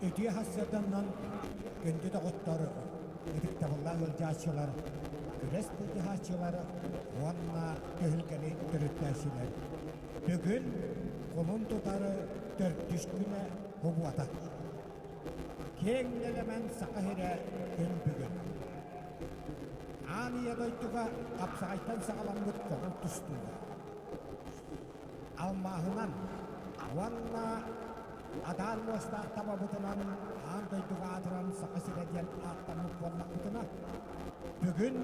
Үтүө сарсыарданнан күндү доҕоттор, ытыктабыллаах ыалдьааччылар, күрэс былдьаһааччылар уонна түһүлгэни төрүттээччилэр. Бүгүн кулун тутар төрдүс күнэ кубуота. Киэҥ нэлэмэн Саха сирэ күн бүгүн. Аан ийэ дойдуга хапсаҕайтан саҕаламмыт көҕүл тустууга. Алмааһынан уонна адаар муостаах табабытынан аан дойдуга аатыран Саха сирэ диэн ааттаммыт буоллахпытына, бүгүн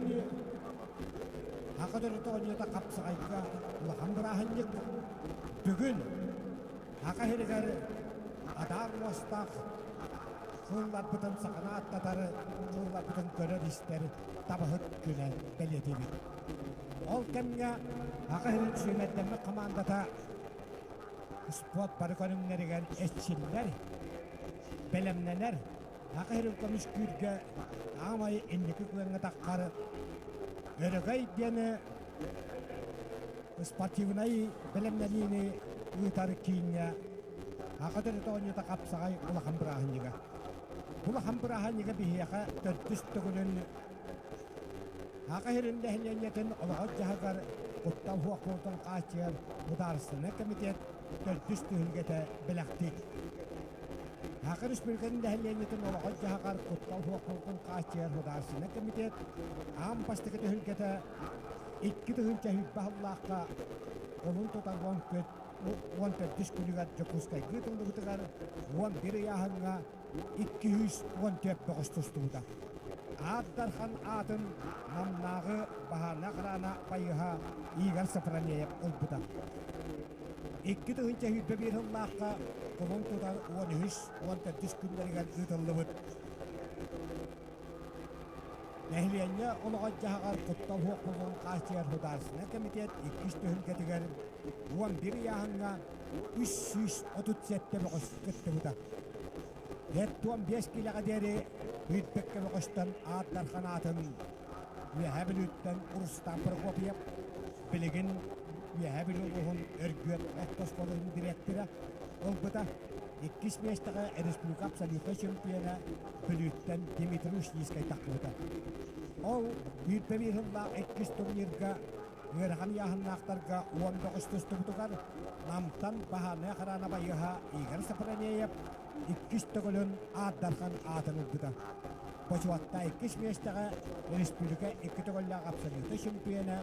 Саха төрүт оонньуута хапсаҕайга улахан бырааһынньык. Бүгүн Саха сиригэр адаар муостаах кыылларбытын саханы ааттатар, кыылларбытын көрөр-истэр табаһыт күнэ бэлиэтиибит. Ол кэмҥэ Саха сирин сүүмэрдэммит хамаандата спорт бары көрүҥнэригэр эрчиллэр, бэлэмнэнэр, Саха сирин көмүскүүргэ аамай инники күөҥҥэ таххар Өрөгөй диэни спортивнай бэлэмнэниини ыытар кииҥҥэ Саха төрүт оонньуута хапсаҕай улахан бырааһынньыга. Улахан бырааһынньыга биһиэхэ төрдүс төгүлүн Саха сирин нэһилиэнньэтин олоҕор-дьаһагар куттал суох хааччыйар Судаарыстыбаннай комитет төрдүс түһүлгэтэ бэлэхтиир. Саха Республикатын нэһилиэнньэтин олоҕор-дьаһаҕар куттал суох хааччыйар Судаарыстыбаннай комитет аан бастакы түһүлгэтэ 2020 сыллаахха кулун тутар 14 күнүгэр Дьокуускайга ыытыллыбытыгар 11 ыйааһыҥҥа 214 бөҕөс тустубута. Аар Дархан аатын Намнааҕы баһаарынай охрана байыһа Игорь Софронеев ылбыта. 2021 сыллаахха кулун тутар 13-14 күннэригэр ыытыллыбыт Нэһилиэнньэ олоҕор-дьаһаҕар куттал суох буолуон хааччыйар Судаарыстыбаннай комитет иккис түһүлгэтигэр 11 ыйааһыҥҥа 337 бөҕөс кыттыбыта. 45 киилэҕэ диэри Ыйбэккэ бөҕөстөн Аар Дархан аатын Үөһээ Бүлүүттэн Рустам Прокопьев, билигин Үөһээ Бүлүү улууһун Өргүөт орто оскуолатын дириэктэрэ ылбыта. Иккис миэстэҕэ республика абсолютнай чемпиона Бүлүүттэн Дмитрий Ушницкай тахсыбыта. Ол 21 сыллаах иккис турнирга ыарахан ыйааһыннаахтарга 19 тустубутугар Намтан баһаарынай охрана байыаһа Игорь Сафронеев иккис төгүлүн Аар Дархан аатын ылбыта. Бочуоттаах иккис миэстэҕэ республика икки төгүллээх абсолютнай чемпиона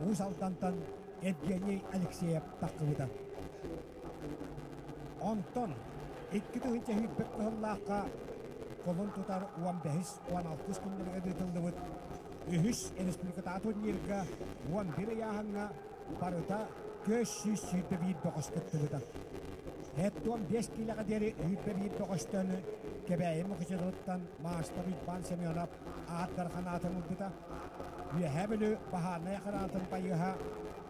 Уус Алдантан Евгений Алексеев тахсыбыта. Онтон 2021 сыллаахха кулун тутар 15-16 күннэригэр ыытыллыбыт үһүс республикатааҕы турнирга 11 ыйааһыҥҥа барыта 421 бөҕөс кыттыбыта. 75 киилэҕэ диэри 101 бөҕөстөн Кэбээйи Мукучутуттан маастар Уйбаан Семенов аат дархан аатын ылбыта. Үөһээ Бүлүү баһаарынай охранатын байыаһа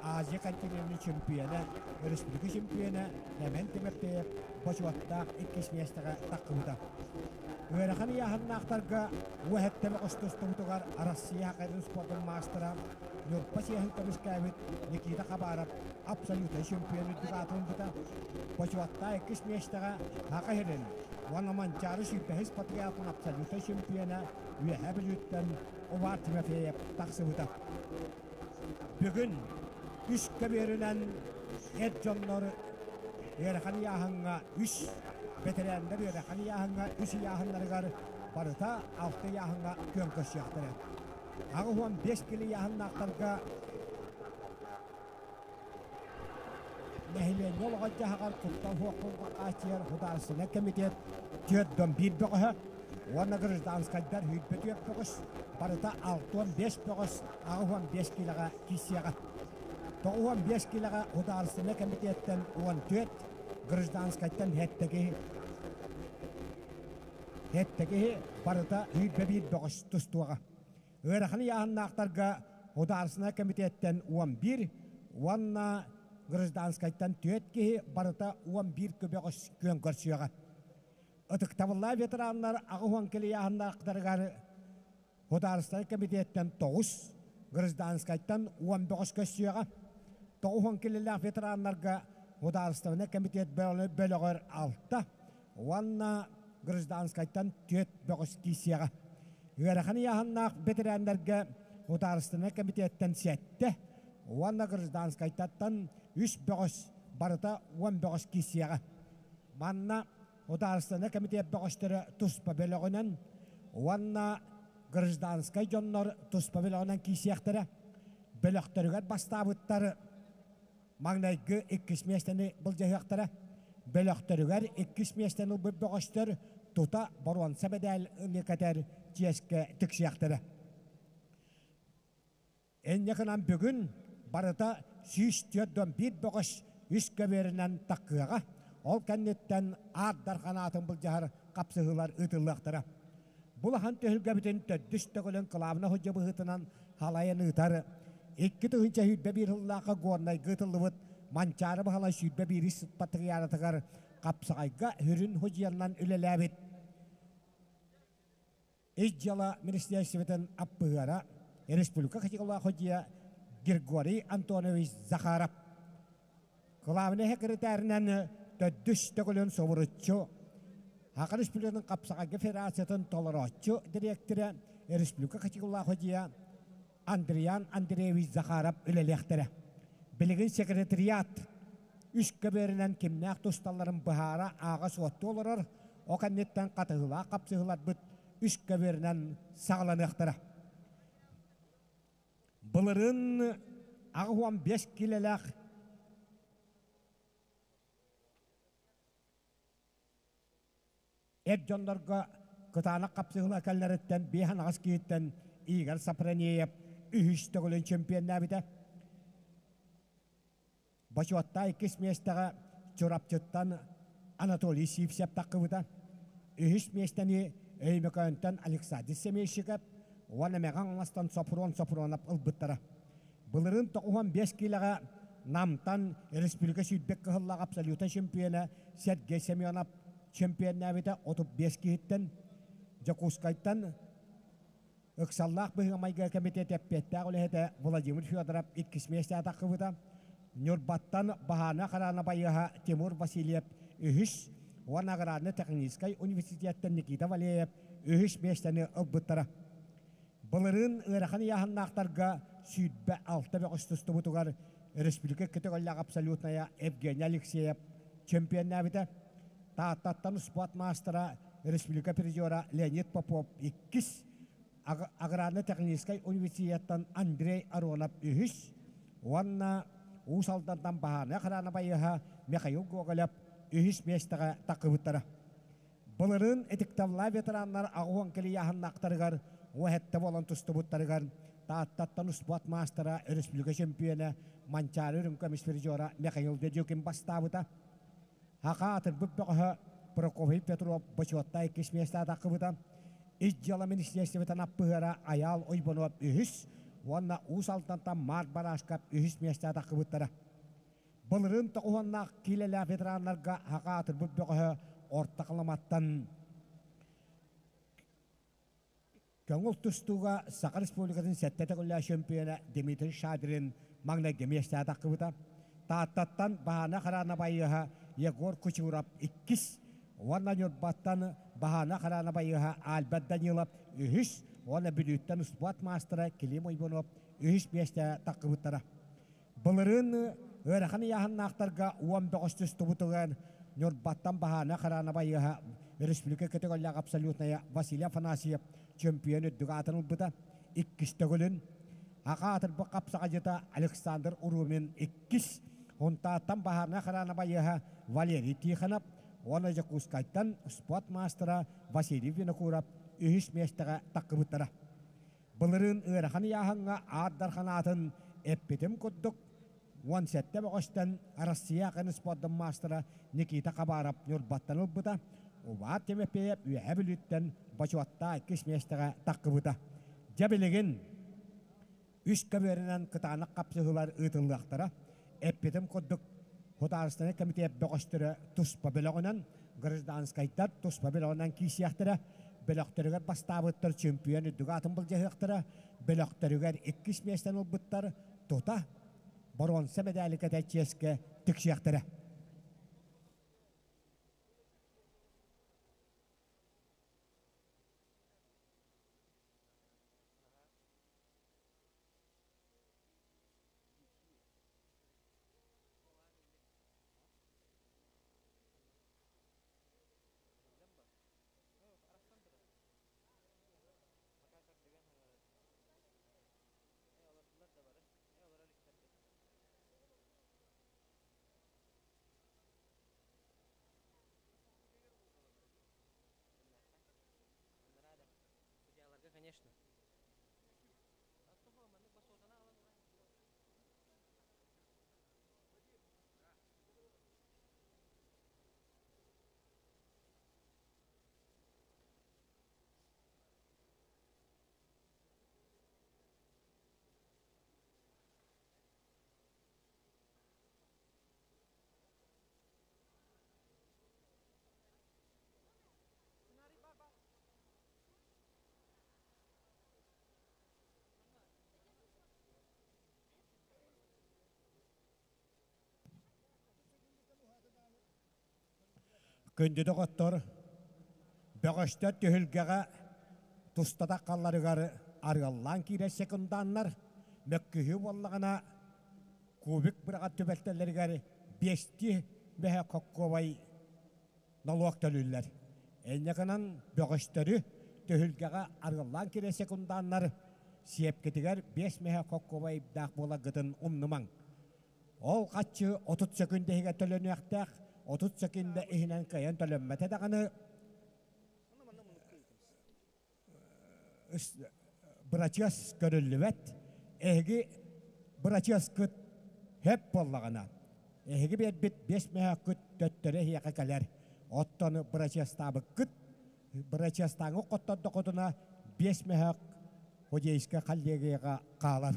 Азия континенын чемпиона, өрөспүүбүлүкэ чемпиона Эмэн Тимофеев бочуоттаах иккис миэстэҕэ таххыбыта. Ыарахан ыйааһыннаахтарга уоһэттэн остустубутугар Россия хакерын спордун маастара Ньурба чиэһин көмүскээбит Никита Хабаров абсолютнай чемпион үрдүк аатын ылбыта. Бочуоттаах иккис миэстэҕэ Саха сирин уонна Манчаары сүүрбэһис патриотын абсолютнай чемпиона Үөһээ Бүлүүттэн Увар Тимофеев тахсыбыта. Бүгүн үс көбүөрүнэн эр дьоннор ыарахан ыйааһыҥҥа үс, бэтэрээннэр ыарахан ыйааһыҥҥа үс ыйааһыннарыгар барыта алта ыйааһыҥҥа күөн көрсүөхтэрэ. 85 кило ыйааһыннаахтарга нэһилиэнньэ олоҕор-дьаһаҕар куттал суох хааччыйар Судаарыстыбаннай комитет 41 бөҕөһө уонна гражданскайдар 24 бөҕөс, барыта 65 бөҕөс 85 киилэҕэ киирсиэҕэ. 95 киилэҕэ Судаарыстыбаннай комитеттэн 14, гражданскайтан 7 киһи. 7 киһи барыта 21 бөҕөс тустуоҕа. Ыарахан ыйааһыннаахтарга Судаарыстыбаннай комитеттэн 11 уонна гражданскайтан 4 киһи барыта 11 көбөҕөс күөн көрсүөҕэ. Ытыктабыллаах ветераннар 80 кило ыйааһыннаахтарыгар Судаарыстыбаннай комитеттэн 9, гражданскайтан 10 бөҕөс көрсүөҕэ. 90 килилээх ветераннарга Судаарыстыбаннай комитет бөлөҕөр 6 уонна гражданскайтан түөрт бөҕөс киирсиэҕэ. Ыарахан ыйааһыннаах бэтэрээннэргэ Судаарыстыбаннай кэмитиэттэн сэттэ уонна гражданскайтан үс бөҕөс, барыта 10 бөҕөс киирсиэҕэ. Манна Судаарыстыбаннай кэмитиэт бөҕөстөрө туспа бөлөҕүнэн уонна гражданскай дьоннор туспа бөлөҕүнэн киирсиэхтэрэ. Бөлөхтөрүгэр бастаабыттар маҥнайгы иккис миэстэни былдьаһыахтара. Бөлөхтөрүгэр иккис миэстэни ылбыт бөҕөстөр тута боруонса мэдээл ылыы чиэскэ тиксиэхтэрэ. Инньэ гынан бүгүн барыта 141 бөҕөс үс көбүөрүнэн таккыаҕа, ол кэнниттэн Аар Дархан аатын былдьаһар хапсыһыылар ыытыллыахтара. Бу улахан түһүлгэбитин төрдүс төгүлүн кылаабына судья быһыытынан халайан ыытар 2021 сыллаахха Горнайга ыытыллыбыт Манчаары Баһылай 21 патриаратыгар хапсаҕайга сүрүн судьуйанан үлэлээбит Ис дьыала министиэристибэтин аппыһыара республика хачыгылаах судьуйа Григорий Антонович Захаров кылаабынай секретарынан төрдүс төгүлүн субуруччу Саха Республикатын хапсаҕайга федерациятын толорооччу дириэктэрэ республика хачыгылаах судьуйа Андриан Андреевич Захаров үлэлиэхтэрэ. Билигин секретариат үс көбүөрүнэн кимнээх тусталларын быһаара ааҕа суоттуу олорор, ол кэнниттэн хатыһыылаах хапсыһыыларбыт үс көбүөрүнэн саҕаланыахтара. Былырыын 85 киилэлээх Эр дьоннорго кытаанах хапсыһыыла кэллэриттэн биэс анаҕас киһиттэн Игорь Сапранеев үһүс төгүлүн чемпионнаабыта. Бочуоттаах иккис миэстэҕэ Чурапчыттан Анатолий Сивцев таххыбыта. Үһүс миэстэни Өймөкөөнтөн Александр Семейщиков уонна Мэҕэ Хаҥаластан Сопрун Сопрунов ылбыттара. Былырыын 95 киилэҕэ Намтан республика сүүрбэт кыһыллаах абсолютнай чемпиона Сергей Семенов чемпионнаабыта 35 киһиттэн Дьокуускайтан ыксаллаах быһыы-майгы кэмитиэт эппиэттээх үлэһитэ Владимир Федоров иккис миэстэҕэ таххыбыта. Ньурбаттан Баһаана Хараана байыаһа Тимур Васильев үһүс уонна аграрно-техническай университеттан Никита Валеев үһүс миэстэни ылбыттара. Былырыын ыарахан ыйааһыннаахтарга 26 бөҕөс тустубутугар республика көтөҕөллөөх абсолютная Евгений Алексеев чемпионнаабыта. Тааттаттан спорт маастара, республика призера Леонид Попов иккис, аграрно-техническай университеттан Андрей Аронов үһүс уонна Уус Алдантан баһаарынай охрана байыаһа Михаил Гоголев үһүс миэстэҕэ таххыбыттара. Былырыын ытыктабыллаах ветераннар 80 килийааһыннаахтарыгар уоһэтте буолан тустубуттарыгар Тааттаттан успуорт маастара, өрөспүүбүлүкэ чөмпүйүөнэ Манчаары үрүҥ көмүс призера Михаил Дедюкин бастаабыта. Саха аатырбыт бөҕөһө Прокопий Петров бочуоттаах иккис миэстэҕэ таххыбыта. Ис дьыала министиэристибэтин аппыһыара Айаал Ойбонов үһүс уонна Уус Алдантан Марк Барашков үһүс миэстэҕэ таххыбыттара. Былырыын тоҕуһуоннаах киилэлээх ветераннарга саха аатырбыт бөҕөһө Орто Халыматтан көҥүл тустууга Саха Республикатын сэттэ төгүллээх чемпиона Дмитрий Шадрин маҥнайгы миэстэҕэ таххыбыта. Тааттаттан Баһаана Хараана байыаһа Егор Кучуров иккис уонна Ньурбаттан Баһаана Хараана байыаһа Альберт Данилов үһүс уонна Бүлүүттэн спорт маастара Клим Уйбунов үһүс миэстэҕэ таххыбыттара. Былырыын ыарахан ыйааһыннаахтарга 10 бөҕөс тустубутугар Ньурбаттан Баһаана Хараана байыаһа республика көтөҕөллөөх абсолютная Василий Афанасьев чемпион үрдүк аатын ылбыта. Иккис төгүлүн Аха аатырбыт хапсаҕайдьыта Александр Урумин иккис, Унтааттан Баһаана Хараана байыаһа Валерий Тихонов уонна Дьокуускайтан спорт маастара Василий Винокуров үһүс миэстэҕэ таххыбыттара. Былырыын ыарахан ыйааһыҥҥа Аар Дархан аатын эппитим курдук, 17 бөҕөстөн Россия акын спордун маастара Никита Хабаров Ньурбаттан ылбыта, Убаар Тимофеев Үөһээ Бүлүүттэн бочуоттаах иккис миэстэҕэ таххыбыта. Дьэ билигин үс көбүөрүнэн кытаанах хапсыһыылар ыытыллыахтара. Эппитим курдук, Судаарыстыбаннай кэмитиэт бөҕөстөрө туспа бөлөҕүнэн, гражданскайдар туспа бөлөҕүнэн киирсиэхтэрэ, бөлөхтөрүгэр бастаабыттар чемпион үрдүк аатын былдьаһыахтара, бөлөхтөрүгэр иккис миэстэни ылбыттар тута боруонса мэдээли кэтэ чиэскэ тиксиэхтэрэ. Күндү доҕоттор, бөҕөстөр түһүлгэҕэ тустатах халларыгар арыаллаан киирэр секунданнар мөккүһүү буоллаҕына кубик быраҕар түбэлтэлэригэр биэстии бэһэ хоккуобай нолуок төлүүллэр. Инньэ гынан бөҕөстөрү түһүлгэҕэ арыаллаан киирэр секунданнар сиэпкитигэр биэс мэһэ хоккуобайдаах буоларгытын умнумаҥ. Ол хаччы 30 сөкүндэ иһигэр төлөнүөхтээх, 30 сөкүндэ иһинэн кыайан төлөммөтө даҕаны бырачыас көрүллүбэт. Эһиги бырачыаскыт хөп буоллаҕына, эһиги биэрбит биэс мөһөөккүт төттөрү эһиэхэ кэлэр. Оттон бырачыастаабыккыт, бырачыастааҥҥы хоттордоххутуна биэс мөһөөк худейскай коллегияҕа хаалар.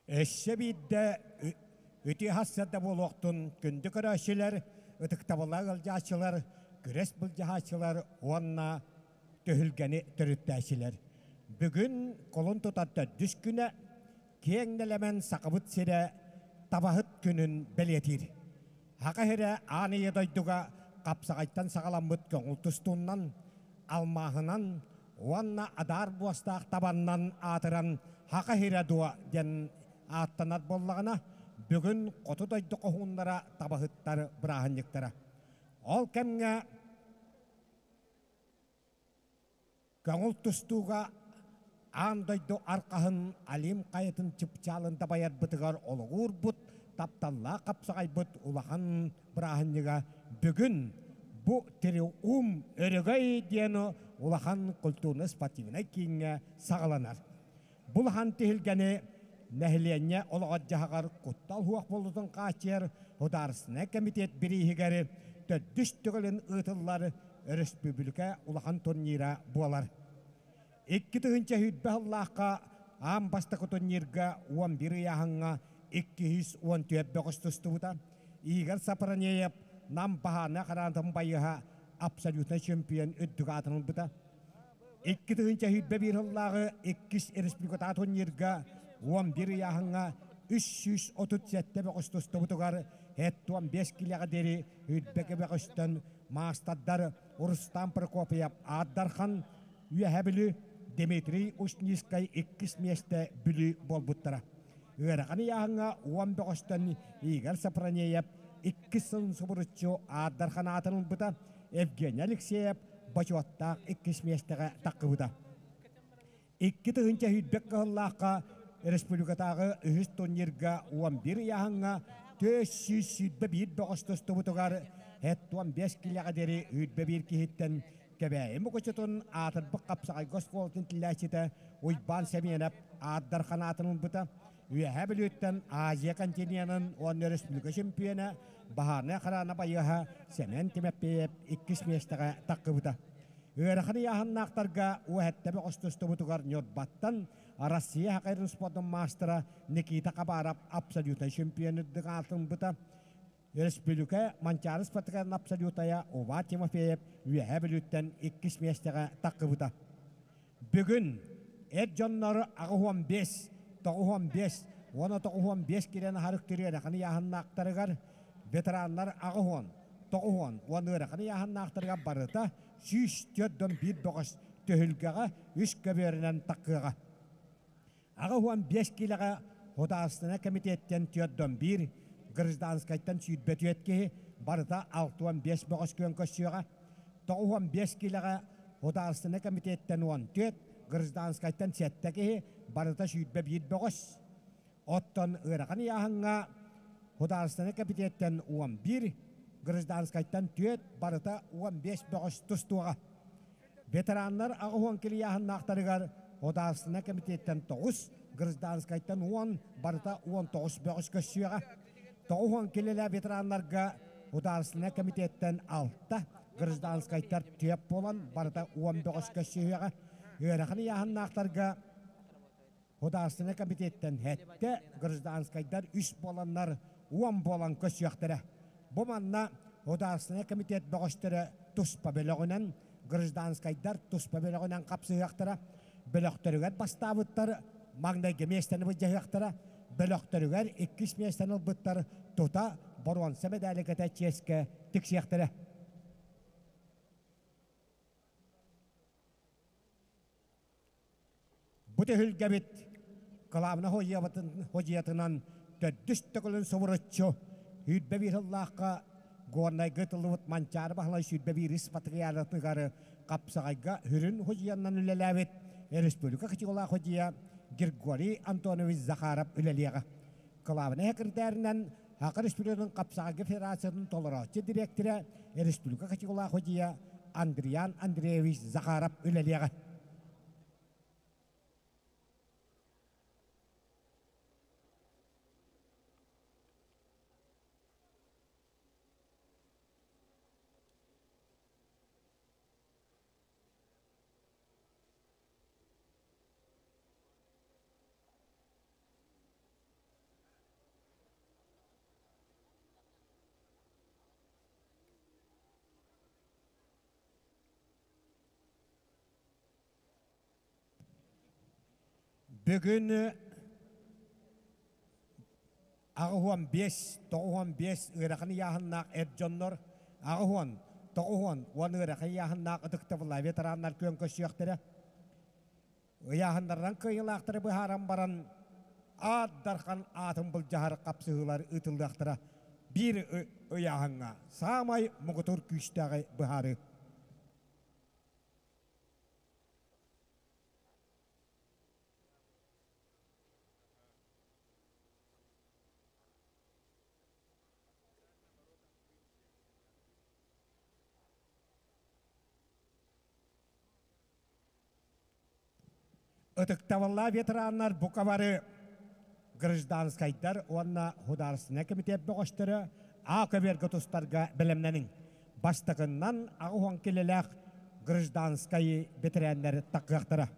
Өссө биирдэ үтүө сарсыарда буолуохтун күндү көрөөччүлэр, ытыктабыллаах ыалдьааччылар, күрэс былдьаһааччылар уонна түһүлгэни төрүттээччилэр. Бүгүн кулун тутар төрдүс күнэ киэҥ нэлэмэн Сахабыт сирэ табаһыт күнүн бэлиэтиир. Саха сирэ аан ийэ дойдуга хапсаҕайтан саҕаламмыт көҥүл тустуунан, алмааһынан уонна адаар буостаах табаннан аатыран Саха сирэ дуо диэн ааттанар буоллаҕына, бүгүн хоту дойду хоһууннара табаһыттар бырааһынньыктара. Ол кэмҥэ Көҥүл тустууга аан дойду арҕаһын Алим хайатын чыпчаалын дабайарбытыгар олоҕурбут тапталлаах хапсаҕайбыт улахан бырааһынньыга бүгүн бу Триум Өрөгөй диэн улахан культурно-спортивнай кииҥҥэ саҕаланар. Бу улахан түһүлгэни нэһилиэнньэ олоҕор-дьаһаҕар куттал суох буолуутун хааччыйар Судаарыстыбаннай кэмитиэт бирииһигэр төрдүс төгүлүн ыытыллар өрөспүүбүлүкэ улахан турнира буолар. 2020 сыллаахха аан бастакы турнирга 11 ыйааһыҥҥа 214 бөҕөс тустубута. Игорь Сапранеев Нам баһаарынай хараантын байыһа абсолютнай чемпион үрдүк аатын ылбыта. 2021 сыллааҕы иккис республикатааҕы турнирга 11 ыйааһыҥҥа 337 бөҕөс тустубутугар 75 килэҕэ диэри үрбэкэ бөҕөстөн маастардар Рустам Прокопьев Аардархан, Үөһээ Бүлүү, Дмитрий Ушницкай иккис миэстэ Бүлүү буолбуттара. Ыарахан ыйааһыҥҥа уон бөҕөстөн Игорь Сапранеев иккис сылын субуруччу Аардархан аатын ылбыта, Евгений Алексеев бочуоттаах иккис миэстэҕэ таххыбыта. 2021 кыһыллаахха республикатааҕы үһүс турнирга 11 ыйааһыҥҥа 421 бөҕөс тустубутугар 75 килэҕэ диэри 21 киһиттэн Кэбээйи Мукучутун аатырбыт хапсаҕайга оскуолатын тиллээччитэ Уйбаан Сэмиэнэп Аардархан аатын ылбыта. Үөһээ Бүлүүттэн Азия континенын уонна өрөспүүбүлүкэ чемпиона баһаарынай охрана байыаһа Сэмэн Тимофеев иккис миэстэҕэ таххыбыта. Ыарахан ыйааһыннаахтарга уоһэттэ бөҕөс тустубутугар Ньурбаттан Россия хакерын спордун маастара Никита Хабаров абсолютнай чемпион үрдүк аатырбыта. Өрөспүүбүлүкэ Манчаары спартакын абсолютая Ува Тимофеев Үөһээ Бүлүүттэн иккис миэстэҕэ таххыбыта. Бүгүн эр дьоннор 85, 95 уонна 95 киирэн аһарыктыр ыарахан ыйааһыннаахтарыгар, ветераннар 80, 90 уонна ыарахан ыйааһыннаахтарыгар барыта 141 бөҕөс түһүлгэҕэ үс көбүөрүнэн таххыаҕа. 85 киилэҕэ Художественнай кэмитиэттэн 41, гражданскайтан 24 киһи, барыта 65 бөҕөс күөн көрсүөҕэ. 95 киилэҕэ Художественнай кэмитиэттэн 14, гражданскайтан 7 киһи, барыта 21 бөҕөс. Оттон ыарахан ыйааһыҥҥа Художественнай кэмитиэттэн 11, гражданскайтан 4, барыта 15 бөҕөс тустуоҕа. Ветераннар 80 килийааһыннаахтарыгар Художественнай кэмитиэттэн 9, гражданскайтан 10, барыта 19 бөҕөс көрсүөҕэ. 90 килэлээх ветераннарга Художественнай кэмитиэттэн 6, гражданскайтар 4 буолан барыта 10 бөҕөс көрсүһүөҕэ. Ыарахан ыйааһыннаахтарга Художественнай кэмитиэттэн сэттэ, гражданскайдар үс буоланнар уон буолан көрсүөхтэрэ. Бу манна Художественнай кэмитиэт бөҕөстөрө туспа бөлөҕүнэн, гражданскайдар туспа бөлөҕүнэн хапсыһыахтара. Бөлөхтөрүгэр бастаабыттар маҥнайгы миэстэни былдьаһыахтара, бөлөхтөрүгэр иккис миэстэни ылбыттар тута боруонса мэдээликэтэ чиэскэ тиксиэхтэрэ. Бу түһүлгэбит кылаабына ходьуйатынан төрдүс төгүлүн субуруччу 21 сыллаахха Горнайга ытыллыбыт Манчаары Баһылай 21 патриархатыгар хапсаҕайга сүрүн ходьуйаннан үлэлээбит республика кытыылаах ходьуйа Григорий Антонович Захаров үлэлиэҕэ. Кылаабынай секретарынан Саха Республикатын хапсаҕайга федерациятын толорооччу дириэктэрэ республика кытыылаах ходьуйа Андриан Андреевич Захаров үлэлиэҕэ. Бүгүн 85, 95 ыарахан ыйааһыннаах эр дьоннор, 80, 90 уон ыарахан ыйааһыннаах ытыктабыллаах ветераннар күөн көрсүөхтэрэ. Ыйааһыннарынан кыайыылаахтары быһааран баран, Аат Дархан аатын былдьаһар хапсыһыылар ыытыллыахтара. Биир ыйааһыҥҥа саамай муҥутуур күүстээҕи быһаарыы. Ытыктабыллаах ветераннар бука бары гражданскайдар уонна художественнай комитет бөҕөстөрө А көбүөргэ тустарга бэлэмнэниҥ. Бастакыннан 80 килэлээх гражданскай бэтэрээннэр таххыахтара.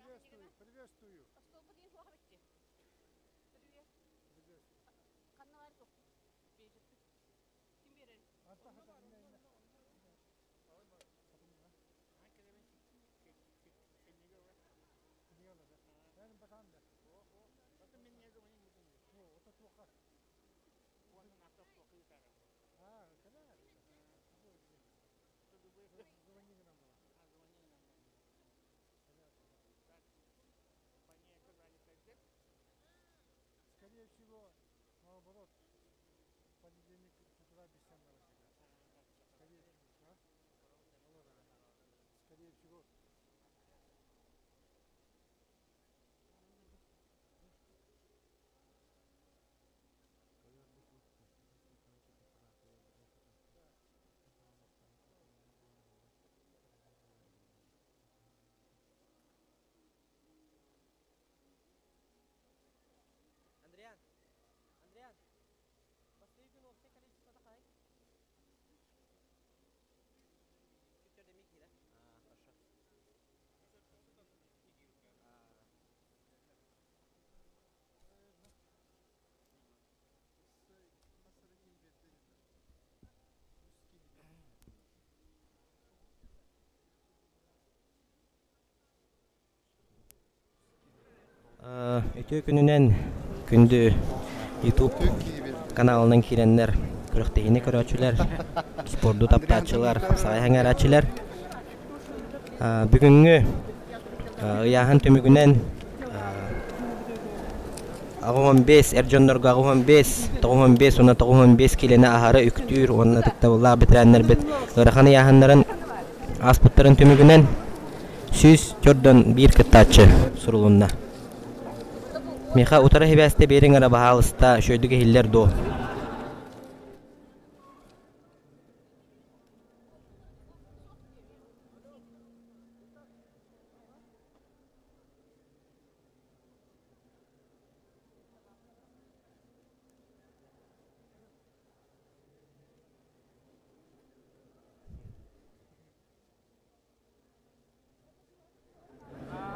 Приветствую, приветствую. Скорее всего, наоборот, понедельник с утра без Үтүө күнүнэн күндү YouTube каналынан киирэннэр күрэхтэһиини көрөөччүлэр, спорду таптааччылар, хапсаҕай сэҥээрээччилэр. Бүгүҥҥү ыйааһын түмүгүнэн 85 эр дьоннорго 85, 95 уонна 95 киилэни аһары үктүүр уонна ытыктабыллаах бэтэрээннэрбит ыарахан ыйааһыннарын ааспыттарын түмүгүнэн 141 кыттааччы сурулунна. Миэхэ утары сибээстэ биэриҥ эрэ баһаалыста, үчүгэйдик иһиллэр дуо?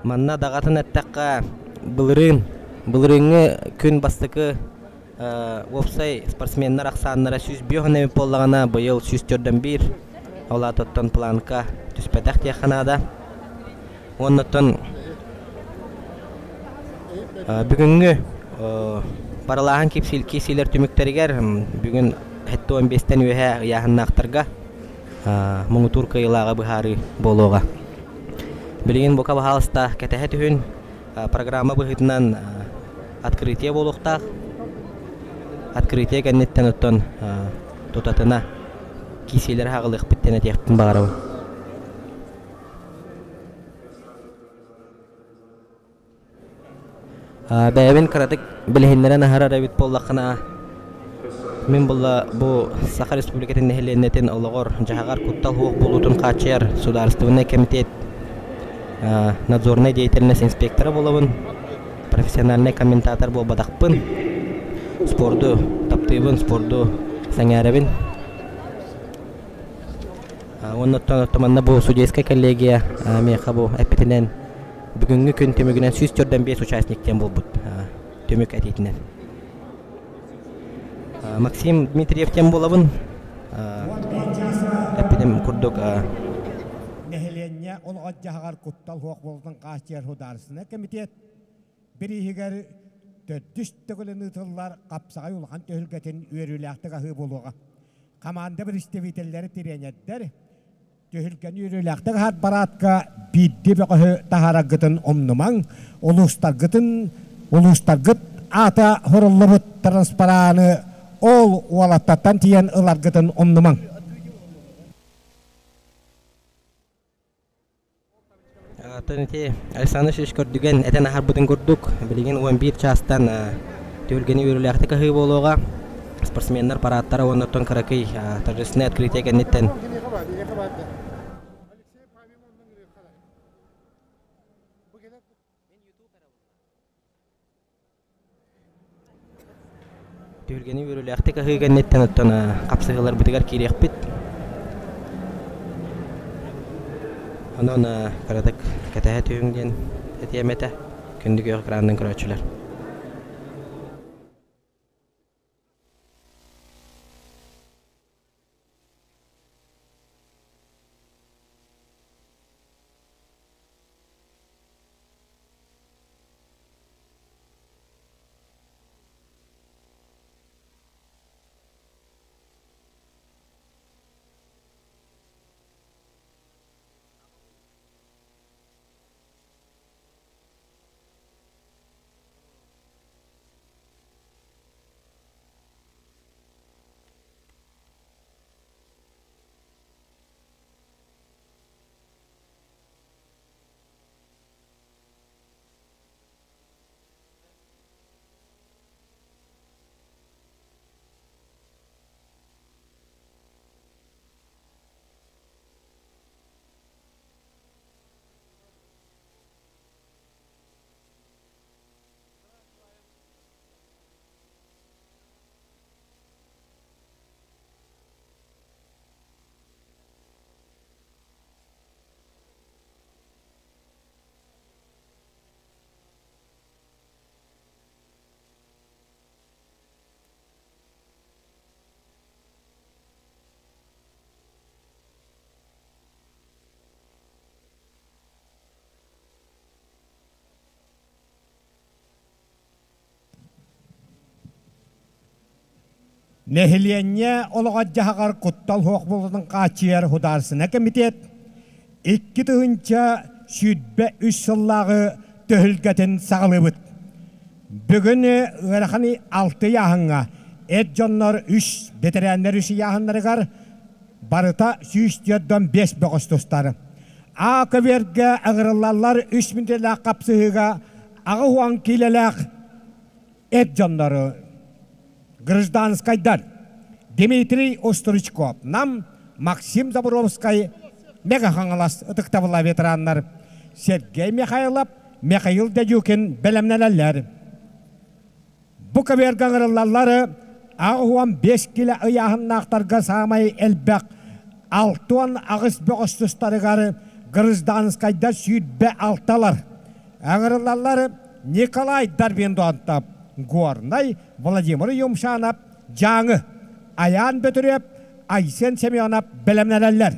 Манна даҕатан эттэххэ, былырыын, былырыыҥҥы күн бастакы уопсай спортсменнар ахсааннара 105 эбит буоллаҕына, быйыл 141, ол аата оттон планка түспэтэх диэххэ наада. Уонна оттон бүгүҥҥү паралааһын киирсиилэр түмүктэригэр бүгүн 75-тэн үөһэ ыйааһыннаахтарга муҥутуур кыайыылааҕы быһаарыы буолуоҕа. Билигин бука баһаалыста кэтэһэ түһүн, программа быһыытынан открытие буолуохтаах. Открытие кэнниттэн оттон тутатына киисиилэри хаҕылыахпыт диэн этиэхпин баҕарабын. Бэйэбин кыратык билиһиннэрэн аһарар эбит буоллаххына, мин буолла бу Саха Республикатын нэһилиэнньэтин олоҕор-дьаһаҕар куттал суох буолуутун хааччыйар судаарыстыбаннай кэмитиэт надзорнай деятельность инспектора буолабын, профессиональнай комментатор буолбатахпын, спорду таптыыбын, спорду сэҥээрэбин. Уонна оттон манна бу судейскай коллегия миэхэ бу эппитинэн бүгүҥҥү күн түмүгүнэн 145 участник диэн буолбут түмүк этиитинэн. Максим Дмитриев диэн буолабын. Эппитим курдук Нэһилиэнньэ олоҕо-дьаһаҕар куттал суох буолтун хааччыйар судаарыстыбаннай кэмитиэт бирииһигэр төрдүс төгүлүн ыытыллар хапсаҕай улахан түһүлгэтин үөрүүлээхтик аһыы буолуоҕа. Хамаанда представителлэри тириэньэрдэр түһүлгэни үөрүүлээхтик аһар параадка биирдии бөҕөһү таһаараргытын умнумаҥ, улуустаргытын улуустаргыт аата суруллубут транспараны ол уолаттартан тиийэн ыларгытын умнумаҥ. Оттон ити Александр Ильич көрдүгэн этэн аһарбытын курдук, билигин 11 чаастан түһүлгэни үөрүүлээхтик аһыы буолуоҕа. Спортсменнар параадтара уонна оттон кыракый торжественное открытие кэнниттэн Түһүлгэни үөрүүлээхтик аһыы кэнниттэн оттон хапсыһыыларбытыгар киириэхпит. Онон кыратык кэтэһэ түһүҥ диэн этиэм этэ. Күндү күөх экранынан көрөөччүлэр. Нэһилиэнньэ олоҕор-дьаһаҕар куттал суох буолуутун хааччыйар Судаарыстыбаннай кэмитиэт 2023 сыллааҕы түһүлгэтин саҕалыыбыт. Бүгүн ыарахан алты ыйааһыҥҥа эр дьоннор үс, бэтэрээннэр үс ыйааһыннарыгар барыта 145 бөҕөс тустар. А көбүөргэ ыҥырыллаллар үс мүнүүтэлээх хапсыһыыга 80 киилэлээх эр дьоннору гражданскайдар Дмитрий Остручков, Нам, Максим Заборовскай, Мэҥэ Хаҥалас ытыктабыллаах ветераннар Сергей Михайлов, Михаил Дедюкин бэлэмнэнэллэр. Бу көбүөргэ ыҥырыллаллар 85 килэ ыйааһыннаахтарга саамай элбэх 68 бөҕөс тустарыгар гражданскайдар 26-лар. Ыҥырыллаллар Николай Дарвиндонтов, Горнай, Владимир Юмшанов, Дьааҥы, Айаан Бөтүрүөп, Айсен Семенов бэлэмнэнэллэр.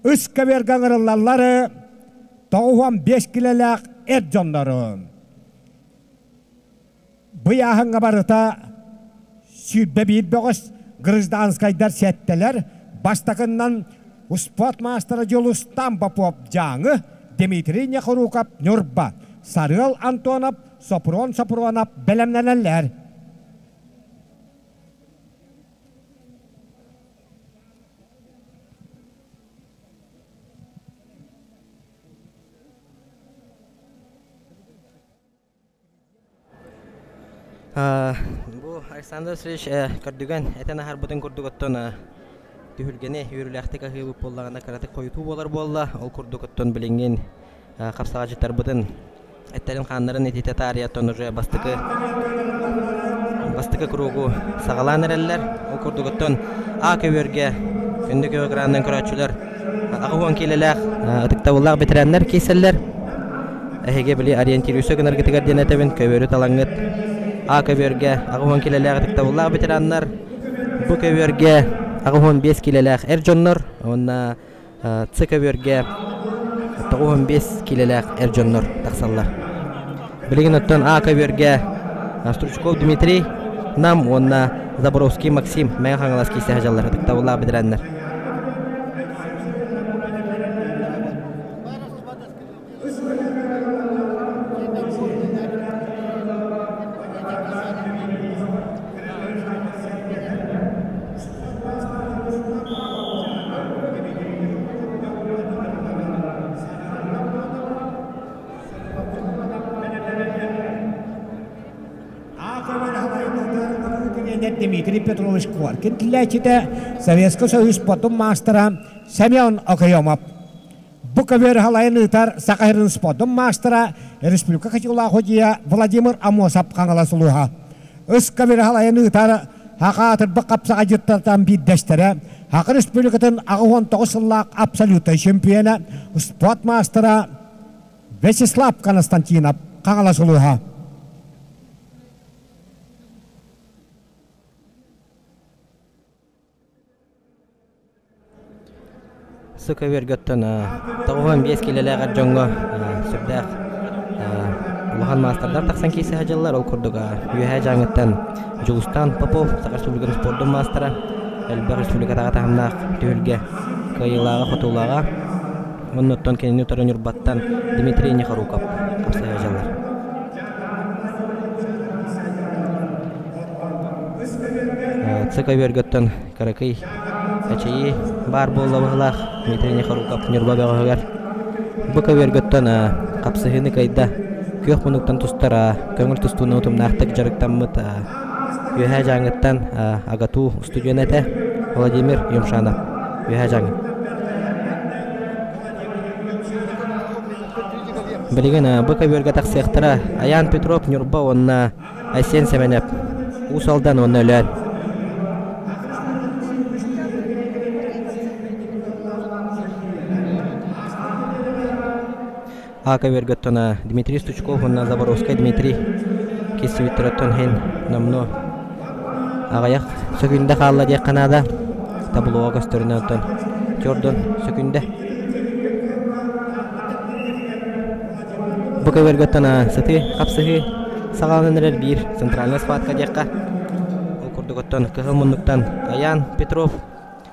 Үс көбүөргэ ыҥырыллаллар 95 килэлээх эр дьоннору. Быйааһыҥҥа барыта 21 бөҕөс гражданскайдар сэттэлэр, бастакыннан успуорт маастара Дьулустан Попов Дьааҥы, Дмитрий Нехоруков Ньурба, Сарыал Антонов, Сопрун Сопрунов бэлэмнэнэллэр. Бу Александр Васильевич көрдүгэн этэн аһарбытын курдук оттон түһүлгэни үөрүүлээхтик аһыыбыт буоллаҕына кыратык хойутуу буолар буолла. Ол курдук оттон билиҥҥин хапсаҕадьыттарбытын эттэрин-хааннарын ититэ таарыйа оттон уже бастакы бастакы кругу саҕалаан эрэллэр. Ол курдук оттон А көбүөргэ күндү көбө гранынан көрөөччүлэр 80 киилэлээх ытыктабыллаах бэтэрээннэр киирсэллэр. Эһиги били ориентируйса гынаргытыгар диэн этэбин, көбүөрү талаҥҥыт. А көбүөргэ 80 киилэлээх ытыктабыллаах ветераннар, Б көбүөргэ 85 киилэлээх эр дьоннор уонна С көбүөргэ 95 киилэлээх эр дьоннор тахсаллар. Билигин оттон А көбүөргэ Стручков Дмитрий Нам уонна Заборовский Максим Мэҥэ Хаҥалас киирсэ сылдьаллар ытыктабыллаах бэтэрээннэр. Дмитрий Петрович Коркин киллээччитэ Советский Союз спортун маастара Семен Окоемов. Бу көбүөр халайын ыытар Саха сирин спордун маастара Республика Хачылаах судьуйа Владимир Амосов Хаҥалас улууһа. Ыс көбүөр халайын ыытар Хаха атырбыт хапсаҕайдьыттартан биирдэстэрэ Хаха Республикатын 89 сыллаах абсолютнай чемпиона, спорт маастара Вячеслав Константинов Хаҥалас улууһа. Сыкөбүөргөттөн 95 киилэлээх эр дьоҥҥо сүрдээх улахан маастардар тахсан киирсэ сылдьаллар. Ол курдук Үөһээ Дьааҥыттан Дьулустаан Попов, Саха Республикатын спордун маастара, элбэх республикатааҕы таһымнаах түһүлгэ кыайыылааҕа-хотуулааҕа. Оннуттан кинини утары Ньурбаттан Дмитрий Нехоруков хапсайа сылдьаллар. Цыкөбүөргөттөн кыракый эчэйии баар буолла быһыылаах Дмитрий Нехоруков Ньурба бөҕөһүгэр. Бу көбүөргөттөн хапсыһыыны кыайда. Күөх муннуктан тустар көҥүл тустууну утумнаахтык дьарыктаммыт Үөһээ Дьааҥыттан АГАТУ устудьуона этэ Владимир Юмшанов. Үөһээ Дьааҥы. Билигин бу көбүөргэ тахсыахтара Айаан Петров Ньурба уонна Айсен Сэмэнэп Уус Алдан уонна Өлөөн. А көбүөргөттөн Дмитрий Стучков уонна Заборовскай Дмитрий киирсибиттэр иһин номнуо аҕыйах сөкүүндэ хаалла диэххэ наада. Таблоҕа көстөрүнэн оттон Чордон сөкүүндэ. Бу көбүөргөттөн сытыы хапсыһыы саҕаланан эрэр биир центральная схватка диэххэ. курдук оттон кыһыл муннуктан Аян Петров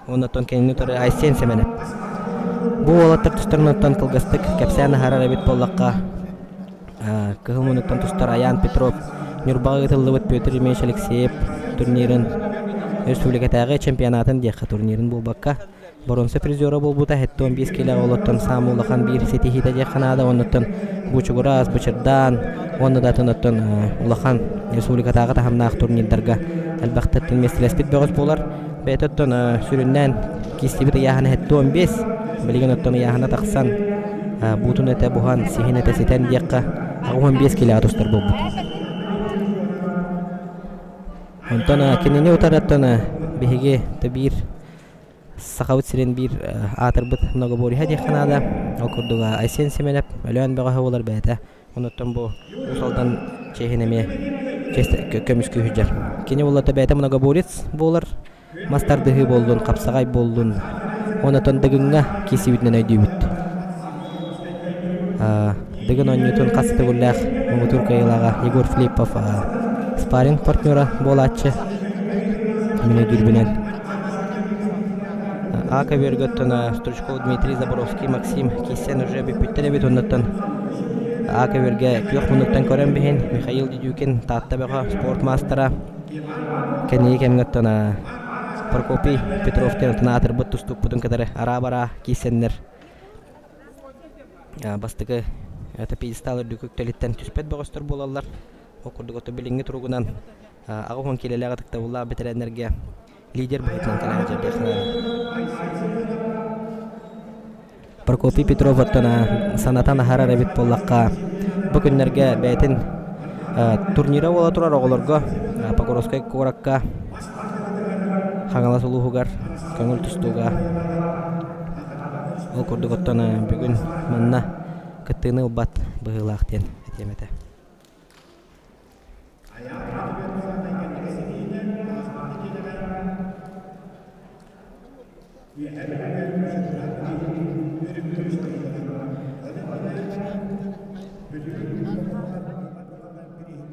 уонна оттон кинини утары Айсен Сэмэнэп. Бу уолаттар тустарын оттон кылгастык кэпсээн аһарар эбит буоллахха, кыһыл муннуктан тустар Аян Петров Ньурбаҕа ыытыллыбыт Петр Ильич Алексеев турнирын республикатааҕы чемпионатын диэххэ турнирын буолбакка боруонса призера буолбута 75 килэҕэ олоттон саамай улахан биир ситиһиитэ диэххэ наада оннуттан Бучугурас, Бычырдаан уонна да атын улахан республикатааҕы таһымнаах турнирдарга элбэхтэртэн миэстэлэспит бөҕөс буолар. Бэйэтэ оттон сүрүннээн киистибит ыйааһына 75, билигин оттон ыйааһына тахсан буутун этэ буһан, сиһин этэ ситэн диэххэ 85 килэҕэ тустар буолбут. Онтон кинини утарыттан биһиги биир Сахабыт сирин биир аатырбыт многоборьеһа диэххэ наада. Ол курдук Айсен Семенов Өлөөн бөҕөһө буолар бэйэтэ. Онуттан бу Уус Алдан чиэһин эмиэ көмүскүү сылдьар. Кини буоллата бэйэтэ многоборец буолар. Мас тардыһыы буоллун, хапсаҕай буоллун. Онотон Дыгыҥҥа киирсибитинэн өйдүүбүт. Дыгын оонньуутун хас төгүллээх муҥутуур кыайыылааҕа Егор Филиппов спарринг партнера буолааччы. Мин өйдүүрбүнэн А көбүөргэ оттон Стручков Дмитрий Заборовский Максим киирсэн уже бүппүттэр эбит оннуттан А көбүөргэ күөх муннуктан көрөн биһин Михаил Дедюкин Таатта бөҕө спорт маастара кэнники кэмҥэ оттон Прокопий Петров диэн аатырбыт тустуукпутун кытары араа-бараа киирсэннэр бастакы пьедестал үрдүк үктэлиттэн түспэт бөҕөстөр буолаллар. Ол курдук ото билиҥҥи туругунан 80 киилэлээх ытыктабыллаах бэтэрээннэргэ лидер быһыытынан кэлэн сылдьар Прокопий Петров оттон санатан аһарар эбит буоллахха, бу күннэргэ бэйэтин турнира буола турар оҕолорго Покровскай куоракка Хаҥалас улууһугар көҥүл тустууга ол курдук оттон бүгүн манна кыттыыны ылбат быһыылаах диэн этиэм этэ.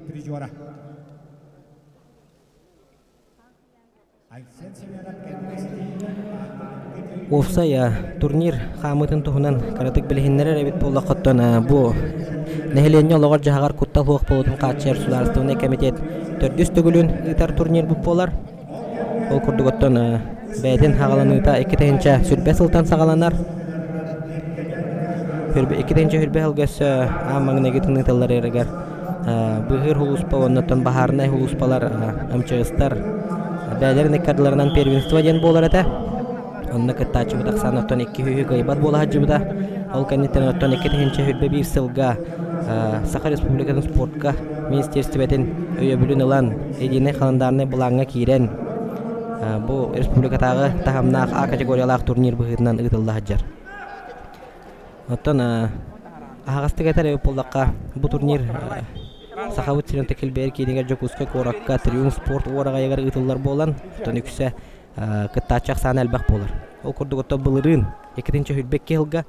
Призера. Уопсай турнир хаамыытын туһунан кыратык билиһиннэрэр эбит буоллаххыттан бу нэһилиэнньэ олоҕор-дьаһаҕар куттал суох буолуутун хааччыйар судаарыстыбаннай кэмитиэт төрдүс төгүлүн ыытар турнирбыт буолар. Ол курдук оттон бэйэтин хаҕаланыыта 2020 сылтан саҕаланар. 2020 сылга өссө аан маҥнайгытын ыытылларыгар быыһыыр сулууспа уонна оттон баһаарынай сулууспалар МЧС-тар бэйэлэрин ыккардыларынан первенство диэн буолар этэ. Онно кыттааччыбыт ахсаана оттон 200 кыайбат буола сылдьыбыта. Ол кэнниттэн оттон 2021 сылга Саха Республикатын спортка министиэристибэтин өйөбүлүн ылан, единый халандаарнай былааҥҥа киирэн, бу республикатааҕы таһымнаах А категориялаах турнир быһыытынан ыытылла сылдьар. Оттон аһаҕастык этэр эбит буоллахха, бу турнир Сахабыт сирин килбэйэр киинигэр Дьокуускай куоракка Триумф спорт уораҕайыгар ыытыллар буолан, оттон үксэ кыттааччы ахсаана элбэх буолар. Ол курдук оттон былырыын 2022 сылга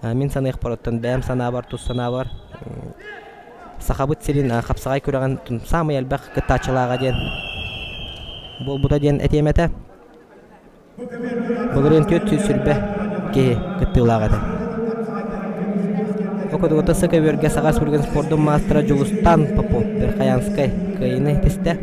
мин саныахпар оттон бэйэм санаабар, тус санаабар Сахабыт сирин хапсаҕай күрэҕин саамай элбэх кыттааччылааҕа диэн буолбута диэн этиэм этэ. Былырыын 420 киһи кыттыылаах этэ. Окудугута көбүөргэ Саха Республикатын спордун маастара Дьулустан Попов Верхоянскай кыайыыны тистэ.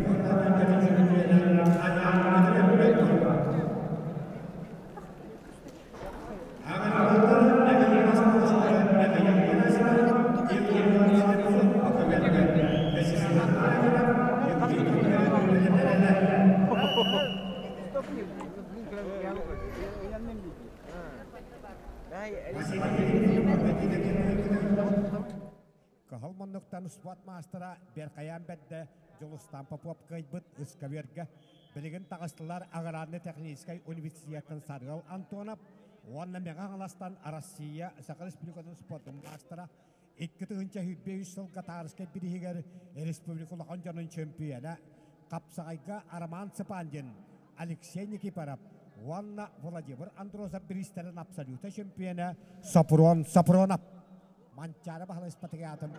Кыһыл муннуктан спорт маастара Беркаян бэрдэ Дьулустан Попов кыайбыт ыскаверга билигин таҕыстылар аграрнай-техническай университеттан Саргыл Антонов уонна Мэҥэ Хаҥаластан Россия Саха Республикатын спордун маастара 2023 сылга Таарыскай бирииһигэр республика улахан дьонун чөмпүйэнэ Хапсаҕайга Роман Цыпандин, Алексей Никифоров уонна Владимир Андросов бириистэрин абсолюта чөмпүйэнэ Сопрун Сопрунов. Манчаары Баһылай Спартакиадатын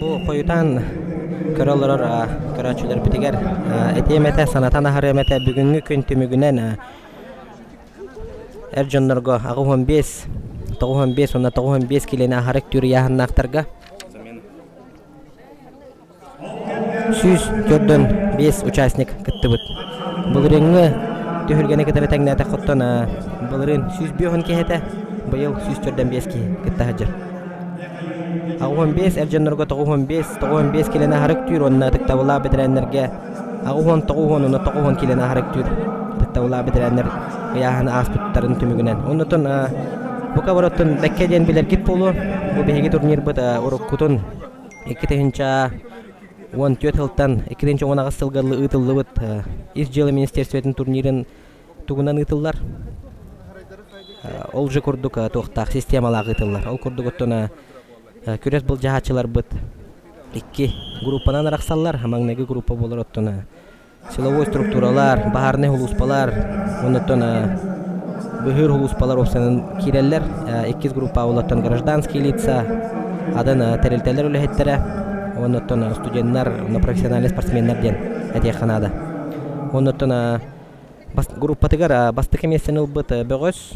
Бу хойутаан көрө олорор көрөөччүлэрбитигэр этиэм этэ, санатан аһарыам этэ, бүгүҥҥү күн түмүгүнэн эр дьоннорго 85, 95 уонна 95 киилэни аһарык түүр ыйааһыннаахтарга 145 участник кыттыбыт. Былырыыҥҥы түһүлгэни кытары тэҥнээтэххэ оттон былырыын 105 киһи этэ, быйыл 145 киһи кытта сылдьар. 85 эр дьоннорго 95, 95 килэни аһарык түүр уонна ытыктабыллаах бэтэрээннэргэ 89 уонна 90 килэни аһарык түүр ытыктабыллаах бэтэрээннэр ыйааһын ааспыттарын түмүгүнэн. Оннотон бука барыттан бэккэ диэн билэргит буолуо. Бу биһиги турнирбыт уруккутун 2014 сылтан 2018 сылга ыытыллыбыт Ис дьыала министерствотын турнирын тугунан ыытыллар. Ол же курдук туохтаах системалаах ыытыллар. Ол курдук оттон күрэс былдьаһааччыларбыт икки группанан арахсаллар. Маҥнайгы группа буолар оттон силовой структуралар, баһаарынай улууспалар, оннуттан быһыыр улууспалар уопсанан киирэллэр. Иккис группа улаттан гражданские лица, атын тэрилтэлэр үлэһиттэрэ, оннуттан студеннар, профессиональный спортсменнар диэн этиэххэ наада. Оннуттан группатыгар бастакы миэстэни ылбыт бөҕөс,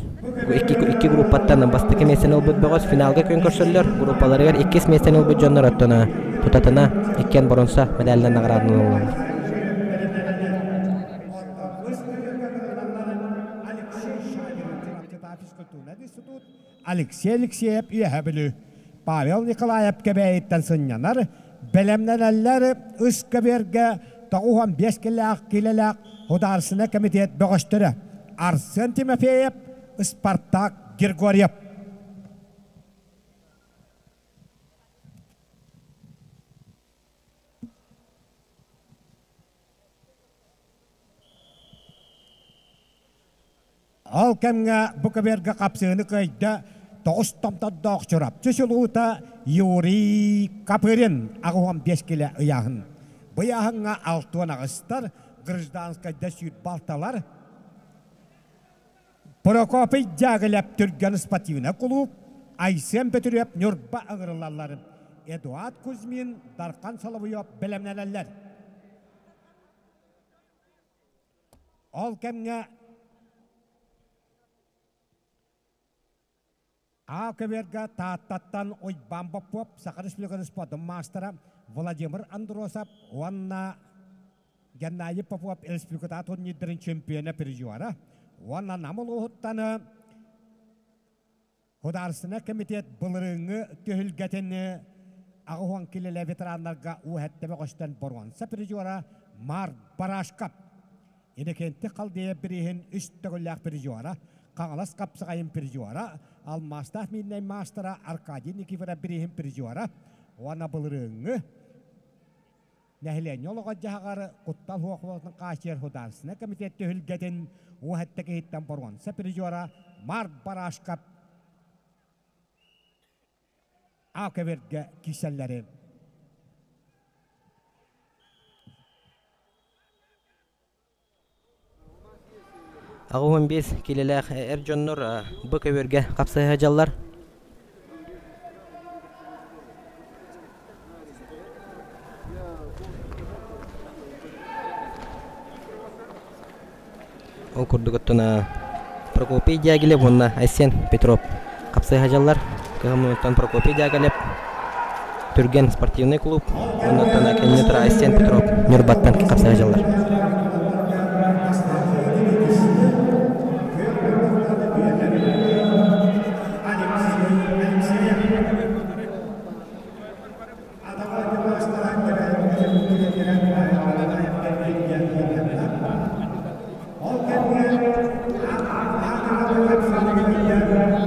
икки группаттан бастакы миэстэни ылбыт бөҕөс финалга күөн көрсөллөр. Группаларыгар иккис миэстэни ылбыт дьоннор оттон тутатына иккиэн боронса медалынан наҕараадаланаллар. Алексей Алексеев Үөһэ Бүлүү, Павел Николаев Кэбээйиттэн сынньанар, бэлэмнэнэллэр ыскэбиэргэ 95 килэлээх Художественнай комитет бөҕөстөрө Арсен Тимофеев, Спартак Григорьев. Ол кэмҥэ бу көбүөргэ хапсыыны кыайда тоҕус томтордоох Чурапчы чулуута Юрий Капырин 85 килэ ыйааһын. Бу ыйааһыҥҥа 68-тар, гражданскайда 26-лар, Прокопий Дягилев Түргэн спортивнай кулууп, Айсен Бөтүрүөп Ньурба ыҥырыллаллар. Эдуард Кузьмин, Дархан Соловьев бэлэмнэнэллэр. Ол кэмҥэ А көбүөргэ Тааттаттан Уйбаан Боппуоп, Саха Республикатын спордун маастара Владимир Андросов уонна Геннадий Попов республикатааҕы турнирдарын чемпиона призера уонна Нам улууһуттан Художественнай комитет былырыыҥҥы түһүлгэтин 80 килэлэ ветераннарга ууһэттэ бөҕөстөн боруонса призера Марк Барашков. Иннокентий Халдеев бирииһин үс төгүллээх призера, Хаҥалас хапсаҕайын призера, Алмаастаах мииннэй маастара Аркадий Никифоров бирииһин призера уонна былырыыҥҥы Нэһилиэнньэ олоҕор-дьаһаҕар куттал суох буолуутун хааччыйар Художественнай комитет түһүлгэтин уоһэттэ киһиттэн боруонса призера Марк Барашков А көбүөргэ киирсэллэри. 85 киилэлээх эр дьоннор бу көбүөргэ хапсыһа сылдьаллар. Ол курдук оттон Прокопий Дягилев уонна Айсен Петров хапсыһа сылдьаллар. Кыһаммыттан Прокопий Дягилев Түргэн спортивный клуб уонна оттон кэнники турар Айсен Петров Ньурбаттан хапсыһа сылдьаллар.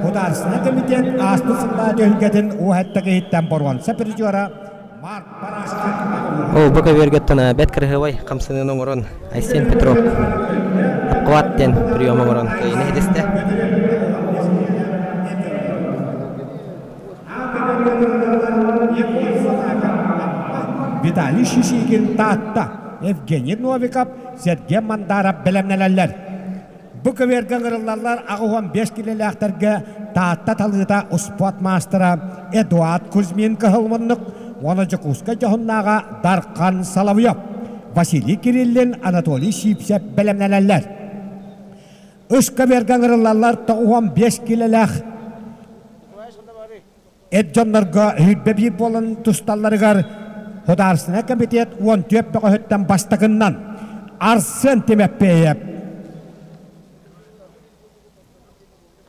Художественнай комитет ааспыт сыллаа түһүлгэтин уоһэтта киһиттэн боруонса призера Марк Барашков. Ол бу көбүөргөттөн бэт кырыһыбай хамсаныыны оҥорон Айсен Петров обхват диэн прием оҥорон кыайыыны ситистэ. Виталий Шишигин Таатта, Евгений Новиков, Сергей Мандаров бэлэмнэнэллэр. Бу көбүөргэ ыҥырыллаллар 85 килэлээхтэргэ Таатта талыыта успуорт маастара Эдуард Кузьмин кыһыл муннук уонна Дьокуускай дьоһуннааҕа Дархан Соловьев, Василий Кириллин, Анатолий Сивцев бэлэмнэнэллэр. Үс көбүөргэ ыҥырыллаллар 95 килэлээх эр дьоннорго 21 буолан тусталларыгар Художественный комитет 14 бөҕөһүттэн бастакыннан Арсен Тимофеев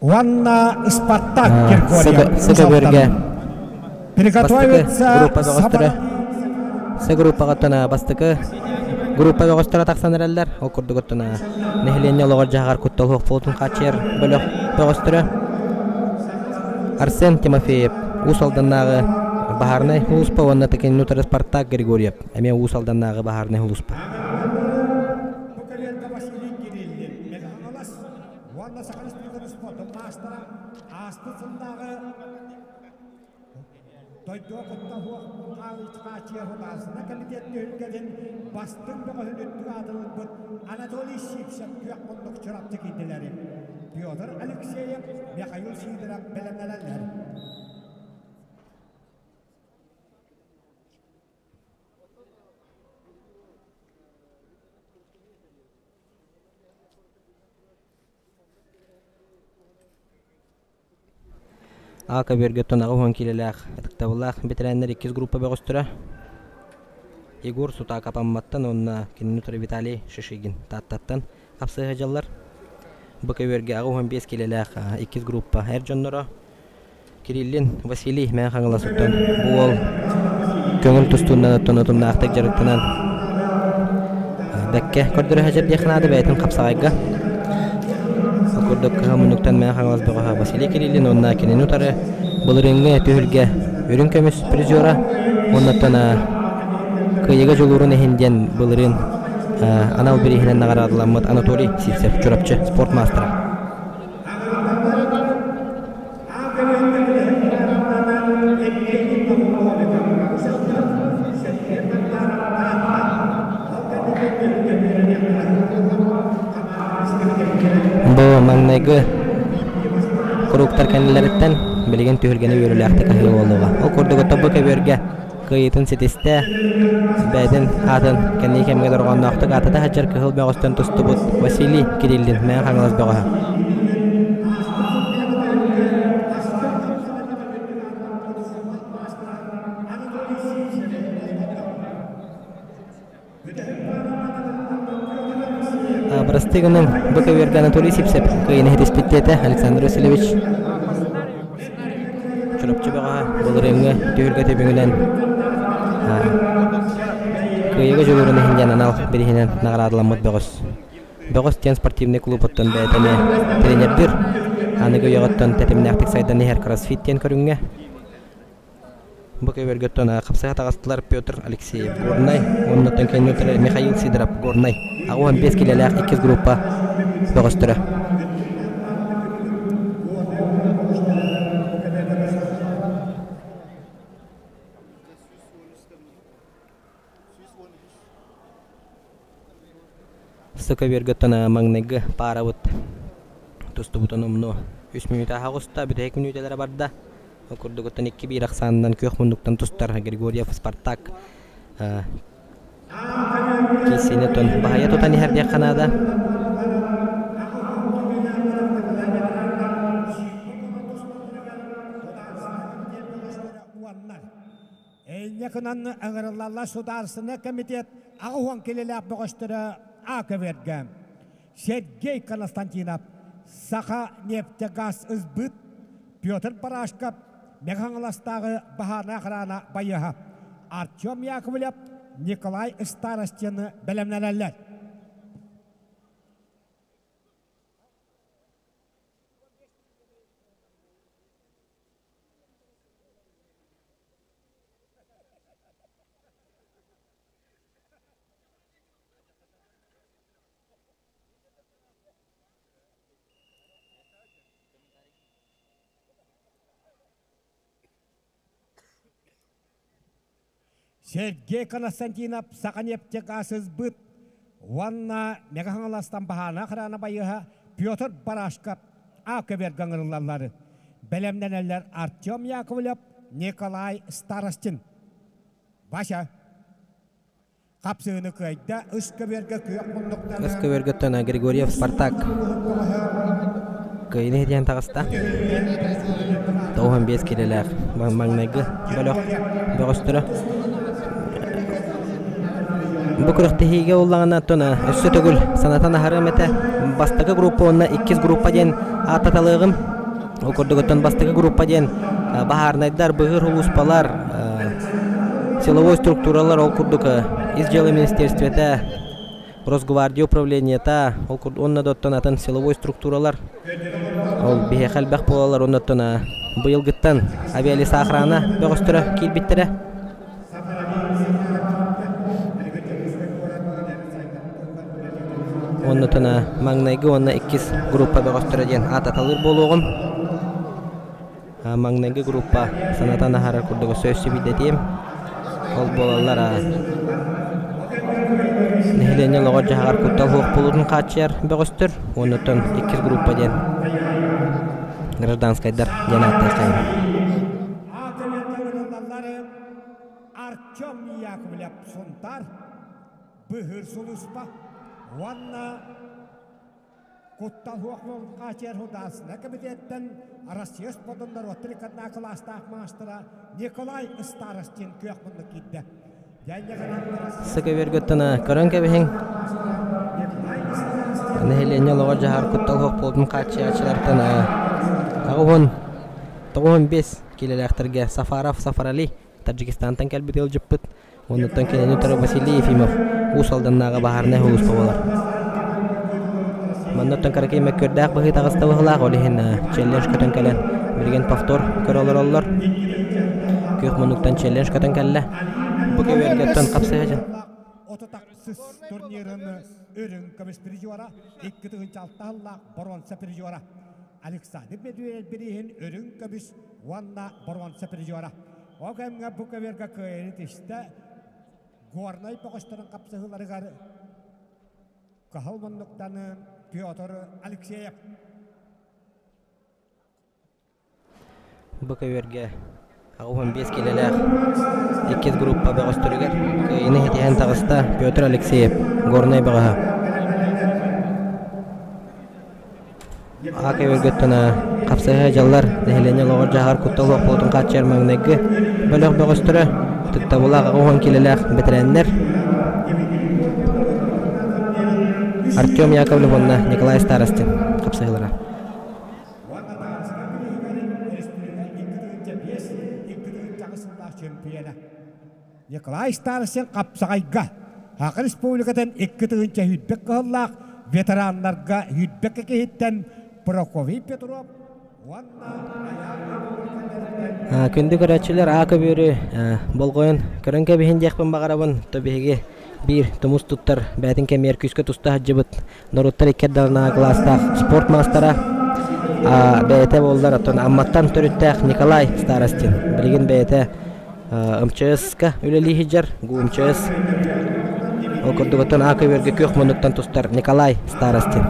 уонна Спартак Григорьев Сыгабырга Приготовиться группа бөҕөстөрө С группаҕа бастакы группа бөҕөстөрө тахсан эрэллэр. Ол курдук оттон нэһилиэнньэ олоҕор дьаһаҕар куттал суох буолуутун хааччыйар бөлөх бөҕөстөрө Арсен Тимофеев Уус Алданнааҕы баһаарынай сулууспа уонна Текенин утары Спартак Григорьев эмиэ Уус Алданнааҕы баһаарынай сулууспа. Бу кэлиэргэ Василий Кириллин Меганалас уонна Саха Республикатын спордун маастара ааспыт сыллааҕы Дойдуга куттал хааччыйар Художественнай комитет түһүлгэтин бастыҥ бөҕөһүн үрдүк аатын ылбыт Анатолий Сивцев күөх муннук Чурапчы киирдилэри Петр Алексеев, Михаил Сидоров бэлэмнэнэллэр. А көбүөргэ 80 киилэлээх ытыктабыллаах бэтэрээннэр иккис группа бөҕөстөрө Егор Сутаков Амматтан уонна кинини утары Виталий Шишигин Тааттаттан хапсыһа сылдьаллар. Бу көбүөргэ 85 киилэлээх иккис группа эр дьонноро Кириллин Василий Мэҥэ Хаҥалас оттон бу уол көҥүл тустуунан оттон утумнаахтык дьарыктанан бэккэ көрдөрө сылдьар диэххэ наада бэйэтин хапсаҕайга. Ол курдук кыһыл муннуктан Мэҥэ Хаҥалас бөҕөһө Василий Кириллин уонна кинини утары былырыыҥҥы түһүлгэ үрүҥ көмүс призера уоннаттан кыайыыга дьулуурун иһин диэн былырыын анал бирииһинэн наҕараадаламмыт Анатолий Сивцев Чурапчы спорт маастара. Бу маҥнайгы куруктар кэннилэриттэн билигин түһүлгэни үөрүүлээхтик аһыы буолуоҕа. Ол курдук тобу көбүөргэ кыайыытын ситистэ, бэйэтин аатын кэнники кэмҥэ дорҕоонноохтук аатата сылдьар кыһыл бөҕөстөн тустубут Василий Кириллин Мэҥэ Хаҥалас бөҕөһө. Бырастыы гыныҥ, бу көбүөргэ Анатолий Сивцев кыайыыны ситиспит диэтэ Александр Васильевич. Чурапчы бөҕөһө былырыыҥҥы түһүлгэ түмүгүнэн кыайыыга дьулуурун иһин диэн анал бирииһинэн наҕараадаламмыт бөҕөс. Бөҕөс диэн спортивнай клубуттан бэйэтэ эмиэ тренердиир. Аныгы үйэҕиттэн тэтимнээхтик сайдан иһэр кроссфит диэн көрүҥҥэ Бу көбүөргөттөн хапсыһа таҕыстылар Петр Алексеев Горнай уонна кэнниттэн Михаил Сидоров Горнай 85 килэлээх иккис группа бөҕөстөрө. Сыкөбүөргөттөн маҥнайгы паарабыт тустубутун умнуо. Үс мүнүүтэ аһаҕыста, бүтэһик мүнүүтэлэрэ барда. Ол курдугуттан 2-1 ахсаанынан күөх муннуктан тустар Григорьев Спартак киисини тон баһыйа тутан иһэр диэххэ наада. Эйньэ гынан ыҥырыллаллар Судаарыстыбаннай комитет 80 килэлээх бөҕөстөрө А көбүөргэ Сергей Константинов, Саха нефтегаз ысбыт Петр Барашков, Мэҥэ Хаҥаластааҕы баһаарынай охрана байыаһа Артем Яковлев, Николай Старостины бэлэмнэнэллэр. Сергей Константинов Саханефтегаз ысбыт уонна Мэҥэ Хаҥаластан баһаана охрана байыаһа. Петр Барашков А көбүөргэ ыҥырыллаллар. Бэлэмнэнэллэр Артем Яковлев, Николай Старостин. Вася. Хапсыыны кыайда үс көбүөргэ күөх муннуктары. Үс көбүөргөттөн Григорьев Спартак кыайыны иһитиэн таҕыста. 95 килэлээх маҥнайгы бөлөх бөҕөстөрө. Бу күрэхтэһиигэ уллаҕына тона өссө төгүл санатан аһарыам этэ. Бастакы группа уонна иккис группа диэн ааттаталыаҕым. Ол курдугуттан бастакы группа диэн баһаарынайдар, быһыыр улууспалар, силовой структуралар, ол курдук ис дьыала министерствета, Росгвардия управлениета, ол курдук уонна да оттон атын силовой структуралар ол биһиэхэ элбэх буолаллар уонна оттон быйылгыттан авиалесоохрана бөҕөстөрө киирбиттэрэ. Оннутуна маҥнайгы уонна иккис группа бөҕөстөрө диэн аататалыыр буолуоҕум. Маҥнайгы группа санатан аһарар курдук өссө өссө биирдэтиэм. Ол буолаллар нэһилиэнньэ олоҕор-дьаһаҕар куттал суох буолуутун хааччыйар бөҕөстөр. Оннуттан иккис группа диэн гражданскайдар диэн ааттаахтайым. Артем Яковлев Сунтаар быһыыр сулууспа уонна куттал суох хаачыйар судаарыстыба кэмитиэттэн Россия спордун норуоттар иккардына кылаастаах маастара Николай Старостин күөх муннук киирдэ. Сыка көрөн кэбиһиҥ. Нэһилиэнньэ олоҕор дьаһар куттал суох буолтун хааччыйааччылартан 95 киилэлээхтэргэ Сафаров Сафарали Таджикистантан кэлбит ыалдьыппыт. Оннуттан кинини утары Василий Ефимов Уус Алданнааҕы баһаарынай сулууспа буолар. Манна оттон кыракый мөккүөрдээх быһыы таҕыста быһыылаах, ол иһин челлендж көтөн кэлэн билигин повтор көрө олороллор. Күөх муннуктан челлендж көтөн кэллэ. Бу көбүөргэттэн хапсыһа дьон. Отутахсыс турнирын үрүҥ көмүс призера, 2 6 сыллаах боруонса призера. Александр Медведев бирииһин үрүҥ көмүс уонна боруонса призера. Ол кэмҥэ бу көбүөргэ кыайыыны тистэ Горнай бөҕөстөрүн хапсыһыыларыгар Кыһыл муннуктаны Петр Алексеев. Бу көбүөргэ 85 килэлээх иккис группа бөҕөстөрүгэр кыайыыны ситиһэн таҕыста Петр Алексеев, Горнай бөҕөһө. Аҕа көбүөргөттөн хапсыһыы дьаллар нэһилиэнньэ олоҕор-дьаһаҕар куттал суох буолуутун хааччыйар маҥнайгы бөлөх бөҕөстөрө, ытыктабыллаах 80 киилэлээх бэтэрээннэр Артем Яковлев уонна Николай Старостин хапсыһыылара. Николай Старостин хапсаҕайга Саха Республикатын 2 тыһыынча 120 кыһыллаах ветераннарга 22 киһиттэн Прокопий Петров уонна Күндү көрөөччүлэр, аа көбүөрү болҕойон көрөн кэбиһин диэхпин баҕарабын. То биһиги биир тумус туттар бээтин кэмиэр күүскэ туста сылдьыбыт норуоттар икки ардыларынааҕы кылаастаах спорт маастара бэйэтэ буоллар, оттон Амматтан төрүттээх Николай Старостин. Билигин бэйэтэ МЧС-ка үлэлии сылдьар, ГУ МЧС. Ол курдук оттон А көбүөргэ күөх муннуктан тустар Николай Старостин.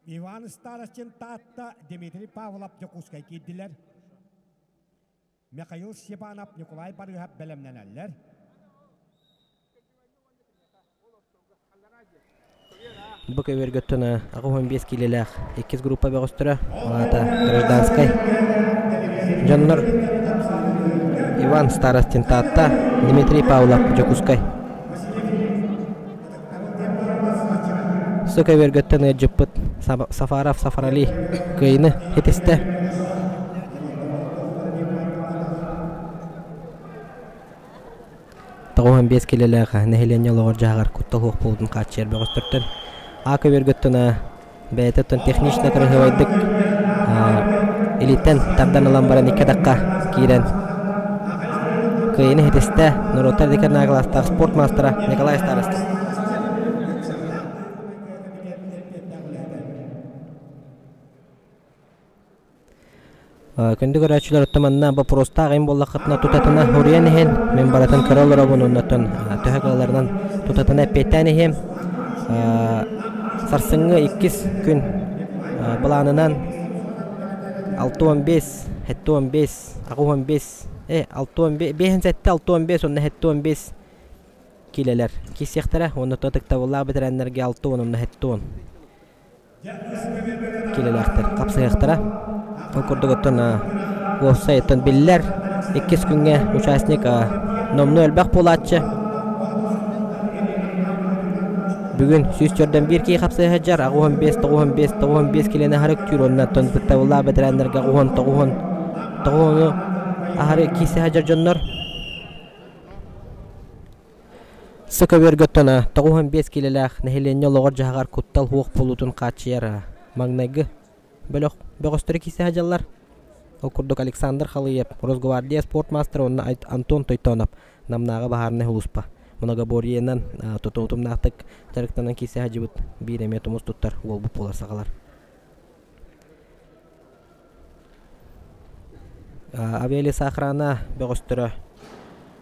Иван Старостин Таатта, Дмитрий Павлов Дьокуускай киирдилэр. Михаил Степанов, Николай Барыһап бэлэмнэнэллэр. Бу көбүөргөттөн 85 киилэлээх иккис группа бөҕөстөрө, ол аата гражданскай дьоннор Иван Старостин Таатта, Дмитрий Павлов Дьокуускай. Су көбүөргөттөн ыалдьыппыт Сафаров Сафарали кыайыны ситистэ. 95 киилэлээх нэһилиэнньэ олоҕор-дьаһаҕар куттал суох буолуутун хааччыйар бөҕөстөртөн А көбүөргөттөн бэйэтэ оттон технично кыраһыабайдык илииттэн тардан ылан баран икки атахха киирэн кыайыыны ситистэ норуоттар деканааглаастаах спорт маастара Николай Старостин. Күндү көрөөччүлэр, оттон манна боппуруостаах эм буоллаххытына тутатына хоруйан иһин, мин барытын көрө олоробун, оннуттан төһө кыалларынан тутатына эппиэттээн иһиэм. Сарсыҥҥы иккис күн былаанынан 65, 75, 85, 65, 65 уонна 75 киилэлэр киирсиэхтэрэ, уонна ытыктабыллаах бэтэрээннэргэ 60 уонна 70 киилэлээхтэр хапсыһыахтара. Ол курдук оттон уопсай оттон биллэр иккис күҥҥэ участник номнуо элбэх буолааччы. Бүгүн 141 киһи хапсыһа сылдьар, 85, 95, 95 килени аһары үктүүр уонна оттон ытыктабыллаах бэтэрээннэргэ 89, 90 аһары киирсэ сылдьар дьоннор. Сыка үөргөттөн 95 киилэлээх нэһилиэнньэ олоҕор-дьаһаҕар куттал суох буолуутун хааччыйар маҥнайгы бөлөх бөҕөстөрө киирсэ сылдьаллар. Ол курдук Александр Халыев, Росгвардия спорт маастара уонна Антон Тойтонов Намнааҕы баһаарынай сулууспа многоборьенан тутумнаахтык дьарыктанан киирсэ сылдьыбыт биир эмиэ тумус туттар уолбут буолар сахалар. Авиалесоохрана бөҕөстөрө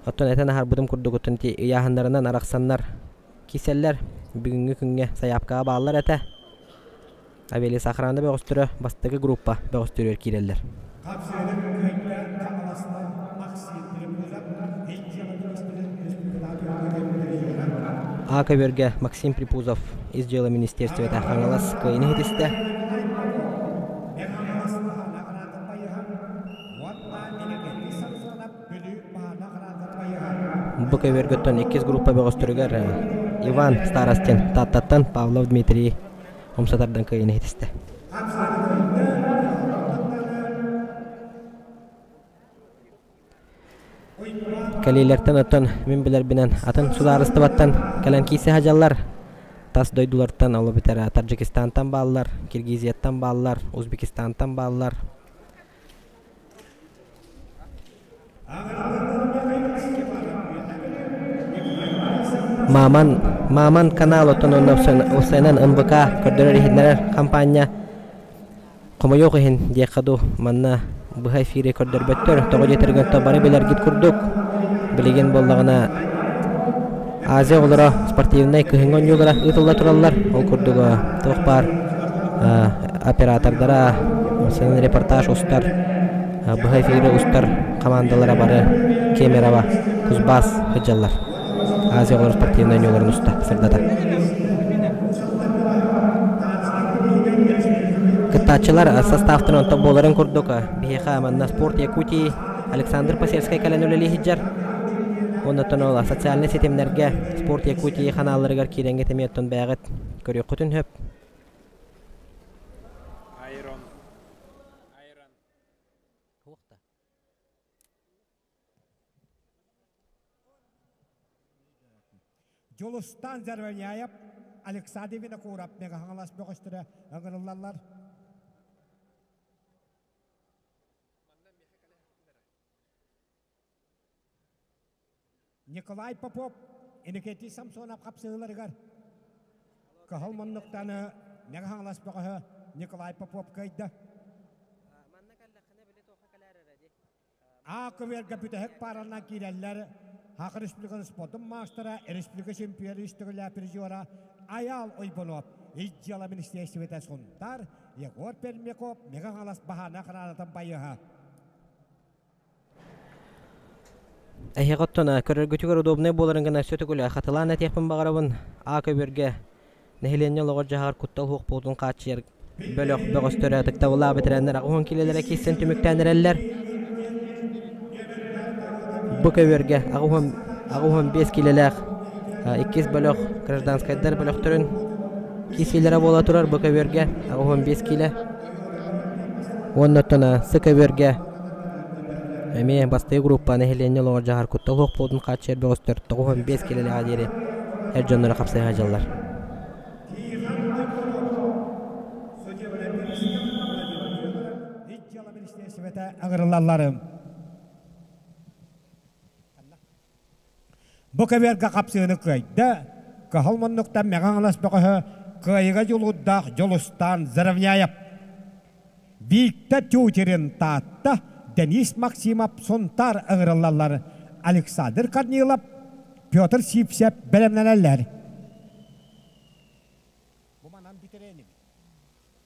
оттон этэн аһарбытым курдук оттон ити ыйааһыннарынан арахсаннар киирсэллэр. Бүгүҥҥү күҥҥэ сайаапкаҕа бааллар этэ. Авиалесоохрана бөҕөстөрө бастакы группа бөҕөстөрүгэр киирэллэр. А көбүөргэ Максим Припузов Ис дьыала министиэристибэтэ Хаҥалас кыайыыны ситистэ. Бу көбүөргөттөн иккис группа бөҕөстөрүгэр Иван Старостин Тааттаттан Павлов Дмитрий умса тардан кыайыыны ситистэ. Кэлиилэртэн оттон мин билэрбинэн атын судаарыстыбаттан кэлэн киирсэ сылдьаллар. Тас дойдулартан ол эбэтэр Таджикистантан бааллар, Киргизияттан бааллар, Узбекистантан бааллар. Маман Маман канал оттон онно УСН НБК көрдөрөр-иһитиннэрэр хампаанньа Хомойуох иһин диэххэ дуу, манна быһа эфири көрдөрбөттөр, тоҕо диэтэргин то бары билэргит курдук, билигин буоллаҕына Азия оҕолоро спортивнай кыһыҥҥы оонньуулара ыытылла тураллар. Ол курдук туох баар оператордара, репортаж устар, быһа эфири устар командалара бары Кемерово, Кузбасс сылдьаллар. Азия оҕолоро спортивнай оонньууларын уста сырдата. Кыттааччылар составтарын онтон буоларын курдук биһиэхэ манна Спорт Якутии Александр Посельскай кэлэн үлэлии сылдьар. Оннуттан ол социальнай ситимнэргэ Спорт Якутии ханаалларыгар киирэҥҥит эмиэ оттон бэйэҕит көрүөххүтүн сөп. Айрон. Айрон. Дьулустаан Зарваняев, Александр Винокуров Мегаһаҥалас бөҕөстөрө ыҥырыллаллар. Николай Попов, Иннокентий Самсонов хапсыһыыларыгар кыһыл муннуктаны Мегаһаҥалас бөҕөһө Николай Попов кыайда. А көбүөргэ бүтэһик пааранан киирэллэр Саха Республикатын спордун маастара, республика чемпиона үстүгүлээх призера Айаал Ойбонов, Ис дьыала министиэристибэтэ Сунтаар, Егор Пермяков, Мэҥэ Хаҥалас баһаана хараанатын байыһа. Эһиэхэ оттон көрөргүтүгэр удобнай буоларын гына өссө төгүл хатылаан этиэхпин баҕарабын. А көбүөргэ Нэһилиэнньэ олоҕор-дьаһаҕар куттал суох буолуутун хааччыйар бөлөх бөҕөстөрө ытыктабыллаах бэтэрээннэр 80 киилэлэрэ киирсэн түмүктээн эрэллэр. Бу көбүөргэ 85 киилэлээх иккис бөлөх гражданскайдар бөлөхтөрүн киирсиилэрэ буола турар бу көбүөргэ 85 киилэ. Уонна оттон сы көбүөргэ эмиэ бастакы группа нэһилиэнньэ олоҕор-дьаһаҕар куттал суох буолуутун хааччыйар бөҕөстөр 95 киилэлээх диэри эр дьонноро хапсыһа сылдьаллар. Ыҥырыллалларым. Бу көбүөргэ хапсыыны кыайда, кыһыл муннуктан Мэҥэ Хаҥалас бөҕөһө кыайыыга дьулуурдаах Дьулустаан Заровняев. Виктор Тютерин Таатта, Денис Максимов Сунтаар ыҥырыллаллар. Александр Корнилов, Петр Сивцев бэлэмнэнэллэр. Бу манан бүтэрээнибит.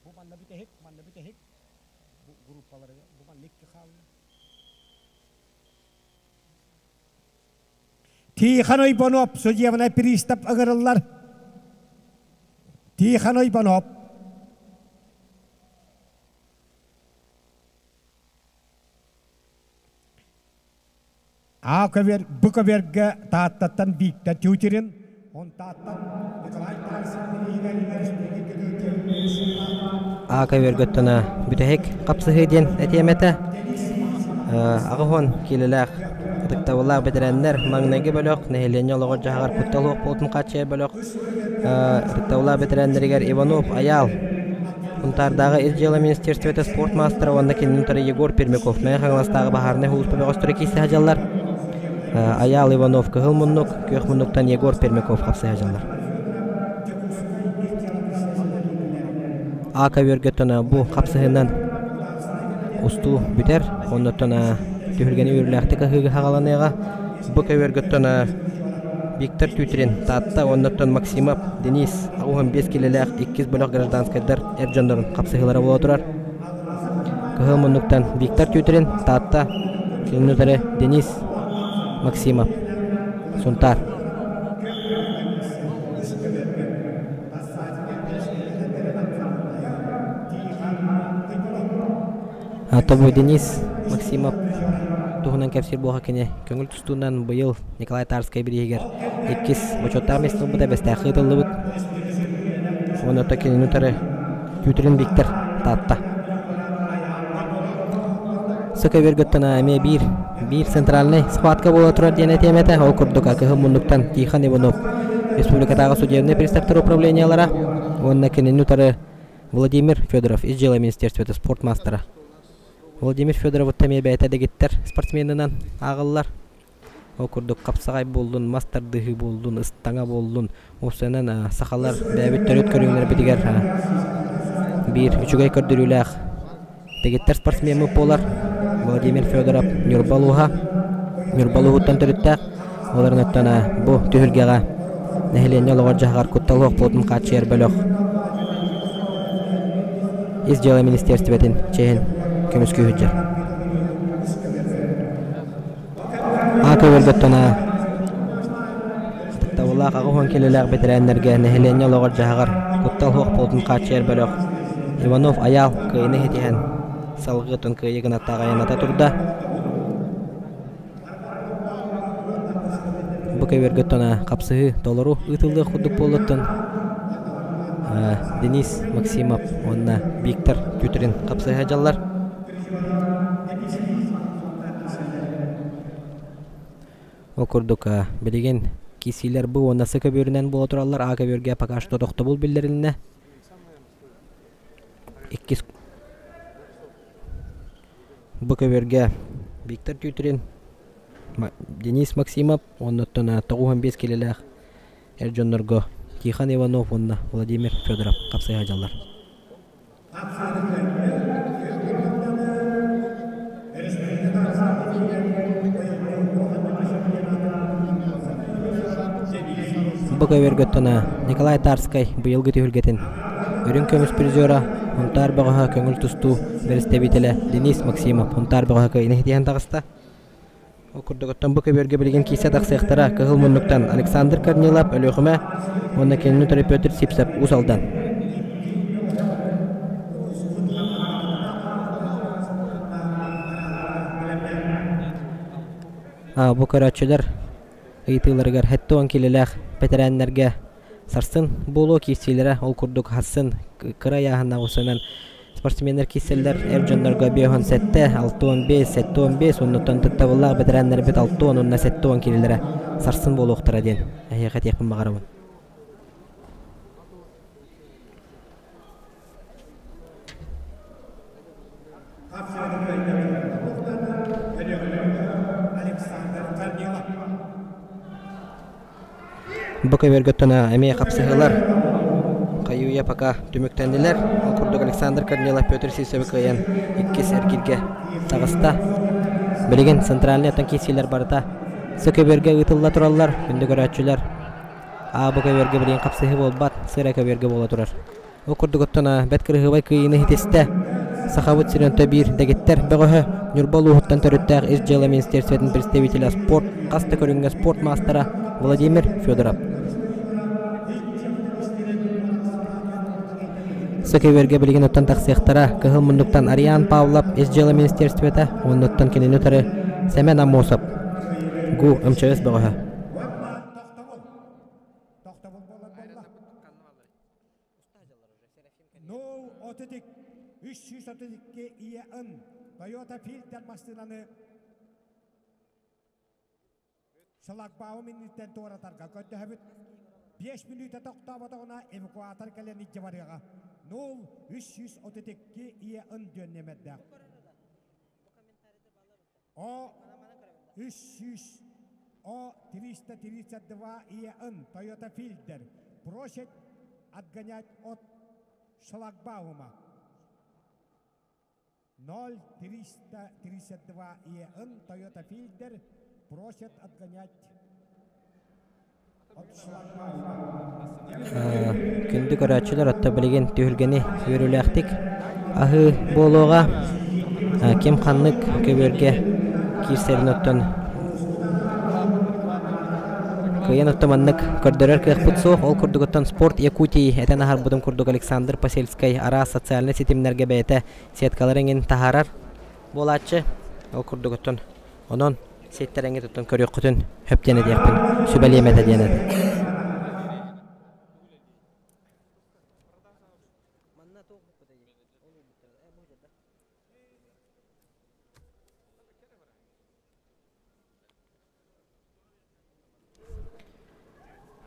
Бу манна бүтэһик, манна бүтэһик. Бу группалары бу манна икки хаалла. Тихон Ойбонов судебный пристав ыҥырыллар. Тихон Ойбонов. А көбүөр, Б көбүөргэ Тааттаттан Виктор Тютерин, Онтааттан Николай Тарасов А көбүөргөттөн бүтэһик хапсыһыы диэн этиэм этэ. Аҕыс киилэлээх ытыктабыллаах бэтэрээннэр маҥнайгы бөлөх нэһилиэнньэ олоҕор-дьаһаҕар куттал суох буолтун хааччыйар бөлөх ытыктабыллаах бэтэрээннэригэр Иванов Айаал Сунтаардааҕы Ис дьыала министерствота спорт маастара уонна кинини утары Егор Пермяков Мэҥэ Хаҥаластааҕы баһаарынай сулууспа бөҕөстөрө киирсэ сылдьаллар. Айаал Иванов кыһыл муннук, күөх муннуктан Егор Пермяков хапсыһа сылдьаллар. А көбүөргөттөн бу хапсыһынан устуу бүтэр. Оннуттан түһүлгэни үөрүүлээхтик аһыыга хаҕаланыаҕа. Бу көбүөргөттөн Виктор Тютрин, Таатта уоннаттан Максимов, Денис 15 килэлээх иккис бөлөх гражданскайдар эр дьоннорун хапсыһыылара буола турар. Кыһыл муннуктан Виктор Тютрин, Таатта, кинини утары Денис Максимов, Сунтаар. Тобу Денис Максимов туһунан кэпсиир буолха кини көҥүл тустуунан быйыл Николай Тарскай бирииһигэр иккис бочуоттаах миэстэ ылбыта бэстээххэ ыытыллыбыт. Уонна кинини утары Тютрин Виктор Таатта. Сыка эмиэ биир биир центральный схватка буола турар диэн этиэм этэ. Ол курдук кыһыл муннуктан Тихон Иванов республикатааҕы судебнай приставтар управлениелара уонна кинини утары Владимир Федоров ис дьыала министерствота спорт маастара. Владимир Федоров эмиэ бэйэтэ дэгиттэр спортсменынан ааҕыллар. Ол курдук хапсаҕай буоллун, мас тардыһыы буоллун, ыстаҥа буоллун, уопсайынан сахалар бэйэбит төрүт көрүҥнэрбитигэр биир үчүгэй көрдөрүүлээх дэгиттэр спортсмеммыт буолар. Владимир Федоров Ньурба улууһа, Ньурба улууһуттан төрүттээх. Олорон оттон бу түһүлгэҕэ нэһилиэнньэ олоҕор-дьаһаҕар куттал суох буолуутун хааччыйар бөлөх Ис дьыала министиэристибэтин чиэһин көмүскүү сылдьар. Аа көбөлгөттөн ытыктабыллаах 80 килэлээх бэтэрээннэргэ нэһилиэнньэ олоҕор-дьаһаҕар куттал суох буолуутун хааччыйар бөлөх Иванов Айаал кыайыыны ситиһэн салгыы отун кыайыы гынаттаах айанната турда. Бу көбүөргөттөн хапсыһыы толору ыытыллыах курдук буоллуттан Денис Максимов уонна Виктор Тютрин хапсыһа дьаллар. Ол курдук билигин киисиилэр бу уонна С көбүөрүнэн буола тураллар. А көбүөргэ пока что тохтобул биллэрилиннэ. Иккис Бу көбүөргэ Виктор Тютрин, Денис Максимов уонна 95 килэлээх эр дьоннорго Тихон Иванов уонна Владимир Федоров хапсыһа сылдьаллар. Бу көбүөргөттөн Николай Тарскай быйылгы түһүлгэтин үрүҥ көмүс призера Һунтаар бөҕөһө көҥүл тустуу бэрэстэбиитэлэ Денис Максимов Һунтаар бөҕөһө кыайыыны ситиһэн таҕыста. Ол курдук оттон бу көбүөргэ билигин киирсэ тахсыахтара Кыһыл муннуктан Александр Корнилов Өлүөхүмэ уонна кинини утары Петр Сипсов Уус Алдан. Бу көрөөччүлэр ыйытыыларыгар 70 киилэлээх бэтэрээннэргэ Сарсын буолуо киирсиилэрэ ол курдук сарсын кыра ыйааһыннаах усунан спортсменнар киирсэллэр эр дьоннорго 57, 65, 75 уоннуттан туттабыллаах бэтэрээннэрбит 60 уонна 70 киилэлэрэ сарсын буолуохтара диэн эһиэхэ этиэхпин баҕарабын. Бу көбүөргэ эмиэ хапсыһыылар хайыы-үйэ пока түмүктэннилэр. Ол курдук Александр Корнилов Петр Сивцеви кыайан иккис эргииргэ таҕыста. Билигин центральнай оттон киирсиилэр барыта С көбүөргэ ыытылла тураллар. Күндү көрөөччүлэр, А бу көбүөргэ билигин хапсыһыы буолбат, С эрэ көбүөргэ буола турар. Ол курдук оттон бэрт кырыһыабай кыайыыны ситистэ. Сахабыт сирин онто биир дэгиттэр бөҕөһө Ньурба улууһуттан төрүттээх Ис дьыала министерствотын представителэ спорт хас да көрүҥҥэ спорт маастара Владимир Федоров. Сөкөбүөргэ билигин оттон тахсыахтара Кыһыл муннуктан Ариан Павлов Ис дьыала министерствота уоннуттан кинини утары Сэмэн Аммосов ГУ МЧС бөҕөһө. Ноу отутик 332 ИЭН Toyota Filter массыынаны шлагбаум инниттэн туоратарга көрдөһөбүт. 5 мүнүүтэ тохтооботоҕуна эвакуатор кэлэн илдьэ барыаҕа. 0 332 ИЭН диэн нэмэрдээх. О 300 О 332 ИЭН Toyota Fielder просит отгонять от шлагбаума. 0332 ЕН Toyota Fielder просят отгонять от шлагбаума. Күндү көрөөччүлэр отто билигин түһүлгэни үөрүүлээхтик аһыы буолуоҕа. Ким ханнык көбүөргэ киирсэрин оттон кыайан отто маннык көрдөрөр кыахпыт суох. Ол курдук оттон Спорт Якутии этэн аһарбытым курдук Александр Посельскай араас социальнай ситимнэргэ бэйэтэ сеткалары эҥин таһаарар буолааччы. Ол курдук оттон онон сиэттэрэҥҥит оттон көрүөххүтүн сөп диэн этиэхпин сүбэлиэм этэ диэн этэ.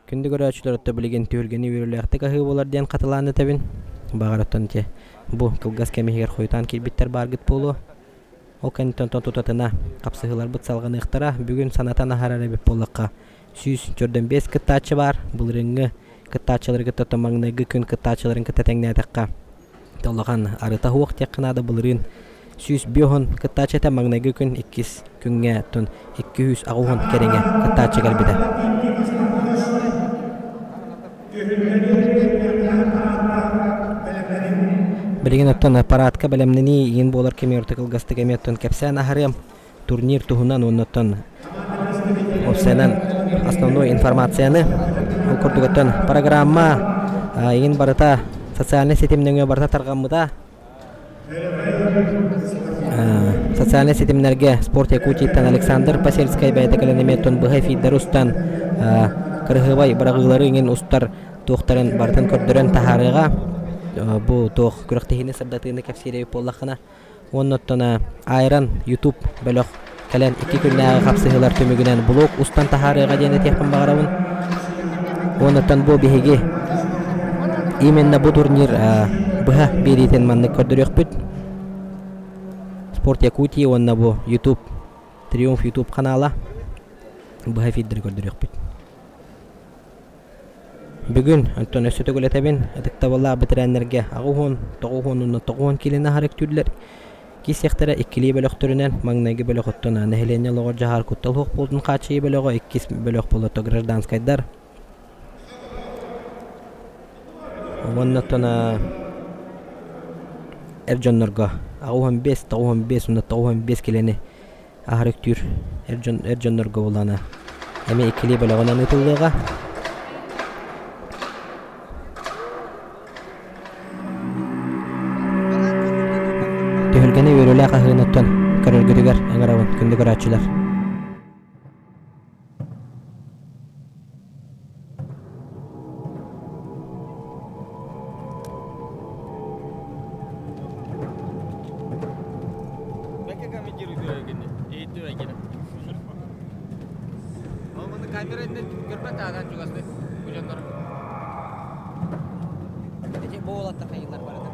Күндү көрөөччүлэр өттө билигин түһүлгэни үөрүүлээхтик аһыы буолар диэн хатылаан этэбин. Баҕар оттон ити бу кылгас кэм иһигэр хойутаан киирбиттэр бааргыт буолуо. Ол кэнниттэн онтон тутатына хапсыһыыларбыт салҕаныахтара. Бүгүн санатан аһарар эбит буоллахха 145 кыттааччы баар. Былырыыҥҥы кыттааччылары кытта оттон маҥнайгы күн кыттааччыларын кытта тэҥнээтэххэ улахан арыта суох диэххэ наада былырыын 105 кыттааччы этэ маҥнайгы күн иккис күҥҥэ оттон 280 кэриҥэ кыттааччы кэлбитэ. Билигин оттон аппаратка бэлэмнэнии иин буолар кэми орто кылгастык эмиэ оттон кэпсээн аһарыам турнир туһунан уонна оттон уопсайынан основной информацияны ол курдук оттон программа иин барыта социальнай ситим нөҥүө барыта тарҕаммыта Социальнай ситимнэргэ Спорт Якутиттан Александр Посельскай бэйэтэ кэлэн эмиэ оттон быһа эфирдэри устан кырыһыабай быраҕыылары иҥин устар туохтарын барытын көрдөрөн таһаарыаҕа. Бу туох күрэхтэһиини сырдатыыны кэпсиир эбит буоллаххына. Уонна оттон Айрон YouTube бөлөх кэлэн икки күннээҕи хапсыһыылар түмүгүнэн блог устан таһаарыаҕа диэн этиэхпин баҕарабын. Уонна оттон бу биһиги именно бу турнир быһа биэриитин маннык көрдөрүөхпүт. Спорт Якутии уонна бу YouTube Триумф YouTube канала быһа эфирдэри көрдөрүөхпүт. Бүгүн онтон өссө төгүл этэбин, ытыктабыллаах бэтэрээннэргэ аҕыс уон, тоҕус уон уонна тоҕус уон киилэни аһара үктүүллэр. Киирсиэхтэрэ иккилии бөлөхтөрүнэн, маҥнайгы бөлөх оттон нэһилиэнньэ олоҕор дьаһаар куттал суох буолтун хааччыйыы бөлөҕө, иккис бөлөх буолуо гражданскайдар. Уонна оттон эр дьоннорго 85, 95 уонна 95 киилэни аһара үктүүр эр дьон эр дьоннорго булана эмиэ иккилии бөлөҕүнэн ыытыллыаҕа. Түһүлгэни үөрүүлээх аһыыныттан көрөргүтүгэр ыҥырабын күндү көрөөччүлэр. Камера көрбөт аадан чугасты бу дьоннор. Эти буолаттар хайылар барыта.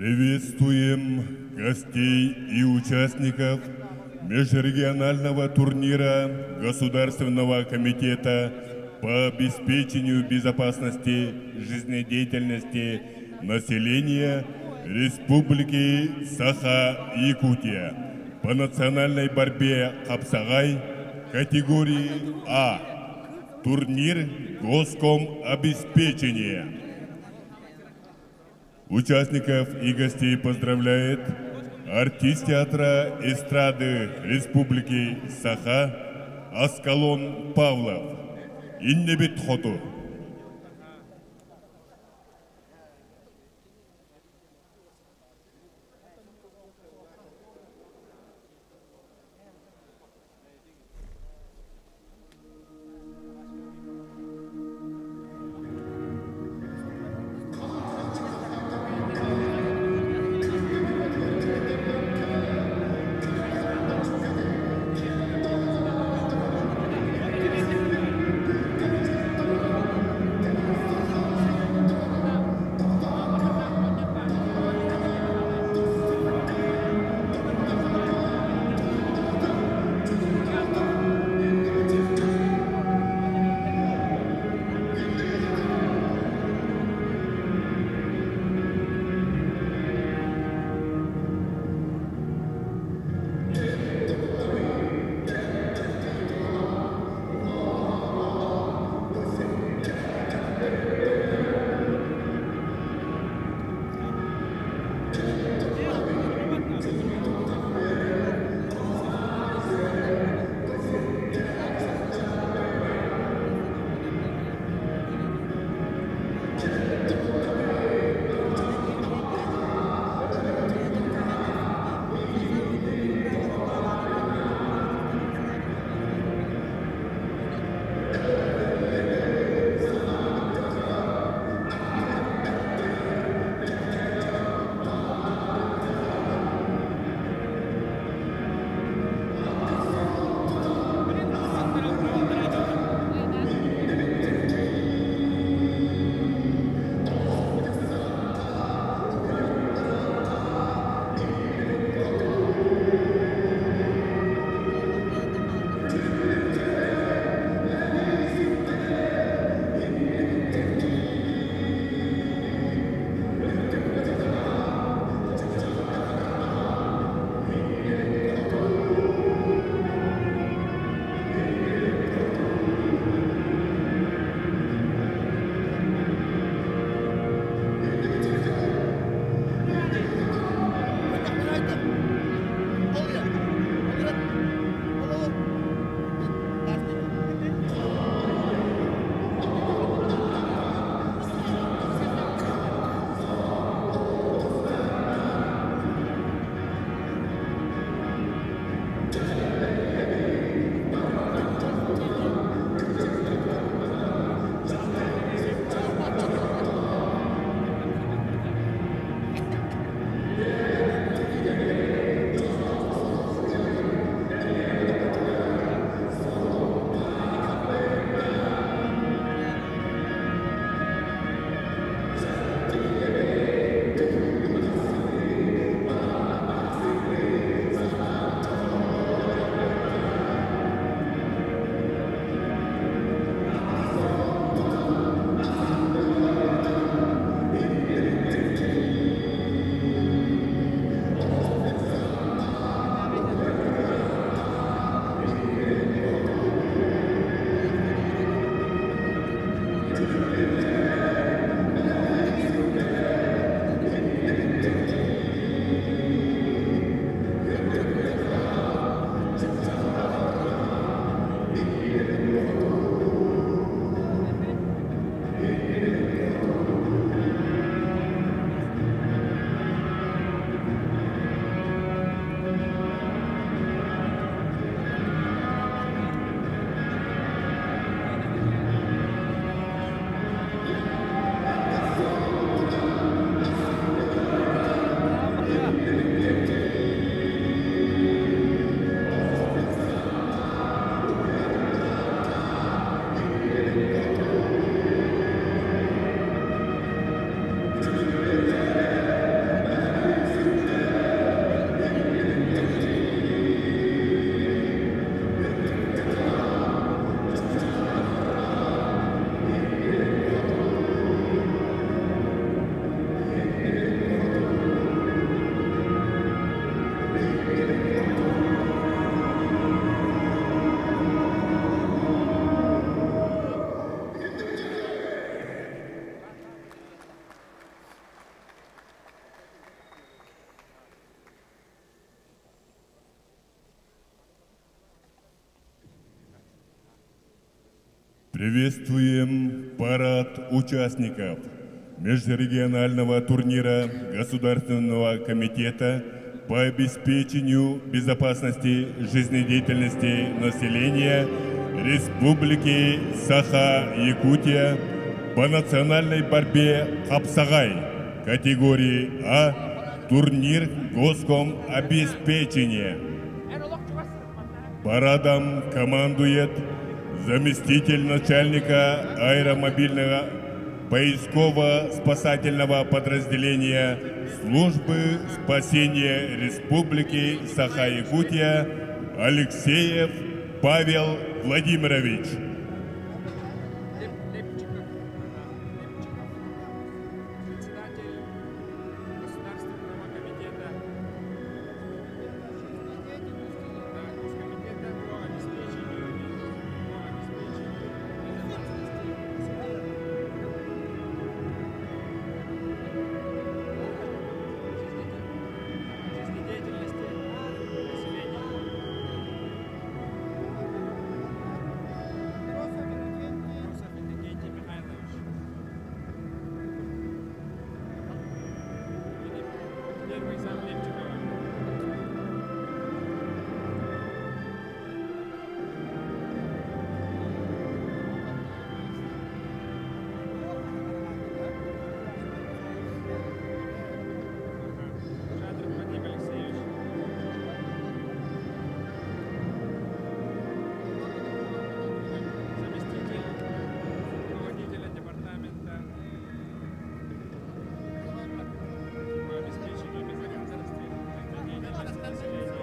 Приветствуем гостей и участников межрегионального турнира Государственного комитета по обеспечению безопасности жизнедеятельности населения Республики Саха-Якутия по национальной борьбе «Хапсагай» категории А. Турнир Госкомобеспечения. Участников и гостей поздравляет артист театра эстрады Республики Саха Аскалон Павлов. Иннибит хоту. Приветствуем парад участников межрегионального турнира Государственного комитета по обеспечению безопасности жизнедеятельности населения Республики Саха-Якутия по национальной борьбе «Хапсагай» категории А турнир госкомобеспечения. Парадом командует заместитель начальника аэромобильного поисково-спасательного подразделения Службы спасения Республики Саха-Якутия Алексеев Павел Владимирович. Председатель Государственного комитета Госкомитета по обеспечению, по обеспечению безопасности жизнедеятельности населения. Трусов Иннокентий Михайлович. Первый зам Лепчикова. Шадрин Вадим Алексеевич. Заместитель руководителя департамента по обеспечению безопасности жизнедеятельности населения. Жизнедеятельности населения.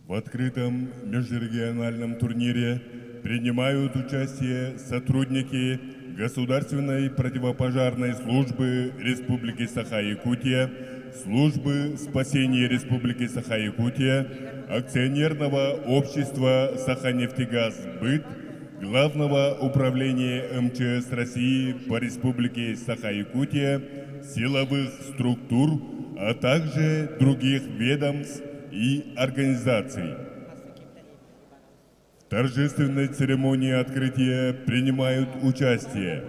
В открытом межрегиональном турнире принимают участие сотрудники Государственной противопожарной службы Республики Саха-Якутия, Службы спасения Республики Саха-Якутия, Акционерного общества «Саханефтегаз-Быт», Главного управления МЧС России по Республике Саха-Якутия, силовых структур, а также других ведомств и организаций. В торжественной церемонии открытия принимают участие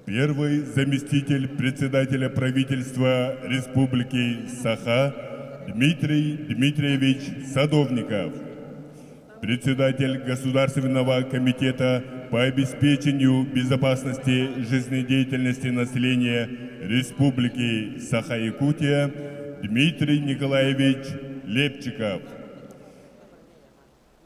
первый заместитель председателя правительства Республики Саха Дмитрий Дмитриевич Садовников, председатель Государственного комитета по обеспечению безопасности жизнедеятельности населения Республики Саха-Якутия Дмитрий Николаевич Лепчиков,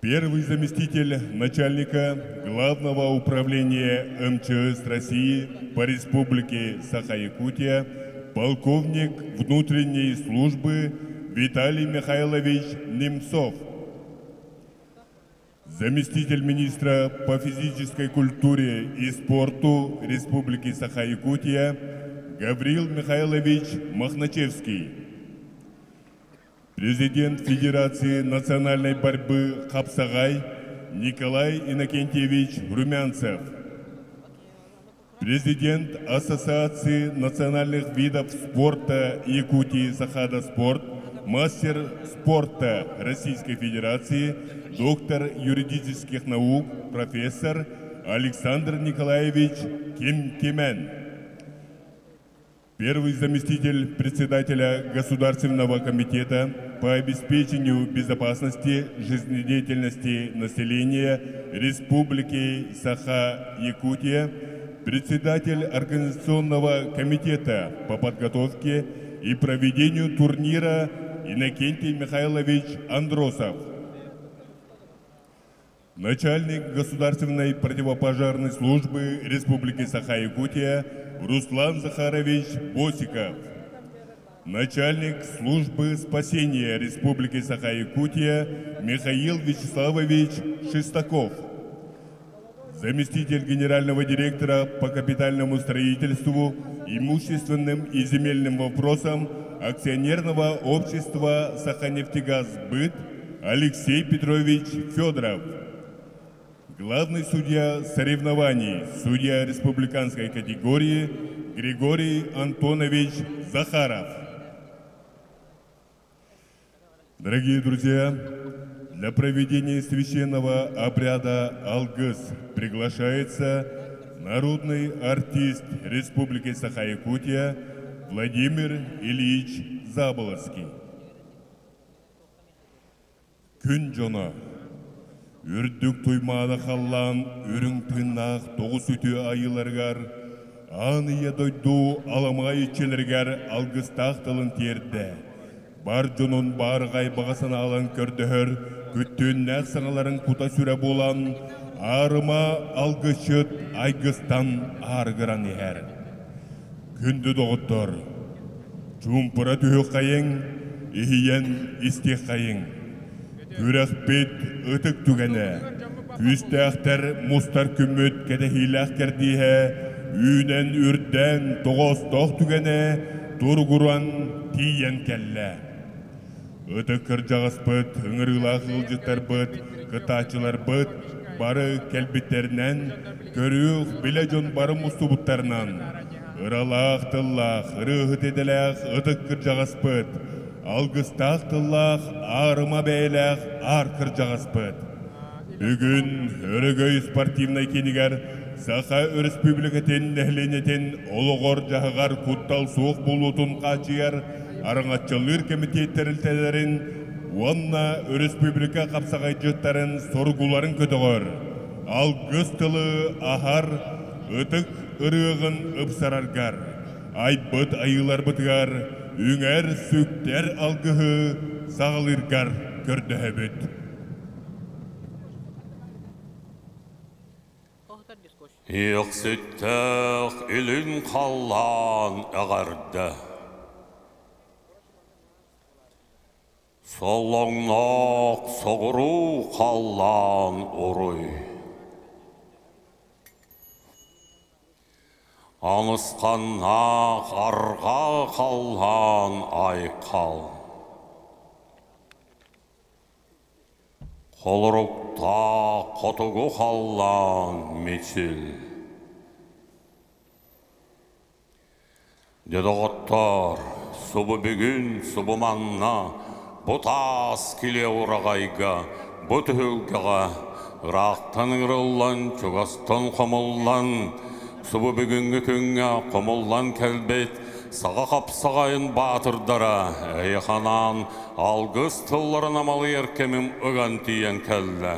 первый заместитель начальника Главного управления МЧС России по Республике Саха-Якутия, полковник внутренней службы Виталий Михайлович Немцов, заместитель министра по физической культуре и спорту Республики Саха-Якутия Гаврил Михайлович Махначевский, президент Федерации национальной борьбы Хапсагай Николай Иннокентьевич Румянцев, президент Ассоциации национальных видов спорта Якутии Сахада Спорт, мастер спорта Российской Федерации, доктор юридических наук, профессор Александр Николаевич Ким Кимен. Первый заместитель председателя Государственного комитета по обеспечению безопасности жизнедеятельности населения Республики Саха-Якутия, председатель Организационного комитета по подготовке и проведению турнира Иннокентий Михайлович Андросов. Начальник Государственной противопожарной службы Республики Саха-Якутия Руслан Захарович Босиков. Начальник службы спасения Республики Саха-Якутия Михаил Вячеславович Шестаков. Заместитель генерального директора по капитальному строительству, имущественным и земельным вопросам акционерного общества «Саханефтегазсбыт» Алексей Петрович Федоров. Главный судья соревнований, судья республиканской категории Григорий Антонович Захаров. Дорогие друзья, для проведения священного обряда «Алгыс» приглашается народный артист Республики Саха-Якутия Владимир Ильич Заболоцкий. Күн дьоно, үрдүк Туймаада халлаан үрүҥ тыыннаах тоҕус үтүө айыыларыгар, аан ийэ дойду аламаҕай иччилэригэр алгыстаах тылын тиэрдэ. Бар дьонун баарҕай баҕа санааларын көрдөһөр күттүөннээх саҥаларын кута-сүрэ буолан, аарыма алгысчыт айгыстан аарыгыран иһэр. Күндү доҕоттор, чуумпура түһүөххэйиҥ, иһийэн истиэххэйиҥ. Күрэхпит ытык түгэнэ, күүстээхтэр мустар күммүт кэтэһиилээх кэрдииһэ үүнэн үрдээн тоҕоостоох түгэнэ туругуран тиийэн кэллэ. Ытык кырдьаҕаспыт, ыҥырыылаах ыалдьыттарбыт, кытааччыларбыт бары кэлбиттэринэн, көрүөх, билэ дьон бары мустубуттарынан, ыралаах тыллаах, ырыаһыт идэлээх ытык кырдьаҕаспыт, алгыстаах тыллаах, аарыма бэйэлээх аар кырдьаҕаспыт. Бүгүн Өрөгөй спортивнай киинигэр Саха Өрөспүүбүлүкэтин нэһилиэнньэтин олоҕор-дьаһаҕар куттал суох буолуутун хааччыйар араҥаччылыыр кэмитиэт тэрилтэлэрин уонна өрөспүүбүлүкэ хапсаҕайдьыттарын соругуларын көтөҕөр, алгыс тылы аһар ытык ырыаҕын ыпсараргар, айбыт айыыларбытыгар үҥэр-сүктэр алгыһы саҕалыыргар көрдөһөбүт. Иэхситтээх илин халлаан эҕэрдэ Солоҥноох соҕуруу халлаан уруй Аҥысханнаах арҕаа халлаан айхал Холоруктаах хотугу халлаан мичил Дьэ, доҕоттоор, субу бүгүн, субу манна, бу таас килиэ ураҕайга, бу түһүлгэҕэ ыраахтан ыҥырыллан, чугастан хомуллан, субу бүгүҥҥү күҥҥэ хомуллан кэлбит саха хапсаҕайын баатырдара эйиэхэ анаан алгыс тылларын амалыйар кэмим ыган тиийэн кэллэ.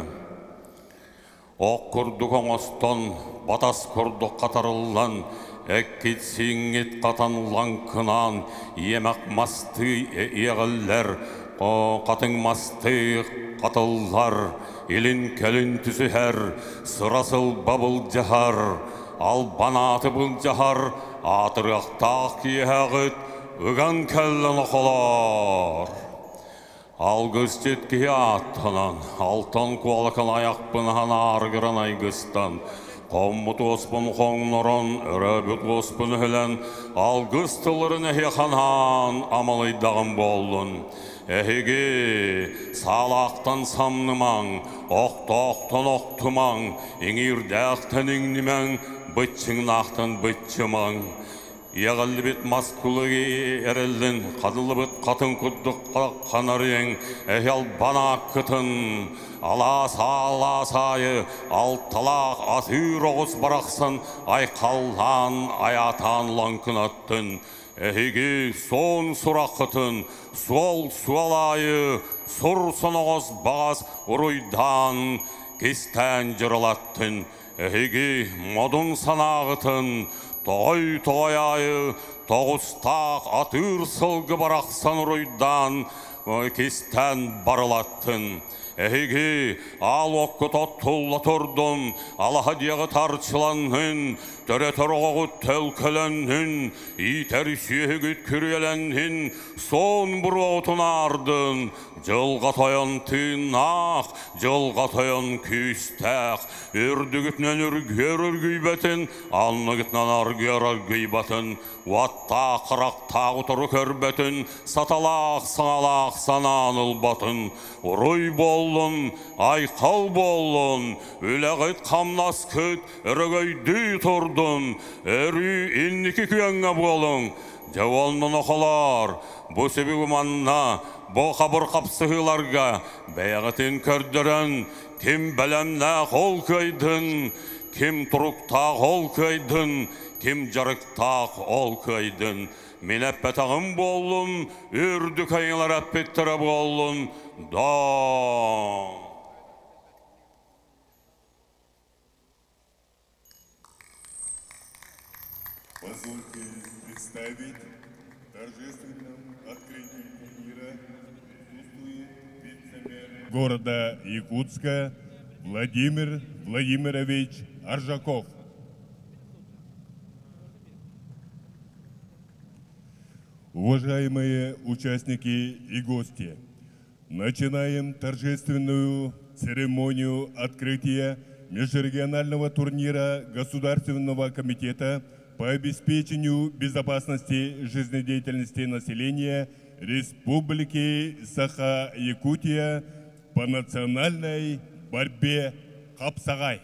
Ох курдук оҥостон, батас курдук хатарыллан, эккит-сииҥҥит хатан лаҥкынаан, иэмэх мастыы иэҕиллэр, хатыҥ мастыы хатыллар, илин-кэлин түсүһэр, сыра-сылба былдьаһар, албан ааты былдьаһар, аатырыахтаах киэһэҕит ыган кэллэ нохолоор. Алгысчыт киһи ааттанан, алтан куолакал айахпын аһан айгыстан, хоммут уоспун хоҥнорон, өрөөбүт уоспун өһүлэн, алгыс тылларын эһиэхэ амалыйдаҕым буоллун. Эһиги саалаахтан самнымаҥ, охтоохтон охтумаҥ, иҥиирдээхтэн иҥнимэҥ, быччыҥнаахтан быччымаҥ. Иэҕиллибит мас кулуги эрэллин, хатыллыбыт хатын курдук ханарыйыҥ, эһэл банааккытын, алаас алаас аайы алталаах атыыр оҕус барахсан айхаллаан айаатаан лоҥкунаттын. Эһиги суон сураххытын суол суол аайы сур соноҕос баҕас уруйдаан кистээн дьырылаттын. Эһиги модун санааҕытын тоҕой-тоҕой аайы тоҕустаах атыыр сылгы барахсан уруйдаан кистээн барылаттын. Эһиги аал оккут оттулла турдун, алаһа диэҕит арчыланнын, төрөтөр оҕоҕут төлкөлөннүн, иитэр сүөһүгүт күрүөлэннин, суон буруоҕутун аардын, дьылҕа тойон тыыннаах, дьылҕа тойон күүстээх, үрдүгүтүнэн үргүөр үргүйбэтин, анныгытынан аргыар аргыйбатын, уоттаах харахтаах утары көрбөтүн, саталаах саҥалаах санаан ылбатын, уруй буоллун, айхал буоллун, үлэҕит-хамнаскыт өрөгөйдүү турдун, өрүү инники күөҥҥэ буолуҥ. Дьэ уонна нохолоор, бу сүбүгү манна, бу хабыр хапсыһыыларга бэйэҕитин көрдөрөн, ким бэлэмнээх ол кыайдын, ким туруктаах ол кыайдын, ким дьарыктаах ол кыайдын. Мин эппэтэҕим буоллун, үрдүк айылар эппиттэрэ буоллун, доо. Позвольте представить торжественном открытии турнира присутствует вице-мэр города Якутска Владимир Владимирович Аржаков. Уважаемые участники и гости, начинаем торжественную церемонию открытия межрегионального турнира Государственного комитета по обеспечению безопасности жизнедеятельности населения Республики Саха-Якутия по национальной борьбе Хапсагай.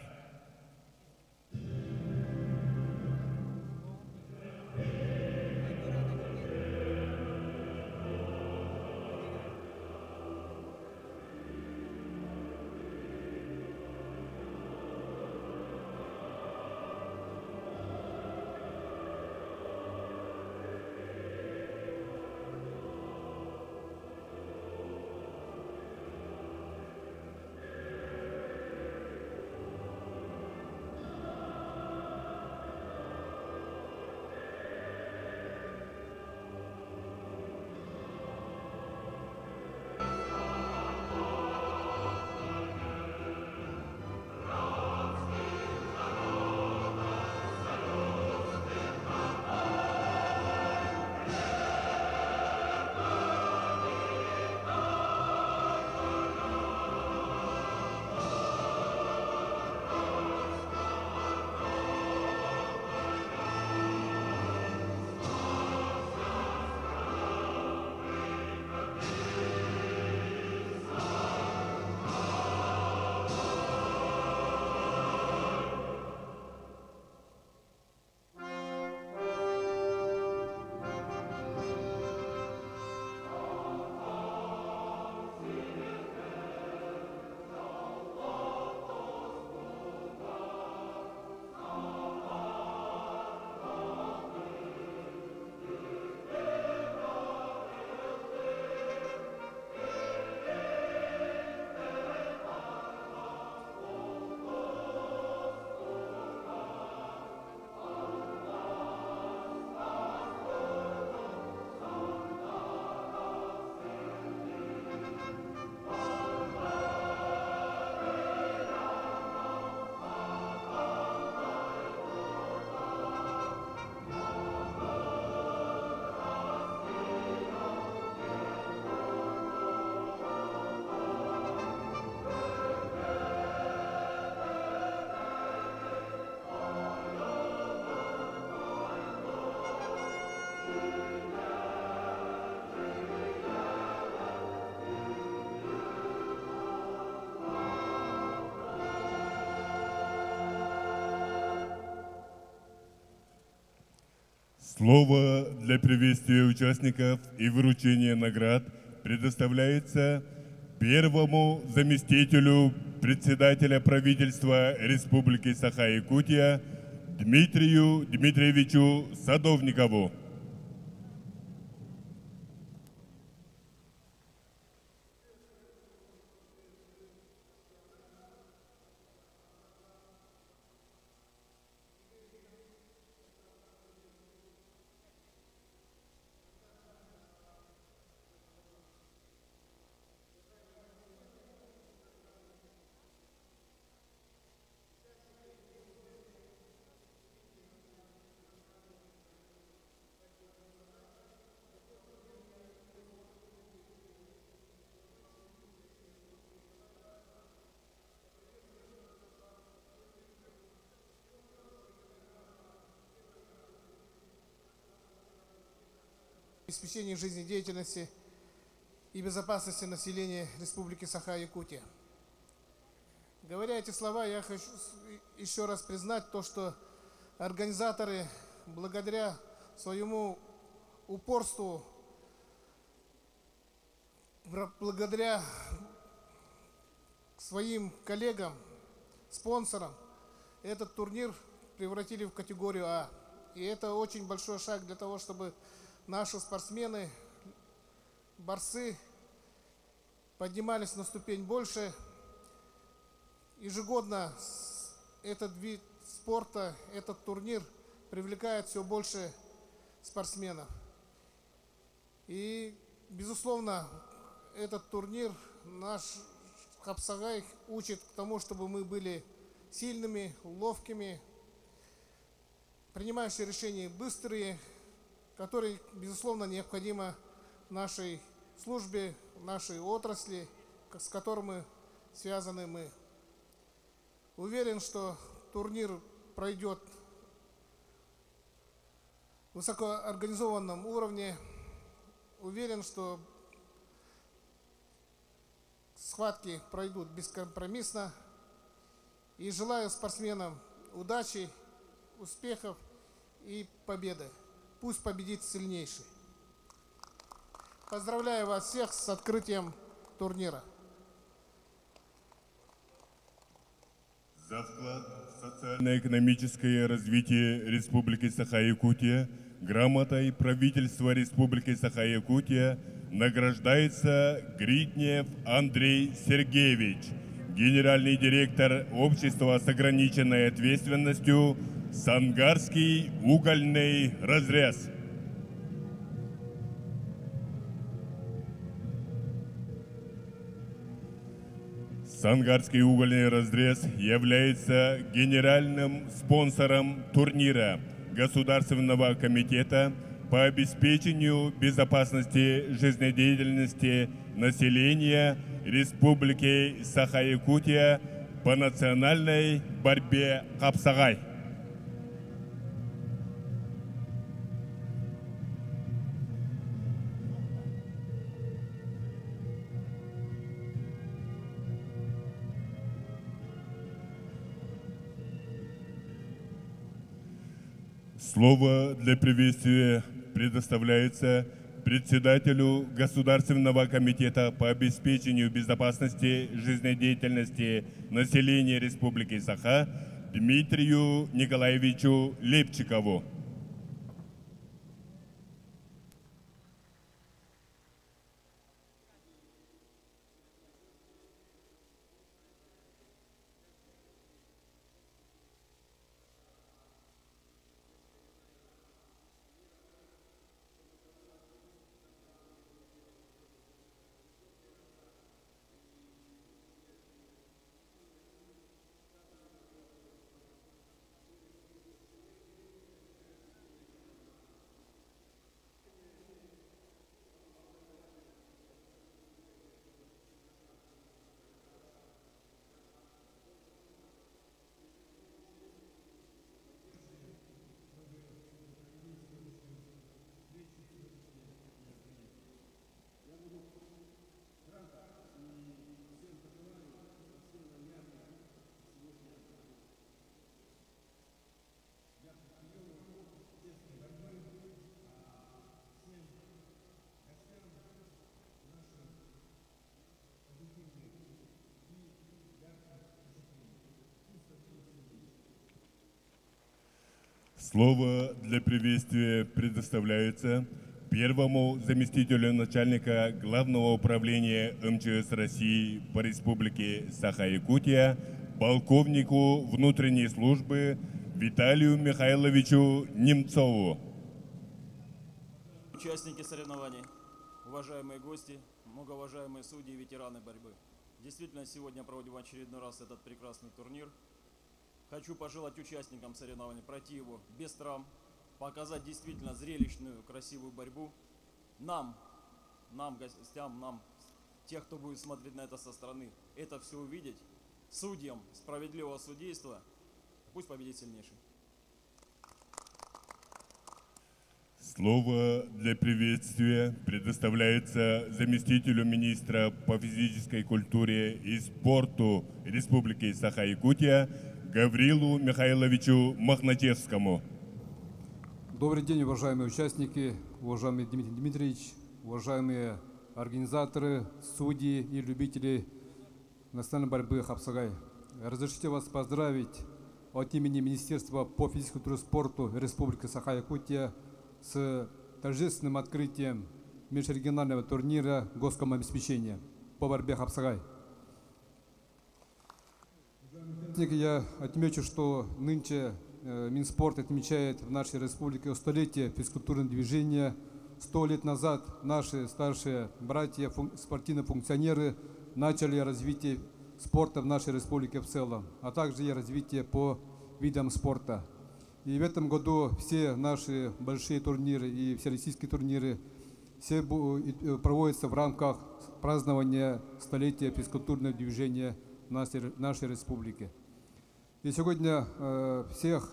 Слово для приветствия участников и вручения наград предоставляется первому заместителю председателя правительства Республики Саха-Якутия Дмитрию Дмитриевичу Садовникову. Обеспечении жизнедеятельности и безопасности населения Республики Саха-Якутия. Говоря эти слова, я хочу еще раз признать то, что организаторы, благодаря своему упорству, благодаря своим коллегам, спонсорам, этот турнир превратили в категорию А. И это очень большой шаг для того, чтобы наши спортсмены, борцы поднимались на ступень больше. Ежегодно этот вид спорта, этот турнир привлекает все больше спортсменов. И, безусловно, этот турнир наш Хапсагай учит к тому, чтобы мы были сильными, ловкими, принимающие решения быстрые, которые, безусловно, необходимы нашей службе, нашей отрасли, с которыми связаны мы. Уверен, что турнир пройдет в высокоорганизованном уровне. Уверен, что схватки пройдут бескомпромиссно. И желаю спортсменам удачи, успехов и победы. Пусть победит сильнейший. Поздравляю вас всех с открытием турнира. За вклад в социально-экономическое развитие Республики Саха-Якутия грамотой правительства Республики Саха-Якутия награждается Гриднев Андрей Сергеевич, генеральный директор общества с ограниченной ответственностью «Сангарский угольный разрез». Сангарский угольный разрез является генеральным спонсором турнира Государственного комитета по обеспечению безопасности жизнедеятельности населения Республики Саха-Якутия по национальной борьбе Хапсагай. Слово для приветствия предоставляется председателю Государственного комитета по обеспечению безопасности жизнедеятельности населения Республики Саха Дмитрию Николаевичу Лепчикову. Слово для приветствия предоставляется первому заместителю начальника Главного управления МЧС России по Республике Саха-Якутия, полковнику внутренней службы Виталию Михайловичу Немцову. Участники соревнований, уважаемые гости, многоуважаемые судьи и ветераны борьбы. Действительно, сегодня проводим в очередной раз этот прекрасный турнир. Хочу пожелать участникам соревнований пройти его без травм, показать действительно зрелищную, красивую борьбу. Нам, гостям, нам, тех, кто будет смотреть на это со стороны, это все увидеть. Судьям справедливого судейства, пусть победит сильнейший. Слово для приветствия предоставляется заместителю министра по физической культуре и спорту Республики Саха-Якутия Гаврилу Михайловичу Мохначевскому. Добрый день, уважаемые участники, уважаемый Дмитрий Дмитриевич, уважаемые организаторы, судьи и любители национальной борьбы Хапсагай. Разрешите вас поздравить от имени Министерства по физической культуре и спорту Республики Саха-Якутия с торжественным открытием межрегионального турнира госкомобеспечения по борьбе Хапсагай. Я отмечу, что нынче Минспорт отмечает в нашей республике столетие физкультурного движения. 100 лет назад наши старшие братья, спортивные функционеры, начали развитие спорта в нашей республике в целом, а также и развитие по видам спорта. И в этом году все наши большие турниры и всероссийские турниры все проводятся в рамках празднования столетия физкультурного движения нашей республики. И сегодня всех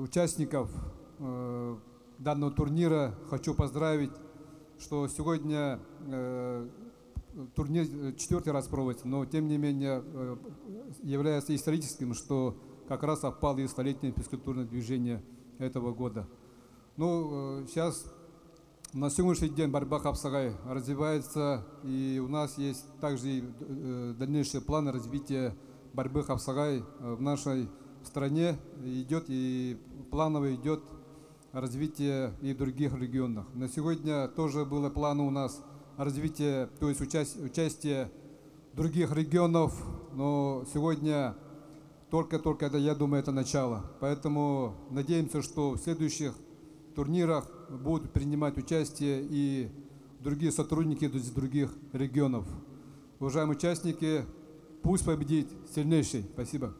участников данного турнира хочу поздравить, что сегодня турнир четвертый раз проводится, но тем не менее является историческим, что как раз совпало и столетнее физкультурное движение этого года. Ну, сейчас на сегодняшний день борьба Хапсагай развивается, и у нас есть также и дальнейшие планы развития борьбы Хапсагай в нашей стране. Идет и планово идет развитие и в других регионах. На сегодня тоже было планы у нас развитие, то есть участие других регионов, но сегодня только-только это, я думаю, это начало. Поэтому надеемся, что в следующих турнирах будут принимать участие и другие сотрудники из других регионов. Уважаемые участники, пусть победит сильнейший. Спасибо.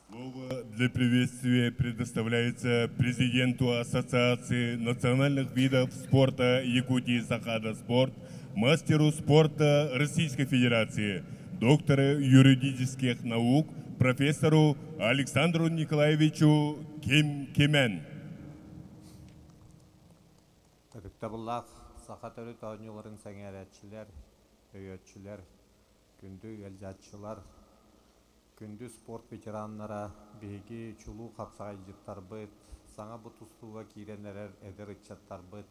Слово для приветствия предоставляется президенту Ассоциации национальных видов спорта Якутии Сахада Спорт, мастеру спорта Российской Федерации, доктору юридических наук, профессору Александру Николаевичу Ким Кимен. Ытыктабыллаах саха төрүт оонньууларын сэҥээрээччилэр, өйөөччүлэр, күндү ыалдьааччылар, күндү спорт ветераннара, биһиги чулуу хапсаҕайдьыттарбыт, саҥа бу тустууга киирэн эрэр эдэр ыччаттарбыт,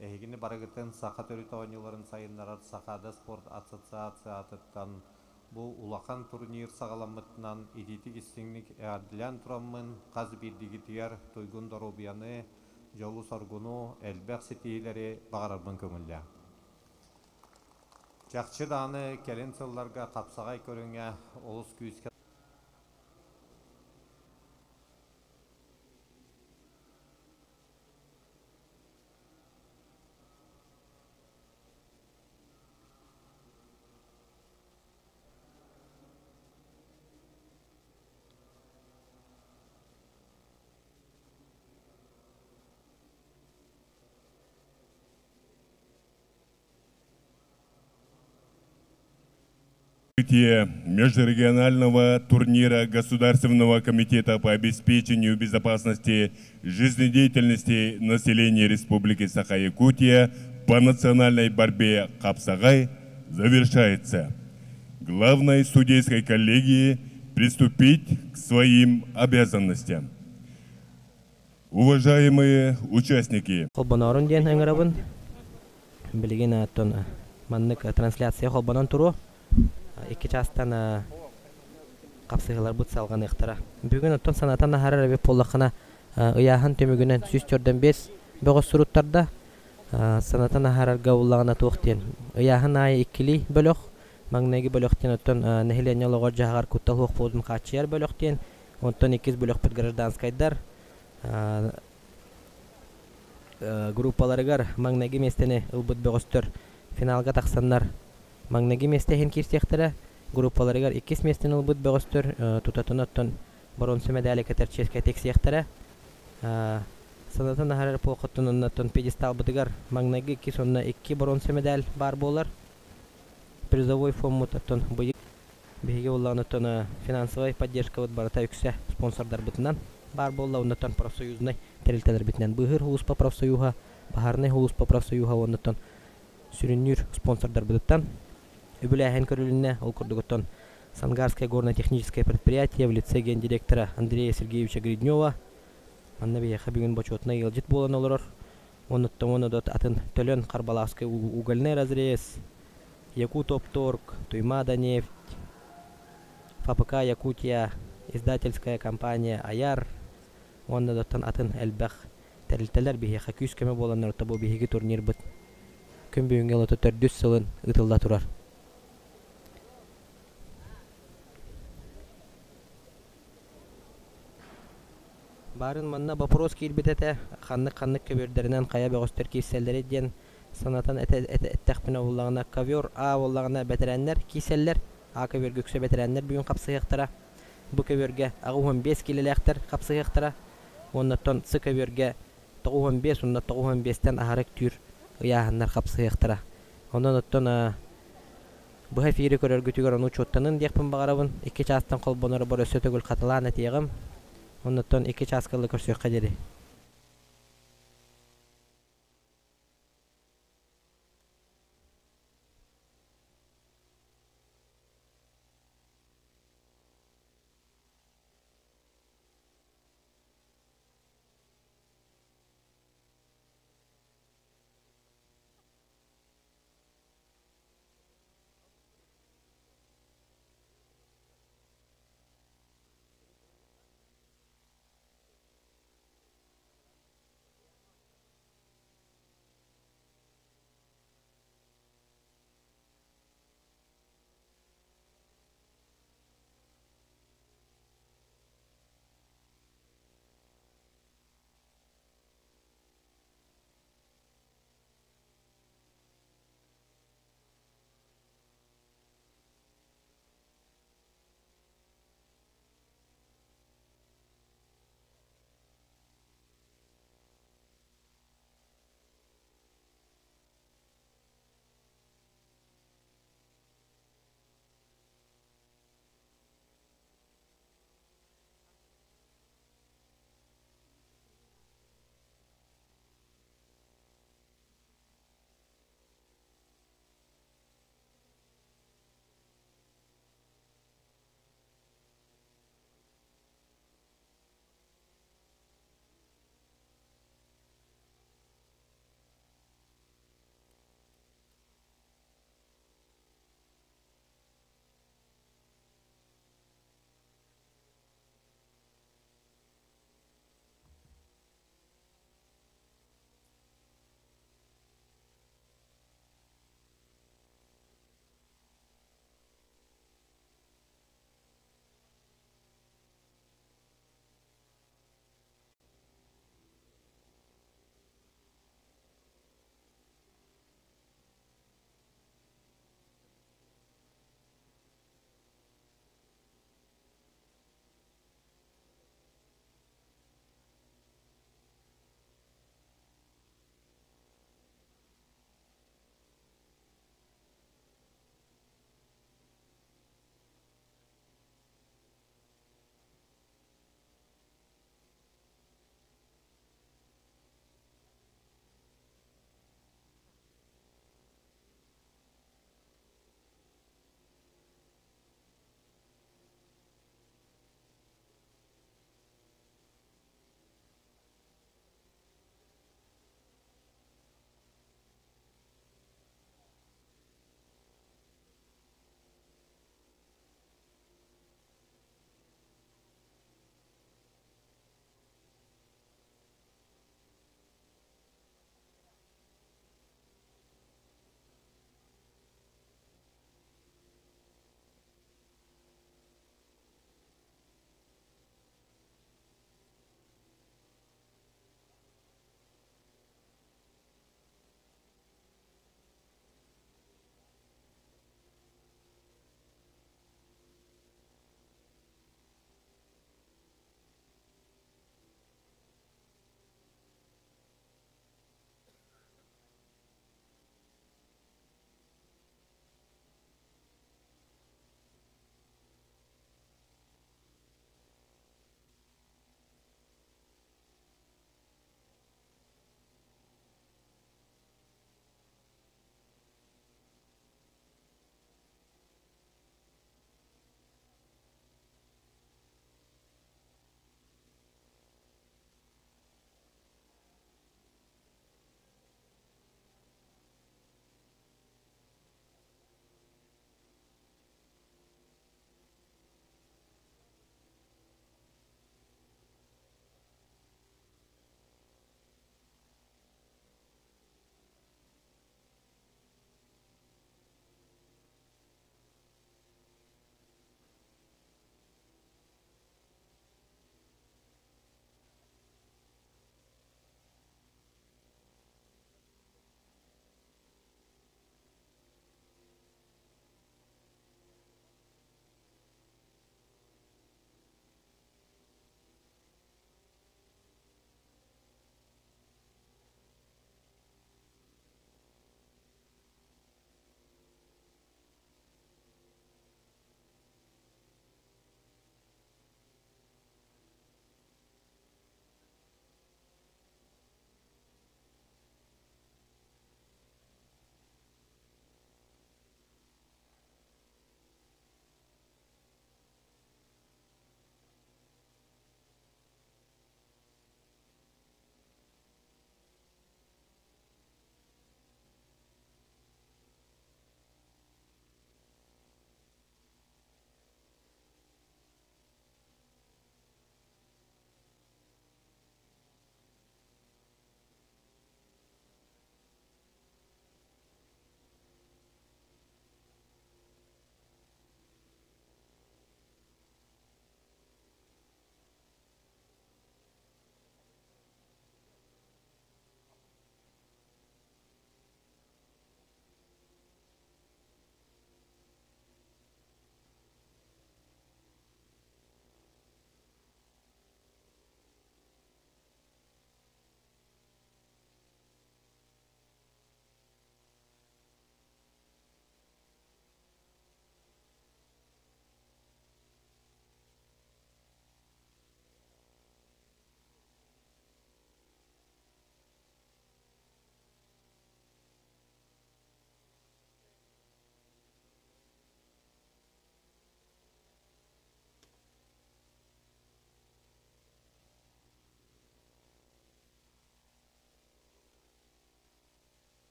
эһигини барыгытын саха төрүт оонньууларын сайыннарар Сахаада спорт ассоциациятыттан бу улахан турнир саҕаламмытынан итиитик истиҥник эҕэрдэлээн тураммын хас биирдиигитигэр туйгун доруобуйаны, дьолу-соргуну, элбэх ситиһиилэри баҕарарбын көҥүллээҥ. Чахчы даҕаны кэлин сылларга хапсаҕай көрүҥэ олус күүскэ Открытие межрегионального турнира Государственного комитета по обеспечению безопасности жизнедеятельности населения Республики Саха-Якутия по национальной борьбе Хапсагай завершается. Главной судейской коллегии приступить к своим обязанностям. Уважаемые участники, Холбонорун диэн ыҥырабын. Билигин оттон маннык трансляция холбонон туруо. 2 чаастан хапсыһыыларбыт салҕаныахтара. Бүгүн оттон санатан аһарар эбит буоллаххына, ыйааһын түмүгүнэн 145 бөҕөс суруттарда. Санатан аһарарга буллаҕына туох диэн. Ыйааһын аайы иккилии бөлөх, маҥнайгы бөлөх диэн оттон нэһилиэнньэ олоҕор дьаһаҕар куттал суох буолуутун хааччыйар бөлөх диэн, онтон иккис бөлөхпүт гражданскайдар группаларыгар маҥнайгы миэстэни ылбыт бөҕөстөр финалга тахсаннар маҥнайгы миэстэ иһин киирсиэхтэрэ. Группаларыгар иккис миэстэни ылбыт бөҕөстөр тутатына оттон боруонса мэдээли кэтэр чиэскэ тиксиэхтэрэ. Санатан аһарар буолхоттон оннуттан пьедесталбытыгар маҥнайгы иккис уонна икки боруонса мэдээл баар буолар. Призовой фоммут оттон быйыл Биһиги буоллаҕына финансовай поддержкабыт барыта үксэ спонсордарбытынан баар буолла, оннуттан профсоюзнай тэрилтэлэрбитинэн быыһыыр сулууспа профсоюһа, баһаарынай сулууспа профсоюһа уоннуттан сүрүннүүр спонсордарбытыттан үбүлээһин көрүлүннэ. Ол курдугуттан Сангарское горно-техническое предприятие в лице гендиректора Андрея Сергеевича Гриднева манна биһиэхэ бүгүн бочуотунай ыалдьыт буолан олорор. Оннуттан уонна атын Төлөн Харбалааскай угольный разрез, Якутопторг, Туймаада нефть, ФАПК Якутия, издательская компания Аяр уонна да атын элбэх тэрилтэлэр биһиэхэ күүс-көмө буоланнар бу биһиги турнирбыт күн бүгүҥҥэ ылата төрдүс сылын ыытылла турар. Баарын манна вопрос киирбит этэ, ханнык-ханнык көбүөрдэринэн хайа бөҕөстөр киирсэллэрий диэн санатан эттэхпинэ буоллаҕына, ковер А буоллаҕына бэтэрээннэр киирсэллэр, А көбүөргэ үксэ бэтэрээннэр бүгүн хапсыһыахтара. Бу көбүөргэ 85 киилэлээхтэр хапсыһыахтара. Уоннаттан С көбүөргэ 95 уонна 95-тэн аһара үктүүр ыйааһыннар хапсыһыахтара. Онон оттон быһа эфири көрөргүтүгэр ону учуоттанын диэхпин баҕарабын. 2 чаастан холбонор бар өссө төгүл хатылаан этиэҕим. Оннуттан 2 чааска ыла көрсүөххэ диэри.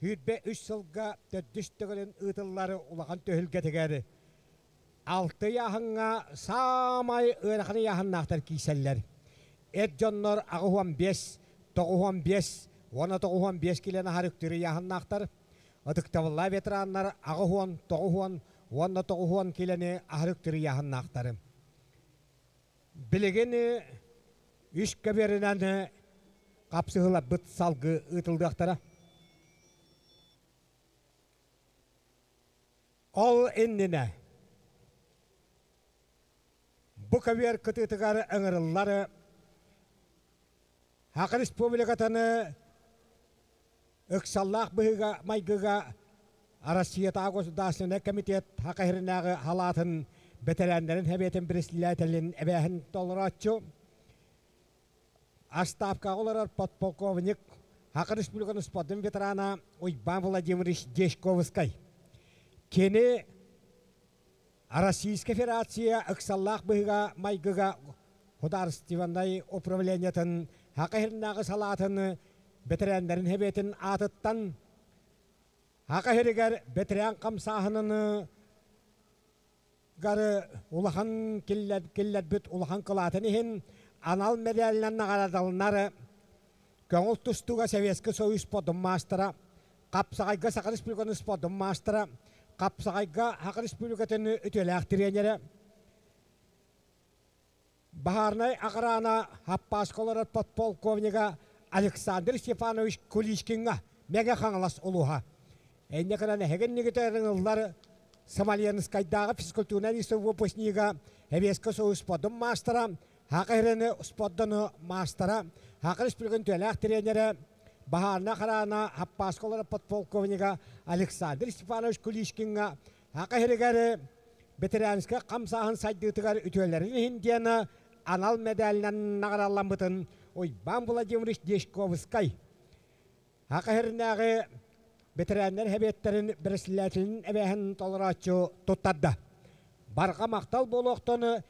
23 сылга төрдүс төгүлүн ыытыллар улахан түһүлгэтигэр алты ыйааһыҥҥа саамай ыарахан ыйааһыннаахтар киирсэллэр. Эр дьоннор 85, 95 уонна 95 килэни аһар үктүүр ыйааһыннаахтар. Ытыктабыллаах ветераннар 80, 90 уонна 90 килэни аһар үктүүр ыйааһыннаахтар. Билигин үс көбүөрүнэн хапсыһыыларбыт салгыы ыытыллыахтара. Ол иннинэ бу көбүөр кытыытыгар ыҥырыллар Саха Республикатын ыксаллаах быһыыга-майгыга Россиятааҕы государственнай комитет Саха сиринээҕи халаатын бэтэрээннэрин сэбиэтин председателин эбээһин толорооччу, Отставкаҕа олорор подполковник, Саха Республикатын спордун ветерана Уйбаан Владимирович Дьячковскай. Кини Российскай Федерация ыксаллаах быһыыга-майгыга судаарыстыбаннай управлениетын Саха сиринээҕи салаатын бэтэрээннэрин сэбиэтин аатыттан Саха сиригэр бэтэрээн хамсааһынын гары улахан киллэрбит улахан кылаатын иһин анал мэдээлинэн наҕараадаланар көҥүл тустууга Советский Союз спордун маастара, Хапсаҕайга Саха Республикатын спордун маастара, Хапсаҕайга Саха Республикатын үтүөлээх тренерэ, Баһаарынай охрана Хаппааска олорор подполковнига Александр Степанович Куличкиҥҥа Мэҥэ Хаҥалас улууһа. Инньэ гынан эһигин ыллар Смоленскайдааҕы физкультурнай институт выпускнига, Советский Союз спордун маастара, Саха сирин спордун маастара, Саха Республикатын үтүөлээх тренерэ, баһаарынай охрана Хаппааска олорор подполковнига Александр Степанович Куличкиҥҥа Саха сиригэр ветеранскай хамсааһын сайдыытыгар үтүөлэрин иһин диэн анал мэдээлинэн наҕаралламмытын Уйбаан Владимирович Дьячковскай Саха сиринээҕи бэтэрээннэр сэбиэттэрин бэрэссэдээтэлин эбээһин толорооччу туттарда. Барҕа махтал буолуохтун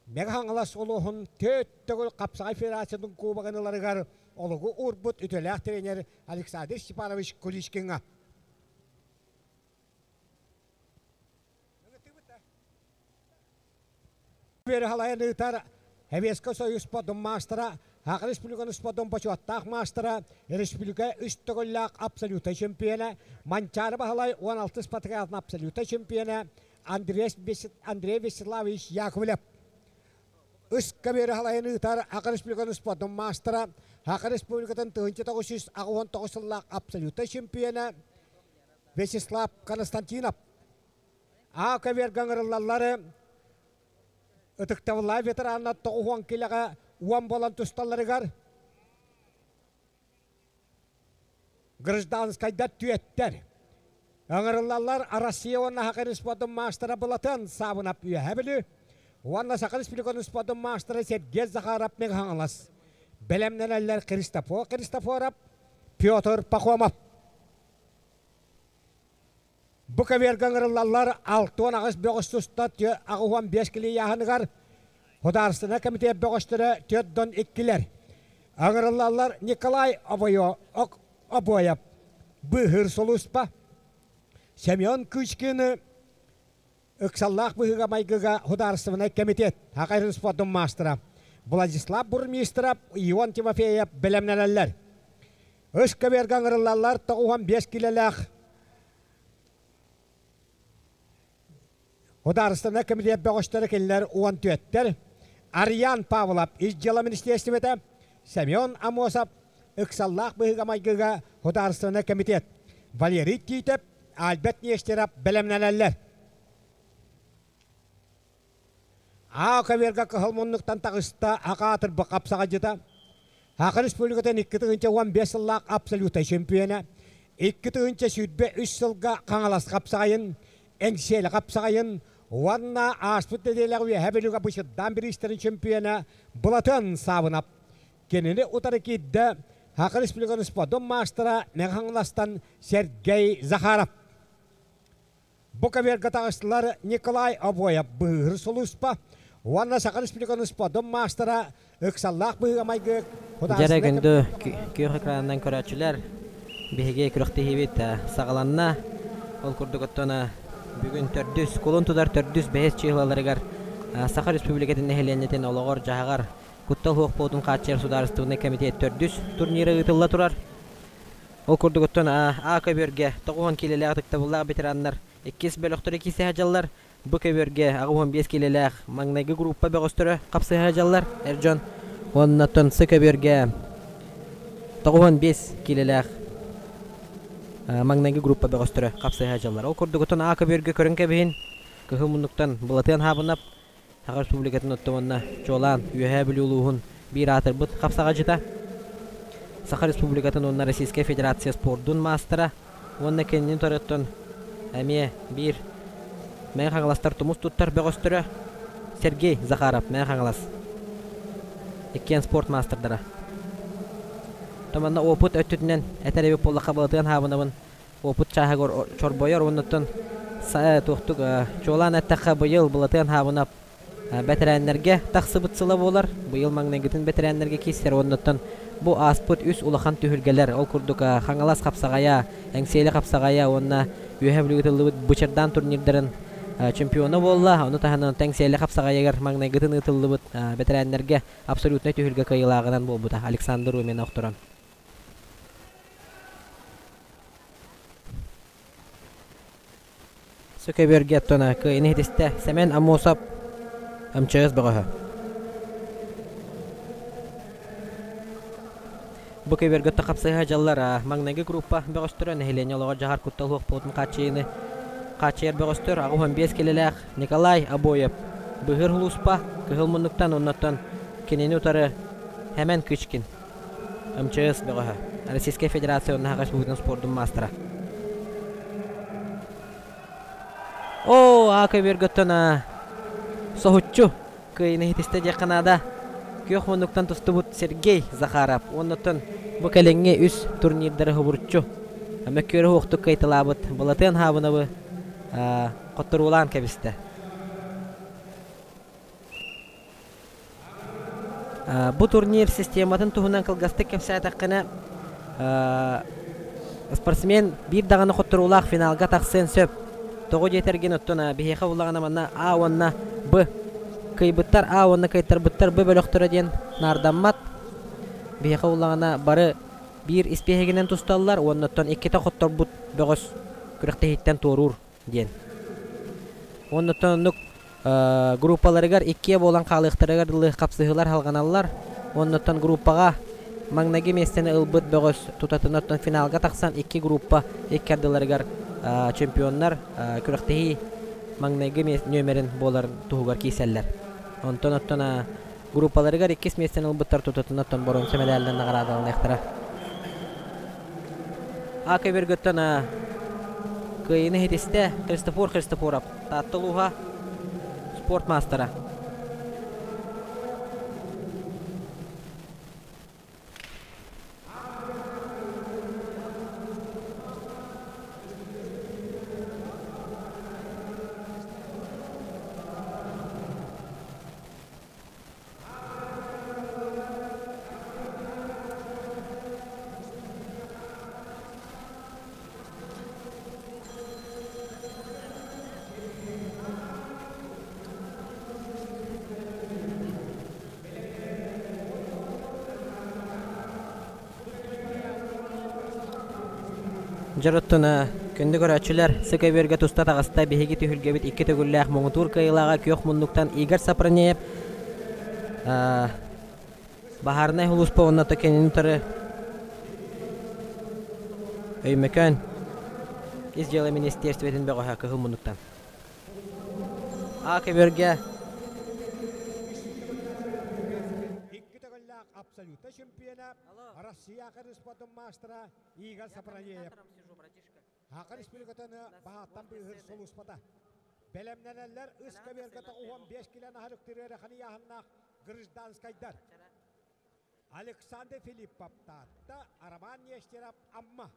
Мэҥэ Хаҥалас улууһун төрт төгүл хапсаҕай федерациятын кубогын ыларыгар олугу уурбут үтүөлээх тренер Александр Степанович Куличкиҥҥа. Үөрэ ыытар Советский Союз спордун маастара, Саха Республикатын спордун бочуоттаах маастара, республика үс төгүллээх абсолютнай чемпиона, Манчаары Баһылай 16 спартакиадатын абсолютнай чемпиона Андрей Вячеславович Яковлев. Үс көбүөрэ халайан ыытар Саха Республикатын спордун маастара, Саха Республикатын 1989 сыллаах абсолютнай чемпиона Вячеслав Константинов. А көбүөргэ ыҥырыллаллары ытыктабыллаах ветераннар 90 килэҕэ уон буолан тусталларыгар гражданскайдар түөттэр. Ыҥырыллаллар Россия уонна Саха Республикатын маастара Былатыан Саабынап Үөһээ Бүлүү уонна Саха Республикатын спордун маастара Сергей Захаров Мэҥэ Хаҥалас. Бэлэмнэнэллэр Христофор Христофоров, Петр Пахомов. Бу көбүөргэ ыҥырыллаллар 68 бөҕөс туста 85 килийааһыныгар Судаарыстыбаннай комитет бөҕөстөрө түөрт дон иккилэр. Ыҥырыллаллар Николай Обоев, быыһыыр сулууспа, Семен Кычкины ыксаллаах быһыыга-майгыга Судаарыстыбаннай комитет Саха спордун маастара Владислав Бурмистров, Ион Тимофеев бэлэмнэнэллэр. Үс көбүөргэ ыҥырыллаллар 95 килэлээх Судаарыстыбаннай комитет бөҕөстөрө кинилэр 14-тэр Арьян Павлов ис дьыала министиэристибэтэ, Семен Амосов ыксаллаах быһыыга-майгыга Судаарыстыбаннай комитет, Валерий Тиитэп, Альберт Нестеров бэлэмнэнэллэр. Аа көбүөргэ кыһыл муннуктан таҕыста аҕаатырбы хапсаҕайдьыта. Саха Республикатын 2015 сыллаах абсолютнай чемпиона, 2023 сылга Хаҥалас хапсаҕайын, Эҥсиэли хапсаҕайын уонна ааспыт нэдиэлэҕэ Үөһээ Бүлүүгэ Бычырдаан бириистэрин чемпиона Былатыан Саабынап. Кинини утары киирдэ Саха Республикатын спордун маастара Мэҥэ Хаҥаластан Сергей Захаров. Бу көбүөргэ таҕыстылар Николай Обоев быыһыыр сулууспа уонна Саха Республикатын спордун маастара ыксаллаах быһыыга-майгы Дьэрэ күндү күөх экранынан көрөөччүлэр. Биһиги күрэхтэһиибит саҕаланна. Ол курдук оттон бүгүн төрдүс, кулун тутар төрдүс бэһис чыыһылаларыгар Саха Республикатын нэһилиэнньэтин олоҕор-дьаһаҕар куттал суох буолуутун хааччыйар судаарыстыбаннай кэмитиэт төрдүс турнира ыытылла турар. Ол курдук оттон А көбүөргэ 90 киилэлээх ытыктабыллаах ветераннар иккис бөлөхтөрө киирсэ сылдьаллар. Бу көбүөргэ 85 киилэлээх маҥнайгы группа бөҕөстөрө хапсыһа сылдьаллар эр дьон. Уонна оттон С көбүөргэ 95 киилэлээх маҥнайгы группа бөҕөстөрө хапсыһа сылдьаллар. Ол курдук оттон А көбүөргэ көрөн кэбиһин, кыһыл муннуктан Былатыан Хаабынап Саха Республикатын оттон уонна чуолаан Үөһээ Бүлүү улууһун биир аатырбыт хапсаҕайдьыта, Саха Республикатын уонна Российскай Федерация спордун маастара уонна кинини утарыттан эмиэ биир Мэҥэ Хаҥаластар тумус туттар бөҕөстөрө Сергей Захаров, Мэҥэ Хаҥалас. Иккиэн спорт маастардара. Томанна опыт өттүтүнэн этэр эбит буоллахха Былатыан Хаабынабын опыт чааһыгар чорбойор уоннаттан туохтук чуолаан эттэххэ быйыл Былатыан Хаабынап бэтэрээннэргэ тахсыбыт сыла буолар. Быйыл маҥнайгытын бэтэрээннэргэ киирсэр уоннаттан бу ааспыт үс улахан түһүлгэлэр, ол курдук Хаҥалас хапсаҕайа, Эҥсиэли хапсаҕайа уонна Үөһээ Бүлүү ыытыллыбыт Бычырдаан турнирдарын чемпиона буолла. Ону таһынан Эҥсиэли хапсаҕайыгар маҥнайгытын ыытыллыбыт бэтэрээннэргэ абсолютнай түһүлгэ кыайыылааҕынан буолбута Александр Румин охторон. Сөкөбүөргэ оттон кыайыны иһитистэ Сэмэн Аммосов МЧС бөҕөһө. Бу көбүөргэ хапсыһа дьаллар маҥнайгы группа бөҕөстөрө нэһилиэнньэ олоҕор дьаһар куттал суох буолуутун хааччыйыыны хааччыйар бөҕөстөр 85 килэлээх Николай Обоев Быһыр улууспа Кыһыл муннуктан оннуттан кинини утары Хэмэн Кычкин МЧС бөҕөһө, Российскай Федерация уонна Саха Республикатын спордун маастара. Оо, аа көбүөргөттөн соһуччу кыайыны иһитистэ диэххэ наада. Күөх муннуктан тустубут Сергей Захаров уоннаттан бу кэлиҥҥи үс турнирдары хобуруччу мөккүөрү уохтук кыайталаабыт Былатыан Хаабынабы хотторуулаан кэбистэ. Бу турнир систематын туһунан кылгастык кэпсээтэххинэ, спортсмен биир даҕаны хотторуулаах финалга тахсыан сөп. Тоҕо диэтэргин, оттон биһиэхэ буллаҕына манна А уонна Б кыайбыттар А уонна кыайтарбыттар Б бөлөхтөрө диэн наардаммат. Биһиэхэ буллаҕына бары биир испииһэгинэн тусталлар уонна оттон иккитэ хотторбут бөҕөс күрэхтэһииттэн туоруур диэн. Уонна оттон оннук группаларыгар иккиэ буолан хаалыахтарыгар дылы хапсыһыылар халҕаналлар. Уонна оттон группаҕа маҥнайгы миэстэни ылбыт бөҕөс тутатына оттон финалга тахсан икки группа икки ардыларыгар чемпионнар күрэхтэһии маҥнайгы нүөмэрин буолар туһугар киирсэллэр. Онтон оттон группаларыгар иккис миэстэни ылбыттар тутатына оттон боруонса мэдээлинэн наҕараадаланыахтара. А көбүөргөттөн кыайыыны иһитистэ Христофор Христофоров, Таатта улууһа, спорт маастара. Дьоруттун күндү көрөөччүлэр, сык өбүөргэ туста таҕыста биһиги түһүлгэбит икки төгүллээх муҥутуур кыайыылааҕа күөх муннуктан Игорь Сапронеев Баһаарынай сулууспа уонна кинини утары Өймөкөөн Ис дьыала министиэристибэтин бөҕөһө кыһыл муннуктан. А көбүөргэ Икки төгүллээх абсолютно чемпиона Россия спортун маастара Игорь Сапронеев. Саха Республикатын баһааттан быыһыыр сулууспата. Бэлэмнэнэллэр ыс көбүөргэ 95 килэн аһарыктыр ыарахан ыйааһыннаах гражданскайдар. Александр Филиппов Таатта, Роман Нестеров Амма.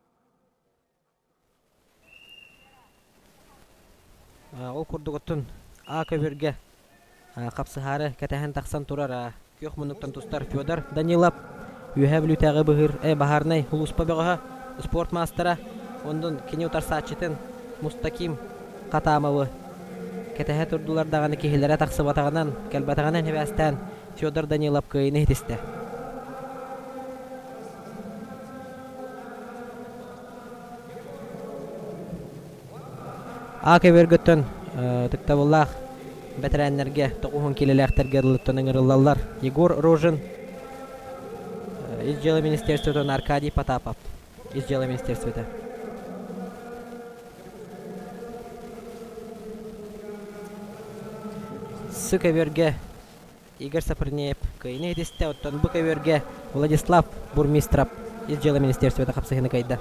Ол курдук оттон А көбүргэ хапсыһаары кэтэһэн тахсан турар күөх муннуктан тустар Федор Данилов Үөһээ Бүлүүтээҕи быһыыр баһаарынай улууспа бөҕөһө. спорт маастара, онтон кини утарсааччытын Мустаким Хатамовы кэтэһэ турдулар даҕаны киһилэрэ тахсыбатаҕынан, кэлбэтэҕинэн сибээстээн Федор Данилов кыайыыны ситистэ. А көбүөргөттөн ытыктабыллаах бэтэрээннэргэ тоҕуһун киилэлээхтэргэ ылыттан ыҥырыллаллар. Егор Рожин, Ис дьыала министерствотын Аркадий Потапов, Ис дьыала министерствота. Сы көбүөргэ Игорь Сапрынеев кыайыыны ситистэ, оттон бу көбүөргэ Владислав Бурмистров Ис дьыала министерствота хапсыһыыны кыайда.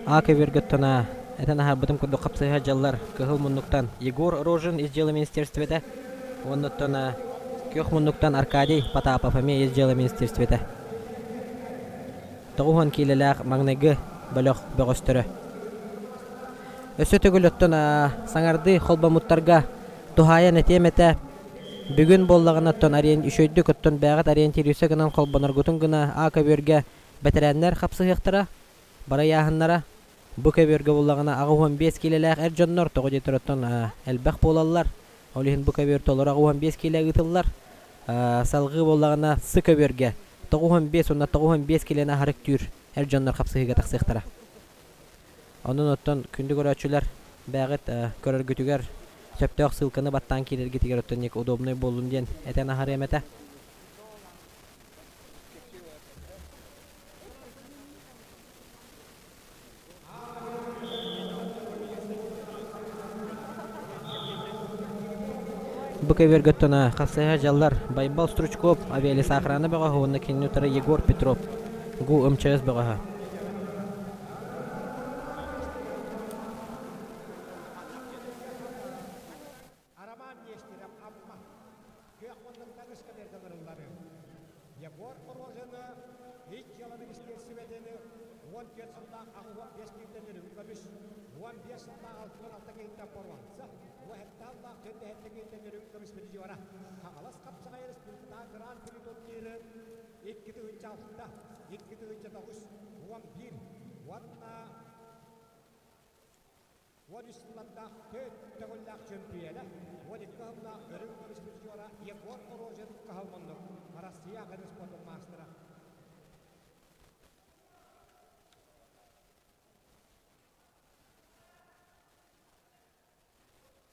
А көбүөргөттөн этэн аһарбытым курдук хапсыһа дьаллар кыһыл муннуктан Егор Рожин ис дьыала министерствота уоннуттан күөх муннуктан Аркадий Потапов эмиэ ис дьыала министерствота. 90 киилэлээх маҥнайгы бөлөх бөҕөстөрө. Өссө төгүл оттон саҥардыы холбоммуттарга туһаайан этиэм этэ, Бүгүн буоллаҕына оттон ариен үчүгэйдик оттон бэйэҕит ориентируйса гынан холбоноргутун гына А көбүөргэ бэтэрээннэр хапсыһыахтара, барайааһыннара. Бу көбүөргэ буоллаҕына 85 киилэлээх эр дьоннор тоҕо диэтэр оттон элбэх буолаллар. Ол иһин бу көбүөр толору 85 киилэ ыытыллар. Салҕыы буоллаҕына С көбүөргэ 95 уонна 95 киилэни аһары үктүүр эр дьоннор хапсыһыыга тахсыахтара. Онон оттон күндү көрөөччүлэр бэйэҕит көрөргүтүгэр сөптөөх ссылканы баттаан киирэргитигэр оттон удобнай буоллун диэн этэн аһарыам этэ. Бу көбүөргөттөн хасыһа дьаллар Байбал Стручков авиалесоохрана бөҕөһө уонна кинини утары Егор Петров ГУ МЧС бөҕөһө. Арамаан Нестеров Амма күөх муннуктан ыскамыайкалар ыллары. Егор Рожины ис дьыала министиэристибэтин 14 сыллаах 85 киһиттэн үрүҥ көмүс, 15 сыллаах 66 киһиттэн боруонса, 17 сыллаах 47 киһиттэн үрүҥ көмүс призера. Хаҥалас хапсаҕай республикатааҕы гран-при турниры 2006, 2009, 11 уонна 13 сыллардаах төрт төгүллээх чөмпүйүөнэ, 12 сыллаах үрүҥ көмүс призера Егор Рожин Кыһыл муннук, Россия көмүс спордун маастара.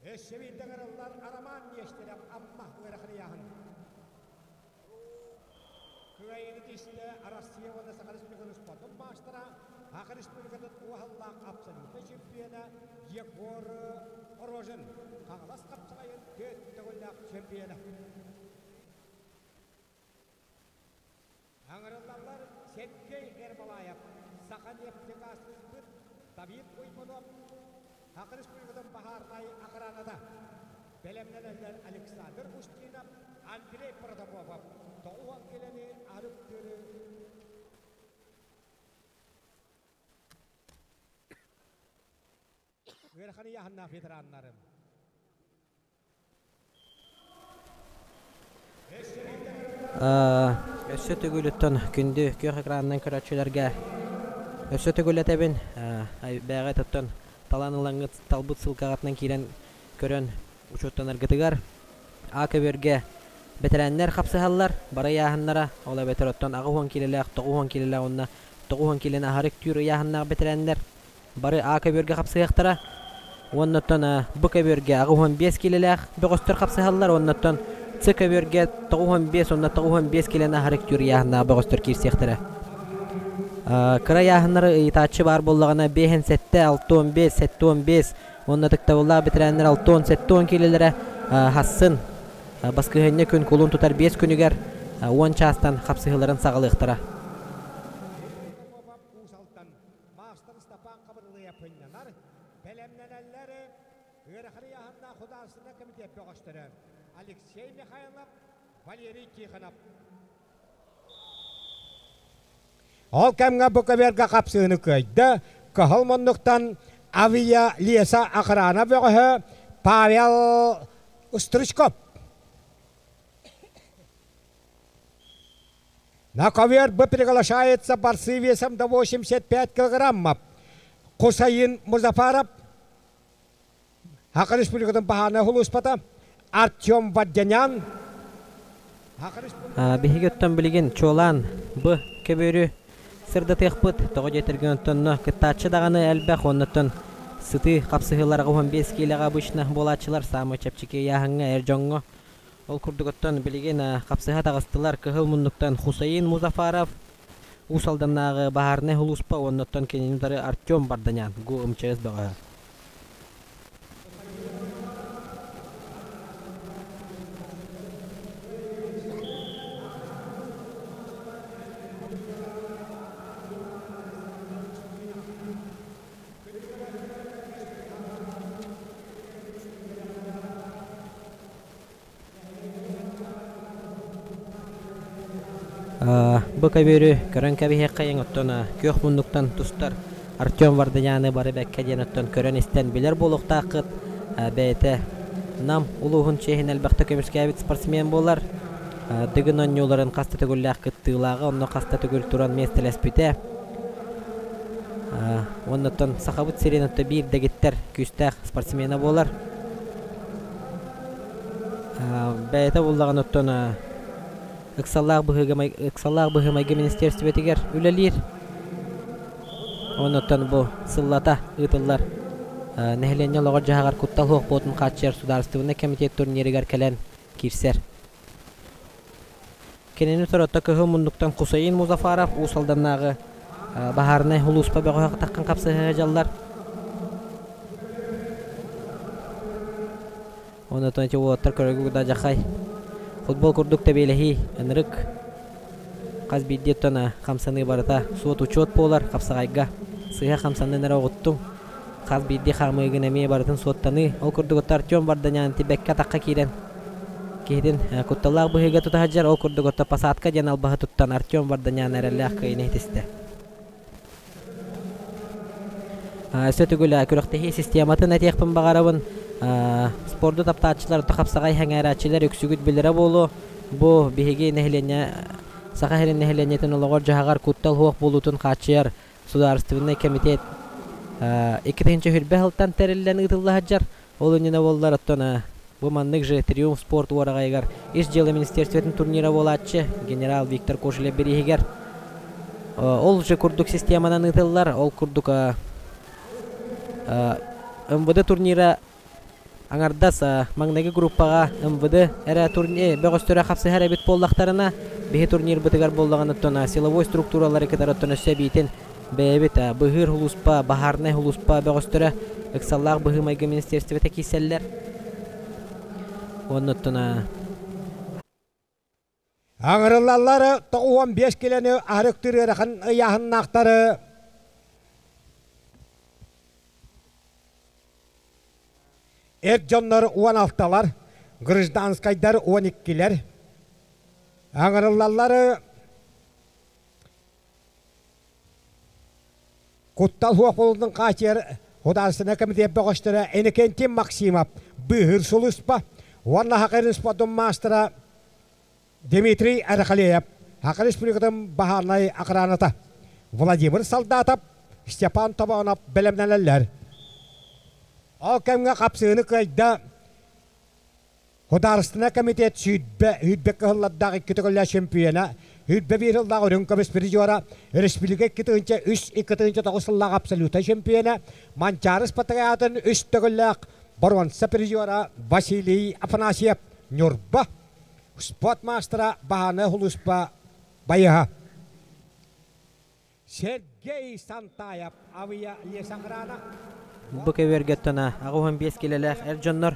Өссө биирдэ ыҥырыллар Арамаан Нестеров Амма ыарахан ыйааһын. Кыайыыны тистэ Россия уонна Саха Республикатын спордун маастара, Саха Республикатын уһаллаах абсолютнай чемпиона Егор Рожин, Хаҥалас хапсаҕайын төрт төгүллээх чемпиона. Аҥырыллаллар Сергей Ермолаев, Саха нефтегазсбыт Давид Уймонов, Саха Республикатын баһаарынай охраната. Бэлэмнэнэллэр Александр Устинов, Андрей Протопопов. 90 килэни арык-тыры Ыарахан ыйааһыннаах ветераннарым. Өссө төгүлүттэн күндү күөх экранынан көрөөччүлэргэ өссө төгүл этэбин бэйэҕит оттон талан ылаҥҥыт талбыт ссылкаҕытынан киирэн көрөн учуоттанаргытыгар А көбүөргэ бэтэрээннэр хапсыһаллар бары ыйааһыннара ол эбэтэр оттон 80 киилэлээх 90 киилэлээх уонна 90 киилэни аһары үктүүр ыйааһыннаах бэтэрээннэр Бары А көбүөргэ хапсыһыахтара. Уонна оттон Б көбүөргэ 85 киилэлээх бөҕөстөр хапсыһаллар. Уонна оттон С көбүөргэ 95 уонна 95 киилэни аһары үктүүр ыйааһыннаах бөҕөстөр киирсиэхтэрэ. Кыра ыйааһыннары ыйытааччы баар буоллаҕына 5 7, 65, 75 уонна ытыктабыллаах бэтэрээннэр 60, 70 киилэлэрэ хассын баскыһыанньа күн кулун тутар 5 күнүгэр 10 чаастан хапсыһыыларын саҕалыахтара. Маастар Ыстапаан Хабырылыйап ынньанар, бэлэмнэнэллэр ыарахан ыйааһыннаах художественнай комитет бөҕөстөрө Алексей Михайлов, Валерий Тихонов. Ол кэмҥэ бу көбүөргэ хапсыыны кыайда Кыһыл муннуктан авиа леса охрана бөҕөһө Павел Стручков. На ковер Б приглашается борцы весом до 85 килограммов. Хусаин Музафаров, Саха Республикатын баһаана улууспата, Артем Вадянян, Биһиги оттон билигин чуолаан Б көбүөрү сырдатыахпыт. Тоҕо диэтэргин оттонно кыттааччы даҕаны элбэх, оннуттан сытыы хапсыһыыларга 15 киилэҕэ обычно буолааччылар саамай чэпчэки ыйааһыҥҥа эр дьоҥҥо. Ол курдук оттон билигин хапсыһа таҕыстылар Кыһыл муннуктан Хусаин Музафаров, Уус Алданнааҕы баһаарынай сулууспа уонна оттон кинини утары Артем Барданян, ГУ МЧС бөҕөһө. Бу көбүөрү көрөн кэбиһиэххэйиҥ, оттон күөх муннуктан тустар Артем Варданяны бары бэккэ диэн оттон көрөн-истэн билэр буолуохтааххыт. Бэйэтэ Нам улууһун чиэһин элбэхтэ көмүскээбит спортсмен буолар. Дыгын оонньууларын хас да төгүллээх кыттыылааҕа, онно хас да төгүл туран миэстэлэспитэ. Уонна оттон Сахабыт сирин отто биир дэгиттэр күүстээх спортсмена буолар. Бэйэтэ буллаҕына оттон ыксаллаах быһыыга ыксаллаах быһыы-майгы министиэристибэтигэр үлэлиир. Оннуттан бу сыллата ыытыллар нэһилиэнньэ олоҕор-дьаһаҕар куттал суох буолуутун хааччыйар судаарыстыбаннай кэмитиэт турнирыгар кэлэн киирсэр. Кинини соротто кыһыл муннуктан Хусаин Музафаров Уус Алданнааҕы баһаарынай сулууспа бөҕөһө таххан хапсыһа дьаллар. Онотон ити уолаттар көрөгү да дьахай футбол курдук тэбиэлэһии ынырык хас биирдии оттон хамсаныы барыта суот-учуот буолар хапсаҕайга сыыһа хамсаннын эрэ оҕуттуҥ хас биирдии хаамыыгын эмиэ барытын суоттаныы ол курдук отто Артем Варданян тибэккэ атахха киирэн киһитин кутталлаах быһыыга тута сылдьар ол курдук отто посадка диэн албаһы туттан Артем Варданян эрэллээх кыайыыны ситистэ. Өссө төгүл күрэхтэһии систематын этиэхпин баҕарабын. Спорду таптааччылар, хапсаҕай сэҥээрээччилэр үксүгүт билэрэ буолуо. Бу биһиги нэһилиэнньэ Саха сирин нэһилиэнньэтин олоҕор-дьаһаҕар куттал суох буолуутун хааччыйар судаарыстыбаннай кэмитиэт 2020 сылтан тэриллэн ыытылла сылдьар. Ол иннинэ буоллар, оттон бу маннык же Триумф спорт уораҕайыгар Ис дьыала министерствотын турнира буолааччы генерал Виктор Кошелев бирииһигэр ол же курдук системанан ыытыллар. Ол курдук МВД турнира аҥардас маҥнайгы группаҕа МВД эрэ турнир бөҕөстөрө хапсыһар эбит буоллахтарына, биһи турнирбытыгар буоллаҕына оттон силовой структуралары кытары оттон өссө эбиитин бэйэбит быһыыр сулууспа, баһаарынай сулууспа бөҕөстөрө ыксаллаах быһыы-майгы министиэристибэтэ киирсэллэр. Уонна оттон Аҥырыллаллар 95 килэни арыктыр ыарахан ыйааһыннаахтары эр дьоннор 16-лар, гражданскайдар 12-лэр. Аҥырыллаллар Куттал суох буолуутун хааччыйар Художественнай комитет бөҕөстөрө Иннокентий Максимов быыһыыр сулууспа уонна Саха Республикатын маастара Дмитрий Арахалеев, Саха Республикатын баһаарынай охраната Владимир Солдатов, Степан Тобонов бэлэмнэнэллэр. Ол кэмҥэ хапсыыны кыайда Судаарыстыбаннай комитет 120 кыһыллардаах икки төгүллээх чемпиона, 121 сыллаах үрүҥ көмүс призера, республика 2-3 2-9 сыллаах абсолютнай чемпиона, Манчаары Спартакиадатын үс төгүллээх боруонса призера Василий Афанасьев, Ньурба, спорт маастара Баһааны Сулууспа байыһа. Сергей Сантаев авиа лесохрана. Бу көбүөргэ тона 85 килэлээх эр дьоннор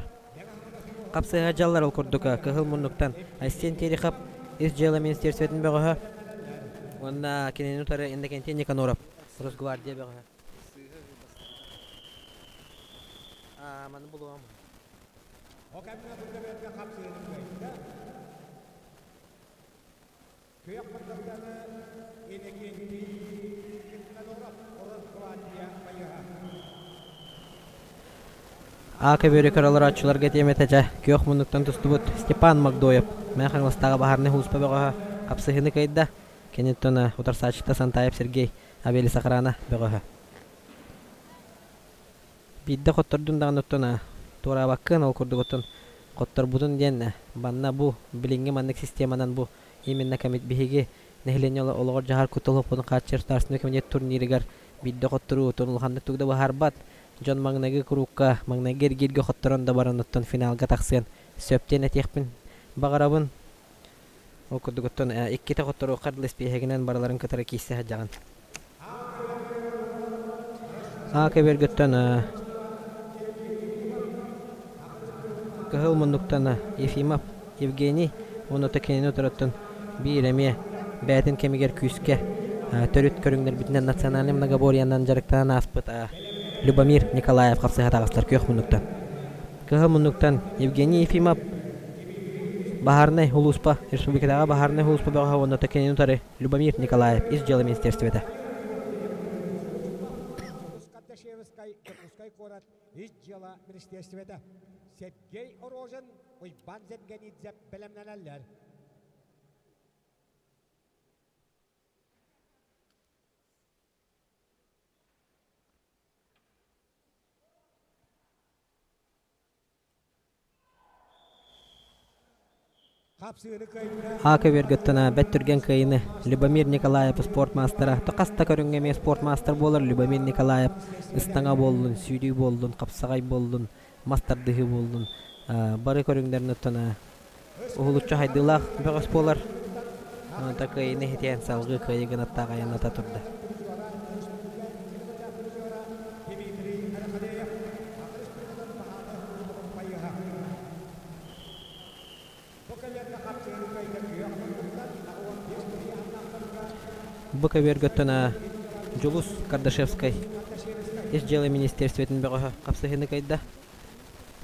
хапсыһа дьаллар ол курдук кыһыл муннуктан Айсен Терехов ис дьыала министерствотын бөҕөһө уонна кинини утары Иннокентий Никаноров Росгвардия бөҕөһө. Маны булуом. Күөх муннуктаны Иннокентий Никаноров Росгвардия байыһа. А көбүөрү көрө олорооччуларга этиэм этэ дьэ, күөх муннуктан тустубут Степан Магдоев Мэҥэ Хаҥаластааҕы баһаарынай сулууспа бөҕөһө хапсыһыыны кыайда. Киниттэн утарсааччыта Сантаев Сергей Авелис охрана бөҕөһө. Биирдэ хоттордун даҕаны оттон туораабаккын, ол курдук оттон хотторбутун диэн манна бу билиҥҥи маннык системанан бу именно биһиги нэһилиэнньэ олоҕор-дьаһар куттал хоппотун хааччыйар государственный комитет турнирыгар биирдэ хотторуу оттон улаханнык тугу да быһаарбат. Дьон маҥнайгы куруукка, маҥнайгы эргииргэ хотторон да баран оттон финалга тахсыан сөп диэн этиэхпин баҕарабын. Ол курдук оттон иккитэ хотторуохха дылы испииһэгинэн барыларын кытары киирсэ сылдьаҕын. А көбүөргүттэн кыһыл муннуктан Ефимов Евгений уонна кинини утарыттан биир эмиэ бэйэтин кэмигэр күүскэ төрүт көрүҥнэрбитинэн национальнай многоборьенан дьарыктанан ааспыт Любомир Николаев хапсыһа таҕыстар күөх муннуктан. Кыһыл муннуктан Евгений Ефимов Баһаарынай улууспа республикатааҕы баһаарынай улууспа бөҕөһө уонна кинини утары Любомир Николаев ис дьыала министерствота. Кардашевскай Дьокуускай куорат ис дьыала министерствота Сергей Рожин, Уйбан Зенгенидзе бэлэмнэнэллэр. А көбүөргөттөн бэт түргэн кыайыны Любомир Николаев спорт маастара хаста көрүҥҥэ эмиэ спорт маастар буолар Любомир Николаев ыстаҥа буоллун, сүүрүү буоллун, хапсаҕай буоллун, мас тардыһыы буоллун бары көрүҥнэрин оттон уһулуччу хайдыылаах бөҕөс буолар. Онон кыайыыны иһитиэн салгыы кыайыы гынаттаах айанната турда. Бу көбүөргөттөн Дьулус Кардашевскай Ис дьыала министерствотын бөҕөһө хапсыһыыны кыайда.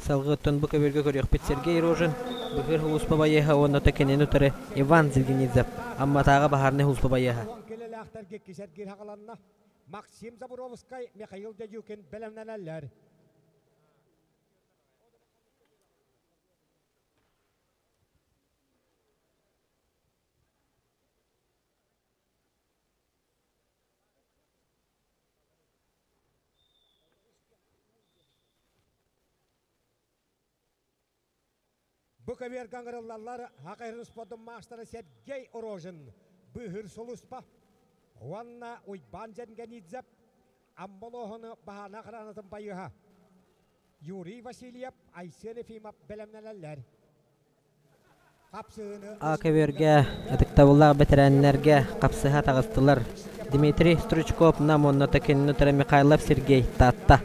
Салгыы оттон бу көбүөргэ көрүөхпүт Сергей Рожин, Быһыыр улууспа байыаһа уонна кинини утары Иван Зильгинидзев, Амматааҕы баһаарынай улууспа байыаһа. Килэлээхтэргэ кисэргиир хаҕаланна. Максим Заборовскай, Михаил Дедюкин бэлэмнэнэллэр. Бу көбүөргэ ыҥырыллаллар Хакайрын спордун маастара Сергей Рожин, Быыһыыр сулууспа уонна Уйбаан Зенгенидзев Аммолооһуну баһаана охранатын байыһа Юрий Васильев, Айсен Ефимов бэлэмнэнэллэр. А көбүөргэ ытыктабыллаах бэтэрээннэргэ хапсыһа таҕыстылар Дмитрий Стручков Нам уонна кинини утары Михайлов Сергей Таатта.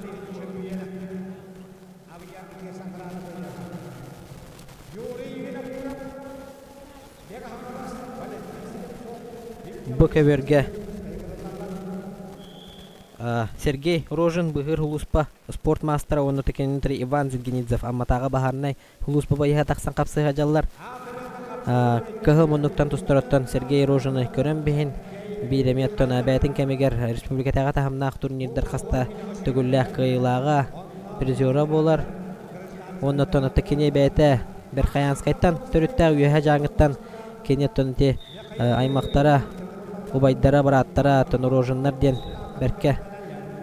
Бу көбүөргэ Сергей Рожин быһыыр улууспа спорт маастара уонна кинини Иван Зингенидзев Амматааҕы баһаарынай улууспа байыһа тахсан хапсыһа дьаллар. Кыһыл муннуктан тустороттон Сергей Рожины көрөн биһин биир эмиэ оттон бэйэтин кэмигэр республикатааҕы таһымнаах турнирдар хаста төгүллээх кыайыылааҕа призера буолар. Уонна оттон кини бэйэтэ Верхоянскайтан төрүттээх Үөһэ Дьааҥыттан кини оттон ити аймахтара, убайдара, бырааттара оттон Рожиннар диэн бэркэ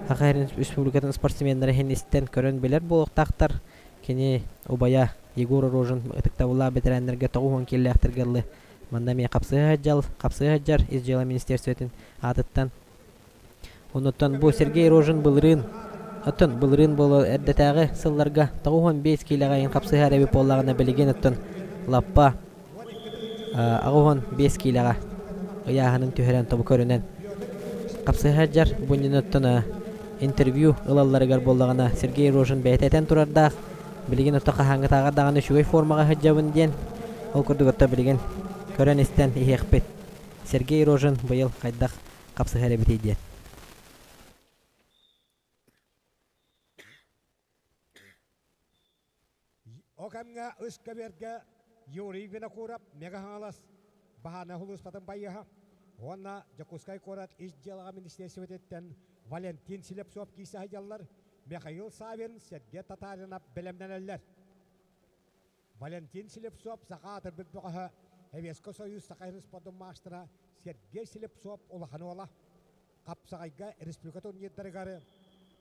Саха Республикатын спортсменнара иһин истэн көрөн билэр буолуохтаахтар. Кини убайа Егор Рожин ытыктабыллаах бэтэрээннэргэ 90 киилэлээхтэргэ ыллы. Манна эмиэ хапсыһа сылдьал, хапсыһа сылдьар Ис дьыала министерствотын аатыттан. Онуттан бу Сергей Рожин былырыын оттон былырыын буола эрдэтээҕи сылларга 95 киилэҕэ иһин хапсыһар эбит буоллаҕына билигин оттон лаппа 85 киилэҕэ ыйааһынын түһэрэн тобу көрүнэн хапсыһа сылдьар. Бу иннинэ оттон интервью ылалларыгар буоллаҕына Сергей Рожин бэйэтэ этэн турардаах билигин отто хаһааҥҥытааҕар даҕаны үчүгэй формаҕа сылдьабын диэн ол курдук отто билигин көрөн-истэн иһиэхпит. Сергей Рожин быйыл хайдах хапсыһар эбитий диэн. О кэмҥэ үс көбүөргэ Юрий Винокуров Мега Хаҥалас. Баһаана сулууспатын байыаһа уонна Дьокуускай куорат ис дьыалаҕа министиэристибэтиттэн Валентин Слепцов киирсэ сылдьаллар, Михаил Савин, Сергей Татаринов бэлэмнэнэллэр. Валентин Слепцов саха аатырбыт бөҕөһө, Советскай Союз Саха спордун маастара Сергей Слепцов улахан уола. Хапсаҕайга республика турнирдарыгар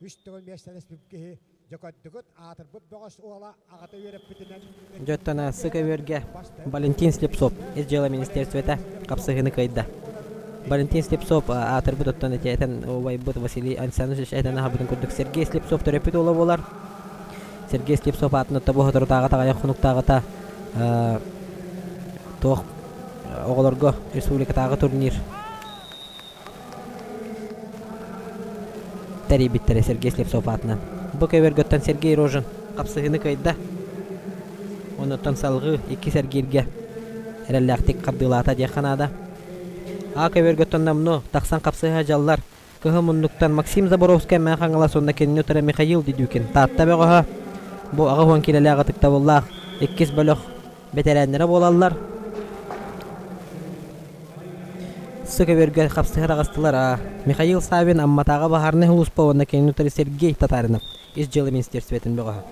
үс төгүл миэстэлэспит киһи дьөкөттүгүт аатырбыт бөҕөс уола аҕата үөрэппитинэн Дьоттон Сыка Валентин Слепцов ис дьыала министерствота хапсыһыыны кыайда. Валентин Слепцов аатырбыт оттон этэн убайбыт Василий Александрович этэн аһабытын курдук Сергей Слепцов төрөппүт уола буолар. Сергей Слепцов аатын тобу соторутааҕы таҕайах хонуктааҕыта туох оҕолорго республикатааҕы турнир тэрийбиттэрэ Сергей Слепцов аатынан. Бу көбөргөттөн Сергей Рожин хапсыһыыны кыайда. Онуттан салҕыы икки Сергейгэ эрэллээхтик хардыылаата диэххэ наада. А көбөргөттөн намну тахсан хапсыһа дьаллар. Кыһыл муннуктан Максим Заборовскай Мэҥэ Хаҥалас уонна кинини утары Михаил Дедюкин Таатта бөҕөһө. Бу 80 киилэлээх ытыктабыллаах иккис бөлөх бэтэрээннэрэ буолаллар. Сык-өбөргө хапсыһар аҕыстылар Михаил Савин Амматааҕы баһаарынай сулууспа уонна кинини утары Сергей Татаринов ис дьыала министиэристибэтин бөҕөһө.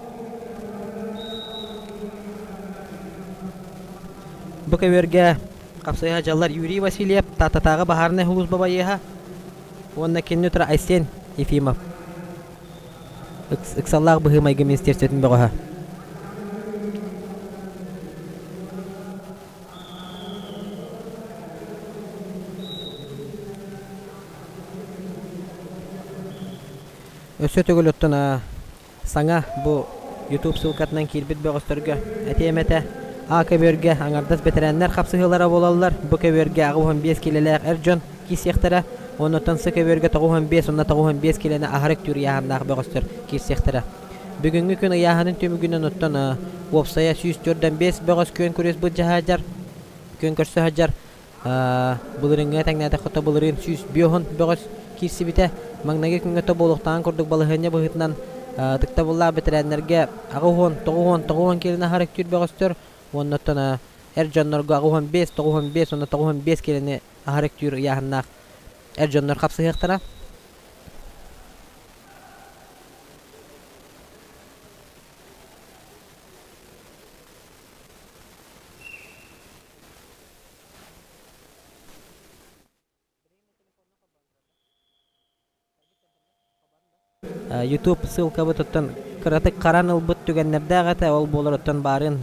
Бу көбүөргэ хапсыһа дьаллар Юрий Васильев Тааттатааҕы баһаарынай сулууспа байыаһа уонна кинини утары Айсен Ефимов Ыксаллаах быһыы-майгы министиэристибэтин бөҕөһө. Өссө төгүл оттон саҥа бу YouTube ссылкатынан киирбит бөҕөстөргө этиэм этэ. А көбүөргэ аҥардас бэтэрээннэр хапсыһыылара буолаллар. Бу көбүөргэ 85 киилэлээх эр дьон киирсиэхтэрэ. Оннуттан С көбүөргэ 95 уонна 95 киилэни аһары үктүүр ыйааһыннаах бөҕөстөр киирсиэхтэрэ. Бүгүҥҥү күн ыйааһынын түмүгүнэн оттон уопсайа 145 бөҕөс күөн күрүс былдьаһаадьар, күөн көрсө сылдьар. Былырыыҥҥыга тэҥнээтэххэ былырыын 105 бөҕөс киирсибитэ. Маҥнайгы күҥҥэ тобуолуохтааҕын курдук балаһыанньа быһыытынан ытыктабыллаах бэтэрээннэргэ 80, 90, 90 киилэни аһары үктүүр бөҕөстөр уонна оттон эр дьоннорго 85, 95 уонна 95 киилэни аһары үктүүр ыйааһыннаах эр дьоннор хапсыһыахтара. YouTube ссылкабыт оттон кыратык харан ылбыт түгэннэрдээх этэ, ол буолар оттон баарын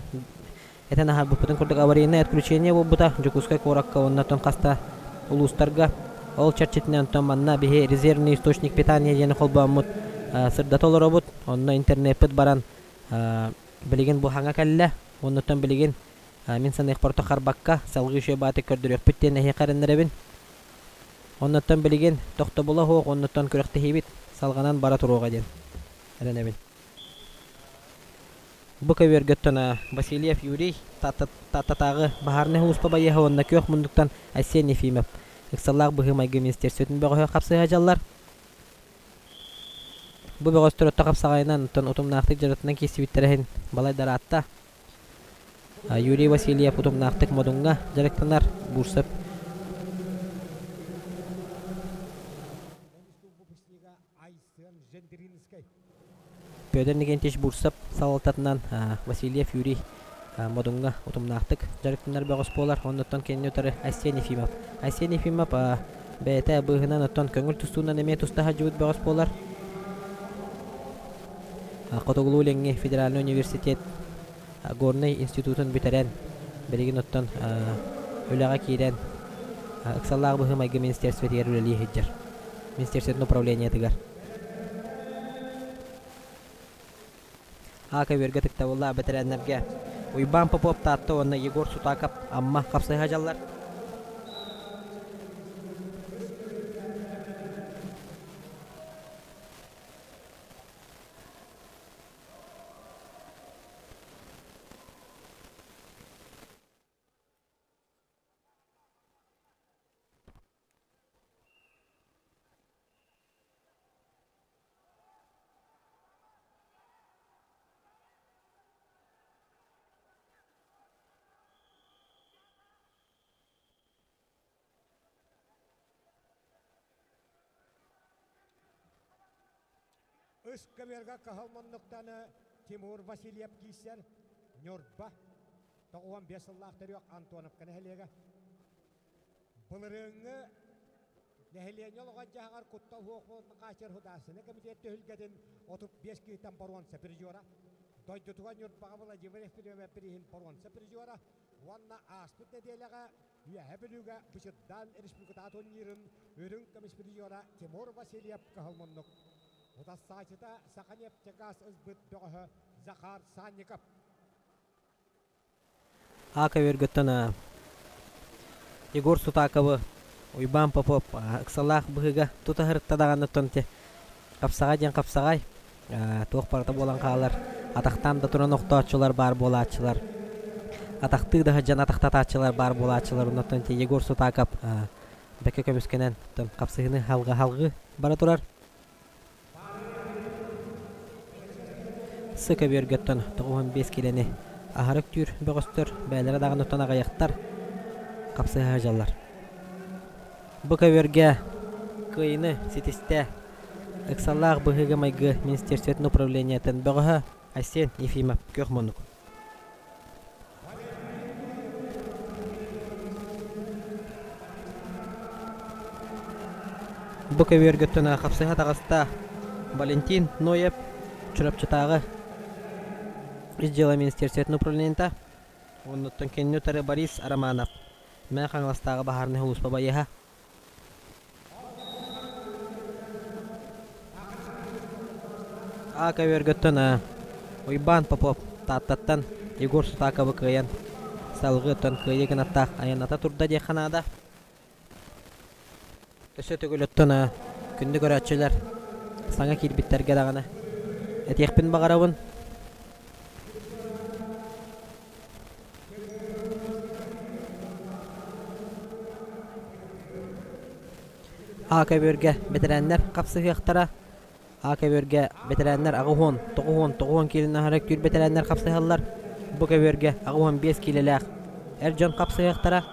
этэн аһарбыппытын курдук аварийнай отключение буолбута Дьокуускай куоракка уонна оттон хаста улуустарга. Ол чэрчитинэн оттон манна биһи резервный источник питания диэни холбооммут сырдата олоробут. Онно интернеппит баран билигин бу хаҥа кэллэ. Оннуттан билигин мин саныахпар харбакка салгыы үчүгэй бааты көрдөрүөхпүт диэн эһиэхэ эрэннэрэбин. Оннуттан билигин тохтобула суох оннуттан күрэхтэһиибит салҕанан бара туруоҕа диэн эрэнэбин. Бу көбүөргөттөн Васильев Юрий Тааттатааҕы баһаарынай сулууспа байыаһа уонна күөх муннуктан Айсен Ефимов ыксаллаах быһыы-майгы министиэристибэтин бөҕөһө хапсыһа дьаллар. Бу бөҕөстөр отто хапсаҕайынан, оттон утумнаахтык дьарыктанан киирсибиттэрэ иһин балай да ыраатта. Юрий Васильев утумнаахтык Модуҥҥа дьарыктанар, Бурсов Петр Никитич Бурсов салалтатынан Васильев Юрий Модуҥҥа утумнаахтык дьарыктанар бөҕөс буолар. Оннуттан кинини утары Айсен Ефимов. Айсен Ефимов бэйэтэ быыһынан оттон көҥүл тустуунан эмиэ туста сылдьыбыт бөҕөс буолар. Хотугулуу-Илиҥҥи федеральнай университет Горнай институтун бүтэрэн, билигин оттон үлэҕэ киирэн ыксаллаах быһыы-майгы министерствотыгар үлэлии сылдьар. Министерствотын управлениетыгар. А көбүөргэ ытыктабыллаах бэтэрээннэргэ Уйбаан Попов Таатта уонна Егор Сутаков Амма хапсыһа дьаллар. Ыскамыарга кыһыл муннуктан Тимур Васильев киирсэр. Ньурба 95 сыллаах төрүөх Антоновка нэһилиэгэ. Былырыыҥҥы нэһилиэнньэ олоҕор-дьаһаҕар куттал суох буолуутун хааччыйар Судаарыстыбаннай кэмитиэт түһүлгэтин 35 киһиттэн боруонса призера, дойдутугар Ньурбаҕа Владимир Ефремов бирииһин боруонса призера уонна ааспыт нэдиэлэҕэ Үөһээ Бүлүүгэ Бычырдаан республикатааҕы турнирын үрүҥ көмүс призера Тимур Васильев кыһыл муннук. Утарсааччыта Саханефтегаз ылбыт бөҕөһө Захар Санников. А көбүөргөттөн Егор Сутаковы Уйбаан Попов ыксалаах быһыыга тута сырытта даҕаны оттон ити хапсаҕай диэн хапсаҕай туох барыта буолан хаалар атахтаан да туран охтооччулар баар буолааччылар атахтыы да сылдьан атахтатааччылар баар буолааччылар оннуттан ити Егор Сутаков бэккэ көмүскэнэн хапсыһыыны халҕы бара турар Сы көбүөргэттэн 95 киилэни аһары үктүүр бөҕөстөр бэйэлэрэ даҕаны оттон аҕыйахтар хапсыһа сылдьаллар. Бу көбүөргэ кыайыыны ситистэ ыксаллаах быһыыга-майгы министерствотын управлениетын бөҕөһө Айсен Ефимов күөх муннук. Бу көбүөргөттөн хапсыһа таҕыста Валентин Ноев Чурапчытааҕы Ис дьыала министерствотын управлениета, оннуттан кинини утары Борис Романов, Мэҥэ Хаҥаластааҕы баһаарынай сулууспа байыаһа. А көбүөргөттөн Уйбаан Попов Тааттаттан Егор Сутаковы кыайан салгыы оттон кыайыы гынаттаах айанната турда диэххэ наада. Өссө төгүл оттон күндү көрөөччүлэр саҥа киирбиттэргэ даҕаны этиэхпин баҕарабын. А көбүөргэ бэтэрээннэр хапсыһыахтара. А көбүөргэ бэтэрээннэр 80, 90, 90 киилэни аһара үктүүр бэтэрээннэр хапсыһаллар. Бу көбүөргэ 85 киилэлээх эр дьон хапсыһыахтара.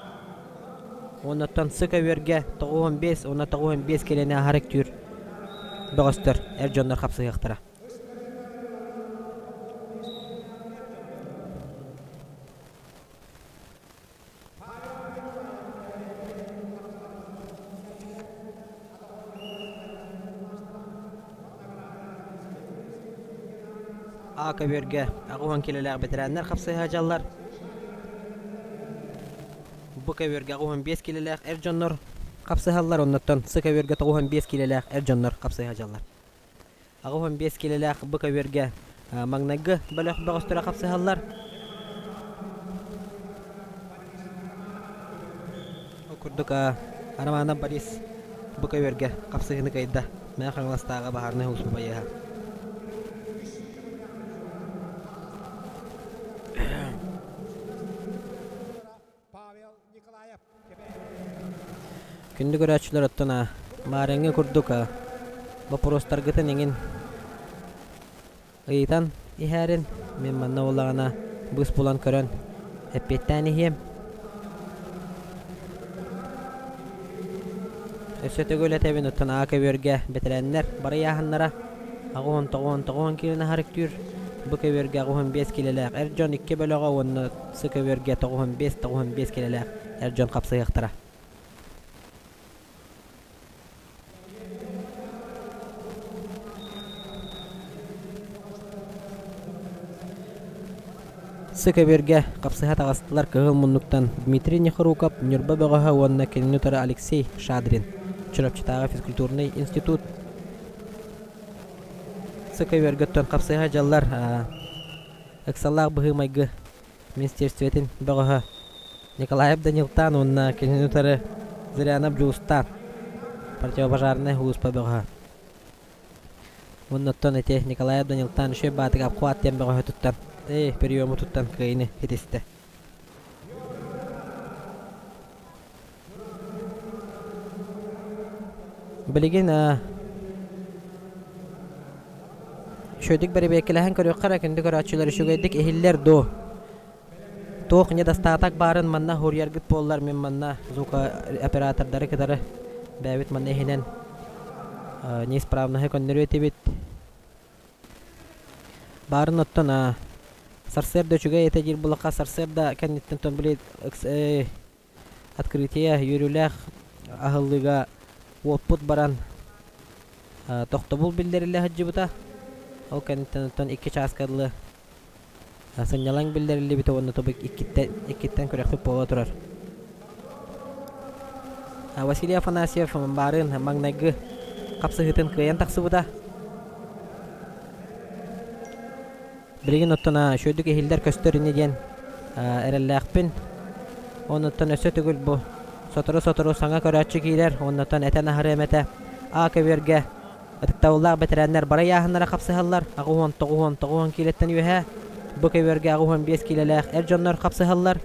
Уоннаттан С көбүөргэ 95 уонна 95 киилэни аһара үктүүр бөҕөстөр эр дьоннор хапсыһыахтара. А көбүөргэ 80 килэлээх бэтэрээннэр хапсыһа дьаллар. Бу көбүөргэ 85 килэлээх эр дьоннор хапсыһаллар, оннуттан С көбүөргэ 95 килэлээх эр дьоннор хапсыһа дьаллар. 85 килэлээх бу көбүөргэ маҥнайгы бөлөх бөҕөстөрө хапсыһаллар. Ол курдук Романов Борис бу көбүөргэ хапсыһыыны кыайда. Мэҥэ Хаҥаластааҕы баһаарынай сулууспа байыаһа. Күндү көрөөччүлэр оттон маарыҥҥы курдук боппуруостаргытын эҥин ыйытан иһээрин мин манна буоллаҕына быыс булан көрөн эппиэттээн иһиэм. Өссө төгүл этэбин оттон Аа көбүөргэ бэтэрээннэр бары ыйааһыннара 89 киилэни аһар үктүүр. Бу көбүөргэ 85 киилэлээх эр дьон икки бөлөҕө уонна С көбүөргэ 95-95 килэлээх эр дьон хапсыһыахтара. С көбүөргэ хапсыһа таҕыстылар кыһыл муннуктан Дмитрий Нехоруков, Ньурба бөҕөһө уонна кинини утары Алексей Шадрин, Чурапчытааҕы физкультурнай институт С көбүөргөттөн хапсыһа дьаллар ыксаллаах быһыы-майгы министиэристибэтин бөҕөһө Николаев Данилтаан уонна кинини утары Зырянов Дьулустаан противопожарнай сулууспа бөҕөһө. Уонна оттон ити Николаев Данилтаан үчүгэй баатыга обхват диэн бөҕөһө туттан, приему туттан кыайыыны ситистэ. Билигин үчүгэйдик бэрэбиэркэлэһэн көрүөххэ эрэ күндү көрөөччүлэр үчүгэйдик иһиллэр дуо? Туох недостаток баарын манна суруйаргыт буоллар мин манна звукооператордары кытары бэйэбит манна иһинэн неисправноһы көннөрүө этибит. Баарын оттон сарсыарда үчүгэй этэ диир булаха сарсыарда кэнниттэн тон били открытие үөрүүлээх аһыллыыга уоппут баран тохтобул биллэриллэ сылдьыбыта. Ол кэнниттэн оттон икки чааска дылы сынньалаҥ биллэриллибитэ уонна тобу иккиттэн, иккиттэн күрэхпит буола турар. Василий Афанасьев баарын маҥнайгы хапсыһыытын кыайан тахсыбыта. Билигин оттон үчүгэйдик иһиллэр көстөр ини диэн эрэллээхпин. Онуттан өссө төгүл бу сотору-сотору саҥа көрөөччү киирэр, оннуттан этэн аһарыам этэ. А көбүөргэ ытыктабыллаах бэтэрээннэр бары ыйааһыннара хапсыһаллар, 89 90 киилэттэн үөһэ. Бу көбүөргэ 85 киилэлээх эр дьоннор хапсыһаллар.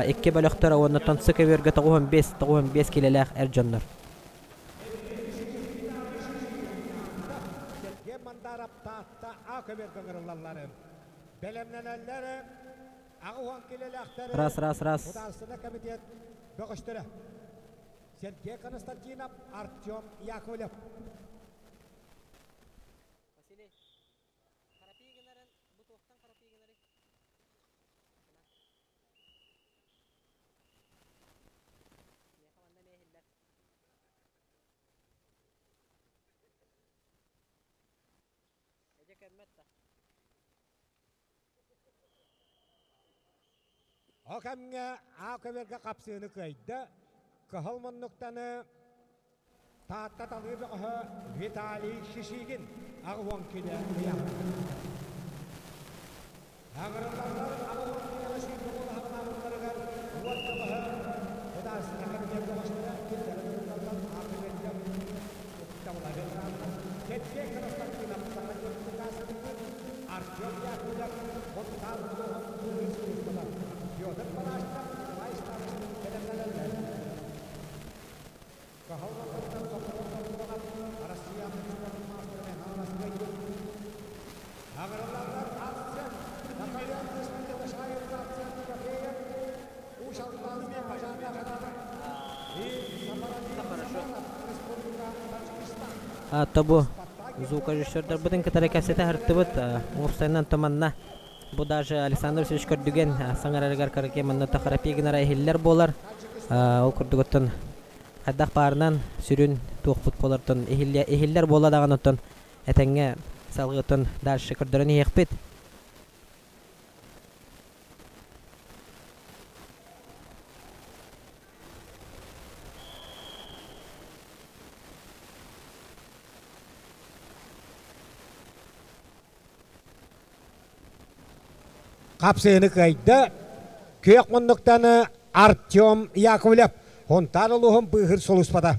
Икки бөлөхтөр уоннуттан С көбүөргэ 95 95 киилэлээх эр дьоннор. Сергей Мандаров Таатта А көбүөргэ ыҥырыллаллар. Бэлэмнэнэллэр 80 килэлээхтэр Раз, раз, раз. Художественный комитет бөҕөстөрө. Сергей Константинов, Артем Яковлев. Василий, харапии гынарын, бу туохтан харапии гынарый? Миэхэ манна эмиэ иһиллэр. Эдьэ көммөт да. Ол кэмҥэ аа көбүөргэ хапсыыны кыайда, кыһыл муннуктаны Таатта талыы бөҕөһө Виталий Шишигин 80 килэ ыйаһын. Аҥырыллаллар 80 килэҕэ сүүрбэ уолаһаҕынаабыттарыгар уот бөҕөһө Художественнай комитет бөҕөстөрө кинилэри ыҥырыллаллар аа көбүөргэ Сергей Константинов Саха Республикасытыгар Артем Яковлев Хонтаар улууһун тыылын службата Федор Барашков Николай Старостин бэлэмнэнэллэр. Кыһалҕаларыттан соппуруостарбытынан Россия спортун маастара Михаил Аскайдин, Аҕырыллаллар Арсен, Наполеон Республика Арсен Тимофеев, Уус Алданскай пожарная охрана и Сапаралиев Республика Таджикистан. Тобу звукорежиссердарбытын кытары кэпсэтэ сырыттыбыт. Уопсайынан туманна. Бу даже Александр Васильевич көрдүгэн саҥарарыгар караке манна тахарапи гынара иһиллэр буолар. Ол курдугуттан хайдах баарынан сүрүн туохпут буолартан иһиллэр буолла даҕаны оттон этэҥҥэ салгыттан дальше көрдөрөн иһиэхпит. Хапсыыны кыайда күөх муннуктаны Артем Яковлев Хонтаар улууһун быыһыр сулууспата.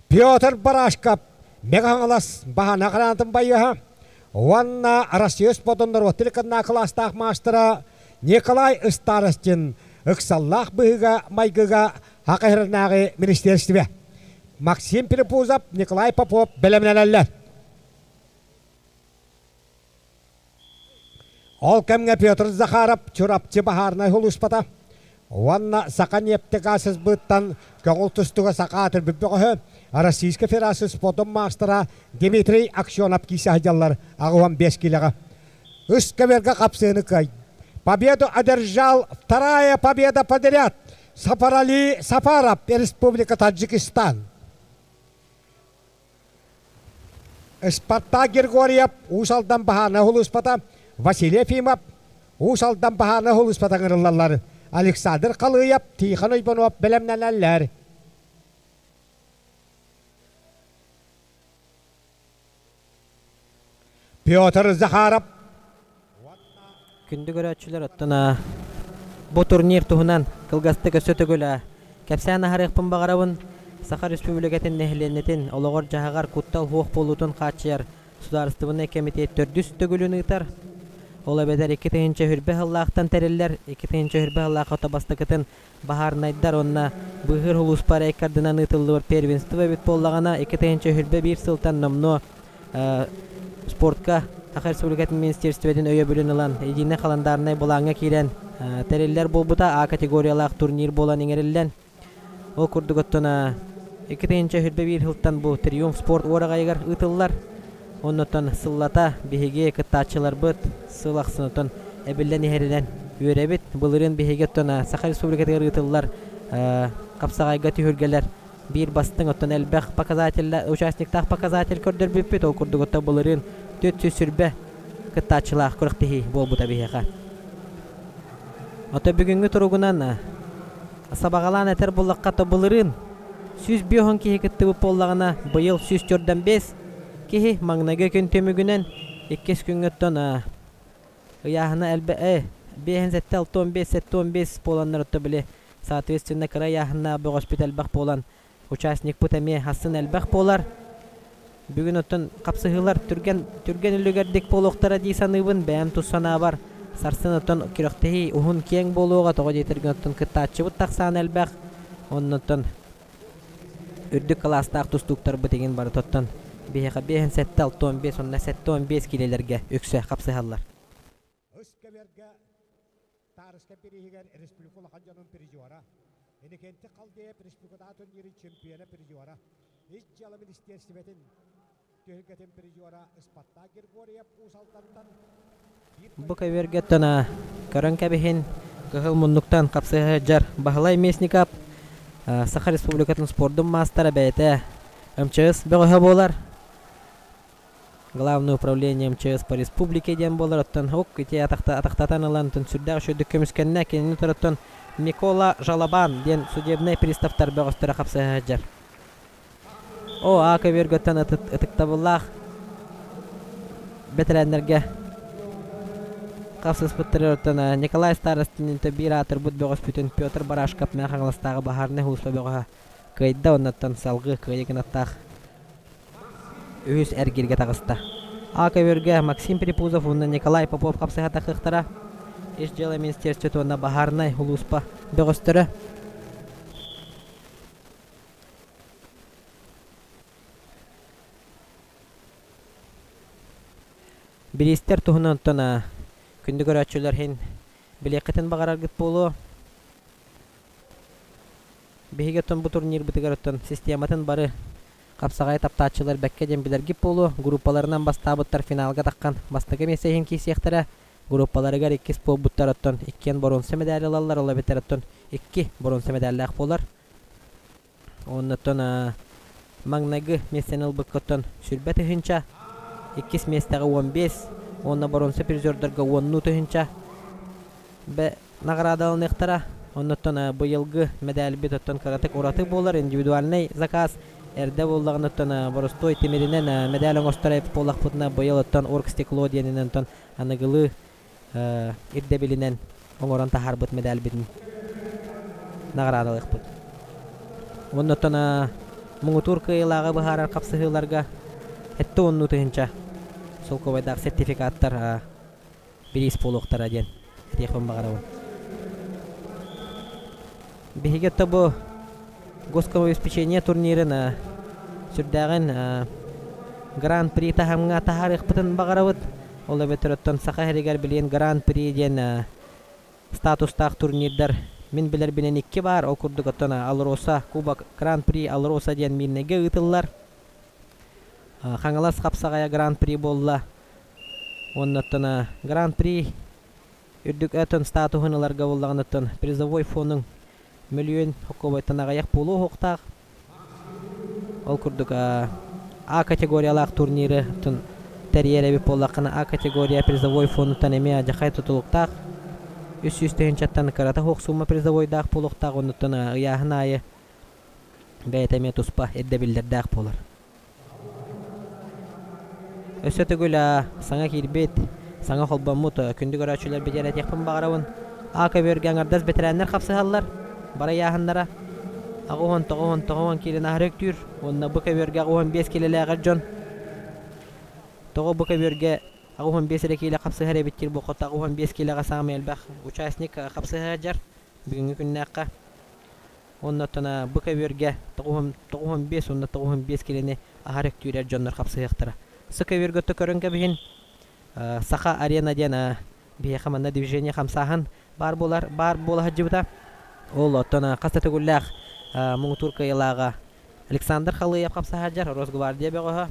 Петр Барашков Мэҥэ-Хаҥалас баһана хараантын байыаһа уонна Россия спордун норуот телеканал кылаастаах маастара Николай Старостин ыксаллаах быһыыга-майгыга Хакаһырынааҕы министиэристибэ Максим Перепузов, Николай Попов бэлэмнэнэллэр. Ол кэмҥэ Петр Захаров Чурапчы баһаарынай сулууспата уонна Саха нефтегазсбыттан көҥүл тустууга саха аатырбыт бөҕөһө Российскай Федерация спордун маастара Дмитрий Аксенов киирсэ сылдьаллар 85 килоҕа. Үс көбүөргэ хапсыыны кыай. Победу одержал вторая победа подряд Сафарали Сафаров, Республика Таджикистан. Спартак Григорьев Уус Алдан баһаарынай сулууспата, Василий Ефимов Уус Алдан баһаарынай сулууспата ыҥырыллаллар. Александр Халыев, Тихон Уйбанов бэлэмнэнэллэр. Петр Захаров Күндү көрөөччүлэр, оттон бу турнир туһунан кылгастык өссө төгүл кэпсээн аһарыахпын баҕарабын. Саха Республикатын нэһилиэнньэтин олоҕор-дьаһаҕар куттал суох буолуутун хааччыйар Судаарыстыбаннай кэмитиэт төрдүс төгүлүн ыытар. Ол эбэтэр 2020 сыллаахтан тэриллэр, 2020 сыллаахха бастакытын баһаарынайдар уонна быыһыыр сулууспа рейкардынан ыытыллыбыт первенство эбит буоллаҕына, 2021 сылтан номнуо спортка Саха Республикатын министерствотын өйөбүлүн ылан, единый халандаарынай былааҥҥа киирэн тэриллэр буолбута, А категориялаах турнир буолан иҥэриллэн. Ол курдук оттон 2021 сылтан бу Триумф спорт уораҕайыгар ыытыллар. Оннотон сыллата биһиги кыттааччыларбыт сыл ахсын оттон эбиллэн иһэринэн үөрэбит. Былырыын биһиги оттон Саха Республикатыгар ыытыллар хапсаҕайга түһүлгэлэр биир бастыҥ оттон элбэх показатель участниктаах показатель көрдөрбүппүт. Ол курдук оттон былырыын 420 кыттааччылаах күрэхтэһии буолбута биһиэхэ. Ото бүгүҥҥү туругунан сабаҕалаан этэр буоллахха тобылырыын 150 киһи кыттыбыт буоллаҕына, быйыл 145 киһи маҥнайгы күн түмүгүнэн иккис күҥҥүттэн ыйааһына элбэ 5 65 75 буоланнар отто били соответственно кыра ыйааһыннаах бөҕөспүт элбэх буолан участникпыт эмиэ хассын элбэх буолар. Бүгүн оттон хапсыһыылар түргэн түргэн үлүгэрдик буолуохтара дии саныыбын. Бэйэм тус санаабар сарсын оттон күрэхтэһии уһун киэҥ буолуоҕа. Тоҕо диэтэргин оттон кыттааччыбыт тахсаан элбэх. Оннуттан үрдүк кылаастаах тустууктарбыт игин барытыттан биһиэхэ 57 65 уонна 75 киилэлэргэ үксэ хапсыһаллар. Ыскэбэргэ Таарыска бирииһигэр республика улахан дьонун призера, Иннокентий Халдеев республикатааҕы турнирын чемпиона призера, Ис дьыала министиэристибэтин түһүлгэтин призера Ыспаттаах Григорьев Уус Алдантан Бу көбүөргэ тона көрөн кэбиһин кыһыл муннуктан хапсыһа сылдьар Баһылай Местников Саха Республикатын спордун маастара бэйэтэ МЧС бөҕөһө буолар. Главное управление МЧС по республике диэн буолар, оттон ук ити атахтатан ылан сүрдээх үчүгэйдик көмүскэннэ. Кинини туруттан Микола Жалобан диэн судебнай приставтар бөҕөстөрө хапсыһа сылдьар. О, А көбүөргөттөн ытыктабыллаах бэтэрээннэргэ хапсыспыттар Николай Старостин биир аатырбыт бөҕөспүтүн Петр Барашков Мэҥэ Хаҥаластааҕы баһаарынай сулууспа бөҕөһө кыайда оннуттан салгыы кыайыы гынаттаах үһүс эргииргэ таҕыста. А көбүөргэ Максим Перепузов уонна Николай Попов хапсыһа тахыахтара. Ис дьыала министерствота уонна баһаарынай улууспа бөҕөстөрө. Бириистэр туһунан оттон күндү көрөөччүлэр иһин билиэххитин баҕараргыт буолуо. Биһиги оттон бу турнирбытыгар оттон систематын бары хапсаҕайы таптааччылар бэккэ диэн билэргит буолуо. Группаларынан бастаабыттар финалга таххан бастакы миэстэ иһин киирсиэхтэрэ. Группаларыгар иккис буолбуттар оттон иккиэн боруонса мэдээли ылаллар, ол эбэтэр оттон икки боруонса мэдээллээх буолар. Оннуттан маҥнайгы миэстэни ылбыккыттан 20 000, иккис миэстэҕэ 15 уонна боруонса призердарга 10 000 наҕараадаланыахтара. Оннуттан быйылгы мэдээлбит оттон кыратык ураты буолар индивидуальный заказ эрдэ буоллаҕына оттон боростуой тимиринэн мэдээл оҥостор эбит буоллахпытына быйыл оттон оргстекло диэнинэн оттон аныгылыы ирдэбилинэн оҥорон таһаарбыт мэдээлбитин наҕараадалыахпыт. Оннуттан муҥутуур кыайыылааҕы быһаарар хапсыһыыларга 70 000 солкуобайдаах сертификаттар бириис буолуохтара диэн этиэхпин баҕарабын. Биһиги бу госкомобеспечение турнирын сүрдээҕин Гран-при таһымҥа таһаарыахпытын баҕарабыт. Ол эбэтэр оттон Саха сиригэр билигин Гран-при диэн статустаах турнирдар мин билэрбинэн икки баар. Ол курдук оттон Алроса Кубок Гран-при Алроса диэн Мирнэйгэ ыытыллар. Хаҥалас хапсаҕайа Гран-при буолла. Оннуттан Гран-при үрдүк өтөн статуһун ыларга буоллаҕына призовой фонун мөлүйүөн солкуобайтан аҕыйах буолуо Ол курдук А категориялаах турниры тэрийэр эбит буоллаххына А категория призовой фонуттан эмиэ дьахай тутулуктаах 300 000-тан кырата суох сумма призовойдаах буолуохтаах оннуттан ыйааһын аайы бэйэтэ эмиэ туспа ирдэбиллэрдээх буолар. Өссө төгүл саҥа киирбит, саҥа холбоммут күндү көрөөччүлэрбитигэр этиэхпин баҕарабын. А көбүөргэ аҥардас бэтэрээннэр хапсыһаллар, бары ыйааһыннара 89 90 киилэни аһары үктүүр уонна бу көбүөргэ 85 киилэлээҕэр дьон тоҕо бу көбүөргэ 85 эрэ киилэ хапсыһар эбит диир буолхот 85 киилэҕэ саамай элбэх участник хапсыһа сылдьар бүгүҥҥү күннээххэ. Оннуттан бу көбүөргэ 95 уонна 95 киилэни аһар өктүүрэр дьоннор хапсыһыахтара. Сы көбүөргэ көрөн кэбиһин Саха арена диэн биһиэхэ манна движение хамсааһын баар буолар баар буола сылдьыбыта. Ол оттон хас да төгүллээх муҥутуур кыайыылааҕа Александр Халыев хапсаһа сылдьар Росгвардия бөҕөһө.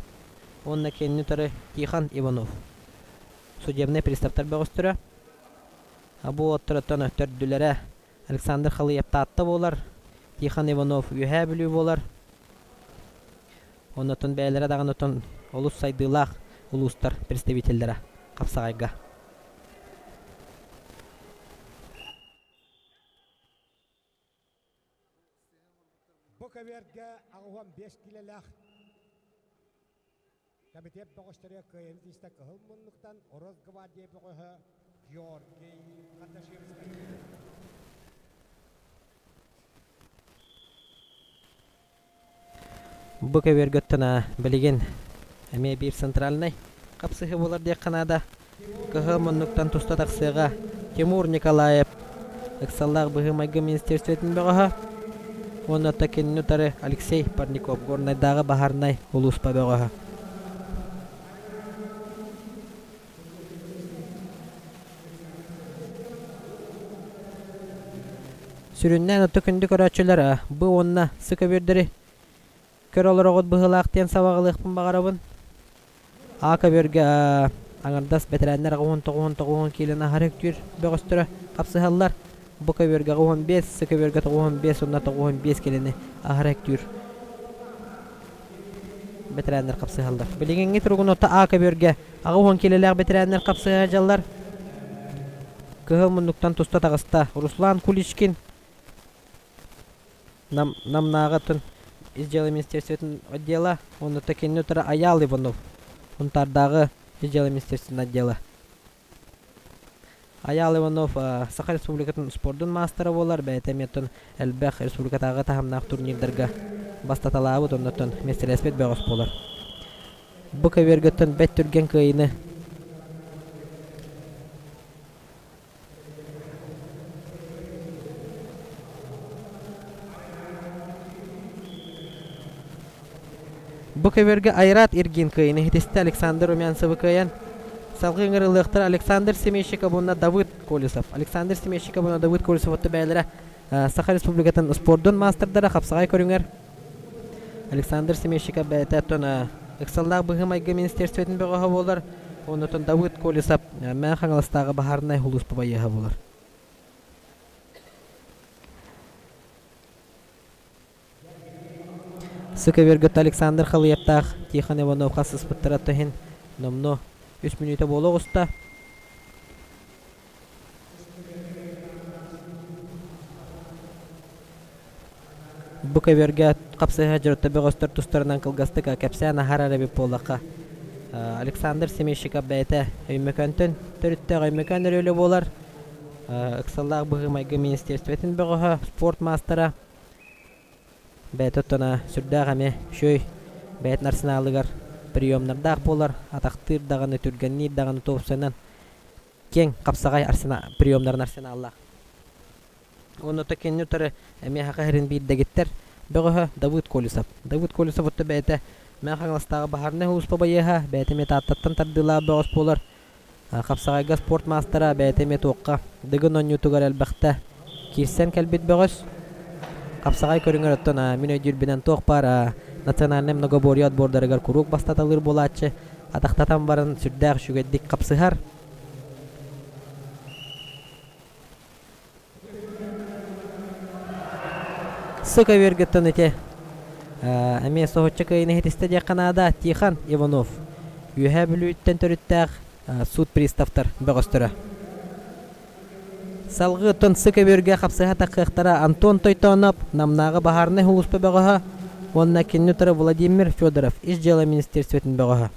уонна кинини утары Тихон Иванов. Судебнай приставтар бөҕөстөрө. Бу уолаттар төрдүлэрэ Александр Халыев Таатта буолар, Тихон Иванов Үөһээ Бүлүү буолар. Оннотон бэйэлэрэ даҕаны оттон олус сайдыылаах улуустар представителлэрэ хапсаҕайга. Бу көбүөргэ 85 килэлээх Комитет бөҕөстөрө кыайан тиистэ кыһыл муннуктан Росгвардия бөҕөһө Георгий Кардашевскай. Бу көбүөргэ оттон билигин эмиэ биир центральнай хапсыһыы буолар диэххэ наада. Кыһыл муннуктан туста тахсыаҕа Тимур Николаев ыксаллаах быһыы-майгы министерствотын бөҕөһө уонна кинини утары Алексей Парников Горнайдааҕы баһаарынай улууспа бөҕөһө. Сүрүннээн отто күндү көрөөччүлэр бу уонна сы көбүөрдэри көрө олороҕут быһыылаах диэн сабаҕалыахпын баҕарабын. А көбүөргэ аҥардас бэтэрээннэр 89 киилэни аһары үктүүр бөҕөстөрө хапсыһаллар. Бу көбүөргэ 85, С көбүөргэ 95 уонна 95 киилэни аһары үктүүр бэтэрээннэр хапсыһаллар. Билиҥҥи туругун отто А көбүөргэ 80 киилэлээх бэтэрээннэр хапсыһа дьаллар. Кыһыл муннуктан туста таҕыста Руслан Куличкин Нам Намнааҕы ис дьыала министерствотын отдела уонна кинини утары Айаал Иванов Сунтаардааҕы ис дьыала министерствотын отдела. Айаал Иванов Саха Республикатын спордун маастара буолар, бэйэтэ эмиэ элбэх республикатааҕы таһымнаах турнирдарга бастаталаабыт, оннуттан миэстэлэспит бөҕөс буолар. Бу көбүөргөттөн бэт түргэн кыайыыны Бу көбүөргэ Айрат Иргин кыайыыны иһитистэ Александр Румянцевы кыайан, салгыы ыҥырыллыахтара Александр Семейщиков уонна Давыд Колесов. Александр Семейщиков уонна Давыд Колесов отто бэйэлэрэ Саха Республикатын спордун маастардара хапсаҕай көрүҥэр Александр Семейщиков бэйэтэ оттон ыксаллаах быһыы-майгы министерствотын бөҕөһө буолар, оннотон Давыд Колесов Мэҥэ Хаҥаластааҕы баһаарынай сулууспа байыаһа буолар. Сыка Вергөт Александр Халыевтаах Тихон Иванов хасыспыттара иһин номнуо үс мүнүүтэ буола оҕуста. Бу көбүөргэ хапсыһа дьарыкта бөҕөстөр тустарынан кылгастык кэпсээн аһарар эбит буоллахха, Александр Семейщиков бэйэтэ Өймөкөөнтөн төрүттээх Өймөкөөн өрүөлэ буолар. Ыксаллаах быһыы-майгы министерствотын бөҕөһө, спорт маастара. Бэйэтэ оттон сүрдээх эмиэ үчүгэй бэйэтин арсеналыгар приемнардаах буолар, атахтыыр даҕаны, түргэнниир даҕаны туопсайынан киэҥ хапсаҕай приемнарын арсеналлаах. Уонна кинини утары эмиэ саха сирин биир дэгиттэр бөҕөһө Давыд Колесов. Давыд Колесов отто бэйэтэ Мэҥэ Хаҥаластааҕы баһаарынай сулууспа байыаһа, бэйэтэ эмиэ Тааттаттан тардыылаах бөҕөс буолар. Хапсаҕайга спорт маастара, бэйэтэ эмиэ туохха Дыгын оонньуутугар элбэхтэ киирсэн кэлбит бөҕөс. Хапсаҕай көрүҥэр оттон мин өйдүүрбүнэн туох баар национальнай многоборье отбордарыгар куруук бастаталыыр буолааччы. Атахтатан баран сүрдээх үчүгэйдик хапсыһар. Сык өбүөргүттэн ити эмиэ соһуччу кыайыыны иһитистэ диэххэ наада Тихон Иванов Үөһээ Бүлүүттэн төрүттээх суут приставтар бөҕөстөрө. Салгыы оттон сык өбүөргэ хапсыһа таххыахтара Антон Тойтооноп, Намнааҕы баһаарынай сулууспа бөҕөһө уонна кинини утары Владимир Федоров Ис дьыала министерствотын бөҕөһө.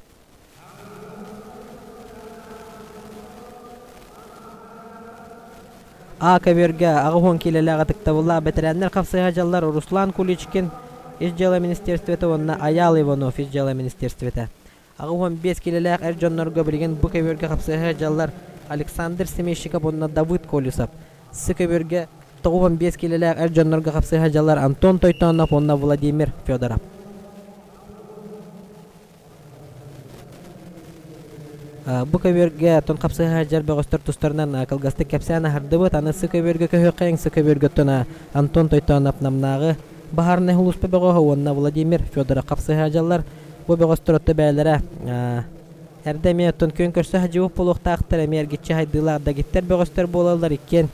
А көбүөргэ 80 киилэлээх ытыктабыллаах бэтэрээннэр хапсыһа дьаллар Руслан Куличкин Ис дьыала министерствота уонна Айаал Иванов Ис дьыала министерствота. 85 киилэлээх эр дьоннорго билигин бу көбүөргэ хапсыһа дьаллар Александр Семейщиков уонна Давыд Колесов. С көбүөргэ 95 киилэлээх эр дьоннорго хапсыһа дьаллар Антон Тойтонов уонна Владимир Федоров. Бу көбүөргэ оттон хапсыһа сылдьар бөҕөстөр тустарынан кылгастык кэпсээн аһардыбыт. Аны сы көбүөргэ көһүөххэйиҥ, сы көбүөргэ Антон Тойтоонов Намнааҕы баһаарынай сулууспа бөҕөһө уонна Владимир Федоров хапсыһа сылдьаллар. Бу бөҕөстөр отто бэйэлэрэ эрдэ эмиэ оттон күөн көрсө садьыбыт буолуохтаахтар, эмиэ эргиччи хайдыылаах дэгиттэр бөҕөстөр буолаллар иккиэн.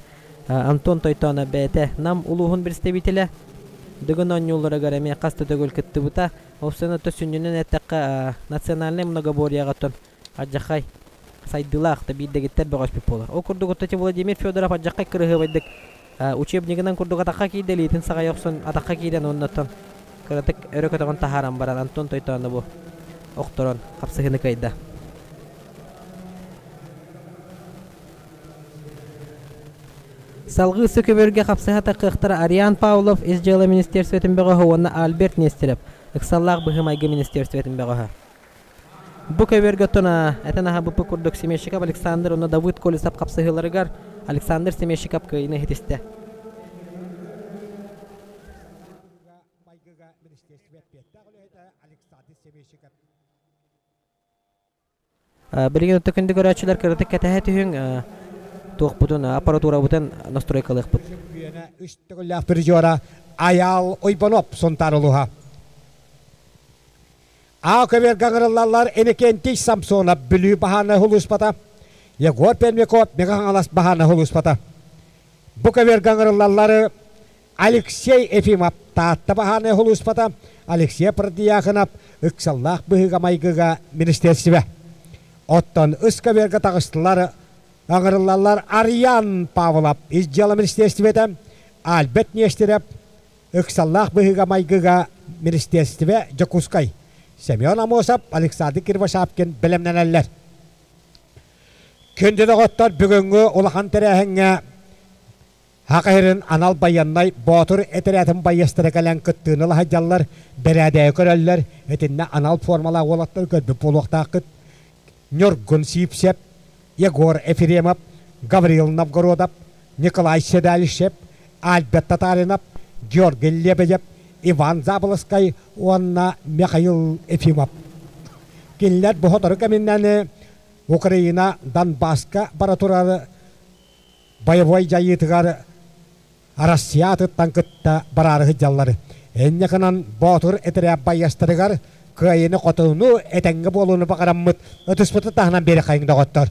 Антон Тойтоонов бэйэтэ Нам улууһун представителэ Дыгын оонньууларыгар эмиэ хас да төгүл кыттыбыта. Ол сына сүнньүнэн эттэххэ, национальнай многоборьеҕа оттон алдьархай сайдыылаах да биир дэгиттэр бөҕөспүт буолар. Ол курдук оттон Владимир Федоров алдьархай кырыһыабайдык учебнигынан курдук атахха киирдэ, илиитин саҕайа охсон атахха киирэн уонна оттон кыратык өрө көтөҕөн таһааран баран Антон Тойтоонову охторон хапсыһыыны кыайда. Салгыы Сөкөбөргө хапсыһа таххыахтара Ариан Павлов Ис дьыала министерствотын бөҕөһө уонна Альберт Нестерев ыксаллаах быһыы-майгы министерствотын бөҕөһө. Бу көбүөргэ оттон этэн аһабыппыт курдук Семещиков Александр уонна Давыд Колесов хапсыһыыларыгар Александр Семещиков кыайыыны иһитистэ. Билигин отто күндү көрөөччүлэр кыратык кэтэһэ түһүҥ, туохпутун, аппаратурабытын настройкалыахпыт. Үс төгүллээх призера Айаал Уйбаноп Сунтаар улууһа. А көбүөргэ ыҥырыллаллар Иннокентий Самсонов Бүлүү баһаарынай сулууспата, Егор Пермяков Мэҥэ Хаҥалас баһаарынай сулууспата. Бу көбүөргэ ыҥырыллаллар Алексей Ефимов Таатта баһаарынай сулууспата, Алексей Протодьяконов ыксаллаах быһыыга-майгыга министиэристибэ. Оттон ыс көбүөргэ таҕыстылар ыҥырыллаллар Арьян Павлов ис дьыала министиэристибэтэ, Альберт Нестерев Ыксаллаах быһыыга-майгыга министиэристибэ Дьокуускай, Семен Амосов, Александр Кривошапкин бэлэмнэнэллэр. Күндү доҕоттор, бүгүҥҥү улахан тэрээһиҥҥэ Саха сирин анал байыаннай Боотур этэрээтин байыастара кэлэн кыттыыны ыла сылдьаллар, бэрээдэги көрөллөр, итиннэ анал формалаах уолаттары көрбүт буолуохтааххыт. Ньургун Сиипсэп, Егор Ефремов, Гаврил Новгородов, Николай Седалищев, Альберт Татаринов, Георгий Лебедев, Иван Заболоцкай уонна Михаил Ефимов. Кинилэр бу сотору кэминэн Украина Донбасска бара турар боевой дьайыытыгар Россия атыттан кытта бараары сылдьаллар. Инньэ гынан Боотур этэрээт байыастарыгар кыайыыны-хотууну, этэҥҥэ буолууну баҕараммыт ытыспытын таһынан биэрэхэйиҥ доҕоттор.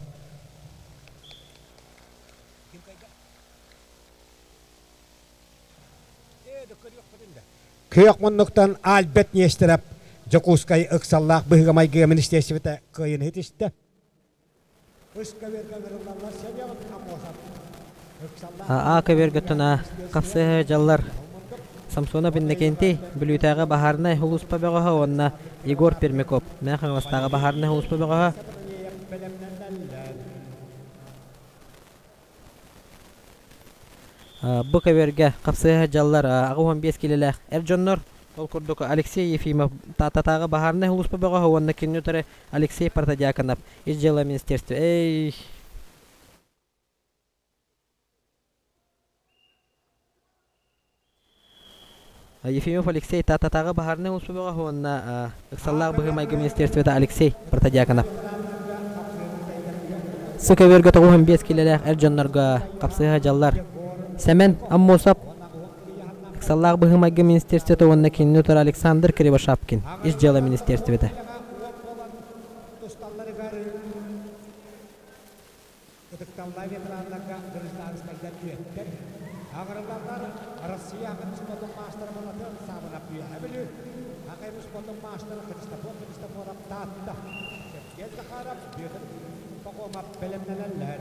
Күөх муннуктан Альберт Нестеров Дьокуускай ыксаллаах быһыыга-майгыга министиэристибэтэ кыайыыны ситистэ. А көбүөргэ туна хапсыһы дьаллар Самсонов Иннокентий Бүлүүтээҕи баһаарынай сулууспа бөҕөһө уонна Егор Пермяков Мэҥэ Хаҥаластааҕы баһаарынай сулууспа бөҕөһө. Бу көбүөргэ хапсыһа дьаллар 85 киилэлээх эр дьоннор, ол курдук Алексей Ефимов Тааттатааҕы баһаарынай сулууспа бөҕөһө уонна кинини утары Алексей Протодьяконов Ис дьыала министерство эй Ефимов Алексей Тааттатааҕы баһаарынай сулууспа бөҕөһө уонна ыксаллаах быһыы-майгы министерствота Алексей Протодьяконов. Сы көбүөргэ 95 киилэлээх эр дьоннорго хапсыһа дьаллар Сэмэн Аммосов ыксаллаах быһыы-майгы министерствота уонна кинини утары Александр Кривошапкин Ис дьыала министерствота. Ытыкталлаах ветераннарга гражданскайдар үөттэр, аҕырыллаллар Россия аҕын спортун маастара Малатыан Саабынап Үөһээ Бүлүү, Аҕай спортун маастара Христофор Христофоров Таатта, Сергей Захаров, Бүөтүр Пахомов бэлэмнэнэллэр.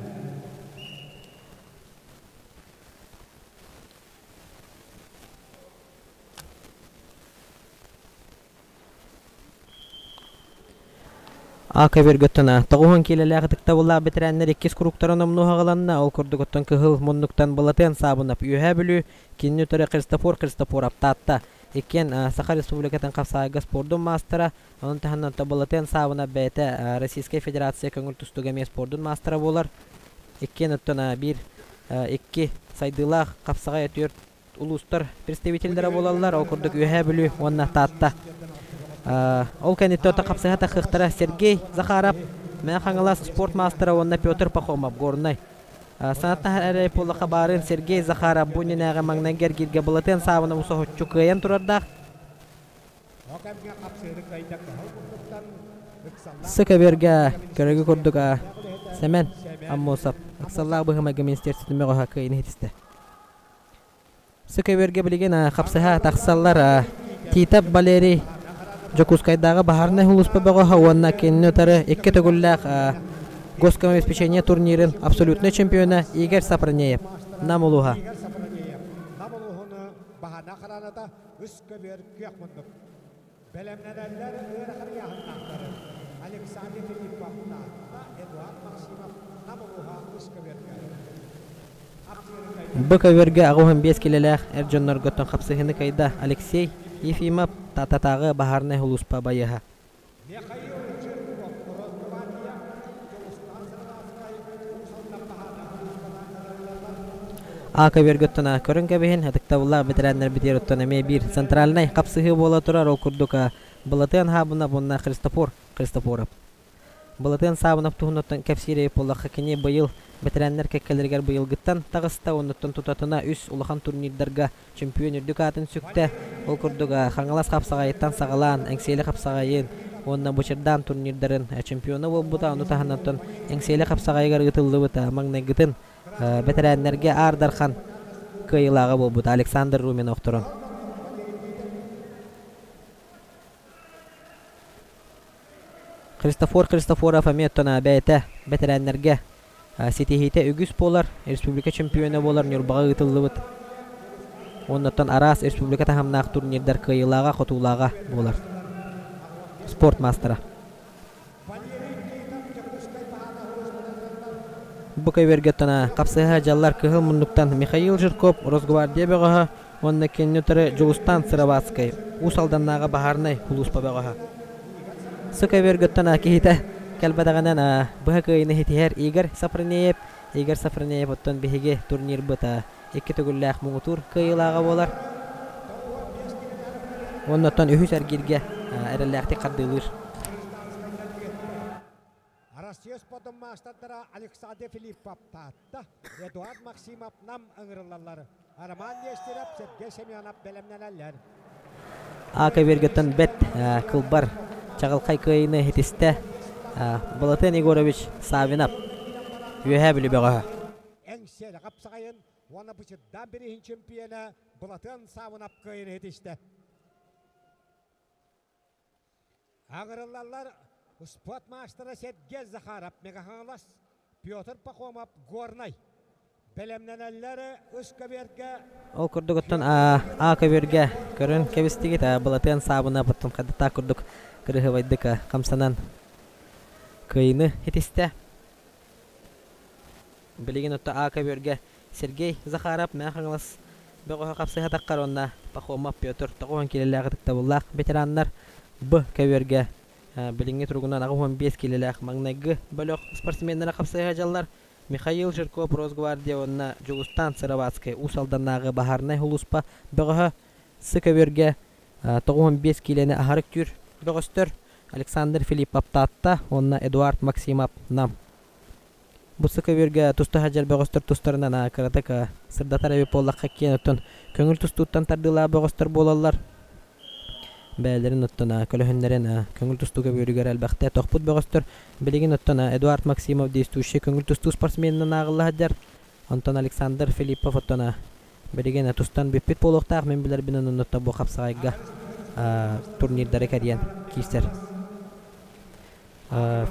А көбүөргөттөн 90 киилэлээх ытыктабыллаах бэтэрээннэр иккис куруктара номнуо аҕаланна. Ол курдук оттон кыһыл муннуктан Былатыан Саабынап Үөһээ Бүлүү, кинини утары Христофор Христофоров Таатта. Иккиэн Саха Республикатын хапсаҕайга спордун маастара, онон таһынан Былатыан Саабынап бэйэтэ Российскай Федерация көҥүл тустууга эмиэ спордун маастара буолар. Иккиэн оттон биир икки сайдыылаах хапсаҕай түөрт улуустар представителлэрэ буолаллар. Ол курдук Үөһээ Бүлүү уонна Таатта. Ол кэнниттэн хапсыһа таххыахтара Сергей Захаров, Мэҥэ Хаҥалас спорт маастара уонна Петр Пахомов, Горнай. Санаттаһар эрэ буоллахха баарын Сергей Захаров бу иннинээҕи маҥнайгы эргииргэ Былатыан Саабынову соһуччу кыайан турардаах. Сыкаберга көрөгү курдук Сэмэн Аммосов ыксаллаах быһымайга министерствотын мөҕөһө кыайын иһитистэ. Сыкаберга билигин хапсыһа тахсаллар Титов Валерий Дьокуускайдааҕы баһаарынай сулууспа бөҕөһө уонна кинини утары икки төгүллээх госкомобеспечение турнирын абсолютнай чемпиона Игорь Сапронеев Нам улууһа. Бэлэмнэнэллэр ыарахан ыйааһыннаахтары Александр Филиппов Таатта, Эдуард Максимов Нам улууһа үс көбүөргэ. Бу көбүөргэ 85 килэлээх эр дьоннорготтон хапсыһыыны кыайда Алексей Ефимов Тааттатааҕы баһаарынай сулууспа байыаһа. Михаил Жирков Росгвардия Дьулустаан Сыроватскай Уус Алдан баһаарынай сулууспата ыҥырыллаллар. А көбүөргөттөн көрөн кэбиһин, ытыктабыллаах бэтэрээннэрбитигэр оттон эмиэ биир центральнай хапсыһыы буола турар, ол курдук Былатыан Хаабынап уонна Христофор Христофоров. Былатыан Саабынап туһунан кэпсиир буоллахха, кини быйыл бэтэрээннэр кэккэлэригэр быйылгыттан таҕыста, оннуттан тутатына үс улахан турнирдарга чемпион үрдүк аатын сүктэ. Ол курдук Хаҥалас хапсаҕайыттан саҕалаан Эҥсиэли хапсаҕайын уонна Бучырдаан турнирдарын чемпиона буолбута. Ону таһынан Эҥсиэли хапсаҕайыгар ыытыллыбыт маҥнайгытын бэтэрээннэргэ Аар Дархан кыайыылааҕа буолбута Александр Румин охторон. Христофор Христофоров эмиэ оттон бэйэтэ бэтэрээннэргэ ситиһиитэ үгүс буолар, республика чемпиона буолар Ньурбаҕа ыытыллыбыт. Уоннаттан араас республика таһымнаах турнирдар кыайыылааҕа, хотуулааҕа буолар. Спорт маастара. Бу көбүөргэ хапсыһа дьаллар кыһыл муннуктан Михаил Жирков, Росгвардия бөҕөһө уонна кинини утары Дьулустаан Сыроватскай, Уус Алданнааҕы баһаарынай сулууспа бөҕөһө. Сыкөбүөргөттөн киһитэ кэлбэтэҕинэн быһа кыайыыны ситиһэр Игорь Сафронеев. Игорь Сафронеев оттон биһиги турнирбыт икки төгүллээх муҥутуур кыайыылааҕа буолар. Уонна оттон үһүс эргииргэ эрэллээхтик хардыылыыр. Россия спордун маастардара Александр Филиппов Таатта, Эдуард Максимов Нам ыҥырыллаллар. Роман Нестеров, Сергей Семенов бэлэмнэнэллэр. А көбүөргөттөн бэт кылбар чаҕылхай кыайыыны ситистэ Балатен Егорович Савинов Үөһээ Бүлүү бөҕөһө. Эҥсиэли хапсаҕайын уонна бычырдаан бирииһин чемпиона Былатыан Савинов кыайыыны ситистэ. Аҥырыллаллар спорт маастара Сергей Захаров Мегаһаҥалас, Петр Пахомов Горнай. Бэлэмнэнэллэр үс көбүөргэ. Ол курдук оттон А көбүөргэ көрөн кэбистигит Былатыан Саабынап оттон хадытаах курдук кырыһыбайдык хамсанан кыайыыны ситистэ. Билигин отто А көбүөргэ Сергей Захаров Мэҥэ Хаҥалас бөҕөһө хапсыһатаххар уонна Пахомов Петр 90 киилэлээх ытыктабыллаах ветераннар Б көбүөргэ билиҥҥи туругунан 85 киилэлээх маҥнайгы бөлөх спортсменнара хапсыһа дьаллар Михаил Жирков Росгвардия уонна Дьулустаан Сыроватскай Уус Алданнааҕы баһаарынай сулууспа бөҕөһө С көбүөргэ 95 киилэни аһары үктүүр бөҕөстөр Александр Филиппов Таатта уонна Эдуард Максимов Нам. Бу көбүөргэ туста сылдьар бөҕөстөр тустарынан кыратык сырдатар эбит буоллахха киэн оттон көҥүл тустууттан тардыылаах бөҕөстөр буолаллар. Бэйэлэрин оттон көлөһүннэрин көҥүл тустуу көбүөрүгэр элбэхтэ тохпут бөҕөстөр. Билигин оттон Эдуард Максимов действующий көҥүл тустуу спортсменынан ааҕылла сылдьар. Онтон Александр Филиппов оттон билигин тустан бүппүт буолуохтаах. Мин билэрбинэн оннуттан бу хапсаҕайга турнирдары кэрийэн киирсэр.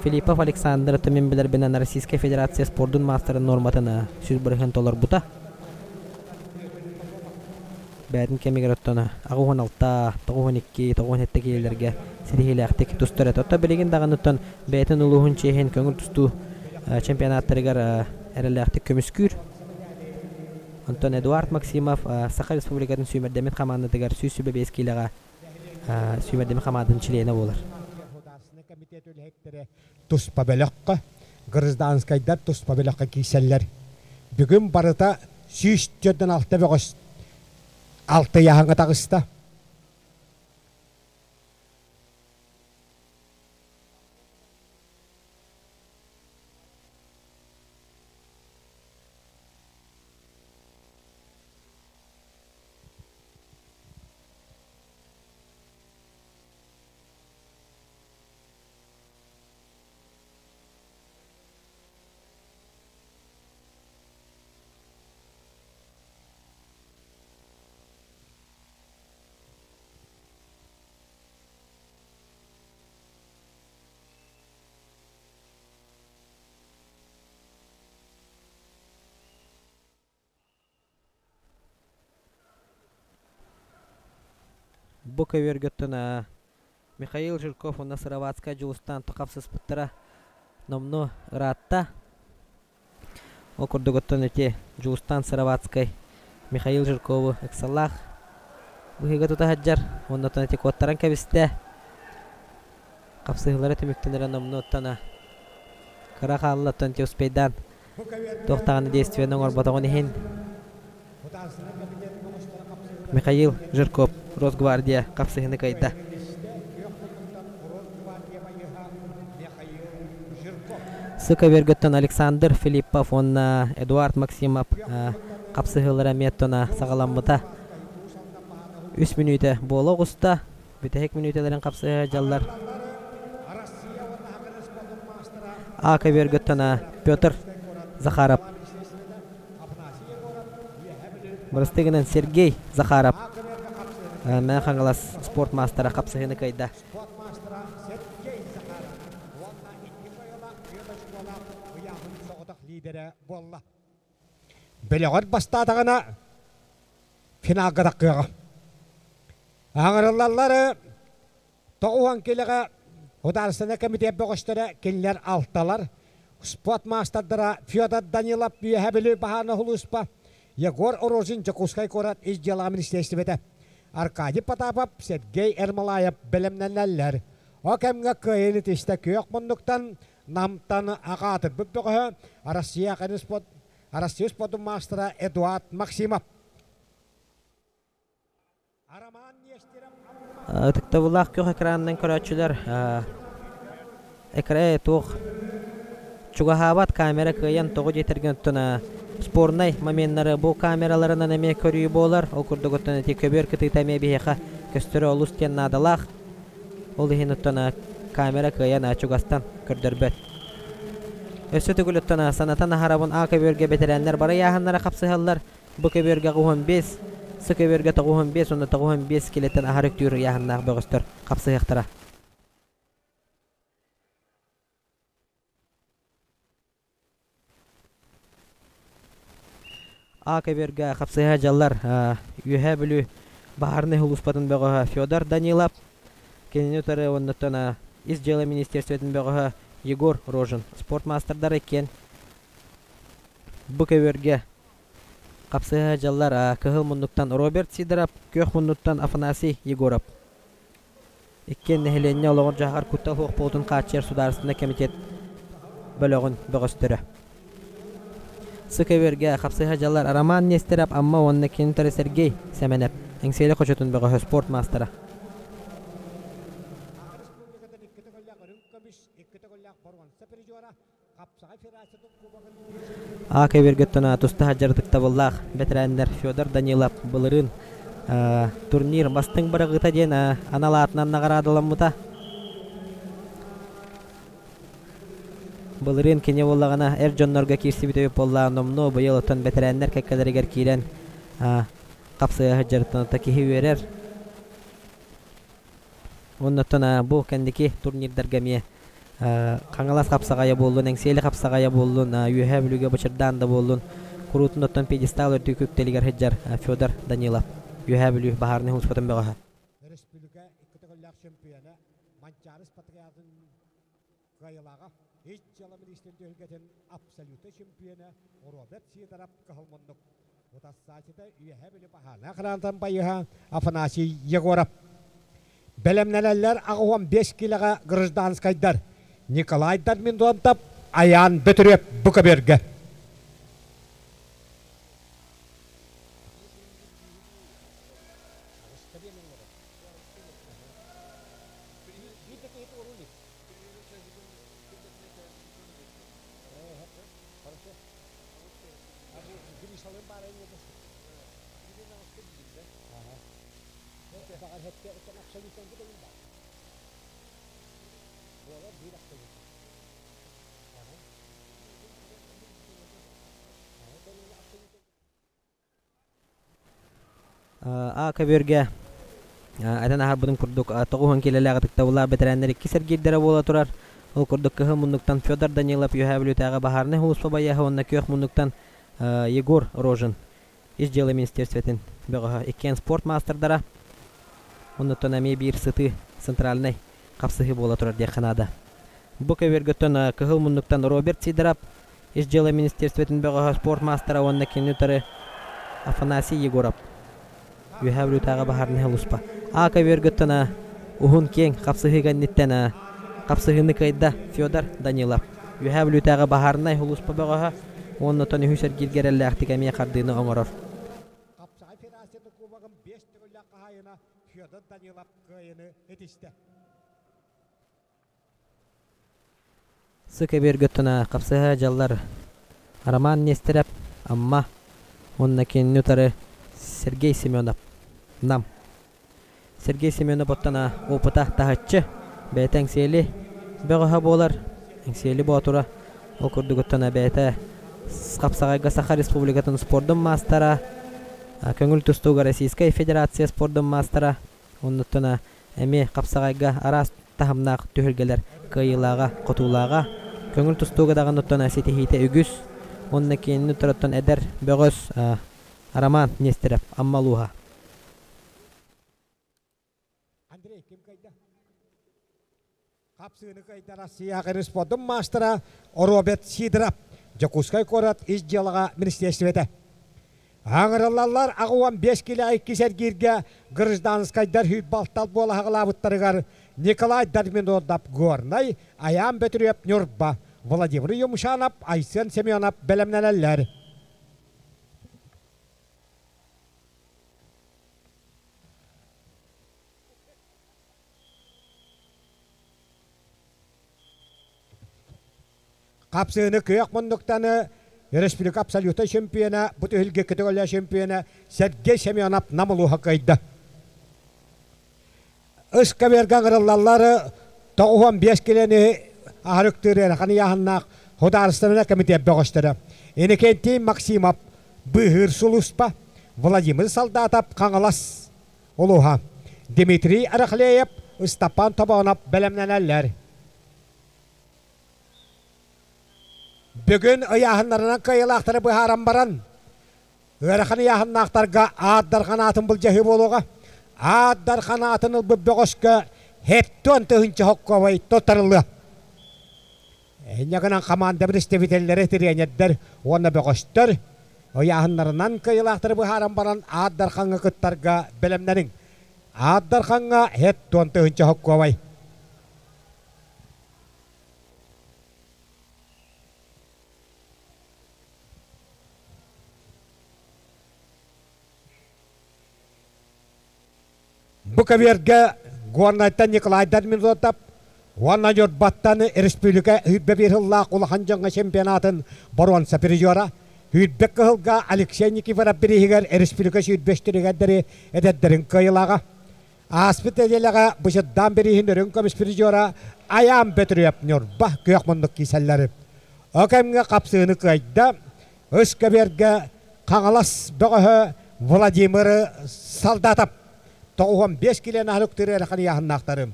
Филиппов Александр мин билэрбинэн Российскай Федерация спордун маастарын нуорматын 100% толорбута. Бэйэтин кэмигэр оттон 86, 92, 97 киилэлэргэ ситиһиилээхтик тустар этэ. Оттон билигин даҕаны оттон бэйэтин улууһун чиэһин көҥүл тустуу чемпионаттарыгар эрэллээхтик көмүскүүр. Онтон Эдуард Максимов Саха Республикатын сүүмэрдэммит хамаандатыгар 125 киилэҕэ сүүмэрдэммит хамаандатын чилиэнэ буолар. Комитет үлэһиттэрэ туспа бөлөххө, гражданскайдар туспа бөлөххө киирсэллэр. Бүгүн барыта 146 бөҕөс алта ыйааһыҥҥа таҕыста. Бу көбүөргөттөн Михаил Жирков уонна Сыроватскай Дьулустаан хапсыспыттара номнуо ыраатта. Ол курдук оттон ити Дьулустаан Сыроватскай Михаил Жиркову ыксаллаах быһыыга тута сылдьар уонна оттон ити куоттаран кэбистэ. Хапсыһыылара түмүктэнэрэ номнуо оттон кыра хаалла оттон ити успейдаан туох даҕаны действиены оҥорботоҕун иһин Михаил Жирков Росгвардия хапсыһыыны кыайда. Сыка Вергөттөн Александр Филиппов уонна Эдуард Максимов хапсыһыылара эмиэ оттон саҕаламмыта. Үс мүнүүтэ буола оҕуста. Бүтэһик мүнүүтэлэрин хапсыһа дьаллар. А көбүөргөттөн Петр Захаров. Бырастыы гынан Сергей Захаров Мэҥэ Хаҥалас спорт маастара хапсыһыыны кыайда. Бөлөҕөр бастаатаҕына финалга таххыаҕа. Аҥарыллаллар тоҕуһан килэҕэ Художественнай комитет бөҕөстөрө кинилэр алталар, спорт маастардара Федор Данилов Үөһээ Бүлүү баһаарынай сулууспа, Егор Рожин Дьокуускай куорат ис дьыалаҕа министиэристибэтэ, Аркадий Потапов, Сергей Ермолаев бэлэмнэнэллэр. Ол кэмҥэ кыайыыны тистэ күөх муннуктан Намтан аҕаатырбыт бөҕөһө Россия Россия спордун маастара Эдуард Максимов. Ытыктабыллаах күөх экранынан көрөөччүлэр экран туох чугаһаабат камера кыайан тоҕо диэтэргин оттон спорнай моменнары бу камераларынан эмиэ көрүү буолар. Ол курдук оттон ити көбүөр кытыыта эмиэ биһиэхэ көстөрө олус диэн наадалаах. Ол иһин оттон камера кыайан чугастан көрдөрбөт. Өссө төгүл оттон санатан аһарабын А көбүөргэ бэтэрээннэр бары ыйааһыннара хапсыһаллар. Бу көбүөргэ 15, С көбүөргэ 95 уонна 95 килэттэн аһар үктүүр ыйааһыннаах бөҕөстөр хапсыһыахтара. А көбүөргэ хапсыһа дьаллар Үөһээ Бүлүү баһаарынай сулууспатын бөҕөһө Федор Данилов, кинини утары уоннаттан Ис дьыала министерствотын бөҕөһө Егор Рожин спорт маастардара иккиэн бу көбүөргэ хапсыһа дьаллар кыһыл муннуктан Роберт Сидоров, күөх муннуктан Афанасий Егоров. Иккиэн нэһилиэнньэ олоҕор-дьаһаҕар куттал суох буолуутун хааччыйар судаарыстыбаннай кэмитиэт бөлөҕүн бөҕөстөрө. Сыкөбүөргэ хапсыһа дьаллар Роман Нестеров Амма уонна кини утары Сергей Сэмэнэп, Эҥсиэли хочотун бөҕөһө спорт маастара. А көбүөргөттөн тустаах дьарыктабыллаах бэтэрээннэр Федор Данилов былырыын турнир бастыҥ быраҕыыта диэн анал аатынан наҕараадаламмыта. Былырыын кини буоллаҕына эр дьоннорго киирсибит өйүп буоллаҕа номнуо быйыл оттон бэтэрээннэр кэккэлэригэр киирэн хапсыһа сылдьарыттан киһи үөрэр. Оннуттан бу кэнники турнирдарга эмиэ Хаҥалас хапсаҕайа буоллун, Эҥсиэли хапсаҕайа буоллун, Үөһээ Бүлүүгэ Бычырдаан да буоллун, куруутун оттон пьедестал үрдүк үктэлигэр сылдьар Федор Данилов, Үөһээ Бүлүү баһаарынай сулууспатын бөҕөһө. Өрөспүүбүлүкэ икки төгүллээх чөмпүйүөнэ Манчаары Спартакиадатын кыайыылааҕа, ис дьыала миниистирин түһүлгэтин абсолютнай чемпиона Роберт Сидоров кыһыл муннук утассааччыта Үөһээ Бүлүү баһаарынай хараантан байыһа Афанасий Егоров. Бэлэмнэнэллэр 85 килэҕэ гражданскайдар Николай Дарминдонтов, Айаан Бөтүрүөп бу көбүөргэ. А көбүөргэ этэн аһарбытым курдук 90 киилэлээх ытыктабыллаах бэтэрээннэр иккис эргиирдэрэ буола турар. Ол курдук кыһыл муннуктан Федор Данилов Үөһээ Бүлүүтээҕи баһаарынай сулууспа байыаһа уонна күөх муннуктан Егор Рожин ис дьыала министерствотын бөҕөһө. Иккиэн спорт маастардара. Оннуттан эмиэ биир сытыы центральнай хапсыһыы буола турар диэххэ наада. Бу көбүөргөттөн кыһыл муннуктан Роберт Сидоров, Ис дьыала министерствотын бөҕөһө спорт маастара уонна кинини утары Афанасий Егоров. Үөһээ Бүлүүтээҕи баһаарынай сулууспа. А көбүөргөттөн уһун киэҥ хапсыһыы кэнниттэн хапсыһыыны кыайда Федор Данилов. Үөһээ Бүлүүтээҕи баһаарынай сулууспа бөҕөһө уонна оттон үһүс эргииргэ эрэллээхтик эмиэ хардыыны оҥорор. Хапсаҕай Федерациятын кубогын биэс төгүллээх хаһаайына Федор Данилов кыайыыны ситистэ. Сы көбүөргөттөн хапсыһа дьаллар Роман Нестерев, Амма уонна кинини утары Сергей Семенов, Нам. Сергей Семенов оттон опыта таһыччы, бэйэтэ Эҥсиэли бөҕөһө буолар, Эҥсиэли Боотура. Ол курдугуттан бэйэтэ хапсаҕайга Саха Республикатын спордун маастара, көҥүл тустууга Российскай Федерация спордун маастара, оннуттан эмиэ хапсаҕайга араас таһымнаах түһүлгэлэр кыайыылааҕа, хотуулааҕа, көҥүл тустууга даҕаны оттон ситиһиитэ үгүс. Уонна кинини туруттан эдэр бөҕөс Роман Нестеров Амма улууһа. Андрей, ким кайда? Хапсыыны кыайда Россия спордун маастара Роберт Сидоров, Дьокуускай куорат ис дьыалаҕа министиэристибэтэ. Аҥырыллаллар аҕа 15 килэ иккис эргииргэ гражданскайдар сүүрбалтал буола аҕалаабыттарыгар Николай Дарминордов Горнай, Айаан Бөтүрүөп Ньурба, Владимир Юмшанов, Айсен Семенов бэлэмнэнэллэр. Хапсыыны күөх муннуктаны республика абсолютнай чемпиона, бу түһүлгэ көтөҕөлөө чемпиона Сергей Семенов Нам улууһа кыайда. Ыскаверга ыҥырыллаллар 95 килени аһарыктыыр ыарахан ыйааһыннаах Судаарыстыбаннай комитет бөҕөстөрө Иннокентий Максимов Быыһыыр сулууспа, Владимир Солдатов Хаҥалас улууһа, Дмитрий Рахлеев, Ыстапаан Тобоонов бэлэмнэнэллэр. Бүгүн ыйааһыннарынан кыайыылаахтары быһааран баран, ыарахан ыйааһыннаахтарга Аат Дархан аатын былдьаһыы буолуоҕа. Аат Дархан аатын ылбыт бөҕөскө 70 тыһыынча хоккуобай туттарыллыа. Инньэ гынан хамаанда представителлэрэ, тириэньэрдэр уонна бөҕөстөр ыйааһыннарынан кыайыылаахтары быһааран баран Аат Дархаҥҥа кыттарга бэлэмнэниҥ. Аат Дархаҥҥа 70 тыһыынча хоккуобай. Бу көбүөргэ Горнайтан Николай Дарминзотов уонна Ньурбаттан республика сүүрбэ биир сыллаах улахан дьоҥҥо чемпионатын боруонса призера, сүүрбэ кыһылга Алексей Никифоров бирииһигэр республика сүүрбэ үстүрүгэрдэри эдэрдэрин кыайыылааҕа. Ааспыт нэдиэлэҕэ Бычырдаан бирииһин үрүҥ көмүс призера Айаан Бөтүрүөп Ньурба күөх муннук киисэллэри. О кэмҥэ хапсыыны кыайда, үс көбүөргэ Хаҥалас бөҕөһө Владимир Солдатов 95 килиэн аһылыктыыр ыарахан ыйааһыннаахтарым.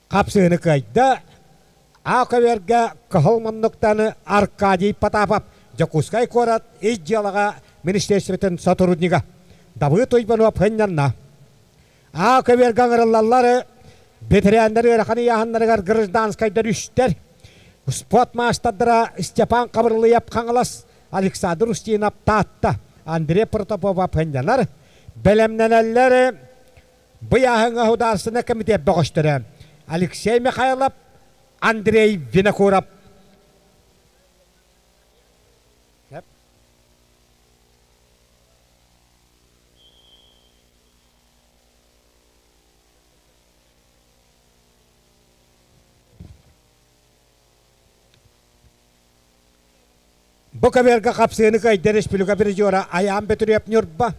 Хапсыыны кыайда, А көбүөргэ кыһыл муннуктан Аркадий Потапов, Дьокуускай куорат ис дьыалаҕа министерствотын сотруднига Давыд Уйбанов сынньанна. А көбүөргэ ыҥырыллаллар ветераннар ыарахан ыйааһыннарыгар гражданскайдар үстэр. Спорт маастардара Степан Хабырылыйап Хаҥалас, Александр Устинов Таатта, Андрей Протопопов сынньанар. Бэлэмнэнэллэр Быйааһыҥҥа Судаарыстыбаннай комитет бөҕөстөрө Алексей Михайлов, Андрей Винокуров. Бу көбүөргэ хапсыыны кыайда республика призера Айаан Бөтүрүөп Ньурба,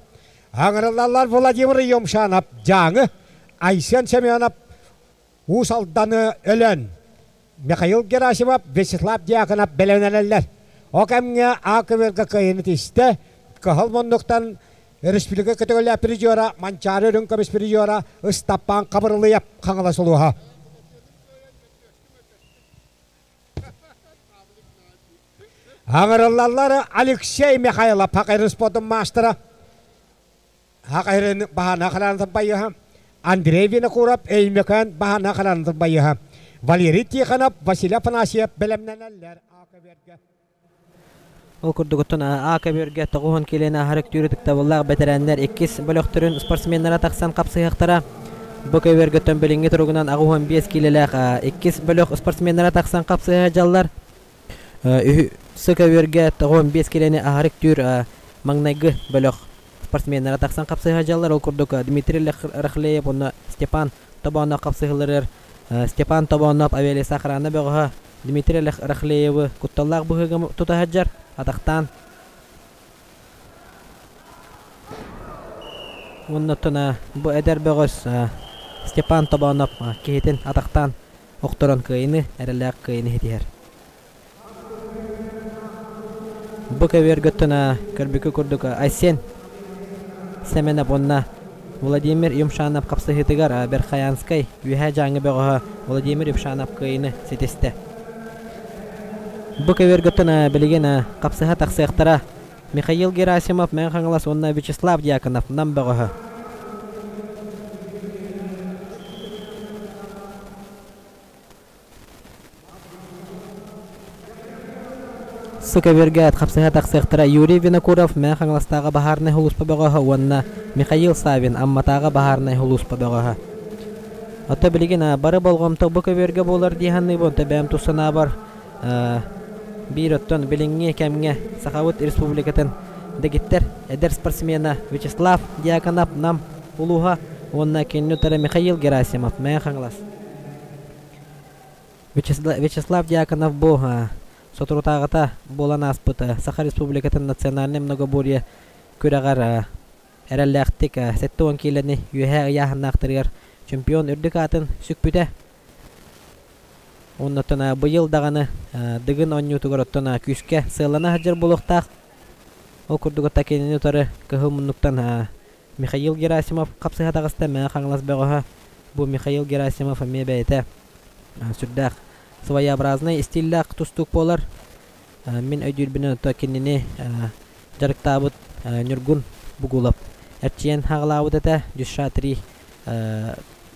аҥырыллаллар Владимир Юмшанов Дьааҥы, Айсен Семенов Уус Алданы Өлөөн, Михаил Герасимов, Вячеслав Дьяконов бэлэмнэнэллэр. Ол кэмҥэ А көбүөргэ кыайыыны тистэ, кыһыл муннуктан республика көтөҕүллээх призера Манчаары үрүҥ көмүс призера Ыстаппаан Хабырылыйап Хаҥалас улууһа. Аҥырыллаллар Алексей Михайлов Хакайрын спордун маастара. Хахайрын баһана халаан байыһа Андрей Винокуров Өймөкөөн баһана халаан байыһа Валерий Тихонов, Василий Афанасьев бэлэмнэнэллэр А-көбүөргэ. Ол курдук оттон А-көбүөргэ 90 киилэни аһарык түүрү тыктабыллаах бэтэрээннэр иккис бөлөхтөрүн спортсменнара тахсан хапсыһыахтара. Бу көбүөргөттөн билиҥҥи туругунан 85 киилэлээх иккис бөлөх спортсменнара тахсан хапсыһа дьаллар. Үһү көбүөргэ 95 киилэни аһарык түүр маҥнайгы бөлөх спортсменнара тахсан хапсыһа дьаллар. Ол курдук Дмитрий Рахлеев уонна Степан Тобоонов хапсыһыыларыгар Степан Тобоонов авиалеса охрана бөҕөһө Дмитрий Рахлеевы кутталлаах быһыыга тута сылдьар, атахтаан уонна оттон бу эдэр бөҕөс Степан Тобоонов киһитин атахтаан охторон кыайыны, эрэллээх кыайыны ситиһэр. Бу көбүөргөттөн көрбүкү курдук Айсен Сэмэнэп уонна Владимир Юмшанов хапсыһыытыгар Верхоянскай Үөһээ Дьааҥы бөҕөһө Владимир Юмшанов кыайыыны ситистэ. Бу көбүөргөттөн билигин хапсыһа тахсыахтара Михаил Герасимов Мэҥэ Хаҥалас уонна Вячеслав Дьяконов Нам бөҕөһө. Сыкөбүөргэ хапсыһа тахсыахтара Юрий Винокуров Мэҥэ Хаҥаластааҕы баһаарынай сулууспа бөҕөһө уонна Михаил Савин Амматааҕы баһаарынай сулууспа бөҕөһө. Ото билигин бары болҕомто бу көбүөргэ буолар дии саныыбын, бэйэм тус санаабар биир оттон билиҥҥи кэмҥэ Сахабыт Республикатын дэгиттэр эдэр спортсмена Вячеслав Дьяконов Нам улууһа уонна кинини утары Михаил Герасимов Мэҥэ Хаҥалас. Вячеслав Дьяконов бу соторутааҕыта буолан ааспыт Саха Республикатын национальнай многоборье күрэҕэр эрэллээхтик 70 киилэни үөһээ ыйааһыннаахтарыгар чемпион үрдүк аатын сүкпүтэ. Уонна оттон быйыл даҕаны Дыгын оонньуутугар оттон күүскэ сыаллана сылдьар буолуохтаах. Ол курдук кинини утары кыһыл муннуктан Михаил Герасимов хапсыһа таҕыста Мэҥэ Хаҥалас бөҕөһө. Бу Михаил Герасимов эмиэ бэйэтэ сүрдээх своеобразный стиллээх тустуук буолар. Мин өйдүүрбүнэн ото кинини дьарыктаабыт Ньургун Бугулов эрчийэн хаҕылаабыт этэ Дюша 3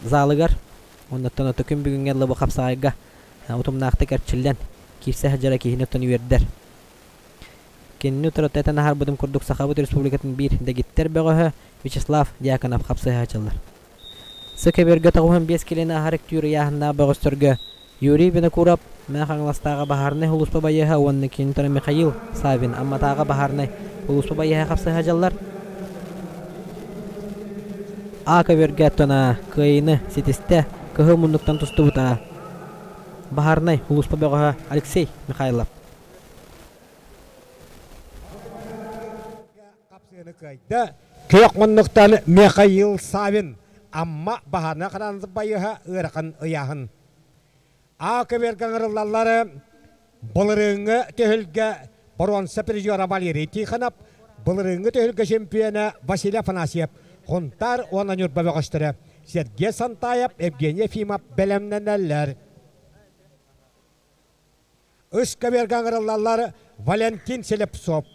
залыгар. Оннуттан ото күн бүгүҥҥэ дылы бу хапсаҕайга утумнаахтык эрчиллэн киирсэ сылдьара киһини оттон үөрдэр. Кинини утарыта этэн аһарбытым курдук Сахабыт Республикатын биир дэгиттэр бөҕөһө Вячеслав Дьяконов хапсыһааччылар. Сыкөбүөргэ 95 килини аһар үктүүр ыйааһыннаах бөҕөстөргө Юрий Винокуров, Мэҥэ Хаҥаластааҕы баһаарынай сулууспа байыаһа уонна кини утары Михаил Саввин Амматааҕы баһаарынай сулууспа байыаһа хапсыһааччылар. А көбүөргэ оттон кыайыыны ситистэ кыһыл муннуктан тустубута баһаарынай сулууспа бөҕөһө Алексей Михайлов. Хапсыаны кыайда. Күөх муннуктан Михаил Савин Амма баһаарына хараансы байыһа ыарахан ыйааһын. А көбүөргэ ыҥырыллаллары былырыыҥҥы түһүлгэ боруонса призера Валерий Тихонов, былырыыҥҥы түһүлгэ чемпиона Василий Афанасьев, Хунтаар уонна Ньурба бөҕөстөрө Сергей Сантаев, Евгений Ефимов бэлэмнэнэллэр. Үс көбүөргэ ыҥырыллаллар Валентин Слепцов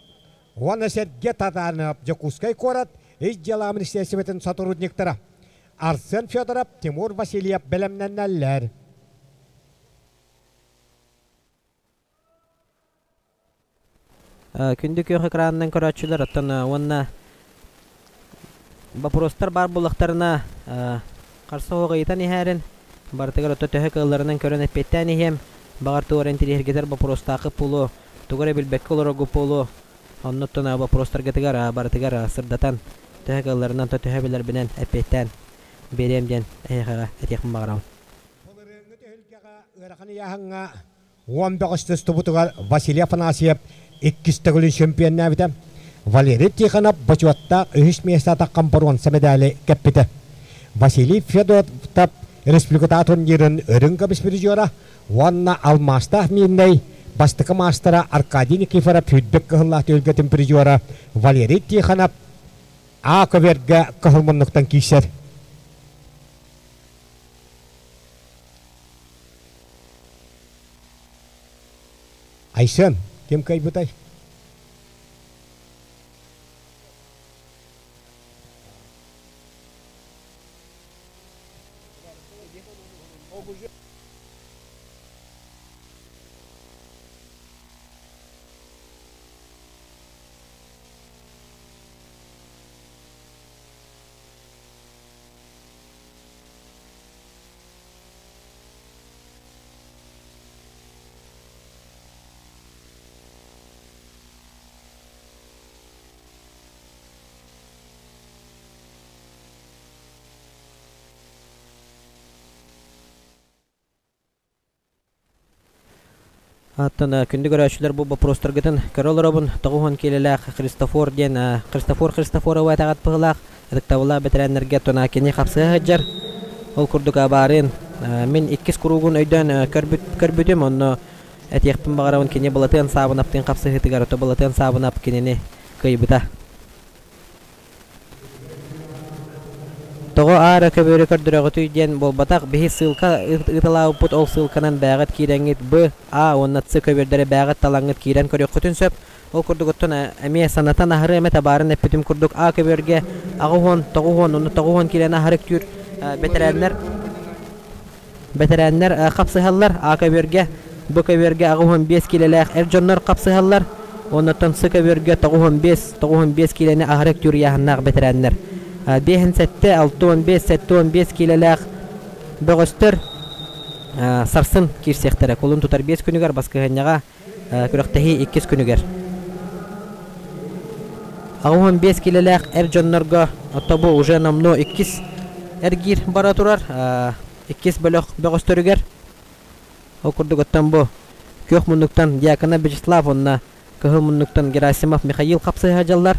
уонна Сергей Татаринов Дьокуускай куорат Ис дьыала министиэристибэтин сотрудниктара Арсен Федоров, Тимур Васильев бэлэмнэнэллэр. Күндү күөх экранынан көрөөччүлэр оттон уонна боппуруостар баар буоллахтарына харса суох ыйытан иһээрин барытыгар отто төһө кыалларынан көрөн эппиэттээн иһиэм баҕар тугу эрэ интириэһиргэтэр боппуруостааххыт буолуо тугу эрэ билбэккэ олороргут буолуо онно оттон боппуруостаргытыгар барытыгар сырдатан төһө кыалларынан то төһө билэрбинэн эппиэттээн биэриэм диэн эһиэхэҕэ этиэхпин баҕарабын. Былырыыҥҥы түһүлгэҕэ ыарахан ыйааһыҥҥа Уон бөҕөс тустубутугар Василий Афанасьев иккис төгүлүн чемпионнаабыта. Валерий Тихонов бочуоттаах үһүс миэстэ атаххан боруонса медали кэппитэ. Василий Федотов республикатааҕы турнирын үрүҥ көмүс призера уонна алмаастаах миирнэй бастакы маастара Аркадий Никифоров сүүрбэт кыһыллаах түһүлгэтин призера Валерий Тихонов А көбүөргэ кыһыл муннуктан киирсэр. Айсен, ким кыайбытай? Оттон күндү көрөөччүлэр бу боппуруостаргытын көрө олоробун. 90 киилэлээх Христофор диэн Христофор Христофорова этэҕэт быһыылаах ытыктабыллаах бэтэрээннэргэ оттон кини хапсыһа сылдьар. Ол курдук баарыын мин иккис куруугун өйдөөн көрбүтүм, онно этиэхпин баҕарабын кини Былатыан Саабынаптыын хапсыһыытыгар, ото Былатыан Саабынап кинини кыайбыта. Тоҕо аара көбүөрү көрдөрөҕүтүй диэн буолбатах, биһи ссылка ыыталаабыппыт ол ссылканан бээҕит киирэҥҥит Б, А уонна Ц көбүөрдэри бээҕит талаҥҥыт киирэн көрүөххүтүн сөп. Ол курдук оттон эмиэ санатан аһары эмэ табаарын эппитим курдук А көбүөргэ 80, 90 уонна 90 киилэни аһары үктүүр бэтэрээннэр Бэтэрээннэр хапсыһаллар, А көбүөргэ, Б көбүөргэ 85 киилэлээх эр дьоннор хапсыһаллар, оннуттан С көбүөргэ 95, 95 киилэни аһары үктүүр ыйааһыннаах бэтэрээннэр. 57, 65, 75 киилэлээх бөҕөстөр сарсын киирсиэхтэрэ. Кулун тутар 5 күнүгэр баскыһыанньаҕа күрэхтэһии иккис күнүгэр. 85 киилэлээх эр дьоннорго оттон бу уже номнуо иккис эргиир бара турар. Иккис бөлөх бөҕөстөрүгэр ол курдук оттон бу күөх муннуктан Дьяконов Вячеслав уонна кыһыл муннуктан Герасимов Михаил хапсыһа дьаллар.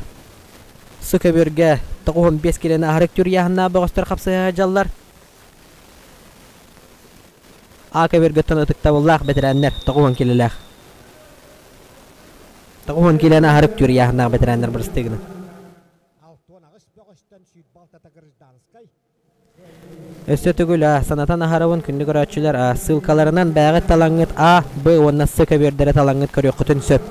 Су көбүөргэ 95 киилэни аһары үктүүр ыйааһыннаах бөҕөстөр хапсыһа дьаллар. А көбүөргөттөн ытыктабыллаах бэтэрээннэр 90 киилэлээх. 90 киилэни аһары үктүүр ыйааһыннаах бэтэрээннэр бырастыы гынан. Өссө төгүл санатан аһарабын күндү көрөөччүлэр ссылкаларынан бэйэҕит талаҥҥыт А, Б уонна С көбүөрдэрэ талаҥҥыт көрүөххүтүн сөп.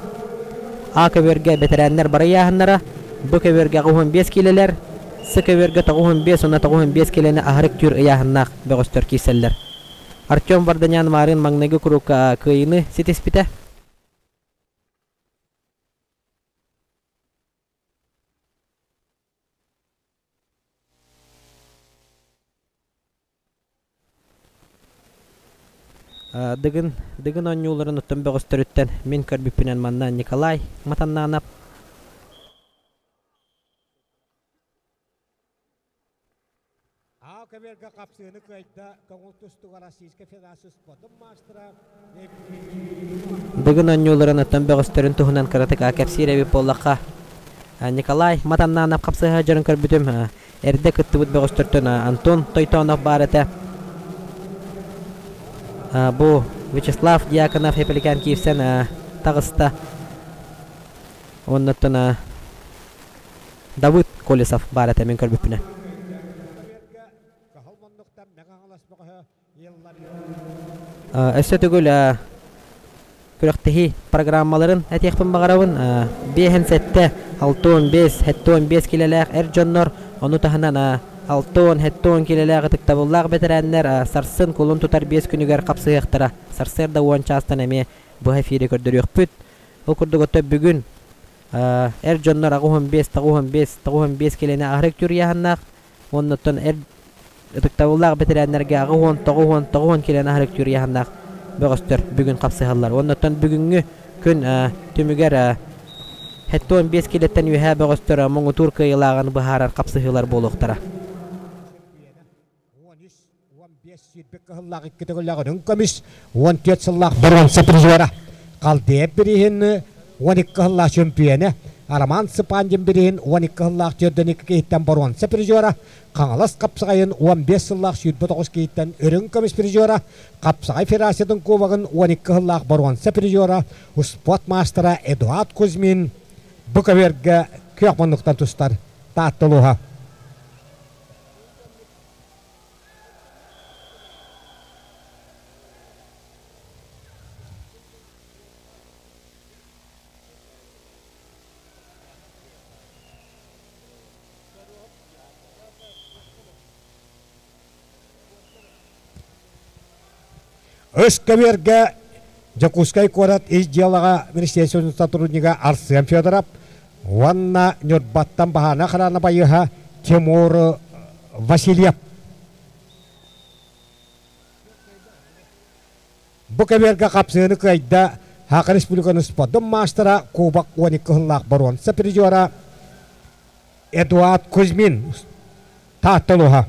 А көбүөргэ бэтэрээннэр бары ыйааһыннара, Б көбүөргэ 85 киилэлэр, С көбүөргэ 95 уонна 95 киилэни аһары үктүүр ыйааһыннаах бөҕөстөр киирсэллэр. Артем Варданян маарыын маҥнайгы куруука кыайыыны ситиспитэ. Дыгын Дыгын оонньууларын оттон бөҕөстөрүттэн мин көрбүппүнэн манна Николай Матаннанов Аа көбүөргэ хапсыыны кыайда көҥүл тустууга Российскай Федерация спордун маастара Дыгын оонньууларын оттон бөҕөстөрүн туһунан кыратык кэпсиир эбит буоллахха Николай Матаннанов хапсыһа дьонун көрбүтүм эрдэ кыттыбыт бөҕөстөртөн Антон Тойтонов баар этэ. Бу Вячеслав Дьяконов Эпиликан киирсэн таҕыста. Оннуттан Давыд Колесов баар этэ мин көрбүппүнэн. Өссө төгүл күрэхтэһии программаларын этиэхпин баҕарабын. Биэһин сэттэ, 65, 75 килэлээх эр дьоннор, ону таһынан 60, 70 килэлээх ытыктабыллаах бэтэрээннэр сарсын кулун тутар биэс күнүгэр хапсыһыахтара. Сарсыарда уон чаастан эмиэ быһа эфири көрдөрүөхпүт. Ол курдук оттон бүгүн эр дьоннор 85, 95, 95 килэни аһарык түрүйэһаннаах Оннуттан эр ытыктабыллаах бэтэрээннэргэ 89 90 килэни аһары үктүүр ыйааһыннаах бөҕөстөр бүгүн хапсыһаллар. Оннуттан бүгүҥҥү күн түмүгэр 75 килэттэн үөһээ бөҕөстөр муҥутуур кыайыылааҕын быһаарар хапсыһыылар буолуохтара. 13 15 сүүрбэ кыһыллаах икки төгүллээх үрүҥ көмүс, 14 сыллаах боруонса призера, Халдеев бирииһин 12 кыһыллаах чөмпүйүөнэ, Роман Цыпандин бирииһин 12 кыһыллаах төрдөн икки киһиттэн боруонса призера, Хаҥалас хапсаҕайын 15 сыллаах 29 киһиттэн үрүҥ көмүс призера, Хапсаҕай Федерациятын кубогын 12 кыһыллаах боруонса призера, успуорт маастара Эдуард Кузьмин бу көбүөргэ күөх муннуктан тустар Таатта улууһа. Өс көбүөргэ Дьокуускай куорат ис дьыалаҕа министерствотын сотруднига Арсен Федоров уонна Ньурбаттан баһаана охрана байыһа Тимур Васильев. Бу көбүөргэ хапсыыны кыайда Саха Республикатын спордун маастара Кубок 12 сыллаах боруонса призера Эдуард Кузьмин Таатта улууһа.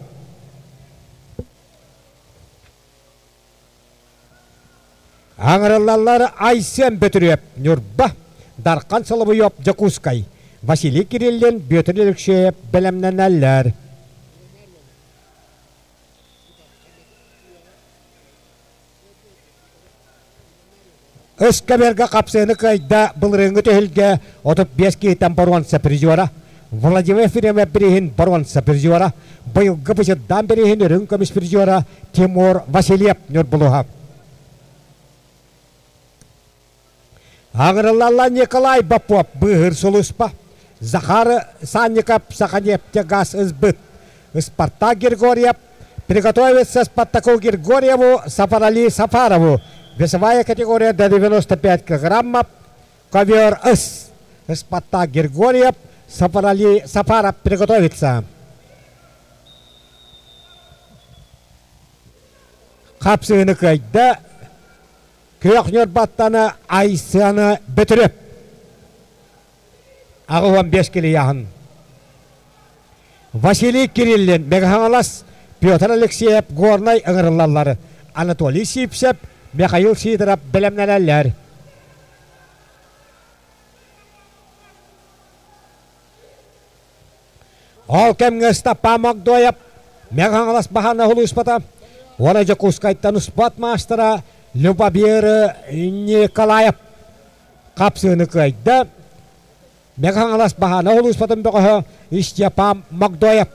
Аҥырыллаллар Айсен Бөтүрүөп, Ньурба, Дархан Соловьев, Дьокуускай, Василий Кириллин, Бүөтүр Алексеев бэлэмнэнэллэр. Өскөбөргө хапсыыны кыайда былырыыҥҥы түһүлгэ 35 киһиттэн боруонса призера, Владимир Ефремов бирииһин боруонса призера, быйылгы Бычырдаан бирииһин үрүҥ көмүс призера Тимур Васильев Ньурбулуһа. Аҥырыллалла Николай Попов быыһыыр сулууспа, Захар Санников Саханефтегаз СБыт, Спартак Григорьев приготовиться Спартаку Григорьеву, Сафарали Сафарову. Весовая категория до 95 килограммов. Ковер С. Спартак Григорьев, Сафарали Сафаров приготовиться. Хапсыыны кыайда Күөх Ньурбаттаны Айсыаны Бөтүрүп. 85 килияһын. Василий Кириллин, Мегаһаҥалас, Петр Алексеев, Горнай ыҥырыллаллар. Анатолий Сивцев, Михаил Сидоров бэлэмнэнэллэр. Ол кэмҥэ Ыстапаан Могдоев Мэҥэ-Хаҥалас баһаана улууспата уонна Дьокуускайтан спорт маастара Любомир Николаев хапсыыны кыайда. Мэҥэ-Хаҥалас баһаана улууспатын бөҕөһө Степан Могдоев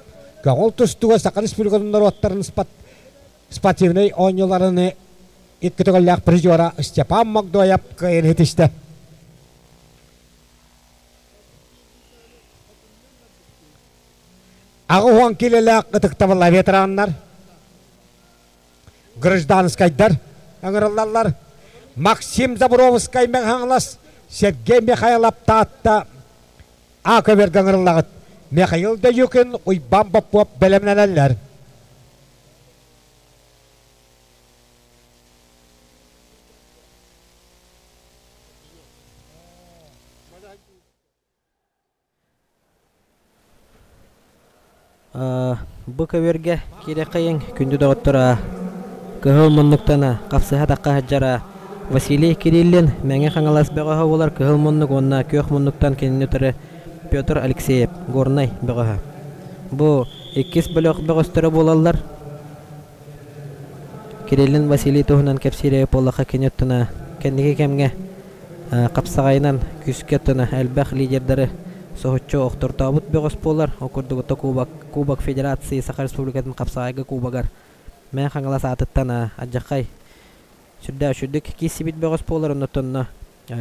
көҥүл тустууга Саха Республикатын норуоттарын спортивнай оонньууларын икки төгүллээх призера Степан Могдоев кыайан ситистэ. 80 килэлээх ытыктабылла ветераннар, гражданскайдар ыҥырыллаллар. Максим Забровскай Мэҥэ-Хаҥалас, Сергей Михайлов Таатта А көбөргө ыҥырыллаҕыт. Михаил Даюкин, Уйбаан Боппуоп бэлэмнэнэллэр. Бу көбүөргэ киириэххэйиҥ, күндү доҕоттор, кыһыл муннуктан хапсыһа тахха сылдьар Василий Кириллин, Мэҥэ Хаҥалас бөҕөһө буолар кыһыл муннук уонна күөх муннуктан кинини утары Петр Алексеев, Горнай бөҕөһө. Бу иккис бөлөх бөҕөстөрө буолаллар. Кириллин Василий туһунан кэпсиирэ буоллахха кини оттуна кэнники кэмҥэ хапсаҕайынан күүскэ оттуна элбэх лидердары соһуччу охтортообут бөҕөс буолар. Ол курдук Кубок, Кубок Федерации Саха Республикатын хапсаҕайга кубогар Мэҥэ Хаҥалас аатыттан алдьархай сүрдээх үчүгдүк киирсибит бөҕөс буолар. Оннуттан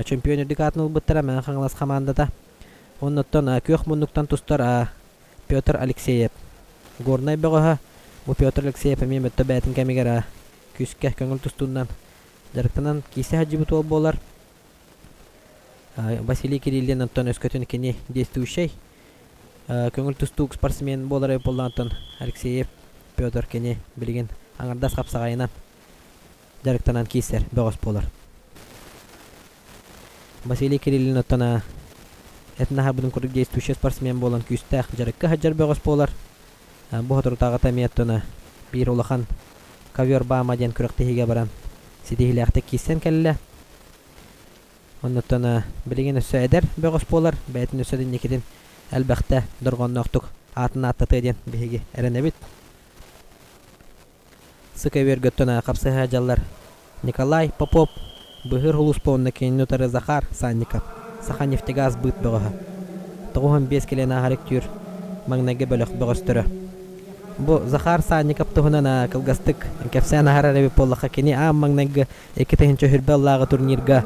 чемпион үрдүк аатын ылбыттара Мэҥэ Хаҥалас хамаандата. Оннуттан күөх муннуктан тустар Петр Алексеев. Горнай бөҕөһө бу Петр Алексеев эмиэ мөттө бэйэтин кэмигэр күүскэ көҥүл тустуунан дьарыктанан киирсэ сылдьыбыт уол буолар. Василий Кириллин онтон өскөтүн кини действующай көҥүл тустуук спортсмен буолар буоллаҕыттан Алексеев Петр кини билигин аҥардас хапсаҕайынан дьарыктанан киирсэр бөҕөс буолар. Василий Кириллин оттон этнаһабытын курдук действующий спортсмен буолан күүстээх дьарыкка сылдьар бөҕөс буолар. Бу соторутааҕыта эмиэ оттон биир улахан ковер баама диэн күрэхтэһиигэ баран ситиһиилээхтик киирсэн кэллэ. Оннуттан билигин өссө эдэр бөҕөс буолар, бэйэтин өссө да инникитин элбэхтэ дорҕоонноохтук аатын ааттатыа диэн биһиги эрэнэбит. Сыка үөргөттөн хапсыһа дьаллар Николай Попов, Быһыыр улууспа уонна кинини утары Захар Санников, Саханефтегаз быыт бөҕөһө. 95 килиэн ааһар үктүүр маҥнайгы бөлөх бөҕөстөрө. Бу Захар Санников туһунан кылгастык кэпсээн аһарар эбит буоллахха, кини аан маҥнайгы 2020 ыллааҕы турнирга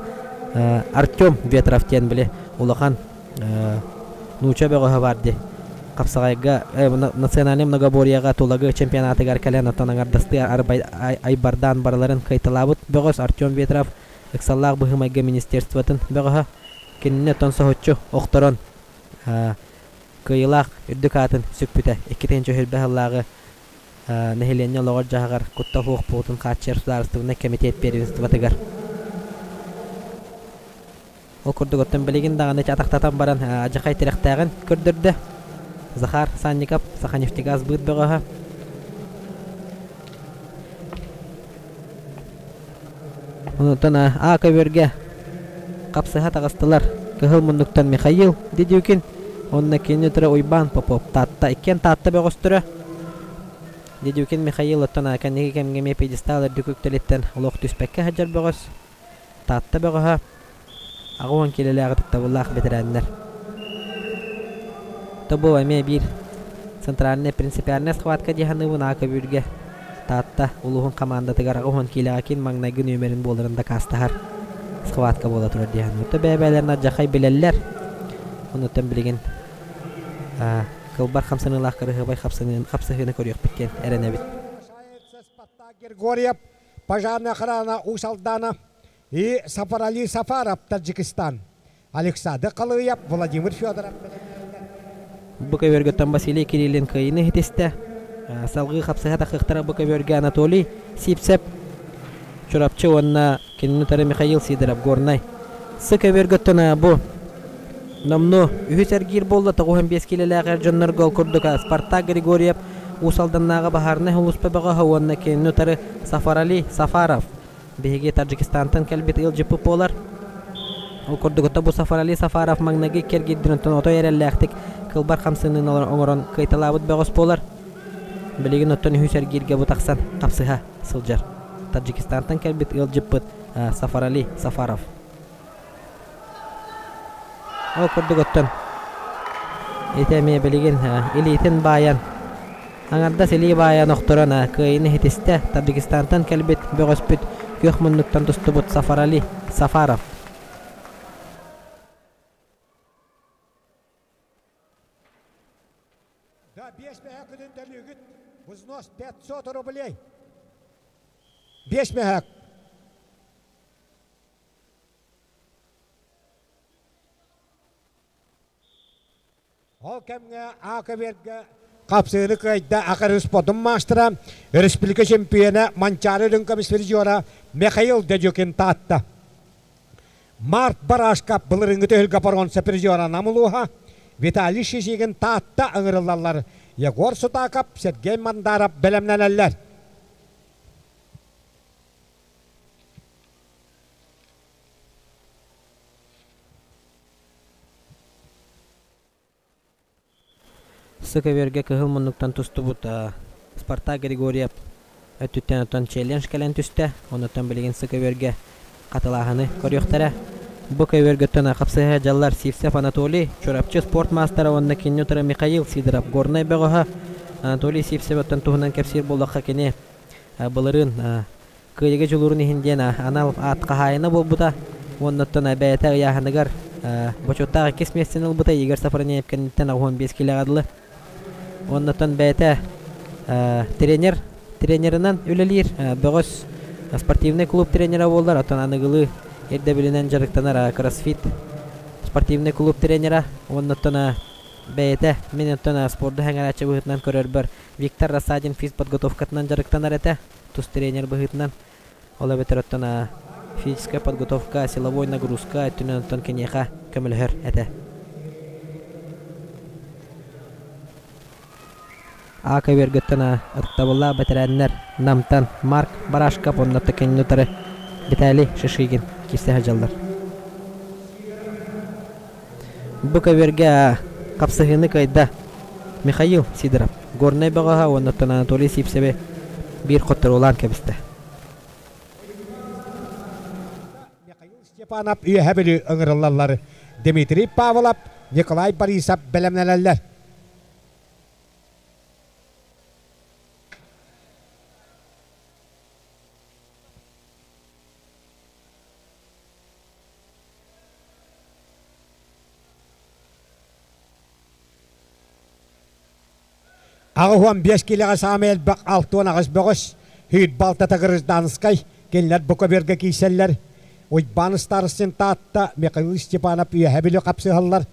Артем Ветров диэн били улахан нууча бөҕөһө баар дии. Хапсаҕайга национальнай многоборьеҕа Тулагы чемпионатыгар кэлэн оттон аҥардастыы айбардаан барыларын кыайталаабыт бөҕөс Артем Ветров ыксаллаах быһыы-майгы министерствотын бөҕөһө. Кинини оттон соһуччу охторон кыайыылаах үрдүк аатын сүкпүтэ. 2020 сыллааҕы нэһилиэнньэ олоҕор-дьаһаҕар куттал суох буолуутун хааччыйар судаарыстыбаннай кэмитиэт первенствотыгар. Ол курдук оттон билигин даҕаны атахтатан баран адьахай тирэхтээҕин көрдөрдө. Захар Санников, Саханефтегаз быыт бөҕөһө. Онтон А көбүөргэ хапсыһа таҕыстылар. Кыһыл муннуктан Михаил Дедюкин уонна кини утары Уйбаан Попов Таатта иккиэн Таатта бөҕөстөрө. Дедюкин Михаил оттон кэнники кэмҥэ эмиэ пьедестал үрдүк үктэлиттэн олох түспэккэ сылдьар бөҕөс. Таатта бөҕөһө 80 киилэлээх ытыктабыллаах бэтэрээннэр. Тобу эмиэ биир центральная принципиальная схватка дии саныыбын А көбүүргэ Таатта улууһун хамаандатыгар 80 киилэҕэ кин маҥнайгы нүөмэрин буоларын дакаастаһар схватка буола турар дии саныыбын. Бэйэ-бэйэлэрин алдьархай билэллэр. Онуттан билигин кылбар хамсаныылаах кырыһыабай хапсыһыыны көрүөхпүт диэн эрэнэбит. Спартак Григорьев, пожарная охрана Уус Алдана и Сафарали Сафаров, Таджикистан. Александр Халыев, Владимир Федоров. Бу көбүөргөттөн Василий Кириллин кыайыыны иһитистэ. Салгыы хапсыһа тахыахтара бу көбүөргэ Анатолий Сипсеп, Чурапчы уонна кинини утары Михаил Сидоров, Горнай. Сы көбүөргөттөн бу номнуо үһүс эргиир буолла 95 киилэлээх эр дьоннорго ол курдук Спартак Григорьев Уус Алданнааҕы баһаарынай сулууспа бөҕөһө уонна кинини утары Сафарали Сафаров Биһиги Таджикистантан кэлбит ыалдьыппыт буолар. Ол курдук бу Сафарали Сафаров маҥнайгы кэргирдин онтон отой эрэллээхтик кылбар хамсаныыны оҥорон кыайталаабыт бөҕөс буолар. Билигин оттон үһүс эргииргэ бу тахсан хапсыһа сылдьар. Таджикистантан кэлбит ыалдьыппыт Сафарали Сафаров. Ол курдук оттон ити эмиэ билигин илиитин баайан аҥардас илии баайан охторон кыайыыны иһитистэ Таджикистантан кэлбит бөҕөспүт күөх муннуктан тустубут Сафарали Сафаров. Да, биэс мөһөөк күнүн төлүүгүт. Взнос 500 рублей. Биэс мөһөөк. Ол кэмҥэ АКВ-га хапсыыны кыайда Акар спортун маастара, республика чемпиона Манчаары үрүҥ көмүс призера Михаил Дедюкин таатта. Март Барашкап былырыҥҥы түһүлгэ боруонса призера Нам улууһа, Виталий Шишигин Таатта ыҥырыллаллар, Егор Сутаков, Сергей Мандаров бэлэмнэнэллэр. Сыкөбүөргэ кыһыл муннуктан тустубут Спартак Григорьев өттүттэн оттон челлендж кэлэн түстэ. Онуттан билигин Сыкөбүөргэ хатылааһыны көрүөхтэрэ. Бу көбүөргөттөн хапсыһа дьаллар Сивцев Анатолий, Чурапчы спорт маастара уонна кинини утары Михаил Сидоров, Горнай бөҕөһө. Анатолий Сивцев оттон туһунан кэпсиир буоллахха кини былырыын Кыайыыга дьулуурун иһин диэн анал аат хаһаайына буолбута уонна оттон бэйэтэ ыйааһыныгар бочуоттаах иккис миэстэни ылбыта Игорь Сафронеев кэнниттэн 85 киилэҕэ дылы. Уонна оттон бэйэтэ тренер тренерынан үлэлиир бөҕөс спортивный клуб тренера буоллар, оттон аныгылыы ирдэбилинэн дьарыктанар кроссфит спортивный клуб тренера. Уонна оттон бэйэтэ мин оттон спорду сэҥээрээччи быһыытынан көрөрбөр Виктор Рассадин физподготовкатынан дьарыктанар этэ. Тус тренер быһыытынан ол эбэтэр оттон физическая подготовка, силовой нагрузка өттүнэн оттон киниэхэ көмөлөһөр этэ. А көбүөргөттөн ытыктабыллаах бэтэрээннэр Намтан Марк Барашков уонна кинини утары Виталий Шишигин киирсэ сылдьаллар. Бу көбүөргэ хапсыһыыны кыайда Михаил Сидоров, Горнай бөҕөһө уонна оттон Анатолий Сивцеви биир хотторуулаан кэбистэ. Михаил Степанов Үөһэ Бүлүү ыҥырыллаллар. Дмитрий Павлов, Николай Борисов бэлэмнэнэллэр. 85 киилэҕэ саамай элбэх 68 бөҕөс, Һүүт балтата Гражданскай, кинилэр бу көбүөргэ киирсэллэр. Уйбаан Старостин Таатта, Михаил Степанов Үөһэ Бүлүү хапсыһаллар.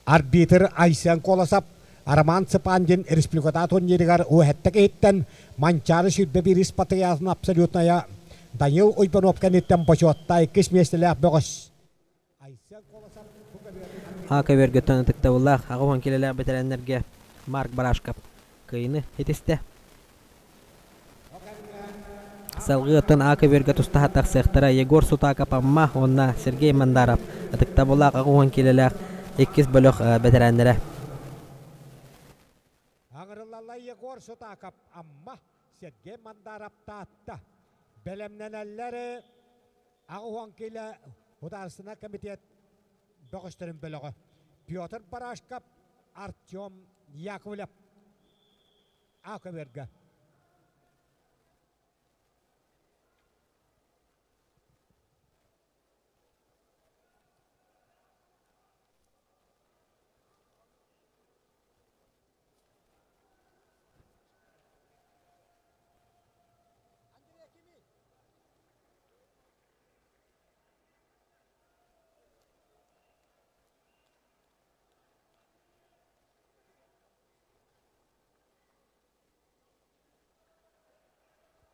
Арбитр Айсен Колосов Роман Цыпандин республиката турнирыгар уһэттэ киһиттэн Манчаары 21 спартакиадатын абсолютная Данил Уйбанов кэнниттэн бочуоттай иккис миэстэлээх бөҕөс. Айсен Колосов бу көбүөргэ А көбүөргөттөн ытыктабыллаах 80 килэлээх бэтэрээннэргэ Марк Барашков кыайыыны ситистэ. Салгыы оттон А көбүөргэ тустаһа тахсыахтара Егор Сутаков Амма уонна Сергей Мандаров ытыктабыллаах 80 киилэлээх иккис бөлөх бэтэрээннэрэ. Аҥырыллалла Егор Сутаков Амма, Сергей Мандаров Таатта. Бэлэмнэнэллэр 80 киилэ Художественнай комитет бөҕөстөрүн бөлөҕө. Петр Барашков, Артем Яковлев. А көбүөргэ.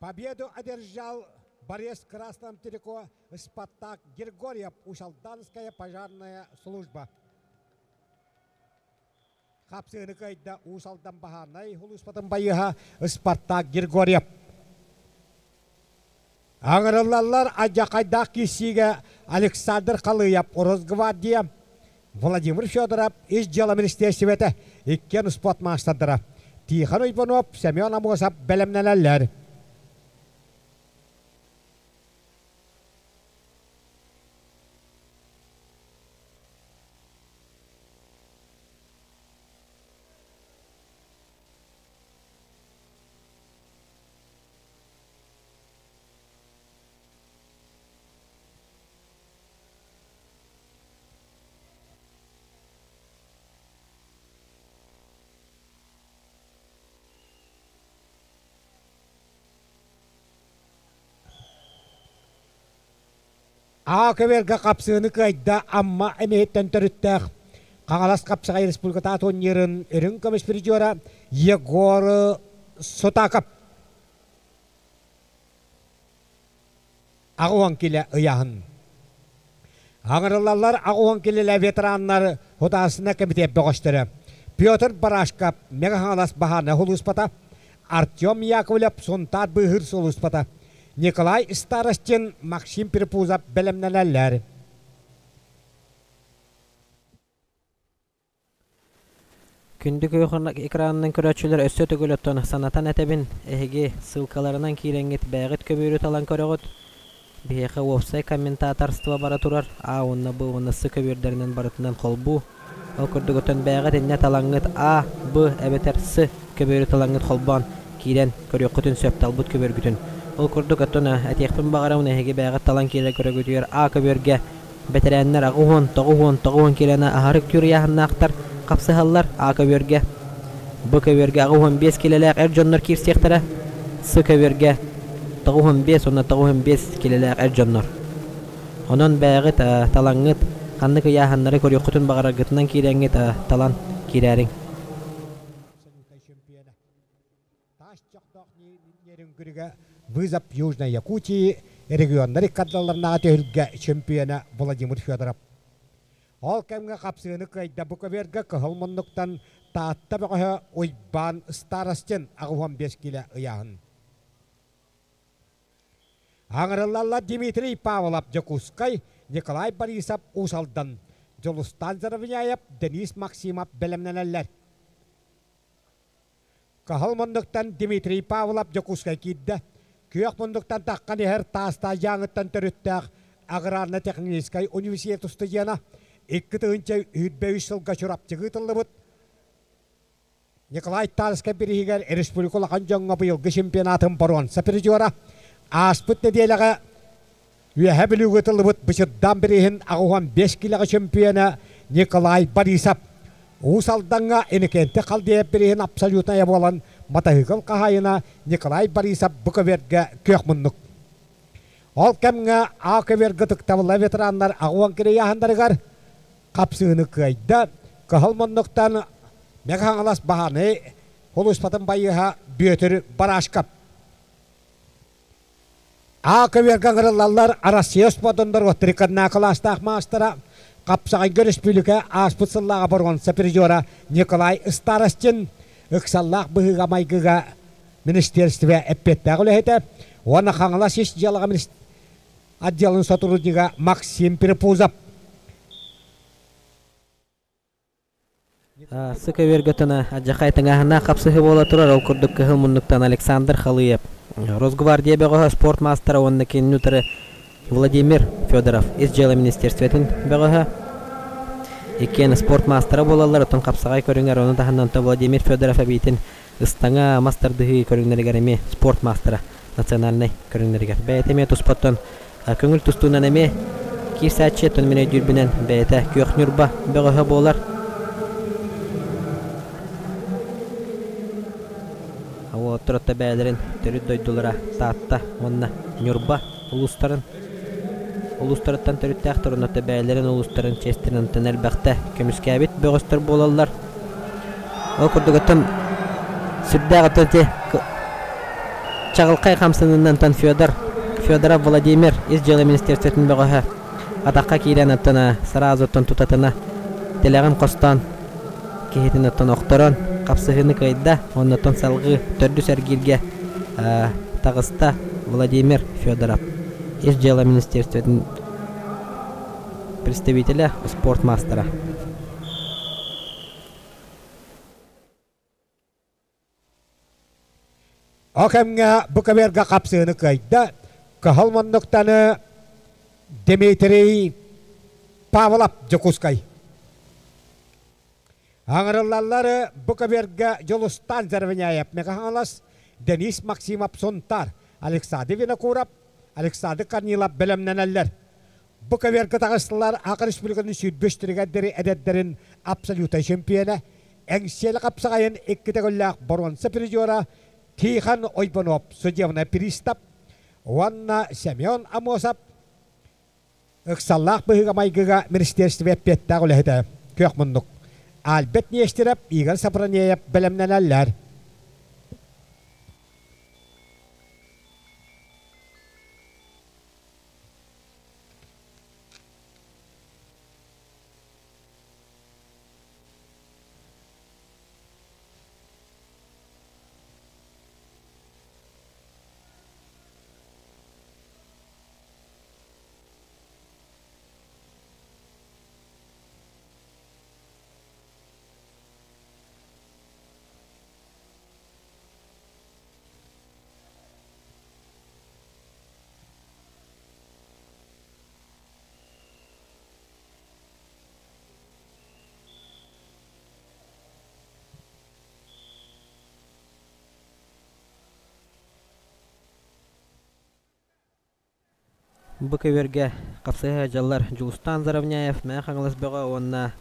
Победу одержал борец в красном трико Спартак Григорьев, Усалданская пожарная служба. Хапсыыны кыайда Уус Алдан баһаарынай улууспатын байыһа Спартак Григорьев. Аҥырыллаллар алдьархайдаах киирсиигэ Александр Халыев, Росгвардия, Владимир Федоров, Ис дьыала министиэристибэтэ, иккиэн спорт маастардара Тихон Уйбанов, Семен Амосов бэлэмнэнэллэр. Аа көбүөргэ хапсыыны кыайда Амма эмиһиттэн төрүттээх Хаҥалас хапсаҕай республиката турнирын үрүҥ көмүс призера Егор Сутаков. 80 килэ ыйааһын. Аҥырыллаллар 80 килэлэ ветераннар Художественнай комитет бөҕөстөрө Петр Барашков Мэҥэ Хаҥалас баһаарынай сулууспата, Артем Яковлев Сунтаар быыһыыр сулууспата, Николай Старостин, Максим Перепузов бэлэмнэнэллэр. Күндү күөх экранынан көрөөччүлэр өссө төгүл оттон санатан этэбин, эһиги ссылкаларынан киирэҥҥит бэйэҕит көбүөрү талан көрөҕүт. Биһиэхэ уопсай комментаторство бара турар А уонна Б уонна С көбүөрдэринэн барытынан холбуу. Ол курдук оттон бэйэҕит иннэ талаҥҥыт А, Б эбэтэр С көбүөрү талаҥҥыт холбоон киирэн көрүөххүтүн сөп талбыт көбүөргүтүн. Ол курдук оттон этиэхпин баҕарабын эһиги бэйэҕит талан киирэр көрөгүтүгэр А көбүөргэ Бэтэрээннэр 80, 90, 90 киилэни аһары үктүүр ыйааһыннаахтар хапсыһаллар А көбүөргэ. Б көбүөргэ 85 киилэлээх эр дьоннор киирсиэхтэрэ. С көбүөргэ 95 уонна 95 киилэлээх эр дьоннор. Онон бэйэҕит талаҥҥыт, ханнык ыйааһыннары көрүөххүтүн баҕараргытынан киирэҥҥит талан киирээриҥ. Таас чохтоох Нерюнгрига Вызов Южной Якутии регионнар иккардаларынааҕы түһүлгэ чемпиона Владимир Федоров. Ол кэмҥэ хапсыыны кыайда бу көбүөргэ кыһыл муннуктан Таатта бөҕөһө Уйбаан Старостин 85 киилэ ыйааһын. Аҥырыллаллар Дмитрий Павлов Дьокуускай, Николай Борисов Уус Алдан, Дьулустаан Заровняев, Денис Максимов бэлэмнэнэллэр. Кыһыл муннуктан Дмитрий Павлов Дьокуускай киирдэ. Күөх муннуктан таххан иһэр Таастаах Дьааҥыттан төрүттээх аграрно-техническай университет устудьуона 2023 сылга Чурапчыга ыытыллыбыт Николай Тарскай бирииһигэр республика улахан дьоҥҥо быйылгы чемпионатын боруонса призера ааспыт нэдиэлэҕэ Үөһээ Бүлүүгэ ыытыллыбыт Бычырдаан бирииһин 85 киилэҕэ чөмпүйүөнэ Николай Борисов Уус Алдаҥҥа Иннокентий Халдеев бирииһин абсолютнайа буолан матаһыыкыл хаһаайына Николай Борисов бу көбүөргэ күөх муннук. Ол кэмҥэ А көбүөргэ ытыктабыллаах ветераннар 80 киилэ ыйааһыннарыгар хапсыыны кыайда. Кыһыл муннуктан Мэҥэ Хаҥалас баһаарынай сулууспатын байыаһа Бүөтүр Барашков. А көбүөргэ ыҥырыллаллар Россия спордун норуоттарыккарнаа кылаастаах маастара, Хапсаҕайга өрөспүүбүлүкэ ааспыт сыллааҕы боруонса призера Николай Старостин, ыксаллаах быһыыга-майгыга министиэристибэ эппиэттээх үлэһитэ, Уонна Хаҥалас ис дьыалаҕа отделын сотруднига Максим Перепузов. Сыка үөргөтүнэ адьахай тыҥааһыннаах хапсыһыы буола турар, ол курдук кыһыл муннуктан Александр Халыев, Росгвардия бөҕөһө спорт маастара уонна кинини утары Владимир Федоров ис дьыала министерствотын бөҕөһө. Иккиэн спорт маастара буолаллар, оттон хапсаҕай көрүҥэр ону таһынан Владимир Федоров эбиитин ыстаҥа, мас тардыһыы көрүҥнэригэр эмиэ спорт маастара национальнай көрүҥнэригэр. Бэйэтэ эмиэ туспаттан көҥүл тустуунан эмиэ киирсээччи, оттон мин өйдүүрбүнэн бэйэтэ Күөх Ньурба бөҕөһө буолар. Уолаттар отто бэйэлэрин төрүт дойдулара Таатта уонна Ньурба улуустарын улуустарыттан төрүттээхтэр уонна бэйэлэрин улуустарын чиэстэрин элбэхтэ көмүскээбит бөҕөстөр буолаллар. Ол курдук оттон сүрдээх оттон ити чаҕылхай хамсаныннантан Федор Федоров Владимир ис дьыала министерствотын бөҕөһө атахха киирэн оттон сразу оттон тутатына тилэҕин хостоон киһитин оттон охторон хапсыһыыны кыайда уонна оттон салҕыы төрдүс эргииргэ таҕыста Владимир Федоров ис дьыала министерствотын представителэ спорт маастара. Ол кэмҥэ бу көбүөргэ хапсыыны кыайда Кыһыл муннуктаны Дмитрий Павлов Дьокуускай. Аҥырыллаллары бу көбүөргэ Дьулустаан Заровняев Мегаһаҥалас, Денис Максимов Сунтаар, Александр Винокуров, Александр Корнилов бэлэмнэнэллэр. Бу көбүөргэ таҕыстылар Ака Республикатын сүүрбүс тригердери эдэрдэрин абсолютнай чемпиона, Эҥсиэли хапсаҕайын икки төгүллээх боруонса призера Тихон Ойбонов судебный пристав уонна Семен Амосов ыксаллаах быһыыга-майгыга министерство эппиэттээх үлэһитэ күөх муннук Альберт Нестеров, Игорь Сапронеев бэлэмнэнэллэр. Бу көбүөргэ хапсыһа дьаллар Дьулустаан Заровняев, Мэҥэ Хаҥалас бөҕө уонна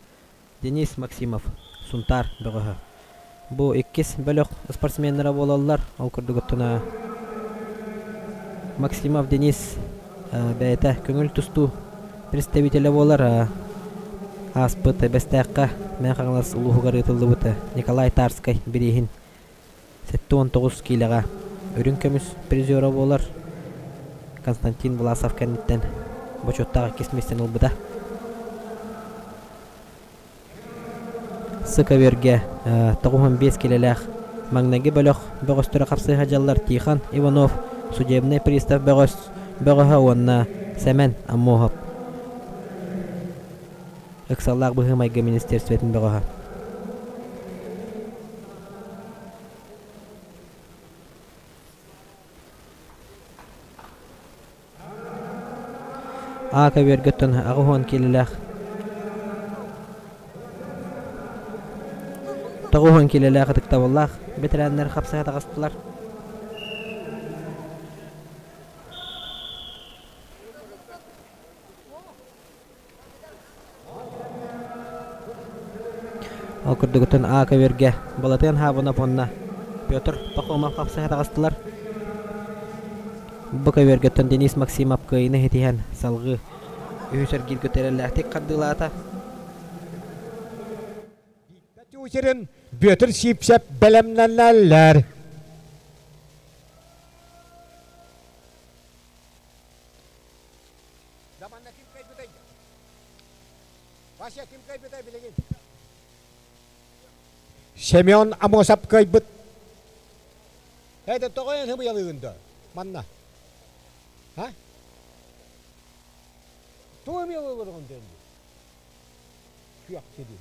Денис Максимов, Сунтаар бөҕөһө. Бу иккис бөлөх спортсменнара буолаллар. Ол курдук оттон Максимов Денис бэйэтэ көҥүл тустуу представителэ буолар. Ааспыт Бэстээххэ Мэҥэ Хаҥалас улууһугар ыытыллыбыт Николай Тарскай бирииһин 79 киилэҕэ үрүҥ көмүс призера буолар Константин Власов кэнниттэн бочуоттаах иккис миэстэни ылбыта. Сыковергэ 95 килэлээх маҥнайгы бөлөх бөҕөстөрө хапсыһа дьаллар Тихон Иванов, судебный пристав бөҕөс бөҕөһө уонна Сэмэн Аммоһов ыксаллаах быһыы-майгы министерствотын бөҕөһө. А көбүөргөттөн 80 киилэлээх 90 киилэлээх ытыктабыллаах бэтэрээннэр хапсыһа таҕыстылар. Ол курдугуттан А көбүөргэ Балатыан Хаабынап уонна Петр Пахомов хапсыһа таҕыстылар. Бу көбүөргэттэн Денис Максимов кыайыыны ситиһэн салҕыы үһүс эргииргэ тэрэллээхтик хардыылаата. Тютерин Бүөтүр Сиипсэп бэлэмнэнэллэр. Заманна ким кайбытай? Вася ким кайбытай билигин? Семен Амосов кайбыт. Это тоҕо эн хыбыялыгын да? Манна. А? Тугу эмиэ олорон дэнди? Күөх сири.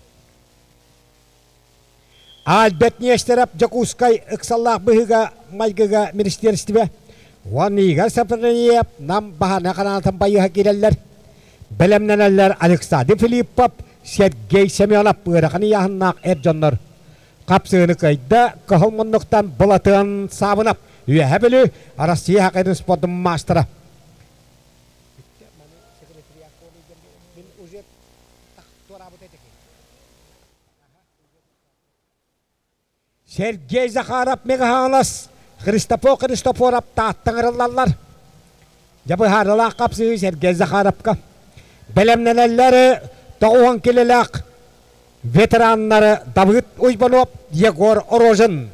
Альберт Нестеров Дьокуускай ыксаллаах быһыыга майгыга министиэристибэ уонна Игорь Сапрыев Нам баһаана ханаатын байыһа киирэллэр. Бэлэмнэнэллэр Александр Филиппов, Сергей Семенов ыарахан ыйааһыннаах эр дьоннор. Хапсыыны кыайда Кыһыл муннуктан Былатыан Саабынап, Үөһэ Бүлүү, Россия хоккейын спордун маастара. Сергей Захаров Мегаһаҥалас, Христофор Христофоров Тааттаҥ ырыллаллар. Дьэ быһаарылаах хапсыһыы Сергей Захаровка. Бэлэмнэнэллэр 90 килэлээх ветераннары Давыд Уйбанов, Егор Рожин.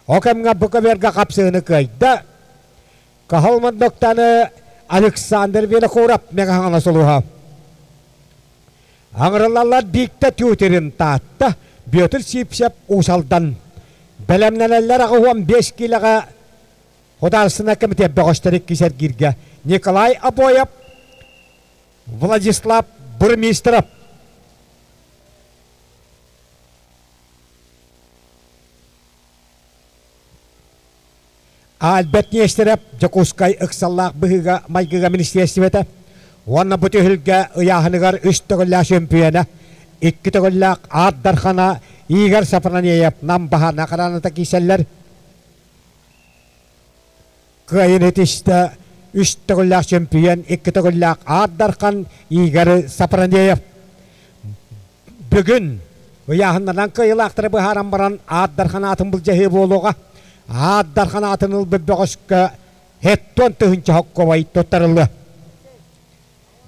О кэмҥэ бу көбүөргэ хапсыһыыны кыайда. Каһыл Мордоктаны Александр Винокуров Мегаһаҥалас улууһа. Аҥырылаллар Бииктэ Тютерин Таатта, Бүөтүр Сиипсэп Уус Алдан. Бэлэмнэнэллэр 85 киилэҕэ Художественнай комитет бөҕөстөр иккис эргииргэ Николай Обоев, Владислав Бурмистров. Альберт Нестеров Дьокуускай ыксаллаах быһыыга-майгыга министиэристибэтэ уонна бу түһүлгэ ыйааһыныгар үс төгүллээх чөмпүйүөнэ, икки төгүллээх Аар Дархана Игорь Сафронеев Нам баһаана хараната киирсэллэр. Кыайын итистэ үс төгүллээх чөмпүйүөн, икки төгүллээх Аар Дархан Игорь Сафронеев. Бүгүн ыйааһыннарынан кыайыылаахтары быһааран баран Аар Дархан аатын былдьаһыы буолуоҕа. Аар Дархан аатын ылбыт бөҕөскө хеттон тыһыынча хоккобай туттарыллыа.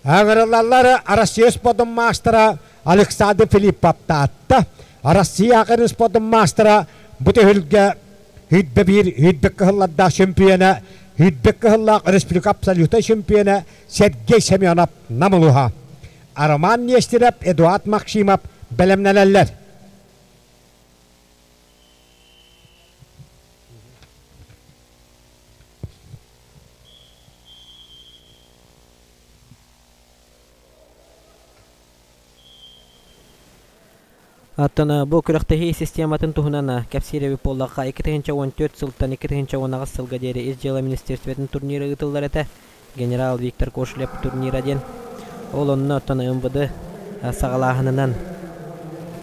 Ыҥырыллаллар Россия спордун маастара Александр Филиппов Таатта, Россия академия спордун маастара бу түһүлгэ Хүйбэ биир Хүйбэ кыһыллардаах чемпиона, Хүйбэ кыһыллаах республика абсолютнай чемпиона Сергей Семенов Нам улууһа. Роман Нестеров, Эдуард Максимов бэлэмнэнэллэр. Оттон бу күрэхтэһии систематын туһунан кэпсиир эбит буоллахха, 2014 сылтан 2018 сылга диэри Ис дьыала министерствотын турнира ыытыллар этэ. Генерал Виктор Кошелев турнира диэн. Ол онно оттон МВД саҕалааһынынан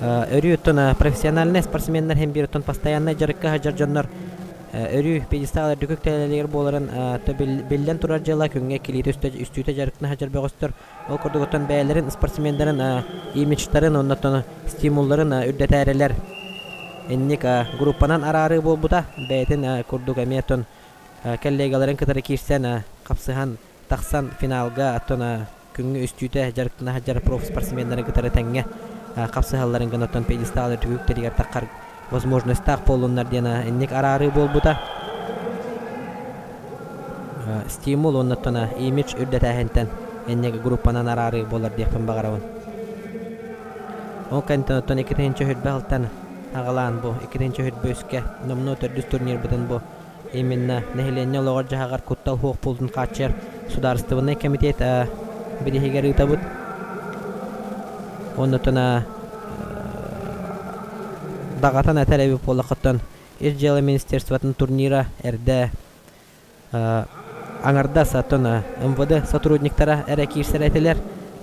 өрүү оттон профессиональнай спортсменнар һин биир оттон постояннай дьарыкка сылдьар дьоннор өрүү пьедестал үрдүк үктэлэлигэр буоларын биллэн турар дьыала күҥҥэ иккилиитэ үстүүтэ дьарыктана сылдьар бөҕөстөр Ол курдук оттон бэйэлэрин спортсменнарын имиджтарын оннотон стимулларын үрдэтээрэлэр инник группанан араарыы буолбута. Бэйэтин курдук эмиэ оттон коллегаларын кытары киирсэн хапсыһан тахсан финалга оттон күҥҥэ үстүүтэ дьарыктана сылдьар профспортсменнары кытары тэҥҥэ хапсыһалларын гына оттон пьедестал үрдүк таххар возможностаах буоллуннар диэн инник араарыы буолбута. Стимул уонна имидж үрдэтээһинтэн инник группанан араарыы буолар диэхпин баҕарабын. Ол кэнниттэн оттон иккитинчи хүрбэ алтан аҕалаан бу иккитинчи хүрбэ үскэ номнуо төрдүс турнирбытын бу именно нэһилиэнньэ олоҕор-дьаһаҕар куттал суох буолуутун хааччыйар судаарыстыбаннай кэмитиэт бирииһигэр ыытабыт. Оннотон даҕатан этэр эбит буоллаххыттан Ис дьыала министерствотын турнира эрдэ аҥардас оттон МВД сотрудниктара эрэ киирсэр этилэр.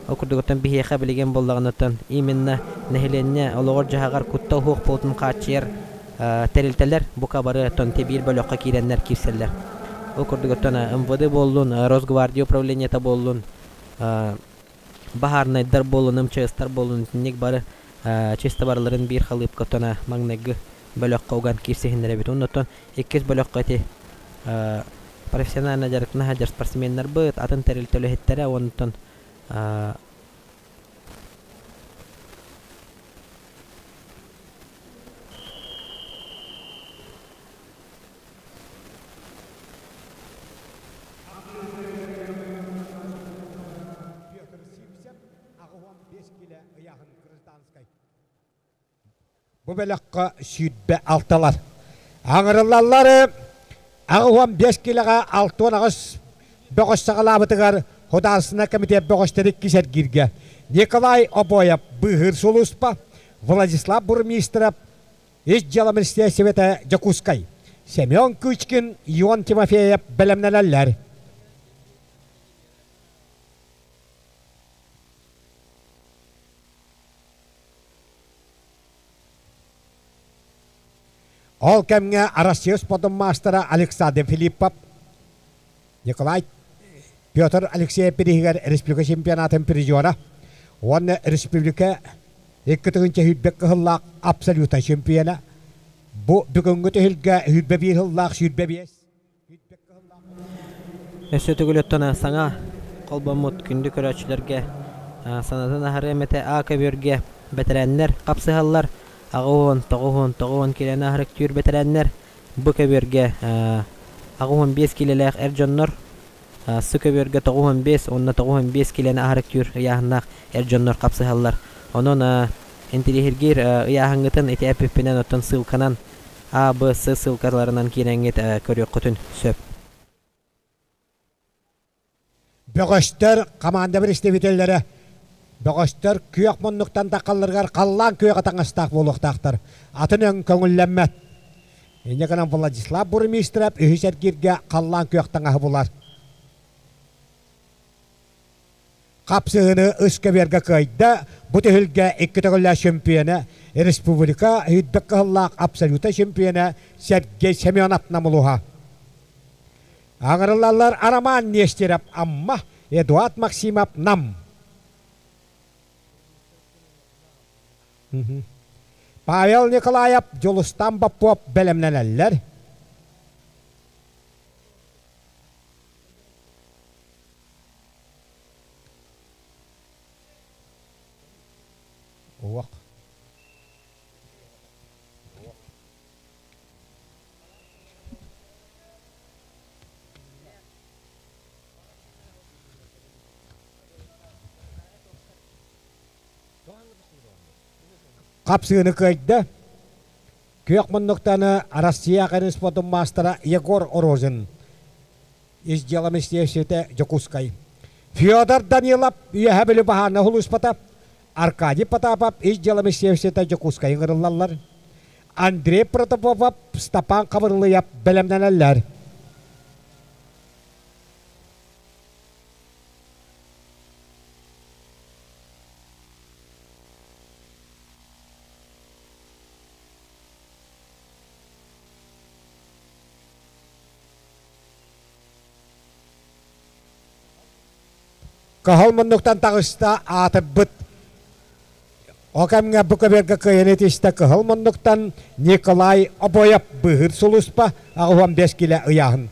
Ол курдук оттон биһиэхэ билигин буоллаҕына именно нэһилиэнньэ олоҕор-дьаһаҕар куттал суох буолуутун хааччыйар тэрилтэлэр бука бары оттон биир бөлөххө киирэннэр киирсэллэр. Ол курдук оттон МВД буоллун, Росгвардия управлениета буоллун, баһаарынайдар буоллун, МЧСтар буоллун итинник бары чисто барыларын биир халыыпка оттон маҥнайгы бөлөххө уган киирсиһиннэрэбит. Онно оттон иккис бөлөххө ити профессионально дьарыктана сылдьар спортсменнарбыт, атын тэрилтэ үлэһиттэрэ уонна Петр Сивцев 85 килэ ыйааһын гражданскай. Бу бөлөххө 26-лар. Аҥырыллаллар. 85 килэҕэ 68 бөҕөс саҕалаабытыгар Худаарсына комитет бөҕөстөрү иккис эргииргэ Николай Обоев быыһыыр сулууспа, Владислав Бурмистров Ис дьыала министиэристибэтэ Дьокуускай, Семен Кычкин, Ион Тимофеев бэлэмнэнэллэр. Ол кэмҥэ Россия спордун маастара Александр Филиппов, Николай Петр Алексеев бирииһигэр республика чемпионатын призера уонна республика 2 тыһыынча сүүрбэ кыһыллаах абсолютнай чемпиона. Бу бүгүҥҥү түһүлгэ 21 сыллаах 25 Өссө төгүл саҥа холбоммут күндү көрөөччүлэргэ санатан аһарыам этэ А көбүөргэ бэтэрээннэр хапсыһаллар 80 90 90 киилэни аһарыктыыр бэтэрээннэр Б көбүөргэ 85 киилэлээх эр дьоннор, С көбүөргэ 95 уонна 95 киилэни аһарыктыыр ыйааһыннаах эр дьоннор хапсыһаллар. Онон интириэһиргиир ыйааһыҥҥытын ити эппиппинэн оттон ссылканан А, Б, С ссылкаларынан киирэҥҥит көрүөххүтүн сөп. Бөҕөстөр команда представителлэрэ бөҕөстөр күөх муннуктан таххалларыгар халлаан күөҕэ таҥастаах буолуохтаахтар. Атын өҥ көҥүллэммэт. Инньэ гынан Владислав Бурмистров үһүс эргииргэ халлаан күөх таҥаһы булар. Хапсыһыыны үс көбүөргэ кыайда. Бу түһүлгэ икки төгүллээх чемпиона, республика сүүрбэ кыһыллаах абсолютнай чемпиона Сергей Семенов Намулуһа. Аҥырыллаллар Роман Нестеров Амма, Эдуард Максимов Нам. Павел Николаев, Дьулустан Боппуоп бэлэмнэнэллэр. Уох. Хапсыыны кыайда. Күөх муннуктаны Россия спортун маастара Егор Рожин ис дьыала министиэристибэтэ Дьокуускай. Федор Данилов Үөһэ Бүлүү баһаарынай сулууспата, Аркадий Потапов ис дьыала министиэристибэтэ Дьокуускай ыҥырыллаллар. Андрей Протопопов, Степан Хабырылыйап бэлэмнэнэллэр. Кыһыл муннуктан таҕыста аатырбыт Ол кэмҥэ бу көбүөргэ кыайан итистэ Кыһыл муннуктан Николай Обоев быыһыыр сулууспа 85 килэ ыйааһын.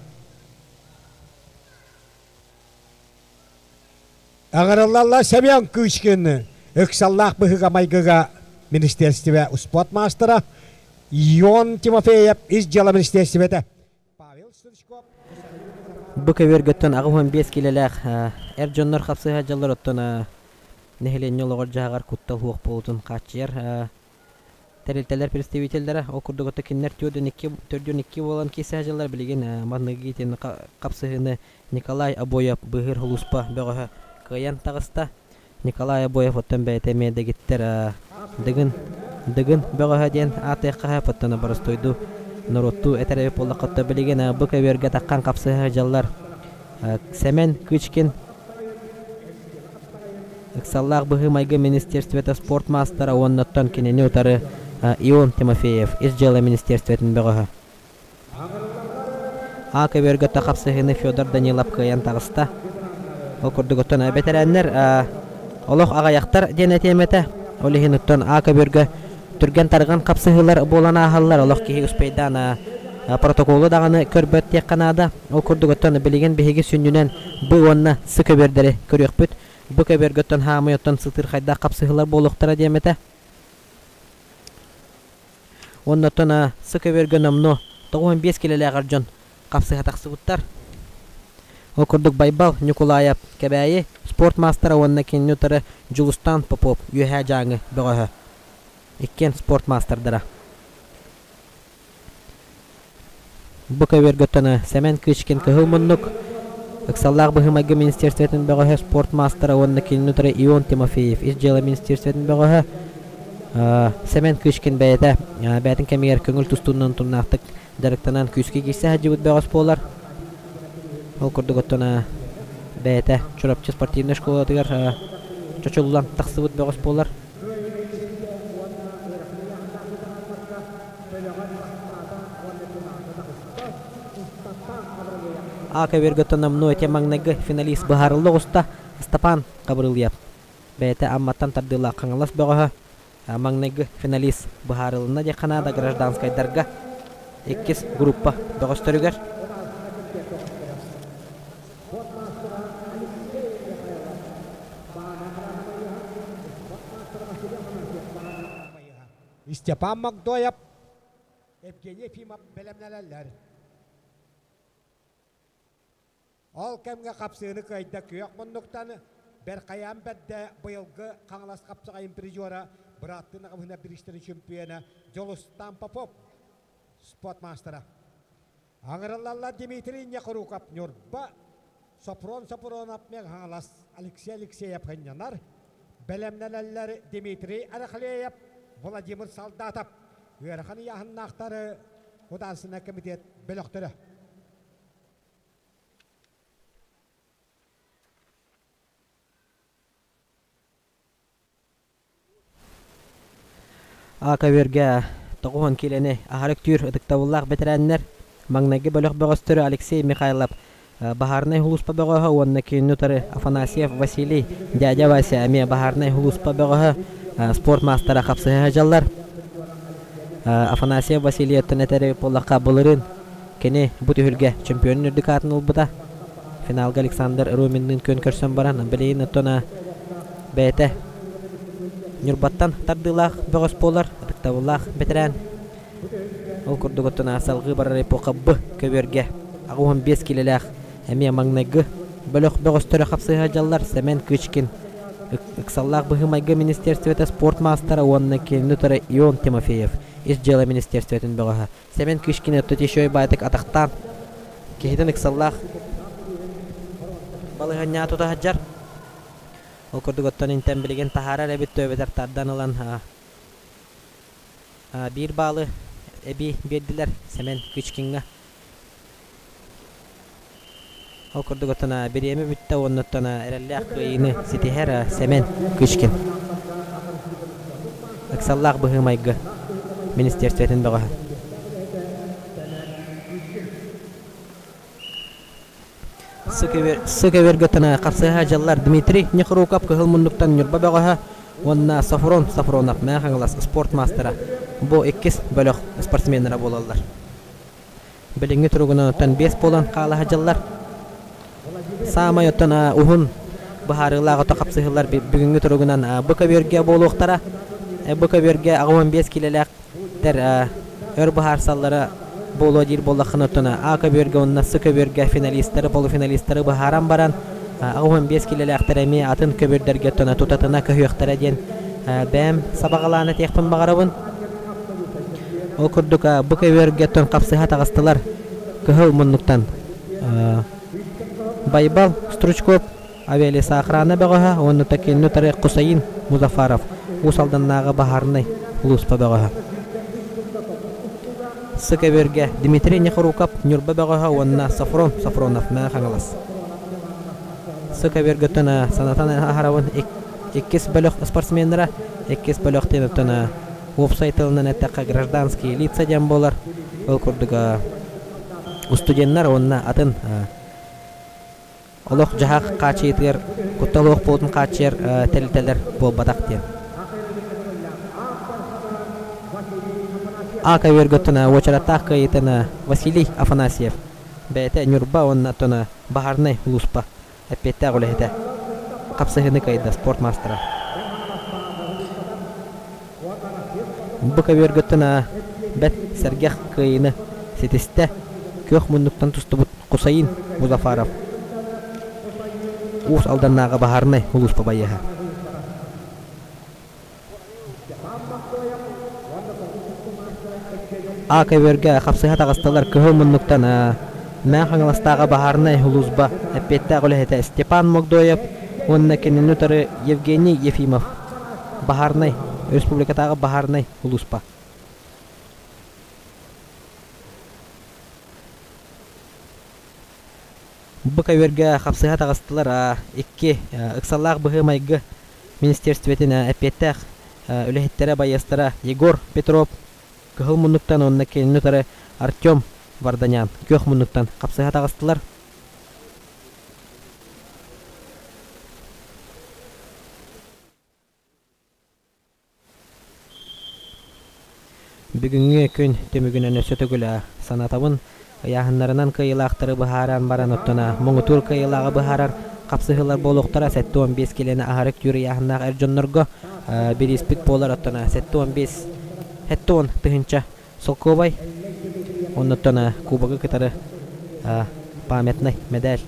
Ыҥырыллаллар Семен Кычкин ыксаллаах быһыыга-майгыга министиэристибэ успуорт маастара Ион Тимофеев ис дьыала министиэристибэтэ Павел Стручков Бу көбүөргөттөн 85 киилэлээх эр дьоннор хапсыһа дьаллар оттон нэһилиэнньэ олоҕор-дьаһаҕар куттал суох буолуутун хааччыйар тэрилтэлэр представителлэрэ ол курдук ото кинилэр 42 буолан киирсэ дьыллар билигин манныгы итин хапсыһыыны Николай Обоев быыһыыр сулууспа бөҕөһө кыайан таҕыста. Николай Обоев оттон бэйэтэ эмиэ дэгиттэр Дыгын Дыгын бөҕөһө диэн аатыахха сөп оттон боростуойдуу норуоттуу этэр эбит буоллахха билигин бу көбүөргэ таххан хапсыһа дьаллар Сэмэн Кычкин Ыксаллаах быһыы-майгы министерствота спорт маастара уонна оттон кинини утары Ион Тимофеев ис дьыала министерствотын бөҕөһө. А көбүөргэ хапсыһыыны Федор Данилов кыайан таҕыста. Ол курдук оттон бэтэрээннэр олох аҕыйахтар диэн этиэм этэ. Ол иһин оттон А көбүөргэ түргэн-тарҕан хапсыһыылар буолан ааһаллар. Олох киһи успейдаан протоколу даҕаны көрбөт диэххэ наада. Ол курдук оттон билигин биһиги сүнньүнэн Б уонна С көбүөрдэри көрүөхпүт. Б көбүөргэ оттон хаамый оттон сытыырхайдаах хапсыһыылар буолуохтара диэм этэ. Уонна оттон С көбүөргэ номнуо 95 килэлээх эр дьон хапсыһа тахсыбыттар. Ол курдук Байбал Ньукулаайап Кэбээйи спорт маастара уонна кинини утары Дьулустаан Попов Үөһээ Дьааҥы бөҕөһө. Иккиэн спорт маастардара. Бу көбүөргөттөн Сэмэн Кычкин кыһыл муннук, ыксаллаах быһыы-майгы министерствотын бөҕөһө спорт маастара уонна кинини утары Ион Тимофеев ис дьыала министерствотын бөҕөһө Сэмэн Кычкин бэйэтэ бэйэтин кэмигэр көҥүл тустуунан утумнаахтык дьарыктанан күүскэ киирсэ сылдьыбыт бөҕөс буолар. Ол курдук оттон бэйэтэ Чурапчы спортивнай школатыгар чочуллан тахсыбыт бөҕөс буолар. А көбүөргэ номнуо ити маҥнайгы финалист быһаарылла оҕуста Степан Хабырылыев. Бэйэтэ Амматтан тардыылаах Хаҥалас бөҕөһө маҥнайгы финалист быһаарылынна диэххэ наада гражданскайдарга иккис группа бөҕөстөрүгэр. Степан Магдоев, Евгений Ефимов бэлэмнэнэллэр. Ол кэмҥэ хапсыыны кыайда күөх муннуктан Бэрхайаан бэрдэ быйылгы Хаҥалас хапсаҕайын призера бырааттыы аҕабыһына бириистэрин чемпиона Дьулустаан Попов спорт маастара. Аҥырыллаллар Дмитрий Нехруков Ньурба, Сопрон Сопронов Хаҥалас Алексей Алексеев хынньанар, бэлэмнэнэллэр Дмитрий Арахлеев, Владимир Солдатов ыарахан ыйааһыннаахтары Художественнай комитет бөлөхтөрө. А көбүөргэ 90 киилэни аһары үктүүр ытыктабыллаах бэтэрээннэр маҥнайгы бөлөх бөҕөстөрө Алексей Михайлов баһаарынай сулууспа бөҕөһө уонна кинини утары Афанасьев Василий дядя Вася эмиэ баһаарынай сулууспа бөҕөһө спорт маастара хапсыһа сылдьаллар. Афанасьев Василий өттүн этэр буоллахха былырыын кини бу түһүлгэ чемпионун үрдүк аатын ылбыта. Финалга Александр Руминныын күөн көрсөн баран билигин оттон бэйэтэ Ньурбаттан тардыылаах бөҕөс буолар, ытыктабыллаах бэтэрээн. Ол курдук оттон салҕыы барар эпоха Б көбүөргэ 85 киилэлээх эмиэ маҥнайгы бөлөх бөҕөстөрө хапсыһа дьаллар Сэмэн Кычкин ыксаллаах быһыы-майгы министерствота спорт маастара уонна кинини утары Ион Тимофеев ис дьыала министерствотын бөҕөһө Сэмэн Кычкин өттө баайтык атахтаан киһитин ыксаллаах балаһыанньаҕа тута сылдьар. Ол курдук оттон интэн билигин таһаарар эбит төбөтөр тардан ылан биир баалы эбии биэрдилэр Сэмэн Кычкиҥҥа. Ол курдук оттон бириэмэ бүттэ уонна оттон эрэллээх кыайыыны ситиһэр Сэмэн Кычкин. Ыксаллаах быһыы-майгы министерствотын бөҕөһө. Сыкөбөргөтөн хапсыһа дьыллар Дмитрий Нехруков кыһыл муннуктан Ньурба бөҕөһө уонна Софрон Софронов Мэҥэ Хаҥалас спорт маастара бу иккис бөлөх спортсменнара буолаллар. Билиҥҥи туругунан оттон биэс буолан хаалаһа дьыллар. Саамай оттон уһун быһаарыылаах ото хапсыһыылар бүгүҥҥү туругунан бу көбүөргэ буолуохтара. Бу көбүөргэ 85 киилэлээхтэр өр быһаарсаллара буолуо диир буоллаххына оттон А көбүөргэ уонна С көбүөргэ финалистары, полуфиналистары быһааран баран 85 киилэлээхтэр эмиэ атын көбүөрдэргэ оттон тутатына көһүөхтэрэ диэн бэйэм сабаҕалаан этиэхпин баҕарабын. Ол курдук бу көбүөргэ оттон хапсыһа таҕыстылар кыһыл муннуктан Байбал Стручков авиалесоохрана бөҕөһө уонна Такинну утары Кусаин Музафаров Уус Алданнааҕы баһаарынай улууспа бөҕөһө. Сыкөбүөргэ Дмитрий Нехруков Ньурба бөҕөһө уонна Софрон Софронов Мэҥэ Хаҥалас. Сыкөбүөргөттөн санатан аһарабын иккис бөлөх спортсменнара, иккис бөлөх диэн уопсай тылынан эттэххэ гражданские лица диэн буолар. Ол курдук устудьуоннар уонна атын олох-дьаһах хааччыйыытыгар куттал суох буолуутун хааччыйар тэрилтэлэр буолбатах диэн. А көбүөргөттөн уочараттаах кыайыытын Василий Афанасьев бэйэтэ Ньурба уонна оттон Баһаарынай улууспа эппиэттээх үлэһитэ хапсыһыыны кыайда спорт маастара. Бу көбүөргөттөн бэрт сэргэх кыайыыны ситистэ. Күөх муннуктан тустубут Кусаин Музафаров Уус Алданнааҕы баһаарынай улууспа байыаһа. А көбүөргэ хапсыһа таҕыстылар кыһыл муннуктан Мэҥэ Хаҥаластааҕы баһаарынай сулууспа эппиэттээх үлэһитэ Степан Могдоев уонна кинини утары Евгений Ефимов баһаарынай республикатааҕы баһаарынай сулууспа. Бу көбүөргэ хапсыһа таҕыстылар икки ыксаллаах быһыы-майгы министерствотын эппиэттээх үлэһиттэрэ, байыастара Егор Петров кыһыл муннуктан уонна кинини утары Артем Варданян күөх муннуктан хапсыһа таҕыстылар. Бүгүҥҥү күн түмүгүнэн өссө төгүл санатабын, ыйааһыннарынан кыайыылаахтары быһааран баран оттон муҥутуур кыайыылааҕы быһаарар хапсыһыылар буолуохтара 75 киилэни аһары үктүүр ыйааһыннаах эр дьоннорго бирииспит буолар оттон 75 70 тыһыынча солкуобай оннуттан кубогы кытары памятнай мэдээл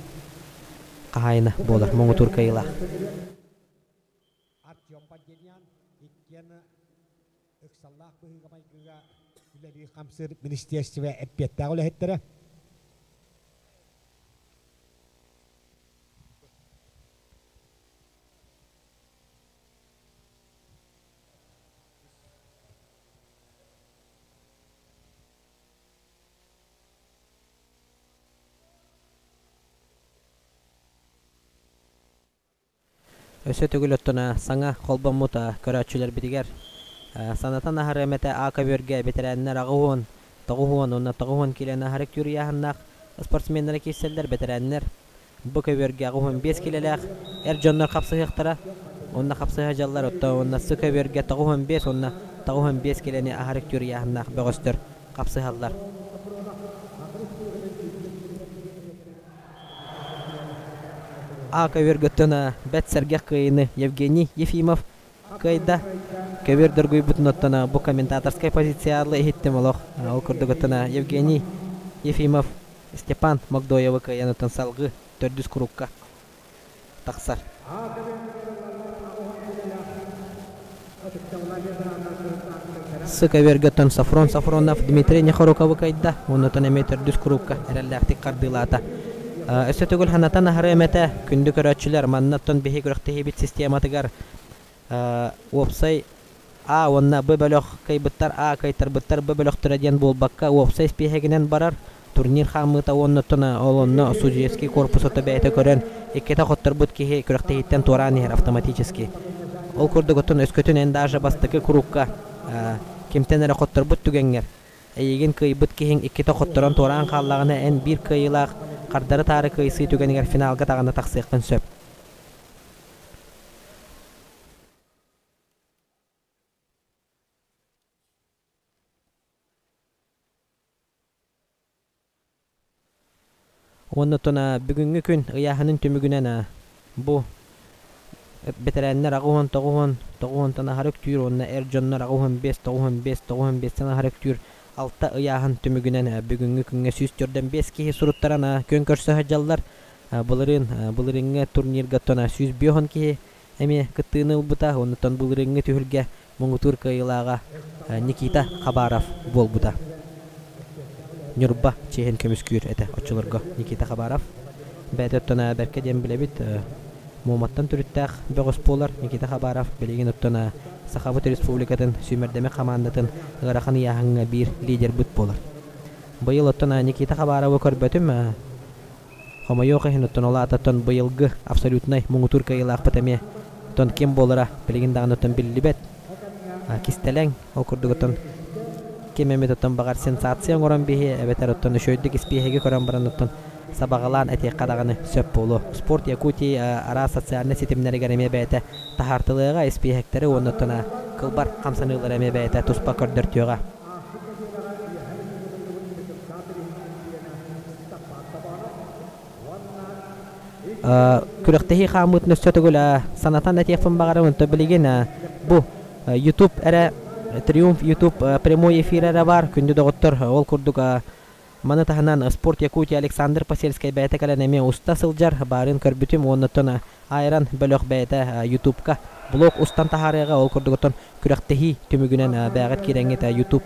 хаһаайына буолар муҥутуур кыайыылаах. Артем Поддельян иккиэн ыксаллаах быһыыга-майгыга үлэлиир-хамсыыр министиэристибэ эппиэттээх үлэһиттэрэ. Өссө төгүл оттон саҥа холбоммут көрөөччүлэрбитигэр санатан аһарыам этэ А көбүөргэ бэтэрээннэр аҕыс уон, тоҕус уон уонна 90 киилэни аһары үктүүр ыйааһыннаах спортсменнара киирсэллэр. Бэтэрээннэр бу көбүөргэ 85 киилэлээх эр дьоннор хапсыһыахтара уонна хапсыһа дьаллар оттон уонна С көбүөргэ 95 уонна 95 киилэни аһары үктүүр ыйааһыннаах бөҕөстөр хапсыһаллар. А көбүөргөттөн бэрт сэргэх кыайыыны Евгений Ефимов кыайда. Көбүөр доргуйбутун оттон бу комментаторскай позициялы иһиттим олох. Ол курдук оттон Евгений Ефимов Степан Могдоевы кыайан оттон салгыы төрдүс курукка тахсар. Сы көбүөргөттөн Софрон Софронов Дмитрий Нехоруковы кыайда, оннотон эмиэ төрдүс курукка эрэллээхтик хардыылаата. Өссө төгүл ханатан аһарыам этэ, күндү көрөөччүлэр, манна оттон биһи күрэхтэһиибит систематыгар уопсай А уонна Б бөлөх кыайбыттар А кыайтарбыттар Б бөлөхтөрө диэн буолбакка, уопсай испииһэгинэн барар турнир хаамыыта уонна оттон ол онно судьуйский корпус ото бэйэтэ көрөн иккитэ хотторбут киһи күрэхтэһииттэн туораан иһэр автоматически. Ол курдук оттон өскөтүн эн даже бастакы курукка кимтэн эрэ хотторбут түгэҥҥэр эйигин кыайбыт киһиҥ иккитэ хотторон туораан хааллаҕына эн биир кыайыылаах хардары-таары кыайсыы түгэнигэр финалга даҕаны тахсыаххын сөп. Уонна оттон бүгүҥҥү күн ыйааһынын түмүгүнэн бу бэтэрээннэр аҕыс уон тоҕус уон тоҕус уонтан аһары үктүүр уонна эр дьоннор аҕыс уон биэс тоҕус уон биэс тоҕус уон биэстэн аһары үктүүр алта ыйааһын түмүгүнэн бүгүҥҥү күҥҥэ 145 киһи суруттаран күөн көрсө сылдьаллар. Былырыын былырыыҥҥы турнирга оттон 150 киһи эмиэ кыттыыны ылбыта. Оннуттан былырыыҥҥы түһүлгэ муҥутуур кыайыылааҕа Никита Хабаров буолбута. Ньурба чиэһин көмүскүүр этэ оччолорго Никита Хабаров. Бэйэтэ оттон бэркэ диэн билэбит Муоматтан төрүттээх бөҕөс буолар Никита Хабаров билигин оттон Сахабыт Республикатын сүүмэрдэмэ хамаандатын ыарахан ыйааһыҥҥа биир лидербыт буолар. Быйыл оттон Никита Хабаровы көрбөтүм. Хомойуох иһин, оттон ол аатыттан быйылгы абсолютнай муҥутуур кыайыылаахпыт эмиэ оттон ким буолара билигин даҕаны оттон биллибэт. Кистэлэҥ, ол курдук оттон ким эмит оттон баҕар сенсация оҥорон биһиэ эбэтэр оттон үчүгэйдик испииһэги көрөн баран оттон сабаҕалаан этиэххэ даҕаны сөп буолуо. Спорт Якутии араас социальнай ситимнэригэр эмиэ бэйэтэ таһаартылыаҕа испииһэктэри уонна оттон кылбар хамсаныылары эмиэ бэйэтэ туспа көрдөртүөҕэ. Күрэхтэһии хаамыытын өссө төгүл санатан этиэхпин баҕарабын. Онто билигин бу YouTube эрэ Триумф YouTube прямой эфир эрэ баар. Күндү доҕоттор, ол курдук Маны таһынан Спорт Якутия Александр Посельскай бэйэтэ кэлэн эмиэ уста сылдьар, баарын көрбүтүм уонна Айран бөлөх бэйэтэ Ютубка блог устан таһаарыаҕа, ол курдук оттон күрэхтэһии түмүгүнэн бэйэҕит киирэҥҥит Ютуб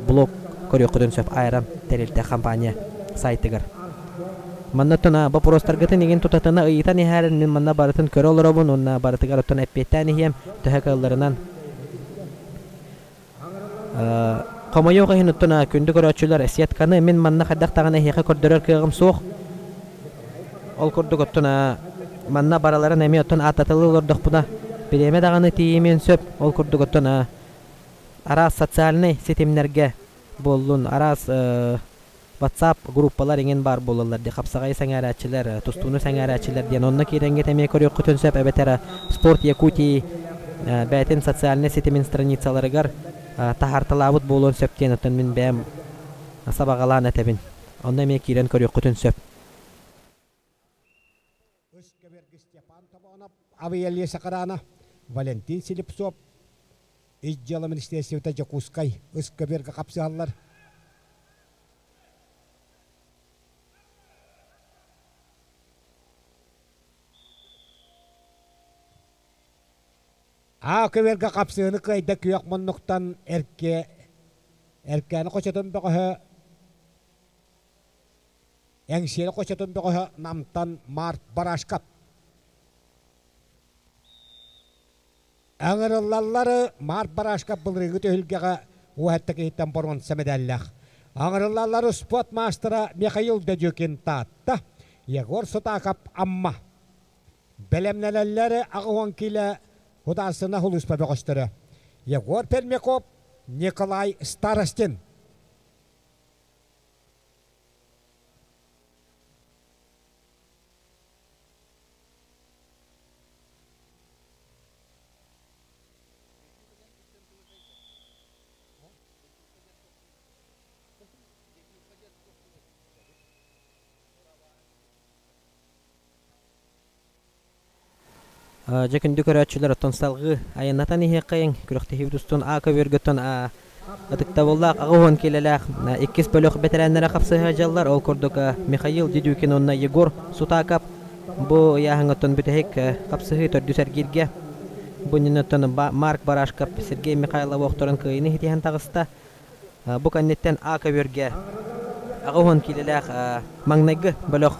блог көрүөххүтүн сөп Айран тэрилтэ компания сайтыгар. Манна оттон боппуруостаргытын игин тутатына ыйытан иһээрин мин манна барытын көрө олоробун уонна барытыгар оттон эппиэттээн иһиэм төһө кыалларынан. Хомойуох иһин оттон күндү көрөөччүлэр сетканы мин манна хайдах даҕаны эһиэхэ көрдөрөр кыаҕым суох. Ол курдук оттон манна бараларын эмиэ оттон ааттатылыы олордохпуна бириэмэ даҕаны тиийимиэн сөп. Ол курдук оттон араас социальнай ситимнэргэ буоллун, араас WhatsApp группалар иҥин баар буолаллар дии хапсаҕайы сэҥээрээччилэр, тустууну сэҥээрээччилэр диэн онно киирэҥҥит эмиэ көрүөххүтүн сөп эбэтэр Спорт Якутии бэйэтин социальнай ситимин страницаларыгар таһаарталаабыт буолуон сөп диэн оттон мин бэйэм сабаҕалаан этэбин. Онно эмиэ киирэн көрүөххүтүн сөп. Степан Тобонов, Авиалия Сакарана, Валентин Слепцов, Ис дьыала министиэристибэтэ Дьокуускай ыс-көбүөргэ хапсыһаллар. Аа көбүөргэ хапсыһыны кыайда күөх муннуктан эрке Эркээни хочотун бөҕөһө Эҥсиэли хочотун бөҕөһө Намтан Март Барашков. Аҥырыллаллары Март Барашков былырыыҥҥы түһүлгэҕэ уоһэтта киһиттэн боруонса мэдээллээх. Аҥырыллаллары спорт маастара Михаил Дедюкин Таатта, Егор Сутаков Амма. Бэлэмнэнэллэри 80 киилэ Худаарсына Хулуспа бөҕөстөрө Егор Пермяков, Николай Старостин. Дьэ күндү көрөөччүлэр, оттон салгыы айаннатан иһиэххэйиҥ. Күрэхтэһиибит устун А көбүөргөттөн ытыктабыллаах 80 киилэлээх иккис бөлөх бэтэрээннэрэ хапсыһа дьаллар. Ол курдук Михаил Дедюкин уонна Егор Сутаков бу ыйааһыҥҥыттан бүтэһик хапсыһыы төрдүс эргииргэ. Бу иннинэ Марк Барашков Сергей Михайлов охторон кыайыыны ситиһэн таҕыста. Бу кэнниттэн А көбүөргэ 80 киилэлээх маҥнайгы бөлөх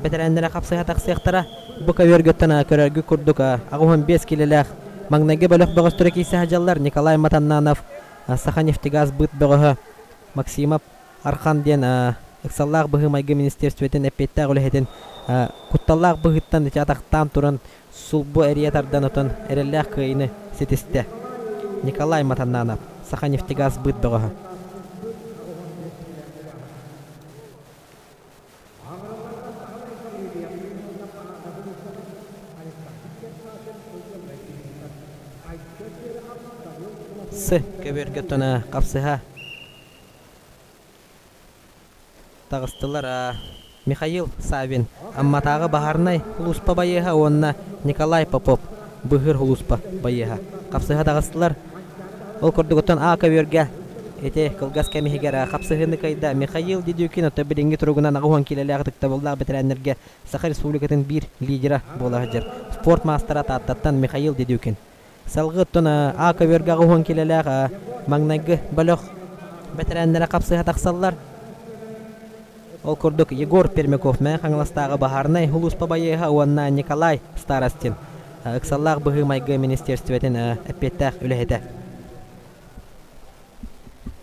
бэтэрээннэрэ хапсыһа тахсыахтара. Бу көбүөргөттөн көрөргүт курдук 85 киилэлээх маҥнайгы бөлөх бөҕөстөрө киирсэ сылдьаллар. Николай Матаннанов, Саханефтегаз быт бөҕөһө Максимов Архан диэн ыксаллаах быһыы-майгы министиэристибэтин эппиэттээх үлэһитин кутталлаах быһыыттан ити атахтаан туран сулбу эрийэ тардан отон эрэллээх кыайыыны ситистэ. Николай Матаннанов, Саханефтегаз быт бөҕөһө. С көбүөргэ тона хапсыһа таҕыстылар Михаил Савин, Амматааҕы баһаарынай улууспа байыаһа уонна Николай Попов, Быыһыыр улууспа байыаһа хапсыһа таҕыстылар. Ол курдугуттан А көбүөргэ ити кылгас кэм иһигэр хапсыһыыны кыайда Михаил Дедюкин, оттон билиҥҥи туругунан 80 киилэлээх ытыктабыллаах бэтэрээннэргэ Саха Республикатын биир лидера буола сылдьар спорт маастара Тааттаттан Михаил Дедюкин. Салгыы оттон А көбүөргэ 80 киилэлээх маҥнайгы бөлөх бэтэрээннэрэ хапсыһа тахсаллар. Ол курдук Егор Пермяков Мэҥэ Хаҥаластааҕы баһаарынай улууспа байыаһа уонна Николай Старостин ыксаллаах быһыы-майгы министиэристибэтин эппиэттээх үлэһитэ.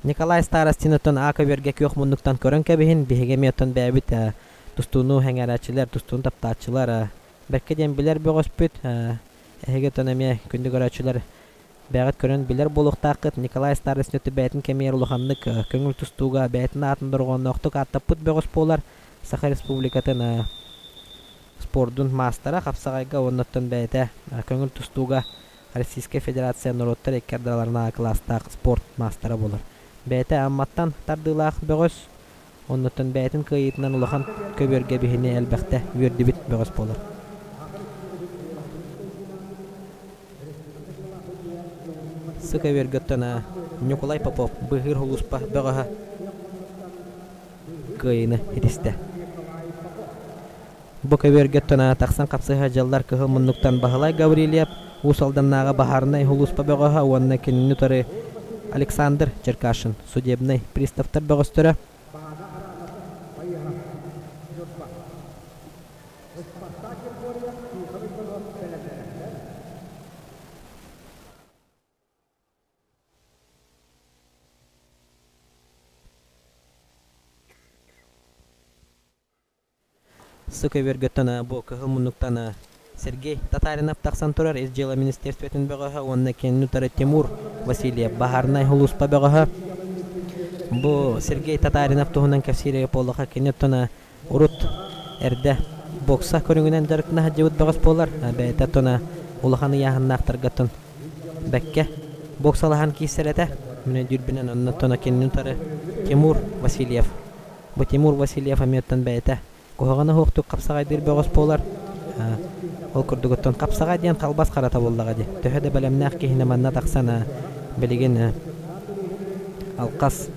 Николай Старостин оттон А көбүөргэ күөх муннуктан көрөн кэбиһин, биһиги эмиэ оттон бэйэбит тустууну сэҥээрээччилэр, тустууну таптааччылар бэркэ диэн билэр бөҕөспүт. Эһиги оттон эмиэ күндү көрөөччүлэр бэйэҕит көрөн билэр буолуохтааххыт. Николай Старостин бэйэтин кэмигэр улаханнык көҥүл тустууга бэйэтин аатын дорҕоонноохтук ааттаппыт бөҕөс буолар. Саха Республикатын спордун маастара хапсаҕайга уонна оттон бэйэтэ көҥүл тустууга Российскай Федерация норуоттар икки ардыларынааҕы кылаастаах спорт маастара буолар. Бэйэтэ Амматтан тардыылаах бөҕөс, оннуттан бэйэтин кыайыытынан улахан көбүөргэ биһини элбэхтэ үөрдүбүт бөҕөс буолар. Сы көбүөргэ оттон Ньукулай Попов быыһыыр улууспа бөҕөһө. кыайыыны ситистэ. Бу көбүөргэ тона тахсан хапсыһа дьаллар кыһыл муннуктан Баһылай Гаврильев, Уус Алданнааҕы баһаарынай сулууспа бөҕөһө уонна кинини утары Александр Черкашин, судебнай приставтар бөҕөстөрө. Сы көбүөргөттөн бу кыһыл муннуктан Сергей Татаринов тахсан турар Ис дьыала министерствотын бөҕөһө уонна кинини утары Тимур Васильев баһаарынай сулууспа бөҕөһө. Бу Сергей Татаринов туһунан кэпсиирэ буоллаха кини оттон урут эрдэ бокса көрүҥүнэн дьарыктана сылдьыбыт бөҕөс буолар. Бэйэтэ оттон улахан ыйааһыннаахтарга оттон бэккэ боксалаһан киирсэр этэ. Мин өйдүүрбүнэн онно оттон кинини утары Тимур Васильев Бу Тимур Васильев эмиэттэн бэйэтэ куһаҕана суохтук хапсаҕайдыыр бөҕөс буолар. Ол курдук оттон хапсаҕай диэн халбас харата буоллаҕа дии. Төһө да бэлэмнээх киһини манна тахсан билигин алхас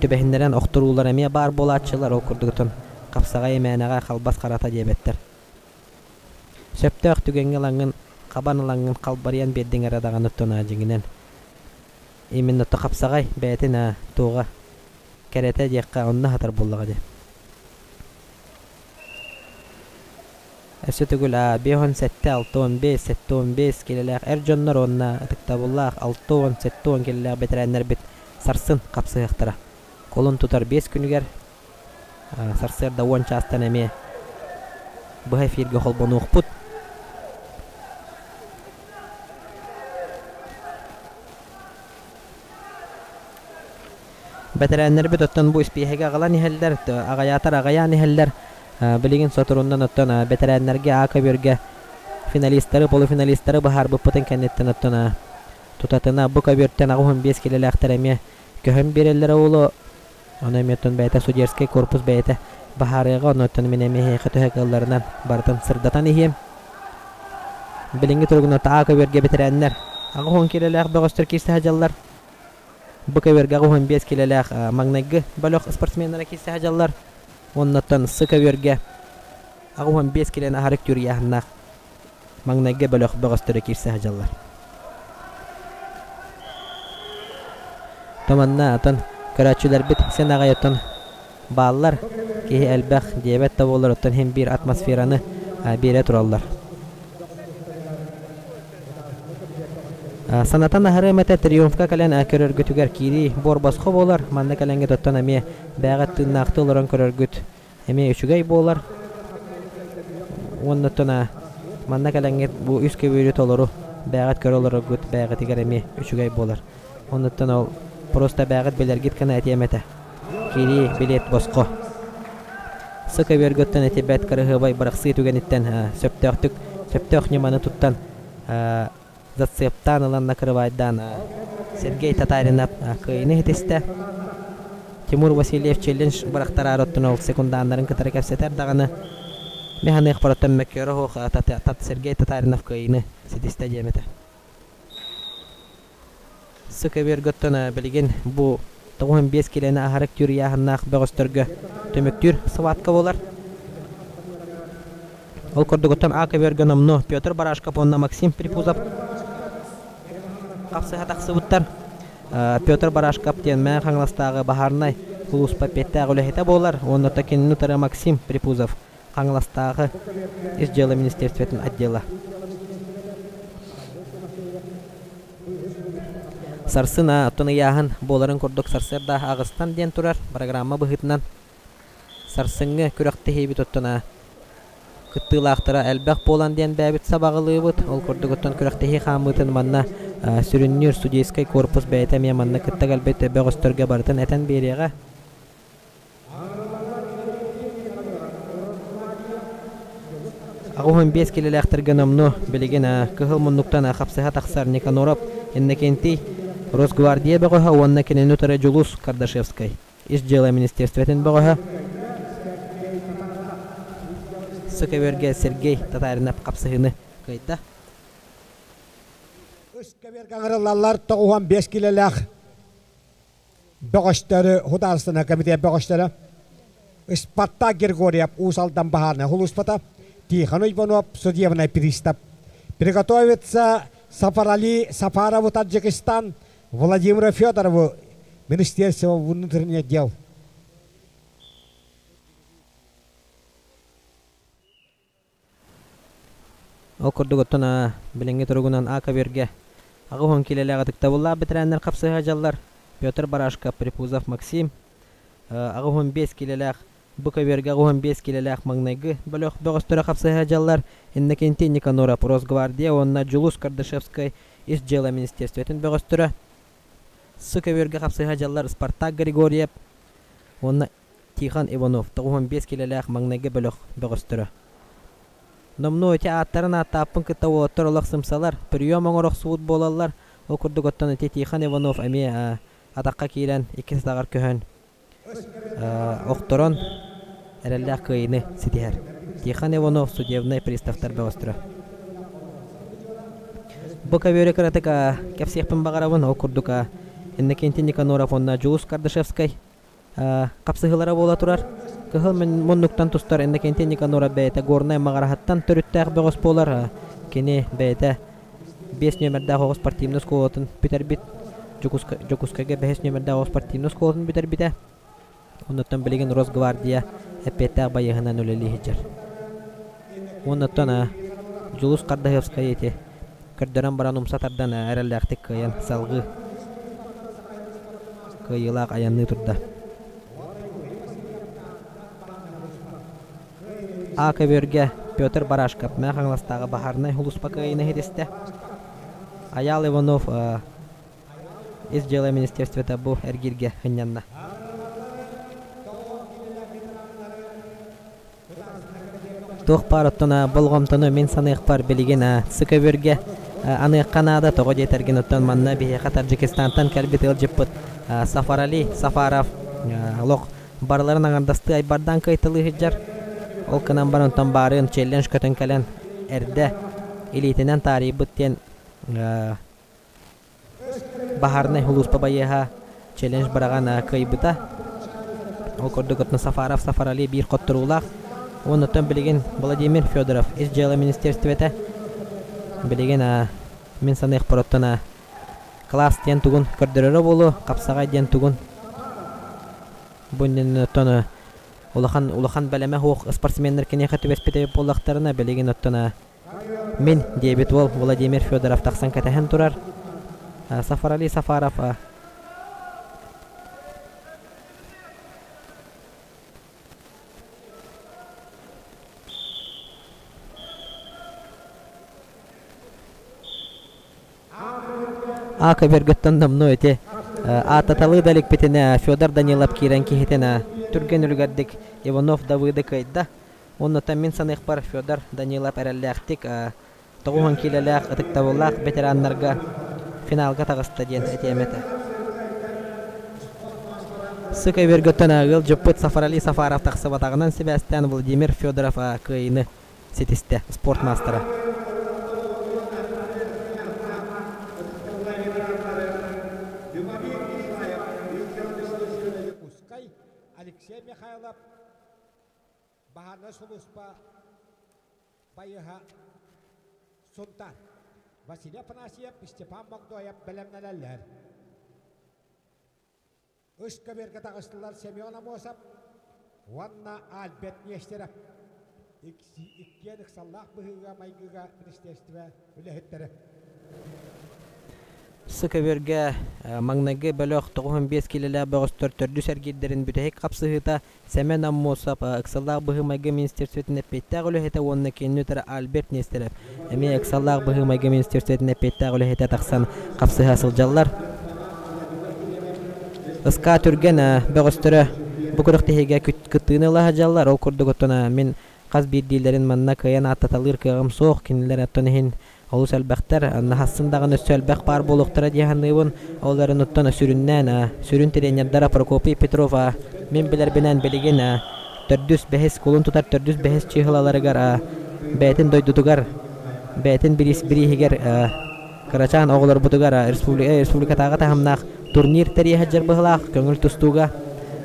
түбэһиннэрэн охторуулар эмиэ баар буолааччылар. Ол курдук оттон хапсаҕай мээнэҕэ халбас харата диэбэттэр. Сөптөөх түгэҥҥэ ылаҥҥын хабан ылаҥҥын халбарыйан биэрдиҥ эрэ даҕаны оттон дьиҥинэн Именно то хапсаҕай бэйэтин туоҕа кэрэтэ диэххэ онно сатар буоллаҕа дии. Өссө төгүл 57, 65, 75 килэлээх эр дьоннор уонна ытыктабыллаах 60, 70 килэлээх бэтэрээннэрбит сарсын хапсыһыахтара. Кулун тутар 5 күнүгэр сарсыарда 10 чаастан эмиэ быһа эфиргэ холбонуохпут. Бэтэрээннэрбит оттон бу испииһэги аҕалан иһэллэр, аҕайаатар аҕайаан иһэллэр. Билигин соторунан оттон бэтэрээннэргэ А көбүөргэ финалистары, полуфиналистары быһаарбыппытын кэнниттэн оттон тутатына бу көбүөртэн 85 килэлээхтэр эмиэ көһөн биэрэллэрэ уолу. Ону эмиэ оттон бэйэтэ судейскай корпус бэйэтэ баһаарыаҕа, ону оттон мин эмиэ эһиэхэ төһө кыалларынан барытын сырдатан иһиэм. Билиҥҥи туругунан А көбүөргэ бэтэрээннэр 80 килэлээх бөҕөстөр киирсэ сылдьаллар. Б көбүөргэ 85 килэлээх маҥнайгы бөлөх спортсменнара киирсэ сылдьаллар. Уоннаттан С көбүөргэ 85 килэни аһары үктүүр ыйааһыннаах маҥнайгы бөлөх бөҕөстөрө киирсэ сылдьаллар. Туманна атын көрөөччүлэрбит син аҕай оттон бааллар, киһи элбэх диэбэт да буоллар оттон иһин биир атмосфераны биэрэ тураллар. Санатан аһарыам этэ Триумфка кэлэн көрөргүтүгэр киирии буор босхо буолар, манна кэлэҥҥит оттон эмиэ бэйэҕит тыыннаахтыы олорон көрөргүт эмиэ үчүгэй буолар. Уонна оттон манна кэлэҥҥит бу үс көбүөрү толору бэйэҕит көрө олороргут бэйэҕитигэр эмиэ үчүгэй буолар. Оннуттан ол просто бэйэҕит билэргит гына этиэм этэ. Киирии билиэт босхо. Сы көбүөргүттэн ити бэрт кыраһыабай бырахсыы түгэниттэн сөптөөхтүк сөптөөх ньыманы туттан зацептаан ылан накрывайдаан Сергей Татаринов кыайыыны ситистэ. Тимур Васильев челлендж бырахтараары оттон ол секундааннарын кытары кэпсэтэр даҕаны механыахпар оттон мөккүөрэ суох Сергей Татаринов кыайыыны ситистэ диэм этэ. Сы көбүөргөттөн билигин бу 95 килэни аһарык түүр ыйааһыннаах бөҕөстөргө түмүктүүр схватка буолар. Ол курдугуттан А көбүөргө номнуо Петр Барашков уонна Максим Припузов хапсыһа тахсыбыттар. Петр Барашков диэн Мэҥэ Хаҥаластааҕы баһаарынай сулууспа эппиэттээх үлэһитэ буолар уонна кинини утары Максим Припузов Хаҥаластааҕы Ис дьыала министерствотын отдела. Сарсын оттон ыйааһын буоларын курдук сарсыарда аҕыстан диэн турар программа быһыытынан сарсыҥҥы күрэхтэһиибит оттон кыттыылаахтара элбэх буолан диэн бэйэбит сабаҕалыыбыт. Ол курдук оттон күрэхтэһии хаамыытын манна сүрүннүүр судейскай корпус бэйэтэ эмиэ манна кытта кэлбит бөҕөстөргө барытын этэн биэриэҕэ. 85 килэлээхтэргэ номнуо билигин кыһыл муннуктан хапсыһа тахсар Никаноров Иннокентий Росгвардия бөҕөһө уонна кинини утары Дьулус Кардашевскай Ис дьыала министерствотын бөҕөһө Сыкөбүөргэ Сергей Татаринов хапсыһыыны кыайда. Үс көбүөргэ ыҥырыллаллар 95 килэлээх. Бөҕөстөрү Художественнай комитет бөҕөстөрө Спартак Григорьев Уус Алдан баһаарынай сулууспата, Тихон Уйбанов судебный пристав. Приготовиться Сафарали Сафарову Таджикистан, Владимиру Федорову Министерство внутренних дел. Ол курдук оттон билиҥҥи туругунан А көбүөргэ 80 киилэлээх ытыктабыллаах бэтэрээннэр хапсыһа дьаллар Петр Барашков, Припузов Максим, 85 киилэлээх бу көбүөргэ 85 киилэлээх маҥнайгы бөлөх бөҕөстөрө хапсыһа дьаллар Иннокентий Никаноров, Росгвардия уонна Дьулус Кардашевскай Ис дьыала министерствотын бөҕөстөрө, С көбүөргэ хапсыһа дьаллар Спартак Григорьев уонна Тихон Иванов 95 киилэлээх маҥнайгы бөлөх бөҕөстөрө. Номнуо ити ааттарын ааттааппын кытта уолаттар олох сымсалар, прием оҥоро охсубут буолаллар. Ол курдук оттон ити Тихон Иванов эмиэ атахха киирэн иккис атаҕар көһөн охторон эрэллээх кыайыыны ситиһэр. Тихон Иванов судебнай приставтар бөҕөстөрө. Бу көбүөрү кыратык кэпсиэхпин баҕарабын. Ол курдук Иннокентий Никаноров уонна Дьулус Кардашевскай хапсыһыылара буола турар. Кыһыл муннуктан тустар Иннокентий Никаноров бэйэтэ Горнай Маҕараһыттан төрүттээх бөҕөс буолар. Кини бэйэтэ 5 нүөмэрдээх оҕо спортивнай оскуолатын бүтэрбит. Дьокуускайга 5 нүөмэрдээх оҕо спортивнай оскуолатын бүтэрбитэ. Оннуттан билигин Росгвардия эппиэттээх байыаһынан үлэлии сылдьар. Уоннаттан Дьулус Хардаһыапскай ити көрдөрөн баран умса тардан эрэллээхтик кыайан салгыы кыайыылаах айанныы турда. А көбүөргэ Петр Барашков Мэҥэ Хаҥаластааҕы баһаарынай сулууспа кыайыыны ситистэ. Айаал Иванов Ис дьыала министерствота бу эргииргэ сынньанна. Туох баар оттон болҕомтону мин саныахпар билигин сы көбүөргэ аныахха наада тоҕо диэтэргин оттон манна биһиэхэ Таджикистантан кэлбит ыалдьыппыт Сафарали Сафаров олох барыларын аҥардастыы айбардаан кыайталыы сылдьар. Ол гынан баран онтон баарыан челлендж көтөн кэлэн эрдэ илиитинэн таарыйбыт диэн Баһаарынай сулууспа байыаһа челлендж быраҕан кыайбыта. Ол курдук оттон Сафаров Сафарали биир хотторуулаах. Уонна оттон билигин Владимир Федоров Ис дьыала министерствота билигин мин саныахпар оттон класс диэн тугун көрдөрөрө буолуо, хапсаҕай диэн тугун бу иннинэ оттон улахан улахан бэлэмэ суох спортсменнар киниэхэ түбэспит эбит буоллахтарына билигин оттон Мин, диэбит уол Владимир Федоров тахсан кэтэһэн турар. Сафарали Сафаров А көбөргөттөн номнуо ити аататалыы да иликпитинэ Федор Данилов киирэн киһитин түргэн үлүгэрдик Иванов Давыды кыайда. Оннуттан мин саныахпар Федор Данилов эрэллээхтик 90 киилэлээх ытыктабыллаах ветераннарга финалга таҕыста диэн этиэм этэ. Сык өбүргөттөн ыалдьыппыт Сафарали Сафаров тахсыбатаҕынан сибээстээн Владимир Федоров кыайыыны ситистэ спорт маастара. Алексей Михайлов Баһаарынай сулууспа байыһа Сунтаар Василий Афанасьев, Степан Богдоев бэлэмнэнэллэр. Үс көбүөргэ таҕыстылар Семен Амосов уонна Альберт Нестеров. Иккиэн ыксаллаах быһыыга-майгыга министерство үлэһиттэрэ. Сы көбүөргэ маҥнайгы бөлөх 95 киилэлээх бөҕөстөр төрдүс эргиирдэрин бүтэһик хапсыһыыта Сэмэн Аммосов ыксаллаах быһыы-майгы министерствотын эппиэттээх үлэһитэ уонна кинини утары Альберт Нестеров эмиэ ыксаллаах быһыы-майгы министерствотын эппиэттээх үлэһитэ тахсан хапсыһа сылдьаллар. Ыскаа түргэн бөҕөстөрө бу күрэхтэһиигэ кыттыыны ыла сылдьаллар. Ол курдук оттон мин хас биирдиилэрин манна кыайан ааттаталыыр кыаҕым суох. Кинилэр оттон иһин Олус элбэхтэр, хаһсын даҕаны өссө элбэх баар буолуохтара дии саныыбын. Ол эрэн оттон сүрүннээн, сүрүн тренердара Прокопий Петров мин билэрбинэн билигин төрдүс бэһис кулун тутар төрдүс бэһис чыыһылаларыгар бэйэтин дойдутугар бэйэтин бирииһигэр Кырачаан оҕолорбутугар республикатааҕы таһымнаах турнир тэрийэ сылдьар быһыылаах көҥүл тустууга.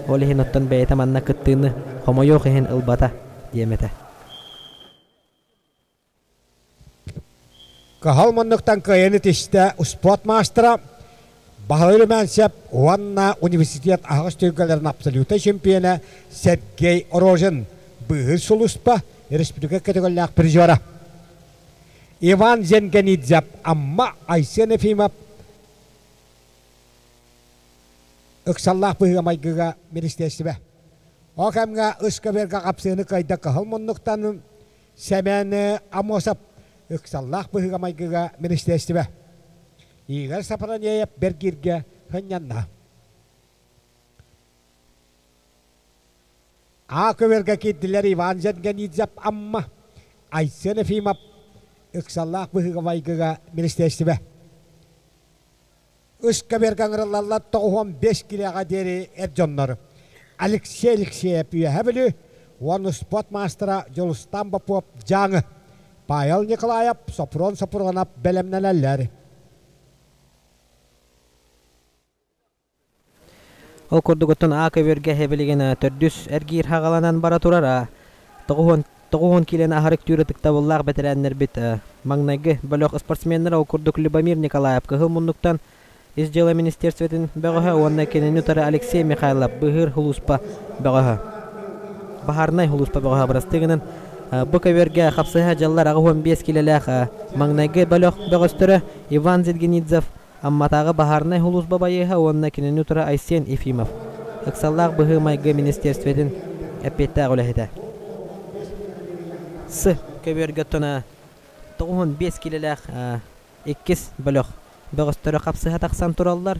Ол иһин оттон бэйэтэ манна кыттыыны хомойуох иһин ылбата диэм этэ. Кыһыл муннуктан кыайан итистэ спорт маастара Баһылай Румянцев уонна университет аһаҕас түһүлгэлэрин абсолютнай чемпиона Сергей Рожин быыһыыр сулууспа республика көтөҕүллээх призера. Иван Зенгенидзев Амма Айсен Ефимов ыксаллаах быһыыга-майгыга министиэристибэ. Ол кэмҥэ ыскабыарга хапсыыны кыайда кыһыл муннуктан Сэмэн Амосов ыксаллаах быһыыга-майгыга министиэристибэ. Игорь Сапранеев бэргииргэ сынньанна. А көбүөргэ киирдилэр Иван Зенгенидзев Амма, Айсен Ефимов ыксаллаах быһыыга-майгыга министиэристибэ. Ыскаберга ыҥырыллаллар 95 килэҕэ диэри эр дьоннор Алексей Алексеев Үөһэ Бүлүү уонна спорт маастара Дьулустан Попов Дьааҥы, Павел Николаев, Сопрун Сопрунов бэлэмнэнэллэр. Ол курдук оттон А көбүөргэ эһэбилигин төрдүс эргиир хаҕаланан бара турар. 90 киилэни аһарык түүр ытыктабыллаах бэтэрээннэрбит маҥнайгы бөлөх спортсменнара ол курдук Любомир Николаев кыһыл муннуктан Ис дьыала министерствотын бөҕөһө уонна кинини утары Алексей Михайлов быыһыыр сулууспа бөҕөһө. Баһаарынай сулууспа бөҕөһө бырастыы гынан бу көбүөргэ хапсыһа дьаллар 85 киилэлээх маҥнайгы бөлөх бөҕөстөрө Иван Зедгенидзев Амматааҕы баһаарынай сулууспа байыаһа уонна кинини утары Айсен Ефимов, ыксаллаах быһыы-майгы министиэристибэтин эппиэттээх үлэһитэ. С. Көбүөргэ оттон 95 киилэлээх иккис бөлөх бөҕөстөрө хапсыһа тахсан тураллар.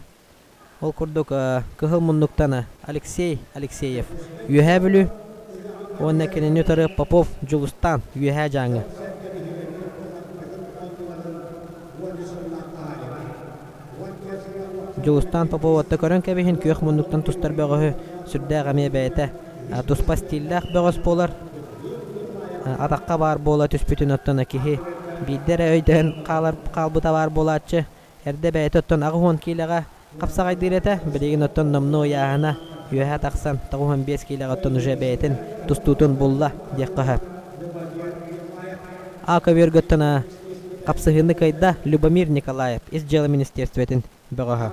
Ол курдук кыһыл муннуктан Алексей Алексеев Үөһээ Бүлүү уонна кинини утары Попов Дьулустаан Үөһээ Дьааҥы. Дьулустаан Попов отто көрөн кэбиһин күөх муннуктан тустар бөҕөһү сүрдээх эмиэ бэйэтэ туспа стиллээх бөҕөс буолар. Атахха баар буола түспүтүн оттон киһи биирдэ эрэ өйдөөн хаалар хаалбыта баар буолааччы. Эрдэ бэйэтэ оттон 80 киилэҕэ хапсаҕайдыыр этэ, билигин оттон номнуо ыйааһына үөһэ тахсан 95 киилэҕэ оттон уже бэйэтин тустуутун булла диэххэ сөп. А көбүөргэ оттон хапсыһыыны кыайда Любомир Николаев Ис дьыала министерствотын бөҕөһө.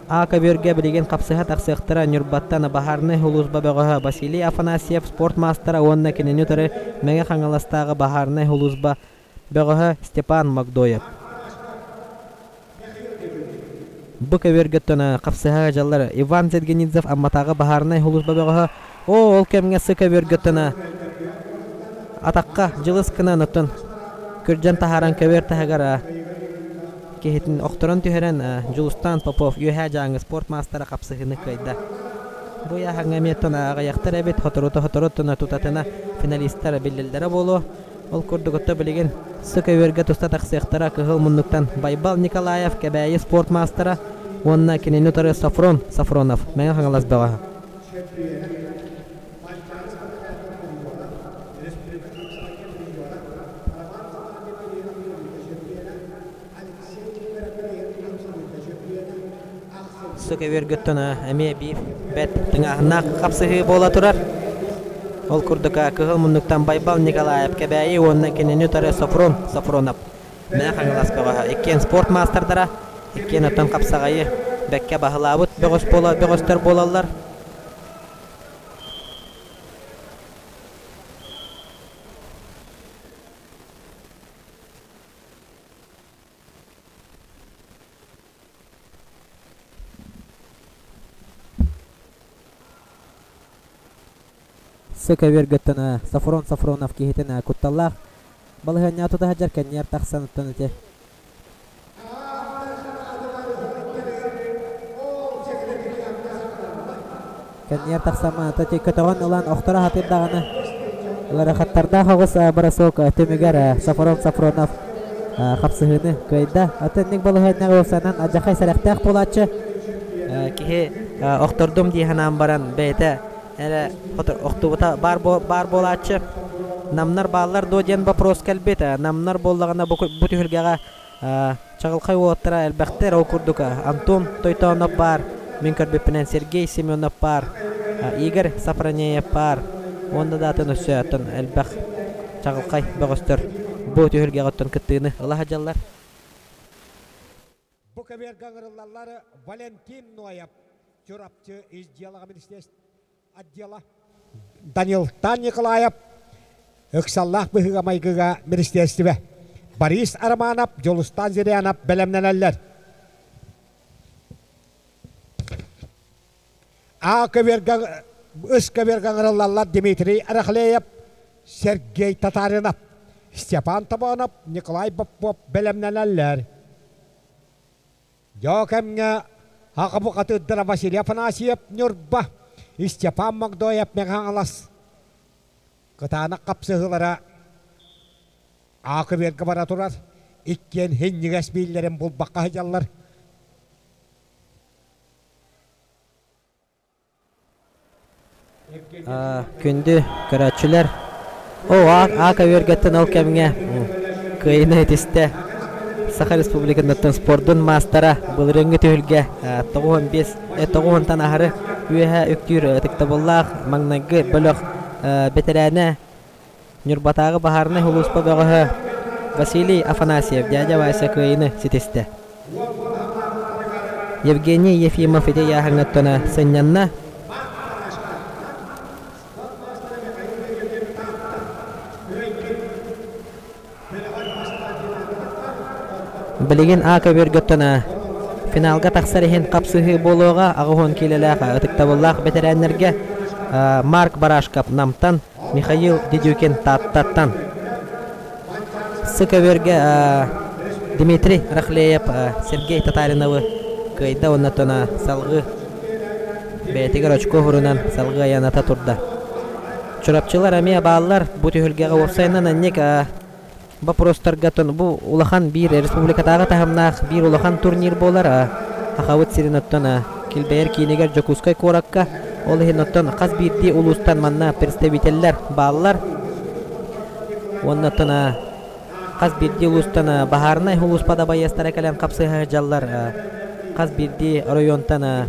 А көбүөргэ билигин хапсыһа тахсыахтара Ньурбаттан баһаарынай сулууспа бөҕөһө Василий Афанасьев спорт маастара уонна кинини утары Мэҥэ Хаҥаластааҕы баһаарынай сулууспа бөҕөһө Степан Магдоев. Бу көбүөргэ оттон хапсыһа дьаллар Иван Зергенидзев Амматааҕы баһаарынай сулууспа бөҕөһө Оо, ол кэмҥэ сы көбүөргэ оттон атахха дьылыс гынан оттон күрдьэн таһааран көбүөр таһыгар киһитин охторон түһэрэн Дьулустаан Попов Үөһээ Дьааҥы спорт маастара хапсыһыыны кыайда. Бу ыйааһыҥҥа эмиэ оттон аҕыйахтар эбит, соторута-сотору оттон тутатына финалистар биллэллэрэ буолуо. Ол курдук отто билигин сы көбүөргэ туста тахсыахтара кыһыл муннуктан Байбал Николаев Кэбээйи спорт маастара уонна кинини утары Софрон Софронов Мэҥэ Хаҥалас бөҕөһө. Сыкөбүөргүттэн эмиэ биир бэрт тыҥааһыннаах хапсыһыы буола турар. Ол курдук кыһыл муннуктан Байбал Николаев Кэбээйи уонна кинини утары Софрон Софронов Мэҥэ Хаҥалас бөҕөһө. Иккиэн спорт маастардара, иккиэн оттон хапсаҕайы бэккэ баһылаабыт бөҕөс буола бөҕөстөр буолаллар. Сыкөбүөргөттөн Софрон Софронов киһитин кутталлаах балаһыанньаҕа тута сылдьар кэнниэр тахсан оттон ити Кэнниэр тахсан ити көтөҕөн ылан охторо сатыыр даҕаны ыарахаттардаах оҕус бросок түмүгэр Софрон Софронов хапсыһыыны кыайда. Атыннык балаһыанньаҕа уопсайынан алдьархай сэрэхтээх буолааччы. Киһи охтордум дии санаан баран бэйэтэ эрэ охтубута баар буолааччы. Намнар бааллар дуо диэн вопрос кэлбит. Намнар буоллаҕына бу түһүлгэҕэ чаҕылхай уолаттара элбэхтэр. Ол курдук Антон Тойтоонов баар, мин көрбүппүнэн Сергей Семенов баар, Игорь Сафронеев баар уонна да атын өссө оттон элбэх чаҕылхай бөҕөстөр бу түһүлгэҕэ оттон кыттыыны ыла сылдьаллар. Бу көбүөргэ ыҥырыллаллар Валентин Ноев, Чурапчы ис дьыалаҕа министерство отдела, Данилтан Николаев, ыксаллаах быһыыга-майгыга министиэристибэ, Борис Романов, Дьулустан Зырянов бэлэмнэнэллэр. А көбүөргэ ыс көбүөргэ ыҥырыллаллар Дмитрий Рахлеев, Сергей Татаринов, Степан Тобонов, Николай Попов бэлэмнэнэллэр. Дьоо кэмҥэ аҕа бухатыырдара Василий Афанасьев Ньурба, Степан Магдоев Мэҥэ Хаҥалас кытаанах хапсыһыылара Аакыбыарга бара турар, иккиэн һинньигэс бииллэрин булбакка сылдьаллар. Күндү көрөөччүлэр, оо, аак өйөргөттөн ол кэмҥэ кыайыыны этистэ Саха Республикатыттан спордун маастара былырыыҥҥы түһүлгэ 95 90-тан аһары үөһэ үктүүр ытыктабыллаах маҥнайгы бөлөх бэтэрээнэ Ньурбатааҕы баһаарынай сулууспа бөҕөһө Василий Афанасьев дядя Вася кыайыыны ситистэ. Евгений Ефимов ити ыйааһыҥҥа сынньанна. Билигин А көбүөргөттөн финалга тахсар иһин хапсыһыы буолуоҕа 80 киилэлээх ытыктабыллаах бэтэрээннэргэ Марк Барашков Намтан, Михаил Дедюкин Тааттаттан. Сы көбүөргэ Дмитрий Рахлеев Сергей Татариновы кыайда уонна салгыы бэйэтигэр очко уһурунан салгыы айаната турда. Чурапчылар эмиэ бааллар. Бу түһүлгэҕэ уопсайынан анньык боппуруостарга бу улахан биир республикатааҕы таһымнаах биир улахан турнир буолар. Сахабыт сирин оттон килбэйэр киинигэр Дьокуускай куоракка. Ол иһин оттон хас биирдии улуустан манна представителлэр бааллар. Уонна оттон хас биирдии улуустан баһаарынай улууспа да байыастара кэлэн хапсыһа сылдьаллар. Хас биирдии оройуонтан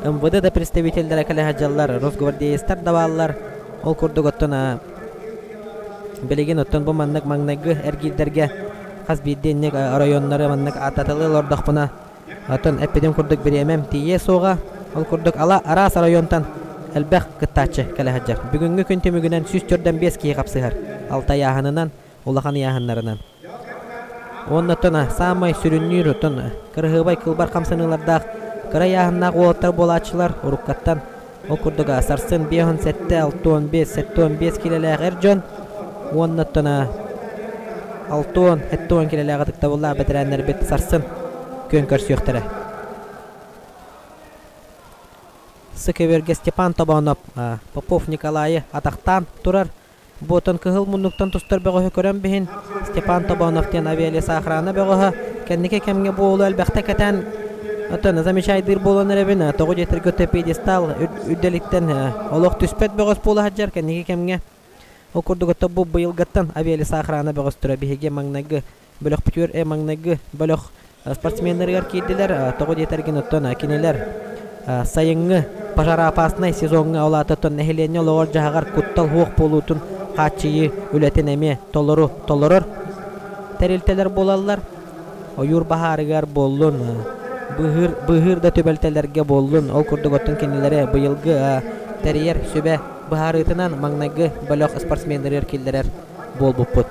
МВД да представителлэрэ кэлэ сылдьаллар, росгвардеецтар да бааллар. Ол курдук оттон билигин оттон бу маннык маҥнайгы эргиирдэргэ хас биирдии инник оройуоннары маннык ааттаталыы олордохпуна оттон эппитим курдук бириэмэм тиийиэ суоҕа. Ол курдук ала араас оройуонтан элбэх кыттааччы кэлэ сылдьар. Бүгүҥҥү күн түмүгүнэн 145 киһи хапсыһар. Алта ыйааһынынан, улахан ыйааһыннарынан. Уонна оттон саамай сүрүннүүр оттон кыраһыабай кылбар хамсаныылардаах кыра ыйааһыннаах уолаттар буолааччылар уруккаттан ол курдук сарсын 57, 65, 75 килэлээх эр дьон уонна оттон 60, 70 килэлээх ытыктабыллаах бэтэрээннэрбит сарсын күөн көрсүөхтэрэ. Сыкыбергэ Степан Тобоонов Попов Николайы атахтаан турар. Буотан кыһыл муннуктан тустар бөҕөһү көрөн биһин Степан Тобонов диэн авиалесоохрана бөҕөһө кэнники кэмҥэ бу уолу элбэхтэ кэтээн оттон замечайдыыр буолан эрэбин тоҕо диэтэргэ өттө пьедестал үрдэлиттэн олох түспэт бөҕөс буола сылдьар кэнники кэмҥэ ол курдук отто бу быйылгаттан авиалесоохрана бөҕөстөрө биһиги маҥнайгы бөлөхпүтүгэр маҥнайгы бөлөх спортсменнарыгар киирдилэр. Тоҕо диэтэргин оттон кинилэр сайыҥҥы пожароопаснай сезоҥҥа ол аата оттон нэһилиэнньэ олоҕор-дьаһаҕар куттал суох буолуутун хааччыйыы үлэтин эмиэ толору толорор тэрилтэлэр буолаллар. Ойуур баһаарыгар буоллун, быыһыыр, быыһыыр да түбэлтэлэргэ буоллун, ол курдук оттон кинилэри быйылгы тэрийэр сүбэ быһаарыытынан маҥнайгы бөлөх спортсменнарыгар киллэрэр буолбуппут.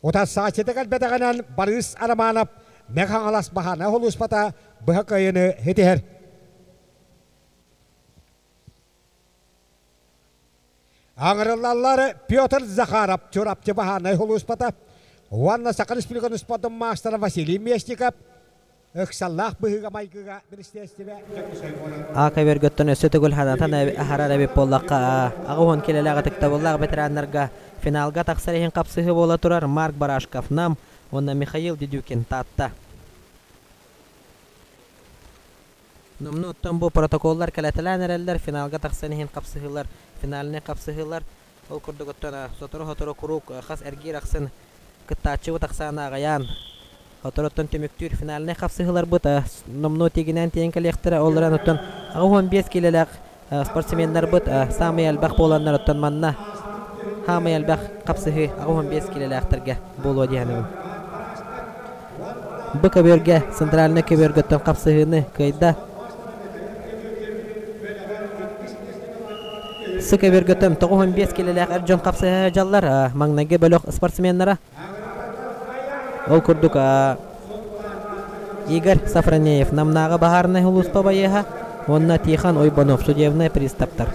Утарсааччыта кэлбэтэҕинэн Барыыс Романов Мэҥэ-Хаҥалас баһаана сулууспата быһа кыайыыны ситиһэр. Аҥырыллаллар Петр Захаров Чурапчы баһаарынай сулууспата уонна Саха Республикатын спордун маастара Василий Местников ыксаллаах быһыыга-майгыга министиэристибэ Дьокуускай куорат А көбүөргөттөн өссө төгүл ханатан аһарар эбит буоллахха, 80 килэлээх ытыктабыллаах ветераннарга финалга тахсар иһин хапсыһыы буола турар Марк Барашков Нам уонна Михаил Дедюкин Таатта. Номнуо оттон бу протоколлар кэлэтэлээн эрэллэр, финалга тахсан иһин хапсыһыылар, финальнай хапсыһыылар. Ол курдук оттон сотору-сотору куруук хас эргиир ахсын кыттааччыбыт ахсаана аҕыйаан, соторуттан түмүктүүр финальнай хапсыһыыларбыт номнуо тигинээн тиийэн кэлиэхтэрэ. Ол эрэн оттон 85 киилэлээх спортсменнарбыт саамай элбэх буоланнар оттон манна хаамай элбэх хапсыһыы 85 киилэлээхтэргэ буолуо диэхинэбин. Бу көбүөргэ центральнай көбүөргөттөн хапсыһыыны кыайда. Сы көбүөргөттөн 95 киилэлээх эр дьон хапсыһа сылдьаллар. Маҥнайгы бөлөх спортсменнара. Ол курдук Игорь Сафронеев Намнааҕы баһаарынай сулууспа байыаһа уонна Тихон Ойбонов судебнай приставтар.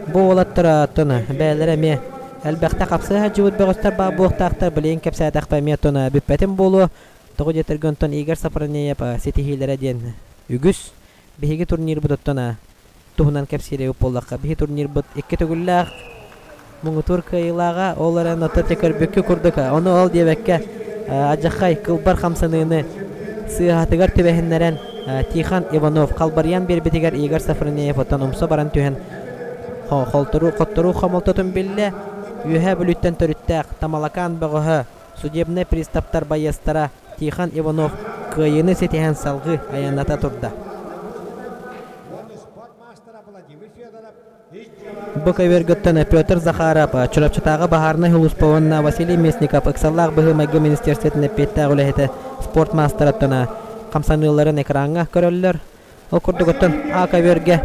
Бу уолаттар оттон бэйэлэрэ эмиэ элбэхтэ хапсыһа сылдьыбыт бөҕөстөр баар буолуохтаахтар. Билигин кэпсээтэхпэ эмиэ оттон бүппэтим буолуо. Тоҕо диэтэргэ онтон Игорь Сафронеев ситиһиилэрэ диэн үгүс. Биһиги турнирбыт оттон туһунан кэпсиир эбит буоллахха, биһи турнирбыт икки төгүллээх муҥутуур кыайыылааҕа, ол эрэн ото көрбүккэ курдук, ону ол диэбэккэ адьаххай кылбар хамсаныыны сыыһатыгар түбэһиннэрэн Тихон Иванов халбарыйан биэрбитигэр Игорь Сафронеев оттон умса баран түһэн холторуу хотторуу хомолтотун биллэ. Үөһээ Бүлүүттэн төрүттээх Тамалакаан бөҕөһө, судебнай приставтар байыастара Тихон Иванов кыайыыны ситиһэн салҕыы айанната турда. Бу көбүөргүттэн Петр Захаров, Чурапчытааҕы баһаарынай сулууспа уонна Василий Местников ыксаллаах быһыы-майгы министиэристибэтин эппиэттээх үлэһитэ спорт маастарыттан хамсаныыларын экраҥҥа көрөллөр. Ол курдук оттон А көбүөргэ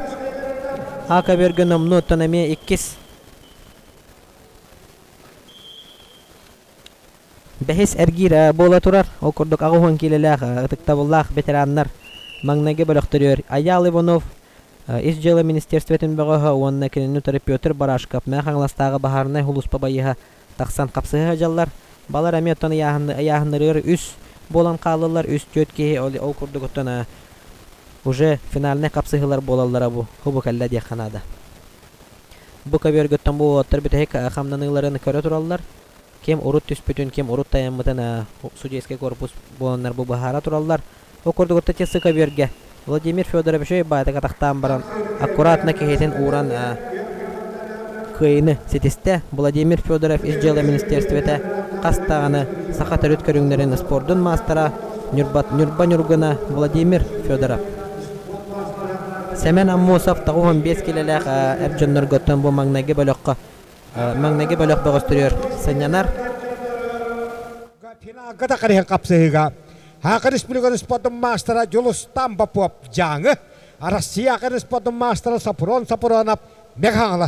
А көбүөргэ номнуо оттон эмиэ иккис Бэһис эргиир буола турар. Ол курдук 80 киилэлээх ытыктабыллаах ветераннар маҥнайгы бөлөхтөрүгэр Айаал Иванов, Ис дьыала министерствотын бөҕөһө уонна кинини утары Петр Барашков, Мэҥэ Хаҥаластааҕы баһаарынай сулууспа байыаһа тахсан хапсыһа сылдьаллар. Балар эмиэ оттон ыйааһыннарыгар үс буолан хааллылар, үс-түөрт киһи ол курдук оттон уже финальнай хапсыһыылар буолаллара бу хубу кэллэ диэххэ наада. Бу көбүөргүттэн бу уолаттар бүтэһик хамнаныыларын көрө тураллар. Ким урут түспүтүн, ким урут тайаммытын судейский корпус буоланнар бу быһаара тураллар. Ол курдук ытыччы көбүөргэ Владимир Федорович баайтык атахтаан баран аккуратно киһитин ууран кыайыыны ситистэ. Владимир Федоров ис дьыала министерствота хас даҕаны саха төрүт көрүҥнэрин спордун маастара Ньурба, Ньурба Ньургуна Владимир Федоров. Сэмэн Аммосов 95 килэлээх эр дьоннорготтон бу маҥнайгы бөлөххө маҥнайгы бөлөх бөҕөстөрүгэр сынньанар. Финалга да қарыһын қапсыһыга Саха Республикатын спордун маастара Дьулустан Попов Дьааҥы, Россия спордун маастара Сапрон Сапронов Мэҥэ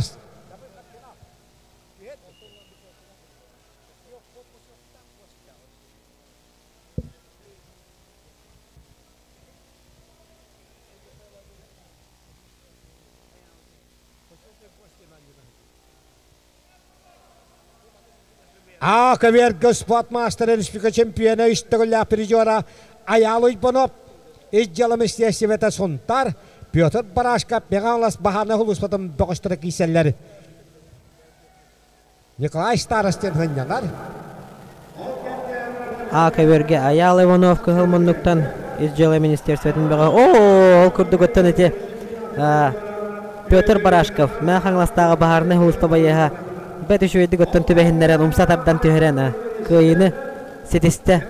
А көбүөргэ спорт маастара республика чемпиона үс төгүллээх призера Айаал Уйбанов, ис дьыала министиэристибэтэ Сунтаар, Петр Барашков Мэҥэ баһаарынай сулууспатын бөҕөстөрө киирсэллэр. Николай Старостин сынньанар. А көбүөргэ Айаал Иванов кыһыл муннуктан ис дьыала министерствотын бөҕө оо ол курдук оттон ити Петр Барашков Мэҥэ Хаҥаластааҕы баһаарынай сулууспа байыаһа бэрт үчүгэйдик оттон түбэһиннэрэн умса тардан түһэрэн кыайыыны ситистэ.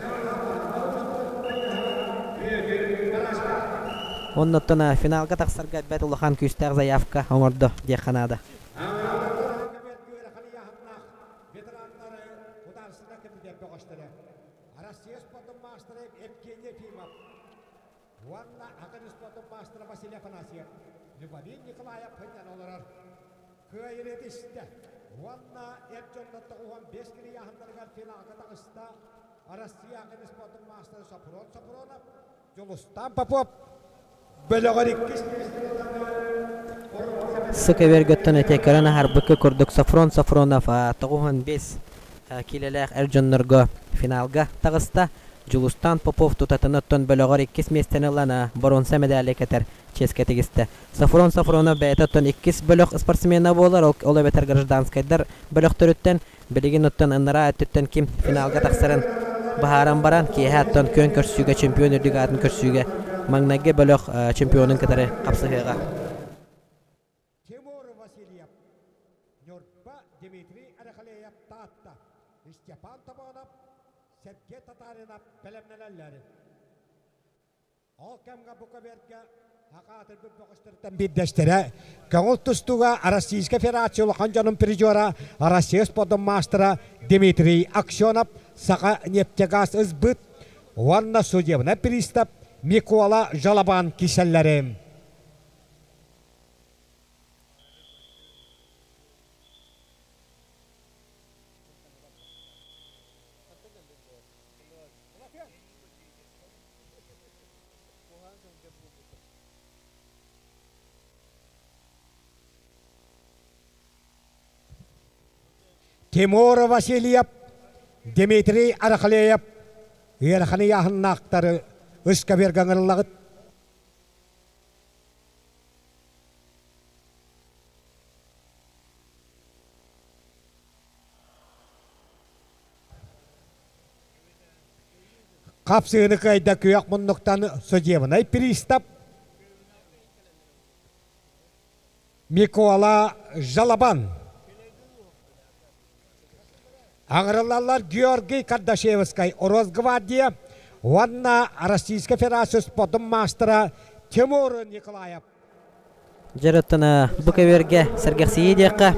Оннуттан финалга тахсарга бэрт улахан күүстээх заявка оҥордо диэххэ наада. Россия спортун маастара Евгений Ефимов уонна атын спортун маастара Василий Афанасьев Любовин Николаев хынньан олорор. Кыайыны истэ уонна эр дьоннор 95 килийааһыннарыгар финалга таҕыста Россия атын спортун маастара Сопрон Сопронов, Дьулустаан Попов бөлөҕөр иккис Сык эбэргэттэн этэ көрөн аһарбыкка курдук Софрон Софронов 95 киилэлээх эр дьоннорго финалга таҕыста. Дьулустаан Попов тутатына оттон бөлөҕөр иккис миэстэни ылан боруонса медали кэтэр чиэскэ тигистэ. Софрон Софронов бэйэтэ оттон иккис бөлөх спортсмена буолар, ол эбэтэр гражданскайдар бөлөхтөрүттэн билигин оттон ынараа өттүттэн ким финалга тахсарын быһааран баран, киэһэ оттон күөн көрсүүгэ чемпион үрдүк аатын көрсүүгэ Маҥнайгы бөлөх чемпионун кытары хапсыһыаҕа. Тимур Васильев, Ньурба Дмитрий Арахалеев Таатта, Степан Тобонов, Сергей Татаринов бэлэмнэнэллэр. Ол кэмҥэ бу көбүөргэ Акаатырбыт бөҕөстөрүттэн биирдэстэрэ көҥүл тустууга Российскай Федерация улахан дьонун призера, Россия спордун маастара Дмитрий Аксенов, Саха нефтегаз СБыт уонна судебнай пристав Микола Жалобан кисэллэрим. Тимур Васильев, Дмитрий Арахлеев ыарахан ыйааһыннаахтары ыскаберга ыҥырыллаҕыт. Хапсыыны кыайда күөх муннуктан судебнай пристав Микола Жалобан. Аҥырыллаллар Георгий Кардашевскай Росгвардия уонна Российскай Федерация спордун маастара Тимур Николаев. Дьэ, бу кэбиэргэ сэргэхсийии диэххэ.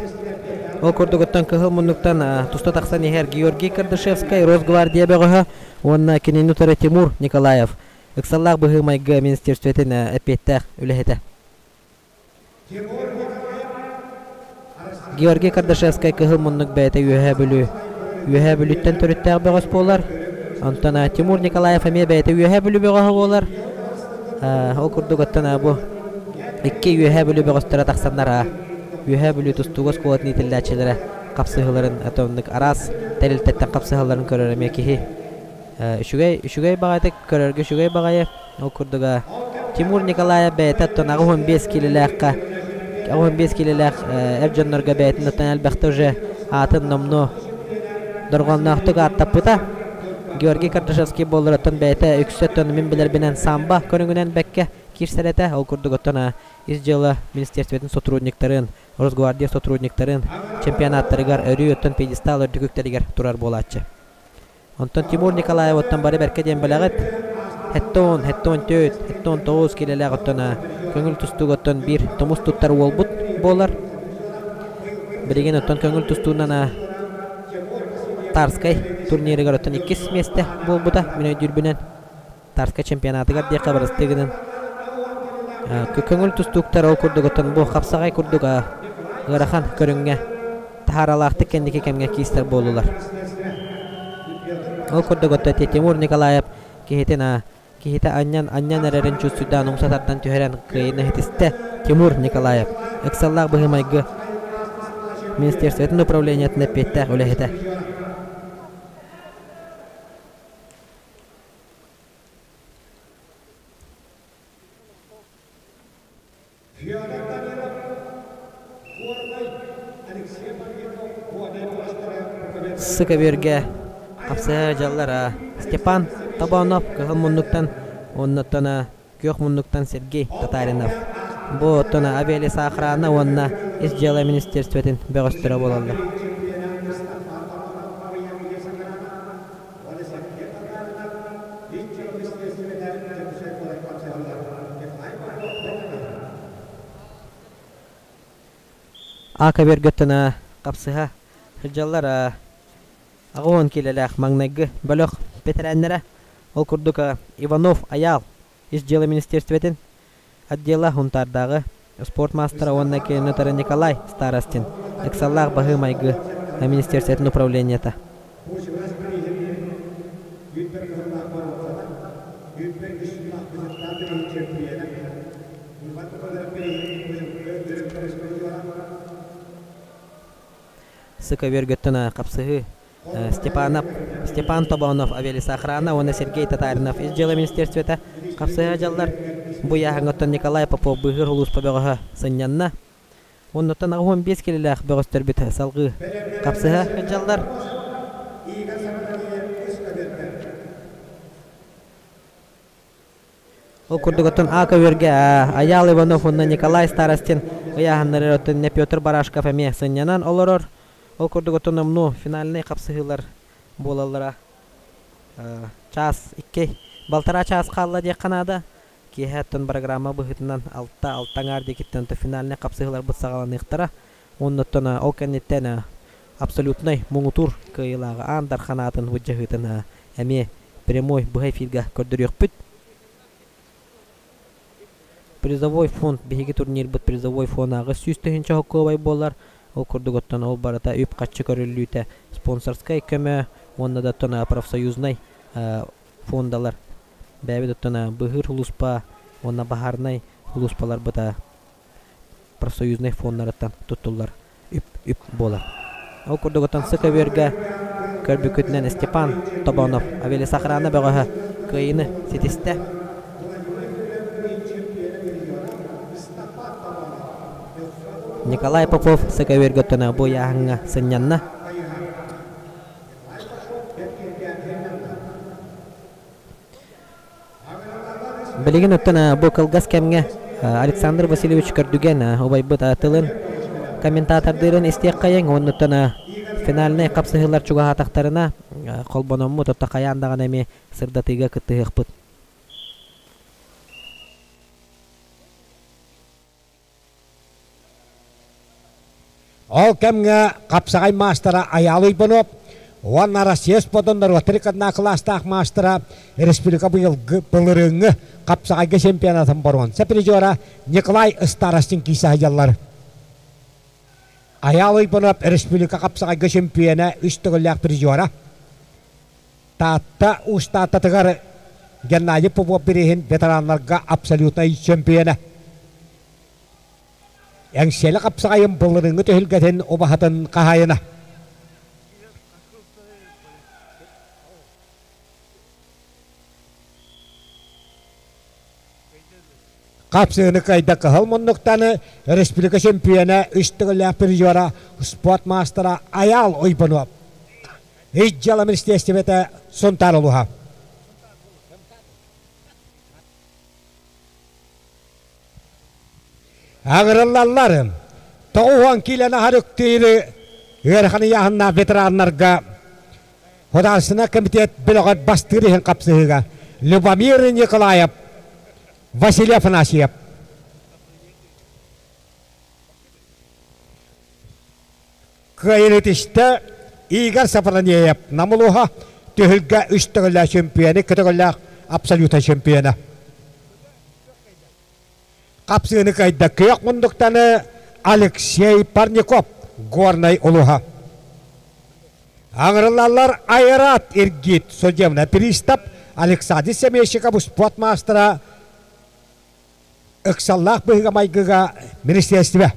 Ол курдугуттан кыһыл муннуктан туста тахсан иһэр Георгий Кардашевскай, Росгвардия бөҕөһө уонна кинини утары Тимур Николаев, ыксаллаах быһыы-майгы министерствотын эппиэттээх үлэһитэ. Георгий Кардашевскай кыһыл муннук бэйэтэ Үөһээ Бүлүү Үөһээ Бүлүүттэн төрүттээх бөҕөс буолар. Онтон Тимур Николаев эмиэ бэйэтэ Үөһээ Бүлүү бөҕөһө буолар. Ол курдук оттон бу икки Үөһээ Бүлүү бөҕөстөрө тахсаннар Үөһээ Бүлүү тустууга оскуолатын иитиллээччилэрэ хапсыһыыларын атомнык араас тэрилтэттэн хапсыһалларын көрөр эмиэ киһи үчүгэй үчүгэй баҕайытык көрөргө үчүгэй баҕайы. Ол курдуга Тимур Николаев бэйэтэ оттон 85 киилэлээххэ 85 киилэлээх эр дьоннорго бэйэтин оттон элбэхтэ уже аатын номнуо дорҕоонноохтук ааттаппыта. Георгий Кардашевский буоллар оттон бэйэтэ үксэ оттон мин билэрбинэн самбо көрүҥүнэн бэккэ киирсэр этэ. Ол курдук оттон ис дьыала министерствотын сотрудниктарын, Росгвардия сотрудниктарын чемпионаттарыгар өрүү оттон пьедестал үрдүк үктэлигэр турар буолааччы. Онтон Тимур Николаев оттон бары бэркэ диэн бэлэҕит. Хэттон, хэттон төрт, хэттон тоҕус киилэлээх оттон көҥүл тустууга оттон биир тумус туттар уолбут буолар. Билигин оттон көҥүл тустуунан Тарскай турнирыгар оттон иккис миэстэ буолбута мин өйдүүрбүнэн. Тарскай чемпионатыгар диэххэ барыстыы гынан көҥүл тустууктар ол курдук оттон бу хапсаҕай курдук ыарахан көрүҥҥэ таһааралаахтык кэнники кэмҥэ киистэр буоллулар. Ол курдук оттон Тимур Николаев киһитин киһитэ анньан анньан эрэрин чувствуйдаан умса тардан түһэрэн кыайыыны ситистэ Тимур Николаев ыксаллаах быһыы-майгы министерствотын управлениетын эппиэттээх үлэһитэ. Федор Данилов, Горнай, Алексей Маргинов, Горнай бөҕөстөрө Сыка хапсыһа дьаллар Степан Тобонов кыһыл муннуктан уонна күөх муннуктан Сергей Татаринов. Бу оттон авиалесоохрана уонна ис дьыала министерствотын бөҕөстөрө буолаллар. Ака бөргөттөн хапсыһа сылдьаллар 80 киилэлээх маҥнайгы бөлөх бэтэрээннэрэ. Ол курдук Иванов Айаал ис дьыала министерствотын отдела Һунтаардааҕы спорт маастара уонна кинотары Николай Старостин ыксаллаах баһыы-майгы министерствотын управлениета. Сыка өргөттөн хапсыһыы Степанов, Степан Тобонов авиалесоохрана уонна Сергей Татаринов ис дьыала министерствота хапсыһа дьаллар. Бу ыйааһыҥҥа Николай Попов быыһыыр улууспа бөҕөһө сынньанна. Оннуттан 85 килэлээх бөҕөстөрбүт салгыы хапсыһа дьаллар. Ол курдук оттон А көбүөргэ Айаал Иванов уонна Николай Старостин ыйааһыннары оттон Петр Барашков эмиэ сынньанан олорор. Ол курдук оттон номнуо финальнай хапсыһыылар буолаллара чаас икки балтараа чаас хаалла диэххэ наада. Киэһэ оттон программа быһыытынан алта алта аҥаар диэкиттэн финальнай хапсыһыыларбыт саҕаланыахтара. Уонна оттон ол кэнниттэн абсолютнай муҥутуур кыайыылааҕы Аан Дархан аатын былдьаһыытын эмиэ прямой быһа эфиргэ көрдөрүөхпүт. Призовой фонд биһиги турнирбыт призовой фонааҕы 100 000 холкуобай буолар. Ол курдук оттон ол барыта үп-харчы көрүллүүтэ спонсорскай көмө уонна да оттон профсоюзнай фондалар бэйэбит оттон быыһыыр улууспа уонна баһаарынай улууспаларбыт профсоюзнай фоннарыттан туттуллар үп-үп буолар. Ол курдук оттон СКВ-га көрбүккүтүнэн Степан Тобонов авиалесохрана бөҕөһө кыайыыны ситистэ. Николай Попов СКВ-га оттон бу ыйааһыҥҥа сынньанна. Билигин оттон бу кылгас кэмҥэ Александр Васильевич Көрдүгэн убайбыт тылын комментатордыырын истиэххэйиҥ уоннуттан финальнай хапсыһыылар чугаһаатахтарына холбономмут отто хайаан даҕаны эмиэ сырдатыыга кыттыһыахпыт. Ол кэмҥэ хапсаҕай маастара Айаал Уйбанов уонна Россия спордун норуоттар иккардына кылаастаах маастара республика быйылгы былырыыҥҥы хапсаҕайга чемпионатын боруонса призера Николай Старостин киирсэ сылдьаллар. Айаал Уйбанов республика хапсаҕайга чемпиона үс төгүллээх призера. Таатта Уус-Тааттатыгар Геннадий Попов бирииһин ветераннарга абсолютнай чемпиона. Эҥсиэли хапсаҕайын былырыыҥҥы түһүлгэтин убаһатын хаһаайына. Хапсыыны кыайда кыһыл муннуктаны республика чемпиона үс төгүллээх призера спорт маастара Айаал Уйбанов. Ис дьыала министиэстибэтэ Сунтаар улууһа. Аҥырыллаллар. 90 киилэни аһар үктүүрү ыарахан ыйааһыннаах ветераннарга Художественнай комитет бөлөҕөр бастыыр иһин хапсыһыыга Любомир Николаев, Василий Афанасьев. Кыайыытыста Игорь Сафронеев Нам улууһа түһүлгэ үс төгүллээх чемпионы, икки төгүллээх абсолютнай чемпиона. Хапсыыны кыайда күөх мундуктаны Алексей Парников, Горнай улууһа. Аҥырыллаллар Айрат Иргит, судебный пристав Александр Семейщиков спорт маастара ыксаллаах быһыыга-майгыга министиэристибэ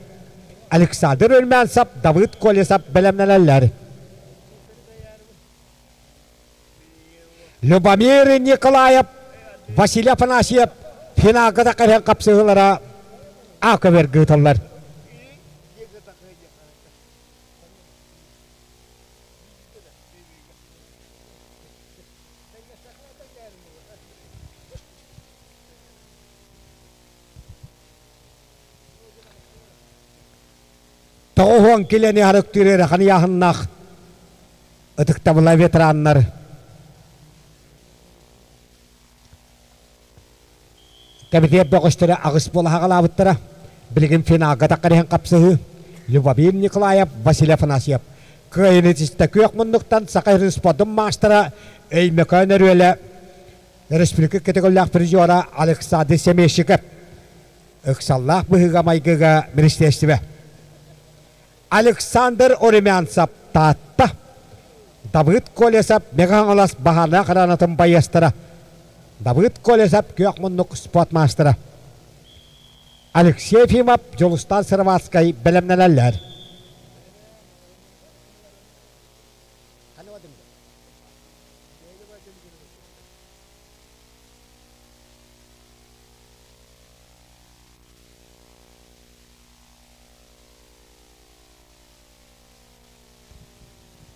Александр Өлмянцев, Давыд Колесов бэлэмнэнэллэр. Любомир Николаев, Василий Афанасьев финалга да кэлэн хапсыһыылара аакы ыыталлар. 90 килэни харыктыыр ыарахан ыйааһыннаах ытыктабыла ветераннар кэмитиэт бөҕөстөрө аҕыс буола хаҕалаабыттара. Билигин финалга таххар хапсыһыы Любомир Николаев, Василий Афанасьев. Кыайыны ситистэ күөх муннуктан Саха сирин спордун маастара Өймөкөөн Өрүөлэ Республика категориялаах призера Александр Семещиков ыксаллаах быһыыга-майгыга министиэристибэ. Александр Румянцев Таатта, Давыд Колесов Мэҥэ-Хаҥалас баһаарынай хараанатын байыастара, Давыд Колесов күөх муннук спорт маастара, Алексей Ефимов Дьулустаан Сыроватскай бэлэмнэнэллэр.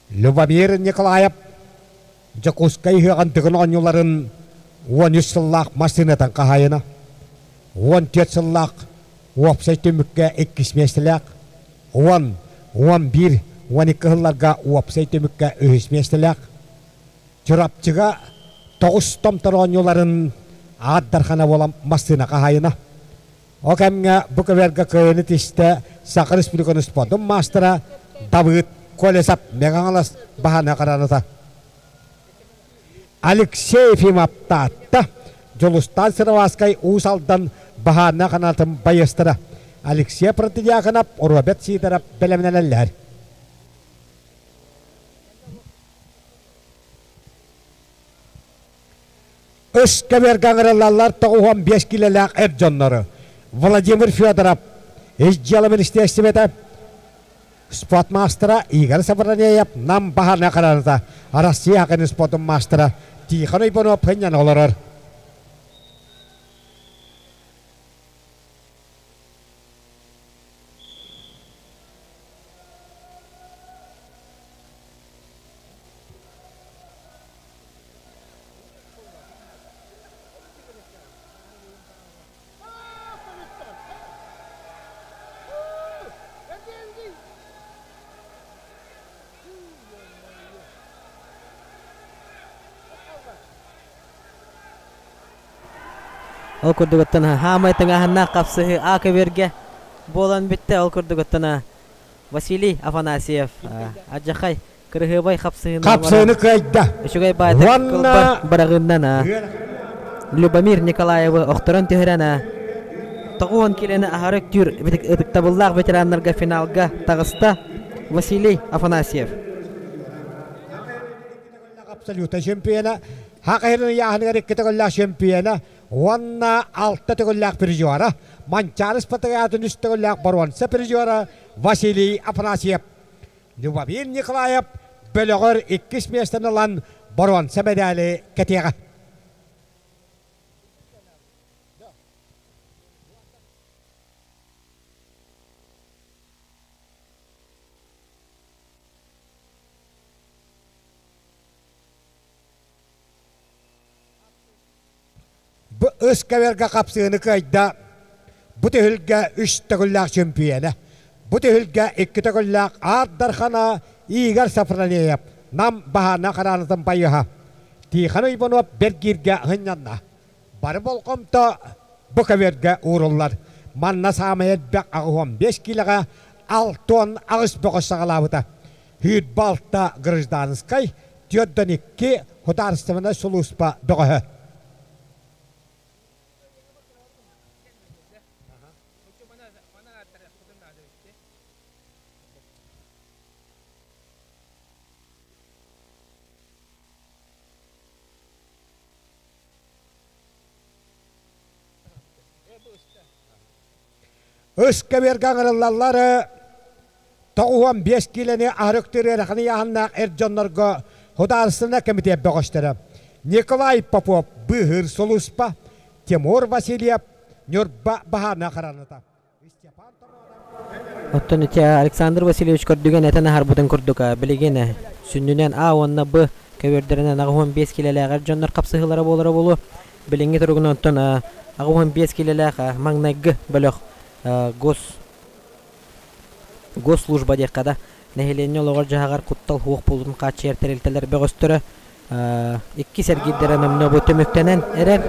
Любомир Николаев Дьокуускай ыһыаҕын Дыгын оонньууларын 13 сыллаах массыынатын хаһаайына, 14 сыллаах уопсай түмүккэ иккис миэстэлээх, 10, 11, 12 сылларга уопсай түмүккэ үһүс миэстэлээх, Чурапчыга тоҕус томтор оонньууларын аат дархана буолан массыына хаһаайына. Ол кэмҥэ бу көбүөргэ кыайыыны тистэ Саха Республикатын спордун маастара Давыд Колесов Мэҥэ-Хаҥалас баһаана хараната. Алексей Ефимов Таатта, Дьулустаан Сыроватскай Уус Алдан баһаана ханаатын байыастара Алексей Протодьяконов, Роберт Сидоров бэлэмнэнэллэр. Үс көбүөргэ ыҥырыллаллар 95 киилэлээх эр дьоннору Владимир Федоров, Ис дьыала министиэристибэтэ, спорт маастара Игорь Савранеев, Нам баһаарынай хараната, Россия хакын спордун маастара Тихон Иванов сынньана олорор. Ол курдугуттан хаамай тыҥааһыннаах хапсыһыы А көбүөргэ буолан бүттэ. Ол курдугуттан Василий Афанасьев адьахай кырыһыабай хапсыһыыны Хапсыһыыны кыайда. Үчүгэй баайдык Уонна быраҕыыннан Любомир Николаевы охторон түһэрэн 90 киилэни аһары үктүүр ытыктабыллаах ветераннарга финалга таҕыста Василий Афанасьев. Абсолюта чемпиона, Хакайрын ыйааһыныгар икки төгүллээх чемпиона уонна алта төгүллээх призера, Манчаары Спартакиадатын үс төгүллээх боруонса призера Василий Афанасьев. Любомир Николаев бөлөҕөр иккис миэстэни ылан боруонса мэдээли кэтиэҕэ. Бу ыскаверга хапсыыны кыайда бу түһүлгэ үс төгүллээх чөмпүйүөнэ. Бу түһүлгэ икки төгүллээх Аар Дархана Игорь Сафронеев Нам баһаана хараанатын байыһа Тихон Иванов бэргииргэ сынньанна. Бары болҕомто бу көбүөргэ ууруллар. Манна саамай элбэх 85 киилэҕэ 68 бөҕө саҕалаабыта. Сүүрбэ алта гражданскай, 42 судаарыстыбаннай сулууспа бөҕөһө. Ыскэбиэргэ ыҥырыллаллар 95 киилэни аһарыктыыр ыарахан ыйааһыннаах эр дьоннорго Судаарыстыбаннай кэмитиэт бөҕөстөрө Николай Попов быыһыыр сулууспа, Тимур Васильев Ньурба баһаарынай хараната. Оттон ити Александр Васильевич көрдүгэн этэн аһарбытын курдук, билигин сүнньүнэн А уонна Б көбүөрдэринэн 85 киилэлээх эр дьоннор хапсыһыылара буолара буолуо. Билиҥҥи туругунан оттон 85 киилэлээх маҥнайгы бөлөх гос госслужба диэххэ да, нэһилиэнньэ олоҕор-дьаһаҕар куттал суох буолуутун хааччыйар тэрилтэлэр бөҕөстөрө иккис эргиирдэрэ номнуо бу түмүктэнэн эрэр.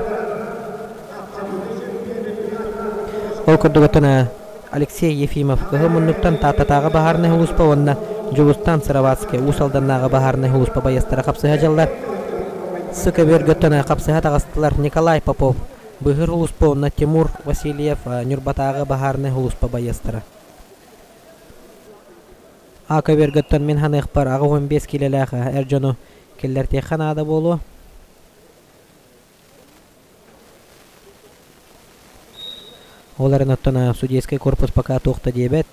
Ол курдук оттон Алексей Ефимов кыһыл муннуктан Тааттатааҕы баһаарынай сулууспа уонна Дьулустаан Сыроватский Уус Алданнааҕы баһаарынай сулууспа байыастара хапсыһа дьаллар. Сы көбүөргөттөн хапсыһа таҕыстылар Николай Попов, Быыһыыр сулууспа уонна Тимур Васильев Ньурбатааҕы баһаарынай сулууспа байыастара. А көбүөргөттөн мин ханыахпар 85 киилэлээх эр дьону киллэртиэххэ наада буолуо. Ол эрэн оттон судейскай корпус пока туох да диэбэт.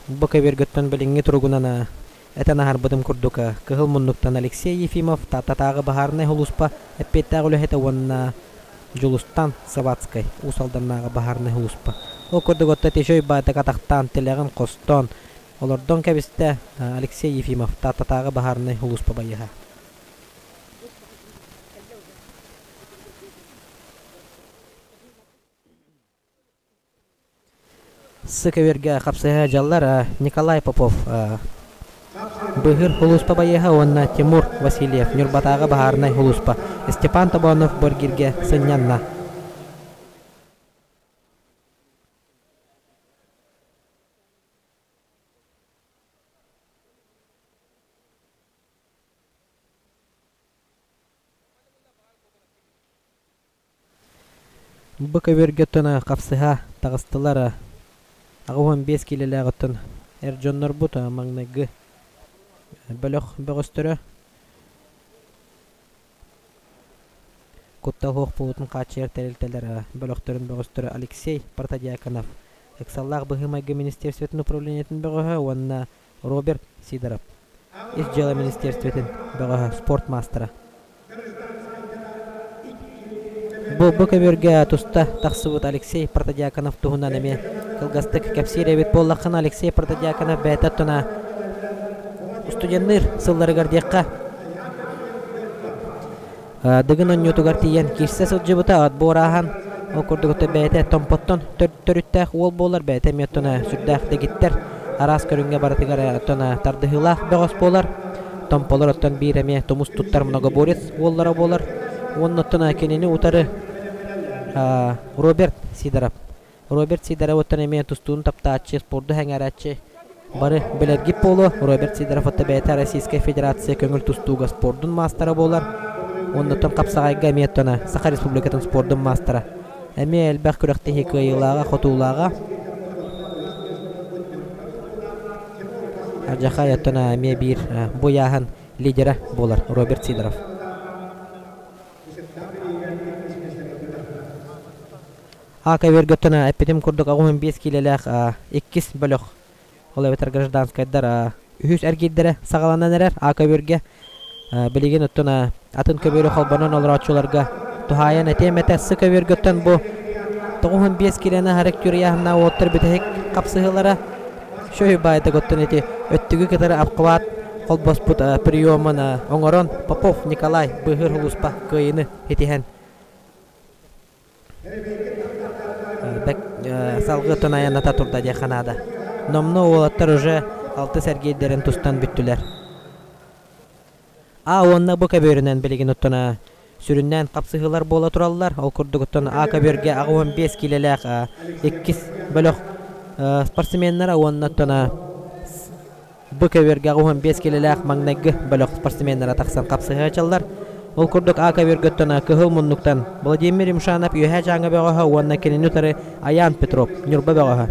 Бу көбүөргөттөн билиҥҥи туругунан этэн аһарбытым курдук кыһыл муннуктан Алексей Ефимов Тааттатааҕы баһаарынай сулууспа эппиэттээх үлэһитэ уонна Дьулустан Савацкай Уус Алданнааҕы баһаарынай сулууспа. Ол курдук отто Тишой баайтак атахтаан, тилэҕин хостоон, олордон кэбистэ Алексей Ефимов Тааттатааҕы баһаарынай сулууспа байыһа. Сыкөбүөргэ хапсыһа дьаллар Николай Попов Быыһыыр улууспа байыаһа уонна Тимур Васильев Ньурбатааҕы баһаарынай улууспа Степан Тобонов Боргиргэ сынньанна. Бу көбүөргэ оттон хапсыһа таҕыстылар 85 киилэлээх оттон эр дьоннорбут маҥнайгы бөлөх бөҕөстөрө Куттал суох буолуутун хааччыйар тэрилтэлэр бөлөхтөрүн бөҕөстөрө Алексей Протодьяконов, ыксаллаах быһыы-майгы министиэристибэтин управлениетын бөҕөһө уонна Роберт Сидоров, Ис дьыала министиэристибэтин бөҕөһө, спорт маастара. Бу бу көбүөргэ туста тахсыбыт Алексей Протодьяконов туһунан эмиэ кылгастык кэпсиир эбит буоллаххына, Алексей Протодьяконов бэйэтэ оттона студенныыр сылларыгар диэххэ Дыгын онньуутугар тиийэн киирсэ сылдьыбыта, отбор ааһан, ол курдук бэйэтэ Томпоттон төрүттээх уол буолар, бэйэтэ эмиэ оттон сүрдээх дэгиттэр, араас көрүҥҥэ барытыгар оттон тардыһыылаах бөҕөс буолар. Томполор оттон биир эмиэ тумус туттар многоборец уоллара буолар. Уонна оттон кинини утары Роберт Сидоров. Роберт Сидоров оттон эмиэ тустууну таптааччы, спорду сэҥээрээччи бары билэргит буолуо. Роберт Сидоров отто бэйэтэ Российскай Федерация көҥүл тустууга спордун маастара буолар. Уонна оттон хапсаҕайга эмиэ оттон Саха Республикатын спордун маастара. Эмиэ элбэх күрэхтэһии кыайыылааҕа, хотуулааҕа. Ардьахай оттон эмиэ биир бу ыйааһын лидера буолар Роберт Сидоров. АК-Өргөттөн эппитим курдук 85 киилэлээх иккис бөлөх, ол эбэтэр гражданскайдар үһүс эргиирдэрэ саҕаланан эрэр АК-Өргө. Билигин оттон атын көбүөрү холбонон олорооччуларга туһаайан этиэм этэ, С көбүөргөттөн бу 95 киилэни аһарык түр ыйааһыннаах уоттар бүтэһик хапсыһыылара Шөй баайдык оттон ити өттүгү кытары обхват холбоспут приемун оҥорон Попов Николай быыһыыр улууспа кыайыыны итиһэн салгыы оттон айанната турда диэххэ наада. Номнуо уолаттар уже алтыс эргиирдэрин тустан бүттүлэр. А уонна бу көбүөрүнэн билигин оттон сүрүннээн хапсыһыылар буола тураллар. Ол курдук оттон А көбүөргэ 85 киилэлээх иккис бөлөх спортсменнара уонна оттон Бу көбүөргэ 85 киилэлээх маҥнайгы бөлөх спортсменнара тахсан хапсыһааччылар. Ол курдук А көбүөргөттөн кыһыл муннуктан Владимир Юмшанов Үөһээ Дьааҥы бөҕөһө уонна кинини утары Аян Петров Ньурба бөҕөһө.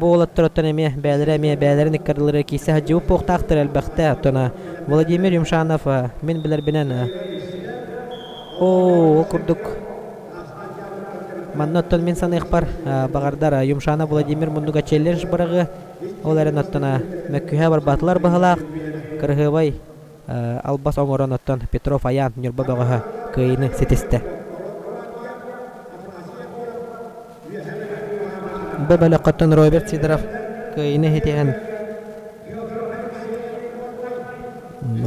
Бу уолаттар оттон эмиэ бэйэлэрэ эмиэ бэйэлэрин ыккардылары киирсэ сылдьыбыт буолуохтаахтар элбэхтэ. Оттон Владимир Юмшанов мин билэрбинэн оо ол курдук манна оттон мин саныахпар баҕардар Юмшанов Владимир муннуга челлендж быраҕыа Ол эрэн оттон мөккүһэ барбатылар быһылаах, кыраһыабай албас оҥорон оттон Петров Аян Ньурба бөҕөһө кыайыыны ситистэ. Бу бөлөххөттөн Роберт Сидоров кыайыыны ситиһэн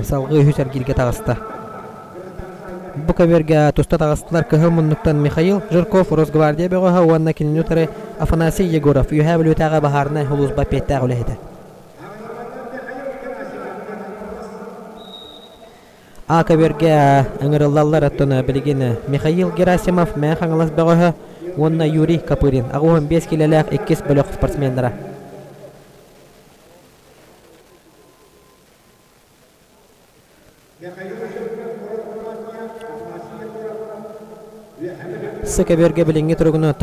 салгыы үһүс эргииргэ таҕыста. Бу көбүөргэ туста таҕыстылар кыһыл муннуктан Михаил Жирков Росгвардия бөҕөһө уонна кинини утары Афанасий Егоров Үөһээ Бүлүүтээҕи баһаарынай сулууспа эппиэттээх үлэһитэ. А көбүөргэ ыҥырыллаллар оттон билигин Михаил Герасимов Мэҥэ Хаҥалас бөҕөһө уонна Юрий Копырин 85 киилэлээх иккис бөлөх спортсменнара. Сыкөбүөргэ билиҥҥи туругунан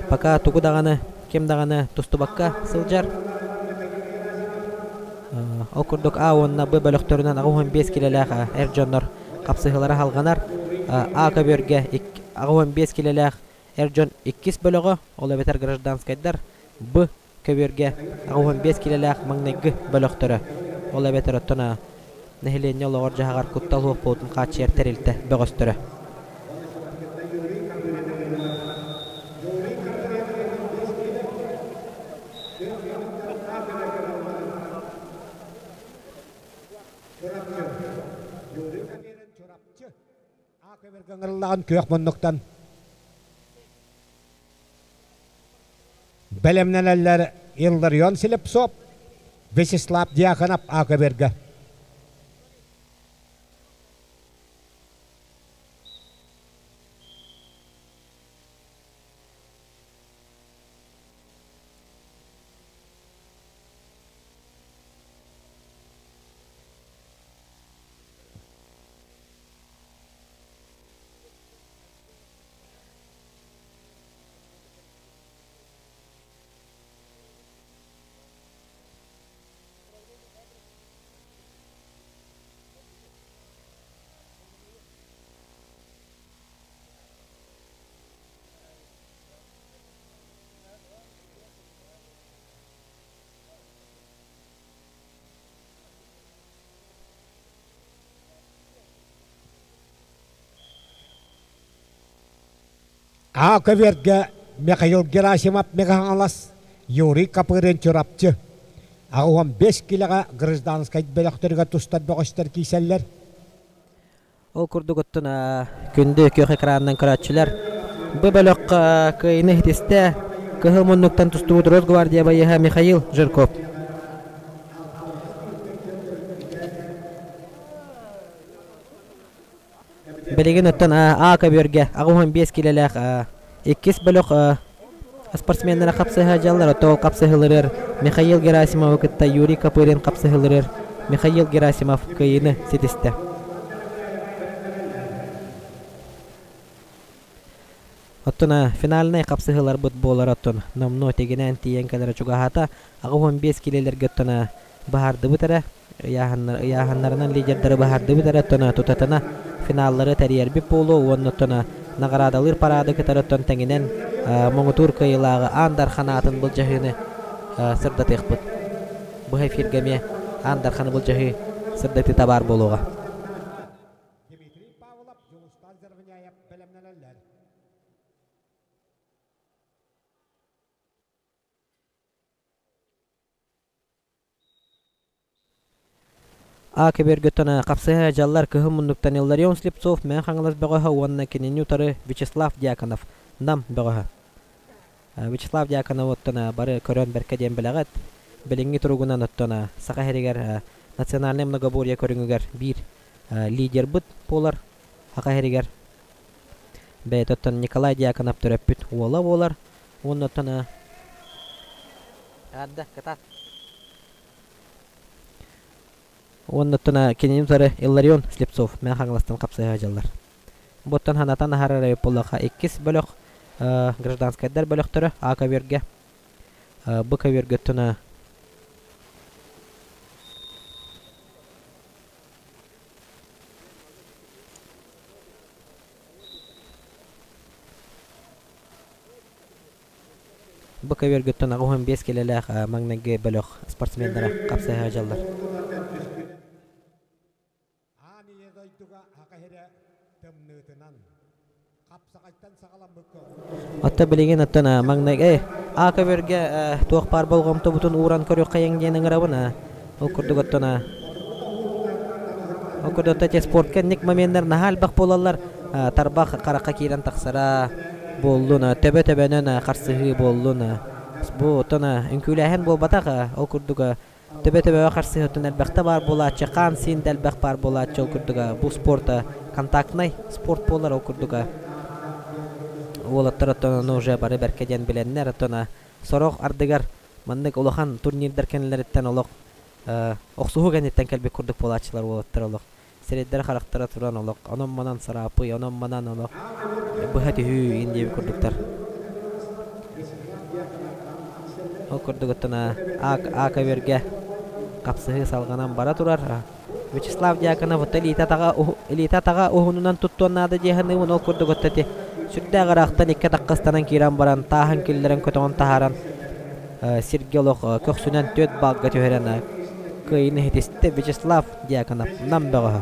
пока тугу даҕаны, ким даҕаны тустубакка сылдьар. Ол курдук А уонна Б бөлөхтөрүнэн 85 килэлээх эр дьоннор хапсыһыылара салҕанар. А көбүөргэ 85 килэлээх эр дьон иккис бөлөҕө, ол эбэтэр гражданскайдар, Б көбүөргэ 85 киилэлээх маҥнайгы бөлөхтөрө, ол эбэтэр оттон нэһилиэнньэ олоҕор-дьаһаҕар куттал суох буолуутун хааччыйар тэрилтэ бөҕөстөрө. Күөх муннуктан. Бэлэмнэнэллэр Илларион Слепцов, Вячеслав Дьяконов Акаберга. А көбүөргэ Михаил Герасимов Мегаһаҥалас, Юрий Копырин Чурапчы. 85 килэҕэ гражданскай бөлөхтөрүгэр тустар бөҕөстөр киирсэллэр. Ол курдук оттон күндү күөх экранынан көрөөччүлэр бу бөлөххө кыайыыны иһитистэ кыһыл муннуктан тустубут Росгвардия байыаһа Михаил Жирков. Билигин оттон А көбүөргэ 85 килэлээх иккис бөлөх спортсменнара хапсыһа дьаллар, оттон хапсыһылырыр Михаил Герасимовы кытта Юрий Копырин хапсыһылырыр Михаил Герасимов кыайыыны ситистэ. Оттон финальнай хапсыһыыларбыт буолар оттон номнуо тигинээн тиийэн кэлэрэ чугаһаата. 85 килэлэргэ оттон быһаардыбыт эрэ, ыйааһыннарынан лидердары быһаардыбыт эрэ оттон тутатына финаллары тэрийэрбит буолуо уонна оттон наҕараадалыыр параады кытары оттон тэҥинэн муҥутуур кыайыылааҕы Аан Дархан аатын былдьаһыыны сырдатыахпыт. Быһа эфиргэ эмиэ Аан Дарханы былдьаһыы сырдатыыта баар буолуоҕа. Дмитрий Павлов, Дьулустан Заровняев бэлэмнэнэллэр. А көбүөргөттөн хапсыһа дьаллар кыһын муннуктан Илларион Слепцов Мэҥэ Хаҥалас бөҕөһө уонна кинини утары Вячеслав Дьяконов Нам бөҕөһө. Вячеслав Дьяконов оттон бары көрөн бэркэ диэн билэҕит. Билиҥҥи туругунан оттон Саха сиригэр национальнай многоборье көрүҥүгэр биир лидербыт буолар Саха сиригэр. Бэйэтэ оттон Николай Дьяконов төрөппүт уола буолар. Уонна оттон Арда, кытаат. Уонна оттон кинини утары Илларион Слепцов Мэҥэ Хаҥаластан хапсыһа дьаллар. Бу оттон санатан аһарар эбит буоллахха иккис бөлөх гражданскайдар бөлөхтөрө А көбүөргэ. Б көбүөргэ оттон Бу көбүөргүттэн 85 килэлээх маҥнайгы бөлөх спортсменнара хапсыһа дьаллар. Аан ийэ дойдуга аха иһирэ тымныытынан хапсаҕайтан саҕаламмыкка Оттон билигин оттон маҥнай аа көбүөргэ туох баар болҕомтобутун ууран көрүөххэйиҥ диэн ыҥырабын ол курдук оттон ол курдук оттон спортка инник моменнар наһаа элбэх буолаллар тарбах харахха киирэн тахсара буоллун төбө төбөнөн харсыһыы буоллун бу оттон үҥкүүлээһин буолбатах ол курдук төбө төбөҕө харсыһыытын элбэхтэ баар буолааччы хаан сиин да элбэх баар буолааччы ол курдук бу спорт контактнай спорт буолар ол курдук уолаттар оттон ону уже бары бэркэ диэн билэннэр оттон сорох ардыгар маннык улахан турнирдар кэннилэриттэн олох охсуһуу кэнниттэн кэлбит курдук буолааччылар уолаттар олох сирэйдэрэ-харахтара туран олох онон-манан сараапый, онон-манан олох быһа түһүү иин диэбит курдуктар. Ол курдук оттон А көбүөргэ хапсыһыы салҕанан бара турар. Вячеслав Дьяконов оттон илиитэ атаҕа уһунунан туттуон наада дии саныыбын. Ол курдук оттон ити сүрдээх ыраахтан икки атахха ыстанан киирэн баран тааһын киллэрэн көтөҕөн таһааран сиргэ олох көхсүнэн түөрт балга түһэрэн кыайыыны иһитистэ Вячеслав Дьяконов Нам бөҕөһө.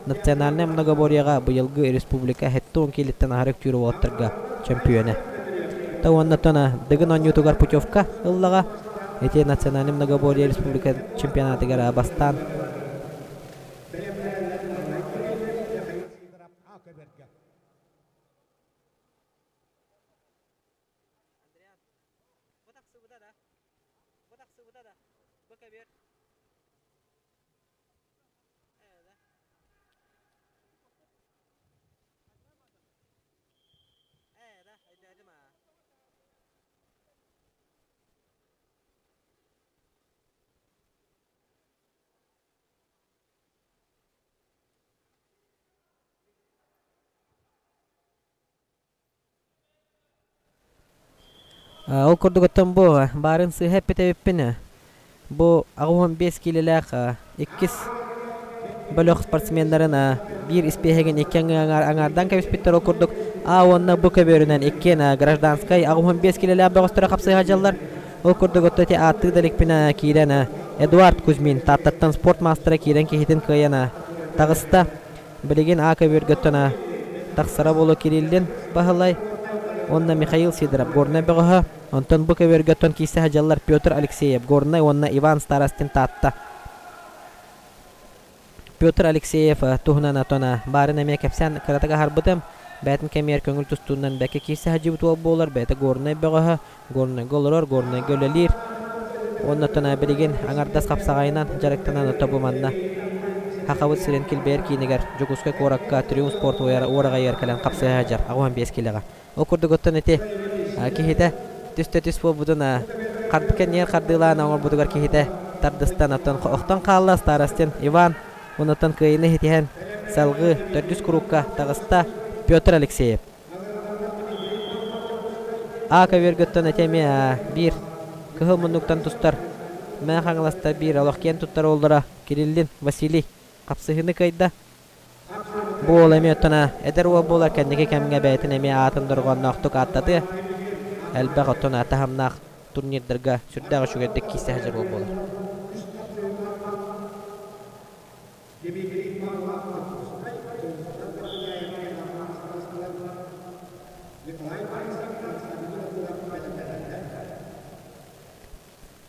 Национальнай многоборьеҕа быйылгы республика 70 киилиттэн аһары үктүүр уолаттарга чөмпүйүөнэ. Та уонна тона Дыгын оонньуутугар путевка ыллаҕа. Ити национальнай многоборье республика чемпионатыгар бастаан Ол курдук оттон бу баарын сыыһа эппит эбиппин. Бу 85 киилэлээх иккис бөлөх спортсменнарын биир испиэһэгин икки аҥаардаан кэбиспиттэр. Ол курдук А уонна Б көбүөрүнэн иккиэн гражданскай 85 киилэлээх бөҕөстөрө хапсыһа дьаллар. Ол курдук отто ити ааттыы да иликпин киирэн Эдуард Кузьмин Тааттаттан спорт маастара киирэн киһитин кыайан таҕыста. Билигин А көбүөргөттөн тахсара буолуо Кириллин Баһылай уонна Михаил Сидоров Горнай бөҕөһө. Онтон бу көбүөргөттөн киирсэ сылдьаллар Петр Алексеев Горнай уонна Иван Старостин Таатта. Петр Алексеев туһунан отон баарын эмиэ кэпсээн кыратык аһарбытым. Бэйэтин кэмигэр көҥүл тустуунан бэккэ киирсэ сылдьыбыт уол буолар. Бэйэтэ Горнай бөҕөһө, Горнайга олорор, Горнайга үлэлиир. Уонна оттон билигин аҥардас хапсаҕайынан дьарыктанан ото бу манна Хахабыт сирин килбэйэр киинигэр Дьокуускай куоракка Триумф спорт уораҕайыгар кэлэн хапсыһа сылдьар 85 киилэҕэ. Ол курдук оттон ити киһитэ түстэ түс буолбутун кэннигэр хардыылаан оҥорбутугар киһитэ тардыстан оттон охтон хаалла Старостин Иван онуттан кыайыыны ситиһэн салгыы төрдүс курукка таҕыста Петр Алексеев. А көбүөргөттөн ити эмиэ биир кыһыл муннуктан тустар Мэҥэ Хаҥаласта биир олох киэн туттар уоллара Кириллин Василий хапсыһыыны кыайда. Бу уол эмиэ оттон эдэр уол буолар кэнники кэмҥэ бэйэтин эмиэ аатын дорҕоонноохтук ааттатыа. Элбэх оттон таһымнаах турнирдарга сүрдээх үчүгэйдик киирсэ сылдьар уол буолар.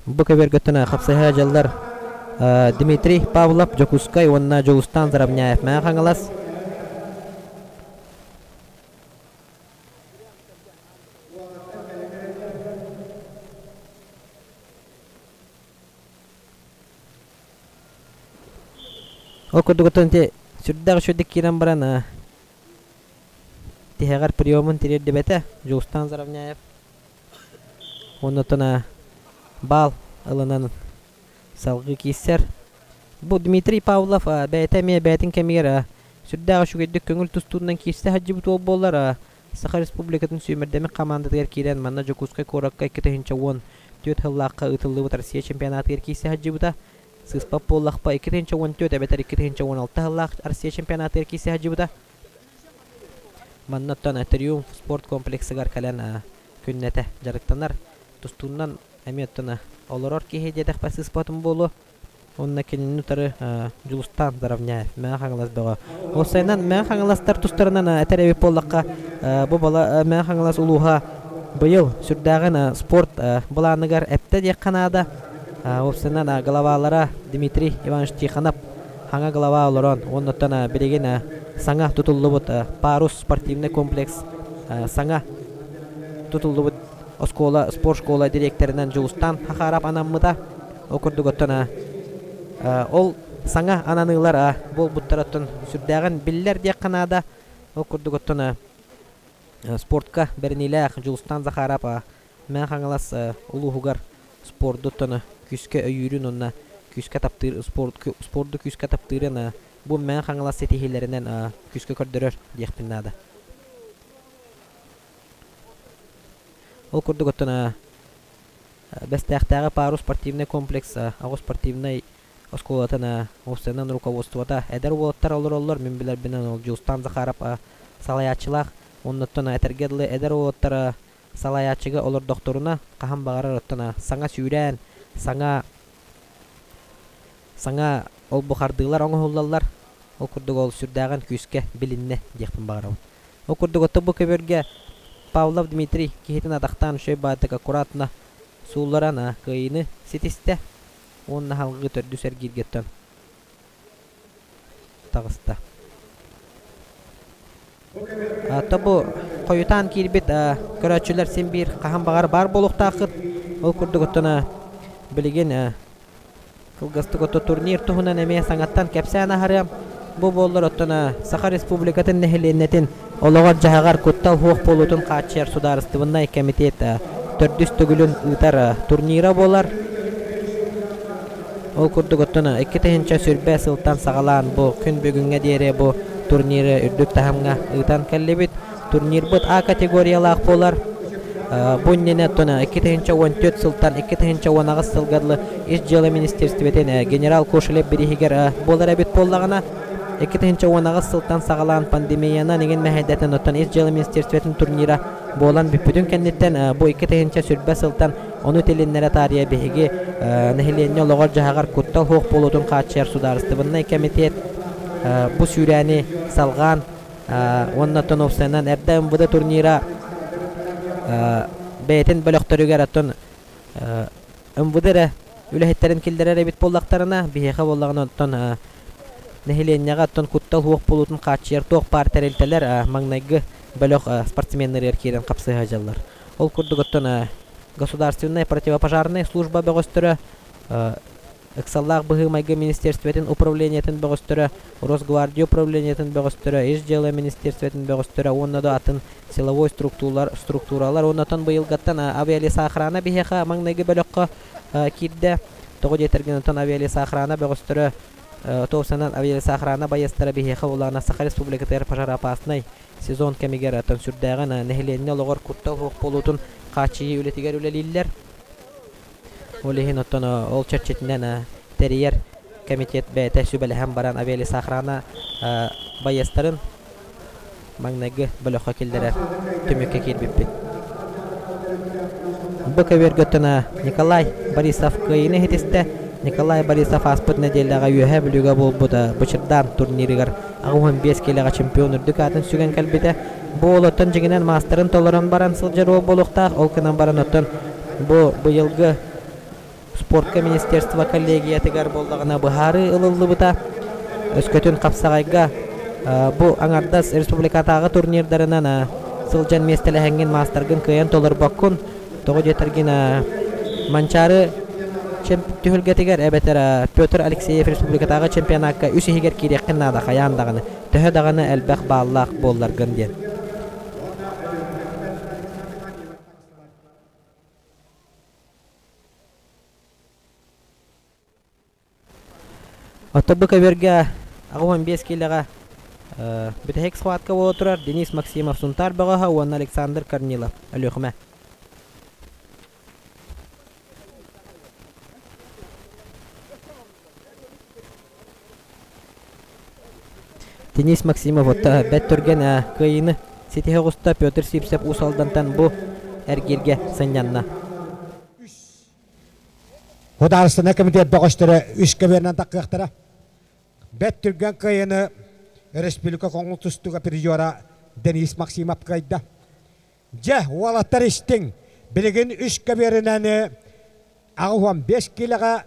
Бу көбүөргөттөн хапсыһа дьаллар Дмитрий Павлов Дьокуускай уонна Дьулустаан Заровняев Мэҥэ Хаҥалас Ол курдук оттон ити сүрдээх үчүгэйдик киирэн баран тиһэҕэр приемун тириэрдибэтэ Дьулустаан Заровняев. Уонна оттон баал ылынан салгыы киирсэр. Бу Дмитрий Павлов бэйэтэ эмиэ бэйэтин кэмигэр сүрдээх үчүгэйдик көҥүл тустуунан киирсэ сылдьыбыт уол буоллар Саха Республикатын сүүмэрдэммит хамаандатыгар киирэн манна Дьокуускай куоракка 2014 сыллаахха ыытыллыбыт Россия чемпионатыгар киирсэ сылдьыбыта. Сыыспат буоллахпа 2014 эбэтэр 2016 сыллаах Россия чемпионатыгар киирсэ сылдьыбыта. Манна оттон Триумф спорт комплексыгар кэлэн күннэтэ дьарыктанар. Тустуунан эмиэ оттон олорор киһи диэтэхпэ сыыспатым буолуо. Уонна кинини утары Дьулустаан Заровняев, Мэҥэ Хаҥалас бөҕө. Уопсайынан Мэҥэ Хаҥаластар тустарынан этэр эбит буоллахха, бу бала Мэҥэ Хаҥалас улууһа быйыл сүрдээҕин спорт былааныгар эптэ диэххэ наада. Уопсайынан главалара Дмитрий Иванович Тихонов хаҥа глава олорон, уоннаттан билигин саҥа тутуллубут Парус спортивный комплекс саҥа тутуллубут оскуола спорт школа дириэктэринэн Дьулустаан Хахаров анаммыта. Ол курдук оттон ол саҥа ананыылар буолбуттар оттон сүрдээҕин биллэр диэххэ наада. Ол курдук оттон спортка бэриниилээх Дьулустаан Захаров Мэҥэ Хаҥалас улууһугар спорду оттон күүскэ өйүүрүн уонна күүскэ таптыыр спорду күүскэ таптыырын бу Мэҥэ Хаҥалас ситиһиилэринэн күүскэ көрдөрөр диэхпин наада. Ол курдук оттон Бэстээхтээҕи Парус спортивнай комплекс оҕо спортивнай оскуолатын уопсайынан руководствота эдэр уолаттар олороллор. Мин билэрбинэн ол Дьулустаан Захаров салайааччылаах. Оннуттан этэргэ дылы эдэр уолаттар салайааччыга олордохторуна хаһан баҕарар оттон саҥа сүүрээн, саҥа саҥа ол-бу хардыылар оҥоһуллаллар. Ол курдук ол сүрдээҕин күүскэ билиннэ диэхпин баҕарабын. Ол курдук оттон бу көбүөргэ Павлов Дмитрий киһитин атахтаан үчүгэй баайдык аккуратно суулларан кыайыыны ситистэ уонна салгыы төрдүс эргииргэттэн таҕыста. Тобу хойутаан киирбит көрөөччүлэр син биир хаһан баҕар баар буолуохтааххыт. Ол курдук оттон Билигин кылгастык ото турнир туһунан эмиэ саҥаттан кэпсээн аһарыам. Бу буоллар оттон Саха Республикатын нэһилиэнньэтин олоҕор-дьаһаҕар куттал суох буолуутун хааччыйар судаарыстыбаннай кэмитиэт төрдүс төгүлүн ыытар турнира буолар. Ол курдук оттон 2020 сылтан саҕалаан бу күн бүгүҥҥэ диэри бу турниры үрдүк таһымҥа ыытан кэллибит. Турнирбыт А категориялаах буолар. Бу иннинэ оттон 2014 сылтан 2018 сылга дылы Ис дьыала министиэристибэтин генерал Кошелев бирииһигэр буолар эбит буоллаҕына, 2018 сылтан саҕалаан пандемиянан игин мэһэйдэтэн оттон Ис дьыала министиэристибэтин турнира буолан бүппүтүн кэнниттэн бу 2020 сылтан ону тилиннэрэ таарыйа биһиги нэһилиэнньэ олоҕор-дьаһаҕар куттал суох буолуутун хааччыйар судаарыстыбаннай кэмитиэт бу сүүрээни салҕаан уонна оттон уопсайынан эрдэ МВД турнира бэйэтин бөлөхтөрүгэр оттон МВД эрэ үлэһиттэрин киллэрэр эбит буоллахтарына, биһиэхэ буоллаҕына оттон нэһилиэнньэҕэ оттон куттал суох буолуутун хааччыйар туох баар тэрилтэлэр маҥнайгы бөлөх спортсменнарыгар киирэн хапсыһа сылдьаллар. Ол курдук оттон государственная противопожарная служба бөҕөстөрө Ыксаллаах быһыы-майгы министиэристибэтин управлениетын бөҕөстөрө, Росгвардия управлениетын бөҕөстөрө, Ис дьыала министиэристибэтин бөҕөстөрө уонна да атын силовой структуралар, структуралар уонна оттон быйылгаттан авиалесоохрана биһиэхэ маҥнайгы бөлөххө киирдэ. Тоҕо диэтэргин оттон авиалесоохрана бөҕөстөрө туосанан авиалесоохрана байыастара биһиэхэ улаана Саха Республикатыгар пожароопаснай сезон кэмигэр оттон сүрдээҕин нэһилиэнньэ олоҕор куттал суох буолуутун хааччыйыы үлэтигэр үлэлииллэр. Ол иһин оттон ол чэрчитинэн тэрийэр комитет бэйэтэ сүбэлэһэн баран авиалесоохрана байыастарын маҥнайгы бөлөххө киллэрэр түмүккэ киирбиппит. Бу көбүөргэ оттон Николай Борисов кыайыыны иһитистэ. Николай Борисов ааспыт нэдиэлэҕэ Үөһээ Бүлүүгэ буолбут Бычырдаан турнирыгар 85 киилэҕэ чемпион үрдүк аатын сүгэн кэлбитэ. Бу уол оттон дьиҥинэн маастарын толорон баран сылдьар уол буолуохтаах. Ол гынан баран оттон Бу быйылгы спортка министерство коллегиятыгар буоллаҕына быһаарыы ылыллыбыта. Өскөтүн хапсаҕайга бу аҥардас республикатааҕы турнирдарынан сылдьан миэстэлэһэҥҥин маастаргын кыайан толорбоккун. Тоҕо диэтэргин Манчаары түһүлгэтигэр эбэтэр Петр Алексеев республикатааҕы чемпионакка үс иһигэр киириэххин наада хайаан даҕаны төһө даҕаны элбэх бааллаах буолларгын диэн. Оттон бу көбүөргэ 85 киилэҕэ бүтэһик схватка буола турар Денис Максимов Сунтаар бөҕөһө уонна Александр Корнилов Өлүөхүмэ. Денис Максимов отто бэт түргэн кыайыыны ситиһэ оҕуста Петр Сивцев Уус Алдантан бу эргииргэ сынньанна. Художественнай комитет бөҕөстөрө үс көбүөрүнэн таххыахтара. Бэт түргэн кыайыыны республика коҥул тустууга призера Денис Максимов кыайда. Дьэ, уолаттар истиҥ, билигин үс көбүөрүнэн 85 киилэҕэ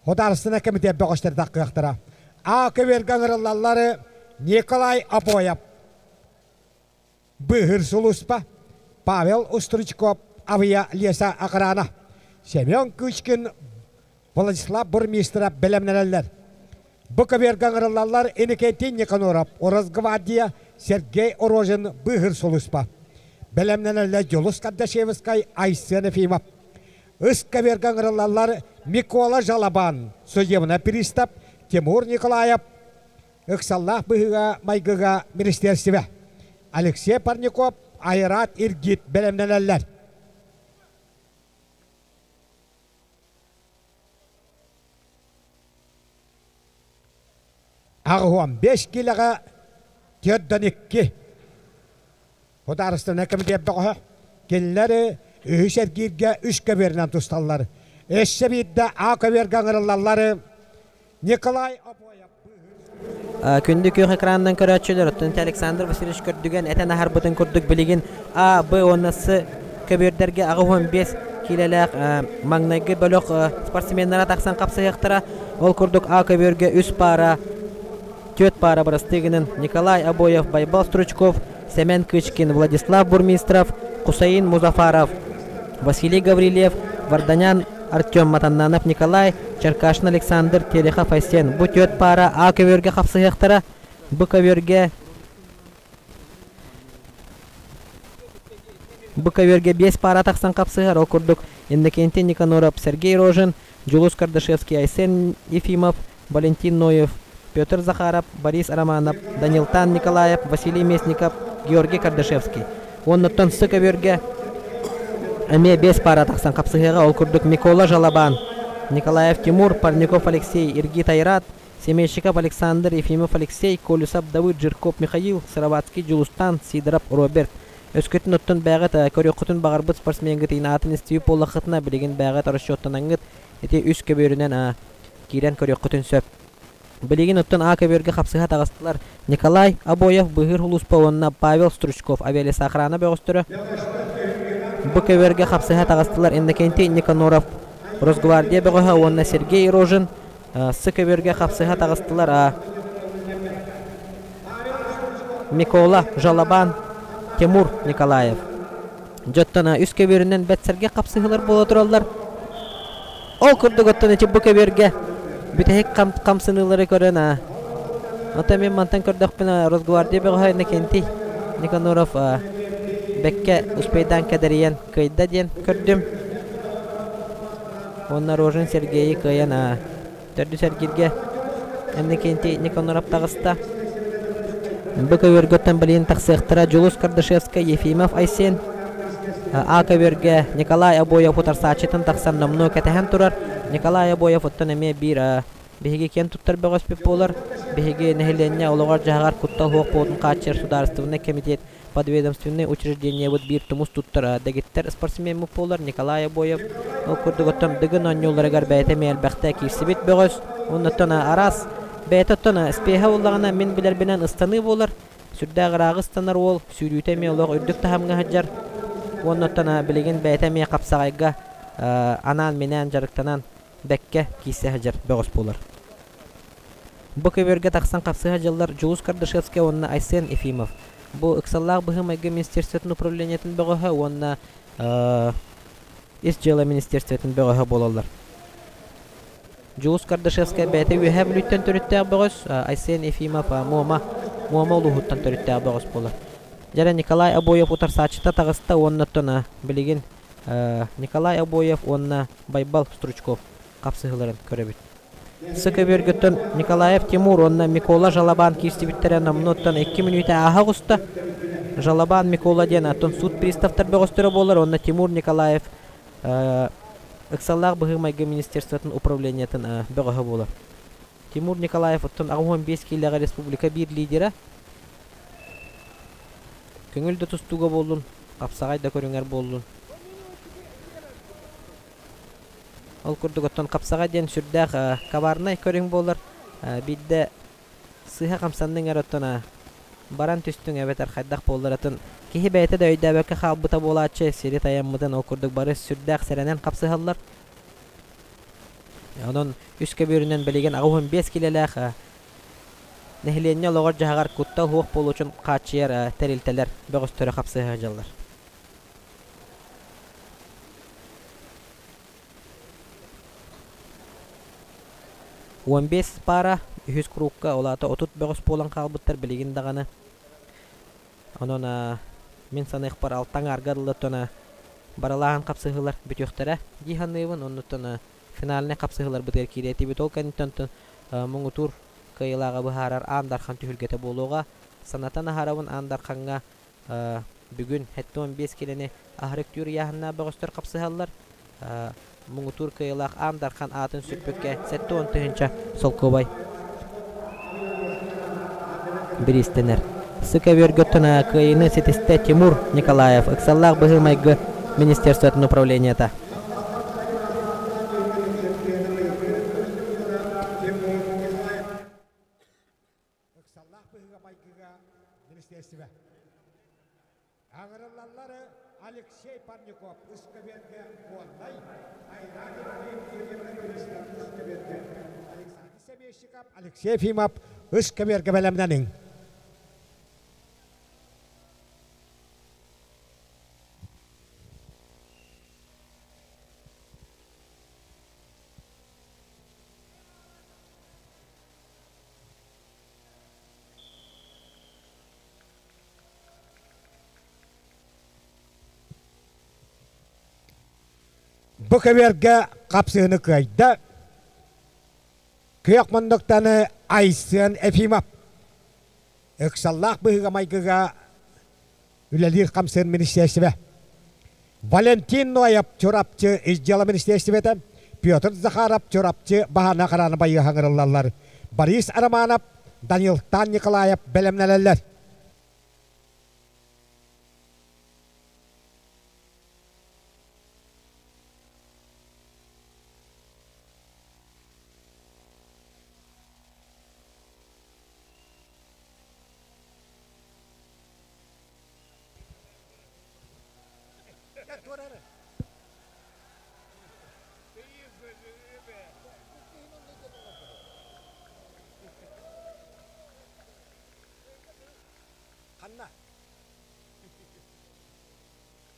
Художественнай комитет бөҕөстөр таххыахтара. А көбүөргэ ыҥырыллаллар Николай Обоев, Быыһыыр сулууспа, Павел Устричков, Авия Леса охрана, Семен Кычкин, Владислав Бурмистров бэлэмнэнэллэр. Бу көбүөргэ ыҥырыллаллар Иннокентий Никаноров, Росгвардия, Сергей Рожин, Быыһыыр сулууспа. Бэлэмнэнэллэр Дьулус Кардашевскай, Айсен Ефимов. Ыс көбүөргэ ыҥырыллаллар Микола Жалабан, судебный пристав Тимур Николаев, ыксаллаах быһыыга-майгыга министиэристибэ Алексей Парников, Айраат Иргит бэлэмнэнэллэр. 85 киилэҕэ 42 Судаарыстыбаннай комитет бөҕөһө. Кинилэр үһүс эргииргэ үс көбүөрүнэн тусталлар. Өссө биирдэ А көбүөргэ ыҥырыллаллар Николай Обоев. Күндү күөх экранынан көрөөччүлэр, оттон Александр Васильевич көрдүгэн этэн аһарбытын курдук билигин А, Б уонна С көбүөрдэргэ 85 киилэлээх маҥнайгы бөлөх спортсменнара тахсан хапсыһыахтара. Ол курдук А көбүөргэ үс паара түөрт паара бырастыы гынан Николай Обоев, Байбал Стручков, Сэмэн Кычкин, Владислав Бурмистров, Кусаин Музафаров, Василий Гаврильев, Варданян Артем, Матаннанов Николай, Черкашин Александр, Терехов Айсен. Бу түөрт паара А көбүөргэ хапсыһыахтара. Б көбүөргэ Б көбүөргэ биэс паара тахсан хапсыһар. Ол курдук Иннокентий Никаноров, Сергей Рожин, Дьулус Кардашевский, Айсен Ефимов, Валентин Ноев, Петр Захаров, Борис Романов, Данилтан Николаев, Василий Местников, Георгий Кардашевский. Уоннуттан сы көбүөргэ эмиэ биэс паара тахсан хапсыһыаҕа. Ол курдук Микола Жалабан, Николаев Тимур, Парников Алексей, Иргит Айрат, Семейщиков Александр, Ефимов Алексей, Колесов Давыд, Жирков Михаил, Сыроватский Дьулустан, Сидоров Роберт. Өскөтүн оттон бэйэҕит көрүөххүтүн баҕарбыт спортсменгытын аатын истибит буоллаххытына, билигин бэйэҕит расчеттанаҥҥыт ити үс көбүөрүнэн киирэн көрүөххүтүн сөп. Билигин оттон А көбүөргэ хапсыһа таҕыстылар Николай Обоев Быһыыр Улууспа уонна Павел Стручков авиалесоохрана бөҕөстөрө. Бу көбүөргэ хапсыһа таҕыстылар Иннокентий Никаноров Росгвардия бөҕөһө уонна Сергей Рожин С көбүөргэ хапсыһа таҕыстылар А. Микола Жалабан Тимур Николаев. Дьоттон үс көбүөрүнэн бэрт сэргэх хапсыһыылар буола тураллар. Ол курдук оттон ити бу көбүөргэ бүтэһик хамсаныылары көрөн а Оттон мин мантан көрдөхпүнэ Росгвардия бөҕөһө Иннокентий Никаноров бэккэ успейдаан кэдэрийэн кыайда диэн көрдүм. Уонна Рожин Сергейи кыайан төрдүс эргииргэ Иннокентий Никаноров таҕыста. Бу көбүөргөттөн билигин тахсыахтара Дьулус Кардашевскай, Ефимов Айсен, А көбүөргэ Николай Обоев утарсааччытын тахсан номнуо кэтэһэн турар. Николай Обоев оттон эмиэ биир биһиги киэн туттар бөҕөспүт буолар. Биһиги нэһилиэнньэ олоҕор-дьаһаҕар куттал суох буолуутун хааччыйар судаарыстыбаннай кэмитиэт подведомственнай учреждениебыт биир тумус туттар дэгиттэр спортсмеммыт буолар Николай Обоев. Ол курдук оттон Дыгын оонньууларыгар бэйэтэ эмиэ элбэхтэ киирсибит бөҕөс. Оннуттан араас бэйэтэ оттон спеһэ буоллаҕына мин билэрбинэн ыстаныы буолар. Сүрдээх ырааҕы ыстанар уол, сүүрүүтэ эмиэ олох үрдүк таһымҥа сылдьар. Уонна билигин бэйэтэ эмиэ хапсаҕайга анаан-минээн дьарыктанан бэккэ киирсэ сылдьар бөҕөс буолар. Бу көбүөргэ тахсан хапсыһа дьыллар Дьулус Кардашевскай уонна Айсен Ефимов. Бу ыксаллаах быһыы-майгы министерствотын управлениетын бөҕөһө уонна Ис дьыала министерствотын бөҕөһө буолаллар. Дьулус Кардашевскай бэйэтэ Үөһээ Бүлүүттэн төрүттээх бөҕөс, Айсен Ефимов Муома, Муома улууһуттан төрүттээх бөҕөс буолар. Дьэрэ Николай Обоев утарсааччыта таҕыста уонна оттон билигин Николай Обоев уонна Байбал Стручков хапсыһыыларын көрөбүт. Сы көбүөргүттэн Николаев Тимур уонна Микола Жалабан киирсибиттэрэ номнуоттан 2 мүнүүтэ ааһа оҕуста. Жалабан Микола диэн аттан суут приставтар бөҕөстөрө буолар уонна Тимур Николаев ыксаллаах быһыы-майгы министерствотын управлениетын бөҕөһө буолар. Тимур Николаев оттон 85 киилэҕэ республика биир лидера. Көҥүл да тустууга буоллун, хапсаҕай да көрүҥэр буоллун. Ол курдук оттон хапсаҕай диэн сүрдээх коварнай көрүҥ буолар. Биирдэ сыыһа хамсанныҥ эрэ оттон баран түстүҥ эбэтэр хайдах буоллар атын киһи бэйэтэ да өйдөөбөккө хаалбыта буолааччы сири тайаммытын ол курдук бары сүрдээх сэрэнэн хапсыһаллар. Онон үс көбүөрүнэн билигин 85 килэлээх нэһилиэнньэ олоҕор-дьаһаҕар куттал суох буолуутун хааччыйар тэрилтэлэр бөҕөстөрө хапсыһа сылдьаллар. 15 паара үһүс кругка ол аата 30 бөҕөс буолан хаалбыттар билигин даҕаны. Онон мин саныахпар алтаҥ арга дылы барылааһын хапсыһыылар бүтүөхтэрэ дии саныыбын. Оннуттан финальнай хапсыһыыларбытыгар киириэтибит. Ол кэнниттэн муҥутуур кыайыылааҕы быһаарар Аан Дархан түһүлгэтэ буолуоҕа. Санатан аһарабын Аан Дархаҥҥа Бүгүн 75 киилэни аһары үктүүр ыйааһыннаах бөҕөстөр хапсыһаллар. Муҥутуур кыайыылаах Аан Дархан аатын сүкпүккэ 70 тыһыынча солкуобай бириистэнэр. Сыка Бөргөттөн кыайыыны ситистэ Тимур Николаев, ыксаллаах быһыы-майгы министерствотын управлениета. Ыксаллаах быһыыга-майгыга министиэристибэ. Аҥырыллаллары Алексей Парников Ыскабергэ Горнай, Александр Семейщиков, Алексей Ефимов Ыскабергэ бэлэмнэниҥ. Бу көбүөргэ хапсыһыны кыайда. Күөх муннуктаны Айсен Ефимов. Ыксаллаах быһыыга-майгыга үлэлиир хамсыыр министиэристибэ. Валентин Ноев Чурапчы ис дьыала министиэристибэтэ, Петр Захаров Чурапчы баһаана харааны байыаһа ыҥырыллаллар. Борис Романов, Данилтан Николаев бэлэмнэнэллэр.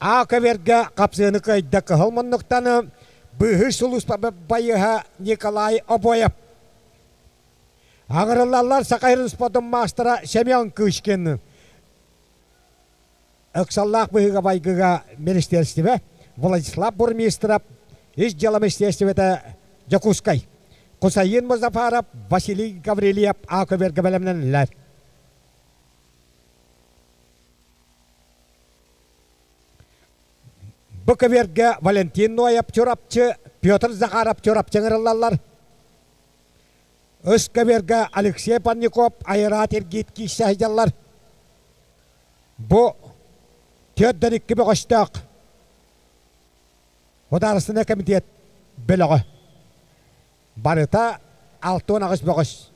А көбүөргэ хапсыыны кыайда кыһыл муннуктаны быыһыыр сулууспа байыһа Николай Обоев. Аҥырыллаллар Саха сирин спордун маастара Семен Кычкин. Ыксаллаах быһыыга-майгыга министиэристибэ Владислав Бурмистров, Ис дьыала министиэристибэтэ Дьокуускай. Кусаин Музафаров, Василий Гаврильев А көбүөргэ бэлэмнэнэллэр. Бу көбүөргэ Валентин Ноев Чурапчы, Петр Захаров Чурапчы ыҥырыллаллар. Өс көбүөргэ Алексей Парников, Айраат Иргит киирсэ сылдьаллар. Бу 42 бөҕөстөөх Судаарыстыбаннай комитет бөлөҕө. Барыта 68 бөҕөс.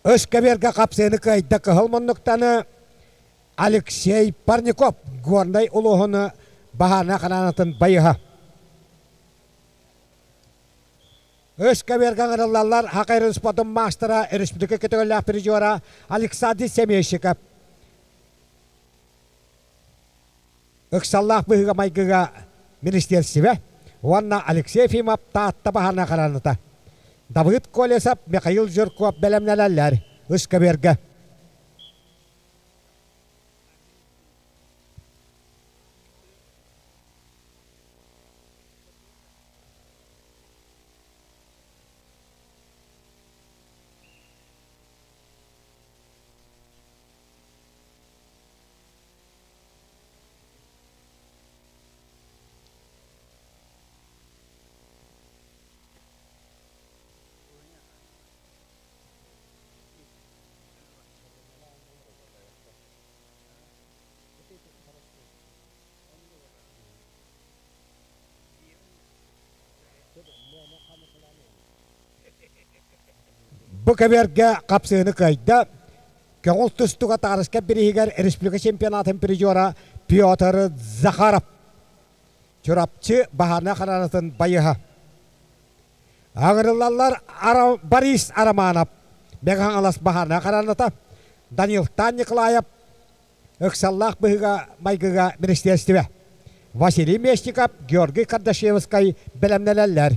Өс кэбиэргэ хапсыыны кыайда кыһыл муннуктаны Алексей Парников Горнай улууһун баһаарынай хараанатын байыһа. Өс кэбиэргэ ыҥырыллаллар Хакайрын спортун маастара, республика көтөҕүллээх призера Александр Семейщиков. Ыксаллаах быһыыга-майгыга министиэристибэ уонна Алексей Ефимов Таатта баһаарынай хараҥата. Давыд Колесов, Михаил Жирков бэлэмнэнэллэр ыскэбиэргэ. Бу кэбиэргэ хапсыыны кыайда Көҥүл тустууга таарыска бирииһигэр республика чемпионатын призера Петр Захаров. Чурапчы баһаарынай хараанатын байыһа. Аҕырыллаллар Борис Романов, Мэҥэ Хаҥалас баһаарынай хараната, Данилтан Николаев, ыксаллаах быһыыга-майгыга министиэристибэ. Василий Местников, Георгий Кардашевскай бэлэмнэнэллэр.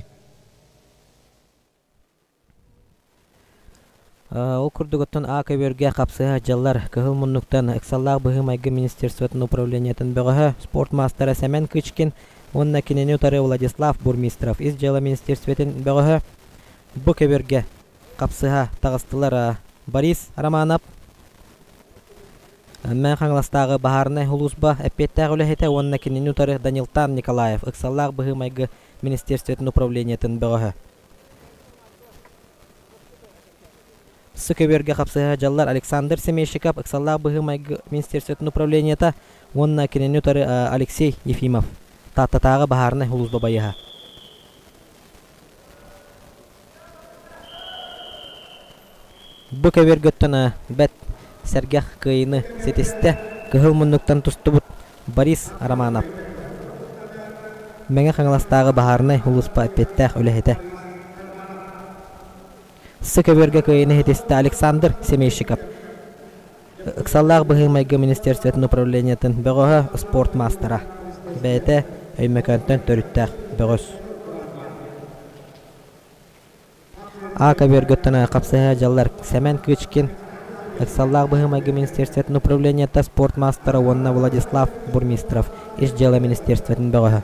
Ол курдук оттон А көбүөргэ хапсыһа дьаллар Кыһыл муннуктан ыксаллаах быһыы-майгы министерствотын управлениетын бөҕөһө, спорт маастара Сэмэн Кычкин уонна кинини утары Владислав Бурмистров ис дьыала министерствотын бөҕөһө бу көбүөргэ хапсыһа таҕыстылар. Борис Романов Мэҥэ Хаҥаластааҕы баһаарынай сулууспа эппиэттээх үлэһитэ уонна кинини утары Данилтан Николаев ыксаллаах быһыы-майгы министерствотын управлениетын бөҕөһө. Сы көбүөргэ хапсыһа дьаллар Александр Семейщиков ыксаллаах быһыы-майгы министерствотын управлениета уонна кинини утары Алексей Ефимов Тааттатааҕы баһаарынай сулууспа байыһа. Бу көбүөргөттөн бэт сэргэх кыайыыны ситистэ кыһыл муннуктан тустубут Борис Романов. Мэҥэ Хаҥаластааҕы баһаарынай сулууспа эппиэттээх үлэһитэ. Сы көбүөргэ кыайыыны ситистэ Александр Семейщиков. Ыксаллаах быһыы-майгы министерствотын управлениетын бөҕөһө спорт маастара. Бэйэтэ Өймөкөөнтөн төрүттээх бөҕөс. А көбүөргөттөн хапсыһа дьаллар Сэмэн Кычкин, Ыксаллаах быһыы-майгы министерствотын управлениета спорт маастара уонна Владислав Бурмистров ис дьыала министерствотын бөҕөһө.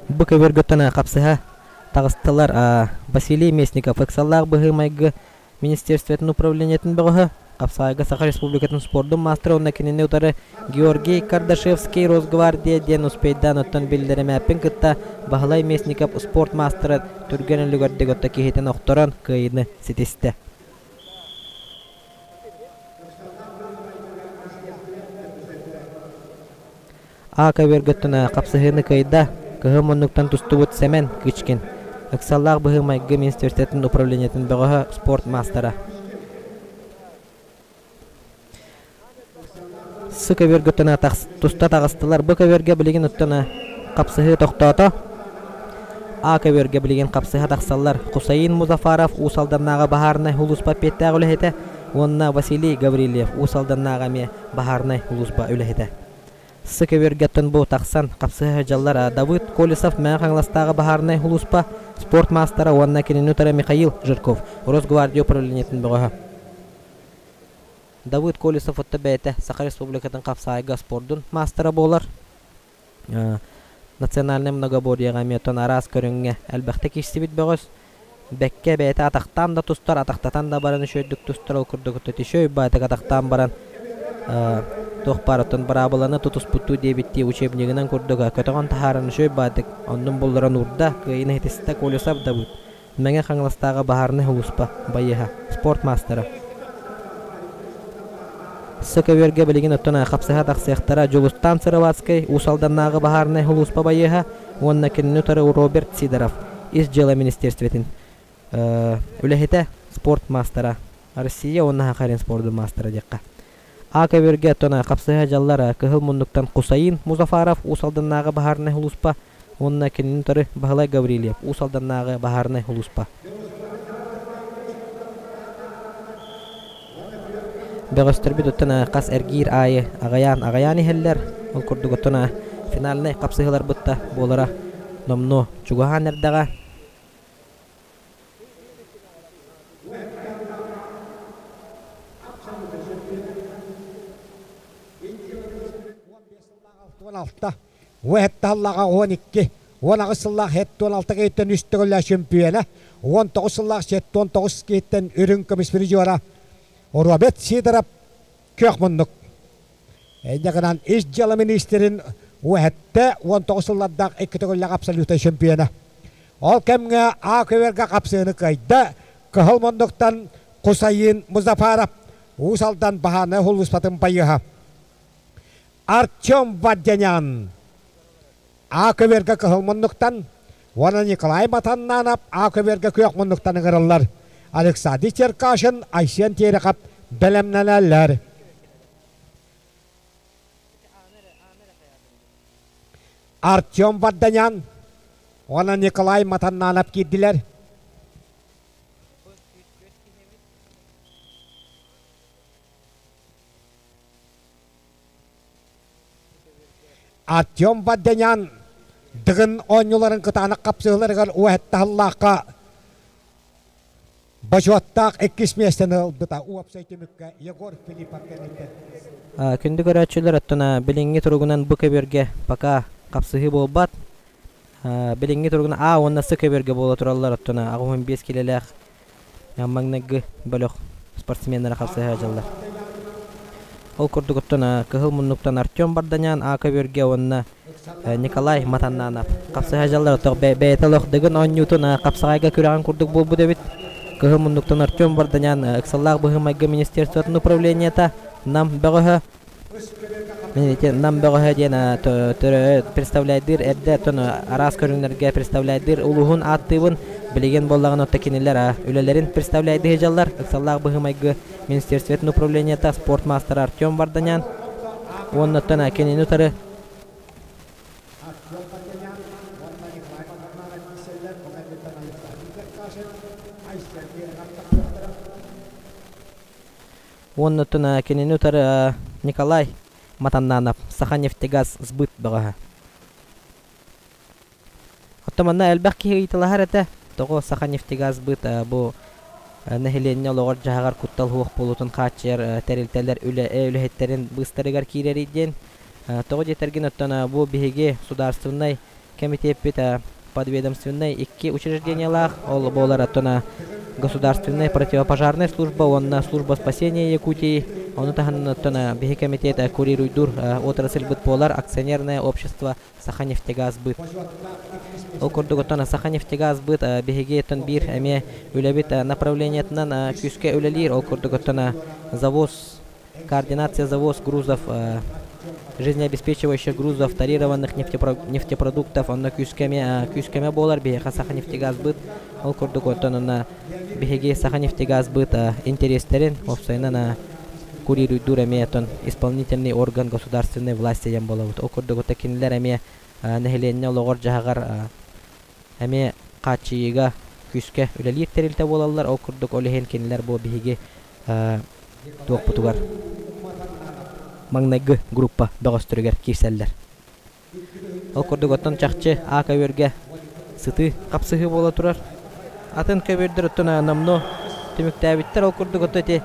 Бу көбүөргөттөн хапсыһа таҕыстылар Василий Местников ыксаллаах быһыы-майгы министерствотын управлениетын бөҕөһө, Хапсаайга Саха Республикатын спордун маастара уонна кинини утары Георгий Кардашевский Росгвардия диэн успейдаан оттон биллэримээппин кытта Баһылай Местников спорт маастара түргэн үлүгэрдик отто киһитин охторон кыайыыны ситистэ. А көбүөргөттөн хапсыһыыны кыайда, кыһыл муннуктан тустубут Сэмэн Кычкин, ыксаллаах быһыы-майгы министерствотын управлениетын бөҕөһө спорт маастара. Сы көбүөргөттөн туста таҕыстылар. Бу көбүөргэ билигин оттон хапсыһыы тохтоото. А көбүөргэ билигин хапсыһа тахсаллар. Хусаин Музафаров Уус Алданнааҕы баһаарынай улууспа эппиэттээх үлэһитэ уонна Василий Гаврильев Уус Алданнааҕы эмиэ баһаарынай улууспа үлэһитэ. Сы көбүөргэттэн бу тахсан хапсыһа сылдьаллар Давыд Колесов Мэҥэ Хаҥаластааҕы баһаарынай улууспа спорт маастара уонна кинини утары Михаил Жирков Росгвардия управлениетын бөҕөһө. Давыд Колесов отто бэйэтэ Саха Республикатын хапсаайга спордун маастара буолар. Национальнай многоборьеҕа эмиэ оттон араас көрүҥҥэ элбэхтик киирсибит бөҕөс. Бэккэ бэйэтэ атахтаан да тустар, атахтатан да баран үчүгэйдик тустар, ол курдук үчүгэй баайтык атахтаан баран туох баар оттон быраабыланы тутуспуттуу диэбиттии учебнигынан курдук көтөҕөн таһааран үчүгэй баайтык оннун булларан уурда, кыайыыны ситистэ Колесов Давыд. Мэҥэ Хаҥаластааҕы баһаарынай сулууспа байыаһа, спорт маастара. Сы көбүөргэ билигин оттон хапсыһа тахсыахтара Дьулустаан Сыроватскай, Уус Алданнааҕы баһаарынай сулууспа байыаһа уонна кинини утары Роберт Сидоров, Ис дьыала министерствотын үлэһитэ, спорт маастара, Россия уонна Сахалин спордун маастара диэххэ. А көбүөргэ оттон хапсыһа дьаллар Кыһыл муннуктан Хусаин Музафаров, Уус Алданнааҕы баһаарынай сулууспа уонна кинини утары Баһылай Гаврильев, Уус Алданнааҕы баһаарынай сулууспа. Бөҕөстөрбүт оттон хас эргиир аайы аҕыйаан-аҕыйаан иһэллэр. Ол курдук оттон финальнай хапсыһыыларбыт да буолара номнуо чугаһаан эрдэҕэ. Алта, уон сыллааҕа 12, 18 сыллаах 76 киһиттэн үс төгүллээх чөмпүйүөнэ, 19 сыллаах 79 киһиттэн үрүҥ көмүс призера Роберт Сидоров күөх муннук. Инньэ гынан ис дьыала министрин уһэтте 19 сыллардаах икки төгүллээх абсолютнай чемпиона. Ол кэмҥэ А көбүөргэ хапсыыны кыайда Кыһыл муннуктан Кусайын Музафаров, Уус Алдан баһааны улууспатын байыһа. Артем Вадянян А көбүөргэ кыһыл муннуктан уонна Николай Матаннанов А көбүөргэ күөх муннуктан ыҥырыллар. Александр Черкашин, Айсен Терехов бэлэмнэнэллэр. Артем Варданян уонна Николай Матаннанов киирдилэр. Артем Варданян Дыгын оонньууларын кытаанах хапсыһыыларыгар уоһэттаһыллаахха бочуоттаах иккис миэстэни ылбыта. Уопсай түмүккэ Егор Филиппов кэнниттэн. Күндү көрөөччүлэр, оттон билиҥҥи туругунан бу көбүөргэ пока хапсыһыы буолбат. Билиҥҥи туругунан А уонна С көбүөргэ буола тураллар, оттон 85 килэлээх маҥнайгы бөлөх спортсменнара хапсыһа сылдьаллар. Ол курдук оттон кыһыл муннуктан Артем Барданян А көбүөргэ уонна Николай Матаннанов хапсыһа сылдьаллар. Оттон бэйэтэ олох Дыгын оонньуутун хапсаҕайга күрэҕин курдук буолбут эбит. Кыһыл муннуктан Артем Барданян ыксаллаах быһыы-майгы министерствотын управлениета Нам бөҕөһө Нам бөҕөһө диэн представляйдыыр эрдэ оттон араас көрүҥнэргэ представляйдыыр улууһун ааттыыбын. Билигин буоллаҕына отто кинилэр үлэлэрин представляйдыы сылдьаллар. Ыксаллаах быһыы-майгы министерствотын управлениета спорт маастара Артем Варданян уонна оттон кинини утары Уонна оттон кинини утары Николай Матаннанов, Саханефтегаз сбыт бөҕөһө. Оттон манна элбэх киһи ыйыталаһар этэ. Тоҕо Саханефтегазбыт бу нэһилиэнньэ олоҕор-дьаһаҕар куттал суох буолуутун хааччыйар тэрилтэлэр үлэ үлэһиттэрин быыстарыгар киирэрий диэн. Тоҕо диэтэргин оттон бу биһиги судаарственнай кэмитиэппит подведомственнай икки учреждениелаах, ол буолар оттон государственная противопожарная служба уонна служба спасения Якутии, ону таһынан оттон биһи кэмитиэт курируйдуур отрасльбыт буолар акционерное общество Саханефтегазбыт. Ол курдук оттон Саханефтегазбыт биһиги оттон биир эмиэ үлэбит направлениетынан күүскэ үлэлиир. Ол курдук оттон завоз, координация завоз грузов, жизнеобеспечивающих грузов, тарированных нефтепродуктов, онно күүскэ эмиэ күүскэ буолар биһиэхэ Саханефтегазбыт. Ол курдук оттон онно биһиги Саханефтегазбыт интэриэстэрин уопсайынан курируйдуур эмиэ оттон исполнительный орган государственной власти диэн буолабыт. Ол курдук оттон кинилэр эмиэ нэһилиэнньэ олоҕор-дьаһаҕар эмиэ хааччыйыыга күүскэ үлэлиир тэрилтэ буолаллар. Ол курдук ол иһин кинилэр бу биһиги туохпутугар маҥнайгы группа бөҕөстөрүгэр киирсэллэр. Ол курдук оттон чахчы А көбүөргэ сытыы хапсыһыы буола турар. Атын көбүөрдэр оттон номнуо түмүктээбиттэр. Ол курдук оттон ити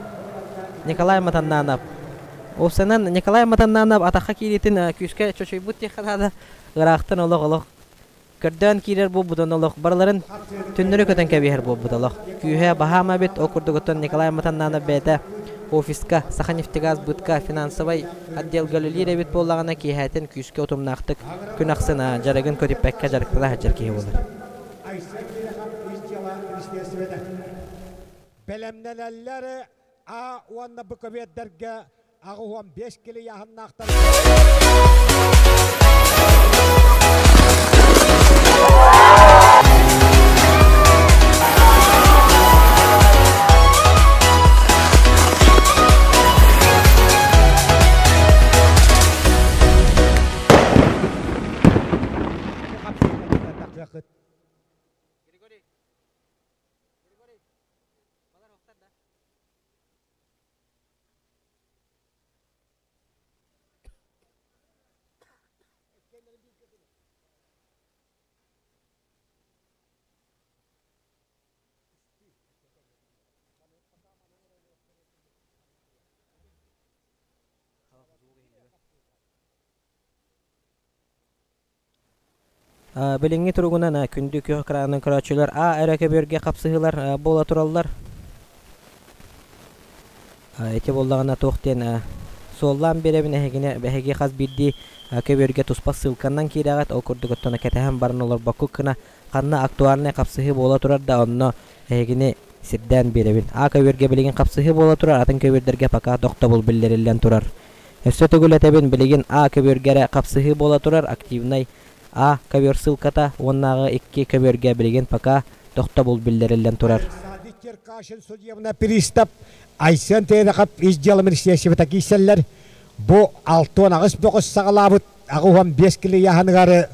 Николай Матаннанов. Уопсайынан Николай Матаннанов атахха киириитин күүскэ чочуйбут диэххэ наада. Ыраахтан олох-олох көрдөөн киирэр буолбутун олох барыларын түннэри көтөн кэбиһэр буолбут олох. Күүһэ баһаама эбит, ол курдук оттон Николай Матаннанов бэйэтэ офиска, Саханефтегазбытка финансовай отделга үлэлиир эбит буоллаҕына киэһээтин күүскэ утумнаахтык күн ахсын дьарыгын көтүппэккэ дьарыктана сылдьар киһи буолар. Бэлэмнэнэллэр А уонна Б көбүөрдэргэ 85 килийааһыннаахтар. Билиҥҥи туругунан күндү күөх экранын көрөөччүлэр А эрэ көбүөргэ хапсыһыылар буола тураллар. Ити буоллаҕына туох диэн суоллаан биэрэбин эһигини эһиги хас биирдии көбүөргэ туспа ссылканнан киирэҕит ол курдук оттон кэтэһэн баран олорбоккут гына ханна актуальнай хапсыһыы буола турар да онно эһигини сирдээн биэрэбин. А көбүөргэ билигин хапсыһыы буола турар атын көбүөрдэргэ пока тохтобул биллэриллэн турар. Өссө төгүл этэбин, билигин А көбүөргэ эрэ хапсыһыы буола турар активнай А ковер ссылката уоннааҕы икки көбүөргэ билигин пока тохтобул биллэриллэн турар. Александр Черкашин судебный пристав Айсен Терехов ис дьыала министиэстибэтэ киирсэллэр. Бу 68 бөҕөс саҕалаабыт 85 килийааһыныгар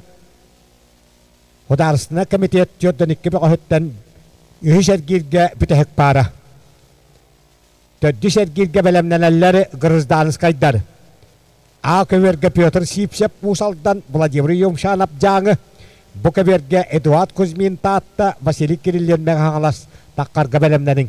Судаарыстыбаннай комитет 42 бөҕөһүттэн үһүс эргииргэ бүтэһик паара. Төрдүс эргииргэ бэлэмнэнэллэр гражданскайдар. А көбүөргэ Петр Сипсев Уус Алдан, Владимир Юмшанов Дьааҥы, бу көбүөргэ Эдуард Кузьмин Таатта, Василий Кириллин Мэҥэ Хаҥалас Таххарга бэлэмнэниҥ.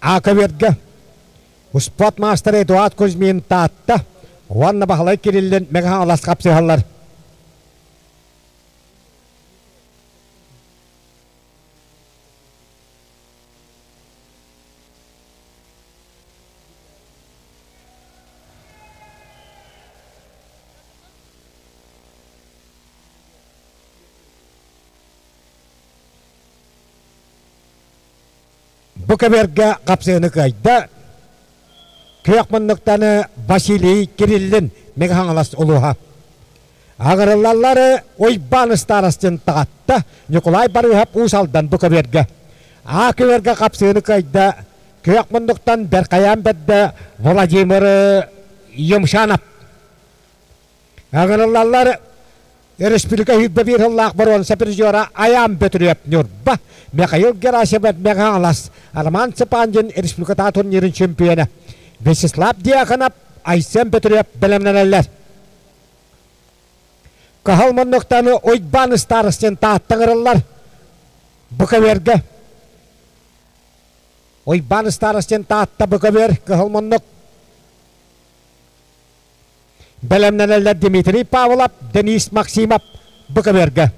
Ака Успуорт маастара Эдуард Кузьмин Таатта уонна Баһылай Кириллин Мэҥэ Хаҥалас хапсыһаллар. Бу кэбиэргэ хапсыһыны кыайда Күөх муннуктаны Василий Кириллин Мэҥэ Хаҥалас улууһа. Аҕырыллаллары Уйбаан Ыстаарастын таҕатта Ньукулай Барыыһап Уус Алдан бу көбүөргэ. Аа көбүөргэ хапсыыны кыайда Күөх муннуктан Бэркайаан бэрдэ Владимир Юмшанов. Аҕырыллаллар Республика сүүрбэ биир сыллаах боруонса призера Айаан Бөтүрүөп Ньурба, Михаил Герасимов Мэҥэ Роман Цыпандин республикатааҕы турнирын чемпиона Вячеслав Дьяконов, Айсен Бөтүрүөп бэлэмнэнэллэр. Кыһыл муннуктаны Уйбаан Старостин Таатта ыҥырыллар. Бу көбүөргэ Уйбаан Старостин Таатта бу көбүөр кыһыл муннук Бэлэмнэнэллэр Дмитрий Павлов, Денис Максимов бу көбүөргэ.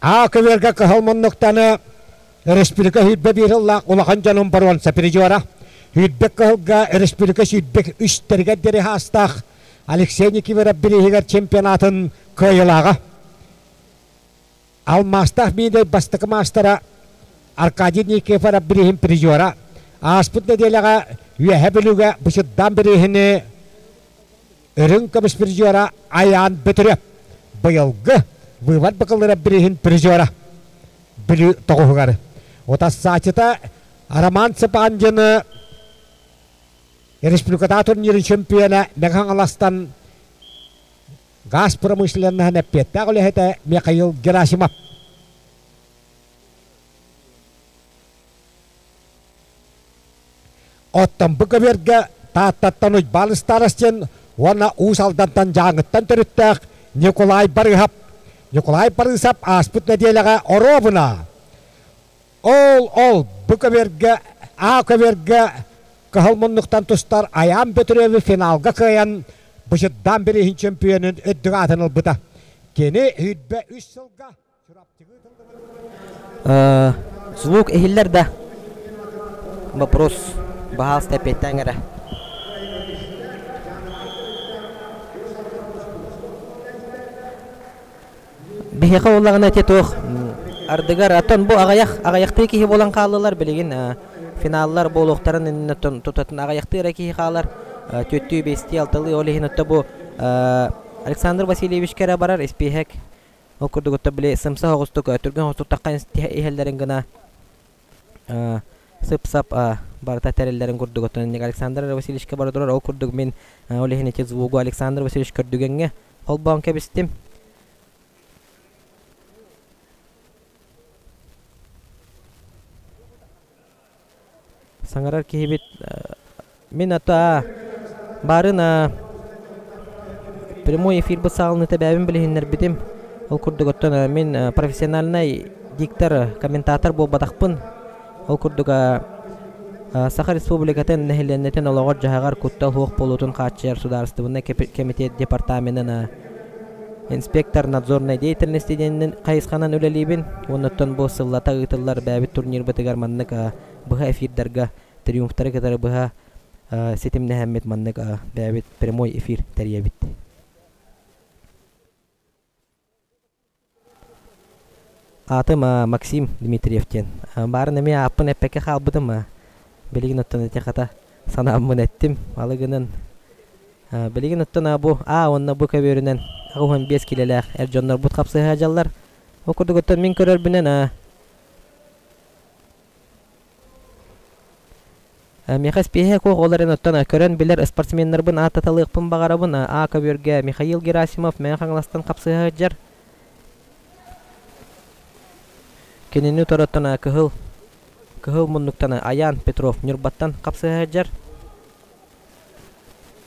А көбүөргэ кыһыл муннуктаны республика сүүрбэ биир сыллаах улахан дьонун боруонса призера, сүүрбэ кыһылга республика сүүрбэ үстэригэр диэри саастаах Алексей Никифоров бирииһигэр чемпионатын кыайыылааҕа. Алмаастаах миинэй бастакы маастара Аркадий Никифоров бирииһин призера. Ааспыт нэдиэлэҕэ Үөһэ Бүлүүгэ Бычырдаан бирииһини Үрүҥ көмүс призера Айаан Бөтүрүөп быйылгы выбор быкыллара бирииһин призера Бүлүү тоҕуһугар. Утассааччыта Роман Цыпандины республикатааҕы турнирын чемпиона Мэҥэ Хаҥаластан газ промышленноһын эппиэттээх үлэһитэ Михаил Герасимов. Оттон бу көбүөргэ Тааттаттан Уйбаан Старостин уонна Уус Алдантан Дьааҥыттан төрүттээх Ньукулай Барыыһап. Ньукулай Барыысап ааспыт нэдиэлэҕэ оруобуна ол-ол бу көбүөргэ А көбүөргэ кыһыл муннуктан тустар Айаан Бөтүрүөбү финалга кыайан Бычырдаан бирииһин чөмпүйүөнүн үрдүк аатын ылбыта. Кини 23 сылга Звук иһиллэр да? Вопрос баһаалыста эппиэттээҥ эрэ. Биһиэхэ буоллаҕына ити туох ардыгар оттон бу аҕыйах аҕыйахтыы киһи буолан хааллылар билигин финаллар буолуохтарын иннинэ тутатын аҕыйахтыы эрэ киһи хаалар түөртүү биэстии алталыы ол иһин отто бу Александр Васильевичка эрэ барар испииһэк Ол курдук отто били сымса соҕустук түргэн соҕустук таххан иһэллэрин гына сып-сап барыта тэриллэрин курдук оттон Александр Васильевичка бара турар. Ол курдук мин ол иһин ити звугу Александр Васильевич көрдүгэҥҥэ холбоон кэбистим. Саҥарар киһибит мин ата баарын прямой эфирбыт саҕаланыыта бэйэбин билиһиннэрбитим. Ол курдук оттон мин профессиональнай диктор, комментатор буолбатахпын. Ол курдук Саха Республикатын нэһилиэнньэтин олоҕор-дьаһаҕар куттал суох буолуутун хааччыйар судаарыстыбаннай кэмитиэт департаменын инспектор надзорной деятельности диэнинэн хайысханан үлэлиибин. Уонна бу сыллата ыытыллар бэйэбит турнирбытыгар маннык быһа эфирдарга триумфтары кытары быһа ситимнэһэммит маннык бэйэбит прямой эфир тэрийэбит. Аатым Максим Дмитриев диэн. Баарын эмиэ ааппын эппэккэ хаалбытым. Билигин оттон ити хата санааммын эттим. Алы гынан билигин оттон бу А уонна бу көбүөрүнэн 85 килэлээх эр дьоннорбут хапсыһа дьаллар. Ол курдук оттон мин көрөрбүнэн Миэхэ испииһэ суох, ол эрэн оттон көрөн билэр спортсменнарбын ааттаталыахпын баҕарабын. А көбүөргэ Михаил Герасимов Мэҥэ Хаҥаластан хапсыһа сылдьар. Кинини утары оттон кыһыл Кыһыл муннуктан Аян Петров Ньурбаттан хапсыһа сылдьар.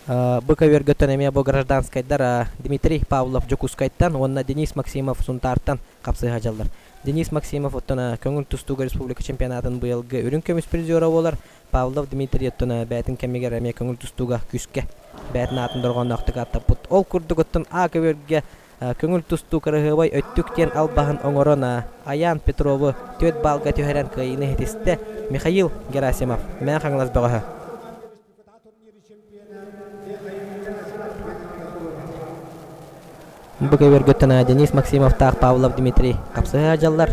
Бу көбүөргөттөн эмиэ бу гражданскайдар Дмитрий Павлов Дьокуускайтан уонна Денис Максимов Сунтаартан хапсыһа сылдьаллар. Денис Максимов оттон көҥүл тустууга республика чемпионатын быйылгы үрүҥ көмүс призера буолар. Павлов Дмитрий оттон бэйэтин кэмигэр эмиэ көҥүл тустууга күүскэ бэйэтин аатын дорҕоонноохтук ааттаппыт. Ол курдук оттон А көбүөргэ көҥүл тустуу кыраһыабай өттүк диэн албаһын оҥорон Айаан Петрову түөрт баалга түһэрэн кыайыыны ситистэ Михаил Герасимов, Мэҥэ Хаҥалас бөҕөһө. Бу көбүөргүттэн Денис Максимовтаах Павлов Дмитрий хапсыһа дьаллар.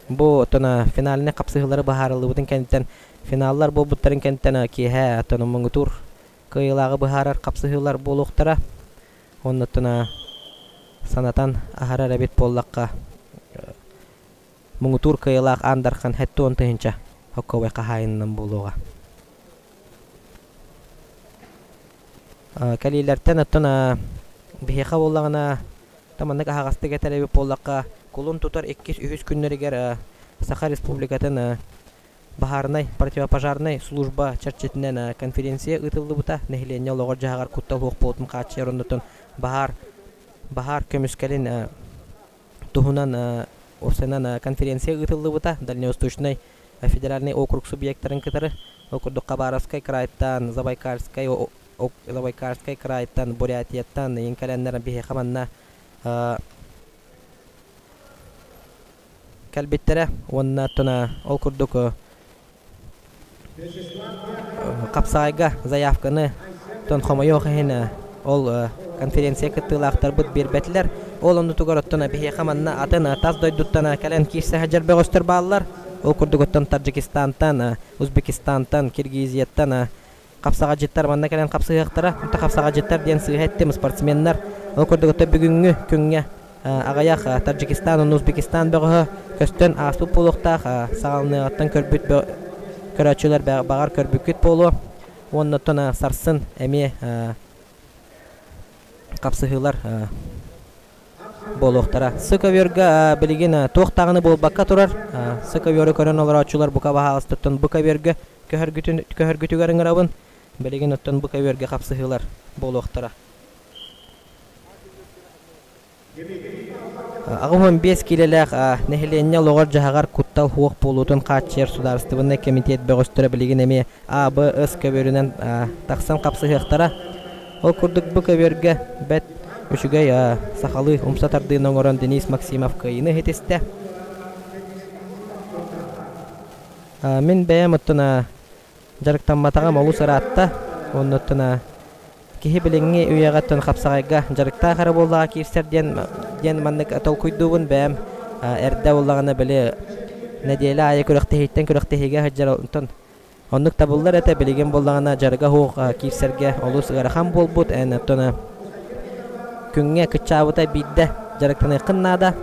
Бу оттон финальнай хапсыһыылары быһаарыллыбытын кэнниттэн финаллар буолбуттарын кэнниттэн киэһэ оттон муҥутуур кыайыылааҕы быһаарар хапсыһыылар буолуохтара. Оннуттан санатан аһарар эбит буоллахха, муҥутуур кыайыылаах Аан Дархан 70 тыһыынча хоккобай хаһаайынынан буолуоҕа. Кэлиилэртэн оттон биһиэхэ буоллаҕына маннык аһаҕастык этэр эбит буоллахха, кулун тутар иккис, үһүс күннэригэр Саха Республикатын баһаарынай противопожарнай служба чэрчитинэн конференция ыытыллыбыта. Нэһилиэнньэ олоҕор-дьаһаҕар куттал суох буолуутун хааччыйар оннуттан баһаар баһаар көмүскэлин туһунан уопсайынан конференция ыытыллыбыта. Дальневосточный федеральный округ субъектарын кытары, ол курдук Хабаровскай крайтан, Забайкальскай Забайкальскай крайтан, Бурятияттан иин кэлэннэр биһиэхэ манна кэлбиттэрэ уонна оттон ол курдук хапсаҕайга заявканы оттон хомойуох иһин ол конференция кыттыылаахтарбыт биэрбэтилэр. Ол оннутугар оттон биһиэхэ манна атын тас дойдуттан кэлэн киирсэ сылдьар бөҕөстөр бааллар. Ол курдук оттон Таджикистантан, Узбекистантан, Киргизияттан хапсаҕадьыттар манна кэлэн хапсыһыахтара. Онто хапсаҕадьыттар диэн сыыһа эттим, спортсменнар. Ол курдук оттон бүгүҥҥү күҥҥэ аҕыйах Таджикистан уонна Узбекистан бөҕөһө көстөн ааспыт буолуохтаах. Саҕаланыаҕыттан көрбүт көрөөччүлэр баҕар көрбүккүт буолуо. Уонна оттон сарсын эмиэ хапсыһыылар буолуохтара. Сыковерга билигин туох даҕаны буолбакка турар. Сыковеры көрөн олорооччулар бука баһаалыстыттан бу көбүөргэ көһөргүтүн көһөргүтүгэр ыҥырабын. Билигин оттон бу көбүөргэ хапсыһыылар буолуохтара. 85 киилэлээх нэһилиэнньэ олоҕор-дьаһаҕар куттал суох буолуутун хааччыйар судаарыстыбаннай кэмитиэт бөҕөстөрө билигин эмиэ А, Б, С көбүөрүнэн тахсан хапсыһыахтара. Ол курдук бу көбүөргэ бэрт үчүгэй сахалыы умса тардыыны оҥорон Денис Максимов кыайыыны ситистэ. Мин бэйэм оттон дьарыктамматаҕым олус ыраатта. Уонна оттон киһи билиҥҥи үйэҕэ оттон хапсаҕайга дьарыктаах эрэ буоллаҕа киирсэр диэн диэн маннык толкуйдуубун бэйэм эрдэ буоллаҕына били нэдиэлэ аайы күрэхтэһииттэн күрэхтэһиигэ сылдьар онтон оннук табыллар этэ билигин буоллаҕына дьарыга суох киирсэргэ олус ыарахан буолбут эн оттон күҥҥэ кыччаабыта биирдэ дьарыктаныаххын наада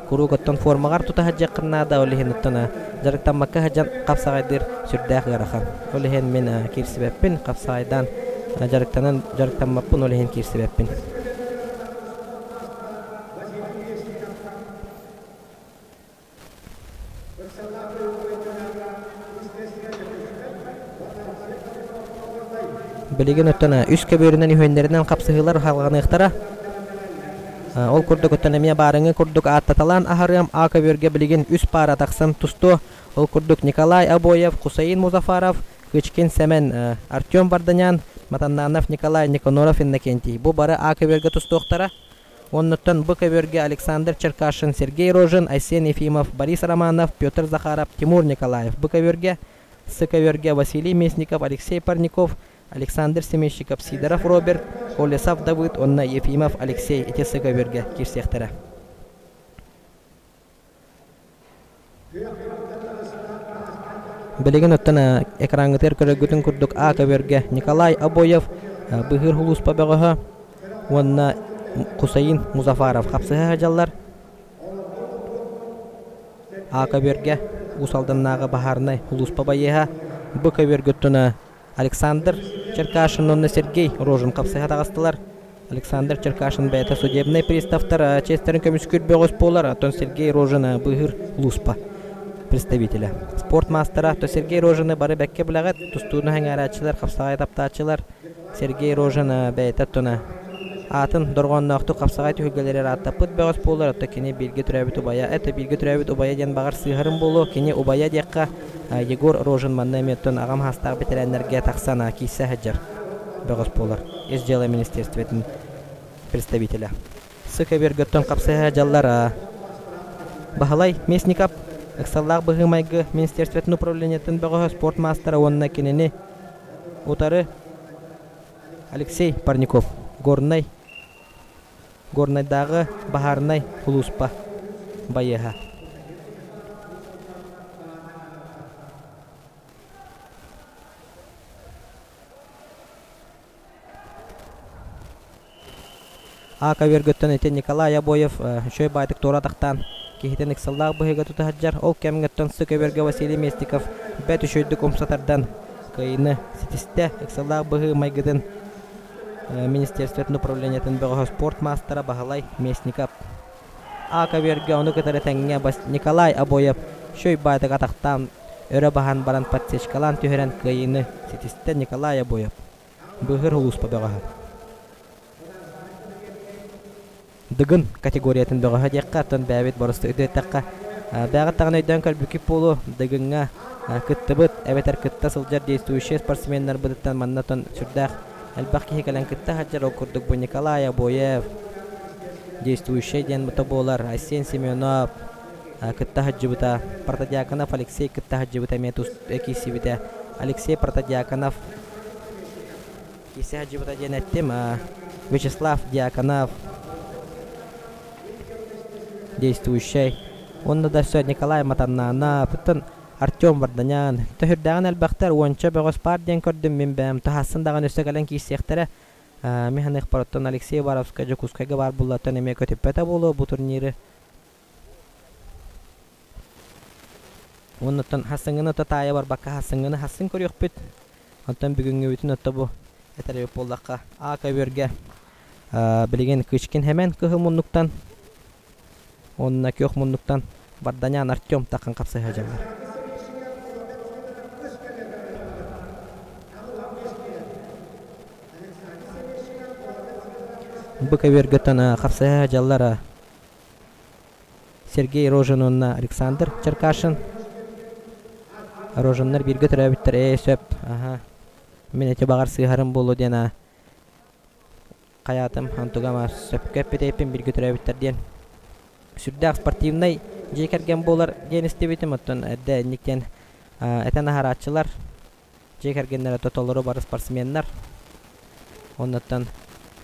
куруук оттон формаҕар тута сылдьыаххын наада ол иһин оттон дьарыктаммакка сылдьан хапсаҕайдыыр сүрдээх ыарахан ол иһин мин киирсибэппин хапсаҕайдаан дьарыктанан дьарыктаммаппын ол иһин киирсибэппин Билигин оттон үс көбүөрүнэн үһүөннэринэн хапсыһыылар салҕаныахтара. Ол курдук оттон эмиэ баарыҥы курдук ааттаталаан аһарыам А көбүөргэ билигин үс паара тахсан тустуо. Ол курдук Николай Обоев, Хусаин Музафаров, Кычкин Сэмэн, Артем Варданян, Матаннанов Николай, Никаноров Иннокентий. Бу бары А көбүөргэ тустуохтара. Оннуттан Б көбүөргэ Александр Черкашин, Сергей Рожин, Айсен Ефимов, Борис Романов, Петр Захаров, Тимур Николаев. Б көбүөргэ, С көбүөргэ Василий Местников, Алексей Парников, Александр Семейщиков, Сидоров Роберт, Колесов Давыд уонна Ефимов Алексей ити С көбүөргэ киирсиэхтэрэ. Билигин оттон экраҥҥытыгар көрөргүтүн курдук А көбүөргэ Николай Обоев, Быһыыр Улууспа бөҕөһө уонна Хусаин Музафаров хапсыһа сылдьаллар. А көбүөргэ Уус Алданнааҕы баһаарынай улууспа байыаһа, Б көбүөргэ оттон Александр Черкашин уонна Сергей Рожин хапсыһа таҕыстылар. Александр Черкашин бэйэтэ судебнай приставтар чиэстэрин көмүскүүр бөҕөс буолар, оттон Сергей Рожин быыһыыр улууспа представителэ. Спорт маастара то Сергей Рожины бары бэккэ билэҕит, тустууну сэҥээрээччилэр, хапсаҕай таптааччылар. Сергей Рожин бэйэтэ оттон аатын дорҕоонноохтук хапсаҕай түһүлгэлэригэр ааттаппыт бөҕөс буолар, оттон кини бииргэ төрөөбүт убайа, это бииргэ төрөөбүт убайа диэн баҕар сыыһарым буолуо, кини убайа диэххэ Егор Рожин манна эмиэ оттон аҕам саастаах бэтэрээннэргэ тахсан киирсэ сылдьар бөҕөс буолар. Ис дьыала министерствотын представителэ. Сы көбүөргөттөн хапсыһа дьаллар Баһылай Местников ыксаллаах быһыы-майгы министерствотын управлениетын бөҕөһө спорт маастара уонна кинини утары Алексей Парников Горнай Горнайдааҕы баһаарынай сулууспа байыаһа. А көбүөргүттэн ити Николай Обоев үчүгэй баайдык туора атахтаан киһитин ыксаллаах быһыыга тута сылдьар. Ол кэмҥэттэн сы көбүөргэ Василий Местников бэрт үчүгэйдик умса тардан кыайыыны ситистэ. Ыксаллаах быһыы майгытын министерствотын управлениетын бөҕөһө спорт маастара Баһылай Местников. А көбүөргэ ону кытары тэҥҥэ Николай Обоев үчүгэй баайдык атахтаан өрө баһан баран подсечкалаан түһэрэн кыайыыны ситистэ Николай Обоев. Быыһыыр улууспа бөҕөһө. Дыгын категориятын бөҕөһө диэххэ, оттон бэйэбит боростуой өйдөөтөххө, бэйэҕит даҕаны өйдөөн көрбүккүт буолуо, Дыгыҥҥа кыттыбыт эбэтэр кытта сылдьар действующай спортсменнарбытыттан манна оттон сүрдээх элбэх киһи кэлэн кытта сылдьар, ол курдук бу Николай Обоев действующай диэн бута буолар, Айсен Семенов кытта сылдьыбыта, Протодьяконов Алексей кытта сылдьыбыта эмиэ тус киирсибитэ, Алексей Протодьяконов Киирсэ сылдьыбыта диэн эттим. Вячеслав Дьяконов действующай. Уонна да өссө Николай Матаннанов, оттон Артем Варданян. Төһүрдээҕин элбэхтэр, уонча бөҕөс баар диэн көрдүм мин бэйэм. Таһаассын даҕаны өссө кэлэн киирсиэхтэрэ. Мин саныахпар, оттон Алексей Уваровскай Дьокуускайга баар буоллаттан эмиэ көтүппэтэ буолуо бу турниры. Уонна оттон хассыҥҥыны ото таайа барбакка хассыҥҥыны хассын көрүөхпүт. Оттон бүгүҥҥүбүтүн ото бу этэр эбит буоллахха А көбүөргэ билигин Кычкин Хэмэн кыһыл муннуктан уонна күөх муннуктан Барданян Артем таххан хапсыһа дьаллар. Бу көбүөргөттөн хапсыһа дьаллар Сергей Рожин уонна Александр Черкашин. Рожиннар бииргэ төрөөбүттэр ээ сөп аһа мин эти баҕар сыыһарым буолуо диэн а хайаатым онтугам сөпкө эппитэйпин бииргэ төрөөбүттэр диэн сүрдээх спортивнай дьиэ кэргэн буолар диэн истибитим оттон эрдэ инник диэн этэн аһарааччылар Дьиэ кэргэннэрэ толору бары спортсменнар. Оннуттан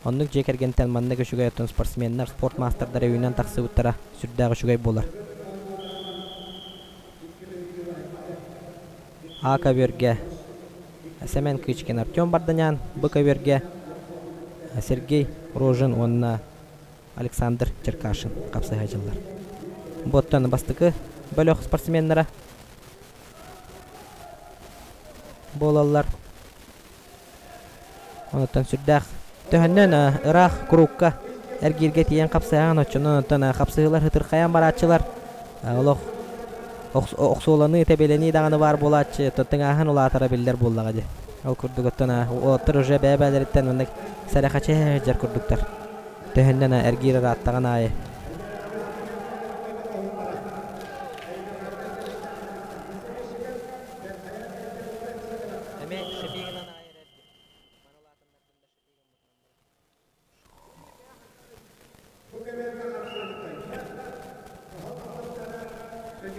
оннук дьиэ кэргэнтэн маннык үчүгэй оттон спортсменнар, спорт маастардара үүнэн тахсыбыттара сүрдээх үчүгэй буолар. А көбүөргэ Сэмэн Кычкин, Артем Барданян, Б көбүөргэ Сергей Рожин уонна Александр Черкашин хапсыһааччылар. Бу оттон бастакы бөлөх спортсменнара буолаллар. Онуттан сүрдээх төһөннөн ыраах курукка эргииргэ тиийэн хапсыһаҕын оччонон оттон хапсыһыылар ытырхайан барааччылар олох охсуоланыы тэбиэлэнии даҕаны баар буолааччы тыҥааһын улаатара биллэр буоллаҕа дии ол курдук оттон уолаттар уже бэйэ-бэйэлэриттэн маннык сэрэхэчиһэ сылдьар курдуктар төһөннөн эргиир ырааттаҕын аайы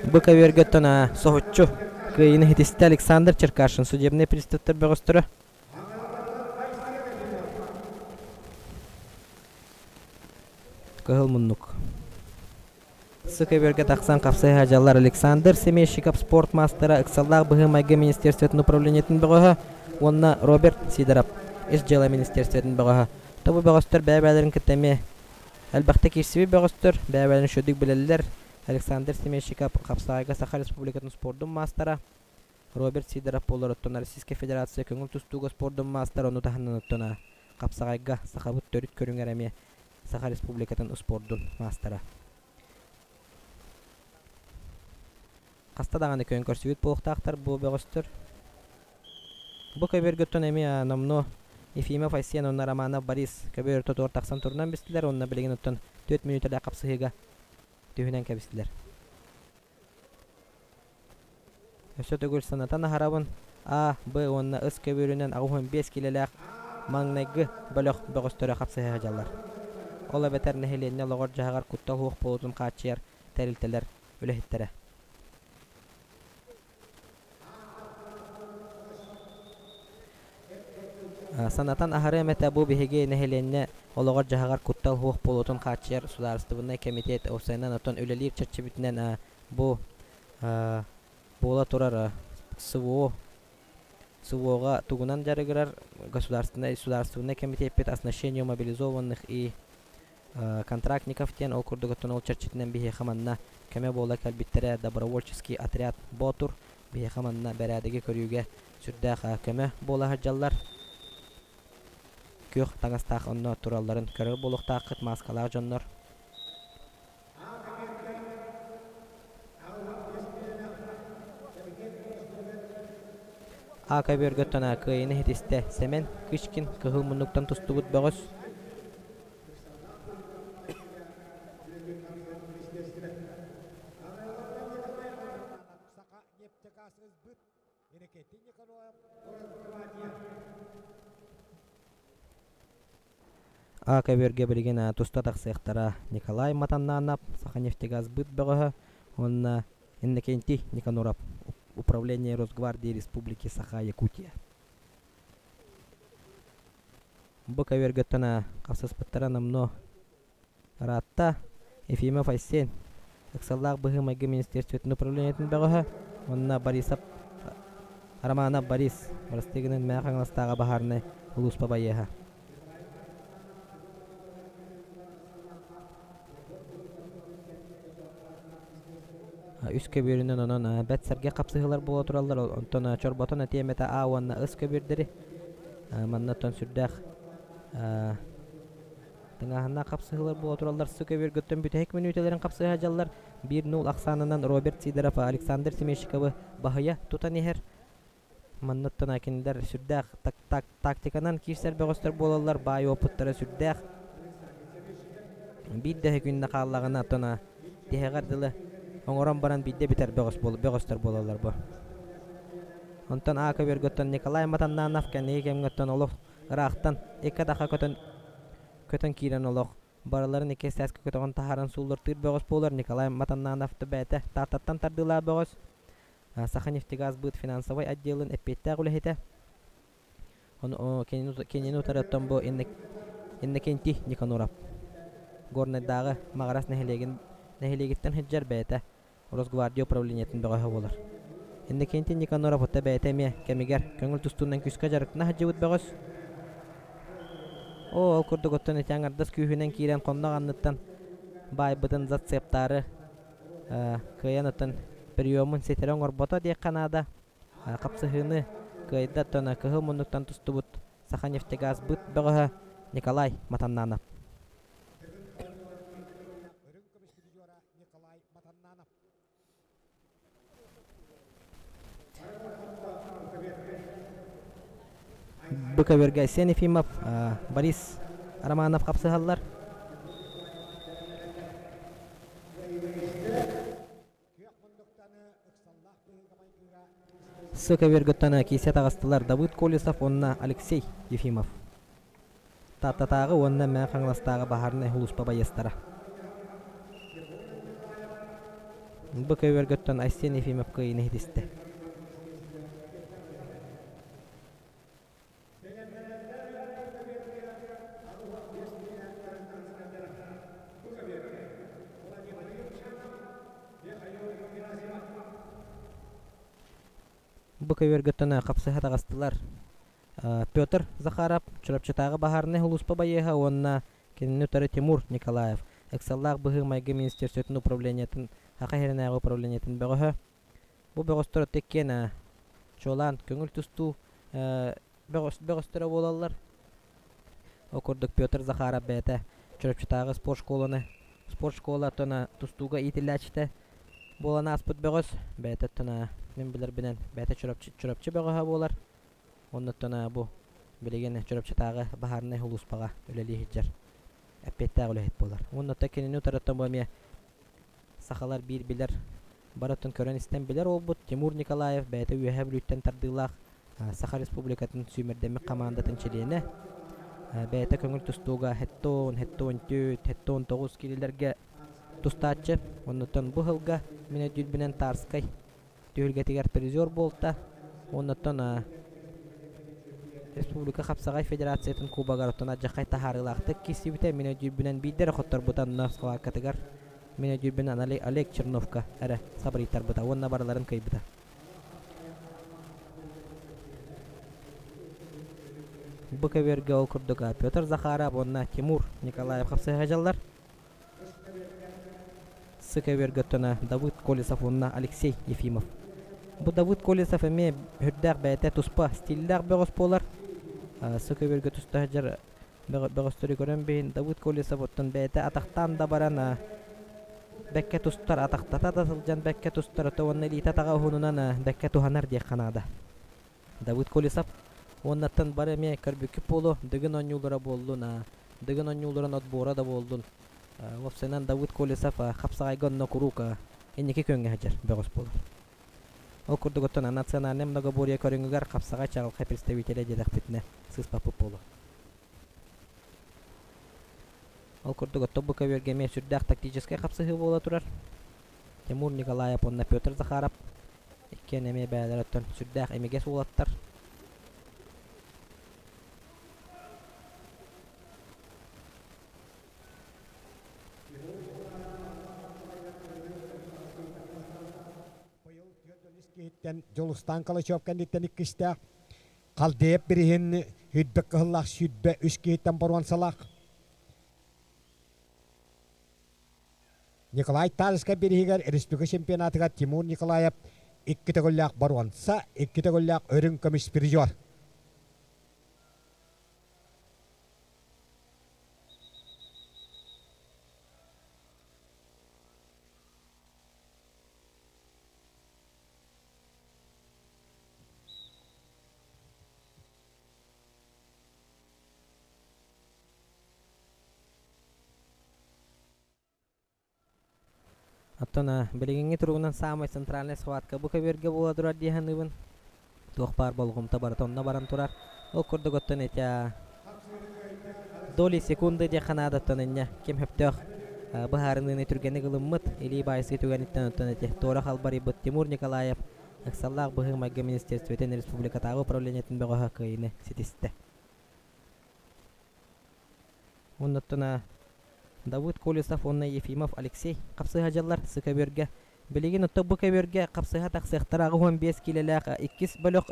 Бу көбүөргэ соһуччу кыайыыны ситистэ Александр Черкашин судебнай приставтар бөҕөстөрө. Кыһыл муннук. Сы көбүөргэ тахсан хапсыһа дьаллар Александр Семейщиков спорт маастара ыксаллаах быһыы-майгы министерствотын управлениетын бөҕөһө уонна Роберт Сидоров ис дьыала министерствотын бөҕөһө. Тобу бөҕөстөр бэйэ-бэйэлэрин кытта эмиэ элбэхтэ киирсибит бөҕөстөр, бэйэ-бэйэлэрин үчүгэйдик билэллэр. Александр Семейщиков хапсаҕайга Саха Республикатын спордун маастара, Роберт Сидоров буолар оттон Российскай Федерация көҥүл тустууга спордун маастара, ону таһынан оттон Хапсаҕайга сахабыт төрүт көрүҥэр эмиэ Саха Республикатын успуордун маастара. Хаста даҕаны күөн көрсүбүт буолуохтаахтар бу бөҕөстөр. Бу көбүөргүттэн эмиэ номнуо Ефимов Айсен уонна Романов Борис көбүөр ортотугар тахсан турунан бистилэр уонна билигин оттон 4 мүнүүтэлээх хапсыһыыга түһүнэн кэбистилэр. Өссө төгүл санатан аһарабын, А, Б уонна С көбүөрүнэн 85 киилэлээх маҥнайгы бөлөх бөҕөстөрө хапсыһа сылдьаллар. Ол эбэтэр нэһилиэнньэ олоҕор-дьаһаҕар куттал суох буолуутун хааччыйар тэрилтэлэр үлэһиттэрэ. Санатан аһарыам этэ, бу биһиги нэһилиэнньэ олоҕор-дьаһаҕар куттал суох буолуутун хааччыйар судаарыстыбаннай кэмитиэт уопсайынан оттон үлэлиир чэрчибитинэн бу буола турар СВО СВО-ҕа тугунан дьарыгырар государственнай судаарыстыбаннай кэмитиэппит оснащению мобилизованных и контрактников диэн ол курдук оттон ол чэрчитинэн биһиэхэ манна көмө буола кэлбиттэрэ добровольческий отряд Боотур биһиэхэ манна бэрээдэги көрүүгэ сүрдээх көмө буола сылдьаллар. Күөх таҥастаах онно туралларын көрөр буолуохтааххыт мааскалаах дьоннор. А көбүөргөттөн кыайыыны ситистэ Сэмэн Кычкин кыһыл муннуктан тустубут бөҕөс. А көбүөргэ билигин туста тахсыахтара Николай Матаннанов, Саханефтегазбыт бөҕөһө уонна Иннокентий Никаноров, Управление Росгвардии Республики Саха-Якутия. Бу көбүөргөттөн хасыспыттара номнуо ыраатта. Ефимов Айсен, ыксаллаах быһыы-майгы министерствотын управлениетын бөҕөһө уонна Борисов Романов Борис, бырастыы Мэҥэ Хаҥаластааҕы баһаарынай улууспа байыаһа. Үс көбүөрүнэн онон бэрт сэргэх хапсыһыылар буола тураллар. Онтон чорботон этиэм этэ А уонна Ыс көбүөрдэри. Манна оттон сүрдээх тыҥааһыннаах хапсыһыылар буола тураллар. Сы көбүөргөттөн бүтэһик мүнүүтэлэрин хапсыһа дьаллар. 1-0 ахсаанынан Роберт Сидоров Александр Семещиковы баһыйа тутан иһэр. Манныттан кинилэр сүрдээх тактиканан киирсэр бөҕөстөр буолаллар, баай уопуттара сүрдээх. Биир да күннэ хааллаҕына, оттон тиһэҕэр дылы оҥорон баран биирдэ бүтэр бөҕөстөр буолаллар бу. Онтон А көбүөргөттөн Николай Матаннанов кэнники кэмҥэ оттон олох ыраахтан икки атахха көтөн көтөн киирэн олох барыларын икки сээскэ көтөҕөн таһааран сууллартыыр бөҕөс буолар Николай Матаннанов да бэйэтэ Тааттаттан тардыылаах бөҕөс. Саханефтегазбыт финансовай отделын эппиэттээх үлэһитэ. Ону кинини утары оттон бу Иннокентий Никаноров Горнайдааҕы Маҕарас нэһилиэгин нэһилиэгиттэн сылдьар бэйэтэ Росгвардия управлениетын бөҕөһө буолар. Иннокентий Никаноров отто бэйэтэ эмиэ кэмигэр көҥүл тустуунан күүскэ дьарыктана сылдьыбыт бөҕөс. Оо, ол курдук оттон ити аҥардас күүһүнэн киирэн хоннох анныттан баайбытын зацептаары кыайан оттон приемун ситэри оҥорбото диэххэ наада. Хапсыһыыны кыайда оттон кыһыл муннуктан тустубут Саханефтегазбыт бөҕөһө Николай Матаннанов. Бу көбүөргэ Айсен Ефимов, Борис Романов хапсыһаллар. С көбүөргөттөн киисэ таҕыстылар Давыд Колесов уонна Алексей Ефимов. Тааттатааҕы уонна Мэҥэ Хаҥаластааҕы баһаарынай сулууспа байыастара. Бу көбүөргөттөн Айсен Ефимов кыайыыны ситистэ. Бу көбүөргөттөн хапсыһа таҕыстылар Петр Захаров, Чурапчытааҕы баһаарынай сулууспа байыаһа уонна кинини утары Тимур Николаев, ыксаллаах быһыы-майгы министерствотын управлениетын Саха сиринээҕи управлениетын бөҕөһө. Бу бөҕөстөр иккиэн чуолаан көҥүл тустуу бөҕөстөрө буолаллар. Ол курдук Петр Захаров бэйэтэ Чурапчытааҕы спорт школаны спорт школа оттон тустууга иитиллээччитэ буолан ааспыт бөҕөс. Бэйэтэ оттон мин билэрбинэн бэйэтэ Чурапчы, Чурапчы бөҕөһө буолар. Оннуттан бу билигин Чурапчытааҕы баһаарынай сулууспаҕа үлэлии сылдьар эппиэттээх үлэһит буолар. Уонна кинини утарыттан бу эмиэ сахалар биир билэр барытын көрөн-истэн билэр уолбут Тимур Николаев бэйэтэ Үөһээ Бүлүүттэн тардыылаах Саха Республикатын сүүмэрдэммит хамаандатын чилиэнэ. Бэйэтэ көҥүл тустууга хэттон, хэттон түөрт, хэттон тоҕус киилэлэргэ тустааччы. Оннуттан бу сылга мин өйдүүрбүнэн Тарскай түһүлгэтигэр призер буолта. Оннуттан Республика Хапсаҕай Федерациятын кубогар оттон алдьархай таһаарыылаахтык киирсибитэ. Мин өйдүүрбүнэн биирдэ эрэ хотторбута онно схваткатыгар. Мин өйдүүрбүнэн Олег Черновка эрэ сабырыйтарбыта уонна барыларын кыайбыта. Бу көбүөргэ ол курдук Петр Захаров уонна Тимур Николаев хапсыһа дьаллар. Сы көбүөргэ оттон Давыд Колесов уонна Алексей Ефимов. Бу Давыд Колесов эмиэ үрдээх бэйэтэ туспа стиллээх бөҕөс буолар. Сы көбүөргэ туста сылдьар бөҕөстөрү көрөн биһин Давыд Колесов оттон бэйэтэ атахтаан да баран бэккэ тустар, атахтата да сылдьан бэккэ тустар, ото уонна илиитэ атаҕа уһунунан бэккэ туһанар диэххэ наада. Давыд Колесов уоннаттан бары эмиэ көрбүккүт буолуо, Дыгын оонньуулара буоллун, Дыгын оонньууларын отбора да буоллун. Уопсайынан Давыд Колесов хапсаҕайга онно куруук инники күөҥҥэ сылдьар бөҕөс буолар. Ол курдук оттон национальнай многоборье көрүҥүгэр хапсаҕай чаҕылхай представителэ диэтэхпитинэ сыыспаппыт буолуо. Ол курдук оттон бу көбүөргэ эмиэ сүрдээх тактическай хапсыһыы буола турар. Тимур Николаев уонна Петр Захаров иккиэн эмиэ бэйэлэрэ оттон сүрдээх имигэс уолаттар. Быйыл 43 киһиттэн Дьулустаан Калачев кэнниттэн иккистээх Халдеев бириһин үрбэ кыһыллаах 23 киһиттэн боруонсалаах Николай Тарскай бириһигэр республика чемпионатыгар Тимур Николаев икки төгүллээх боруонса, икки төгүллээх үрүҥ көмүс призер. Оттон билигиҥҥи туругунан саамай центральнай схватка бу көбүөргэ буола турар дии саныыбын. Туох баар болҕомто барыта онно баран турар. Ол курдук оттон ити доли секунды диэххэ наадаттан инньэ ким сөптөөх быһаарыныыны түргэнник ылыммыт илии баайсыы түгэниттэн оттон ити туора халбарыйбыт Тимур Николаев ыксаллаах быһыы-майгы министерствотын республикатааҕы управлениетын бөҕөһө кыайыыны ситистэ. Оннуттан Давыд Колесов уонна Ефимов Алексей хапсыһа дьаллар Сыкөбүөргэ. Билигин отто бу көбүөргэ хапсыһа тахсыахтара 85 киилэлээх иккис бөлөх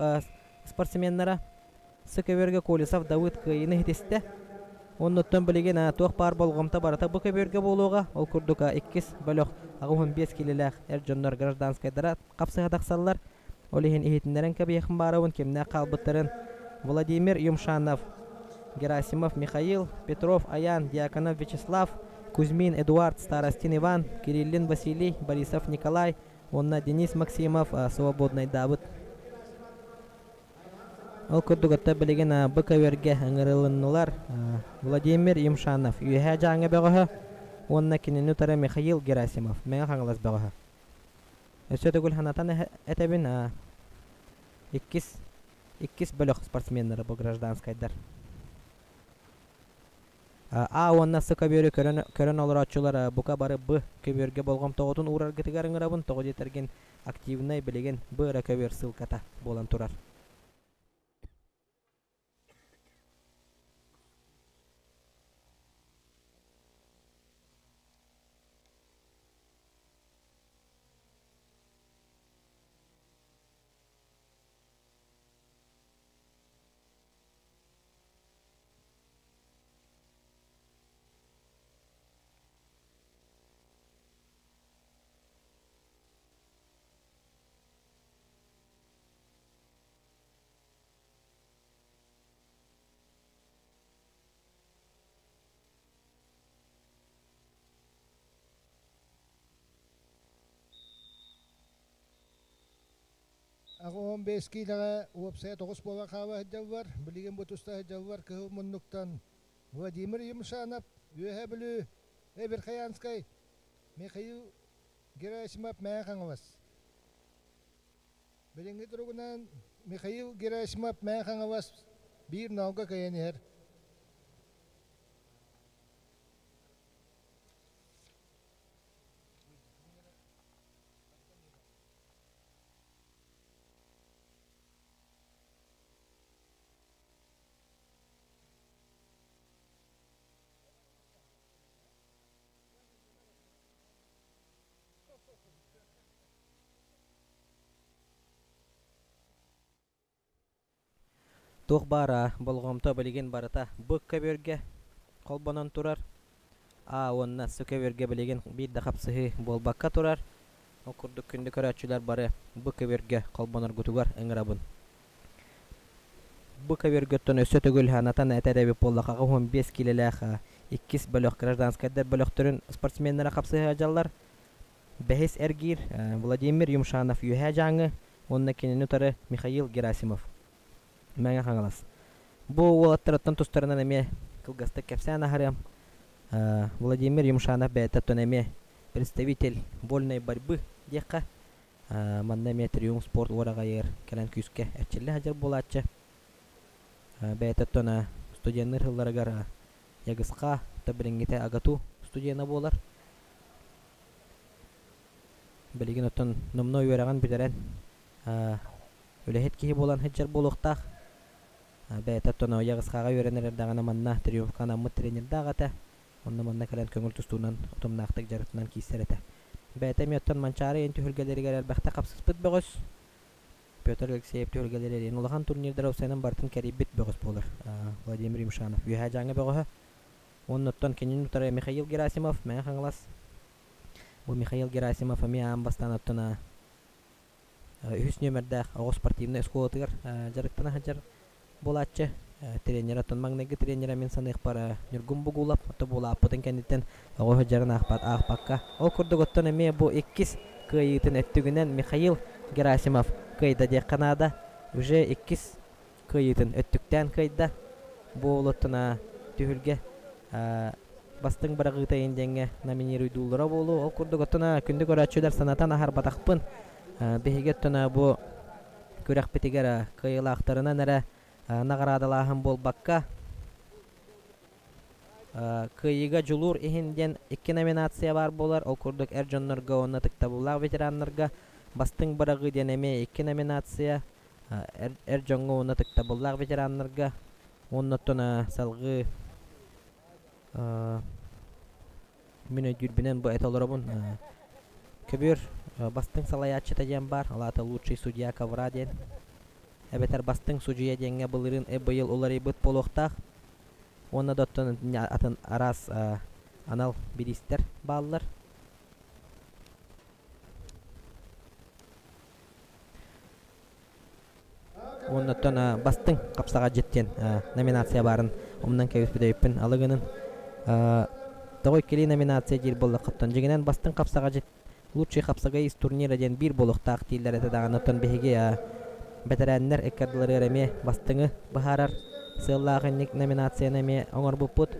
спортсменнара. Сыкөбүөргэ Колесов Давыд кыайыыны ситистэ. Оннуттан билигин туох баар болҕомто барыта бу көбүөргэ буолуоҕа. Ол курдук иккис бөлөх 85 киилэлээх эр дьоннор гражданскайдара хапсыһа тахсаллар. Ол иһин иһитиннэрэн кэбиһиэххин баарабын кимнээх хаалбыттарын Владимир Юмшанов, Герасимов Михаил, Петров Аян, Дьяконов Вячеслав, Кузьмин Эдуард, Старостин Иван, Кириллин Василий, Борисов Николай уонна Денис Максимов свободнайдаабыт. Ол курдук отто билигин бу көбүөргэ ыҥырылыннылар Владимир Юмшанов Үөһээ Дьааҥы бөҕөһө уонна кинини утары Михаил Герасимов Мэҥэ Хаҥалас бөҕөһө. Өссө төгүл санатан этэбин, иккис иккис бөлөх спортсменнара бу гражданскайдар. А уонна С көбүөрү көрөн, көрөн олорооччулар бука бары Б көбүөргэ болҕомтоҕутун уураргытыгар ыҥырабын, тоҕо диэтэргин активнай билигин Б эрэ көбүөр ссылката буолан турар. 85 киилэҕэ уопсайа 9 буола хаала сылдьаллар. Билигин бу туста сылдьаллар кыһыл муннуктан Владимир Юмшанов, Үөһээ Бүлүү, Верхоянскай, Михаил Герасимов, Мэҥэ Хаҥалас. Билиҥҥи туругунан Михаил Герасимов Мэҥэ Хаҥалас биир ноолго кыайан иһэр. Туох баара болҕомто билигин барыта бу көбүөргэ холбонон турар. А уонна С көбүөргэ билигин биир да хапсыһыы буолбакка турар. Ол курдук күндү көрөөччүлэр бары бу көбүөргэ холбоноргутугар ыҥырабын. Бу көбүөргөттөн өссө төгүл анатан этэр эбит буоллахха 15 киилэлээх иккис бөлөх гражданскайдар бөлөхтөрүн спортсменнара хапсыһа сылдьаллар. Бэһис эргиир Владимир Юмшанов Үөһээ Дьааҥы уонна кинини утары Михаил Герасимов Мэҥэ Хаҥалас. Бу уолаттарыттан тустарынан эмиэ кылгастык кэпсээн аһарыам. Владимир Юмшанов бэйэтэ оттон эмиэ представитель вольной борьбы диэххэ. Манна эмиэ Триумф спорт уораҕайыгар кэлэн күүскэ эрчиллэ сылдьар буолааччы. Бэйэтэ оттон студенныыр сылларыгар ЯГСХ билиҥҥитэ АГАТУ студена буолар. Билигин оттон номнуо үөрэҕин бүтэрэн үлэһит киһи буолан сылдьар буолуохтаах. Бэйэтэ оттон ЯГСХ-ҕа үөрэнэр эрдэҕинэ манна Триумфка анаммыт тренердээх этэ. Онно манна кэлэн көҥүл тустуунан утумнаахтык дьарыктанан киирсэр этэ. Бэйэтэ эмиэ оттон Манчаары ийин түһүлгэлэригэр элбэхтэ хапсыспыт бөҕөс. Петр Алексеев түһүлгэлэри эриэн улахан турнирдары уопсайынан барытын кэрийбит бөҕөс буолар. Владимир Юмшанов Үөһээ Дьааҥы бөҕөһө. Уонна оттон кинини утары Михаил Герасимов, Мэҥэ Хаҥалас. Бу Михаил Герасимов эмиэ аан бастаан оттон үһүс нүөмэрдээх оҕо спортивнай оскуолатыгар дьарыктана сылдьар буолааччы. Тренер оттон маҥнайгы тренерэ мин саныахпар Ньургун Бугулов ото буолааппытын кэнниттэн оҕо сылдьарын аахпат аахпакка. Ол курдук оттон эмиэ бу иккис кыайыытын өттүгүнэн Михаил Герасимов кыайда диэххэ наада. Уже иккис кыайыытын өттүктээн кыайда. Бу уол оттон түһүлгэ бастыҥ быраҕыыта иһин диэҥҥэ номинируйдууллара буолуо. Ол курдук оттон күндү көрөөччүлэр санатан аһарбатахпын. Биһиги оттон бу күрэхпитигэр кыайыылаахтарынан эрэ наҕараадалааһын буолбакка, Кыайыыга дьулуур иһин диэн икки номинация баар буолар. Ол курдук эр дьоннорго уонна ытыктабыллаах ветераннарга бастыҥ быраҕыы диэн эмиэ икки номинация. Эр дьоҥҥо уонна ытыктабыллаах ветераннарга уонна оттон салгыы мин өйдүүрбүнэн бу этэ олоробун. Көбүөр бастыҥ салайааччыта диэн баар, ол аата лучший судья ковра диэн. Эбэтэр бастыҥ судьуйа диэҥҥэ былырыын быйыл уларыйбыт буолуохтаах. Уонна да оттон атын араас анал бириистэр бааллар. Уонна оттон бастыҥ хапсаҕайдьыт диэн номинация баарын умнан кэбиспит эбиппин алы гынын. Тоҕо иккилии номинация диир буоллаххыттан дьиҥинэн бастыҥ хапсаҕайдьыт лучший хапсагай из турнира диэн биир буолуохтаах дииллэр этэ даҕаны оттон биһиги бэтэрээннэр икки ардыларыгар эмиэ бастыҥы быһаарар сыаллаах инник номинацияны эмиэ оҥорбуппут.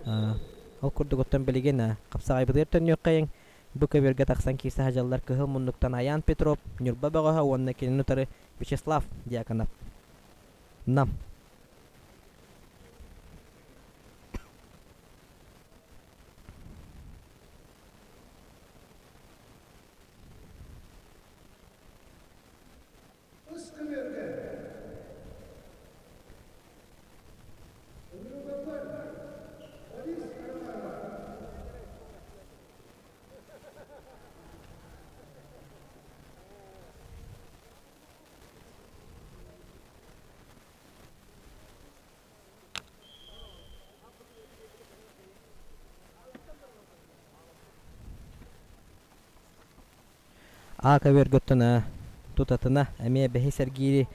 Ол курдук оттон билигин хапсаҕайбытыгар төннүөххэйиҥ. Бу көбүөргэ тахсан киирсэ сылдьаллар кыһыл муннуктан Айаан Петров, Ньурба бөҕөһө уонна кинини утары Вячеслав Дьяконов. Нам. А көбүөргэ оттон тутатына эмиэ бэһис эргиири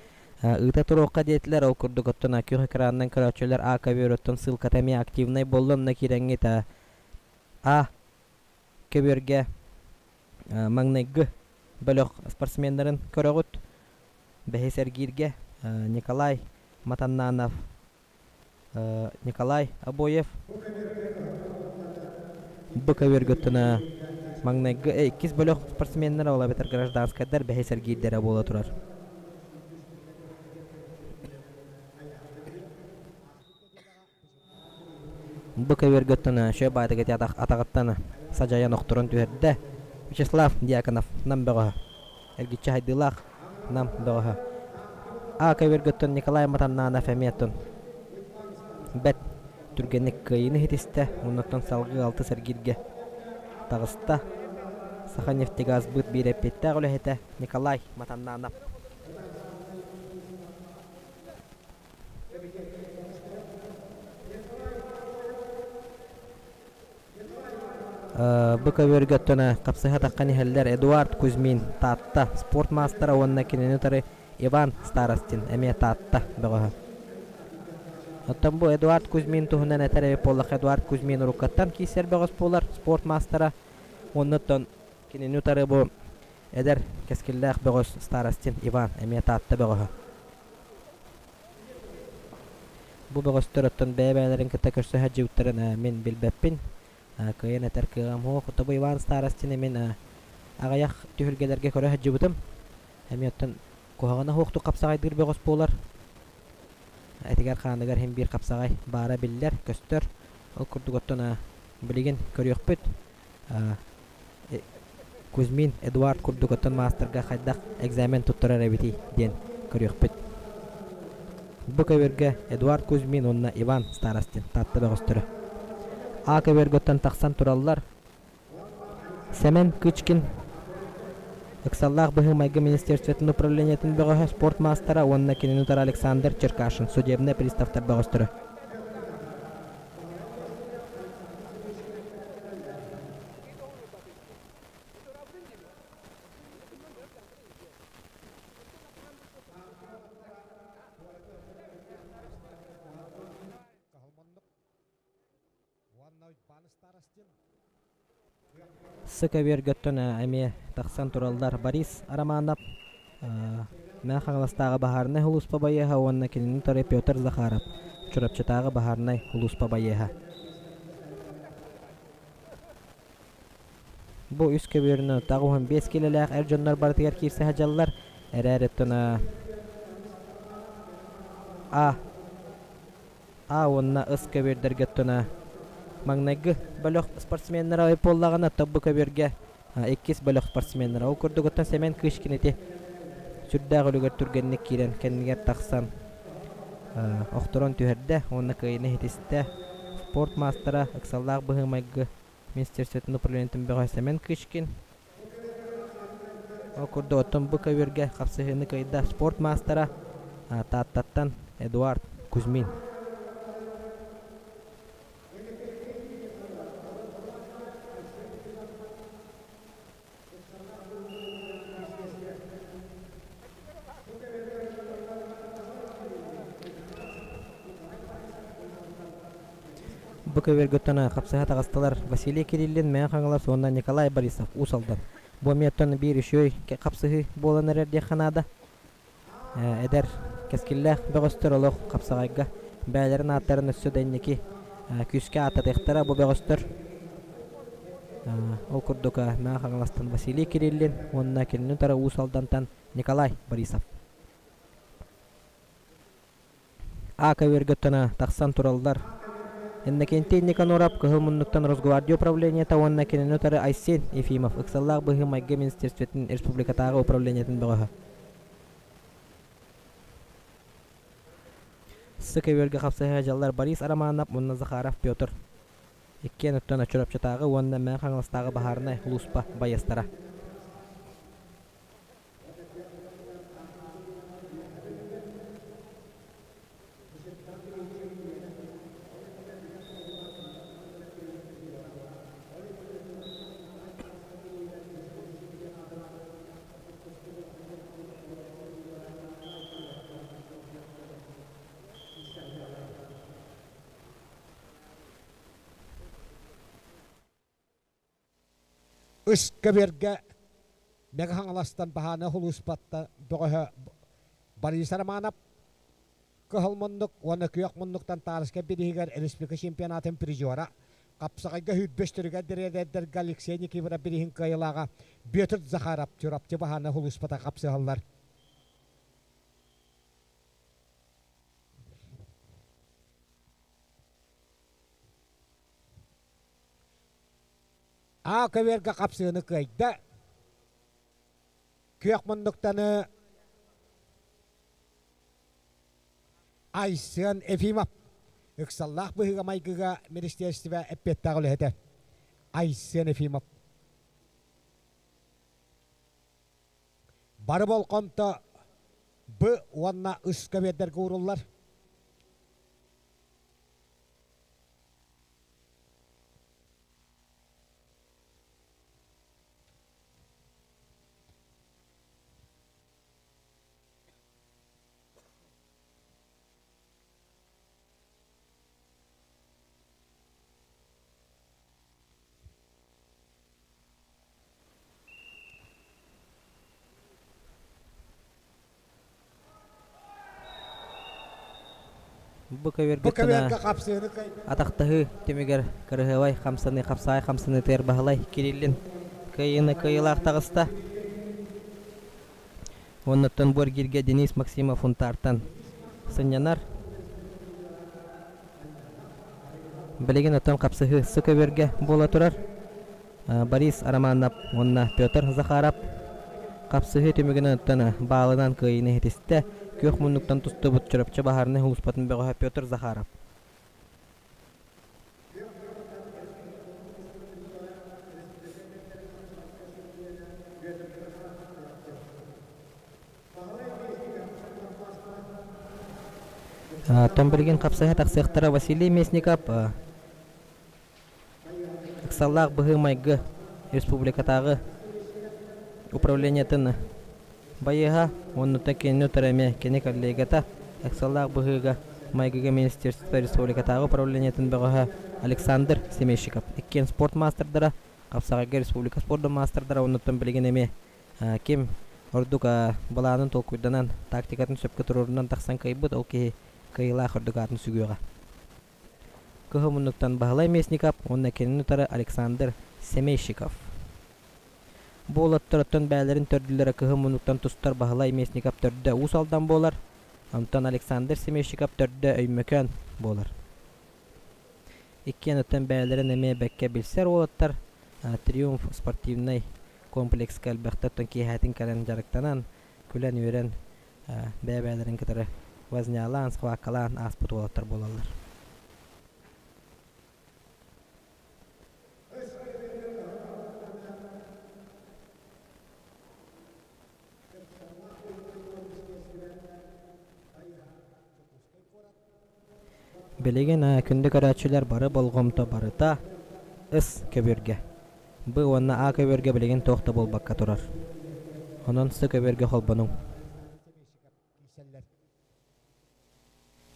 ыыта туруохха диэтилэр. Ол курдук оттон күөх экранынан көрөөччүлэр А көбүөр оттон ссылката эмиэ активнай буолла. Онно киирэҥҥит А көбүөргэ маҥнайгы бөлөх спортсменнарын көрөҕүт. Бэһис эргииргэ Николай Матаннанов, Николай Обоев бу көбүөргөттөнө маҥнайгы иккис бөлөх спортсменнара ол эбэтэр гражданскайдар бэһис эргиирдэрэ буола турар. Бу көбүөргөттөн шөп баатыгыти атаҕыттан садьайан охторон түһэрдэ. Вячеслав Дьяконов Нам бөҕөһө. Эргиччи хайдыылаах Нам бөҕөһө. А көбүөргөттөн Николай Матаннанов эмиэ бэт түргэнник кыайыыны ситистэ. Оннуттан салгыы алтыс эргииргэ таҕыста. Саханефтегазбыт биир эппиэттээх үлэһитэ Николай Матаннанов. Бу көбүөргэ оттон хапсыһа таххан иһэллэр Эдуард Кузьмин Таатта спорт маастара уонна кинини утары Иван Старостин эмиэ Таатта бөҕөһө. Оттон бу Эдуард Кузьмин туһунан этэр эбит буоллахха Эдуард Кузьмин уруккаттан киирсэр бөҕөс буолар спорт маастара уонна оттон кинини утары бу эдэр кэскиллээх бөҕөс Старостин Иван эмиэ Таатта бөҕөһө. Бу бөҕөстөр оттон бэйэ-бэйэлэрин кытта көрсө сылдьыбыттарын мин билбэппин. Кыайан этэр кыаҕым суох. Оттон Иван Старостины мин аҕыйах түһүлгэлэргэ көрө сылдьыбытым. Эмиэ оттон куһаҕана суохтук хапсаҕайдыыр бөҕөс буолар. Этигэр-хааныгар иһин биир хапсаҕай баара биллэр, көстөр. Ол курдук оттон билигин көрүөхпүт. Кузьмин Эдуард курдук оттон маастарга хайдах экзамен туттарар эбитий диэн көрүөхпүт. Бу көбүөргэ Эдуард Кузьмин уонна Иван Старостин Таатта бөҕөстөрө. А көбүөргөттөн тахсан тураллар. Сэмэн Кычкин Ыксаллаах быһыы-майгы министерствотын управлениетын бөҕөһө спорт маастара уонна кинини утары Александр Черкашин судебнай приставтар бөҕөстөрө. Сыкөбүөргөттөн эмиэ тахсан тураллар Борис Романов, Мэҥэ Хаҥаластааҕы баһаарынай сулууспа байыаһа уонна кинини утары Петр Захаров, Чурапчытааҕы баһаарынай сулууспа байыаһа. Бу үс көбүөрүнэн 95 киилэлээх эр дьоннор барытыгар киирсэ сылдьаллар. Эрээри А А уонна С көбүөрдэргэ маҥнайгы бөлөх спортсменнара буоллаҕына, бу көбүөргэ иккис бөлөх спортсменнара. Ол курдук оттон Сэмэн Кычкин ити сүрдээх үлүгэр түргэнник киирэн кэннигэр тахсан охторон түһэрдэ уонна кыайыыны ситистэ. Спорт маастара ыксаллаах быһыы-майгы министерствотын управлениетын бөҕө Сэмэн Кычкин. Ол курдук оттон бу көбүөргэ хапсыһыыны кыайда спорт маастара Тааттаттан Эдуард Кузьмин. Бу көбүөргөттөн хапсыһа таҕыстылар Василий Кириллин, Мэҥэ Хаҥалас уонна Николай Борисов, Уус Алдан. Бу эмиэ биир үчүгэй хапсыһыы буолан эрэр диэххэ наада. Эдэр, кэскиллээх бөҕөстөр олох хапсаҕайга бэйэлэрин ааттарын өссө да инники күүскэ ааттатыахтара бу бөҕөстөр. Ол курдук Мэҥэ Хаҥаластан Василий Кириллин уонна кинини утары Уус Алдантан Николай Борисов. А көбүөргөттөн тахсан тураллар. Иннокентий Никаноров Кыһыл муннуктан Росгвардия управлениета уонна кинини утары Айсен Ефимов ыксаллаах быһыы-майгы министерствотын республикатааҕы управлениетын бөҕөһө. С көбүөргэ хапсыһа дьаллар Борис Романов уонна Захаров Петр. Иккиэн оттон Чурапчытааҕы уонна Мэҥэ Хаҥаластааҕы баһаарынай сулууспа байыастара. Ыскэбиэргэ Мэҥэ Хаҥаластан Баһаана Улууспаттан бөҕөһө. Борис Романов Кыһыл муннук уонна күөх муннуктан таарыска бирииһигэр республика чемпионатын призера, хапсаҕайга сүүрбэстэригэр дириэдэрдэргэ Алексей Никифоров бирииһин кыайыылааҕа Бүөтүр Захаров Чурапчы баһааны улууспата хапсыһаллар. А көбүөргэ хапсыыны кыайда. Күөх муннуктаны Айсен Ефимов ыксаллаах быһыыга-майгыга министиэристибэ эппиэттээх үлэһитэ Айсен Ефимов Бары болҕомто Б уонна Ыс көбүөрдэргэ ууруллар. Бу көбүөргэ атахтаһыы түмүгэр кырыһыабай хамсаныы хапсаҕай хамсаныытыгар Баһылай Кириллин кыайыыны кыайыылаах таҕыста. Оннуттан бу эргииргэ Денис Максимов Унтаартан сынньанар. Билигин оттон хапсыһыы сы көбүөргэ буола турар. Борис Романов уонна Петр Захаров хапсыһыы түмүгүнэн оттон баалынан кыайыыны иһитистэ. Күөх муннуктан тустубут Чурапчы баһаарынай улууспатын бөҕөһө Петр Захаров. Том билигин хапсыһа тахсыахтара Василий Местников ыксаллаах быһыы-майгы республикатааҕы управлениетын байыаһа уонна кинини утары эмиэ кини коллегата ыксаллаах быһыыга майгыга министерство республикатааҕы управлениетын бөҕөһө Александр Семейщиков иккиэн спорт маастардара хапсаҕайга республика спордун маастардара оннуттан билигин эмиэ ким ордук былаанын толкуйданан тактикатын сөпкө туруорунан тахсан кыайбыт ол киһи кыайыылаах ордук аатын сүгүөҕэ. Кыһыл муннуктан Баһылай Местников уонна кинини утары Александр Семейщиков. Бу уолаттар оттон бэйэлэрин төрдүлэрэ кыһыл муннуктан тустар Баһылай Местников төрдө Уус Алдан буолар, онтон Александр Семейщиков төрдө Өймөкөөн буолар. Иккиэн оттон бэйэлэрин эмиэ бэккэ билсэр уолаттар Триумф спортивнай комплекска элбэхтэ оттон киэһээтин кэлэн дьарыктанан, күлэн-үөрэн бэйэ-бэйэлэрин кытары вознялаан, схваткалаан ааспыт уолаттар буолаллар. Билигин күндү көрөөччүлэр бары болҕомто барыта С көбүөргэ. Б уонна А көбүөргэ билигин туох да буолбакка турар. Онон С көбүөргэ холбонуҥ.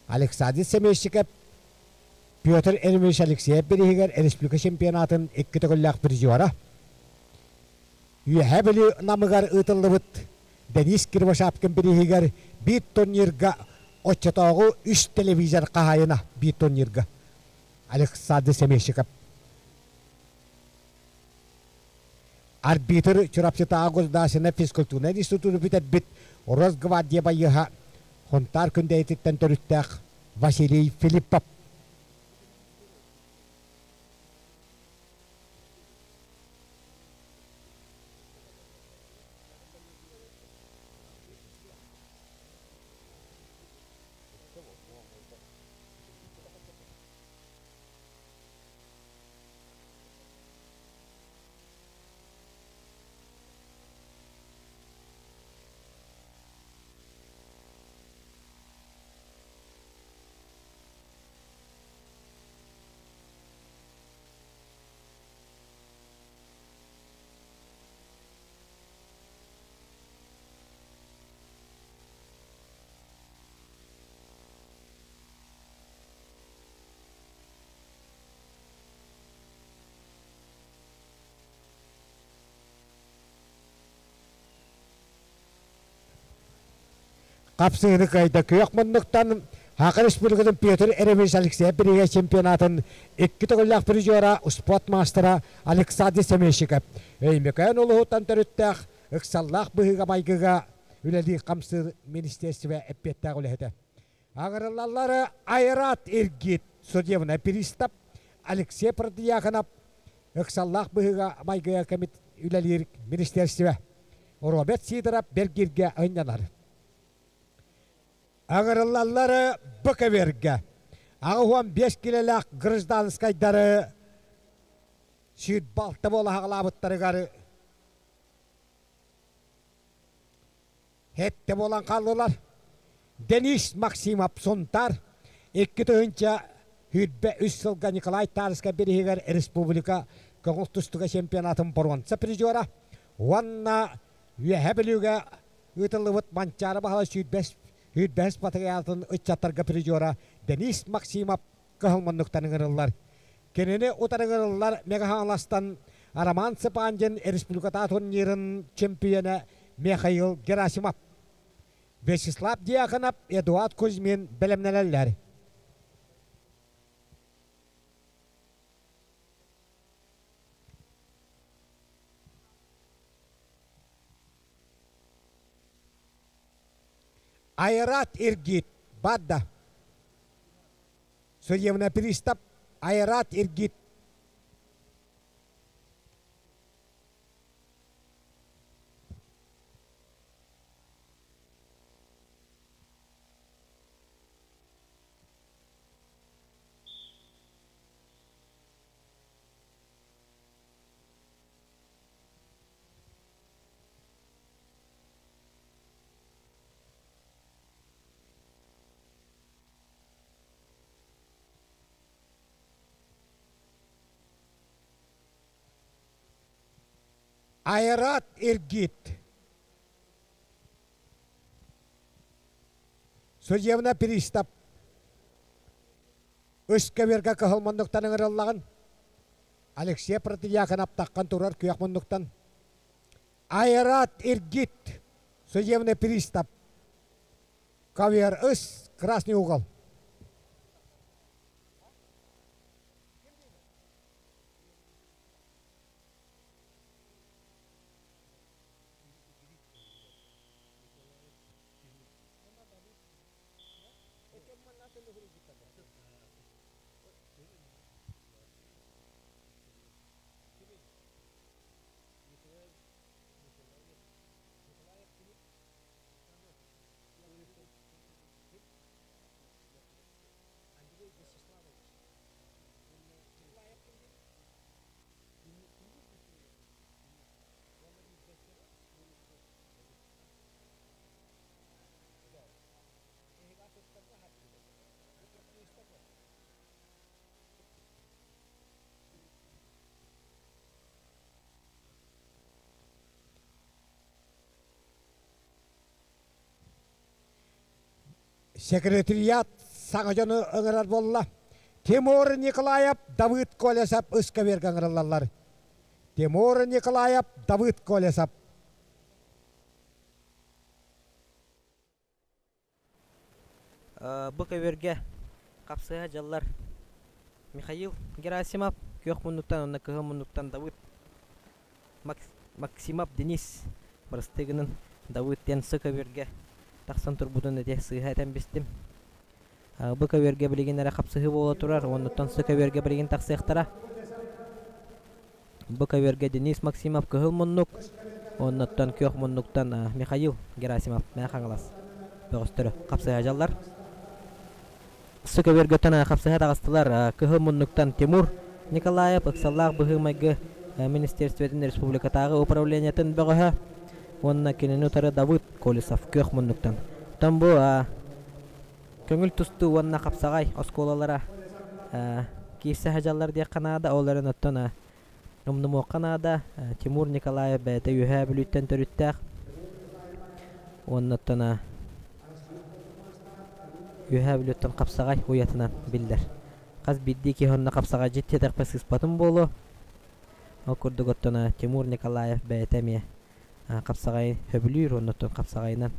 Александр Семейщиков Петр Ильич Алексеев бирииһигэр республика чемпионатын икки төгүллээх призера. Үөһээ Бүлүү Намыгар ыытыллыбыт Денис Кривошапкин бирииһигэр биир турнирга оччотооҕу үс телевизор хаһаайына биир турнирга Александр Семейщиков. Арбитр Чурапчытааҕы государственнай физкультурнай институту бүтэрбит Росгвардия байыаһа Хонтаар Күндэйэтиттэн төрүттээх Василий Филиппов. Хапсыһыыны кыайда күөх муннуктан Саха Республикатын Петр Еремеевич Алексеев бириигэ чемпионатын икки төгүллээх призера, спорт маастара Александр Семейщиков Өймөкөөн улууһуттан төрүттээх ыксаллаах быһыыга-майгыга үлэлиир-хамсыыр министиэристибэ эппиэттээх үлэһитэ. Аҥырыллаллары Айрат Иргит судебный пристав Алексей Протодьяконов ыксаллаах быһыыга-майгыга кэмит үлэлиир министиэристибэ Роберт Сидоров бэргииргэ ынньанар. Аҥырыллаллары БКВРгэ 85 килэлээх гражданскайдары сүүрбэ буола хаҕалаабыттарыгар хэттэ буолан хааллылар. Денис Максимов Сунтар 2023 сылга Николай Тарскай бириһигэр республика көҥүл тустууга чемпионатын боруонса призера уонна Үөһэ Бүлүүгэ ыытыллыбыт Манчаары Баһылай 105 батареятын ыччаттарга призера Денис Максимов кыһыл муннуктан ыҥырыллар. Кинини утары ыҥырыллар Мегаһаҥаластан Роман Цыпандин республикатааҕы турнирын чемпиона Михаил Герасимов, Вячеслав Дьяконов, Эдуард Кузьмин бэлэмнэнэллэр. Айрат Иргит баада. Судебный пристав Айрат Иргит. Айрат Иргит. Судебный пристав Үс көбүөргэ кыһыл муннуктан ыҥырыллаҕын. Алексей Протодьякон аптаххан турар күөх муннуктан. Айрат Иргит, судебный пристав. Ковер ыс, красный угол. Секретариат саҥа дьону ыҥырар буолла. Тимур Николаев, Давыд Колесов ыскаверга ыҥырыллаллар. Тимур Николаев, Давыд Колесов. Бу көбүөргэ хапсыһа дьаллар Михаил Герасимов күөх муннуктан уонна кыһыл муннуктан Давыд Максимов Денис бырастыы гынан Давыд диэн сы көбүөргэ тахсан турбутун ити сыыһа этэн бистим. Бу көбүөргэ билигин эрэ хапсыһыы буола турар, оннуттан сы көбүөргэ билигин тахсыахтара. Бу көбүөргэ Денис Максимов кыһыл муннук, оннуттан күөх муннуктан Михаил Герасимов Мэҥэ Хаҥалас бөҕөстөрө хапсыһа дьаллар. Сы көбүөргөттөн хапсыһа таҕыстылар кыһыл муннуктан Тимур Николаев ыксаллаах быһыы-майгы министерствотын республикатааҕы управлениетын бөҕөһө уонна кинини утары Давыд Колесов күөх муннуктан. Оттон бу көҥүл тустуу уонна хапсаҕай оскуолалара киирсэ сылдьаллар диэххэ наада. Ол эрэн оттон умнумуохха наада. Тимур Николаев бэйэтэ Үөһээ Бүлүүттэн төрүттээх. Уонна оттон Үөһээ Бүлүүттэн хапсаҕай уйатынан биллэр. Хас биирдии киһи онно хапсаҕай дьиттиэтэхпэ сыыспатым буолуо. Ол курдук оттон Тимур Николаев бэйэтэ эмиэ хапсаҕайы сөбүлүүр уонна оттон хапсаҕайынан.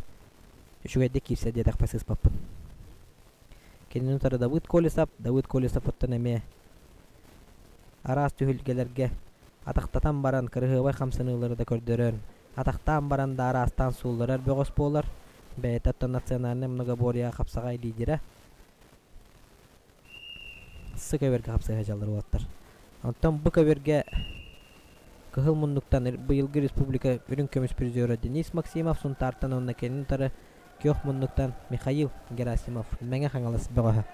Үчүгэйдик киирсэр диэтэхпэ сыыспаппын. Кинини утары Давыд Колесов, Давыд Колесов оттон эмиэ араас түһүлгэлэргэ атахтатан баран кырыһыабай хамсаныылары да көрдөрөн, атахтаан баран да араастаан суулларар бөҕөс буолар. Бэйэтэ оттон национальнай многоборьеҕа хапсаҕай лидерэ. Сы көбүөргэ хапсыһа дьаллар уолаттар. Онтон бу көбүөргэ Кыһыл муннуктан быйылгы республика үрүҥ көмүс призера Денис Максимов Сунтаартан уонна кэлин утары күөх муннуктан Михаил Герасимов Мэҥэ Хаҥалас бөҕөһө.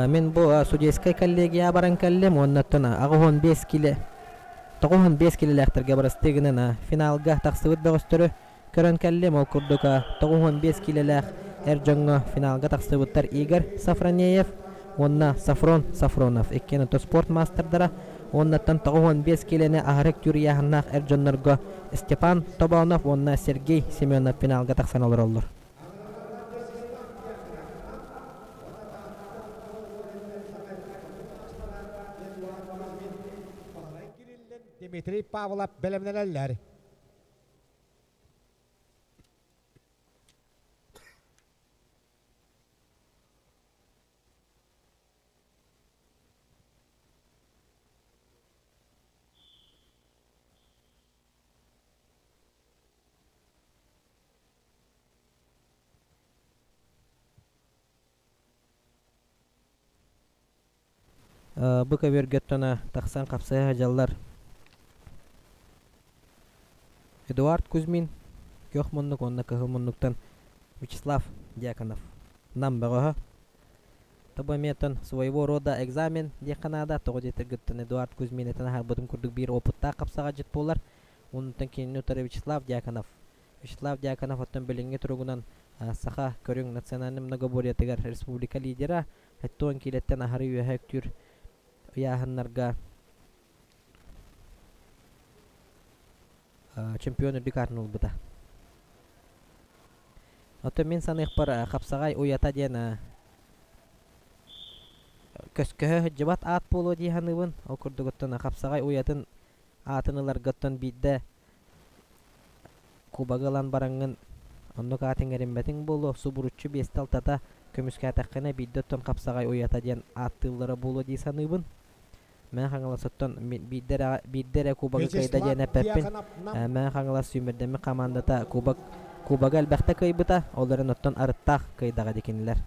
Мин бу судейскай коллегия баран кэллим уонна оттон 85 киле 95 килэлээхтэргэ бырастыы гынан финалга тахсыбыт бөҕөстөрү көрөн кэллим. Ол курдук 95 киилэлээх эр дьоҥҥо финалга тахсыбыттар Игорь Сафронеев уонна Сафрон Сафронов иккиэн ото спорт маастардара уоннаттан 95 киилэни аһары үктүүр ыйааһыннаах эр дьоннорго Степан Тобонов уонна Сергей Семенов финалга тахсан олороллор. Дмитрий Павлов бэлэмнэнэллэр. Бу көбүөргэ тахсан хапсыһа сылдьаллар Эдуард Кузьмин күөх муннук уонна кыһыл муннуктан Вячеслав Дьяконов Нам бөҕөһө. Тобо эмиэ своего рода экзамен диэххэ наада. Тоҕо диэтэргиттэн Эдуард Кузьмин этэн аһарбытым курдук биир опыттаах хапсаҕайдьыт буолар. Онтон кинини утары Вячеслав Дьяконов. Вячеслав Дьяконов оттон билиҥҥи туругунан саха көрүҥ национальнай многоборьетыгар республика лидера, Оттон киилэттэн аһары үөһэ үктүүр ыйааһыннарга чемпион үрдүк аатын ылбыта. Оттон мин саныахпар хапсаҕай уйата диэн көскөһө сылдьыбат аат буолуо дии саныыбын. Ол курдук оттон хапсаҕай уйатын аатын ыларга оттон биирдэ Кубогы ылан бараҥҥын оннук аат иҥэриммэтиҥ буолуо, субуруччу биэстэ алтата көмүскээтэххинэ биирдэ оттон хапсаҕай уйата диэн ааттыыллара буолуо дии саныыбын. Мэҥэ Хаҥалас оттон биирдэ эрэ, биирдэ эрэ кубогы кыайда диэн Вячеслав эппэппин. Дьяконов Нам Мэҥэ Хаҥалас сүүмэрдэммит хамаандата кубок кубогы элбэхтэ кыайбыта, ол эрэн оттон арыттаах кыайдаҕа дии кинилэр.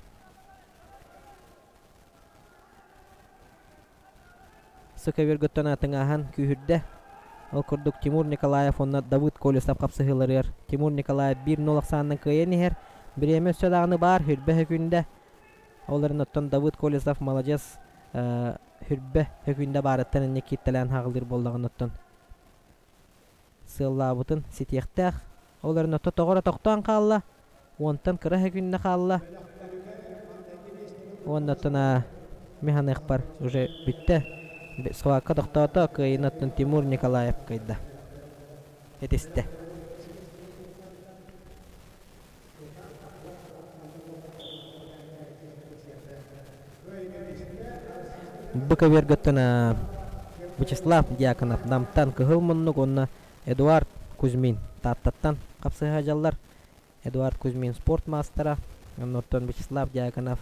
Сыкөбүргүттэн атыҥааһан күүһүрдэ. Ол курдук Тимур Николаев уонна Давыд Колесов хапсыһыыларыгар Тимур Николаев 1-0 ахсаанынан кыайан иһэр. Бириэмэ өссө даҕаны баар, хүрбэ хөкүндэ. Ол эрэн оттон Давыд Колесов маладьыас хүрбэ хөкүндэ баарыттан инньэ кииртэлээн хаҕылыыр буоллаҕына оттон сыаллаабытын ситиэхтээх. Ол эрэн отто тоҕо эрэ тохтоон хаалла. Уонтан кыра күннэ хаалла. Уонна оттон механыахпар уже бүттэ. Схватка тохтоото, кыайыыны оттон Тимур Николаев кыайда. Этистэ. Бу көбүөргөттөн Вячеслав Дьяконов Намтан Кыһыл Муннук уонна Эдуард Кузьмин Тааттаттан хапсыһа дьаллар. Эдуард Кузьмин спорт маастара, оннуттан Вячеслав Дьяконов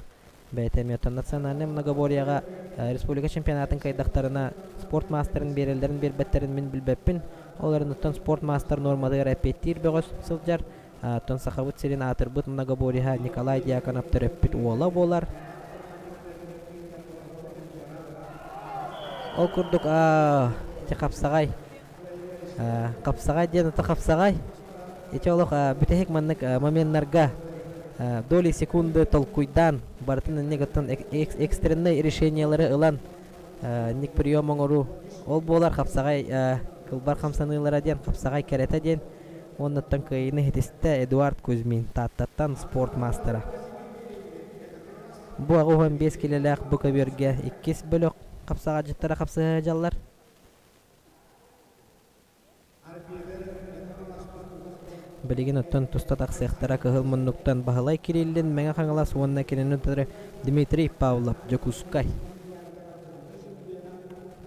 бэйэтэ эмиэ национальнай многоборьеҕа республика чемпионатын кыайдахтарына спорт маастарын биэрэллэрин биэрбэттэрин мин билбэппин. Ол эрэн оттон спорт маастар нуорматыгар эппиэттиир бөҕөс сылдьар. Оттон Сахабыт сирин аатырбыт многоборьеһа Николай Дьяконов төрөппүт уола буолар. Ол курдук ити хапсаҕай хапсаҕай диэн ото хапсаҕай ити олох бүтэһик маннык моменнарга доли секунды толкуйдаан барытын инник оттон экстреннай решениелары ылан ник прием оҥоруу ол буолар хапсаҕай кылбар хамсаныылара диэн хапсаҕай кэрэтэ диэн уоннаттан кыайыыны ситистэ Эдуард Кузьмин Тааттаттан спорт маастара. Бу 85 килэлээх бу көбүөргэ иккис бөлөх хапсаҕайдьыттара хапсыһа сылдьаллар. Билигин оттон туста тахсыахтара Кыһыл муннуктан Баһылай Кириллин, Мэҥэ Хаҥалас уонна кинини утары Дмитрий Павлов, Дьокуускай.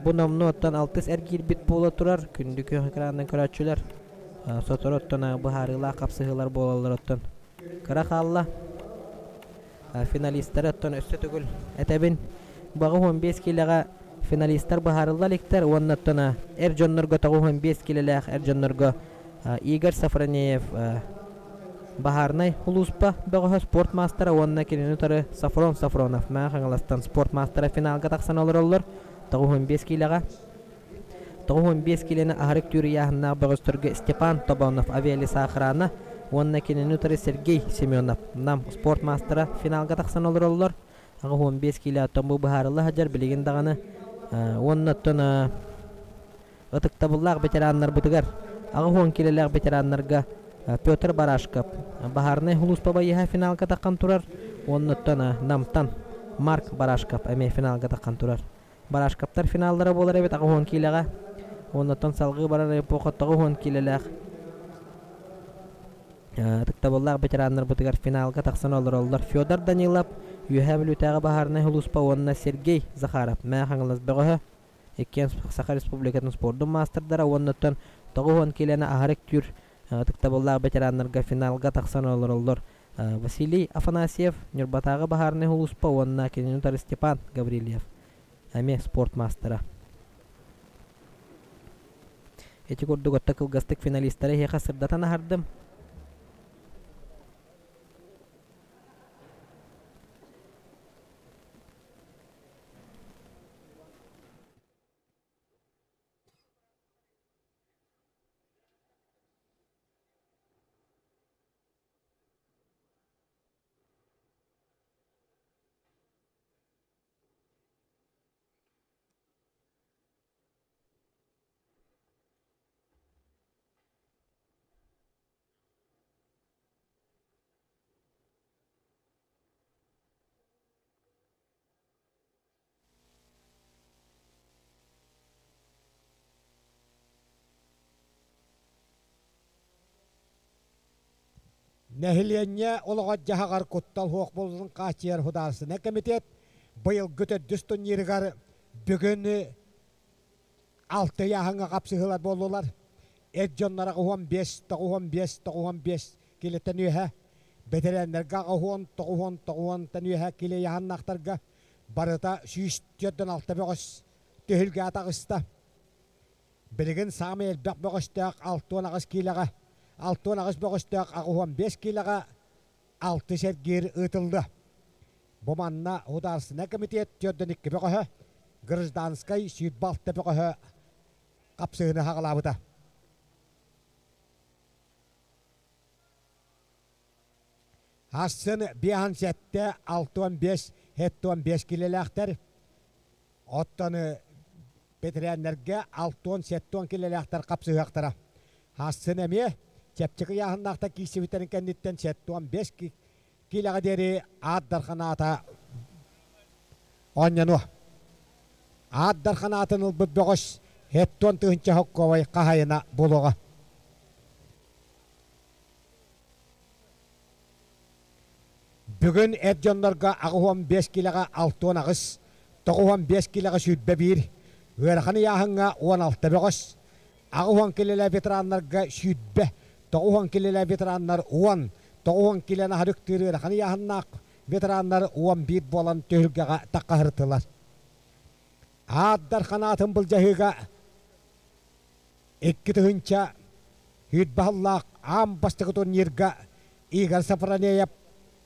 Бу номнуо оттон алтыс эргиирбит буола турар. Күндү күөх экранынан көрөөччүлэр. Сотору оттон быһаарыылаах хапсыһыылар буолаллар оттон кыра хаалла. Финалистары оттон өссө төгүл этэбин. Баҕа 15 киилэҕэ финалистар быһаарылла иликтэр уонна оттон эр дьоннорго 95 киилэлээх эр дьоннорго Игорь Сафронеев Баһаарынай улууспа бөҕөһө спорт маастара уонна кинини утары Сафрон Сафронов Мэҥэ Хаҥаластан спорт маастара финалга тахсан олороллор. 95 киилэҕэ 95 киилэни аһарык түүр ыйааһыннаах бөҕөстөргө Степан Тобонов Авиалеса охрана уонна кинини утары Сергей Семенов Нам спорт маастара финалга тахсан олороллор. 85 киилэ оттон бу быһаарылла сылдьар билигин даҕаны уонна оттон Ытыктабыллаах ветераннарбытыгар, 80 киилэлээх ветераннарга Петр Барашков баһаарынай сулууспа байыаһа финалга таххан турар, уоннуттан Намтан Марк Барашков эмиэ финалга таххан турар. Барашковтар финаллара буолар эбит 80 киилэҕэ. Уоннуттан салгыы барар эпоха 90 киилэлээх ытыктабыллаах ветераннарбытыгар финалга тахсан олороллор Федор Данилов, Үөһээ Бүлүүтээҕи баһаарынай сулууспа уонна Сергей Захаров, Мэҥэ Хаҥалас бөҕөһө. Иккиэн Саха Республикатын спордун маастардара уоннаттан 90 киилэни аһары үктүүр ытыктабыллаах ветераннарга финалга тахсан олороллор Василий Афанасьев, Ньурбатааҕы баһаарынай сулууспа уонна кинини утары Степан Гаврильев, эмиэ спорт маастара. Ити курдук отто кылгастык финалистары эһиэхэ сырдатан аһардым. Нэһилиэнньэ олоҕор-дьаһаҕар куттал суох буолуутун хааччыйар судаарыстыбаннай кэмитиэт быйылгы төрдүс турнирыгар бүгүн алта ыйааһыҥҥа хапсыһыылар буоллулар. Эр дьоннор 85, 95, 95 килэтэн үөһэ, бэтэрээннэргэ 80, 90, 90-тан үөһэ килэ ыйааһыннаахтарга барыта 146 бөҕөс түһүлгэ таҕыста. Билигин саамай элбэх бөҕөстөөх 68 киилэҕэ, 68 бөҕөстөөх 85 киилэҕэ алты сэргиир ыытыллыа. Бу манна Судаарыстыбаннай комитет 42 бөҕөһө, гражданскай 26 бөҕөһө хапсыһыыны хаҕалаабыта. Хассын биэһэн сэттэ, 65, 75 килэлээхтэр. Оттон бэтэрээннэргэ 60-70 килэлээхтэр хапсыһыахтара. Хассын эмиэ чэпчэки ыйааһыннаахтар киирсибиттэрин кэнниттэн 75 киилэҕэ диэри Аат Дархан аата оонньонуо. Аат Дархан аатын ылбыт бөҕөс 70 тыһыынча хоккуобай хаһайына буолуоҕа. Бүгүн эр дьоннорго 85 киилэҕэ 68, 95 киилэҕэ 21, ыарахан ыйааһыҥҥа 16 бөҕөс, 80 киилэлээх ветераннарга 20, 90 киилэлээх ветераннар 10, 90 киилэни аһары үктүүр ыарахан ыйааһыннаах ветераннар 11 буолан түһүлгэҕэ таххаһыртылар. Аат Дархан аатын былдьаһыыга 2 тыһыынча сүүрбэ аан бастакы турнирга Игорь Сафронеев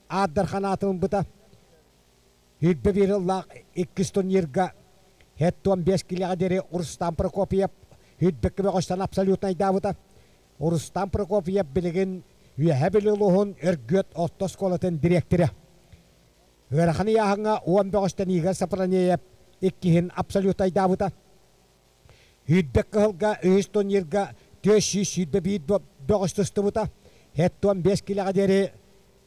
Аат Дархан аатын ылбыта. 21 сыллаах иккис турнирга 75 киилэҕэ диэри Рустам Прокопьев 22 бөҕөстөн абсолютнайдаабыта. Рустам Прокопьев билигин Үөһээ Бүлүү улууһун Өргүөт орто оскуолатын дириэктэрэ. Ыарахан ыйааһыҥҥа 10 бөҕөстөн Игорь Сафронеев иккиһин абсолютнайдаабыта. Сүүрбэ кыһылга үһүс турнирга 421 бөҕөс тустубута. 75 киилэҕэ диэри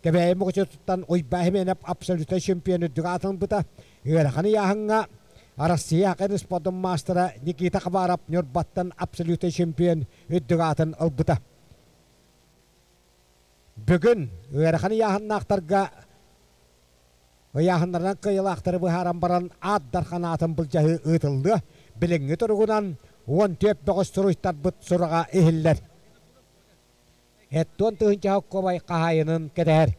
Кэбээйи Мукучутуттан Уйбаа Хименов абсолютнай чемпион үрдүк аатын ылбыта. Ыарахан ыйааһыҥҥа Россия Хакын спордун маастара Никита Хабаров Ньурбаттан абсолютнай чемпион үрдүк аатын ылбыта. Бүгүн ыарахан ыйааһыннаахтарга ыйааһыннарынан кыайыылаахтары быһааран баран Аат Дархан аатын былдьаһыы ыытыллыа. Билиҥҥи туругунан 14 бөҕөс суруйтарбыт сураҕа иһиллэр. Эттуон тыһыынча холкуобай хаһаайынын кэтэһэр.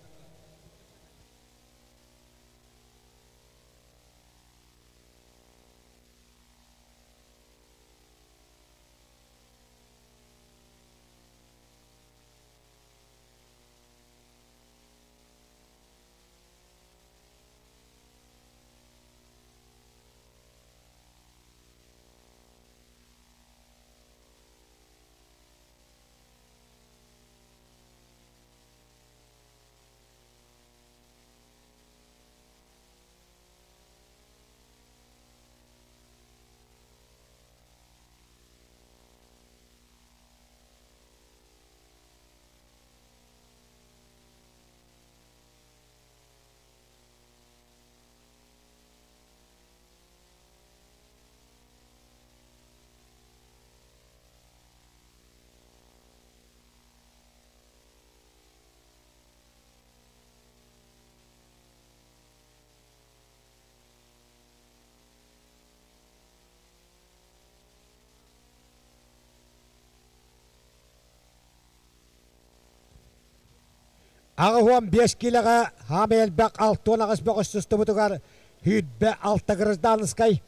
85 киилэҕэ хаамай элбэх 68 бөҕөс сыстыбытыгар 26 гражданскай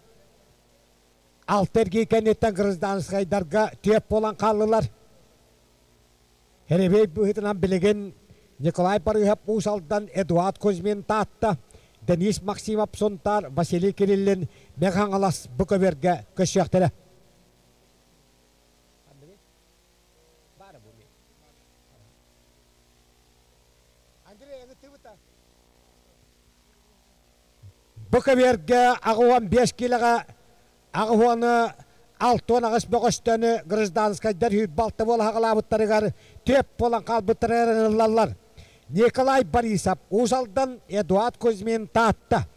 алта эргии кэнниттэн гражданскайдарга түөп буолан хааллылар. Эребей быһыытынан билигин Николай Барыыһап Уус Алдан, Эдуард Кузьмин Таатта, Денис Максимов Сунтаар, Василий Кириллин Мэҥэ Хаҥалас бу көбүөргэ көрсүөхтэрэ. Бу көбүөргэ 85 киилэҕэ аҕыһуону 68 бөҕөстөнү гражданскайдар 26 буола хаҕалаабыттарыгар түөп буолан хаалбыттарыгар ылаллар. Николай Борисов Уус Алдан, Эдуард Кузьмин Таатта.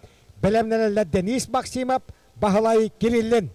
Бэлэмнэнэллэр Денис Максимов, Баһылай Кириллин.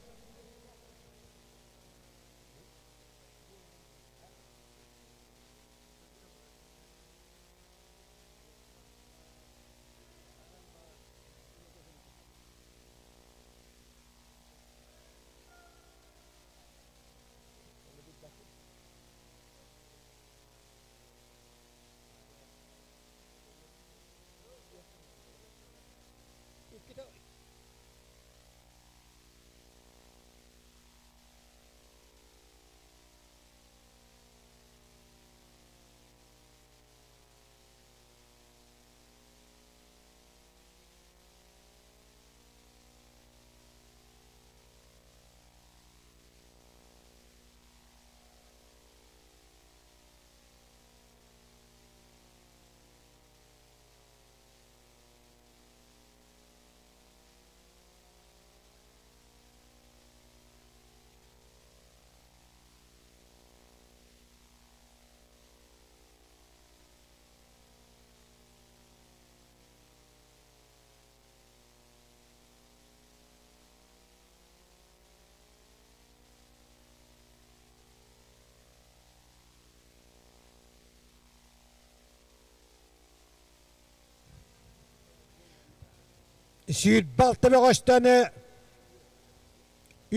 26 бөҕөстөнү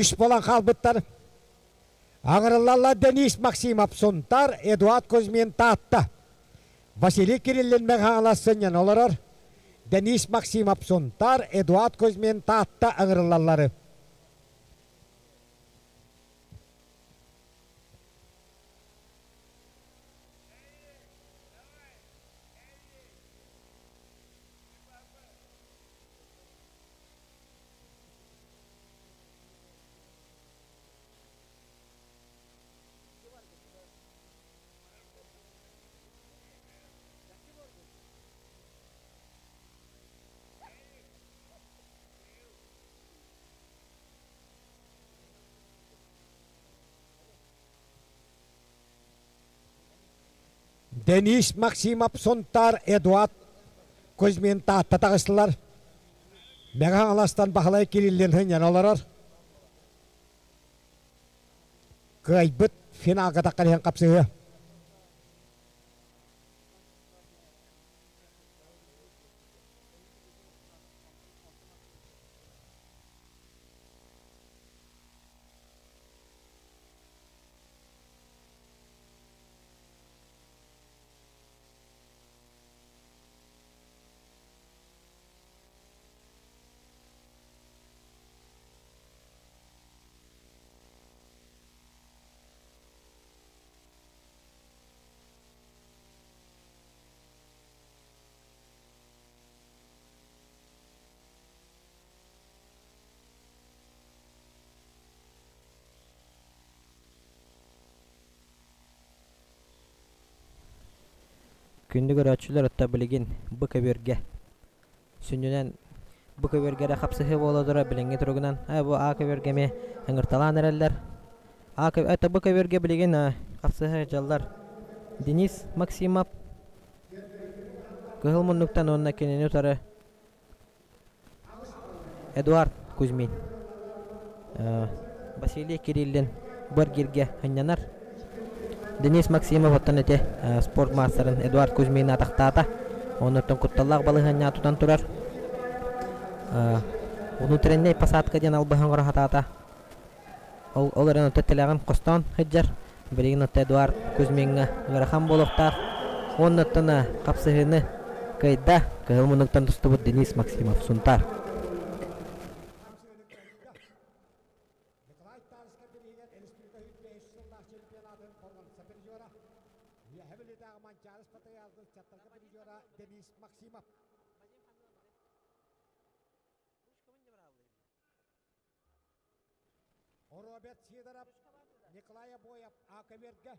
үс буолан хаалбыттар. Аҥырыллаллар Денис Максимов Сунтар, Эдуард Кузьмин Таатта. Василий Кириллин Мэҥэ сынньана олорор. Денис Максимов Сунтар, Эдуард Кузьмин Таатта ыҥырыллаллары. Денис Максимов Сунтаар, Эдуард Кузьмин Таатта таҕыстылар. Мэҥэ Хаҥаластан Баһылай Кириллин сынньана олорор. Кыайбыт финалга таххан иһэн хапсыһыа. Күндү көрөөччүлэр отто билигин бу көбүөргэ сүнньүнэн бу көбүөргэ эрэ хапсыһыы буола турар билиҥҥи туругунан бу А көбүөргэ эмиэ ыҥырталаан эрэллэр. А это бу көбүөргэ билигин хапсыһа сылдьаллар Денис Максимов Кыһыл муннуктан уонна кинини утары Эдуард Кузьмин Василий Кириллин бу эргииргэ сынньанар. Денис Максимов оттон ити спорт маастарын Эдуард Кузьмины атахтаата. Оннуттан кутталлаах балаһыанньаҕа тутан турар. Внутренняй посадка диэн албаһы оҥоро сатаата. Ол, ол эрэн оттон тилэҕин хостоон сылдьар. Билигин оттон Эдуард Кузьмиҥҥа ыарахан буолуохтаах. Уонна оттон хапсыһыыны кыайда. Кыһыл муннуктан тустубут Денис Максимов, Сунтаар. Николай Тарскай бирииһигэр республика 105 сыллаах чемпионатын боруонса призера, Үөһэ Бүлүүтээҕи Манчаары спартакиадатын ыччаттарга призера Денис Максимов. Роберт Сидоров, Николай Обоев Акаверга,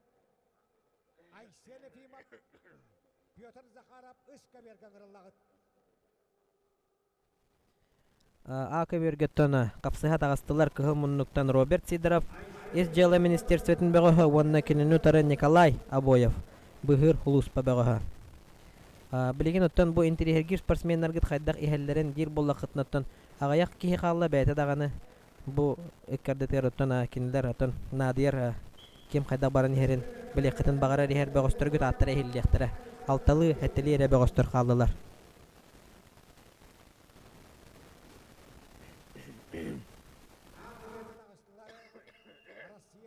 Айсен Ефимов, Петр Захаров Ыскаверга ыҥырыллаҕыт. А көбүөргэттэн хапсыһа таҕыстылар кыһыл муннуктан Роберт Сидоров, Ис дьыала министерствотын бөҕөһө уонна кинини утары Николай Обоев, быыһыыр улууспа бөҕөһө. Билигин оттон бу интириэһиргиир спортсменнаргыт хайдах иһэллэрин диир буоллаххытына оттон аҕыйах киһи хаалла бэйэтэ даҕаны бу ыккардытыгар оттон кинилэр оттон наадыйар ким хайдах баран иһэрин билиэххитин баҕарар иһэр бөҕөстөргүт ааттара иһиллиэхтэрэ. Алталыы, сэттэлии эрэ бөҕөстөр хааллылар. Россия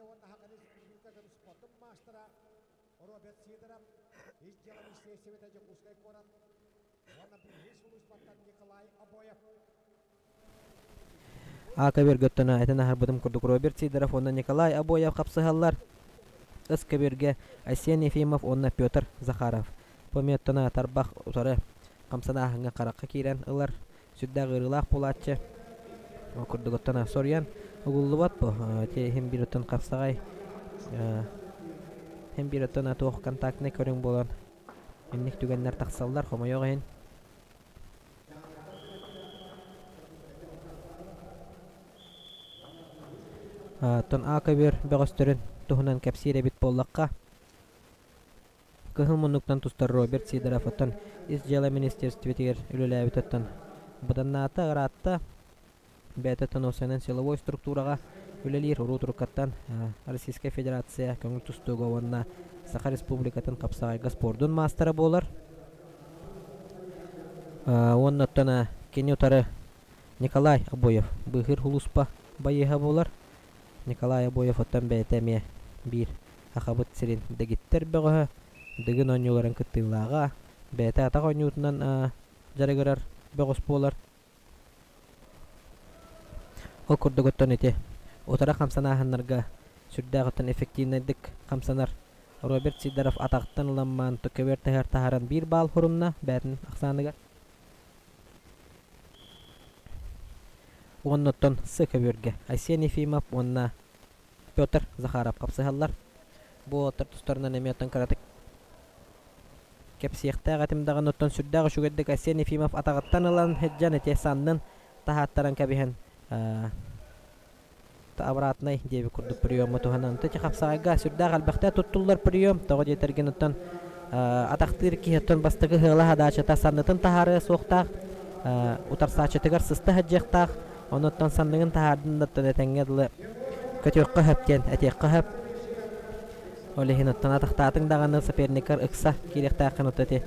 уонна Саха Республикатын спордун маастара Роберт Сидоров, Ис дьыала министиэристибэтэ Дьокуускай куорат уонна Быыһыыр сулууспаттан Николай Обоев. А көбүөргэ этэн аһарбытым курдук Роберт Сидоров уонна Николай Обоев хапсыһаллар. Ыс көбүөргэ Айсен Ефимов уонна Петр Захаров. Пометтона тарбах утары хамсанааһыҥҥа харахха киирэн ылар сүрдээх ыарыылаах буолааччы. Ол курдук оттон соруйан угуллубат бу. Ити иһин биир оттон хапсаҕай иһин биир оттон туох контактнай көрүҥ буолан инник түгэннэр тахсаллар хомойуох иһин. Оттон А көбүөр бөҕөстөрүн туһунан кэпсиир эбит буоллахха, Кыһыл муннуктан тустар Роберт Сидоров оттон Ис дьыала министиэристибэтигэр үлэлээбит оттон быданнаата ыраатта бэйэтэ тоносынан силовой структураҕа үлэлиир уруу туруккаттан Российскай Федерация көҥүл тустууга уонна Саха Республикатын хапсаҕайга спордун маастара буолар. Уонна оттон кини утары Николай Обоев быыһыыр сулууспа байыаһа буолар. Николай Обоев оттон бэйэтэ эмиэ биир Сахабыт сирин дэгиттэр бөҕөһө, Дыгын оонньууларын кыттыылааҕа, бэйэтэ атах оонньуутунан дьарыгырар бөҕөс буолар. Ол курдук оттон ити утары хамсанааһыннарга сүрдээх оттон эффективнайдык хамсанар Роберт Сидоров атаҕыттан ыламмаан көбүөр таһыгар таһааран биир баал хорунна бэйэтин ахсааныгар. Уонна оттон С көбүөргэ Айсен Ефимов уонна Петр Захаров хапсыһаллар. Бу уолаттар тустарынан эмиэ оттон кыратык кэпсиэхтээх этим даҕаны оттон сүрдээх үчүгэйдик Айсен Ефимов атаҕыттан ылан сылдьан ити саннын таһааттаран кэбиһэн обратный диэбит курдук приемҥа туһанан ити хапсаҕайга сүрдээх элбэхтэ туттуллар прием тоҕо диэтэргин оттон атахтыыр киһи оттон бастакы ыала хадаачата саннытын таһаарыа суохтаах утарсааччытыгар сыста сылдьыахтаах онуттан санныгын таһаардын да оттон этэҥҥэ дылы көтүөххэ сөп диэн этиэххэ сөп ол иһин оттон атахтаатыҥ даҕаны соперниккар ыкса киириэхтээххин оттон ити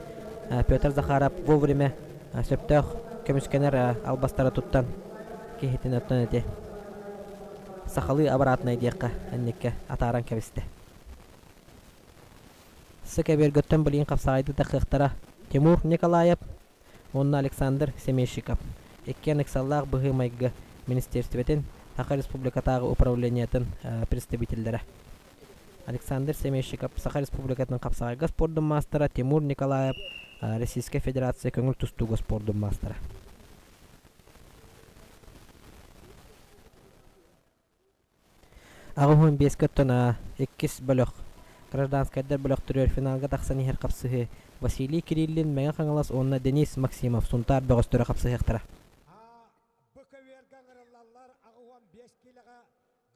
Петр Захаров вовремя сөптөөх көмүскэнэр албастары туттан киһитин оттон ити сахалыы обратнай диэххэ инниккэ атааран кэбистэ. Сы кэбиэргэттэн билигин хапсаҕайды тахыахтара Тимур Николаев уонна Александр Семейщиков. Иккиэн ыксаллаах быһыы-майгы министиэристибэтин Саха Республикатааҕы управлениетын представителлэрэ. Александр Семейщиков Саха Республикатын хапсаҕайга спордун маастара, Тимур Николаев Российскай Федерация көҥүл тустууга спордун маастара. 85-кэ оттон иккис бөлөх. гражданскайдар бөлөхтөрүгэр финалга тахсан иһэр хапсыһыы Василий Кириллин, Мэҥэ Хаҥалас уонна Денис Максимов Сунтаар бөҕөстөрө хапсыһыахтара. Бу көбүөргэ ыҥырыллаллар 85 киилэҕэ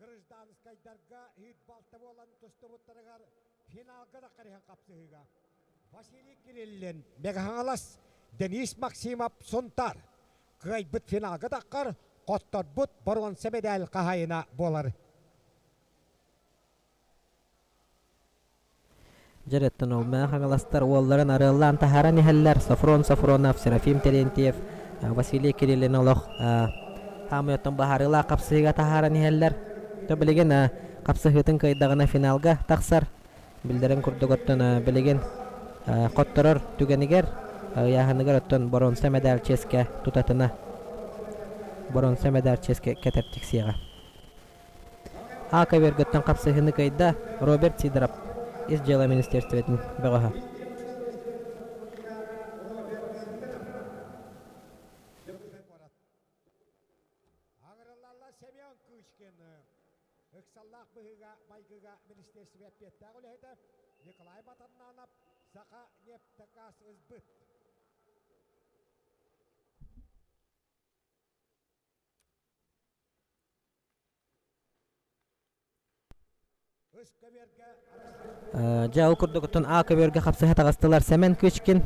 гражданскайдарга иһит балта буолан тустубуттарыгар финалга да харыһан хапсыһыыга Василий Кириллин, Мэҥэ Хаҥалас, Денис Максимов, Сунтаар кыайбыт финалга таххар хотторбут боруонса мэдээл хаһаайына буолар. Дьэрэттэн ол Мэҥэ Хаҥаластар уолларын арыаллаан таһааран иһэллэр Софрон Софронов, Серафим Терентьев, Василий Кириллин олох хаамыйаттан быһаарыылаах хапсыһыыга таһааран иһэллэр. То билигин хапсыһыытын кыайдаҕына финалга тахсар. Биллэрин курдук оттон билигин хотторор түгэнигэр ыйааһыныгар оттон боруонса мэдээль чиэскэ тутатына боруонса мэдээль чиэскэ кэтэр тиксиэҕэ. А көбүөргөттөн хапсыһыыны кыайда Роберт Сидоров, Ис дьыала министиэристибэтин бөҕөһө. Аҥырыллаллар Семен Кычкин ыксаллаах быһыыга-майгыга министиэристибэ эппиэттээх үлэһитэ Николай Матаннанов Саха нефтегаз ылбыт. Дьэ, ол курдук оттон А көбүөргэ хапсыһа таҕыстылар Сэмэн Кычкин,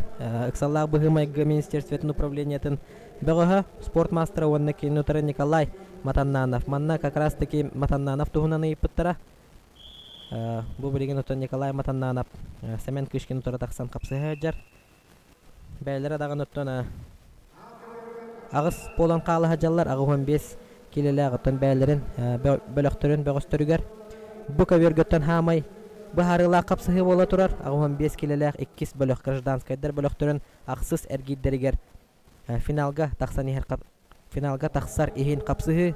ыксаллаах быһыы-майгы министерствотын управлениетын бөҕөһө, спорт маастара уонна кини утары Николай Матаннанов. Манна как раз таки Матаннанов туһунан ыйыппыттара. Бу билигин оттон Николай Матаннанов Сэмэн Кычкин утары тахсан хапсыһа сылдьар. Бэйэлэрэ даҕаны оттон аҕыс буолан хаала сылдьаллар, 85 киилэлээх оттон бэйэлэрин бөлөхтөрүн бөҕөстөрүгэр бу көбүөргөттөн хаамай быһаарыылаах хапсыһыы буола турар. 85 киилэлээх иккис бөлөх гражданскайдар бөлөхтөрүн ахсыс эргиирдэригэр финалга тахсан иһэр финалга тахсар иһин хапсыһыы.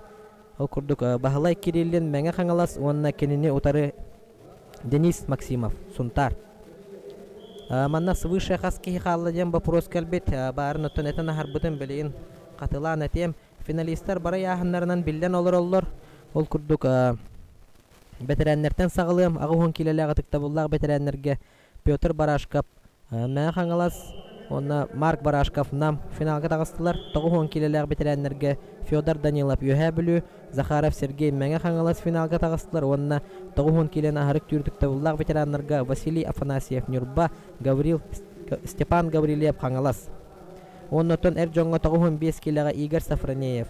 Ол курдук Баһылай Кириллин Мэҥэ Хаҥалас уонна кинини утары Денис Максимов, Сунтаар. Манна свыше хас киһи хаалла диэн боппуруос кэлбит. Баарын оттон этэн аһарбытым билигин хатылаан этиэм. Финалистар бары ыйааһыннарынан биллэн олороллор. Ол курдук бэтэрээннэртэн саҕалыам. 80 киилэлээх ытыктабыллаах бэтэрээннэргэ Петр Барашков, Мэҥэ Хаҥалас уонна Марк Барашков Нам финалга таҕыстылар. 90 киилэлээх бэтэрээннэргэ Федор Данилов Үөһээ Бүлүү, Захаров Сергей Мэҥэ Хаҥалас финалга таҕыстылар уонна 90 киилэни аһарык түүрдүктабыллаах ветераннарга Василий Афанасьев Ньурба, Гаврил Степан Гаврильев Хаҥалас. Уонна оттон эр дьоҥҥо 95 киилэҕэ Игорь Сафронеев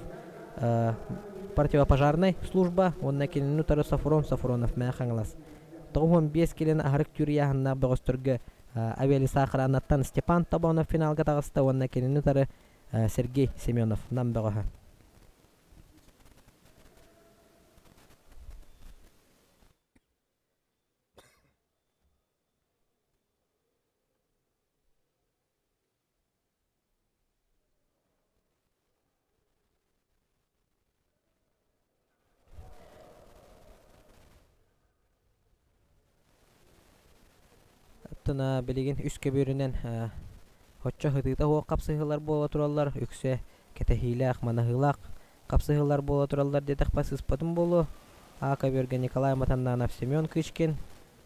противопожарнай служба уонна кинини утары Софрон Софронов Мэҥэ Хаҥалас. 95 киилэни аһарык түүр ыйааһыннаах бөҕөстөргө Авиалесоохранаттан Степан Тобонов финалга таҕыста уонна кинини утары Сергей Семенов Нам бөҕөһө. Оттон билигин үс көбүөрүнэн оччо сытыыта суох хапсыһыылар буола тураллар, үксэ кэтэһиилээх, манаһыылаах хапсыһыылар буола тураллар диэтэхпэ сыыспатым буолуо. А көбүөргэ Николай Матаннанов, Семен Кычкин,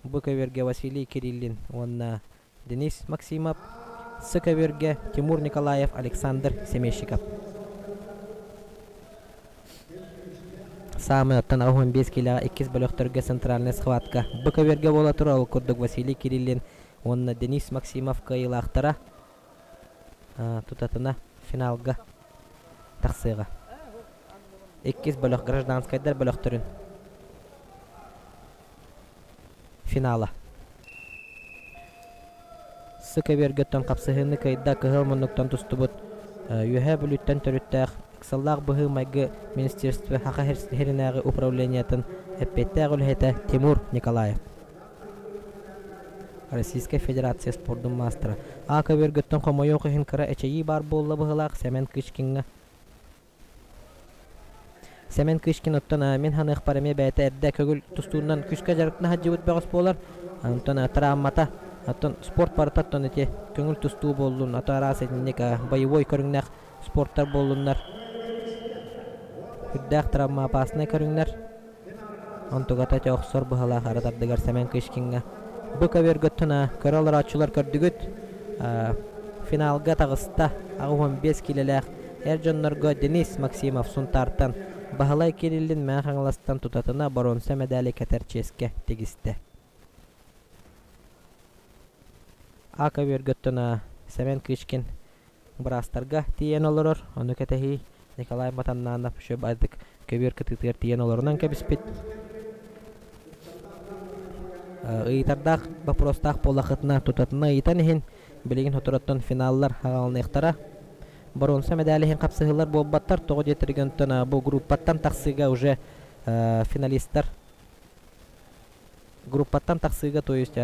Б көбүөргэ Василий Кириллин уонна Денис Максимов, С көбүөргэ Тимур Николаев, Александр Семещиков. Саамай оттон 85 киилэҕэ иккис бөлөхтөргө центральная схватка Б көбүөргэ буола турар, ол курдук Василий Кириллин уонна Денис Максимов кыайыылаахтара тутатына финалга тахсыаҕа. Иккис бөлөх гражданскайдар бөлөхтөрүн финала. Сы көбүөргөттөн хапсыһыыны кыайда кыһыл муннуктан тустубут Үөһээ Бүлүүттэн төрүттээх ыксаллаах быһыы-майгы министерство Саха сиринээҕи управлениетын эппиэттээх үлэһитэ Тимур Николаев. Российскай Федерация спордун маастара. А көбүөргөттөн хомойуох иһин кыра эчэйии баар буолла быһыылаах Сэмэн Кычкиҥҥа. Сэмэн Кычкин оттон мин ханыахпар эмиэ бэйэтэ эрдэ көгүл тустуунан күүскэ дьарыктана сылдьыбыт бөҕөс буолар. Онтон травмата, оттон спорт барыта оттон ити көҥүл тустуу буоллун, ото араас итинник боевой көрүҥнээх спорттар буоллуннар. Үрдээх травма опасный көрүҥнэр. Онтугата ити охсор быһалаах ара тардыгар Сэмэн Кычкиҥҥа. Бу көбүөргөттөн көрө олорооччулар көрдүгүт. Финалга таҕыста 85 киилэлээх эр дьоннорго Денис Максимов Сунтаартан Баһылай Кириллин Мэҥэ Хаҥаластан тутатына боруонса мэдээли кэтэр чиэскэ тигистэ. А көбүөргөттөн Сэмэн Кычкин быраастарга тиийэн олорор, ону кэтэһии Николай Матаннанов үчүгэйдик көбүөр кытыытыгар тиийэн олорунан кэбиспит. Ыйытардаах боппуруостаах буоллаххытына тутатына ыйытан иһин, билигин соторуттан финаллар аҕалыныахтара. Боруонса мэдээли иһин хапсыһыылар буолбаттар, тоҕо диэтэргэ онтон бу группаттан тахсыыга уже финалистар группаттан тахсыыга, то есть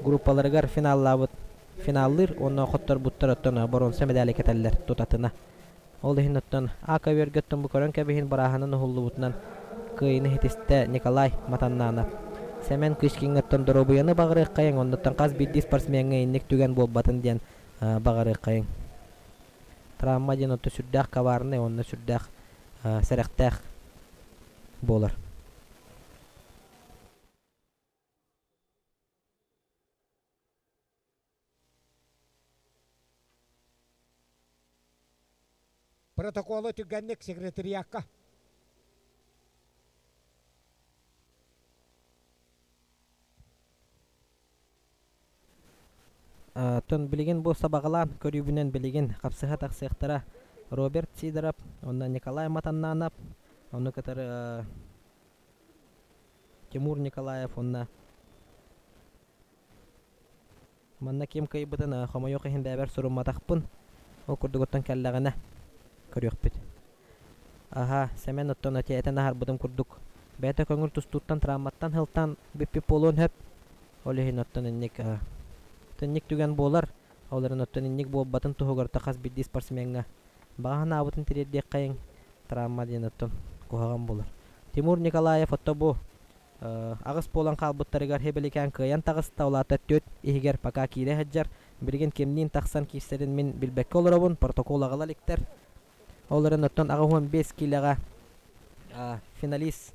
группаларыгар финаллаабыт финаллыыр уонна хотторбуттар оттон боруонса мэдээли кэтэллэр тутатына. Ол иһин оттон А көбүөргэ оттон бу көрөн кэбиһин бырааһынан уһуллубутунан кыайыыны ситистэ Николай Матаннанов. Сэмэн Кычкиҥҥа оттон доруобуйаны баҕарыаххайыҥ, оннуттан хас биирдии спортсмеҥҥа инник түгэн буолбатын диэн баҕарыаххайыҥ. Травма диэн отто сүрдээх коварный уонна сүрдээх сэрэхтээх буолар. Протоколу түргэнник секретариакка. Оттон билигин бу сабаҕалаан көрүүбүнэн билигин хапсыһа тахсыахтара Роберт Сидоров уонна Николай Матаннанов, ону кытары Тимур Николаев уонна манна ким кыайбытын хомойуох иһин бэйэбэр сурумматахпын. Ол курдук оттон кэллэҕинэ көрүөхпүт. Аһа, Сэмэн оттон этэн аһарбытым курдук бэйэтэ көҥүл тустууттан травматтан сылтаан бүппүт буолуон сөп. Ол иһин оттон инник инник түгэн буолар. Ол эрэн оттон инник буолбатын туһугар хас биирдии спортсмеҥҥа баҕа санаабытын тириэрдиэххэйиҥ. Травма диэн оттон куһаҕан буолар. Тимур Николаев отто бу аҕыс буолан хаалбыттарыгар Хебеликээн кыайан таҕыста, ол аата түөрт иһигэр пока киирэ сылдьар. Билигин кимниин тахсан киирсэрин мин билбэккэ олоробун, протокол аҕала иликтэр. Ол эрэн оттон 85 киилэҕэ финалист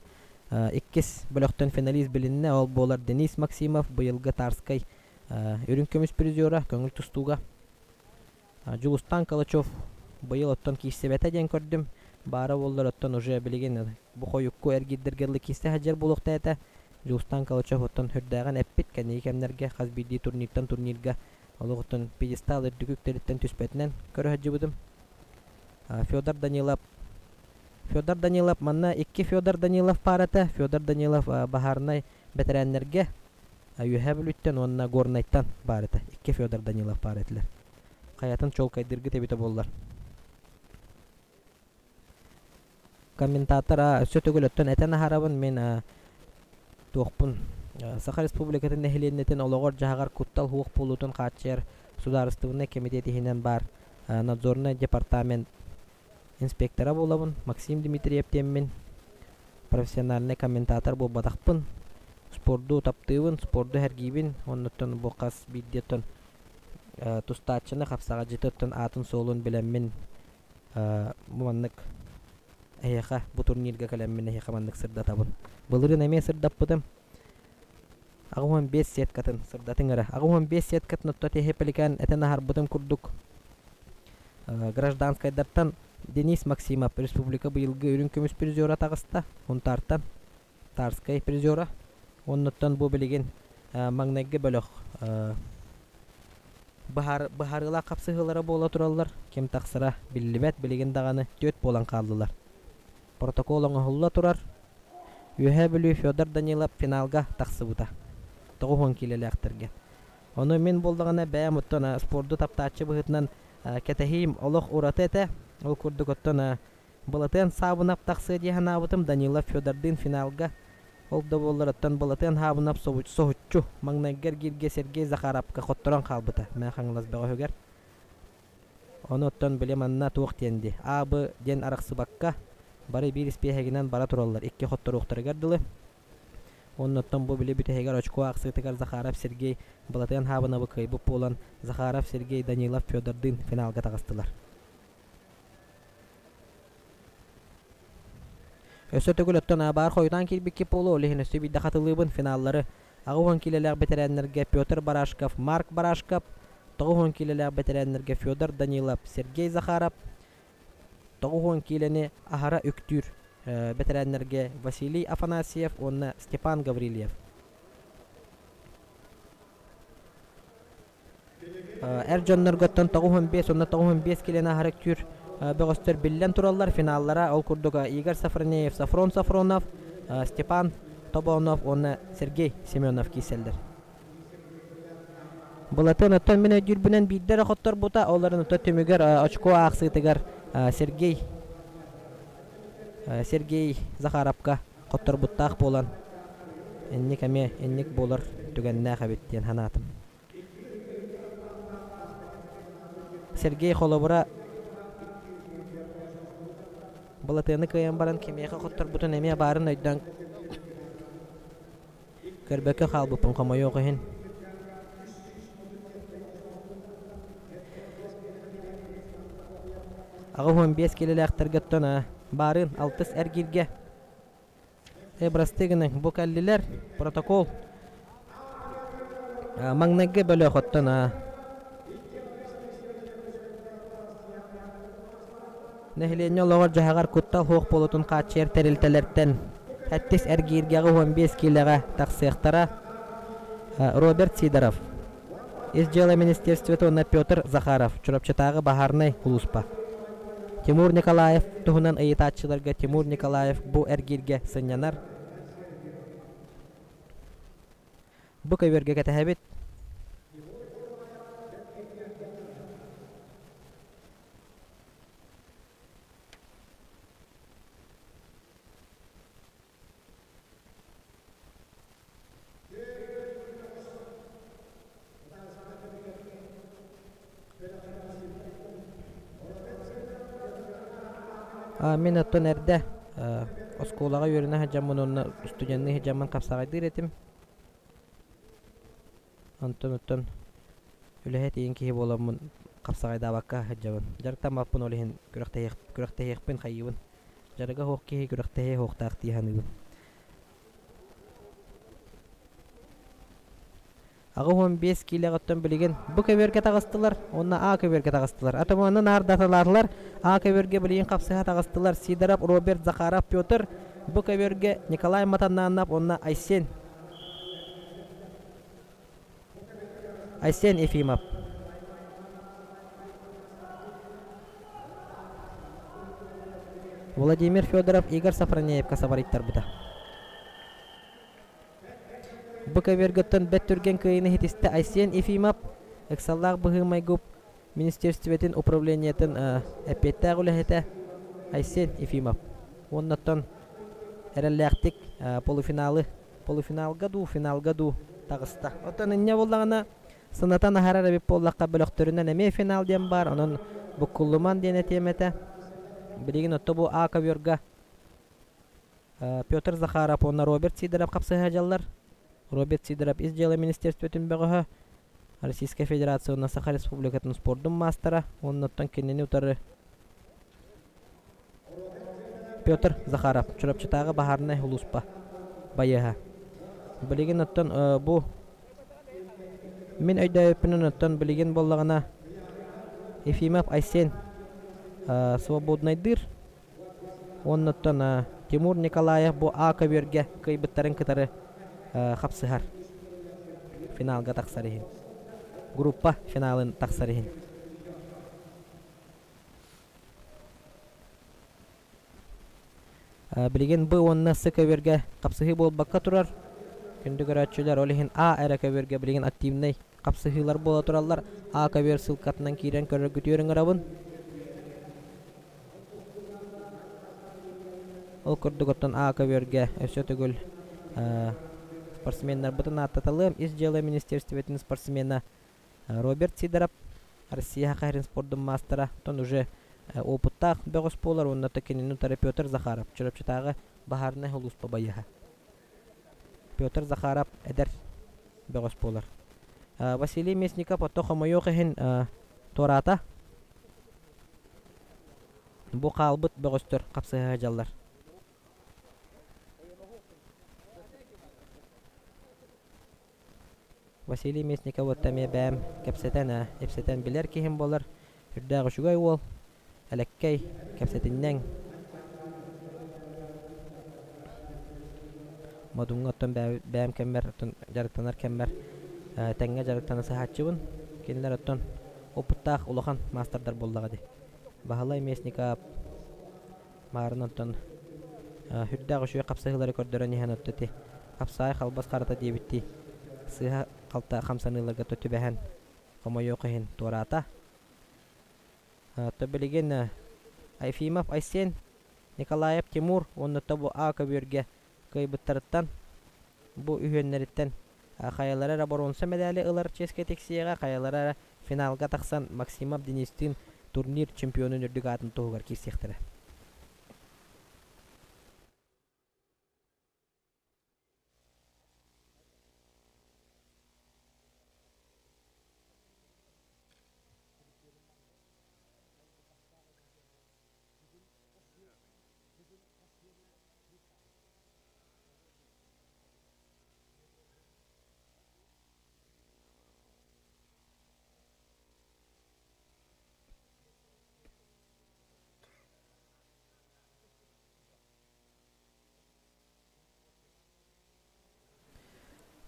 иккис бөлөхтөн финалист билиннэ, ол буолар Денис Максимов, быйылгы Тарскай үрүҥ көмүс призера көҥүл тустууга. Дьулустаан Калачев быйыл оттон киирсибэтэ диэн көрдүм. Баара буоллар оттон уже билигин бу хойукку эргиирдэргэ дылы киирсэ сылдьар буолуохтаах этэ. Дьулустаан Калачев оттон сүрдээҕин эппит кэнники кэмнэргэ хас биирдии турниртан турнирга олох оттон пьедестал үрдүк үктэриттэн түспэтинэн көрө сылдьыбытым. Федор Данилов Федор Данилов манна икки Федор Данилов паар этэ. Федор Данилов баһаарынай бэтэрээннэргэ Үөһээ Бүлүүттэн уонна Горнайтан баар этэ. Икки Федор Данилов баар этилэр. Хайатын чуолкайдыыргыт эбитэ буоллар. Комментатор өссө төгүл өттөн этэн аһарабын мин туохпун Саха Республикатын нэһилиэнньэтин олоҕор-дьаһаҕар куттал суох буолуутун хааччыйар судаарыстыбаннай кэмитиэт иһинэн баар надзорнай департамент инспектора буолабын. Максим Дмитриев диэммин. Профессиональнай комментатор буолбатахпын. Спорду таптыыбын, спорду сэргиибин. Оннуттан бу хас биирдии оттон тустааччыны, хапсаҕайдьыты оттон аатын-суолун билэммин бу маннык эһиэхэ бу турнирга кэлэммин эһиэхэ маннык сырдатабын. Былырыын эмиэ сырдаппытым. 85 сеткатын сырдатыҥ эрэ. 85 сеткатын отто тиһипиликээн этэн аһарбытым курдук гражданскайдартан Денис Максимов республика быйылгы үрүҥ көмүс призера таҕыста. Хунтаартан Тарскай призера. Оннуттан бу билигин маҥнайгы бөлөх быһаарыылаах хапсыһыылара буола тураллар. Ким тахсара биллибэт, билигин даҕаны түөрт буолан хааллылар. Протокол оҥоһулла турар. Үөһээ Бүлүү Федор Данилов финалга тахсыбыта. 90 киилэлээхтэргэ. Ону мин буоллаҕына бэйэм оттон спорду таптааччы быһыытынан кэтэһиим олох ураты этэ. Ол курдук оттон Былатыан Саабынап тахсыа дии санаабытым Данилов Федордыын финалга. Ол да буоллар оттон Былатыан Саабынап соһуччу маҥнайгы эргииргэ Сергей Захаровка хотторон хаалбыта Мэҥэ Хаҥалас бөҕөһүгэр. Ону оттон били манна туох диэн дии, А-Б диэн арахсыбакка, бары биир испиэһэгинэн бара тураллар икки хотторуохтарыгар дылы. Уонна оттон бу били бүтэһигэр очко аахсыытыгар Захаров Сергей Былатыан Хаабынабы кыайбыт буолан, Захаров Сергей Данилов Федордыын финалга таҕыстылар. Өссө төгүл оттон баар хойутаан киирбиккит буолуо, ол иһин өссө биирдэ хатылыыбын финаллары. 80 киилэлээх бэтэрээннэргэ Петр Барашков, Марк Барашков, 90 киилэлээх бэтэрээннэргэ Федор Данилов, Сергей Захаров, 90 киилэни аһара үктүүр бэтэрээннэргэ Василий Афанасьев уонна Степан Гаврильев. Эр дьоннорготтон 95 уонна 95 килэни аһара үктүүр бөҕөстөр биллэн тураллар. Финаллара ол курдук Игорь Сафронеев, Сафрон Сафронов, Степан Тобонов уонна Сергей Семенов киирсэллэр. Былатын оттон мин өйдүүрбүнэн биирдэ эрэ хотторбута, ол эрэн оттон түмүгэр очко аахсыытыгар Сергей Сергей Захаровка хотторбуттаах буолан инник эмиэ инник буолар түгэннээх эбит диэн санаатым. Сергей холобура Былатыаны кыайан баран кимиэхэ хотторбутун эмиэ баарын өйдөөн Көрбөккө хаалбыппын хомойуох иһин. 85 киилэлээхтэргэ оттон баарын алтыс эргииргэ бырастыы гыныҥ бу кэллилэр протокол маҥнайгы бөлөх оттон Нэһилиэнньэ олоҕор-дьаһаҕар куттал суох буолуутун хааччыйар тэрилтэлэртэн сэттис эргииргэҕэ 15 киилэҕэ тахсыахтара. Роберт Сидоров, Ис дьыала министерствота уонна Петр Захаров, Чурапчытааҕы баһаарынай сулууспа. Тимур Николаев туһунан ыйытааччыларга Тимур Николаев бу эргииргэ сынньанар. Бу көбүөргэ кэтэһэбит. Мин оттон эрдэ оскуолаҕа үөрэнэ сылдьаммын уонна студенныы сылдьаммын хапсаҕайдыыр этим. Онтон оттон үлэһит ийин киһи буоламмын хапсаҕайдаабакка сылдьабын. Дьарыктаммаппын ол иһин күрэхтэһиэхпин хайыыбын. Дьарыга суох киһи күрэхтэһиэ суохтаах дии саныыбын. 85 киилэҕиттэн билигин бу көбүөргэ таҕыстылар уонна А көбүөргэ таҕыстылар. Атаманы наардаталаатылар. А көбүөргэ билигин хапсыһа таҕыстылар Сидоров, Роберт, Захаров, Петр. Бу көбүөргэ Николай Матаннанов уонна Айсен Айсен Ефимов. Владимир Федоров Игорь Сафронеевка сабарыйтарбыта. Бу көбүөргөттөн бэт түргэн кыайыыны ситистэ Айсен Ефимов, ыксаллаах быһыы-майгы министерствотын управлениетын эппиэттээх үлэһитэ Айсен Ефимов. Уоннаттан эрэллээхтик полуфиналы полуфиналга дуу, финалга дуу таҕыста. Оттон инньэ буоллаҕына, сынатан аһарар эбит буоллахха, бөлөхтөрүнэн эмиэ финал диэн баар, онон буккуллуман диэн этиэм этэ. Билигин отто бу А ковёрга Петр Захаров уонна Роберт Сидоров хапсыһа дьаллар. Роберт Сидоров ис дьыала министерствотын бөҕөһө, Российскай Федерация уонна Саха Республикатын спордун маастара, уонна оттон кинини утары Петр Захаров, Чурапчытааҕы баһаарынай сулууспа байыаһа. Билигин оттон бу мин өйдөөбүппүнэн оттон билигин буоллаҕына Ефимов Айсен свободнайдыыр уонна оттон Тимур Николаев бу А көбүөргэ кыайбыттарын кытары хапсыһар финалга тахсар иһин группа финалын тахсар иһин Билигин Б уонна С көбүөргэ хапсыһыы буолбакка турар. Күндү көрөөччүлэр, ол иһин А эрэ көбүөргэ билигин активнай хапсыһыылар буола тураллар. А көбүөр ссылкатынан киирэн көрөргүтүгэр ыҥырабын. Ол курдук оттон А көбүөргэ өссө төгүл спортсменнарбытын ааттаталыам. Ис дьыала министерствотын спортсмена Роберт Сидоров Россия Саха спордун маастара, оттон уже опыттаах бөҕөс буолар уонна кинини утары Петр Захаров, Чурапчытааҕы баһаарынай сулууспа байыаһа. Петр Захаров эдэр бөҕөс буолар. Василий Местников ото хомойуох иһин туораата. Бу хаалбыт бөҕөстөр хапсыһа сылдьаллар. Василий Местников отто эмиэ бэйэм кэпсэтэн, ипсэтэн билэр киһим буолар. Үрдээх үчүгэй уол, элэккэй, кэпсэтинньэҥ. Модуҥҥа оттон бэйэм кэммэр оттон дьарыктанар кэммэр тэҥҥэ дьарыктана сыһааччыбын. Кинилэр оттон опыттаах улахан маастардар буоллаҕа дии. Баһылай Местников Маарын онтон сүрдээх үчүгэй хапсыһыылары көрдөрөн иһэн отто ити хапсаай халбас харата диэбиттии сыыһа халта хамсаныыларга түбэһэн хомойуох иһин туораата. То билигин Ефимов Айсен, Николаев Тимур уонна бу А көбүөргэ кыайбыттарыттан бу үһүөннэриттэн хайалара эрэ боруонса мэдээли ылар чиэскэ тиксиэҕэ, хайалара эрэ финалга тахсан Максимов Денистиин турнир чемпионун үрдүк аатын туһугар киирсиэхтэрэ.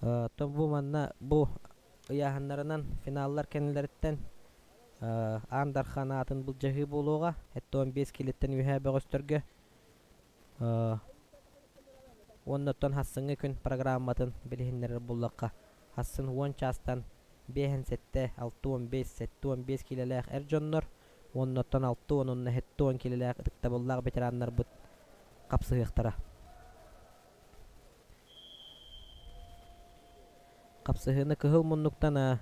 Оттон бу манна бу ыйааһыннарынан финаллар кэннилэриттэн Аан Дархан аатын былдьаһыы буолуоҕа. Эттон 5 килиттэн үөһээ бөҕөстөргө Уонна оттон хассыҥҥы күн программатын билиһиннэрэр буллахха, хассын 10 чаастан 5 7, 65, 75 киилэлээх эр дьоннор уонна оттон 60 уонна 70 киилэлээх ытыктабыллаах ветераннарбыт хапсыһыахтара. Хапсыһыыны кыһыл муннуктан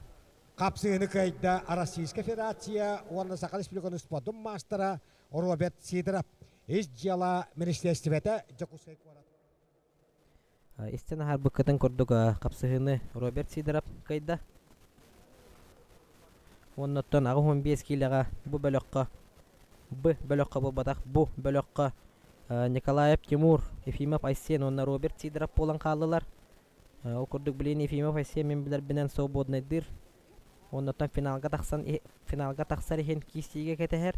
Хапсыһыыны кыайда Российскай Федерация уонна Саха Республикатын спордун маастара Роберт Сидоров. Ис дьыала министиэристибэтэ Дьокуускай куорат. Истэн аһарбыккытын курдук хапсыһыыны Роберт Сидоров кыайда. Уонна оттон 85 киилэҕэ бу бөлөххө Б бөлөххө буолбатах бу бөлөххө Николаев Тимур, Ефимов Айсен уонна Роберт Сидоров буолан хааллылар. Ол курдук билигин Ефимов Айсен мин билэрбинэн свободнайдыыр. Оннуттан финалга тахсан финалга тахсар иһин киирсиигэ кэтэһэр.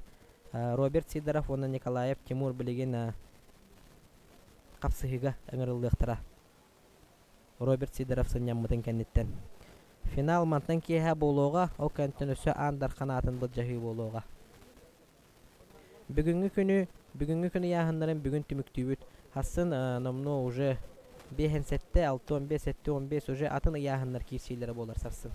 Роберт Сидоров уонна Николаев Тимур билигин хапсыһыыга ыҥырыллыахтара. Роберт Сидоров сынньаммытын кэнниттэн. Финал мантан киэһэ буолуоҕа, ол кэнниттэн өссө Аан Дархан аатын былдьаһыы буолуоҕа. Бүгүҥҥү күнү, бүгүҥҥү күн ыйааһыннарын бүгүн түмүктүүбүт. Хассын номнуо уже 5 7, 6 15, 7 15 уже атын ыйааһыннар киирсиилэрэ буолар сарсын.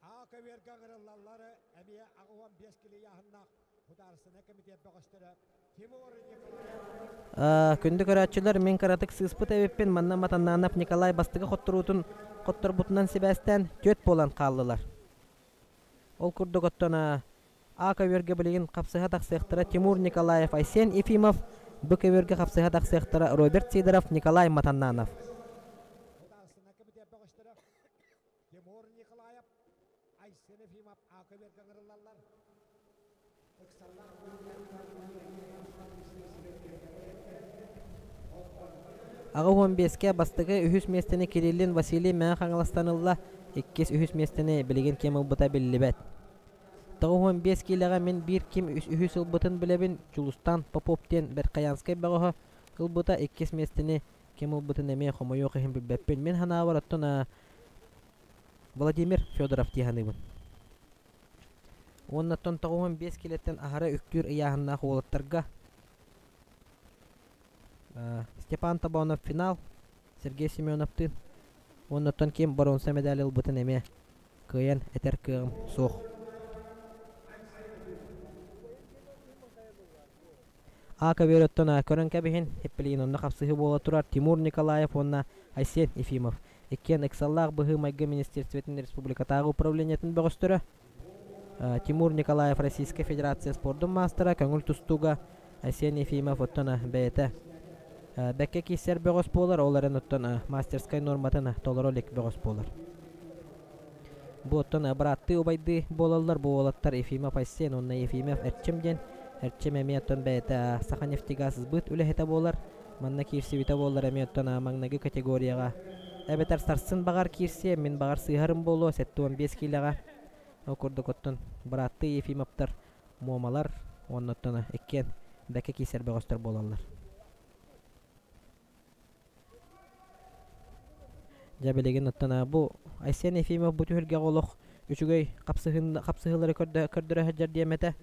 Аа көбүөргэ ыҥырыллаллар эмиэ 85 кило ыйааһыннаах Худаарыстыбаннай комитет бөҕөстөрө Тимур Николаев. Күндү көрөөччүлэр, мин кыратык сыыспыт эбиппин. Манна Матаннанов Николай бастакы хотторуутун хотторбутунан сибээстээн түөрт буолан хааллылар. Ол курдук оттон А көбүөргэ билигин хапсыһа тахсыахтара Тимур Николаев, Айсен Ефимов, Б көбүөргэ хапсыһа тахсыахтара Роберт Сидоров, Николай Матаннанов. Худаарыстыбаннай комитет бөҕөстөрө Тимур Николаев, Айсен Ефимов А көбүөргэ ыҥырыллаллар. 85-кэ бастакы үһүс миэстэни Кириллин Василий Мэҥэ Хаҥаластан ылла, иккис үһүс миэстэни билигин ким ылбыта биллибэт. 95 киилэҕэ мин биир ким үһүс ылбытын билэбин, Дьулустаан Попов диэн Верхоянскай бөҕөһө ылбыта, иккис миэстэни ким ылбытын эмиэ хомойуох иһин билбэппин. Мин санаабар оттон Владимир Федоров дии саныыбын. Уонна оттон 95 киилэттэн аһара үктүүр ыйааһыннаах уолаттарга Степан Тобонов финал, Сергей Семеновтыын уонна оттон ким боруонса мэдээли ылбытын эмиэ кыайан этэр кыаҕым суох. А көбүөр оттон көрөн кэбиһин, Хиппилиин онно хапсыһыы буола турар Тимур Николаев уонна Айсен Ефимов. Иккиэн ыксаллаах быһыы-майгы министерствотын республикатааҕы управлениетын бөҕөстөрө. Тимур Николаев Российскай Федерация спордун маастара, көҥүл тустууга Айсен Ефимов оттон бэйэтэ бэккэ киирсэр бөҕөс буолар, ол эрэн оттон мастерскай нуорматын толоро илик бөҕөс буолар. Бу оттон бырааттыы убайдыы буолаллар, бу уолаттар Ефимов Айсен уонна Ефимов Эрчим диэн. Эрчим эмиэ оттон бэйэтэ Саханефтегаз сбыт үлэһитэ буолар. Манна киирсибитэ буоллар эмиэ оттон маҥнайгы категорияҕа эбэтэр сарсын баҕар киирсиэ, мин баҕар сыыһарым буолуо, 75 киилэҕэ. Ол курдук оттон бырааттыы Ефимовтар Муомалар уонна оттон иккиэн бэккэ киирсэр бөҕөстөр буолаллар. Дьэ билигин оттон бу Айсен Ефимов бу түһүлгэҕэ олох үчүгэй хапсыһыылары көрдөрө сылдьар диэм этэ.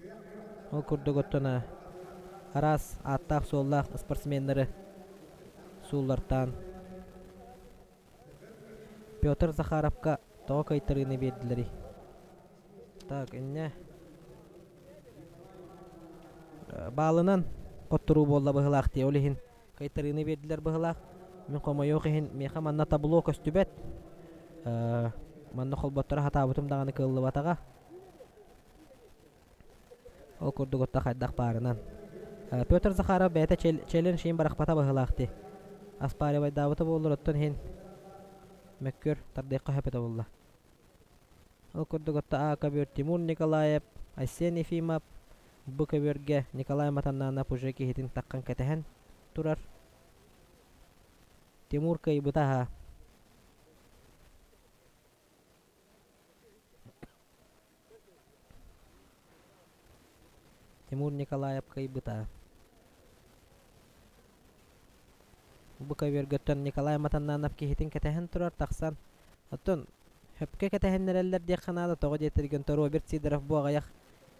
Ол курдук оттон араас ааттаах-суоллаах спортсменнары сууллартаан Петр Захаровка тоҕо кыайтарыыны биэрдилэрий? Так, инньэ баалынан хотторуу буолла быһыылаах дии, ол иһин кыайтарыыны биэрдилэр быһыылаах. Мин хомойуох иһин, миэхэ манна табло көстүбэт. Манна холботторо сатаабытым даҕаны кыаллыбатаҕа. Ол курдук отто хайдах баарынан. Петр Захаров бэйэтэ челлендж иһин бырахпата быһыылаах дии. Оспаривайдаабыта буоллар оттон иһин мөккүөр тардыахха сөп этэ буолла. Ол курдук отто А көбүөр Тимур Николаев, Айсен Ефимов, Б көбүөргэ Николай Матаннанов уже киһитин таххан кэтэһэн турар. Тимур кыайбыта аһа. Тимур Николаев кыайбыта. Бу көбүөргөттөн Николай Матаннанов киһитин кэтэһэн турар тахсан, оттон хөпкө кэтэһиннэрэллэр диэххэ наада, тоҕо диэтэргин Роберт Сидоров бу аҕыйах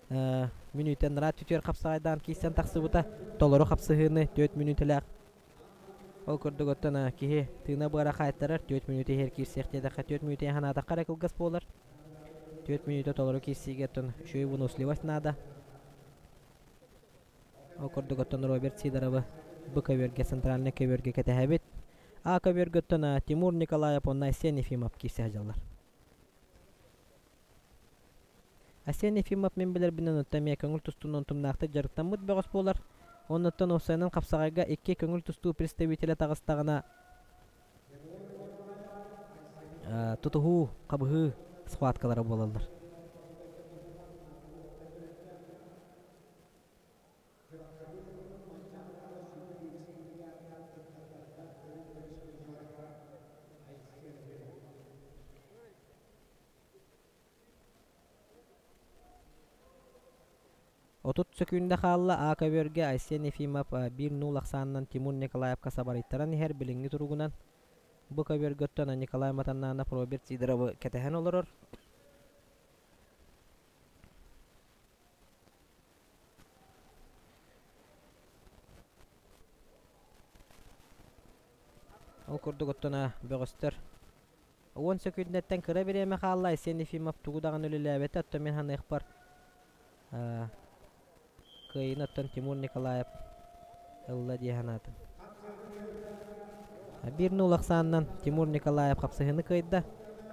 мүнүүтэ анараа түтүөр хапсаҕайдаан киирсэн тахсыбыта, толору хапсыһыыны 4 мүнүүтэлээх. Ол курдук оттон киһи тыына-быара хаайтарар, 4 мүнүүтэ иһэр киирсиэх диэтэххэ, 4 мүнүүтэ санаатахха эрэ кылгас буолар. 4 мүнүүтэ толору киирсиигэ оттон үчүгэй выносливость наада. Ол курдук оттон Роберт Сидоровы Б көбүөргэ центральнай көбүөргэ кэтэһэбит. А көбүөргэ оттон Тимур Николаев уонна Айсен Ефимов киирсэ сылдьаллар. Айсен Ефимов мин билэрбинэн оттон эмиэ көҥүл тустуунан утумнаахтык дьарыктаммыт бөҕөс буолар. Оннуттан уопсайынан хапсаҕайга икки көҥүл тустуу представителэ таҕыстаҕына тутуһуу, хабыһыы схваткалара буолаллар. 30 сөкүүндэ хаалла А көбүөргэ Айсен Ефимов 1-0 ахсаанынан Тимур Николаевка сабарыйтаран иһэр билиҥҥи туругунан бу көбүөргэ оттон Николай Матаннанов Роберт Сидоровы кэтэһэн олорор. Ол курдук оттон бөҕөстөр 10 сөкүүндэттэн кыра бириэмэ хаалла Айсен Ефимов тугу даҕаны үлэлээбэтэ оттон мин саныахпар кыайыыны оттон Тимур Николаев ылла дии санаатым. 1-0 ахсаанынан Тимур Николаев хапсыһыыны кыайда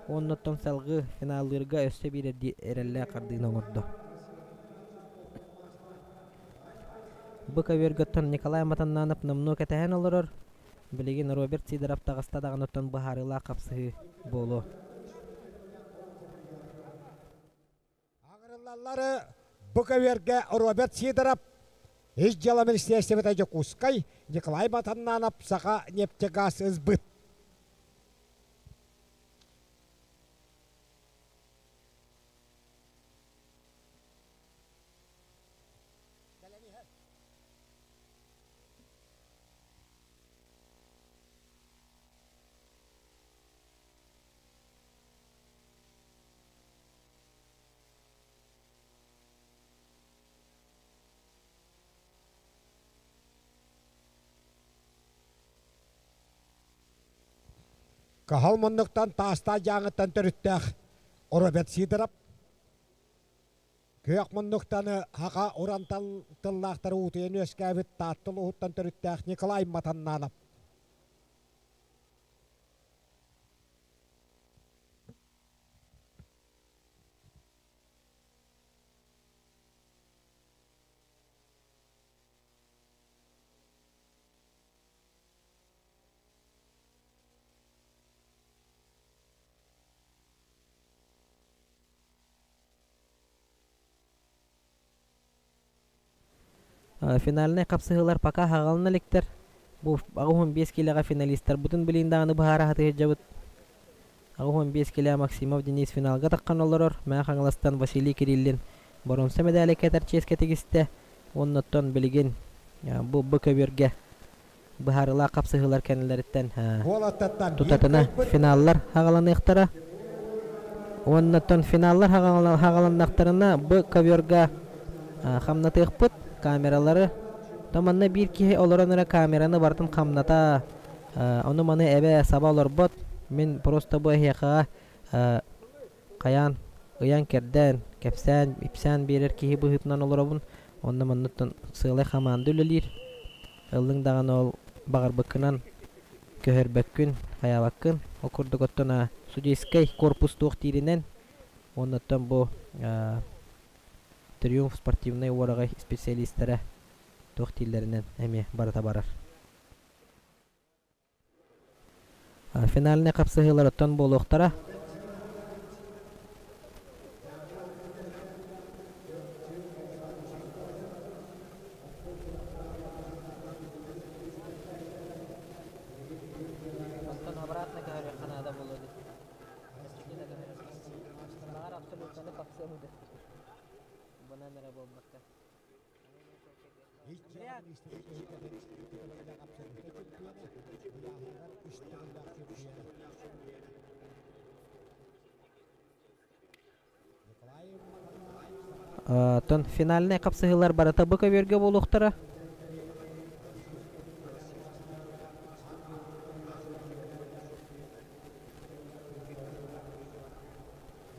уонна оттон салгыы финаллыырга өссө биир эрэллээх хардыыны оҥордо. Бу көбүөргэ оттон Николай Матаннанов номнуо кэтэһэн олорор. Билигин Роберт Сидоров таҕыста даҕаны оттон быһаарыылаах хапсыһыы буолуо. Аҕырыллаллары бу көбүөргэ Роберт Сидоров, Ис дьыала министиэристибэтэ Дьокуускай, Николай Матаннанов, Саха нефтегаз СБыт. Каһал муннуктан таастаах дьааҥыттан төрүттээх Роберт Сидоров Күөх муннуктаны хаха уран тыллаахтары уутуйан үөскээбит Таатта улууһуттан төрүттээх Николай Матаннанов. Финальнай хапсыһыылар пока хаҕалана иликтэр. Бу 85 киилэҕэ финалистарбытын билигин даҕаны быһаара сатыһыдьабыт. 85 килэ Максимов Денис финалга таххан олорор. Мэҥэ Хаҥаластан Василий Кириллин боруонса медали кэтэр чиэскэ тигистэ. Уоннаттан билигин бу бу көбүөргэ быһаарыылаах хапсыһыылар кэннилэриттэн тутатына финаллар хаҕаланыахтара. Уоннаттан финаллар хаҕаланнахтарына бу ковёрга хамнатыахпыт камералары. То манна биир киһи олорон эрэ камераны барытын хамната ону-маны эбэ саба олорбот. Мин просто бу эһиэхэҕэ хайаан ыйан-кэрдэн, кэпсээн, ипсээн биэрэр киһи быһыытынан олоробун. Онно манныттан сыалай хамаанда үлэлиир. Ыллыҥ даҕаны ол баҕарбыккынан көһөрбөккүн, хайаабаккын. Ол курдук оттон судейскай корпус туох дииринэн, уоннаттан бу Триумф спортивнай уораҕай специалистара туох дииллэринэн эмиэ барыта барар. Финальнай хапсыһыылар оттон буолуохтара. Онтон обратно көһөрүөххэ наада буолуо дии. Баҕар абсолютно хапсыам этэ. Бунан эрэ буолбакка. Оттон финальнай хапсыһыылар барыта бу көбүөргэ буолуохтара.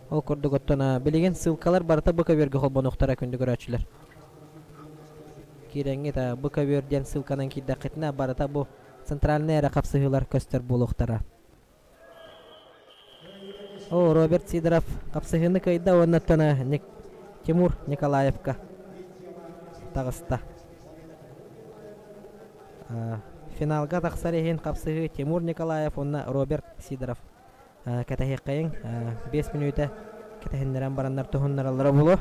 Ол курдук оттон билигин ссылкалар барыта бу көбүөргэ холбонуохтара күндү көрөөччүлэр. Киирэҥҥит бу көбүөр диэн ссылканан киирдэххитинэ барыта бу центральнай эрэ хапсыһыылар көстөр буолуохтара. О, Роберт Сидоров хапсыһыыны кыайда уонна оттон Тимур Николаевка таҕыста. Финалга тахсар иһин хапсыһыы Тимур Николаев уонна Роберт Сидоров кэтэһиэххэйиҥ 5 мүнүүтэ кэтэһиннэрэн бараннар туһуннараллара буолуо.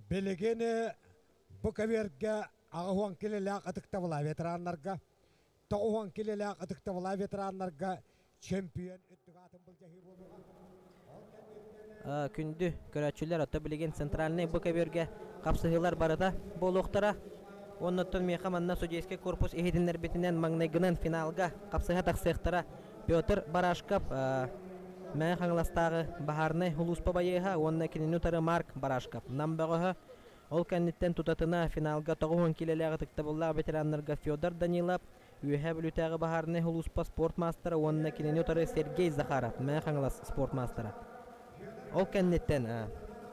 Билигин бу көбүөргэ 80 килэлээх ытыктабыла ветераннарга, 90 килэлээх ытыктабыла ветераннарга чемпион үрдүк аатын былдьаһыы буолуоҕа. Күндү көрөөччүлэр, ото билигин центральнай бу көбүөргэ хапсыһыылар барыта буолуохтара. Оннуттан миэхэ манна судейский корпус иһитиннэрбитинэн маҥнайгынан финалга хапсыһа тахсыахтара Петр Барашков, Мэҥэ Хаҥаластааҕы баһаарынай сулууспа байыаһа уонна кинини утары Марк Барашков, Нам бөҕөһө. Ол кэнниттэн тутатына финалга 90 киилэлээх ытыктабыллаах ветераннарга Федор Данилов, Үөһээ Бүлүүтээҕи баһаарынай сулууспа спорт маастара уонна кинини утары Сергей Захаров, Мэҥэ Хаҥалас спорт маастара. Ол кэнниттэн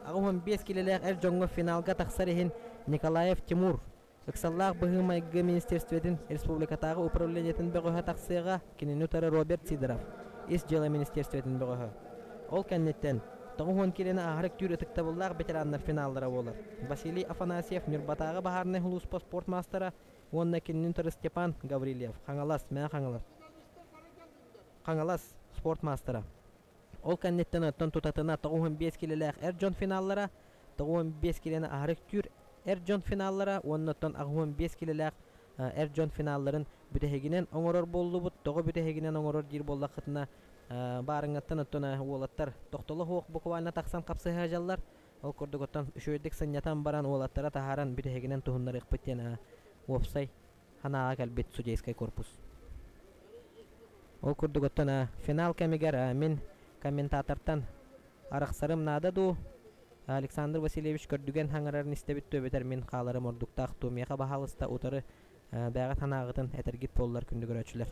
85 киилэлээх эр дьоҥҥо финалга тахсар иһин Николаев Тимур, Ыксаллаах быһыы-майгы министерствотын республикатааҕы управлениетын бөҕөһө тахсыаҕа, кинини утары Роберт Сидоров, Ис дьыала министерствотын бөҕөһө. Ол кэнниттэн 90 киилэни ааһар үктүүр ытыктабыллаах ветераннар финаллара буолар. Василий Афанасьев Ньурбатааҕы баһаарынай сулууспа спорт маастара уонна кинини утары Степан Гаврильев, Хаҥалас, Мэҥэ Хаҥалас, Хаҥалас спорт маастара. Ол кэнниттэн оттон тутатына 95 киилэлээх эр дьон финаллара, 95 киилэни аһары үктүүр эр дьон финаллара уонна оттон 85 киилэлээх эр дьон финалларын бүтэһигинэн оҥорор буоллубут. Тоҕо бүтэһигинэн оҥорор диир буоллаххытына, баарыҥҥаттан оттон уолаттар тохтоло суох буквально тахсан хапсыһа сылдьаллар. Ол курдук оттон үчүгэйдик сынньатан баран уолаттара таһааран бүтэһигинэн туһуннарыахпыт диэн уопсай санааҕа кэлбит судейскай корпус. Ол курдук оттон финал кэмигэр мин комментатортан арахсарым наада дуу, Александр Васильевич көрдүгэн хаҥарарын истэбит дуу эбэтэр мин хааларым ордуктаах дуу, миэхэ баһаалыста утары бэйэҕит санааҕытын этэргит буоллар күндү көрөөччүлэр.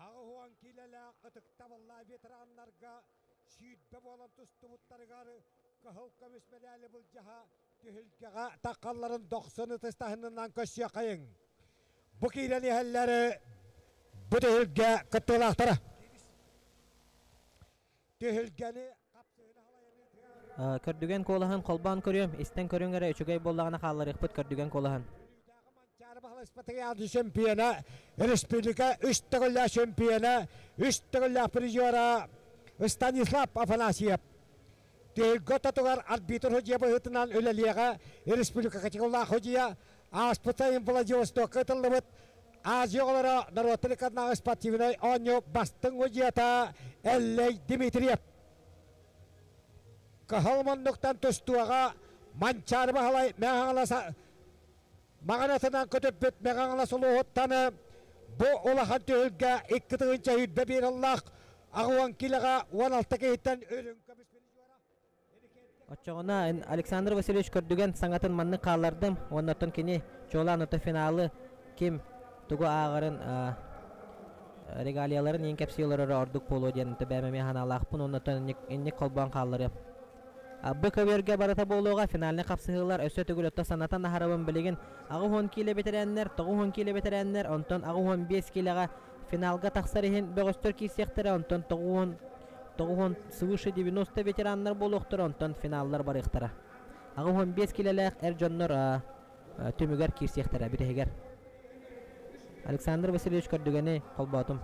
80 киилэлээх ытыктабыллаах ветераннарга 20 буолан тустубуттарыгар кыһыл көмүс мэдээли былдьаһа түһүлгэҕэ таххалларын дохсун ытыс таһынынан көрсүөххэйиҥ. Бу киирэн иһэллэр бу түһүлгэ кыттыылаахтара. Түһүлгэни Көрдүгэн куолаһын холбоон көрүөм, истэн көрүҥ эрэ үчүгэй буоллаҕына хаалларыахпыт көрдүгэн куолаһын. Манчаары чемпиона, республика үс төгүллээх чемпиона, үс төгүллээх призера Станислав Афанасьев. Түһүлгэ ортотугар арбитр судьуйа быһыытынан үлэлиэҕэ республика категориялаах судьуйа ааспыт сайын Владивостокка ыытыллыбыт Азия оҕолоро норуоттар иккардынааҕы спортивнай оонньуу бастыҥ судьуйата Эллэй Дмитриев. Кыһыл муннуктан тустууга Манчаары Баһылай Мэҥэ Маҕанатынан көтүппүт Мэҥэ Хаҥалас улууһуттан бу улахан түһүлгэ 2 121 ыллаах 80 килоҕа 16 киһиттэн үрүҥ көмүс Оччоҕуна Александр Васильевич көрдүгэн саҥатын маннык хааллардым уонна оттон кини чуолаан ото финалы ким Тугу ааҕарын регалияларын иин кэпсии олороро ордук буолуо диэн бэйэм эмиэ санаалаахпын уонна оттон инник холбоон хаалларыам. Бу көбүөргэ барыта буолуоҕа финальнай хапсыһыылар өссө төгүл отто санатан аһарабын билигин 80 киилэ бэтэрээннэр, 90 киилэ бэтэрээннэр, онтон 85 киилэҕэ финалга тахсар иһин бөҕөстөр киирсиэхтэрэ, онтон 90 90 свыше 90 ветераннар буолуохтара, онтон финаллар барыахтара. 85 киилэлээх эр дьоннор түмүгэр киирсиэхтэрэ бүтэһигэр. Александр Васильевич Көрдүгэни холбоотум.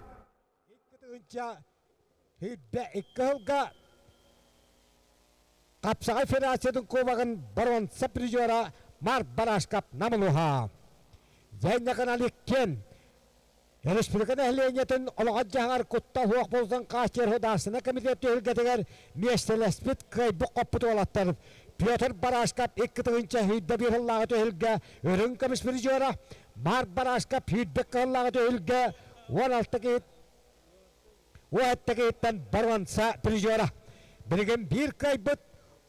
Икки сүүрбэ икки сылга Хапсаҕай Федерациятын кубогын боруонса призера Марк Барашков Намылуха. Дьэнньэкин иккиэн Республика нэһилиэнньэтин олоҕор-дьаһаҕар куттал суох буолсан хааччыйар Судаарыстыбаннай комитет түһүлгэтигэр миэстэлэспит кыайбыт-хоппут уолаттар Петр Барашков 2021 сыллааҕы түһүлгэ үрүҥ көмүс призера, Марк Барашков 22 сыллааҕы түһүлгэ 16 киһи 17 киһиттэн боруонса призера. Билигин биир кыайбыт,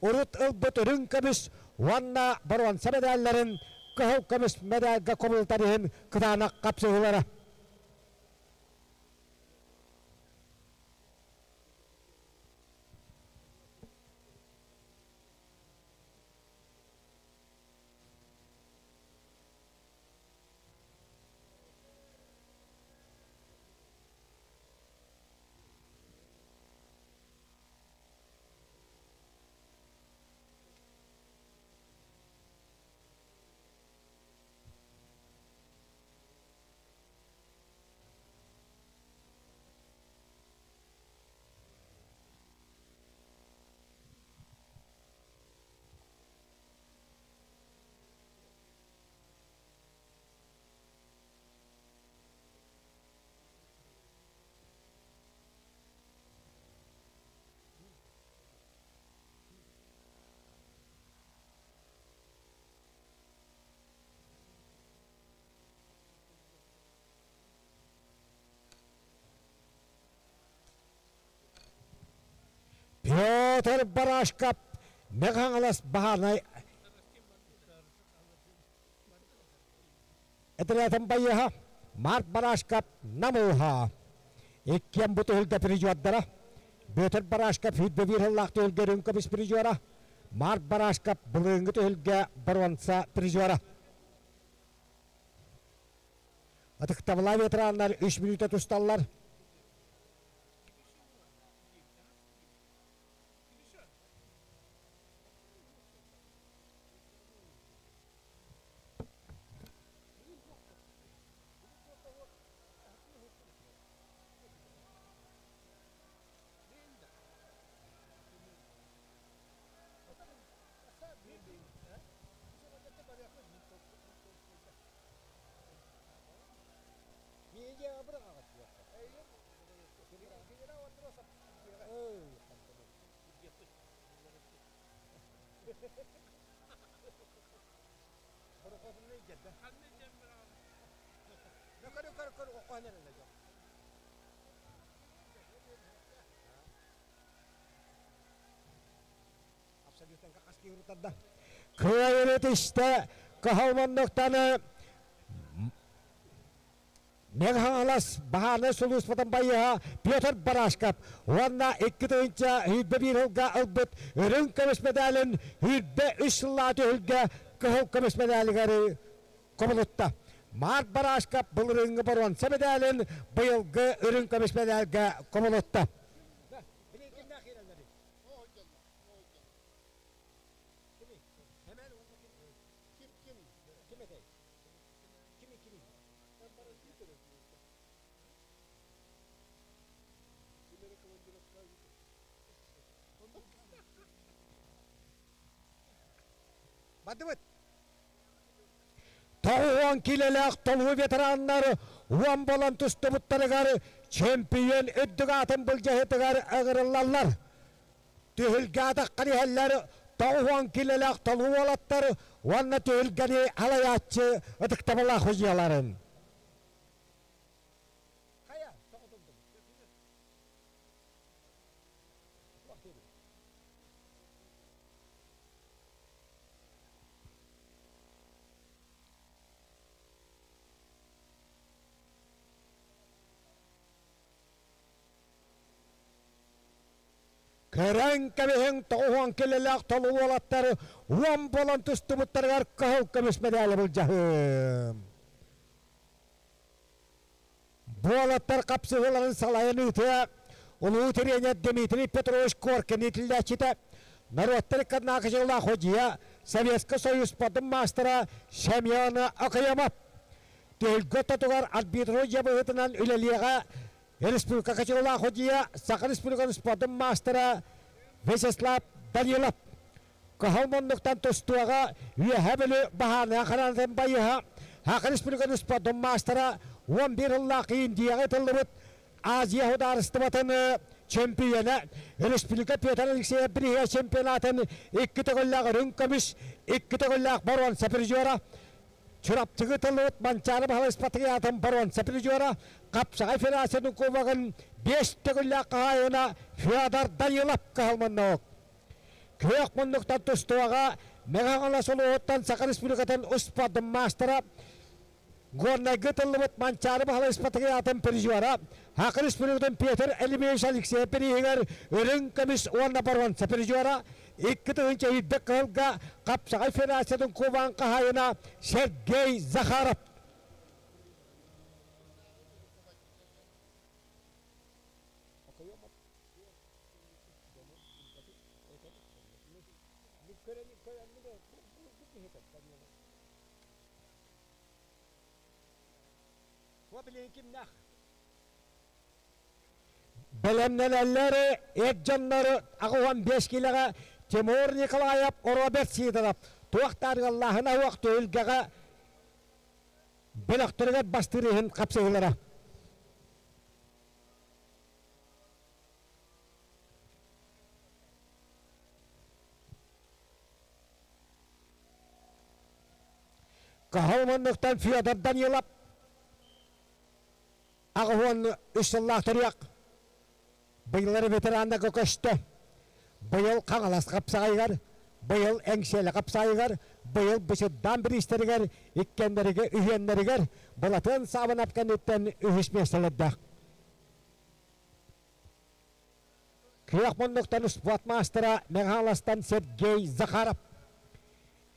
урут ылбыт үрүҥ көмүс уонна боруонса медалларын кыһыл көмүс медальга кубулутар иһин кытаанах хапсыһыылара. Петр Барашков Мэҥэ Баһаарынай Этэлээтин байыаһа Марк Барашков Намыһа. Иккиэн бу түһүлгэ призердара. Бүөтүр Барашков 101 сыллаах түһүлгэ үрүҥ көмүс призера. Марк Барашков былырыыҥҥы түһүлгэ боруонса призера. Ытыктабыллаах ветераннар үс мүнүүтэ тусталлар. Кыайыыны түстэ кыһалманныктаны Мэҥэ Хаҥалас баһаарынай сулууспатын байыаһа Петр Барашков уонна 2021 сылга ылбыт үрүҥ көмүс мэдээлин 23 сыллаах түһүлгэ кыһыл көмүс мэдээлигэр кубулутта. Марк Барашков былырыыҥҥы боруонса мэдээлин быйылгы үрүҥ көмүс мэдээлгэ кубулутта. Бардыбыт. 90 килэлээх толуу ветераннар уон буолан тустубуттарыгар чемпион үрдүк аатын былдьаһыытыгар ыҥырыллаллар. Түһүлгэ атаххар иһэллэр 90 килэлээх толуу уолаттар уонна түһүлгэни халайааччы ытыктабылаах судьуйаларын. Көрөн кэбиһиҥ 90 килэлээх толу уолаттар уон буолан тустубуттарыгар кыһыл көмүс мэдээли былдьаһыым. Буолаттар хапсыһыыларын салайан ыытыа улуу тренер Дмитрий Петрович Коркин иитиллээччитэ, норуоттар иккардынааҕы ходьуйа, Советскай Союз спордун маастара Семен Окоемов. Түһүлгэ ортотугар арбитр дьиэ быһыытынан үлэлиэҕэ Республика Кочеволаах ходьуйа, Саха Республикатын спордун маастара Вячеслав Данилов. Кыһыл муннуктан тустууга Үөһээ Бүлүү баһаарынай хараанатын байыһа, Саха Республикатын спордун маастара, 11 сыллаах Индияҕа ытыллыбыт Азия судаарыстыбатын чөмпүйүөнэ, Республика Петр Алексеев бирииһэ чемпионатын икки төгүллээх үрүҥ көмүс, икки төгүллээх боруонса призера, Чурапчыга ытыллыбыт Манчаары Баһылай Спартакиадатын боруонса призера, Хапсаҕай Федерациятын кубогын биэс төгүллээх хаһаайына Федор Данилов кыһыл муннук. Күөх муннуктан тустууга Мэҥэ Хаҥалас улууһуттан Саха Республикатын успуордун маастара, Горнайга ытыллыбыт Манчаары Баһылай Спартакиадатын призера, Саха Республикатын Петр Елимеевич Алексеев бирииһигэр үрүҥ көмүс уонна боруонса призера, 2007 кыһылга Хапсаҕай Федерациятын кубогын хаһаайына Сергей Захаров. Бэлэмнэнэллэр эр дьоннору 85 киилэҕэ Тимур Николаев, Роберт Сидоров туох да арыаллааһына суох түһүлгэҕэ бөлөхтөрүгэр бастыыр иһин хапсыһыылара. Кыһыл муннуктан Федор Данилов 83 сыллаах төрүөх быйылары ветераннарга көстө. Быйыл Хаҥалас хапсаҕайыгар, быйыл Эҥсиэлэ хапсаҕайыгар, быйыл Бычырдаан бириистэригэр, иккиэннэригэр, үһүөннэригэр Былатыан Саабынап кэнниттэн үһүс миэстэлэрдээх. Күөх муннуктан спорт маастара Мэҥэ Сергей Захаров,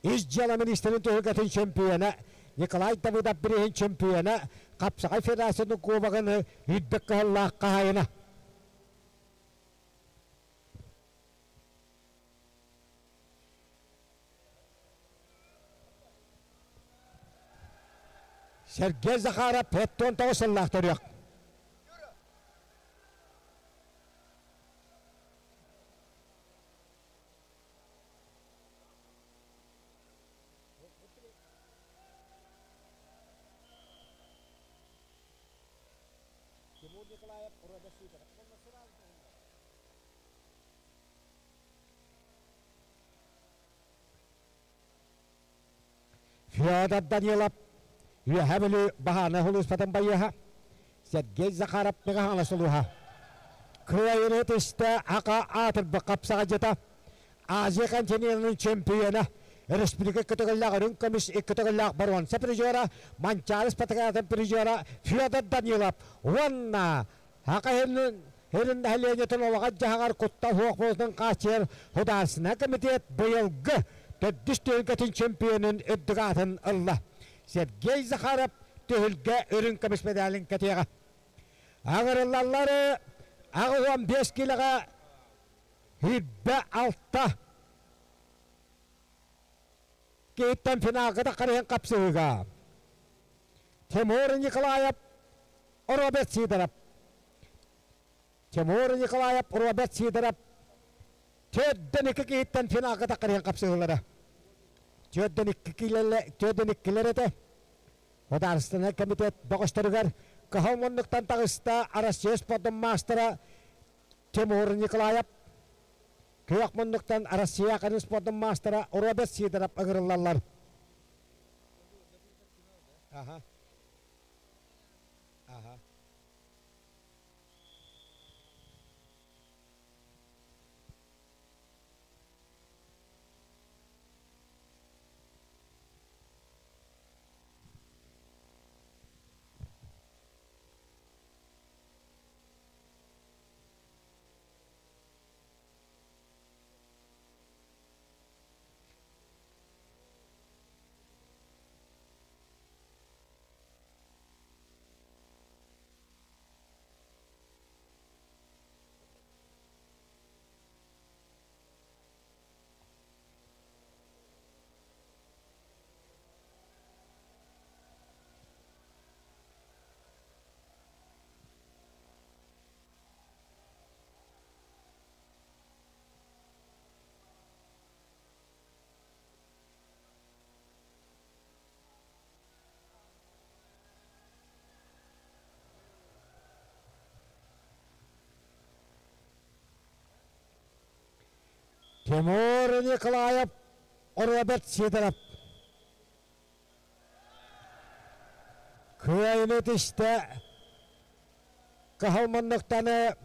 Ис дьыала министрин түһүлгэтин чемпиона Николай Давыдов бирииһин чемпиона, Хапсаҕай Федерациятын кубогын үрдүк кыһыллаах хаһаайына. Сергей Захаров 79 сыллаах төрүөх. Тимур Николаев Федор Данилов Үөһээ Бүлүү баһаарынай сулууспатын байыаһа Сергей Захаров Мэҥэ сулуһа Кыайыыны түстэ Ака аатырбыт хапсаҕайдьыта Азия континенын чемпиона республика көтөҕүллээх үрүҥ көмүс икки төгүллээх боруонса призера Манчаары спартакиадатын призера Федор Данилов уонна Ака Хирин нэһилиэнньэтин олоҕор-дьаһаҕар куттал суох буолуутун хааччыйар Судаарыстыбаннай комитет быйылгы төрдүс түһүлгэтин чемпионун үрдүк аатын ылла. Сергей Захаров түһүлгэ үрүҥ көмүс медалын кэтиэҕэ. Аҕырыллаллары 85 киилэҕэ 26 киһиттэн финалга таххарыһын хапсыһыыга Тимур Николаев, Роберт Сидоров. Тимур Николаев, Роберт Сидоров төрдөн икки киһиттэн финалга таххарыһын хапсыһыылара. Төрдөн иккилэр этэ. Судаарыстыбаннай комитет бөҕөстөрүгэр кыһыл муннуктан таҕыста Россия спордун маастара Тимур Николаев, күөх муннуктан Россия кэлин спордун маастара Роберт Сидоров ыҥырыллаллар. Ага. Ага. Тимур Николаев, Роберт Сидоров. Кыайыны түстэ Кыһыл муннуктаны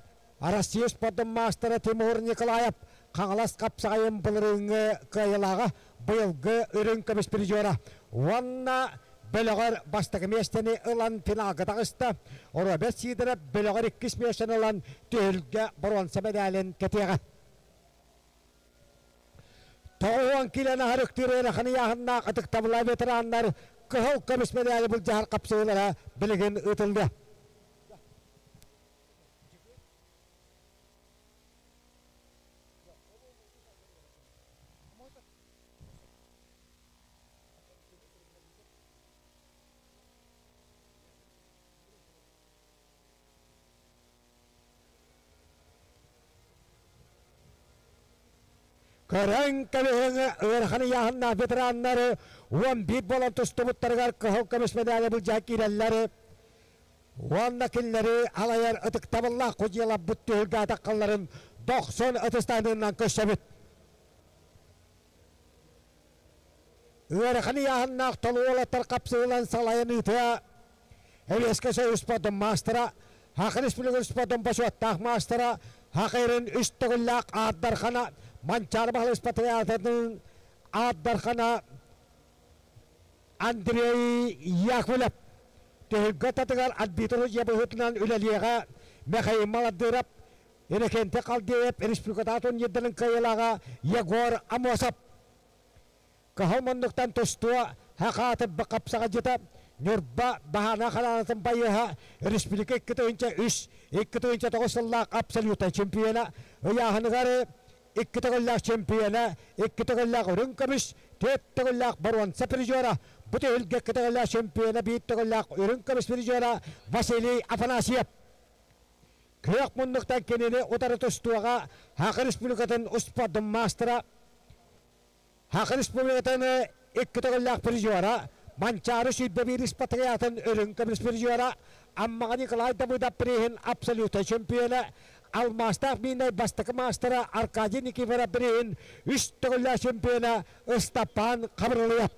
Россия спордун маастара Тимур Николаев Хаҥалас хапсаҕайын былырыыҥҥы кыайыылааҕа, быйылгы үрүҥ көмүс призера уонна бөлөҕөр бастакы миэстэни ылан финалга таҕыста. Роберт Сидоров бөлөҕөр иккис миэстэни ылан түһүлгэ боруонса мэдээлин кэтиэҕэ. 90 киилэни аһарыктыыр ыарахан ыйааһыннаах ытыктабыллаах ветераннар кыһыл көмүс мэдээли былдьаһар хапсыһыылара билигин ыытыллыа. Көрөн кэбиһиҥ ыарахан ыйааһыннаах ветераннары 11 буолан тустубуттарыгар кыһыл көмүс мэдээли былдьаан киирэллэр. Уонна кинилэри алайар ытыктабыллаах кудьуйаларбыт түһүлгэ атаххалларын дохсун ытыстаныынан көрсөбүт. Ыарахан ыйааһыннаах толуу уолаттар хапсыһыылан салайан ыытыа Эбиэскэ Союз спордун маастара, Саха Республикатын спордун бочуоттаах маастара, Саха Ирин үс төгүллээх аат дархана, Манчаары Баһылай патриотатын аат дархана Андрей Яковлев. Түһүлгэ татыгар арбитр судья быһыытынан үлэлиэҕэ Михаил Маладыров, Иннокентий Халдеев, республикатааҕы турнирдарын кыайыылааҕа Егор Амосов. Кыһыл муннуктан тустуо Хахаатырба хапсаҕайдьыта Ньурба Баһаана Хараанатын байыаһа республика 2-3, 2-9 сыллаах абсолютнай чемпиона, ыйааһыныгар икки төгүллээх чемпиона, икки төгүллээх үрүҥ көмүс, түөрт төгүллээх боруонса призера, бу түһүлгэ икки төгүллээх чемпиона, биир төгүллээх үрүҥ көмүс призера Василий Афанасьев. Күөх муннуктан кинини утары тустуоҕа Саха Республикатын успуордун маастара, Саха Республикатын икки төгүллээх призера, Манчаары 121 патриотын үрүҥ көмүс призера, Аммаҕа Николай Давыдов приһин абсолютнай чемпиона, алмаастаах миинэй бастакы маастара Аркадий Никифоров приһин үс төгүллээх чемпиона Ыстапаан Хабырылыев.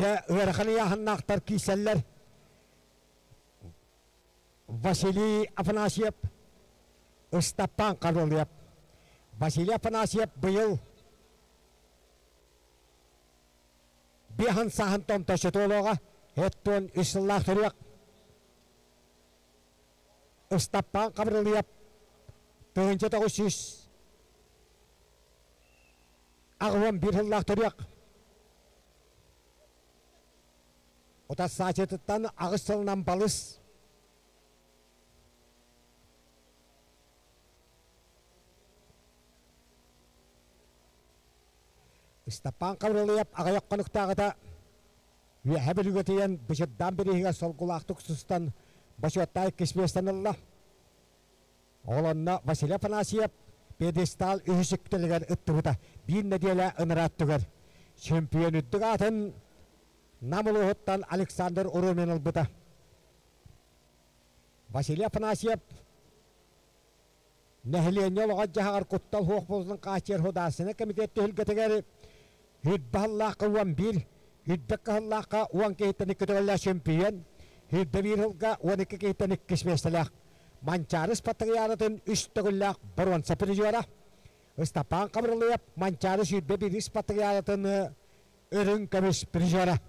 Дьэ, ыарахан ыйааһыннаахтар киирсэллэр. Василий Афанасьев, Ыстаппаан Каролуев. Василий Афанасьев быйыл биэһин сааһын томточчутуолуоҕа, эттуон үс сыллаах төрүөх. Ыстаппаан Хабырылыйап 1981 сыллаах төрүөх. Утарсааччытыттан аҕыс сылынан балыс. Ыстапаан Хабырылыйап аҕыйах хонуктааҕыта Үөһэ Бүлүүгэ тиийэн Бычырдаан бирииһигэр соргулаахтык сыстан бочуоттаах иккис миэстэни ылла. Ол онно Василий Афанасьев пьедестал үһүс үктэлигэр ыттыбыта. Биир нэдиэлэ ыныраа өттүгэр. Чемпион үрдүк аатын Нам улууһуттан Александр Урумин ылбыта. Василий Афанасьев нэһилиэнньэ олоҕор-дьаһаҕар куттал суох буолуутун хааччыйар Судаарыстыбаннай комитет түһүлгэтигэр Үрбэ сыллаахха 11, үрбэ кыһыллаахха 10 киһиттэн икки төгүллээх чемпион, үрбэ биир сылга 12 киһиттэн иккис миэстэлээх. Манчаары спартакиадатын үс төгүллээх боруонса призера. Ыстапаан Хабырылыйап Манчаары 21 спартакиадатын үрүҥ көмүс призера.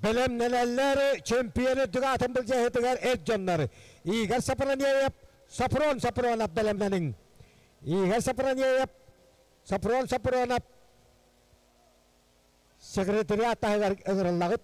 Бэлэмнэнэллэр чемпион үрдүк аатын былдьаһыытыгар эр дьоннор Игорь Сапронеев, Сопрон Сапронов бэлэмнэниҥ. Игорь Сапронеев, Сопрон Сапронов секретариат таһыгар ыҥырыллаҕыт.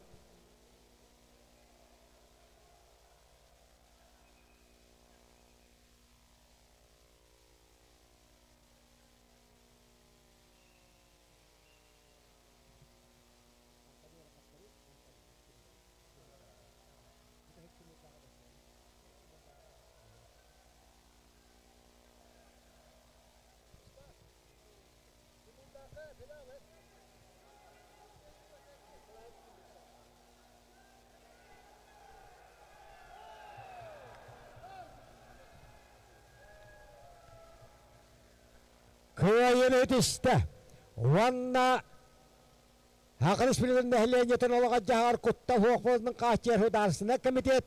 Кыайыыны түстэ уонна Саха Республикатын нэһилиэнньэтин олоҕор-дьаһаҕар куттал суох буолуутун хааччыйар судаарыстыбаннай комитет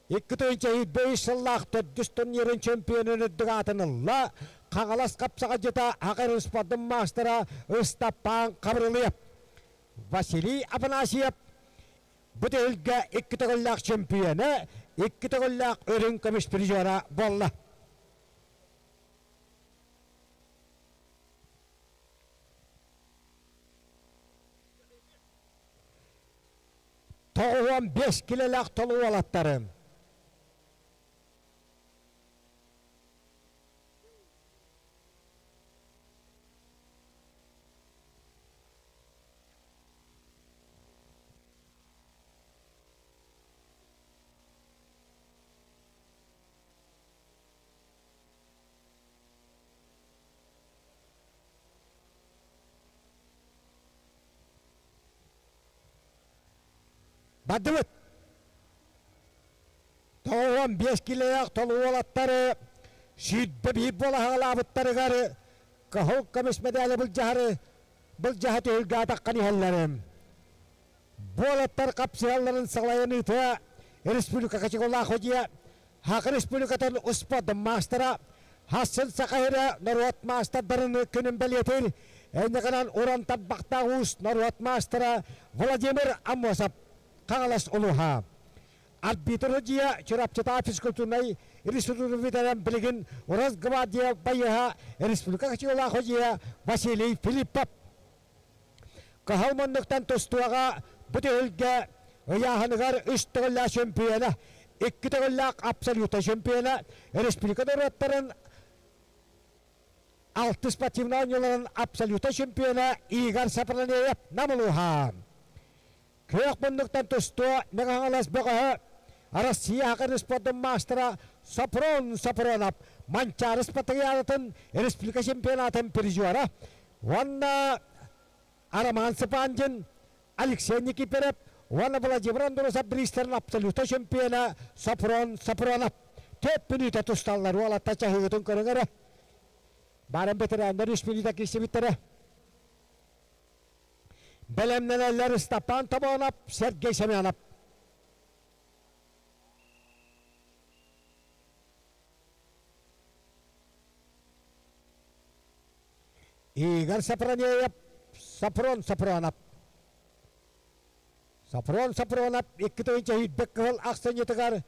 2005 сыллаах төрдүс турнирын чемпионун үрдүк аатын ылла Хаҥалас хапсаҕайдьыта Саха спордун маастара Ыстапаан Хабырылыев. Василий Афанасьев бу түһүлгэ икки төгүллээх чемпиона, икки төгүллээх үрүҥ көмүс призера буолла. 95 килэлээх толу уолаттарым. Бардыбыт. 95 килэлээх толу уолаттары 21 буола хаалаабыттарыгар кыһыл көмүс мэдээли былдьаһары былдьаһа түһүлгэ атаххан иһэллэрим. Буолаттар хапсыһалларын салайан ыытыа республика Качеголаах дьиэ Саха Республикатын успуордун маастара, Хассын Саха сирэ норуот маастардарын күнүн бэлиэтиир энньэҕинэн уран тарбахтаах уус норуот маастара Владимир Аммосов, Хаҥалас улууһа. Арбитр дьиэ Чурапчытаа физкультурнай институтун бүтэрэн билигин Росгвардия байыаһа республика Качеголаах дьиэ Василий Филиппов. Кыһыл муннуктан тустууга бу түһүлгэ ыйааһыныгар үс төгүллээх чемпиона, икки төгүллээх абсолютнай чемпиона, республика норуоттарын алтыс спортивнай оонньууларын абсолютнай чемпиона Игорь Сапронеев Нам улууһа. Күөх муннуктан тустуо Мэҥэ Хаҥалас бөҕөһө Россия Саха спордун маастара Сопрон Сапронов Манчаары спартакиадатын республика чемпионатын призера уонна Роман Сыпандин, Алексей Никифоров уонна Владимир Андросов бириистэрин абсолютнай чемпиона Сопрон Сапронов. Төрт мүнүүтэ тусталлар уолатта чаһыытын көрүҥ эрэ. Баран бэтэрээннэр үс мүнүүтэ киирсибиттэрэ. Бэлэмнэнэллэр Степан Тобонов, Сергей Семенов. Игорь Сапронеев, Сапрон Сапронов. Сапрон Сапронов 2 тыһыынча кыһыл ахсынньытыгар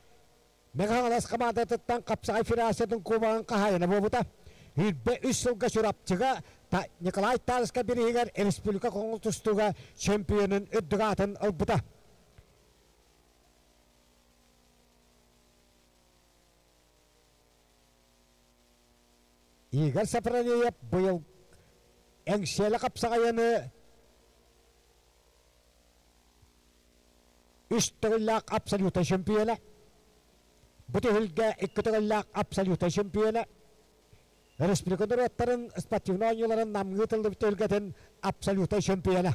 Мэҥэ Хаҥалас хамаандатыттан хапсаҕай федерациятын кубогын хаһаайына буолбута. 23 сылга Чурапчыга Николай Тарска бирииһигэр республика көҥүл тустууга чемпионун үрдүк аатын ылбыта. Игорь Сапронеев быйыл Эҥсиэлэ хапсаҕайыны үс төгүллээх абсолютнай чемпиона, бу түһүлгэ икки төгүллээх абсолютнай чемпиона, республика норуоттарын спортивнай оонньууларын намҥыы тыллыбыт түһүлгэтин абсолютнай чемпиона.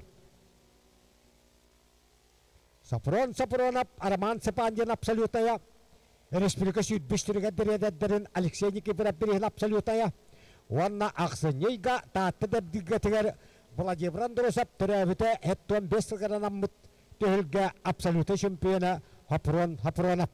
Сопрон Сопронов, Роман Цыпандин абсолютная, республика сүүрбүс түрүгэр бириэдэрдэрин Алексей Никифоров бириһин абсолютая уонна ахсынньыйга Таатта дэбдиргэтигэр Владимир Андросов төрөөбүтэ 75 сылгар анаммыт түһүлгэ абсолютнай чемпиона Хопрон Хопронов.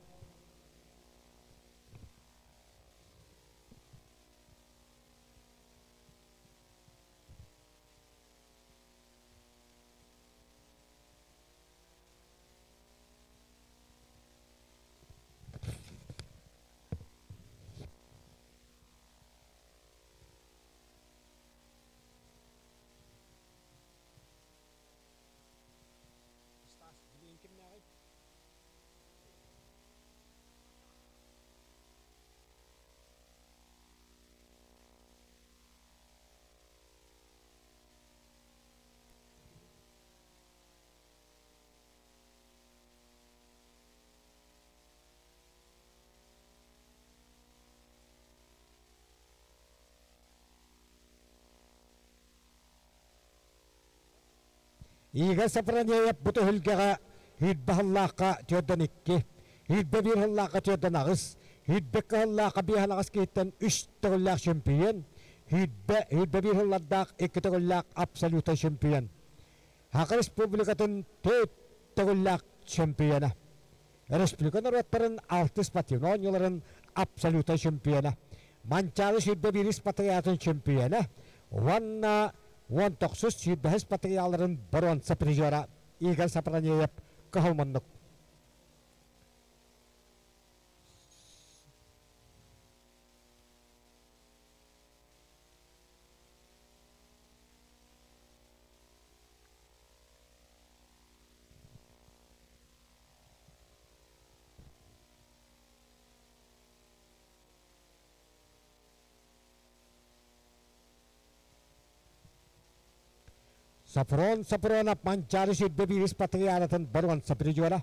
Игорь Сафронеев бу түһүлгэҕэ сүүрбэ сыллаахха түөртэн икки, 21 сыллаахха түөртэн аҕыс, 22 сыллаахха биэс аҕыс киһиттэн үс төгүллээх чөмпүйүөн, сүүрбэ, 21 сыллардаах икки төгүллээх абсолютнай чөмпүйүөн. Саха Республикатын төрт төгүллээх чөмпүйүөнэ. Республика норуоттарын алтыс спортивнай оонньууларын абсолютнай чөмпүйүөнэ. Манчаары 21 спартакиадатын чөмпүйүөнэ уонна 19 сүүрбэһис спартакиадаларын боруонса призера Игорь Сапранеев кыһыл муннук. Сафрон Сафронов Манчаары сүүрбэ биирис патриаратын боруонса призера,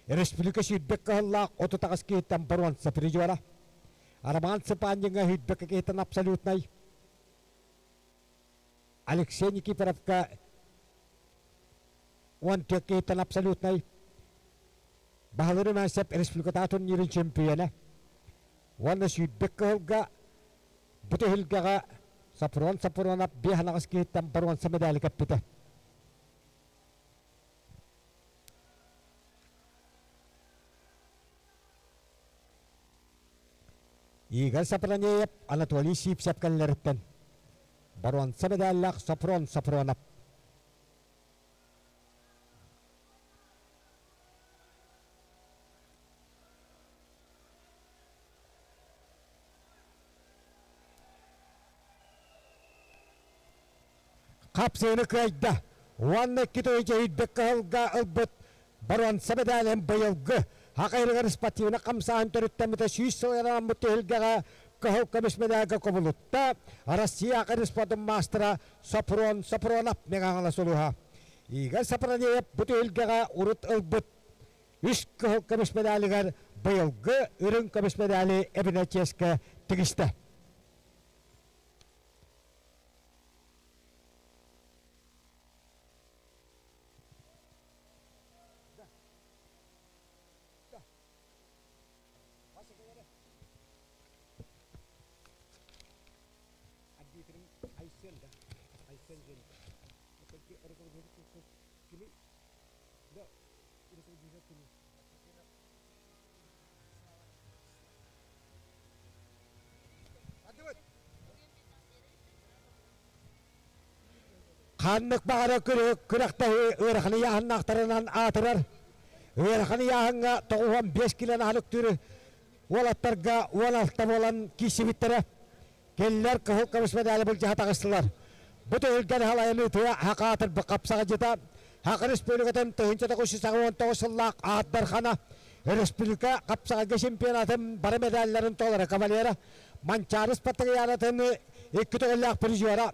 республика сүүрбэ кыһыллаах 38 киһиттэн боруонса призера, Роман Цыпандиҥҥа сүүрбэ киһиттэн абсолютнай, Алексей Никифоровка 14 киһиттэн абсолютнай, Баһылык Румянцев республикатааҕы турнирын чемпиона уонна сүүрбэ кыһылга бу түһүлгэҕэ Сафрон Сафронов биэс анаҕас киһиттэн боруонса медали кэппитэ. Игорь Сапронеев Анатолий Сивцев кэллэриттэн боруонса медаллаах Сафрон Сафронов. Хапсыыны кыайда уонна икки төһүчэ кыһылга ылбыт боруонса медалын быйылгы Хакайрыгар спортивнай хамсааһын төрүттэммитэ 100 сыл ырааммыт түһүлгэҕэ кыһыл көмүс медальга кубулутта Россия Академия спордун маастара Сопрон Сопронов Мэҥэ сулуһа. Игорь Сапронеев бу түһүлгэҕэ урут ылбыт үс кыһыл көмүс медалыгар быйылгы үрүҥ көмүс медали эбинэ чиэскэ тигистэ. Ханнык баҕара күрэхтэһии ыарахан ыйааһыннаахтарынан аатырар. Ыарахан ыйааһыҥҥа 95 килоны аһылыктыыр уолаттарга 16 буолан киирсибиттэрэ. Кинилэр кыһыл көмүс медали былдьаһа таҕыстылар. Бу түһүлгэни халайан ыытыа хакаатырбыт хапсаҕадьыта Саха Республикатын 1989 сыллаах Аат Дархана, республика хапсаҕайга чемпионатын бары медалларын толоро кавалера, Манчаары спартакиадатын икки төгүллээх призера,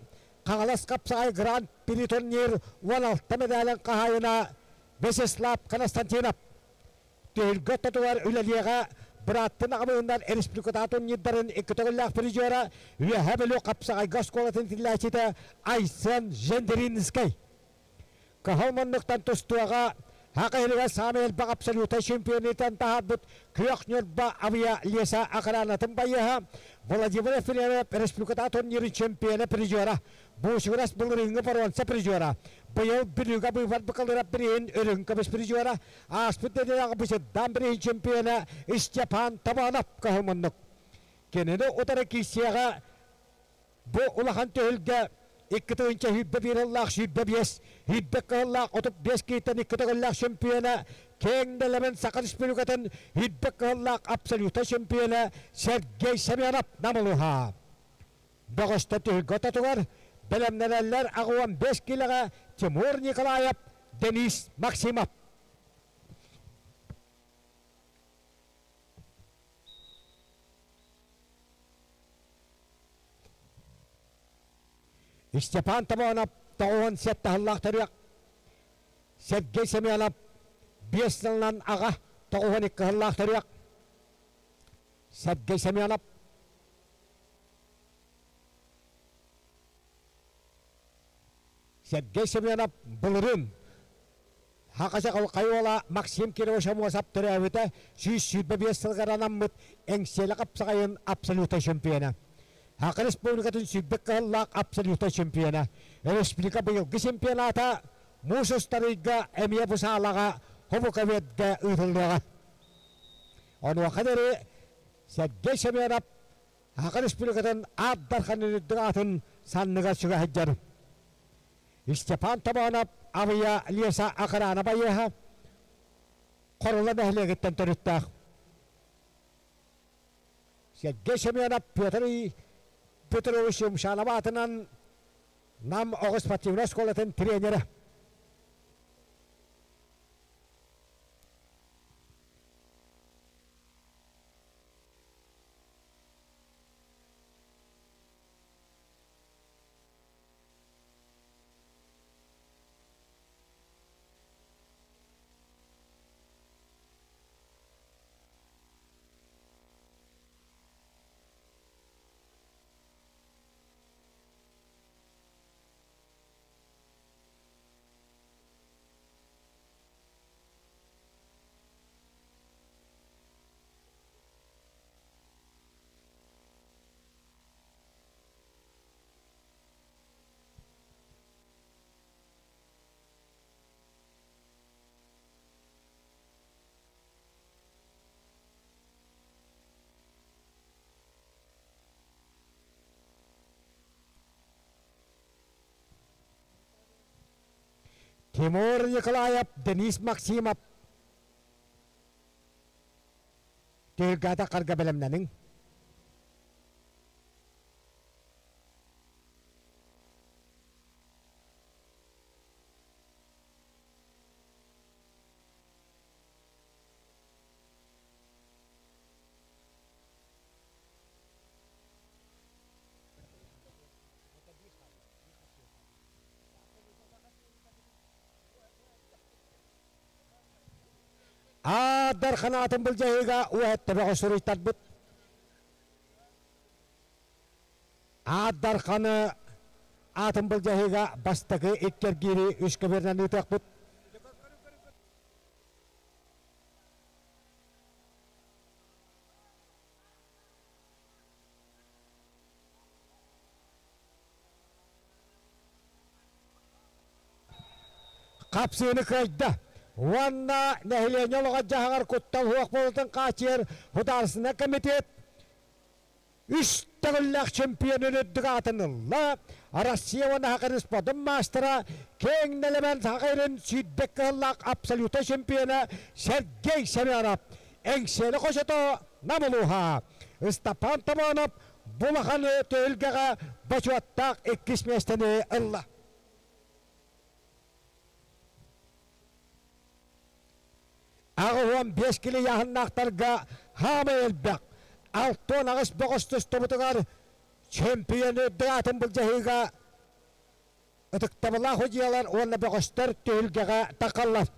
Хаҥалас хапсаҕай Гран-при турнир 16 медалын хаһаайына Вячеслав Константинов. Түһүлгэ ортотугар үлэлиэҕэ бырааттын аҕабыһыннар республикатааҕы турнирдарын икки төгүллээх призера, Үөһээ Бүлүү хапсаҕайга оскуолатын иитиллээччитэ Айсен Жендеринскэй. Кыһыл муннуктан тустууга Саха иһигэр саамай элбэх абсолютнай чемпионитан таһаарбыт Күөх Ньурба Авиа Леса охранатын байыаһа Владимир Ефремов республикатааҕы турнирын чемпиона призера, Буучугурас былырыыҥҥы боруонса призера, быйыл Бүлүүгэ быыбар быкалыра бирииһин үрүҥ көмүс призера, ааспыт нэдиэлэҕэ Бычырдаан бирииһин чемпиона Степан Табанов кыһыл муннук. Кинини утары киирсиэҕэ Бу улахан түһүлгэ 2021 сыллаах 25, 105 кыһыллаах 35 киһиттэн икки төгүллээх чемпиона, киэҥ нэлэмэн Саха Республикатын 105 кыһыллаах абсолютнай чемпиона Сергей Семенов Намылыха. Бөҕөстө түһүлгэ ортотугар бэлэмнэнэллэр 85 киилэҕэ Тимур Николаев, Денис Максимов. Степан Табонов 97 сыллаах төрүөх. Сергей Семенов 5 сылынан аҕа 92 сыллаах төрүөх. Сергей Семенов Сергей Семенов былырыын Хакаса Хайуола Максим Кирович Амосов төрөөбүтэ 125 сылыгар анаммыт Эҥсиэлэ хапсаҕайын абсолютнай чемпиона. Саха Республикатын сүүрбэ кыһыллаах абсолютнай чемпиона. Республика быйылгы чемпионата муус устар ыйга эмиэ бу саалаҕа Хобуковедга ыытыллыаҕа. Онуоха диэри Сергей Семенов Саха Республикатын аат дархан үрдүк аатын санныгар сүгэ сылдьар. Степан Тобонов Абыйа Леса Охрана байыаһа Хорула нэһилиэгиттэн төрүттээх. Сергей Семенов Петр Петрович Юмшанов аатынан Нам оҕо спортивнай оскуолатын тренерэ. Тимур Николаев, Денис Максимов түһүлгээтэ харга бэлэмнэниҥ. Аадар ханаатын былдьаһыыга уһэттэ суруйтарбыт. Аадар ханы аатын былдьаһыыга бастакы иккэргиири үс көбүөрүнэн ыытыахпыт. Хапсыыны кыайда. Уонна нэһилиэнньэ олоҕор-дьаһаҕар куттал суох буолуутун хааччыйар Судаарыстыбаннай комитет үс төгүллээх чемпионун үрдүк аатын ылла. Россия уонна Саха спордун маастара, киэҥ нэлэмэн Саха сирин 120 кыһыллаах абсолютнай чемпиона Сергей Семенов. Эҥсиэли хочото Нам улууһа. Ыстапаан Томонов бу улахан түһүлгэҕэ бочуоттаах иккис миэстэни ылла. 85 кило ыйааһыннаахтарга хаамай элбэх 68 бөҕөс тустубутугар чемпион үрдүк аатын былдьаһыыга ытыктабыллаах судьуйалар уонна бөҕөстөр түһүлгэҕэ тахаллар.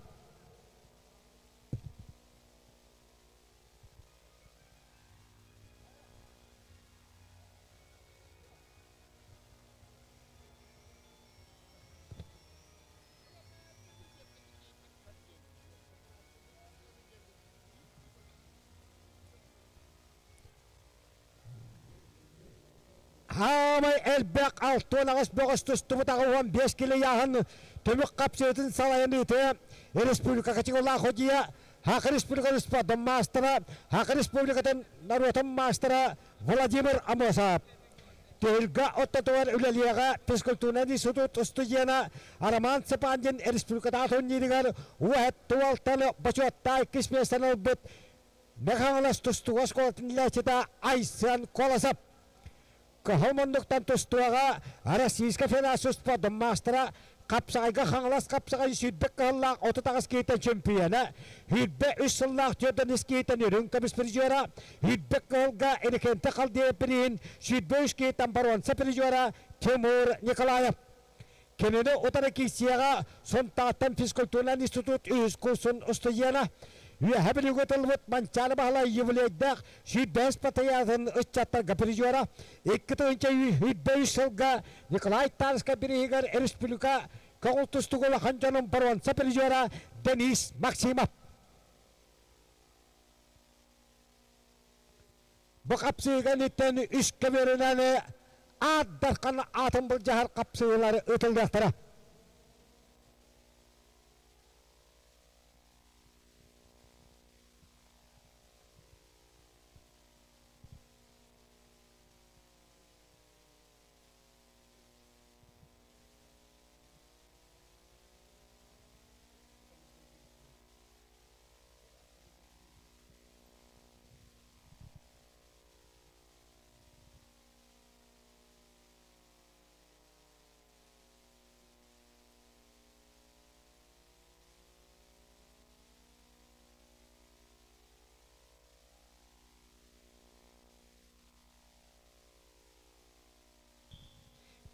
Хаамай элбэх 68 бөҕөс тустубут 85 кило ыйааһын түмүк хапсыытын салайан ыытыа республика категориялаах судьуйа Саха Республикатын спордун маастара, Саха Республикатын норуотун маастара Владимир Амосов. Түһүлгэ ортотугар үлэлиэҕэ физкультурнай институт студена Роман Цыпандин республикатааҕы турнирыгар уоһэт туалтаны бочуоттаах иккис миэстэни ылбыт Мэхаҥалас тустууга оскуолатын үлэһитэ Айсен Колосов. Кыһыл муннуктан тустууга Российскай Федерация спордун маастара хапсаҕайга Хаҥалас хапсаҕай сүүрбэ кыһыллаах 38 киһиттэн чемпиона, 23 сыллаах 4 киһиттэн үрүҥ көмүс призера, 101 кыһылга Иннокентий Халдеев бирииһин 23 киһиттэн боруонса призера. Тимур Николаев. Кинини утары киирсиэҕэ Сунтаартан физкультурнай институт үһүс курсун устудьуона, Үөһэ Бүлүүгэ тыллыбыт Манчаары Баһылай юбилейдаах 105 патриотын ыччаттарга призера, 2023 сылга Николай Тарскай бирииһигэр республика көҕүл тустууга улахан дьонун боруонса призера Денис Максимов. Бу хапсыыга инниттэн үс көбүөрүнэн Аат Дархан аатын былдьаһар хапсыылар ыытыллыахтара.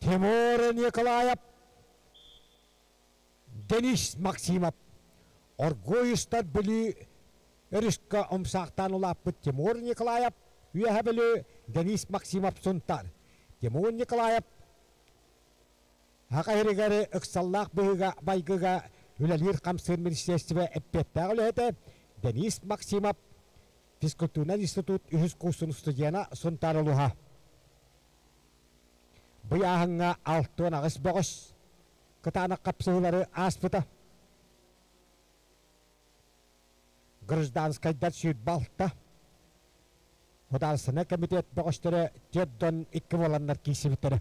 Тимур Николаев Денис Максимов оргууй устар Бүлүү өрүскэ умсаахтаан улааппыт Тимур Николаев Үөһэ Бүлүү Денис Максимов Сунтаар Тимур Николаев Саха сиригэр ыксаллаах быһыыга-майгыга үлэлиир-хамсыыр министиэристибэ эппиэттээх үлэһитэ Денис Максимов физкультурнай институт үһүс курсун студена Сунтаар улууһа. Быйааһыҥҥа 68 бөҕөс кытаанах хапсыһыылары ааспыта. Гражданскайдар 26, Художественнай комитет бөҕөстөрө 42 буоланнар киирсибиттэрэ.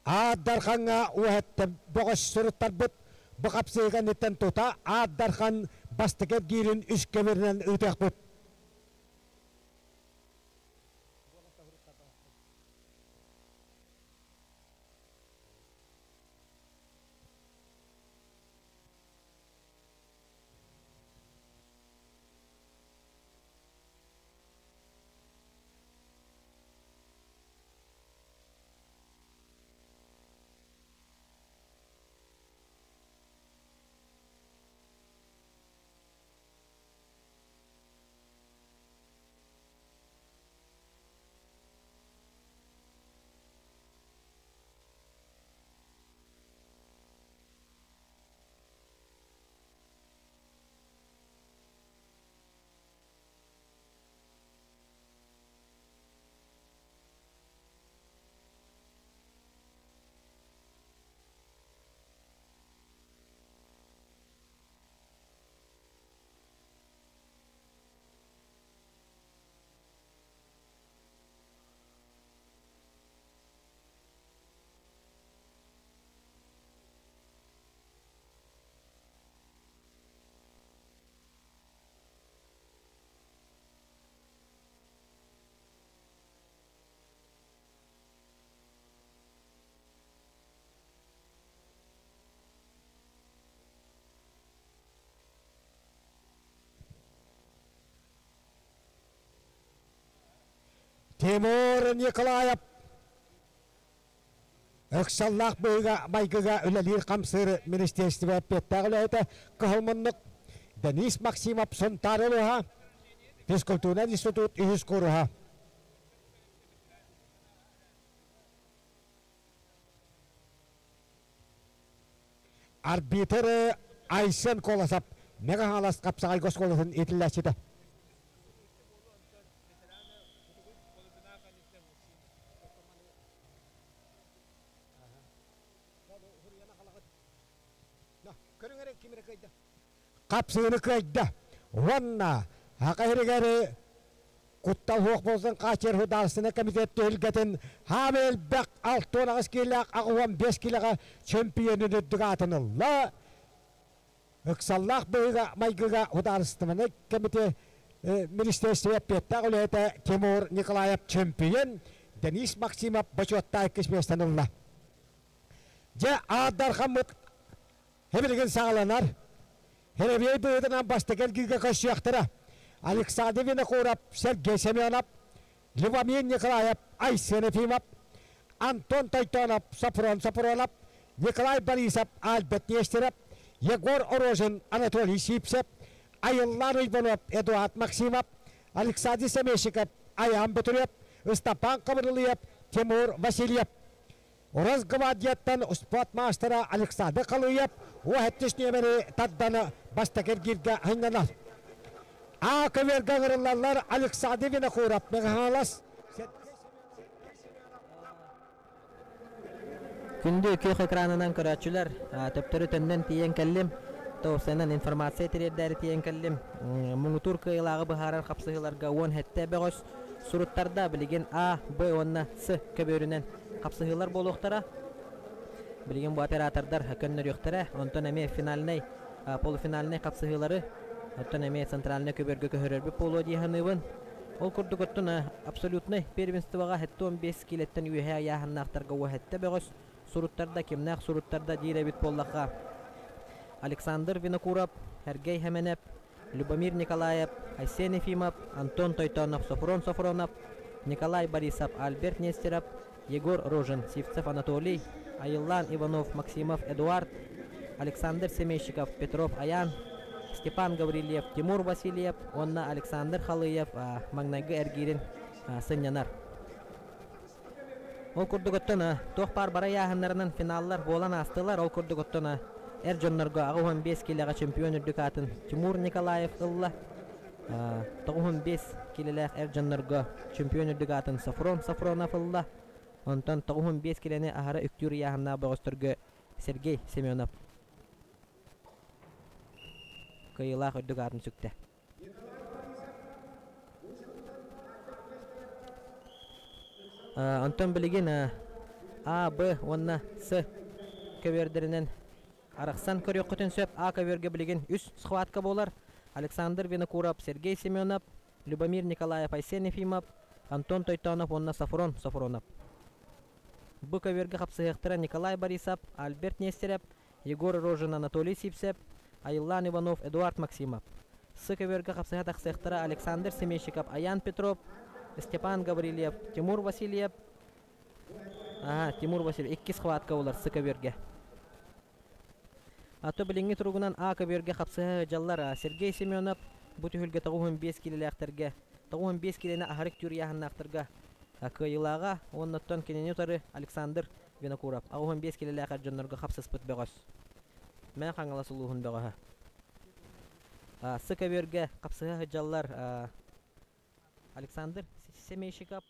Аат Дархаҥҥа уоһэттэ бөҕөс суруттарбыт бу хапсыһыы кэнниттэн тута Аат Дархан бастакы эргиирин үс көбүөрүнэн ыытыахпыт. Тимур Николаев Ыксаллаах быһыыга-майгыга үлэлиир-хамсыыр министиэристибэ эппиэттээх үлэһитэ Кыһыл муннук Денис Максимов Сунтаар улууһа, физкультурнай институт үһүс кууруһа. Арбитр Айсен Колосов Мэҥэ Хаҥалас хапсаҕайга оскуолатын иитиллээччитэ. Хапсыыны кыайда уонна Саха сиригэр куттал суох буолсан хааччыйар судаарыстыбаннай комитет түһүлгэтин хаамай элбэх 68 киилээх 85 киилэҕэ чөмпүйүөнүн үрдүк аатын ылла. Ыксаллаах быһыыга-майгыга судаарыстыбаннай комитет Министерство эппиэттээх үлэһитэ Тимур Николаев чемпион, Денис Максимов бочуоттаах иккис миэстэни ылла. Дьэ, аардархаммыт Билигин саҕаланар. Херевей быһыытынан бастакы эргииргэ көрсүөхтэрэ. Александр Винокуров, Сергей Семенов, Любомир Николаев, Айсен Ефимов, Антон Тойтонов, Сопрон Сопронов, Николай Борисов, Альберт Нестеров, Егор Орожин, Анатолий Сипсев, Айыллаан Уйбанов, Эдуард Максимов, Александр Семещиков, Аян Бутурев, Ыстапаан Хабырылыев, Тимур Васильев. Росгвардияттан спорт маастара Александр Халыев уоһэттис нүөмэри тардан бастакы эргииргэ сынньанар. А көбүөргэ ыҥырыллаллар Александр Винокуров, Михайлас Күндү күөх экранынан көрөөччүлэр, төптөрү төннөн тиийэн кэллим. Тоосенан информация тириэрдээри тиийэн кэллим. Муҥутуур кыайыылааҕы быһаарар хапсыһыыларга 17 бөҕөс суруттарда билигин А, Б уонна С көбүөрүнэн хапсыһыылар буолуохтара. Билигин бу оператордар көннөрүөхтэрэ. Онтон эмиэ финальнай, полуфинальнай хапсыһыылары, оттон эмиэ центральнай көбүөргэ көһөрөрбүт буолуо дии саныыбын. Ол курдук оттон абсолютнай первенствоҕа 75 киилэттэн үөһээ ыйааһыннаахтарга уоһэттэ бөҕөс суруттарда, кимнээх суруттарда диир эбит буоллахха Александр Винокуров, Сергей Хэмэнэп, Любомир Николаев, Айсен Ефимов, Антон Тойтонов, Софрон Софронов, Николай Борисов, Альберт Нестеров, Егор Рожин, Сивцев Анатолий, Айыллаан Иванов, Максимов Эдуард, Александр Семейщиков, Петров Аян, Степан Гаврильев, Тимур Васильев уонна Александр Халыев маҥнайгы эргиирин сынньанар. Ол курдук оттон туох баар бары ыйааһыннарынан финаллар буолан аастылар. Ол курдук оттон эр дьоннорго 85 киилэҕэ чемпион үрдүк аатын Тимур Николаев ылла. 95 киилэлээх эр дьоннорго чемпион үрдүк аатын Софрон Софронов ылла. Онтон 95 киилэни аһара үктүүр ыйааһыннаах бөҕөстөргө Сергей Семенов кыайыылаах үрдүк аатын сүктэ. Онтон билигин А, Б уонна С көбүөрдэринэн арахсан көрүөххүтүн сөп. А көбүөргэ билигин үс схватка буолар. Александр Винокуров, Сергей Семенов, Любомир Николаев, Айсен Ефимов, Антон Тойтонов уонна Софрон Софронов. Бу көбүөргэ хапсыһыахтара Николай Борисов, Альберт Нестерев, Егор Рожин, Анатолий Сипсев, Айыллаан Иванов, Эдуард Максимов. С көбүөргэ хапсыһа тахсыахтара Александр Семейщиков, Аян Петров, Степан Гаврильев, Тимур Васильев. Ага, Тимур Васильев иккис хватка болар С көбүөргэ. Ато билиҥҥи туругунан А көбүөргэ хапсыһа сылдьаллар Сергей Семенов бу түһүлгэ 95 киилэлээхтэргэ 95 киилэни аһарык түүр ыйааһыннаахтарга кыайыылааҕа уонна оттон кинини утары Александр Винокуров 85 киилэлээх эр дьоннорго хапсыспыт бөҕөс. Мэҥэ Хаҥалас улууһун бөҕөһө. Сы көбүөргэ хапсыһа сылдьаллар Александр Семейщиков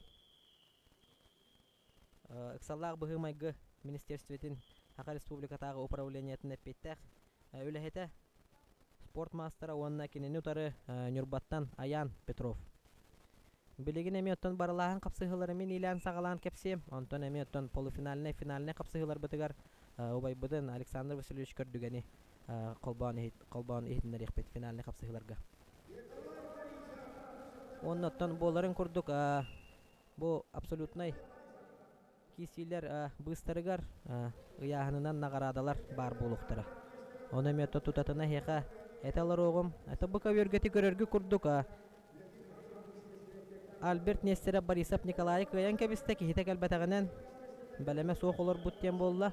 ыксаллаах быһыы-майгы министерствотын Саха Республикатааҕы управлениетын эппиэттээх үлэһитэ, спорт маастара уонна кинини утары Ньурбаттан Аян Петров. Билигин эмиэ оттон барылааһын хапсыһыылары мин иилээн-саҕалаан кэпсиэм. Онтон эмиэ оттон полуфинальнай, финальнай хапсыһыыларбытыгар убайбытын Александр Васильевич Көрдүгэни холбоон, иһит, холбоон иһитиннэриэхпит финальнай хапсыһыыларга. Уонна оттон буоларын курдук бу абсолютнай киирсиилэр быыстарыгар ыйааһынынан наҕараадалар баар буолуохтара. Ону эмиэ тутатына эһиэхэ этэ олоруоҕум. Это бу көбүөргэтик көрөргү курдук Альберт Нестеров Борисов Николайы кыайан кэбистэ, киһитэ кэлбэтэҕинэн бэлэмэ суох олорбут диэн буолла.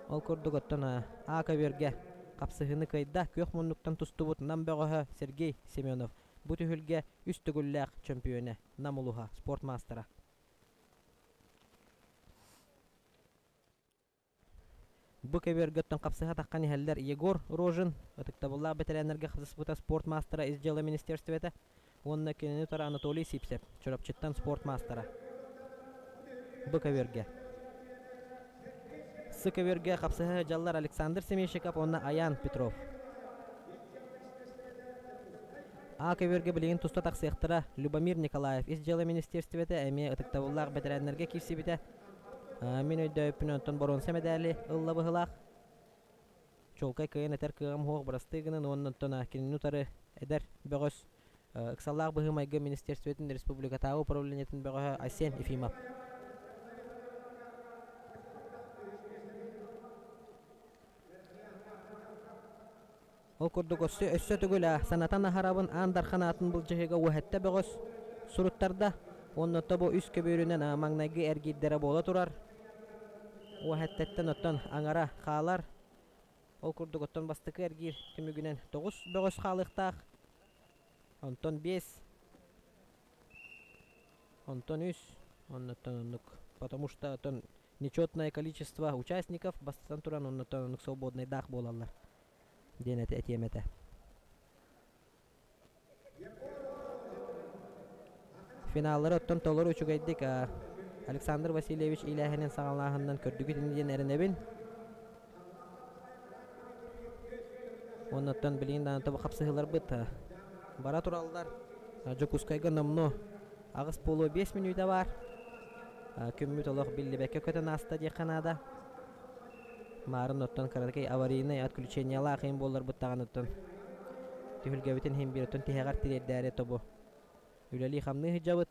Ол курдук оттон А көбүөргэ хапсыһыыны кыайда күөх муннуктан тустубут Нам бөҕөһө Сергей Семенов. Бу түһүлгэ үс төгүллээх чөмпүйүөнэ, Нам улуһа, спорт маастара. Бу көбүөргэ оттон хапсыһа таххан иһэллэр Егор Рожин, ытыктабыллаах бэтэрээннэргэ хапсыспыта спорт маастара ис дьыала министерствета уонна кинини утары Анатолий Сипсев, Чурапчыттан спорт маастара. Бу көбүөргэ. С көбүөргэ хапсыһа сылдьаллар Александр Семейщиков уонна Аян Петров. А көбүөргэ билигин туста тахсыахтара Любомир Николаев ис дьыала министерствета эмиэ ытыктабыллаах бэтэрээннэргэ киирсибитэ. Мин өйдөөбүппүн онтон боруонса мэдээли ылла быһылаах. Чуолкай кыайан этэр кыаҕым суох бырастыы гынан уонна оттон кинини утары эдэр бөҕөс ыксаллаах быһыы-майгы министерствотын республикатааҕы управлениетын бөҕөһө Айсен Ефимов. Ол курдук өссө, өссө төгүл санатан аһарабын Аан Дархан аатын былдьаһыыга уоһэтте бөҕөс суруттарда уонна тобу үс көбүөрүнэн маҥнайгы эргиирдэрэ буола турар. Уоһэттэттэн оттон аҥара хаалар. Ол курдук оттон бастакы эргиир түмүгүнэн тоҕус бөҕөс хаалыахтаах. Онтон биэс, онтон үс, оннуттан оннук. Потому что оттон нечетное количество участников бастатан туран оннуттан оннук свободнайдаах буолаллар диэн этэ этиэм этэ. Финаллары оттон толору үчүгэйдик Александр Васильевич иилээһинин саҕалааһынынан көрдүгүт ини диэн эрэнэбин. Уонна оттон билигин даҕаны тобу хапсыһыыларбыт бара тураллар. Дьокуускайга номнуо аҕыс буолуо биэс мүнүүтэ баар. Күммүт олох биллибэккэ көтөн ааста диэххэ наада. Маарын оттон кыракый аварийнай отключениелаах иһин буолларбыт даҕаны оттон түһүлгэбитин иһин биир оттон тиһэҕэр тириэрдээри тобу үлэлии-хамныы сылдьабыт.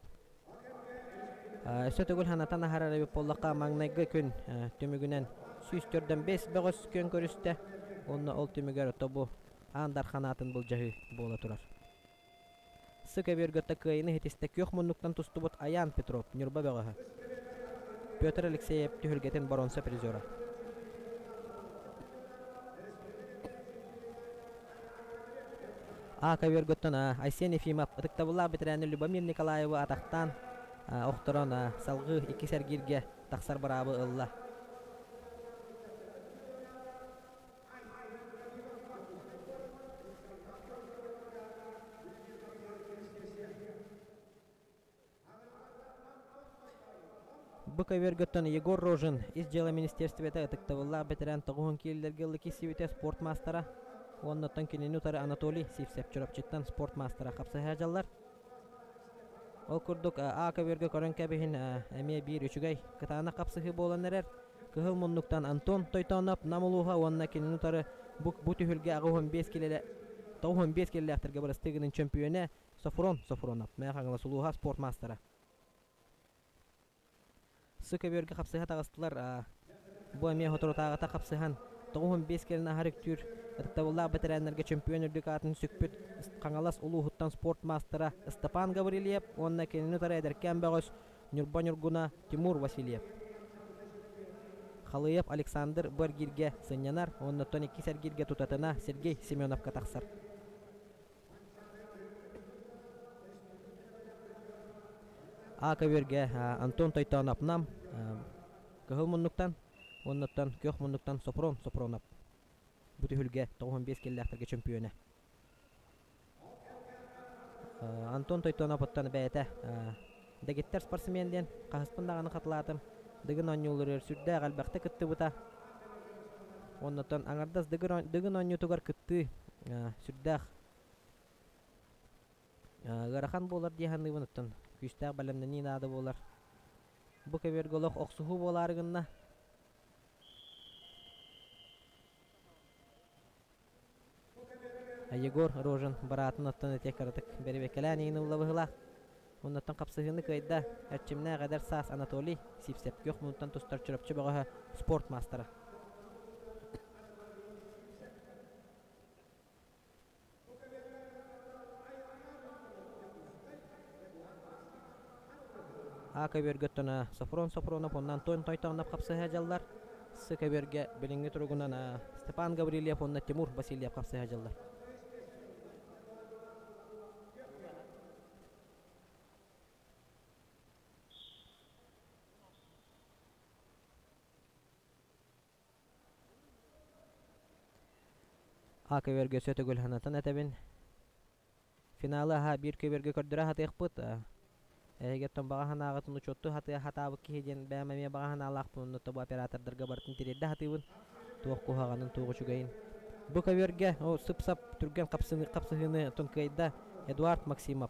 Өссө төгүл санатан аһарар эбит буоллахха, маҥнайгы күн түмүгүнэн 145 бөҕөс күөн көрүстэ. Уонна ол түмүгэр тобу Аан Дархан аатын былдьаһыы буола турар. Сы көбүөргөттө кыайыны ситистэ күөх муннуктан тустубут Аян Петров, Ньурба бөҕөһө. Петр Алексеев түһүлгэтин боруонса призера. А көбүөргөттөн Айсен Ефимов ытыктабыллаах бэтэрээнэ Любомир Николаевы атахтаан охторон салгыы иккис эргииргэ тахсар быраабы ылла. Бу көбүөргөттөн Егор Рожин Ис дьыала министиэристибэтэ ытыктабыллаах бэтэрээн тоҕуһун киирилэргэ ыллы киирсибитэ спорт маастара уонна оттон кинини утары Анатолий Сивцев Чурапчыттан спорт маастара хапсыһа дьаллар. Ол курдук А көбүөргэ көрөн кэбиһин эмиэ биир үчүгэй кытаанах хапсыһыы буолан эрэр. Кыһыл муннуктан Антон Тойтооноп Нам улууһа уонна кинини утары бу, бу түһүлгэ 85 килэлэ 95 килэлээхтэргэ бырастыы гынын чөмпүйүөнэ Софрон Софронов, Мэҥэ Хаҥалас улууһа спорт маастара. Сы көбүөргэ хапсыһа таҕыстылар. Бу эмиэ соторутааҕыта хапсыһан 95 кэлин аһар үктүүр ытыктабыллаах бэтэрээннэргэ чөмпүйүөн үрдүк аатын сүкпүт Хаҥалас улууһуттан спорт маастара Степан Гаврильев уонна кинини утары эдэркээн бөҕөс Ньурба Ньургуна Тимур Васильев. Халыев Александр бу эргииргэ сынньанар уонна оттон иккис эргииргэ тутатына Сергей Семеновка тахсар. А көбүөргэ Антон Тойтоонов Нам кыһыл муннуктан уоннаттан күөх муннуктан Сопрон Сопронов бу түһүлгэ 95 киллээхтэргэ чөмпүйүөнэ. Антон Тойтоноповтан бэйэтэ дэгиттэр спортсмен диэн хаһыспын даҕаны хатылаатым. Дыгын оонньууларыгар сүрдээх элбэхтэ кыттыбыта. Оннотон аҥардас Дыгын оонньуутугар кыттыы сүрдээх ыарахан буолар дии саныыбын оттон күүстээх бэлэмнэнии наада буолар. Бу көбүөргэ олох охсуһуу буолаары гынна. Егор Рожин быраатын оттон ити кыратык бэрэбиэркэлээн иһин ылла быһыылаах. Оннуттан хапсыһыыны кыайда эрчимнээх эдэр саас Анатолий Сивцев күөх муннуттан тустар Чурапчы бөҕөһө спорт маастара. А көбүөргөттөн Софрон Софронов уонна Антон Тойтоонов хапсыһа дьаллар. С көбүөргэ билиҥҥи туругунан Степан Гаврильев уонна Тимур Васильев хапсыһа дьаллар. А көбүөргэ өссө төгүл санатан этэбин. Финалы аһа биир көбүөргэ көрдөрө сатыахпыт. Эһиги оттон баҕа санааҕытын учуоттуу сатыа сатаабыт киһи диэн бэйэм эмиэ баҕа санаалаахпын онно тобу оператордарга барытын тириэрдэ сатыыбын. Туох куһаҕанын, туох үчүгэйин. Бу көбүөргэ о, сып-сап түргэн хапсыһыыны оттон кыайда Эдуард Максимов,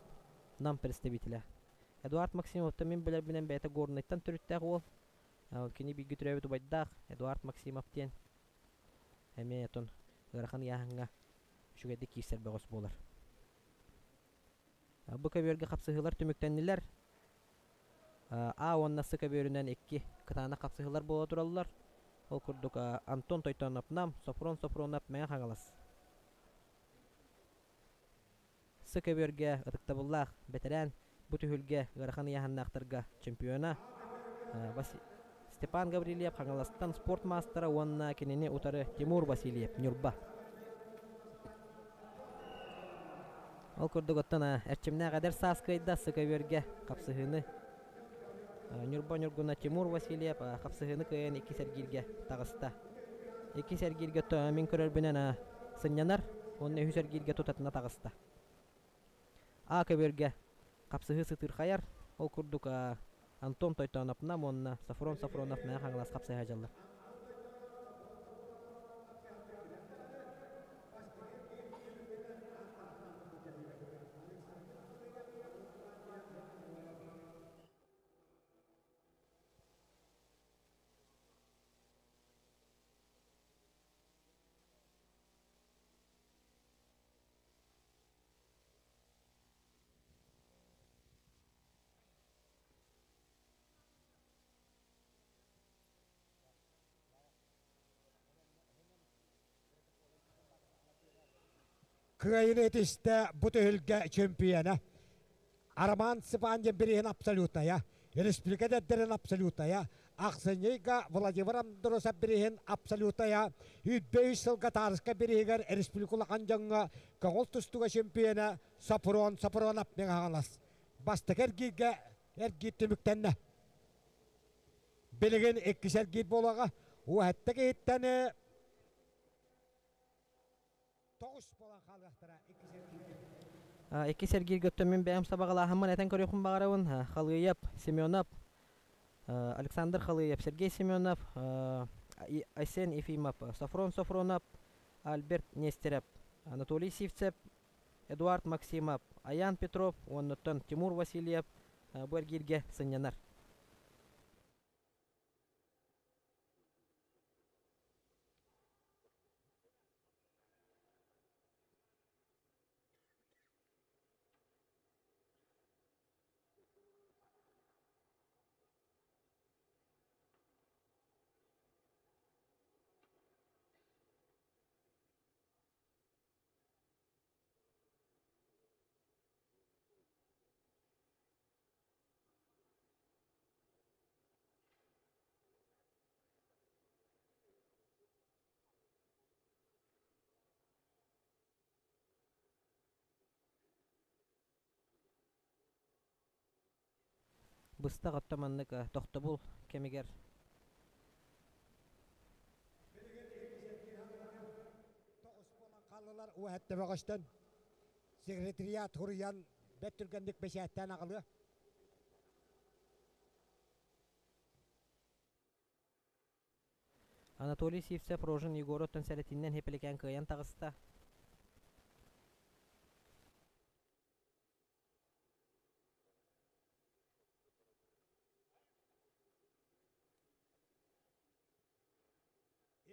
Нам представителэ. Эдуард Максимовтан мин билэрбинэн бэйэтэ Горнайтан төрүттээх уол. Кини бииргэ төрөөбүт убайдаах Эдуард Максимов диэн эмиэ оттон ыарахан ыйааһыҥҥа үчүгэйдик киирсэр бөҕөс буолар. Бу көбүөргэ хапсыһыылар түмүктэннилэр. А уонна С көбүөрүнэн икки кытаанах хапсыһыылар буола тураллар. Ол курдук Антон Тойтонов Нам, Софрон Софронов Мэҥэ Хаҥалас. С көбүөргэ ытыктабыллаах бэтэрээн бу түһүлгэ ыарахан ыйааһыннаахтарга чемпиона Степан Гаврильев Хаҥаластан спорт маастара уонна кинини утары Тимур Васильев Ньурба. Ол курдук оттон эрчимнээх эдэр саас кыайда С көбүөргэ хапсыһыыны Ньурба Ньургуна Тимур Васильев хапсыһыыны кыайан иккис эргииргэ таҕыста. Иккис эргииргэ мин көрөрбүнэн сынньанар уонна үһүс эргииргэ тутатына таҕыста. А көбүөргэ хапсыһыы сытыырхайар, ол курдук Антон Тойтоонов Нам уонна Софрон Софронов Мэҥэ Хаҥалас хапсыһа дьаллар. Кыайыны этистэ бу түһүлгэ чемпиона Роман Степанин бириһин абсолютная, республика дэрдэрин абсолютная, ахсынньыга Владимир Андросов бириһин абсолютная, үббэ үс сылга таарыска бириһигэр республика улахан дьоҥҥо көҥүл тустууга чемпиона Сопрон Сопронов Мэҥэ Бастакы эргииргэ эргиир түмүктэннэ. Билигин иккис эргиир буолуоҕа. Уһатта киһиттэн тоҕус буолан хаалыахтара иккис эргииргэ. Иккис эргииргэ оттон мин бэйэм сабаҕалааһыммын этэн көрүөхпүн баҕарабын. Халыйап, Семенов, Александр Халыев, Сергей Семенов, Айсен Ефимов, Софрон Софронов, Альберт Нестеров, Анатолий Сивцев, Эдуард Максимов, Аян Петров уоннаттан Тимур Васильев бу эргииргэ сынньанар. Быстах отто маннык тохтобул кэмигэр Хааллылар уһатта бөҕөстөн секретариат хуруйан бэрт түргэнник бэчээттээн аҕалыа. Анатолий Сивцев Рожин Егороттан сэрэтиннэн хепелекээн кыайан таҕыста.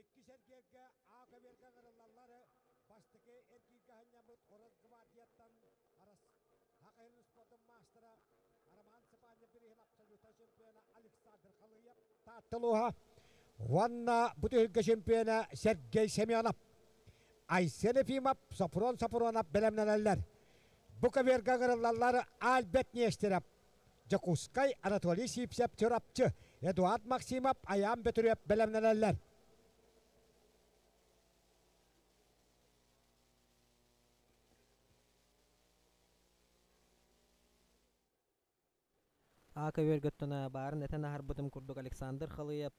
Иккис эргиэргэ А көбүөргэ ыҥырыллаллар бастакы эргииргэ аһынньаммыт Росгвардияттан Хахайын спордун маастара Роман Степанов бирииһин абсолютнай чемпиона Александр Халыев Таатталууһа уонна бу түһүлгэ чемпиона Сергей Семенов, Айсен Ефимов, Софрон Софронов бэлэмнэнэллэр. Бу көбүөргэ ыҥырыллаллар Альберт Нестеров, Дьокуускай, Анатолий Сивцев, Чурапчы, Эдуард Максимов, Айаан Бөтүрүөп бэлэмнэнэллэр. А көбүөргөттөн баарын этэн аһарбытым курдук Александр Халыев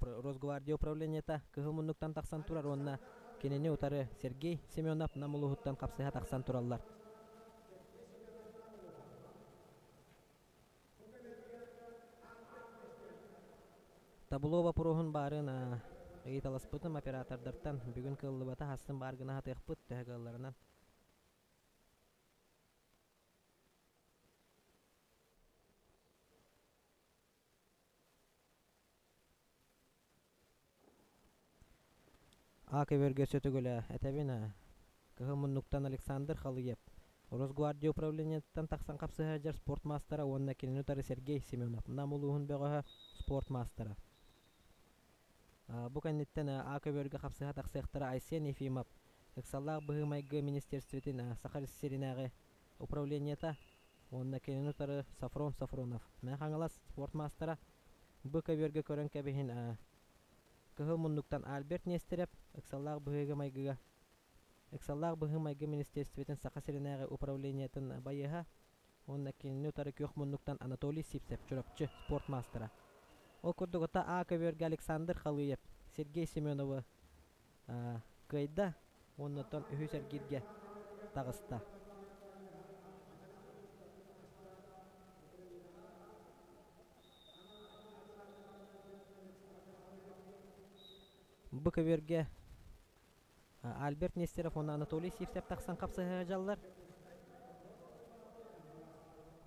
Росгвардия управлениета кыһыл муннуктан тахсан турар уонна кинини утары Сергей Семенов Нам улууһуттан хапсыһа тахсан тураллар. Табло боппуруоһун баарын ыйыталаспытым оператордартан бүгүн кыаллыбата хастын баар гына сатыахпыт төһө кыалларынан. А көбүөргэ сөтөгүлэ этэбин Кыһыл муннуктан Александр Халыев, Росгвардия управлениетыттан тахсан хапсыһа сылдьар спорт маастара уонна кинини утары Сергей Семенов, Нам улууһун бөҕөһө, спорт маастара. Бу кэнниттэн А көбүөргэ хапсыһа тахсыахтара Айсен Ефимов, ыксаллаах быһыы-майгы министерствотын Саха сиринээҕи управлениета уонна кинини утары Софрон Софронов, Мэҥэ Хаҥалас спорт маастара. Бу көбүөргэ көрөн кэбиһин Кыһыл муннуктан Альберт Нестерев, ыксаллаах быһыыга-майгыга Ыксаллаах быһыы-майгы министиэристибэтин Саха сиринээҕи управлениетын байыаһа уонна кинини утары күөх муннуктан Анатолий Сивцев, Чурапчы, спорт маастара. Ол курдук ата А көбүөргэ Александр Халыев, Сергей Семеновы кыайда уонна оттон үһүс эргииргэ таҕыста. Бу көбүөргэ Альберт Нестеров уонна Анатолий Сивцев тахсан хапсыһа сылдьаллар.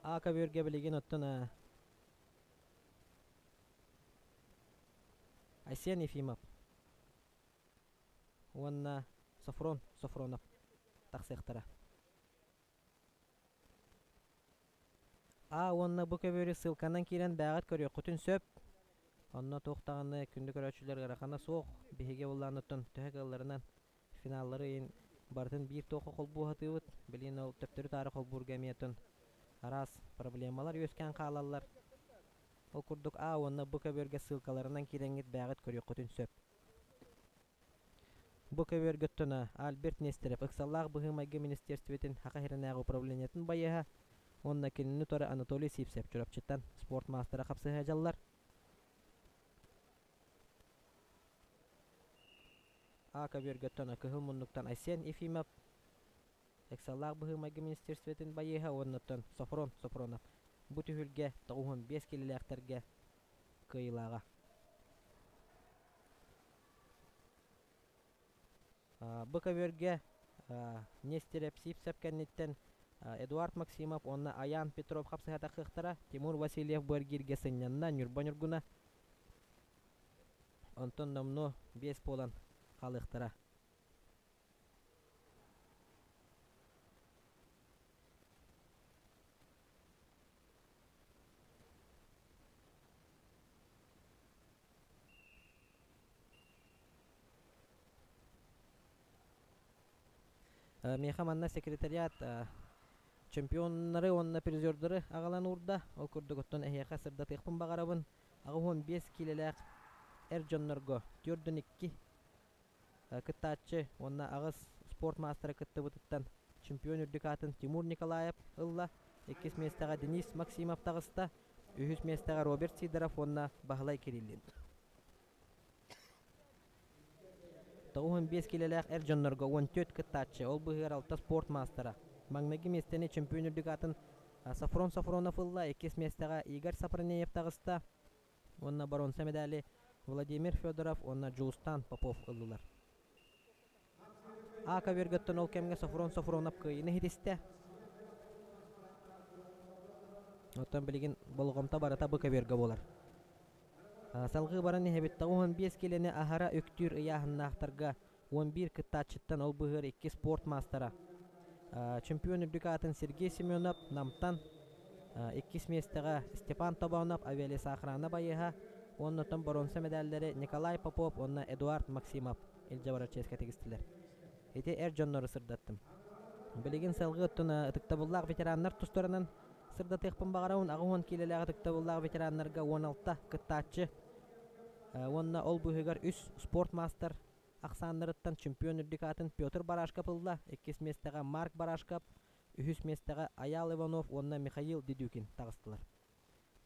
А көбүөргэ билигин оттон Айсен Ефимов уонна Софрон Софронов тахсыахтара. А уонна бу көбүөрү ссылканан киирэн бээҕит көрүөххүтүн сөп. Онно туох даҕаны күндү көрөөччүлэр ыарахана суох. Биһиги былааннартан төһө кыалларынан финаллары ыйын барытын биир туохха холбуу сатыыбыт. Билигин ол төптөрү-таары холбуурга эмиэ оттон араас проблемалар үөскээн хаалаллар. Ол курдук А уонна Б көбүөргэ ссылкаларынан киирэҥҥит бээҕит көрүөххүтүн сөп. Бу көбүөргөттөн Альберт Нестерев ыксаллаах быһыы-майгы министиэристибэтин Саха сиринээҕи управлениетын байыаһа уонна кинини утары Анатолий Сивцев Чурапчыттан спорт маастара хапсыһа дьаллар. А көбүөргөттөн Кыһыл муннуктан Айсен Ефимов ыксаллаах быһыы-майгы министиэристибэтин байыаһа уонна Софрон Софронов бу түһүлгэ 95 килилээхтэргэ кыайыылааҕа. Бу көбүөргэ Нестерев Сивцев кэнниттэн Эдуард Максимов уонна Аян Петров хапсыһа тахсыахтара. Тимур Васильев бу эргииргэ сынньанна Ньурба Ньургуна. Онтон номнуо биэс буолан хаалыахтара. Миэхэ манна секретариат чемпионнары уонна призердары аҕалан уурда. Ол курдук оттон эһиэхэ сырдатыахпын баҕарабын. 85 киилэлээх эр дьоннорго 4-2 кыттааччы уонна аҕыс спорт маастара кыттыбытыттан чемпион үрдүк аатын Тимур Николаев ылла. Иккис миэстэҕэ Денис Максимов таҕыста. Үһүс миэстэҕэ Роберт Сидоров уонна Баһылай Кириллин. 95 киилэлээх эр дьоннорго 14 кыттааччы, ол быыһыгар алта спорт маастара. Маҥнайгы миэстэни чемпион үрдүк аатын Сафрон Сафронов ылла, иккис миэстэҕэ Игорь Сапронеев таҕыста уонна боруонса медали Владимир Федоров уонна Дьулустаан Попов ыллылар. А көбүөргөттөн ол кэмҥэ Софрон Софронов кыайыыны ситистэ. Оттон билигин болҕомто барыта бу көбүөргэ буолар. Салгыы баран иһэбит 95 киилэни аһара үктүүр ыйааһыннаахтарга 11 кыттааччыттан ол быһыар икки спорт маастара. Чемпион үрдүк аатын Сергей Семенов Намтан иккис миэстэҕэ Степан Тобонов авиалесоохрана байыаһа уонна оттон боруонса медаллары Николай Попов уонна Эдуард Максимов илдьэ барар чиэскэ тигистилэр. Ити эр дьоннору сырдаттым. Билигин салгыы оттон ытыктабыллаах ветераннар тустарынан сырдатыахпын баҕарабын. 80 киилэлээх ытыктабыллаах ветераннарга 16 кыттааччы уонна ол быыһыгар үс спорт маастар ахсааннарыттан чемпион үрдүк аатын Петр Барашков ылла, иккис миэстэҕэ Марк Барашков, үһүс миэстэҕэ Айаал Иванов уонна Михаил Дедюкин таҕыстылар.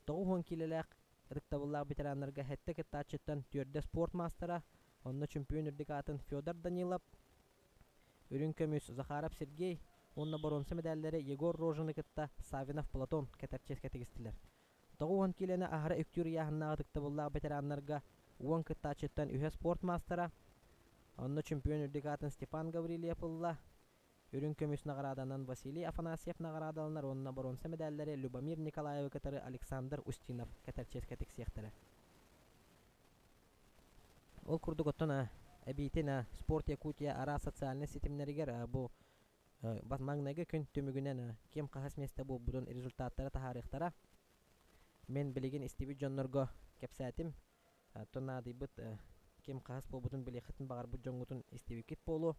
90 киилэлээх ытыктабыллаах ветераннарга сэттэ кыттааччыттан түөрдэ спорт маастара, онно чемпион үрдүк аатын Федор Данилов, үрүҥ көмүс Захаров Сергей уонна боруонса медаллары Егор Рожины кытта Савинов Платон кэтэр чиэскэ тигистилэр. 90 киилэни аһара үктүүр ыйааһыннаах ытыктабыллаах ветераннарга уон кыттааччыттан үһэ спорт маастара, онно чемпион үрдүк аатын Степан Гаврильев ылла, үрүҥ көмүс наҕарааданан Василий Афанасьев наҕараадаланар уонна боруонса медаллэри Любомир Николаевы кытары Александр Устинов кэтэр чиэскэ тиксиэхтэрэ. Ол курдук оттон Эбиитин Спорт Якутия араас социальнай ситимнэригэр бу маҥнайгы күн түмүгүнэн ким хаһыс миэстэ буолбутун результаттары таһаарыахтара. Мин билигин истибит дьоннорго кэпсээтим. Оттон наадыйбыт ким хаһыс буолбутун билиэххитин баҕарбыт дьоҥҥутун истибиккит буолуо.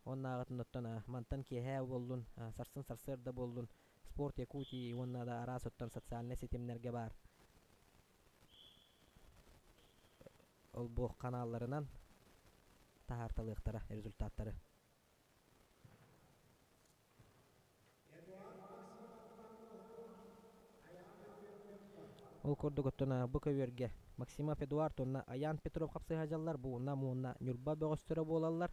Уоннааҕытын оттон мантан киэһээ буоллун, сарсын сарсыарда буоллун Спорт Якутии уонна да араас оттон социальнай ситимнэргэ баар ол-бу ханаалларынан таһаарталыахтара результаттары. Ол курдук оттон бу көбүөргэ Максимов Эдуард уонна Аян Петров хапсыһа дьаллар бу Нам уонна Ньурба бөҕөстөрө буолаллар.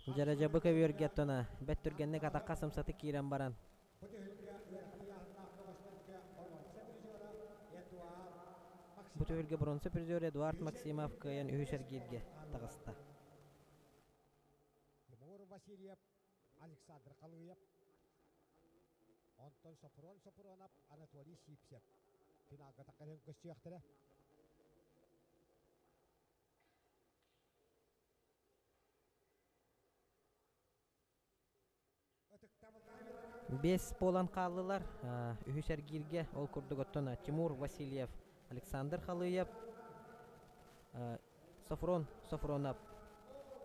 Дьэрэдьэбы көбүөргэ оттон бэт түргэнник атахха сымсатык киирэн баран Бу түһүлгэ бронза призер Эдуард Максимов кыайан үһүс эргииргэ таҕыста. Тимур Васильев, Александр Халыев, онтон Сопрун Сопрунов, Анатолий Сипсев финалга тахсан көрсүөхтэрэ. Биэс буолан хааллылар. Үһүс эргииргэ ол курдук оттон Тимур Васильев, Александр Халыев, Софрон Софронов,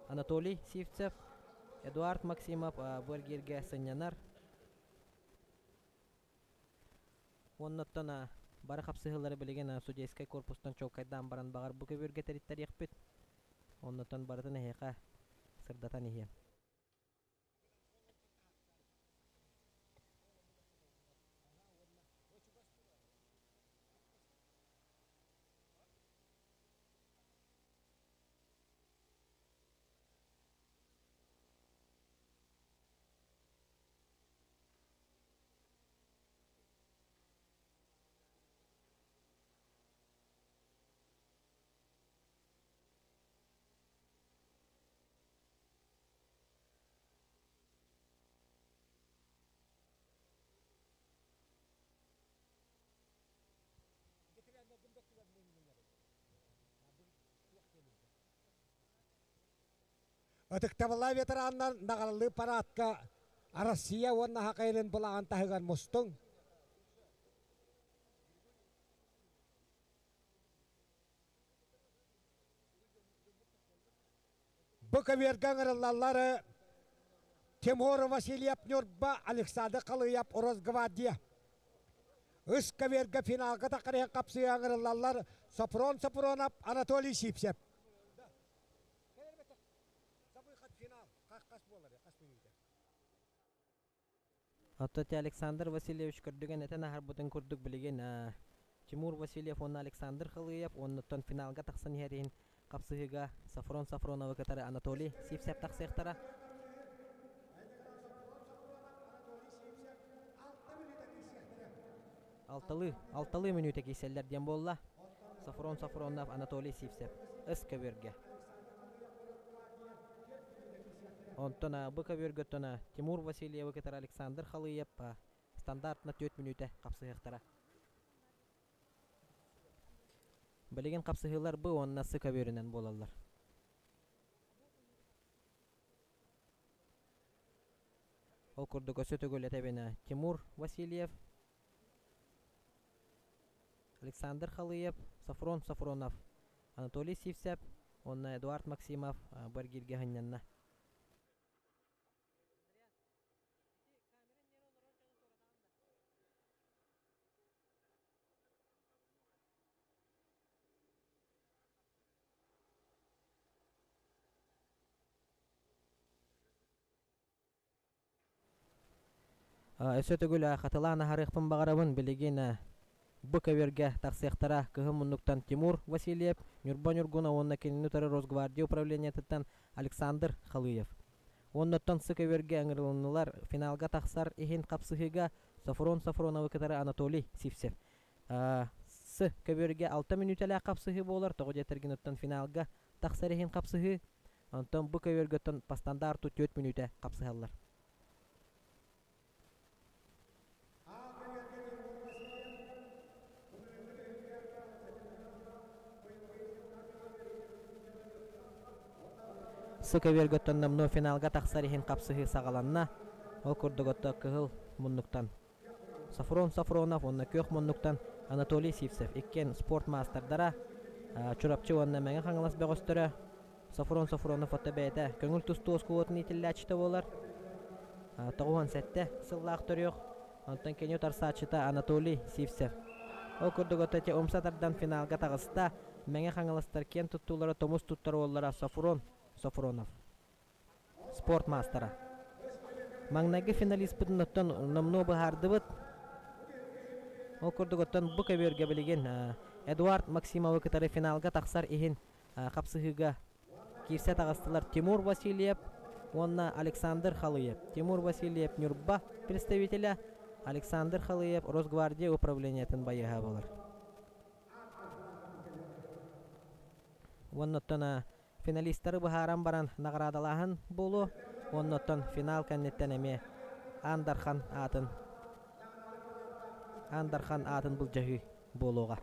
Анатолий Сивцев, Эдуард Максимов бу эргииргэ сынньанар. Уонна оттон бары хапсыһыылары билигин судейскай корпустан чуолкайдаан баран баҕар бу көбүөргэ тэриттэриэхпит. Оннуттан барытын эһиэхэ сырдатан иһиэм. Ытыктабыллаах ветераннар наҕаралыы параадка Россия уонна Саха сирин былааҕын таһыгар мустуҥ. Бу көбүөргэ ыҥырыллаллар Тимур Васильев Ньурба, Александр Халыев Росгвардия. Үс көбүөргэ финалга таххарыһан хапсыйа ыҥырыллаллар Сопрон Сопронов, Анатолий Сивцев. Оттон Александр Васильевич көрдүгэн этэн аһарбытын курдук билигин Тимур Васильев уонна Александр Халыев уоннуттан финалга тахсан иһэр иһин хапсыһыыга Сафрон Сафроновы кытары Анатолий Сивцев тахсыахтара. Алталыы, алталыы мүнүүтэ киирсэллэр диэн буолла. Сафрон Сафронов, Анатолий Сивцев ыс көбүөргэ. Онтон бу көбүөргэ оттон Тимур Васильевы кытары Александр Халыев стандартна 4 мүнүүтэ хапсыһыахтара. Билигин хапсыһыылар бу уонна сы көбүөрүнэн буолаллар. Ол курдук өссө төгүл этэбинэ Тимур Васильев, Александр Халыев, Софрон Софронов, Анатолий Сивцев уонна Эдуард Максимов бу эргииргэ сынньанна. Өссө төгүл хатылаан аһарыахпын баҕарабын. Билигин Бу көбүөргэ тахсыахтара кыһыл муннуктан Тимур Васильев, Ньурба Ньургуна уонна кинини утары Росгвардия управлениетыттан Александр Халыев. Уоннаттан сы көбүөргэ ыҥырылыннылар финалга тахсар иһин хапсыһыыга Софрон Софроновы кытары Анатолий Сивцев. С көбүөргэ 6 мүнүүтэлээх хапсыһыы буолар, тоҕо диэтэргин финалга тахсар иһин хапсыһыы. Онтон бу көбүөргөттөн по стандарту 4 мүнүүтэ хапсыһаллар. С көбүөргөттөн номнуо финалга тахсар иһин хапсыһыы саҕаланна. Ол курдук отто кыһыл муннуктан Софрон Софронов уонна күөх муннуктан Анатолий Сивцев иккиэн спорт маастардара, Чурапчы уонна Мэҥэ Хаҥалас бөҕөстөрө. Софрон Софронов отто бэйэтэ көҥүл тустуу оскуолатын иитиллээччитэ буолар. 97 сыллаах төрүөх. Онтон кини утарсааччыта Анатолий Сивцев. Ол курдук отто ити умса тардан финалга таҕыста. Мэҥэ Хаҥаластар киэн туттуулара тумус туттар уоллара Софрон Софронов. Спорт маастара. Маҥнайгы финалиспытын оттон номнуо быһаардыбыт. Ол курдук оттон бу көбүөргэ билигин Эдуард Максимовы кытары финалга тахсар иһин хапсыһыыга киирсэ таҕыстылар Тимур Васильев уонна Александр Халыев. Тимур Васильев Ньурба представителэ, Александр Халыев Росгвардия управлениетын байыаһа буолар. Уонна оттон финалистары быһааран баран наҕараадалааһын буолуо. Уонна оттон финал кэнниттэн эмиэ Аан Дархан аатын Аан Дархан аатын былдьаһыы буолуоҕа.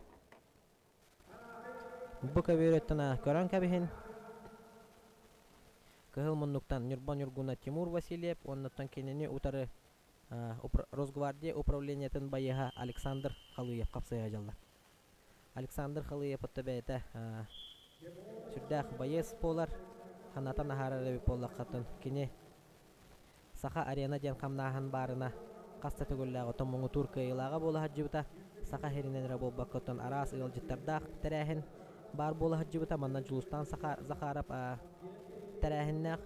Бу көбүөрүттэн көрөн кэбиһин. Кыһыл муннуктан Ньурба Ньургуна Тимур Васильев уоннаттан кинини утары Росгвардия управлениетын байыаһа Александр Халыев хапсыһа дьалла. Александр Халыев отто бэйэтэ сүрдээх байыас буолар. Ханатан аһаарар эбит буоллаххатын кини Саха арена диэн хамнааһын баарына хас да төгүллээх отон муҥутуур кыайыылааҕа буола сылдьыбыта. Саха сиринэн эрэ буолбакка оттон араас ыалдьыттардаах тэрээһин баар буола сылдьыбыта. Манна Дьулустаан Захаров тэрээһиннээх.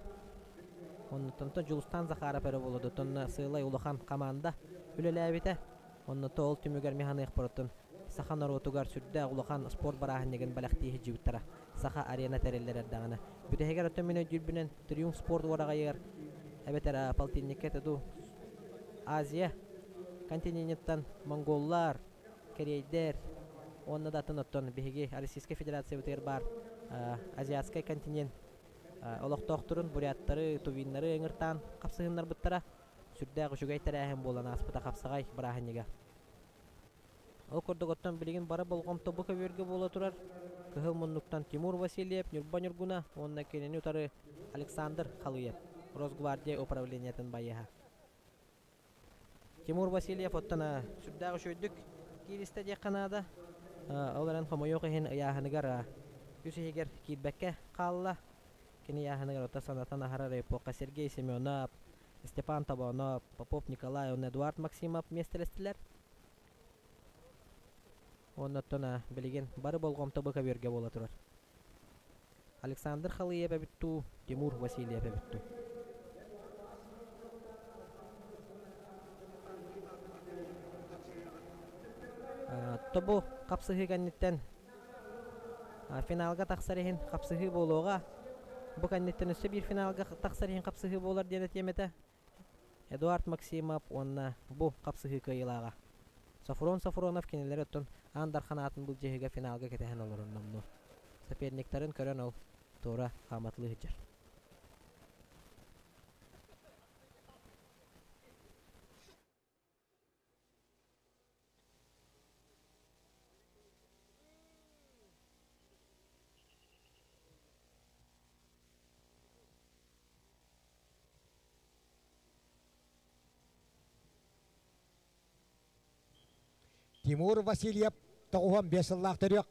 Оннуттан Дьулустаан Захаров эрэ буолуо оттон сыалай улахан хамаанда үлэлээбитэ. Онно ол түмүгэр механыахпар оттон саха норуотугар сүрдээх улахан спорт бырааһынньыгын бэлэхтии сылдьыбыттара. Саха арена тэриллэр эрдэҕинэ. Бүтэһигэр оттон мин өйдүүрбүнэн Триумф спорт уораҕайыгар эбэтэр полтинникка этэ дуу Азия континениттан монголлар, кэриэйдэр уонна да атын оттон биһиги Российскай Федерациябытыгар баар азиатскай континент олохтоохторун буряттары, тувиннары ыҥыртаан хапсыһыннарбыттара. Сүрдээх үчүгэй тэрээһин буолан ааспыта хапсаҕай бырааһынньыга. Ол курдук оттон билигин бары болҕомто бу көбүөргэ буола турар. Кыһыл муннуктан Тимур Васильев, Ньурба Ньургуна уонна кинини утары Александр Халыев, Росгвардия управлениетын байыаһа. Тимур Васильев оттон сүрдээх үчүгэйдик кииристэ диэххэ наада. Ол эрэн хомойуох иһин ыйааһыныгар үс иһигэр киирбэккэ хаалла. Кини ыйааһыныгар оттон санатан аһарар эпоха Сергей Семенов, Степан Тобонов, Попов Николай уонна Эдуард Максимов миэстэлэстилэр. Оннуттан билигин бары болҕомто бу көбүөргэ буола турар. Александр Халыев эбит дуу, Тимур Васильев эбит дуу. Тобу хапсыһыы кэнниттэн финалга тахсар иһин хапсыһыы буолуоҕа. Бу кэнниттэн өссө биир финалга тахсар иһин хапсыһыы буолар диэн этиэм этэ. Эдуард Максимов уонна бу хапсыһыы кыайыылааҕа. Софрон Софронов кинилэри оттон Аан Дархан аатын былдьаһыыга финалга кэтэһэн олорон номнуо. Соперниктарын көрөн ол туора хааматылыы сылдьар. Тимур Васильев 95 сыллаах төрүөх.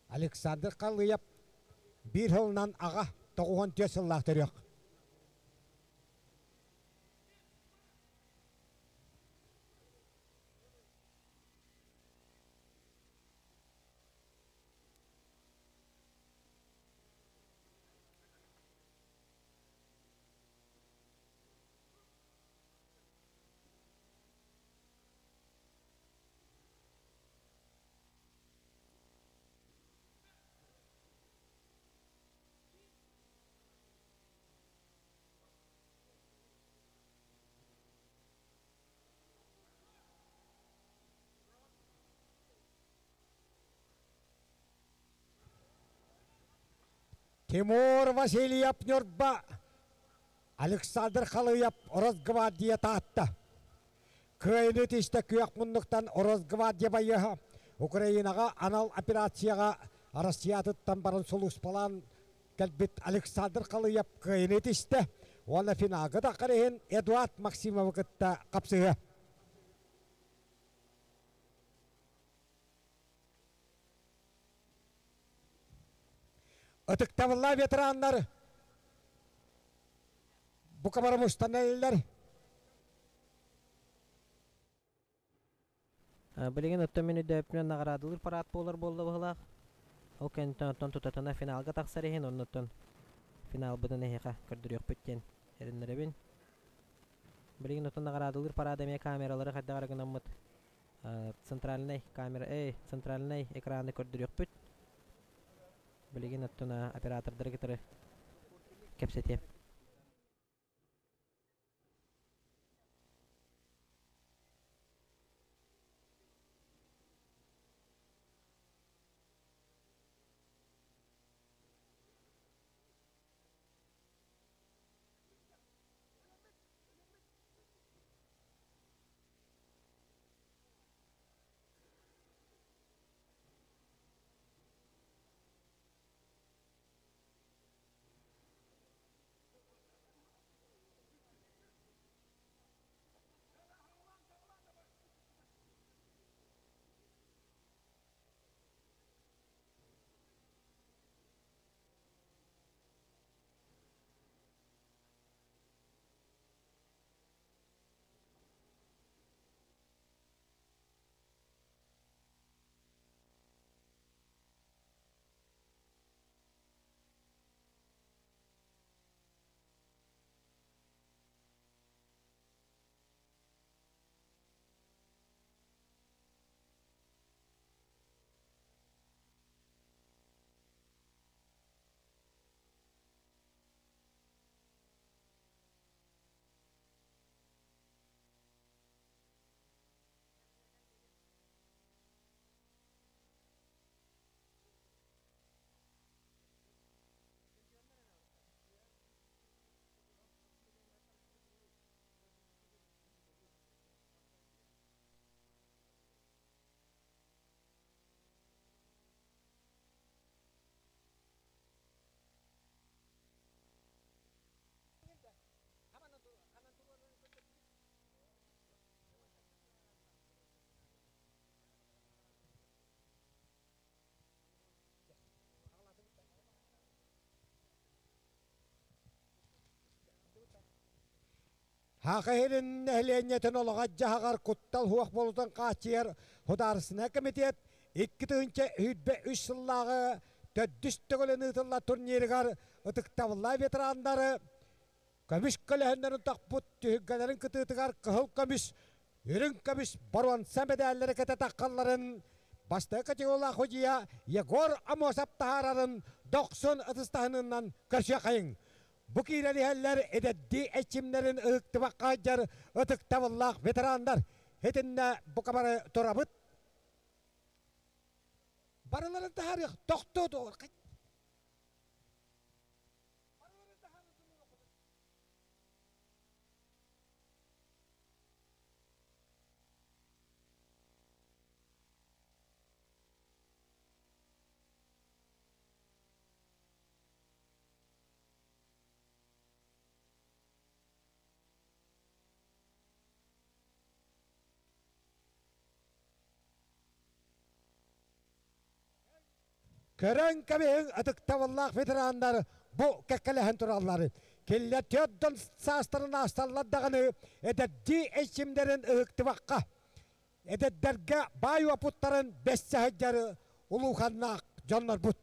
Александр Халыев биир сылынан аҕа 94 сыллаах төрүөх. Тимур Васильев Ньурба, Александр Халыев Росгвардия Таатта. Кыайыны тистэ күөх муннуктан Росгвардия байыаһа Украинаҕа анал операцияҕа Россиятыттан баран сулууспалаан кэлбит Александр Халыев кыайыны тистэ уонна финалга таххар иһин Эдуард Максимовы кытта хапсыһыа. Ытыктабыллаах ветераннар бука бары мустан эрэллэр. Билигин оттон мин өйдөөппүнэн наҕараадалыыр парад буолар буолла быһыылаах. Ол кэнниттэн оттон тутатына финалга тахсар иһин оннуттан финалбытын эһиэхэ көрдөрүөхпүт диэн эрэннэрэбин. Билигин оттон наҕараадалыыр парад эмиэ камералары хайдах эрэ гынаммыт центральнай камера, эй, центральнай экраны көрдөрүөхпүт. Билигин оттон оператордары кытары кэпсэтиэм. Саха сирин нэһилиэнньэтин олоҕо-дьаһаҕар куттал суох буолуутун хааччыйар Судаарыстыбаннай комитет 2023 сыллааҕы төрдүс төгүлүн ыытыллар турнирыгар ытыктабыллаах ветераннары көмүс көлөһүннэрин тохпут түһүлгэлэрин кытыытыгар кыһыл көмүс, үрүҥ көмүс боруонса мэдээллэри кэтэ таххалларын бастакы категориялаах судьуйа Егор Амосов таһаарарын дохсун ытыстаһынынан көрсүөххэйиҥ. Бу киирэн иһэллэр эдэрдии эрчимнэрин ыһыктыбакка сылдьар ытыктабыллаах ветераннар. Итиннэ бука бары турабыт. Барыларын таһаарыах, тохтоо Көрөн кэбиһиҥ ытыктабыллаах ветераннар бу кэккэлэһэн тураллар. Кинилэр төрдөн саастарын аасталлар даҕаны эдэрдии эрчимнэрин ыһыктыбакка, эдэрдэргэ баай уопуттарын бэссэ сылдьар улууканнаах дьоннорбут.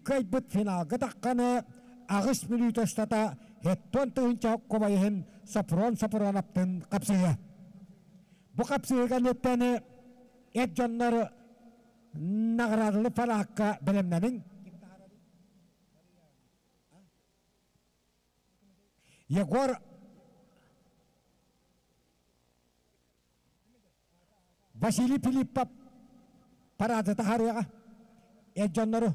Кыайбыт финалга тахханы аҕыс мүнүүтэ устата 70 000 кубайыһын Сопрон Сопроновтын хапсыһыа. Бу хапсыһыыга ниэттэн эр дьоннор наҕараадалы параакка бэлэмнэниҥ. Егор Василий Филиппов параады таһаарыаҕа эр дьоннору.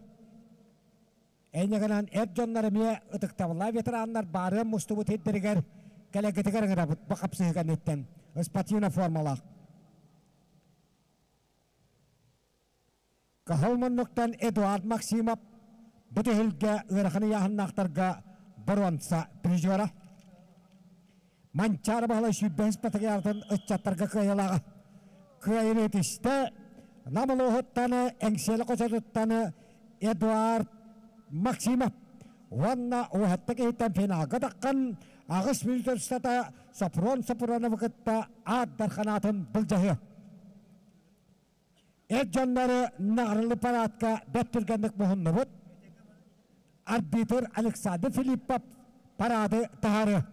Эйнэгэнэн эр дьоннор эмиэ ытыктабыллаах ветераннар баарыан мустубут сирдэригэр кэлэргитигэр ыҥырабыт бу хапсыһыы кэнниттэн спортивнай формалаах. Кыһыл муннуктан Эдуард Максимов бу түһүлгэ ыарахан ыйааһыннаахтарга боруонса призера. Манчаары Баһылай 25 патриархатын ыччаттарга кыайылааҕа. Кыайыны итистэ Нам улууһуттан Эҥсиэли хочотуттан Эдуард Максимов уонна уһатта киһиттэн финалга таххан аҕыс мүнүүтэ устата Сопрон Сопроновы кытта аат дарханаатын былдьаһыа. Эр дьоннору наҕарылы парадка бэрт түргэнник муһуннубут. Арбитр Александр Филиппов парады таһары.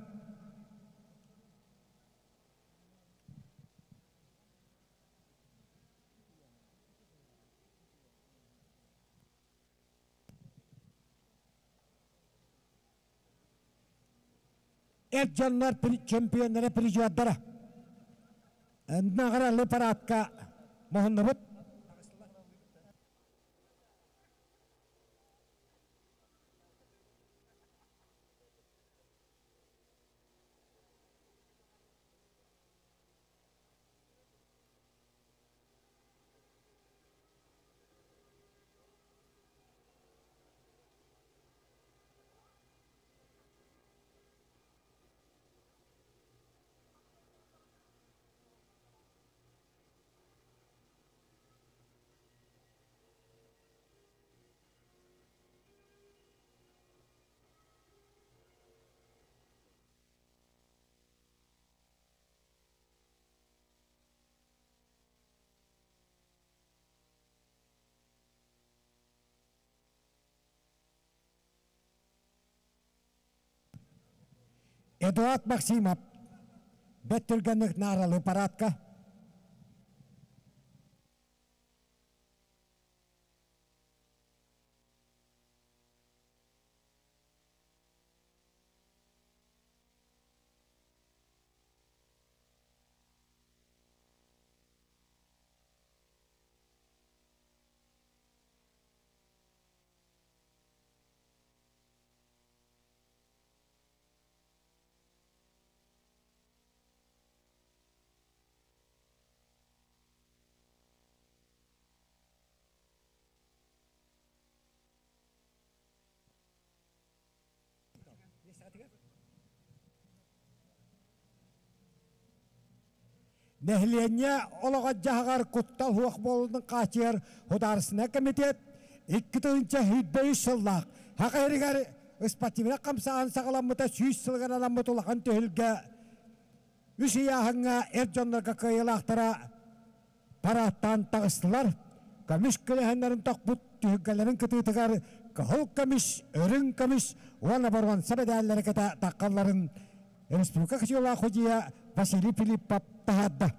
Эр дьоннор чемпионнара призердара наҕаралы парадка муһуннубут. Эдуард Максимов бэрт түргэнник нааралы парадка. Нэһилиэнньэ олоҕо-дьаһаҕар куттал суох буолуутун хааччыйар Судаарыстыбаннай комитет 2023 сыллаах Саха сиригэр спортивнай хамсааһын саҕаламмыта 100 сылыгар анаммыт улахан түһүлгэ үс ыйааһыҥҥа эр дьоннорго кыайыылаахтара парааттаан таҕыстылар. Көмүс көлөһөннөрүн тохпут түһүлгэлэрин кытыытыгар кыһыл көмүс, үрүҥ көмүс уонна боруонса мэдээллэри кытта таххалларын республика кычыылаах судьуйа Василий Филиппов таһаарда.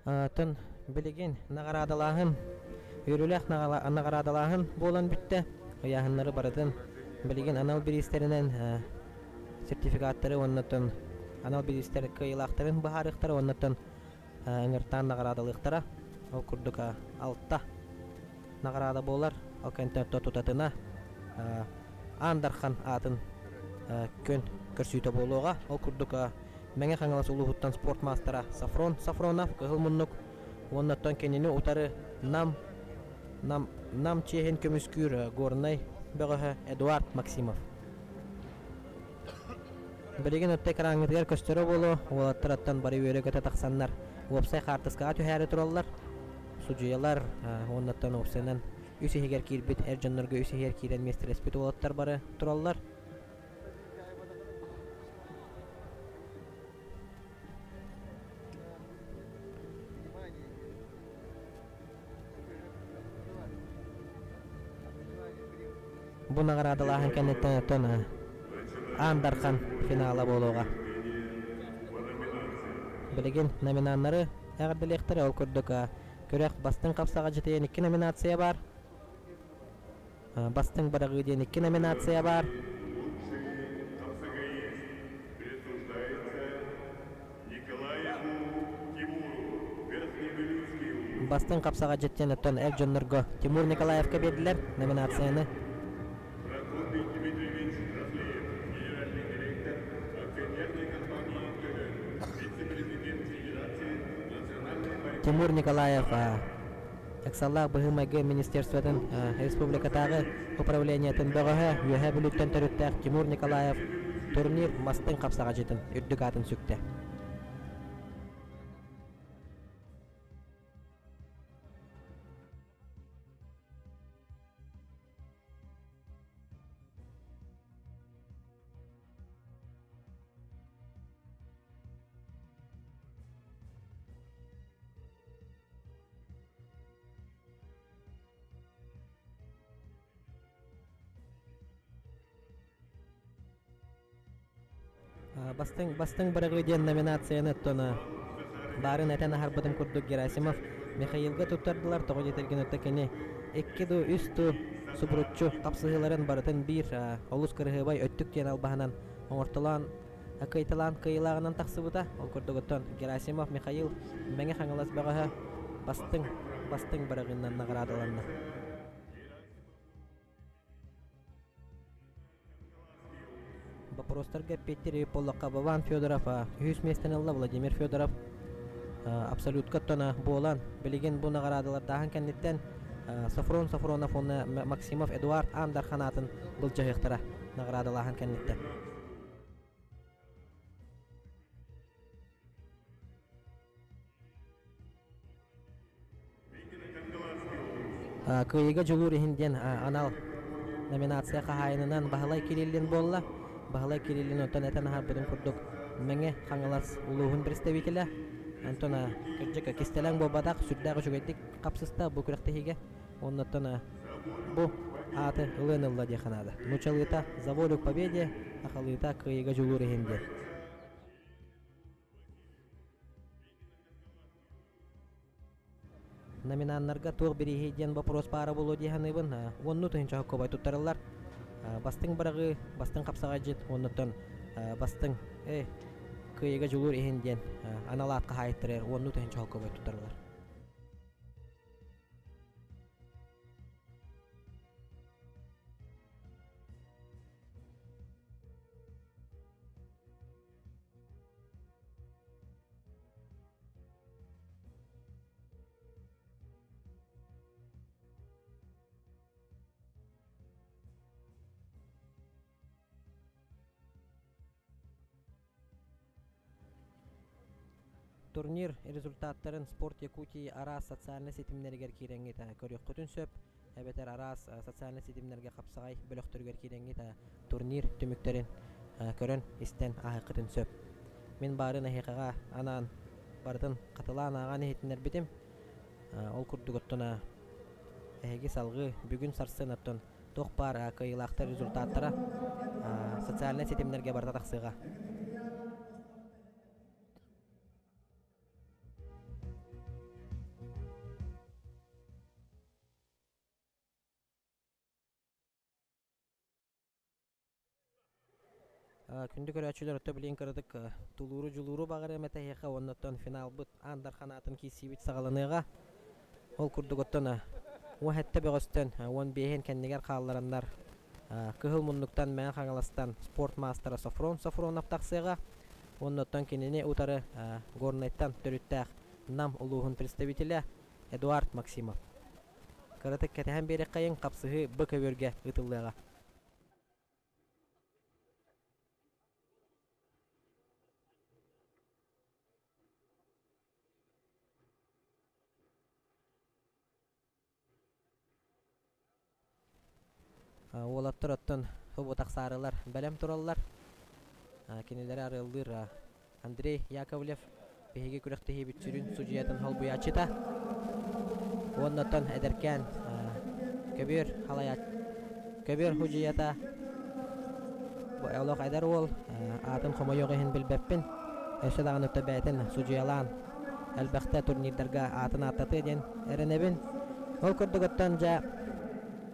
Оттон билигин наҕараадалааһын, үөрүүлээх наҕараадалааһын буолан бүттэ. Ыйааһыннары барытын билигин анал бириистэринэн сертификаттары уонна оттон анал бириистэр кыайыылаахтарын быһаарыахтара уонна оттон ыҥыртаан наҕараадалыахтара. Ол курдук алта наҕараада буолар. Ол кэнниттэн тутатына Аан Дархан аатын күн көрсүүтэ буолуоҕа. Ол курдук Мэҥэ Хаҥалас улууһуттан спорт маастара Сафрон Сафронов кыһыл муннук уонна оттон кинини утары Нам Нам Нам чиэһин көмүскүүр Горнай бөҕөһө Эдуард Максимов. Билигин өттө экраҥҥытыгар көстөрө буолуо, уолаттар оттон бары үөрэ-көтө тахсаннар уопсай хаартыскаҕа түһээри тураллар. Судьуйалар уонна оттон уопсайынан үс иһигэр киирбит эр дьоннорго үс иһигэр киирэн миэстэлэспит уолаттар бары тураллар. Бу наҕараадалааһын кэнниттэн оттон Аан Дархан финала буолуоҕа. Билигин номинаннары эҕэрдэлиэхтэрэ. Ол курдук күрэх бастыҥ хапсаҕайдьыт диэн икки номинация баар. Бастыҥ быраҕыы диэн икки номинация баар. Бастыҥ хапсаҕайдьыт диэн оттон эр дьоннорго Тимур Николаевка биэрдилэр номинацияны. Тимур Николаев Ыксаллаах быһыы-майгы министерствотын республикатааҕы управлениетын бөҕөһө Үөһээ Бүлүүттэн төрүттээх Тимур Николаев турнир мастыҥ хапсаҕадьытын үрдүк аатын сүктэ. Бастыҥ бастыҥ бырагыы диэн номинацияны оттон баарын этэн аһарбытым курдук Герасимов Михаилга туттардылар. Тоҕо диэтэргин өттө кини икки дуу, үс дуу субуруччу хапсыһыыларын барытын биир олус кырыһыабай өттүк диэн албаһынан оҥортолоон кыайталаан кыайыылааҕынан тахсыбыта. Ол курдук оттон Герасимов Михаил Мэҥэ Хаҥалас бөҕөһө бастыҥ бастыҥ быраҕыынан наҕараадаланна. Боппуруостарга эппиэттиир буоллахха Вован Федоров үһүс миэстэни ылла Владимир Федоров абсолютка оттон буолан билигин бу наҕараадалардааһын кэнниттэн Софрон Софронов уонна Максимов Эдуард Аан Дархан аатын былдьаһыахтара наҕараадалааһын кэнниттэн. Кыайыыга дьулуур иһин диэн анал номинация хаһаайынынан Баһылай Кириллин буолла. Баһылай Кириллин онтон этэн аһарбытым курдук Мэҥэ Хаҥалас улууһун представителэ. Онтон кырдьык кистэлэҥ буолбатах, сүрдээх үчүгэйдик хапсыста бу күрэхтэһиигэ. Оннуттан бу ааты ылыан ылла диэххэ наада. Нуучалыыта «За волю к победе», сахалыыта «Кыайыыга дьулуур иһин» диэн. Номинаннарга туох бирииһи диэн боппуруос баара буолуо дии саныыбын. Уоннуу тыһыынча соккуобай туттарыллар. Бастыҥ быраҕыы, бастыҥ хапсаҕайдьыт уоннуттан бастыҥ кыайыыга дьулуур иһин диэн анал аат хаһаайыттарыгар уоннуу тыһыынча соккуобай туттарыллар. Турнир результаттарын Спорт Якутии араас социальнай ситимнэригэр киирэҥҥит көрүөххүтүн сөп эбэтэр араас социальнай ситимнэргэ хапсаҕай бөлөхтөрүгэр киирэҥҥит турнир түмүктэрин көрөн истэн ааһыаххытын сөп. Мин баарын эһиэхэҕэ анаан барытын хатылаан ааҕан иһитиннэрбитим. Ол курдук оттон эһиги салҕыы бүгүн сарсын оттон туох баар кыайыылаахтар результаттара социальнай ситимнэргэ барыта тахсыаҕа. Күндү көрөөччүлэр өттө билигин кыратык тулууру-дьулууру баҕарыам этэ эһиэхэ уонна оттон финалбыт Аан Дархан аатын киирсиибит саҕаланыаҕа. Ол курдук оттон 17 бөҕөстөн 15-ин кэннигэр хааллараннар Кыһыл муннуктан Мэҥэ Хаҥаластан спорт маастара Софрон Софронов тахсыаҕа. Уонна оттон кинини утары Горнайтан төрүттээх Нам улууһун представителэ Эдуард Максимов. Кыратык кэтэһэн биэриэххэйиҥ, хапсыһыы Б көбүөргэ ыытыллыаҕа. Уолаттар оттон субу тахсаарылар бэлэм тураллар. Кинилэри арыаллыыр Андрей Яковлев биһиги күрэхтэһиибит сүрүн судьуйатын холбуйааччыта. Уонна оттон эдэркээн көбүөр халайааччы көбүөр судьуйата олох эдэр уол аатын хомойуох иһин билбэппин. Өссө даҕаны өттө бэйэтин судьуйалаан элбэхтэ турнирдарга аатын ааттатыа диэн эрэнэбин. Ол курдук оттон дьэ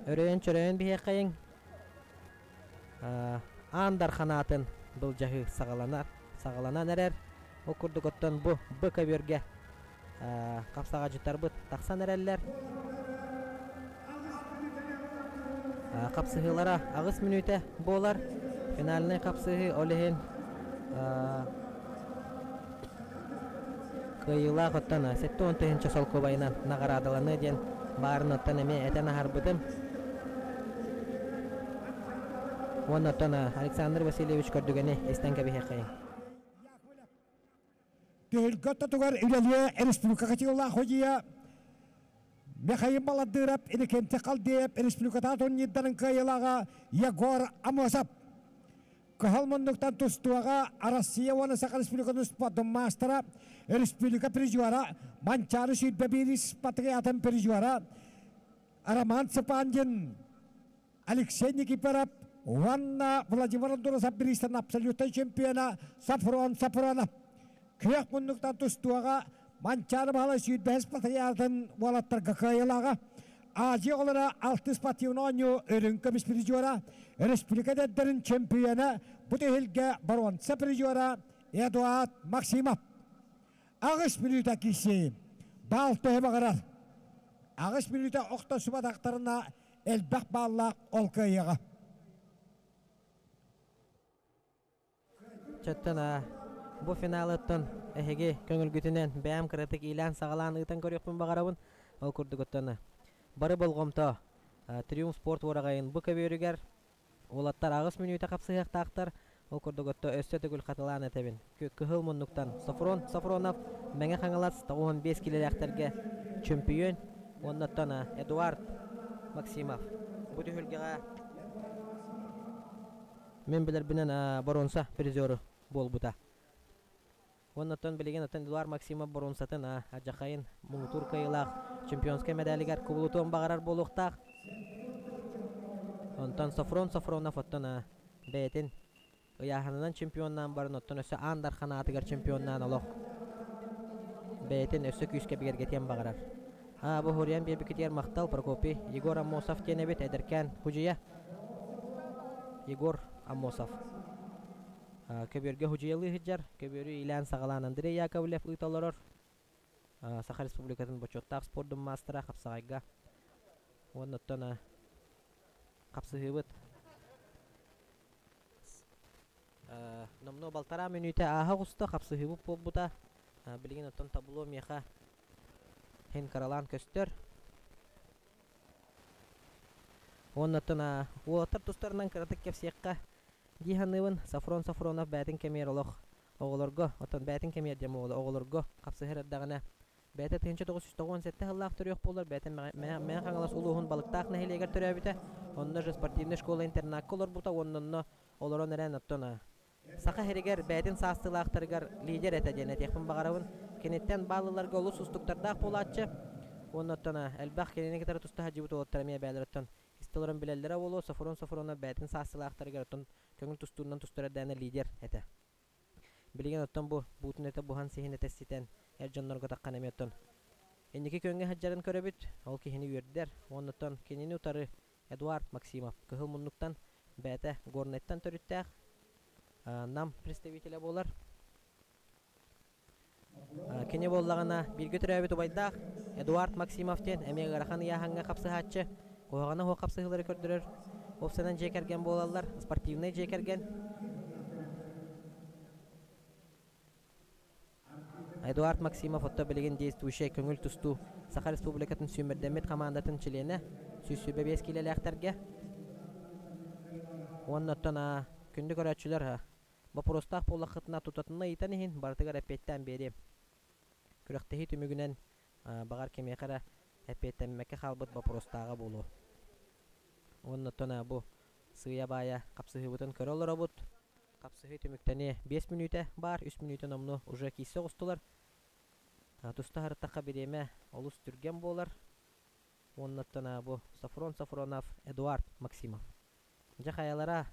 өрөйөн-чөрөйөн биһиэхэйиҥ Аан Дархан аатын былдьаһыы саҕаланар, саҕаланан эрэр. Ол курдук оттон бу Б көбүөргэ хапсаҕадьыттарбыт тахсан эрэллэр. Хапсыһыылара 8 мүнүүтэ буолар. Финальнай хапсыһыы ол иһин кыайыылаах оттон 70 тыһыынча солкуобайынан наҕараадаланыа диэн баарын оттон эмиэ этэн аһарбытым. Уонна оттон Александр Васильевич көрдүгэни истэн кэбиһиэххэйиҥ. Түһүлгэ ортотугар үлэлиэ республика категориялаах судьуйа Михаил Баладыров, Иннокентий Халдеев, республикатааҕы турнирдарын кыайыылааҕа Егор Амосов. Кыһыл муннуктан тустууга Россия уонна Саха Республикатын спордун маастара, республика призера, Манчаары 21 спартакиатын призера Роман Цыпандин, Алексей Никифоров уонна Владимир Андурасов бириистэн абсолютнай чемпиона Сафрон Сафронов. Күөх муннуктан тустууга Манчаары Баһылай 25 спартакиадатын уолаттарга кыайыылааҕа Азия оҕолоро алтыс спортивнай оонньуу үрүҥ көмүс призера, республика эдэрдэрин чемпиона, бу түһүлгэ боруонса призера Эдуард Максимов. 8 мүнүүтэ киирсии. Баал төһө баҕарар. 8 мүнүүтэ охтосубатахтарына элбэх бааллаах ол кыайыаҕа. Чөттөн бу финалыттан эһиги көҥүлгүтүнэн бэйэм кыратык иилээн-саҕалаан ыытан көрүөхпүн баҕарабын. Ол курдук оттон бары болҕомто Триумф спорт уораҕайын бу көбүөрүгэр уолаттар 8 мүнүүтэ хапсыһыахтаахтар. Ол курдук отто өссө төгүл хатылаан этэбин. Кыһыл муннуктан Софрон Софронов Мэҥэ Хаҥалас 95 килэлээхтэргэ чөмпүйүөн уонна оттон Эдуард Максимов бу түһүлгэҕэ Мин билэрбинэн боруонса призеру буолбута. Уонна оттон билигин оттон Эдуард Максимов боруонсатын алдьархайын муҥутуур кыайыылаах чемпионскай мэдээлигэр кубулутуон баҕарар буолуохтаах. Онтон Софрон Софронов оттон бэйэтин ыйааһынынан чемпионнаан баран оттон өссө Аан Дархан аатыгар чемпионнаан олох бэйэтин өссө күүскэ бигэргэтиэн баҕарар. Аа, бу хуруйан биэрбиккитигэр махтал, Прокопий. Егор Аммосов диэн эбит, эдэркээн худьуйа. Егор Аммосов. Көбүөргэ худьуйалыы сылдьар. Көбүөрү иилээн-саҕалаан Андрей Яковлев ыыта олорор. Саха Республикатын бочуоттаах спордун маастара хапсаҕайга. Уонна оттон хапсыһыыбыт номнуо балтараа мүнүүтэ ааһа оҕуста, хапсыһыыбыт буолбута. Билигин оттон табло миэхэ Һин кыралаан көстөр. Уонна оттон уолаттар тустарынан кыратык кэпсиэххэ дии саныыбын. Софрон Софронов бэйэтин кэмигэр олох оҕолорго, оттон бэйэтин кэмигэр диэн буолла, оҕолорго хапсыһар эрдэҕинэ бэйэтэ 1997 сыллаах төрүөх буолар, бэйэтэ Мэҥэ Хаҥалас улууһун Балыктаах нэһилиэгэр төрөөбүтэ. Онно же спортивнай школа-интернакка олорбута уонна онно олорон эрэн оттон Саха сиригэр бэйэтин саастыылаахтарыгар лидер этэ диэн этиэхпин баҕарабын. Киниттэн баал ыларга олус уустуктардаах буолааччы. Уонна оттон элбэх кинини кытары туста сылдьыбыт уолаттар эмиэ бэйэлэриттэн истэ олорон билэллэрэ буолуо. Софрон Софронов бэйэтин саастыылаахтарыгар оттон көҥүл тустуунан тустар эрдэҕинэ лидер этэ. Билигин оттон бу буутун этэ буһан сиһин этэ ситэн эр дьоннорго таххан эмиэ оттон инники күөҥҥэ сылдьарын көрөбүт. Ол киһини үөрдэр. Уонна оттон кинини утары Эдуард Максимов Кыһыл муннуктан бэйэтэ Горнайтан төрүттээх. Нам представителэ буолар. Кини буоллаҕына бииргэ төрөөбүт убайдаах Эдуард Максимов диэн эмиэ ыарахан ыйааһыҥҥа хапсыһааччы, куһаҕана суох хапсыһыылары көрдөрөр. Уопсайынан дьиэ кэргэн буолаллар, спортивнай дьиэ кэргэн. Эдуард Максимов отто билигин действующай көҥүл тустуу Саха Республикатын сүүмэрдэммит хамаандатын чилиэнэ, 125 киилэлээхтэргэ. Уонна оттон күндү көрөөччүлэр, боппуруостаах буоллаххытына тутатына ыйытан иһин, барытыгар эппиэттээн биэриэм. Күрэхтэһии түмүгүнэн баҕар кимиэхэ эрэ эппиэттэммэккэ хаалбыт боппуруостааҕа буолуо. Уонна оттон бу сыыйа-баайа хапсыһыыбытын көрө олоробут. Хапсыһыы түмүктэниэ 5 мүнүүтэ баар, 3 мүнүүтэ номнуо уже киирсэ оҕустулар. Туста сырыттахха бириэмэ олус түргэн буолар. Уонна оттон бу Софрон Софронов, Эдуард Максимов. Дьэ хайалара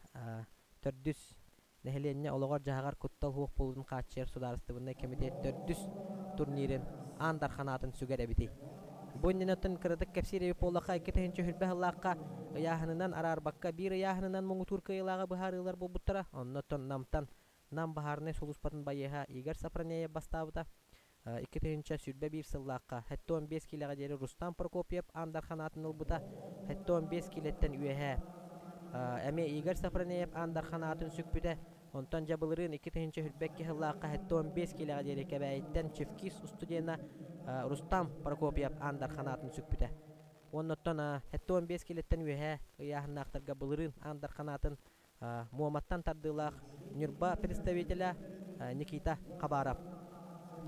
төрдүс нэһилиэнньэ олоҕор-дьаһаҕар куттал суох буолуутун хааччыйар судаарыстыбаннай кэмитиэт төрдүс турнирын Аан Дархан аатын сүгэр эбитий? Бу иннинэ оттон кыратык кэпсиир эбит буоллахха, 2020 сыллаахха ыйааһынынан араарбакка биир ыйааһынынан муҥутуур кыайыылааҕы быһаарыылар буолбуттара. Онно оттон Намтан Нам баһаарынай сулууспатын байыаһа Игорь Сапранеев бастаабыта. 2021 сыллаахха 75 киилэҕэ диэри Рустам Прокопьев Аан Дархан аатын ылбыта. 75 киилэттэн үөһээ эмиэ Игорь Сафронеев Аан Дархан аатын сүкпүтэ. Онтон дьэ былырыын 2022 сыллаахха 75 киилэҕэ диэри Кэбээйиттэн Чевкис устудьуона Рустам Прокопьев Аан Дархан аатын сүкпүтэ. Уонна оттон 75 киилэттэн үөһээ ыйааһыннаахтарга былырыын Аан Дархан аатын Муоматтан тардыылаах Ньурба представителэ Никита Хабаров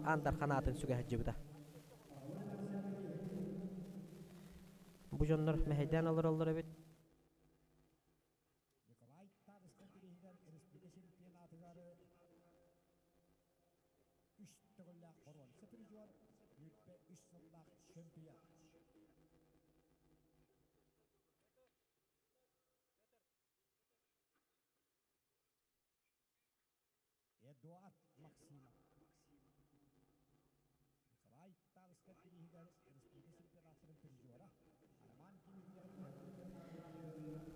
Аан Дархан аатын сүгэ сылдьыбыта. Бу дьоннор мэһэйдээн олороллор эбит. Николай Тарскай бирииһигэр республика чемпионатыгар үс төгүллээх боруонса призер, 23 сыллаах чемпион. Эдуард Максимов. Николай Тарскай бирииһигэр республика чемпионаттарын призера Роман Дмитриев.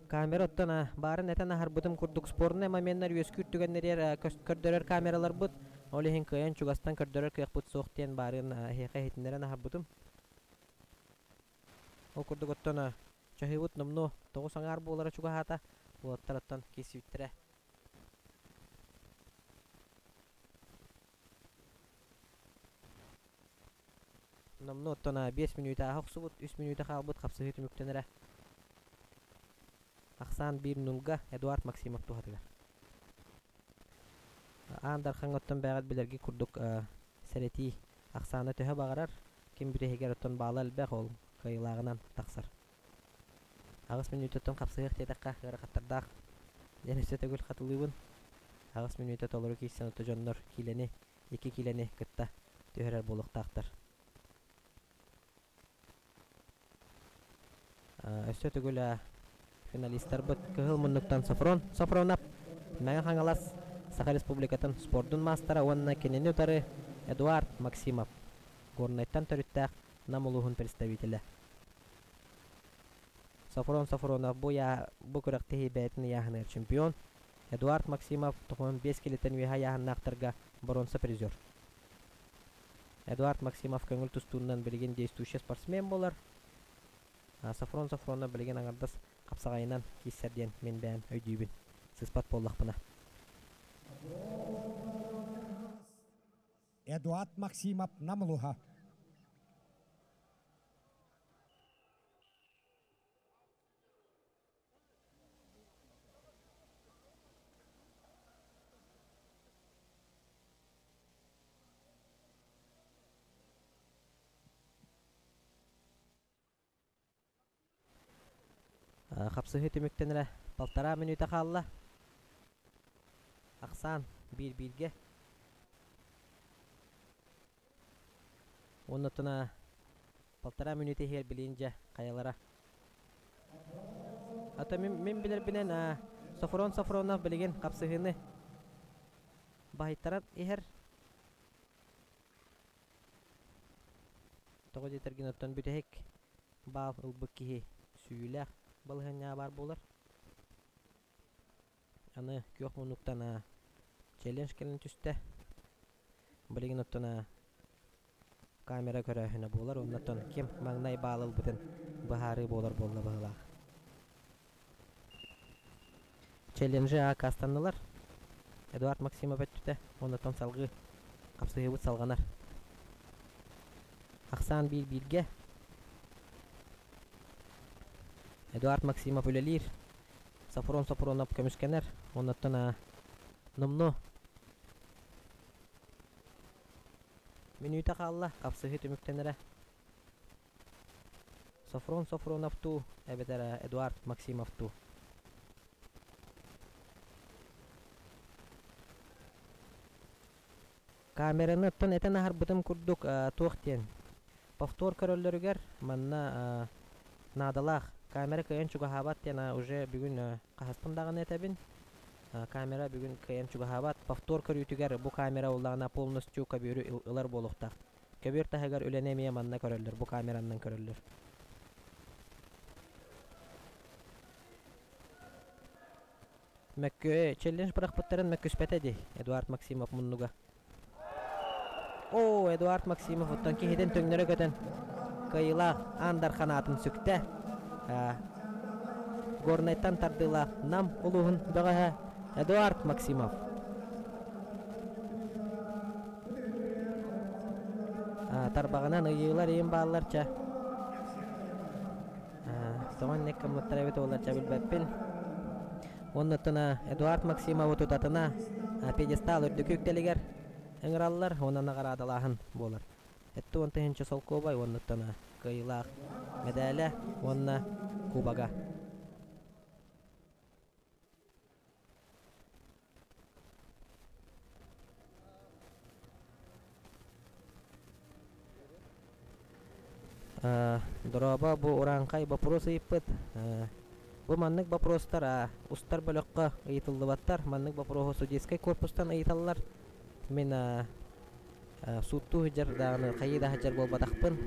Камера оттон баарын этэн аһарбытым курдук спорнай моменнар үөскүүр түгэннэригэр көрдөрөр камераларбыт, ол иһин кыайан чугастан көрдөрөр кыахпыт суох диэн баарын эһиэхэ иһитиннэрэн аһарбытым. Ол курдук оттон чаһыыбыт номнуо 9 аҥаар буолара чугаһаата, уолаттар оттон киирсибиттэрэ. Номнуо оттон 5 мүнүүтэ ааһа охсубут, 3 мүнүүтэ хаалбыт хапсыһыы түмүктэнэрэ. Ахсаан 1-0 Эдуард Максимов туһатыгар. Аан Дархаҥҥа оттон бэйэҕит билэргит курдук сэрэтии ахсаана төһө баҕарар, ким бүтэһигэр оттон баала элбэх, ол кыайыылааҕынан тахсар. 8 мүнүүтэттэн хапсыһыах диэтэххэ ыарахаттардаах диэн өссө төгүл хатылыыбын. 8 мүнүүтэ толору киирсэн ото дьоннор киилэни, 2 киилэни кытта түһэрэр буолуохтаахтар. Өссө төгүл финалистарбыт кыһыл муннуктан Софрон Софронов, Мэҥэ Хаҥалас, Саха Республикатын спордун маастара уонна кинини утары Эдуард Максимов, Горнайтан төрүттээх Нам улууһун представителэ. Софрон Софронов бу, бу күрэхтэһии бэйэтин ыйааһыныгар чемпион. Эдуард Максимов 95 килоттан үөһэ ыйааһыннаахтарга боруонса призер. Эдуард Максимов көҥүл тустуунан билигин действующий спортсмен буолар. Софрон Софронов билигин аҥардас хапсаҕайынан киирсэр диэн мин бэйэм өйдүүбүн. Сыспат буоллахпына. Эдуард Максимов Нам улууһа. Хапсыһыы түмүктэнэрэ полтора мүнүүтэ хаалла. Ахсаан 1-1-гэ. Уонна полтора мүнүүтэ иһигэр билигин дьэ хайалара. Ата мин билэрбинэн Софрон Софронов билигин хапсыһыыны баһыйтаран иһэр. Тоҕо диэтэргин оттон бүтэһик баал ылбыт киһи сүүйүүлээх балаһыанньаҕа баар буолар. Аны күөх муннуктан Челлендж кэлэн түстэ. Билигин оттон камера көрөөһүнэ буолар, оннуттан ким маҥнай баал ылбытын быһаарыы буолар буолла быһыылаах. Челленджи аккаастаннылар. Эдуард Максимов өттүтэ, оннуттан салгыы хапсыһыыбыт салҕанар. Ахсаан биир-бииргэ. Эдуард Максимов үлэлиир. Софрон Сопронов көмүскэнэр. Оннуттан номнуо Мүнүүтэ хаалла, хапсыһыы түмүктэнэрэ. Софрон Софронов дуу, эбэтэр Эдуард Максимов дуу. Камераны оттон этэн аһарбытым курдук туох диэн повтор көрөллөрүгэр манна наадалаах камера кыайан чугаһаабат диэн уже бүгүн хаһыспын даҕаны этэбин. Камера бүгүн кыайан чугаһаабат. Повтор көрүүтүгэр бу камера улаана полностью көбүөрү ылар буолуохтаах. Көбүөр таһыгар үлэни эмиэ манна көрөллөр, бу камеранан көрөллөр. Мөккүө челлендж бырахпыттарын мөккүспэтэ дии Эдуард Максимов муннуга. Оо, Эдуард Максимов оттон киһитин төҥнөрө көтөн кыайыылаах Аан Дархан аатын сүктэ. Горнайтан тардыылаах Нам улууһун бөҕөһө Эдуард Максимов. Тарбаҕынан ыйыылар иин бааллар ча. Тоҕо инник гыммыттар эбит уоллар ча билбэппин. Оннуттан Эдуард Максимовы тутатына пьедестал үрдүкү үктэлигэр ыҥыраллар уонна наҕараадалааһын буолар. 70 тыһыынча солкуобай уоннуттан кыайыылаах мэдээлэ уонна кубога. Дорообо, бу урааҥхай боппуруос ыйыппыт. Бу маннык боппуруостар устар бөлөххө ыйытыллыбаттар. Маннык боппуруоһу судейскай корпустан ыйыталлар. Мин сууттуу сылдьар даҕаны хайыы да сылдьар буолбатахпын.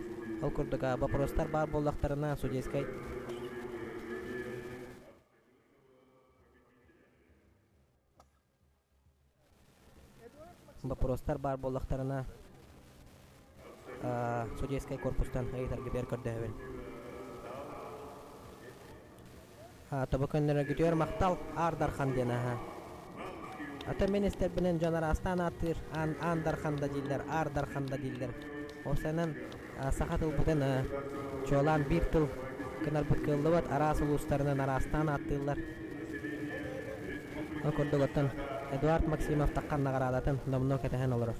Ол курдук боппуруостар баар буоллахтарына судейскай Боппуруостар баар буоллахтарына, судейскай корпустан ыйытаргытыгар көрдөһөбүн. Тобо көннөрөргүтүгэр махтал, Аар Дархан диэн аһа. Ата мин истэрбинэн дьон араастаан ааттыыр, Аан, Аан Дархан да дииллэр, Аар Дархан да дииллэр. Осанан саха тылбытын чуолаан биир тыл гынарбыт кыаллыбат, араас улуустарынан араастаан ааттыыллар. Ол курдук оттон Эдуард Максимов таххан наҕараадатын номнуо кэтэһэн олорор.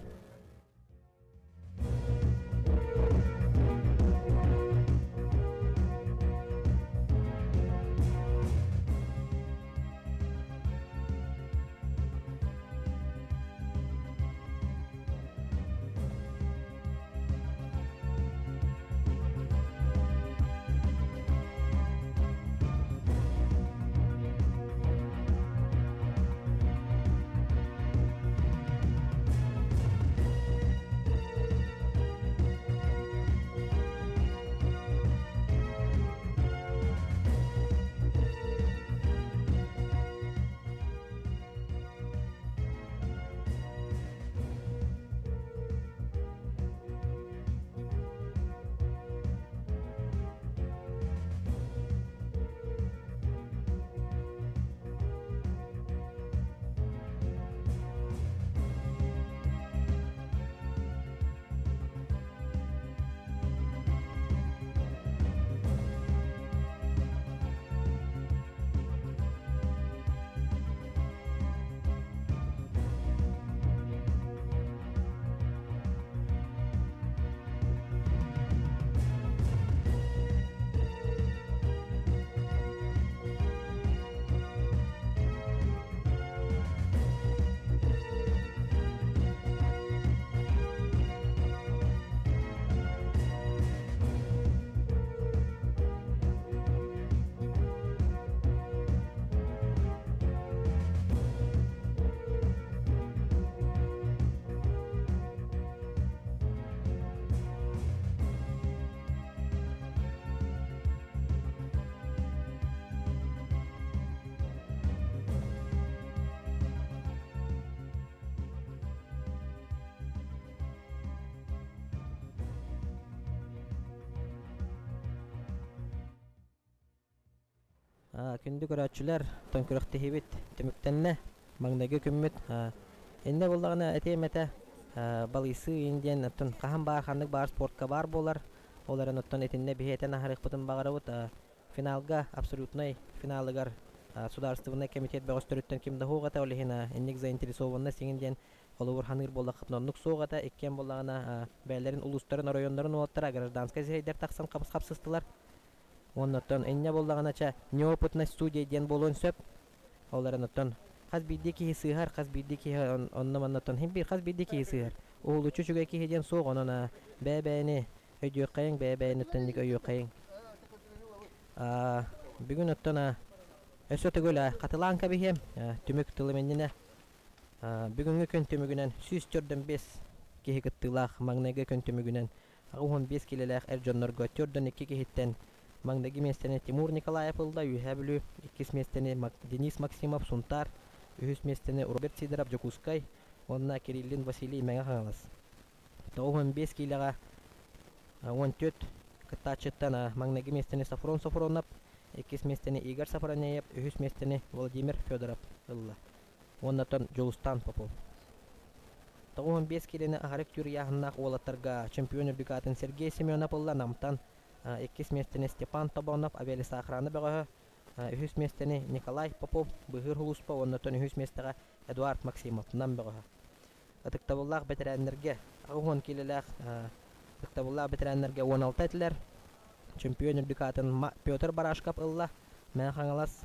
Күндү көрөөччүлэр, оттон күрэхтэһиибит түмүктэннэ. Маҥнайгы күммүт. Иннэ буоллаҕына этиэм этэ, балыйсыы иин диэн оттон хаһан баар ханнык баар спортка баар буолар. Ол эрэн оттон итиннэ биһи этэн аһарыахпытын баҕарабыт. Финалга абсолютнай финалыгар судаарыстыбаннай комитет бөҕөстөрүттэн ким да суох этэ, ол иһин инник заинтересованность иҥин диэн холобур ханыыр буоллаххытына оннук суох этэ. Иккиэн буоллаҕына бэйэлэрин улуустарын, оройуоннарын уолаттара гражданскай сирэйдэр тахсан хапсыстылар. Оннуттан инньэ буоллаҕына чэ неопытность студия диэн буолуон сөп. Ол эрэн оттон хас биирдии киһи сыыһар, хас биирдии киһи онно-маннаттан иһин биир хас биирдии киһи сыыһар. Уһулуччу үчүгэй киһи диэн суох, онон бэйэ-бэйэни өйдүөххэйиҥ, бэйэ-бэйэни оттон өйүөххэйиҥ. Бүгүн оттон өссө төгүл хатылаан кэбиһиэм түмүк тылым иннинэ. Бүгүҥҥү күн түмүгүнэн 145 киһи кыттыылаах маҥнайгы күн түмүгүнэн 85 киилэлээх эр дьоннорго 42 киһиттэн маҥнайгы миэстэни Тимур Николаев ылла Үөһээ Бүлүү, иккис миэстэни Денис Максимов Сунтаар, үһүс миэстэни Роберт Сидоров Дьокуускай уонна Кириллин Василий Мэҥэ Хаҥалас. 95 киилэҕэ 14 кыттааччыттан маҥнайгы миэстэни Софрон Софронов, иккис миэстэни Игорь Сафронеев, үһүс миэстэни Владимир Федоров ылла. Уоннатан Дьулустаан Попов. 95 киилэни аһары үктүүр ыйааһыннаах уолаттарга чемпион үрдүк аатын Сергей Семенов ылла Намтан, иккис миэстэни Степан Тобонов Авиалесоохрана бөҕөһө, үһүс миэстэни Николай Попов Быһыыр Улууспа уоннатан үһүс миэстэҕэ Эдуард Максимов Нам бөҕөһө. Ытыктабыллаах бэтэрээннэргэ 80 киилэлээх ытыктабыллаах бэтэрээннэргэ 16 этилэр. Чемпион үрдүк аатын Петр Барашков ылла. Мэҥэ Хаҥалас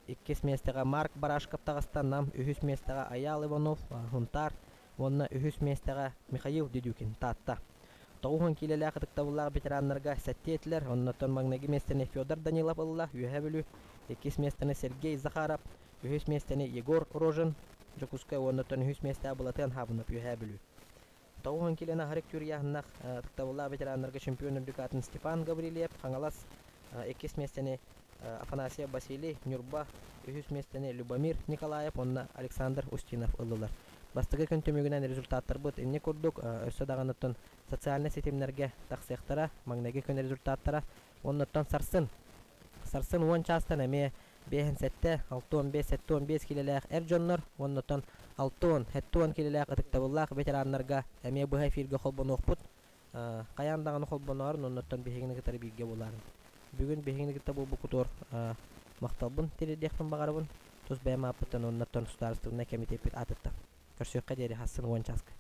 иккис миэстэҕэ Марк Барашков таҕыста, Нам үһүс миэстэҕэ Айаал Иванов, Сунтаар уонна үһүс миэстэҕэ Михаил Дедюкин, Таатта. 90 киилэлээх ытыктабыллаах ветераннарга сэттиэ этилэр, оннуттан маҥнайгы миэстэни Федор Данилов ылла, Үөһээ Бүлүү, иккис миэстэни Сергей Захаров, үһүс миэстэни Егор Рожин, Дьокуускай уоннуттан үһүс миэстэҕэ Былатыан Хаабынов, Үөһээ Бүлүү. 90 киилэни аһары үктүүр ыйааһыннаах ытыктабыллаах ветераннарга чемпион үрдүк аатын Степан Гаврильев, Хаҥалас, иккис миэстэни Афанасьев Василий, Ньурба, үһүс миэстэни Любомир Николаев уонна Александр Устинов ыллылар. Бастакы күн түмүгүнэн результаттарбыт инник курдук өссө даҕаныттан социальнай ситимнэргэ тахсыахтара, маҥнайгы күн результаттара. Оннуттан сарсын, сарсын 10 чаастан эмиэ 5-7, 65, 75 киилэлээх эр дьоннор, оннуттан 60, 70 киилэлээх ытыктабыллаах ветераннарга эмиэ быһа эфиргэ холбонуохпут. Хайаан даҕаны холбоноорун, оннуттан биһигини кытары бииргэ буолаарын. Бүгүн биһигини кытта буолбуккутугар махталбын тириэрдиэхпин баҕарабын. Тус бэйэм ааппыттан уоннаттан судаарыстыбаннай кэмитиэппит аатыттан. Көрсүөххэ диэри хассын 10 чааска.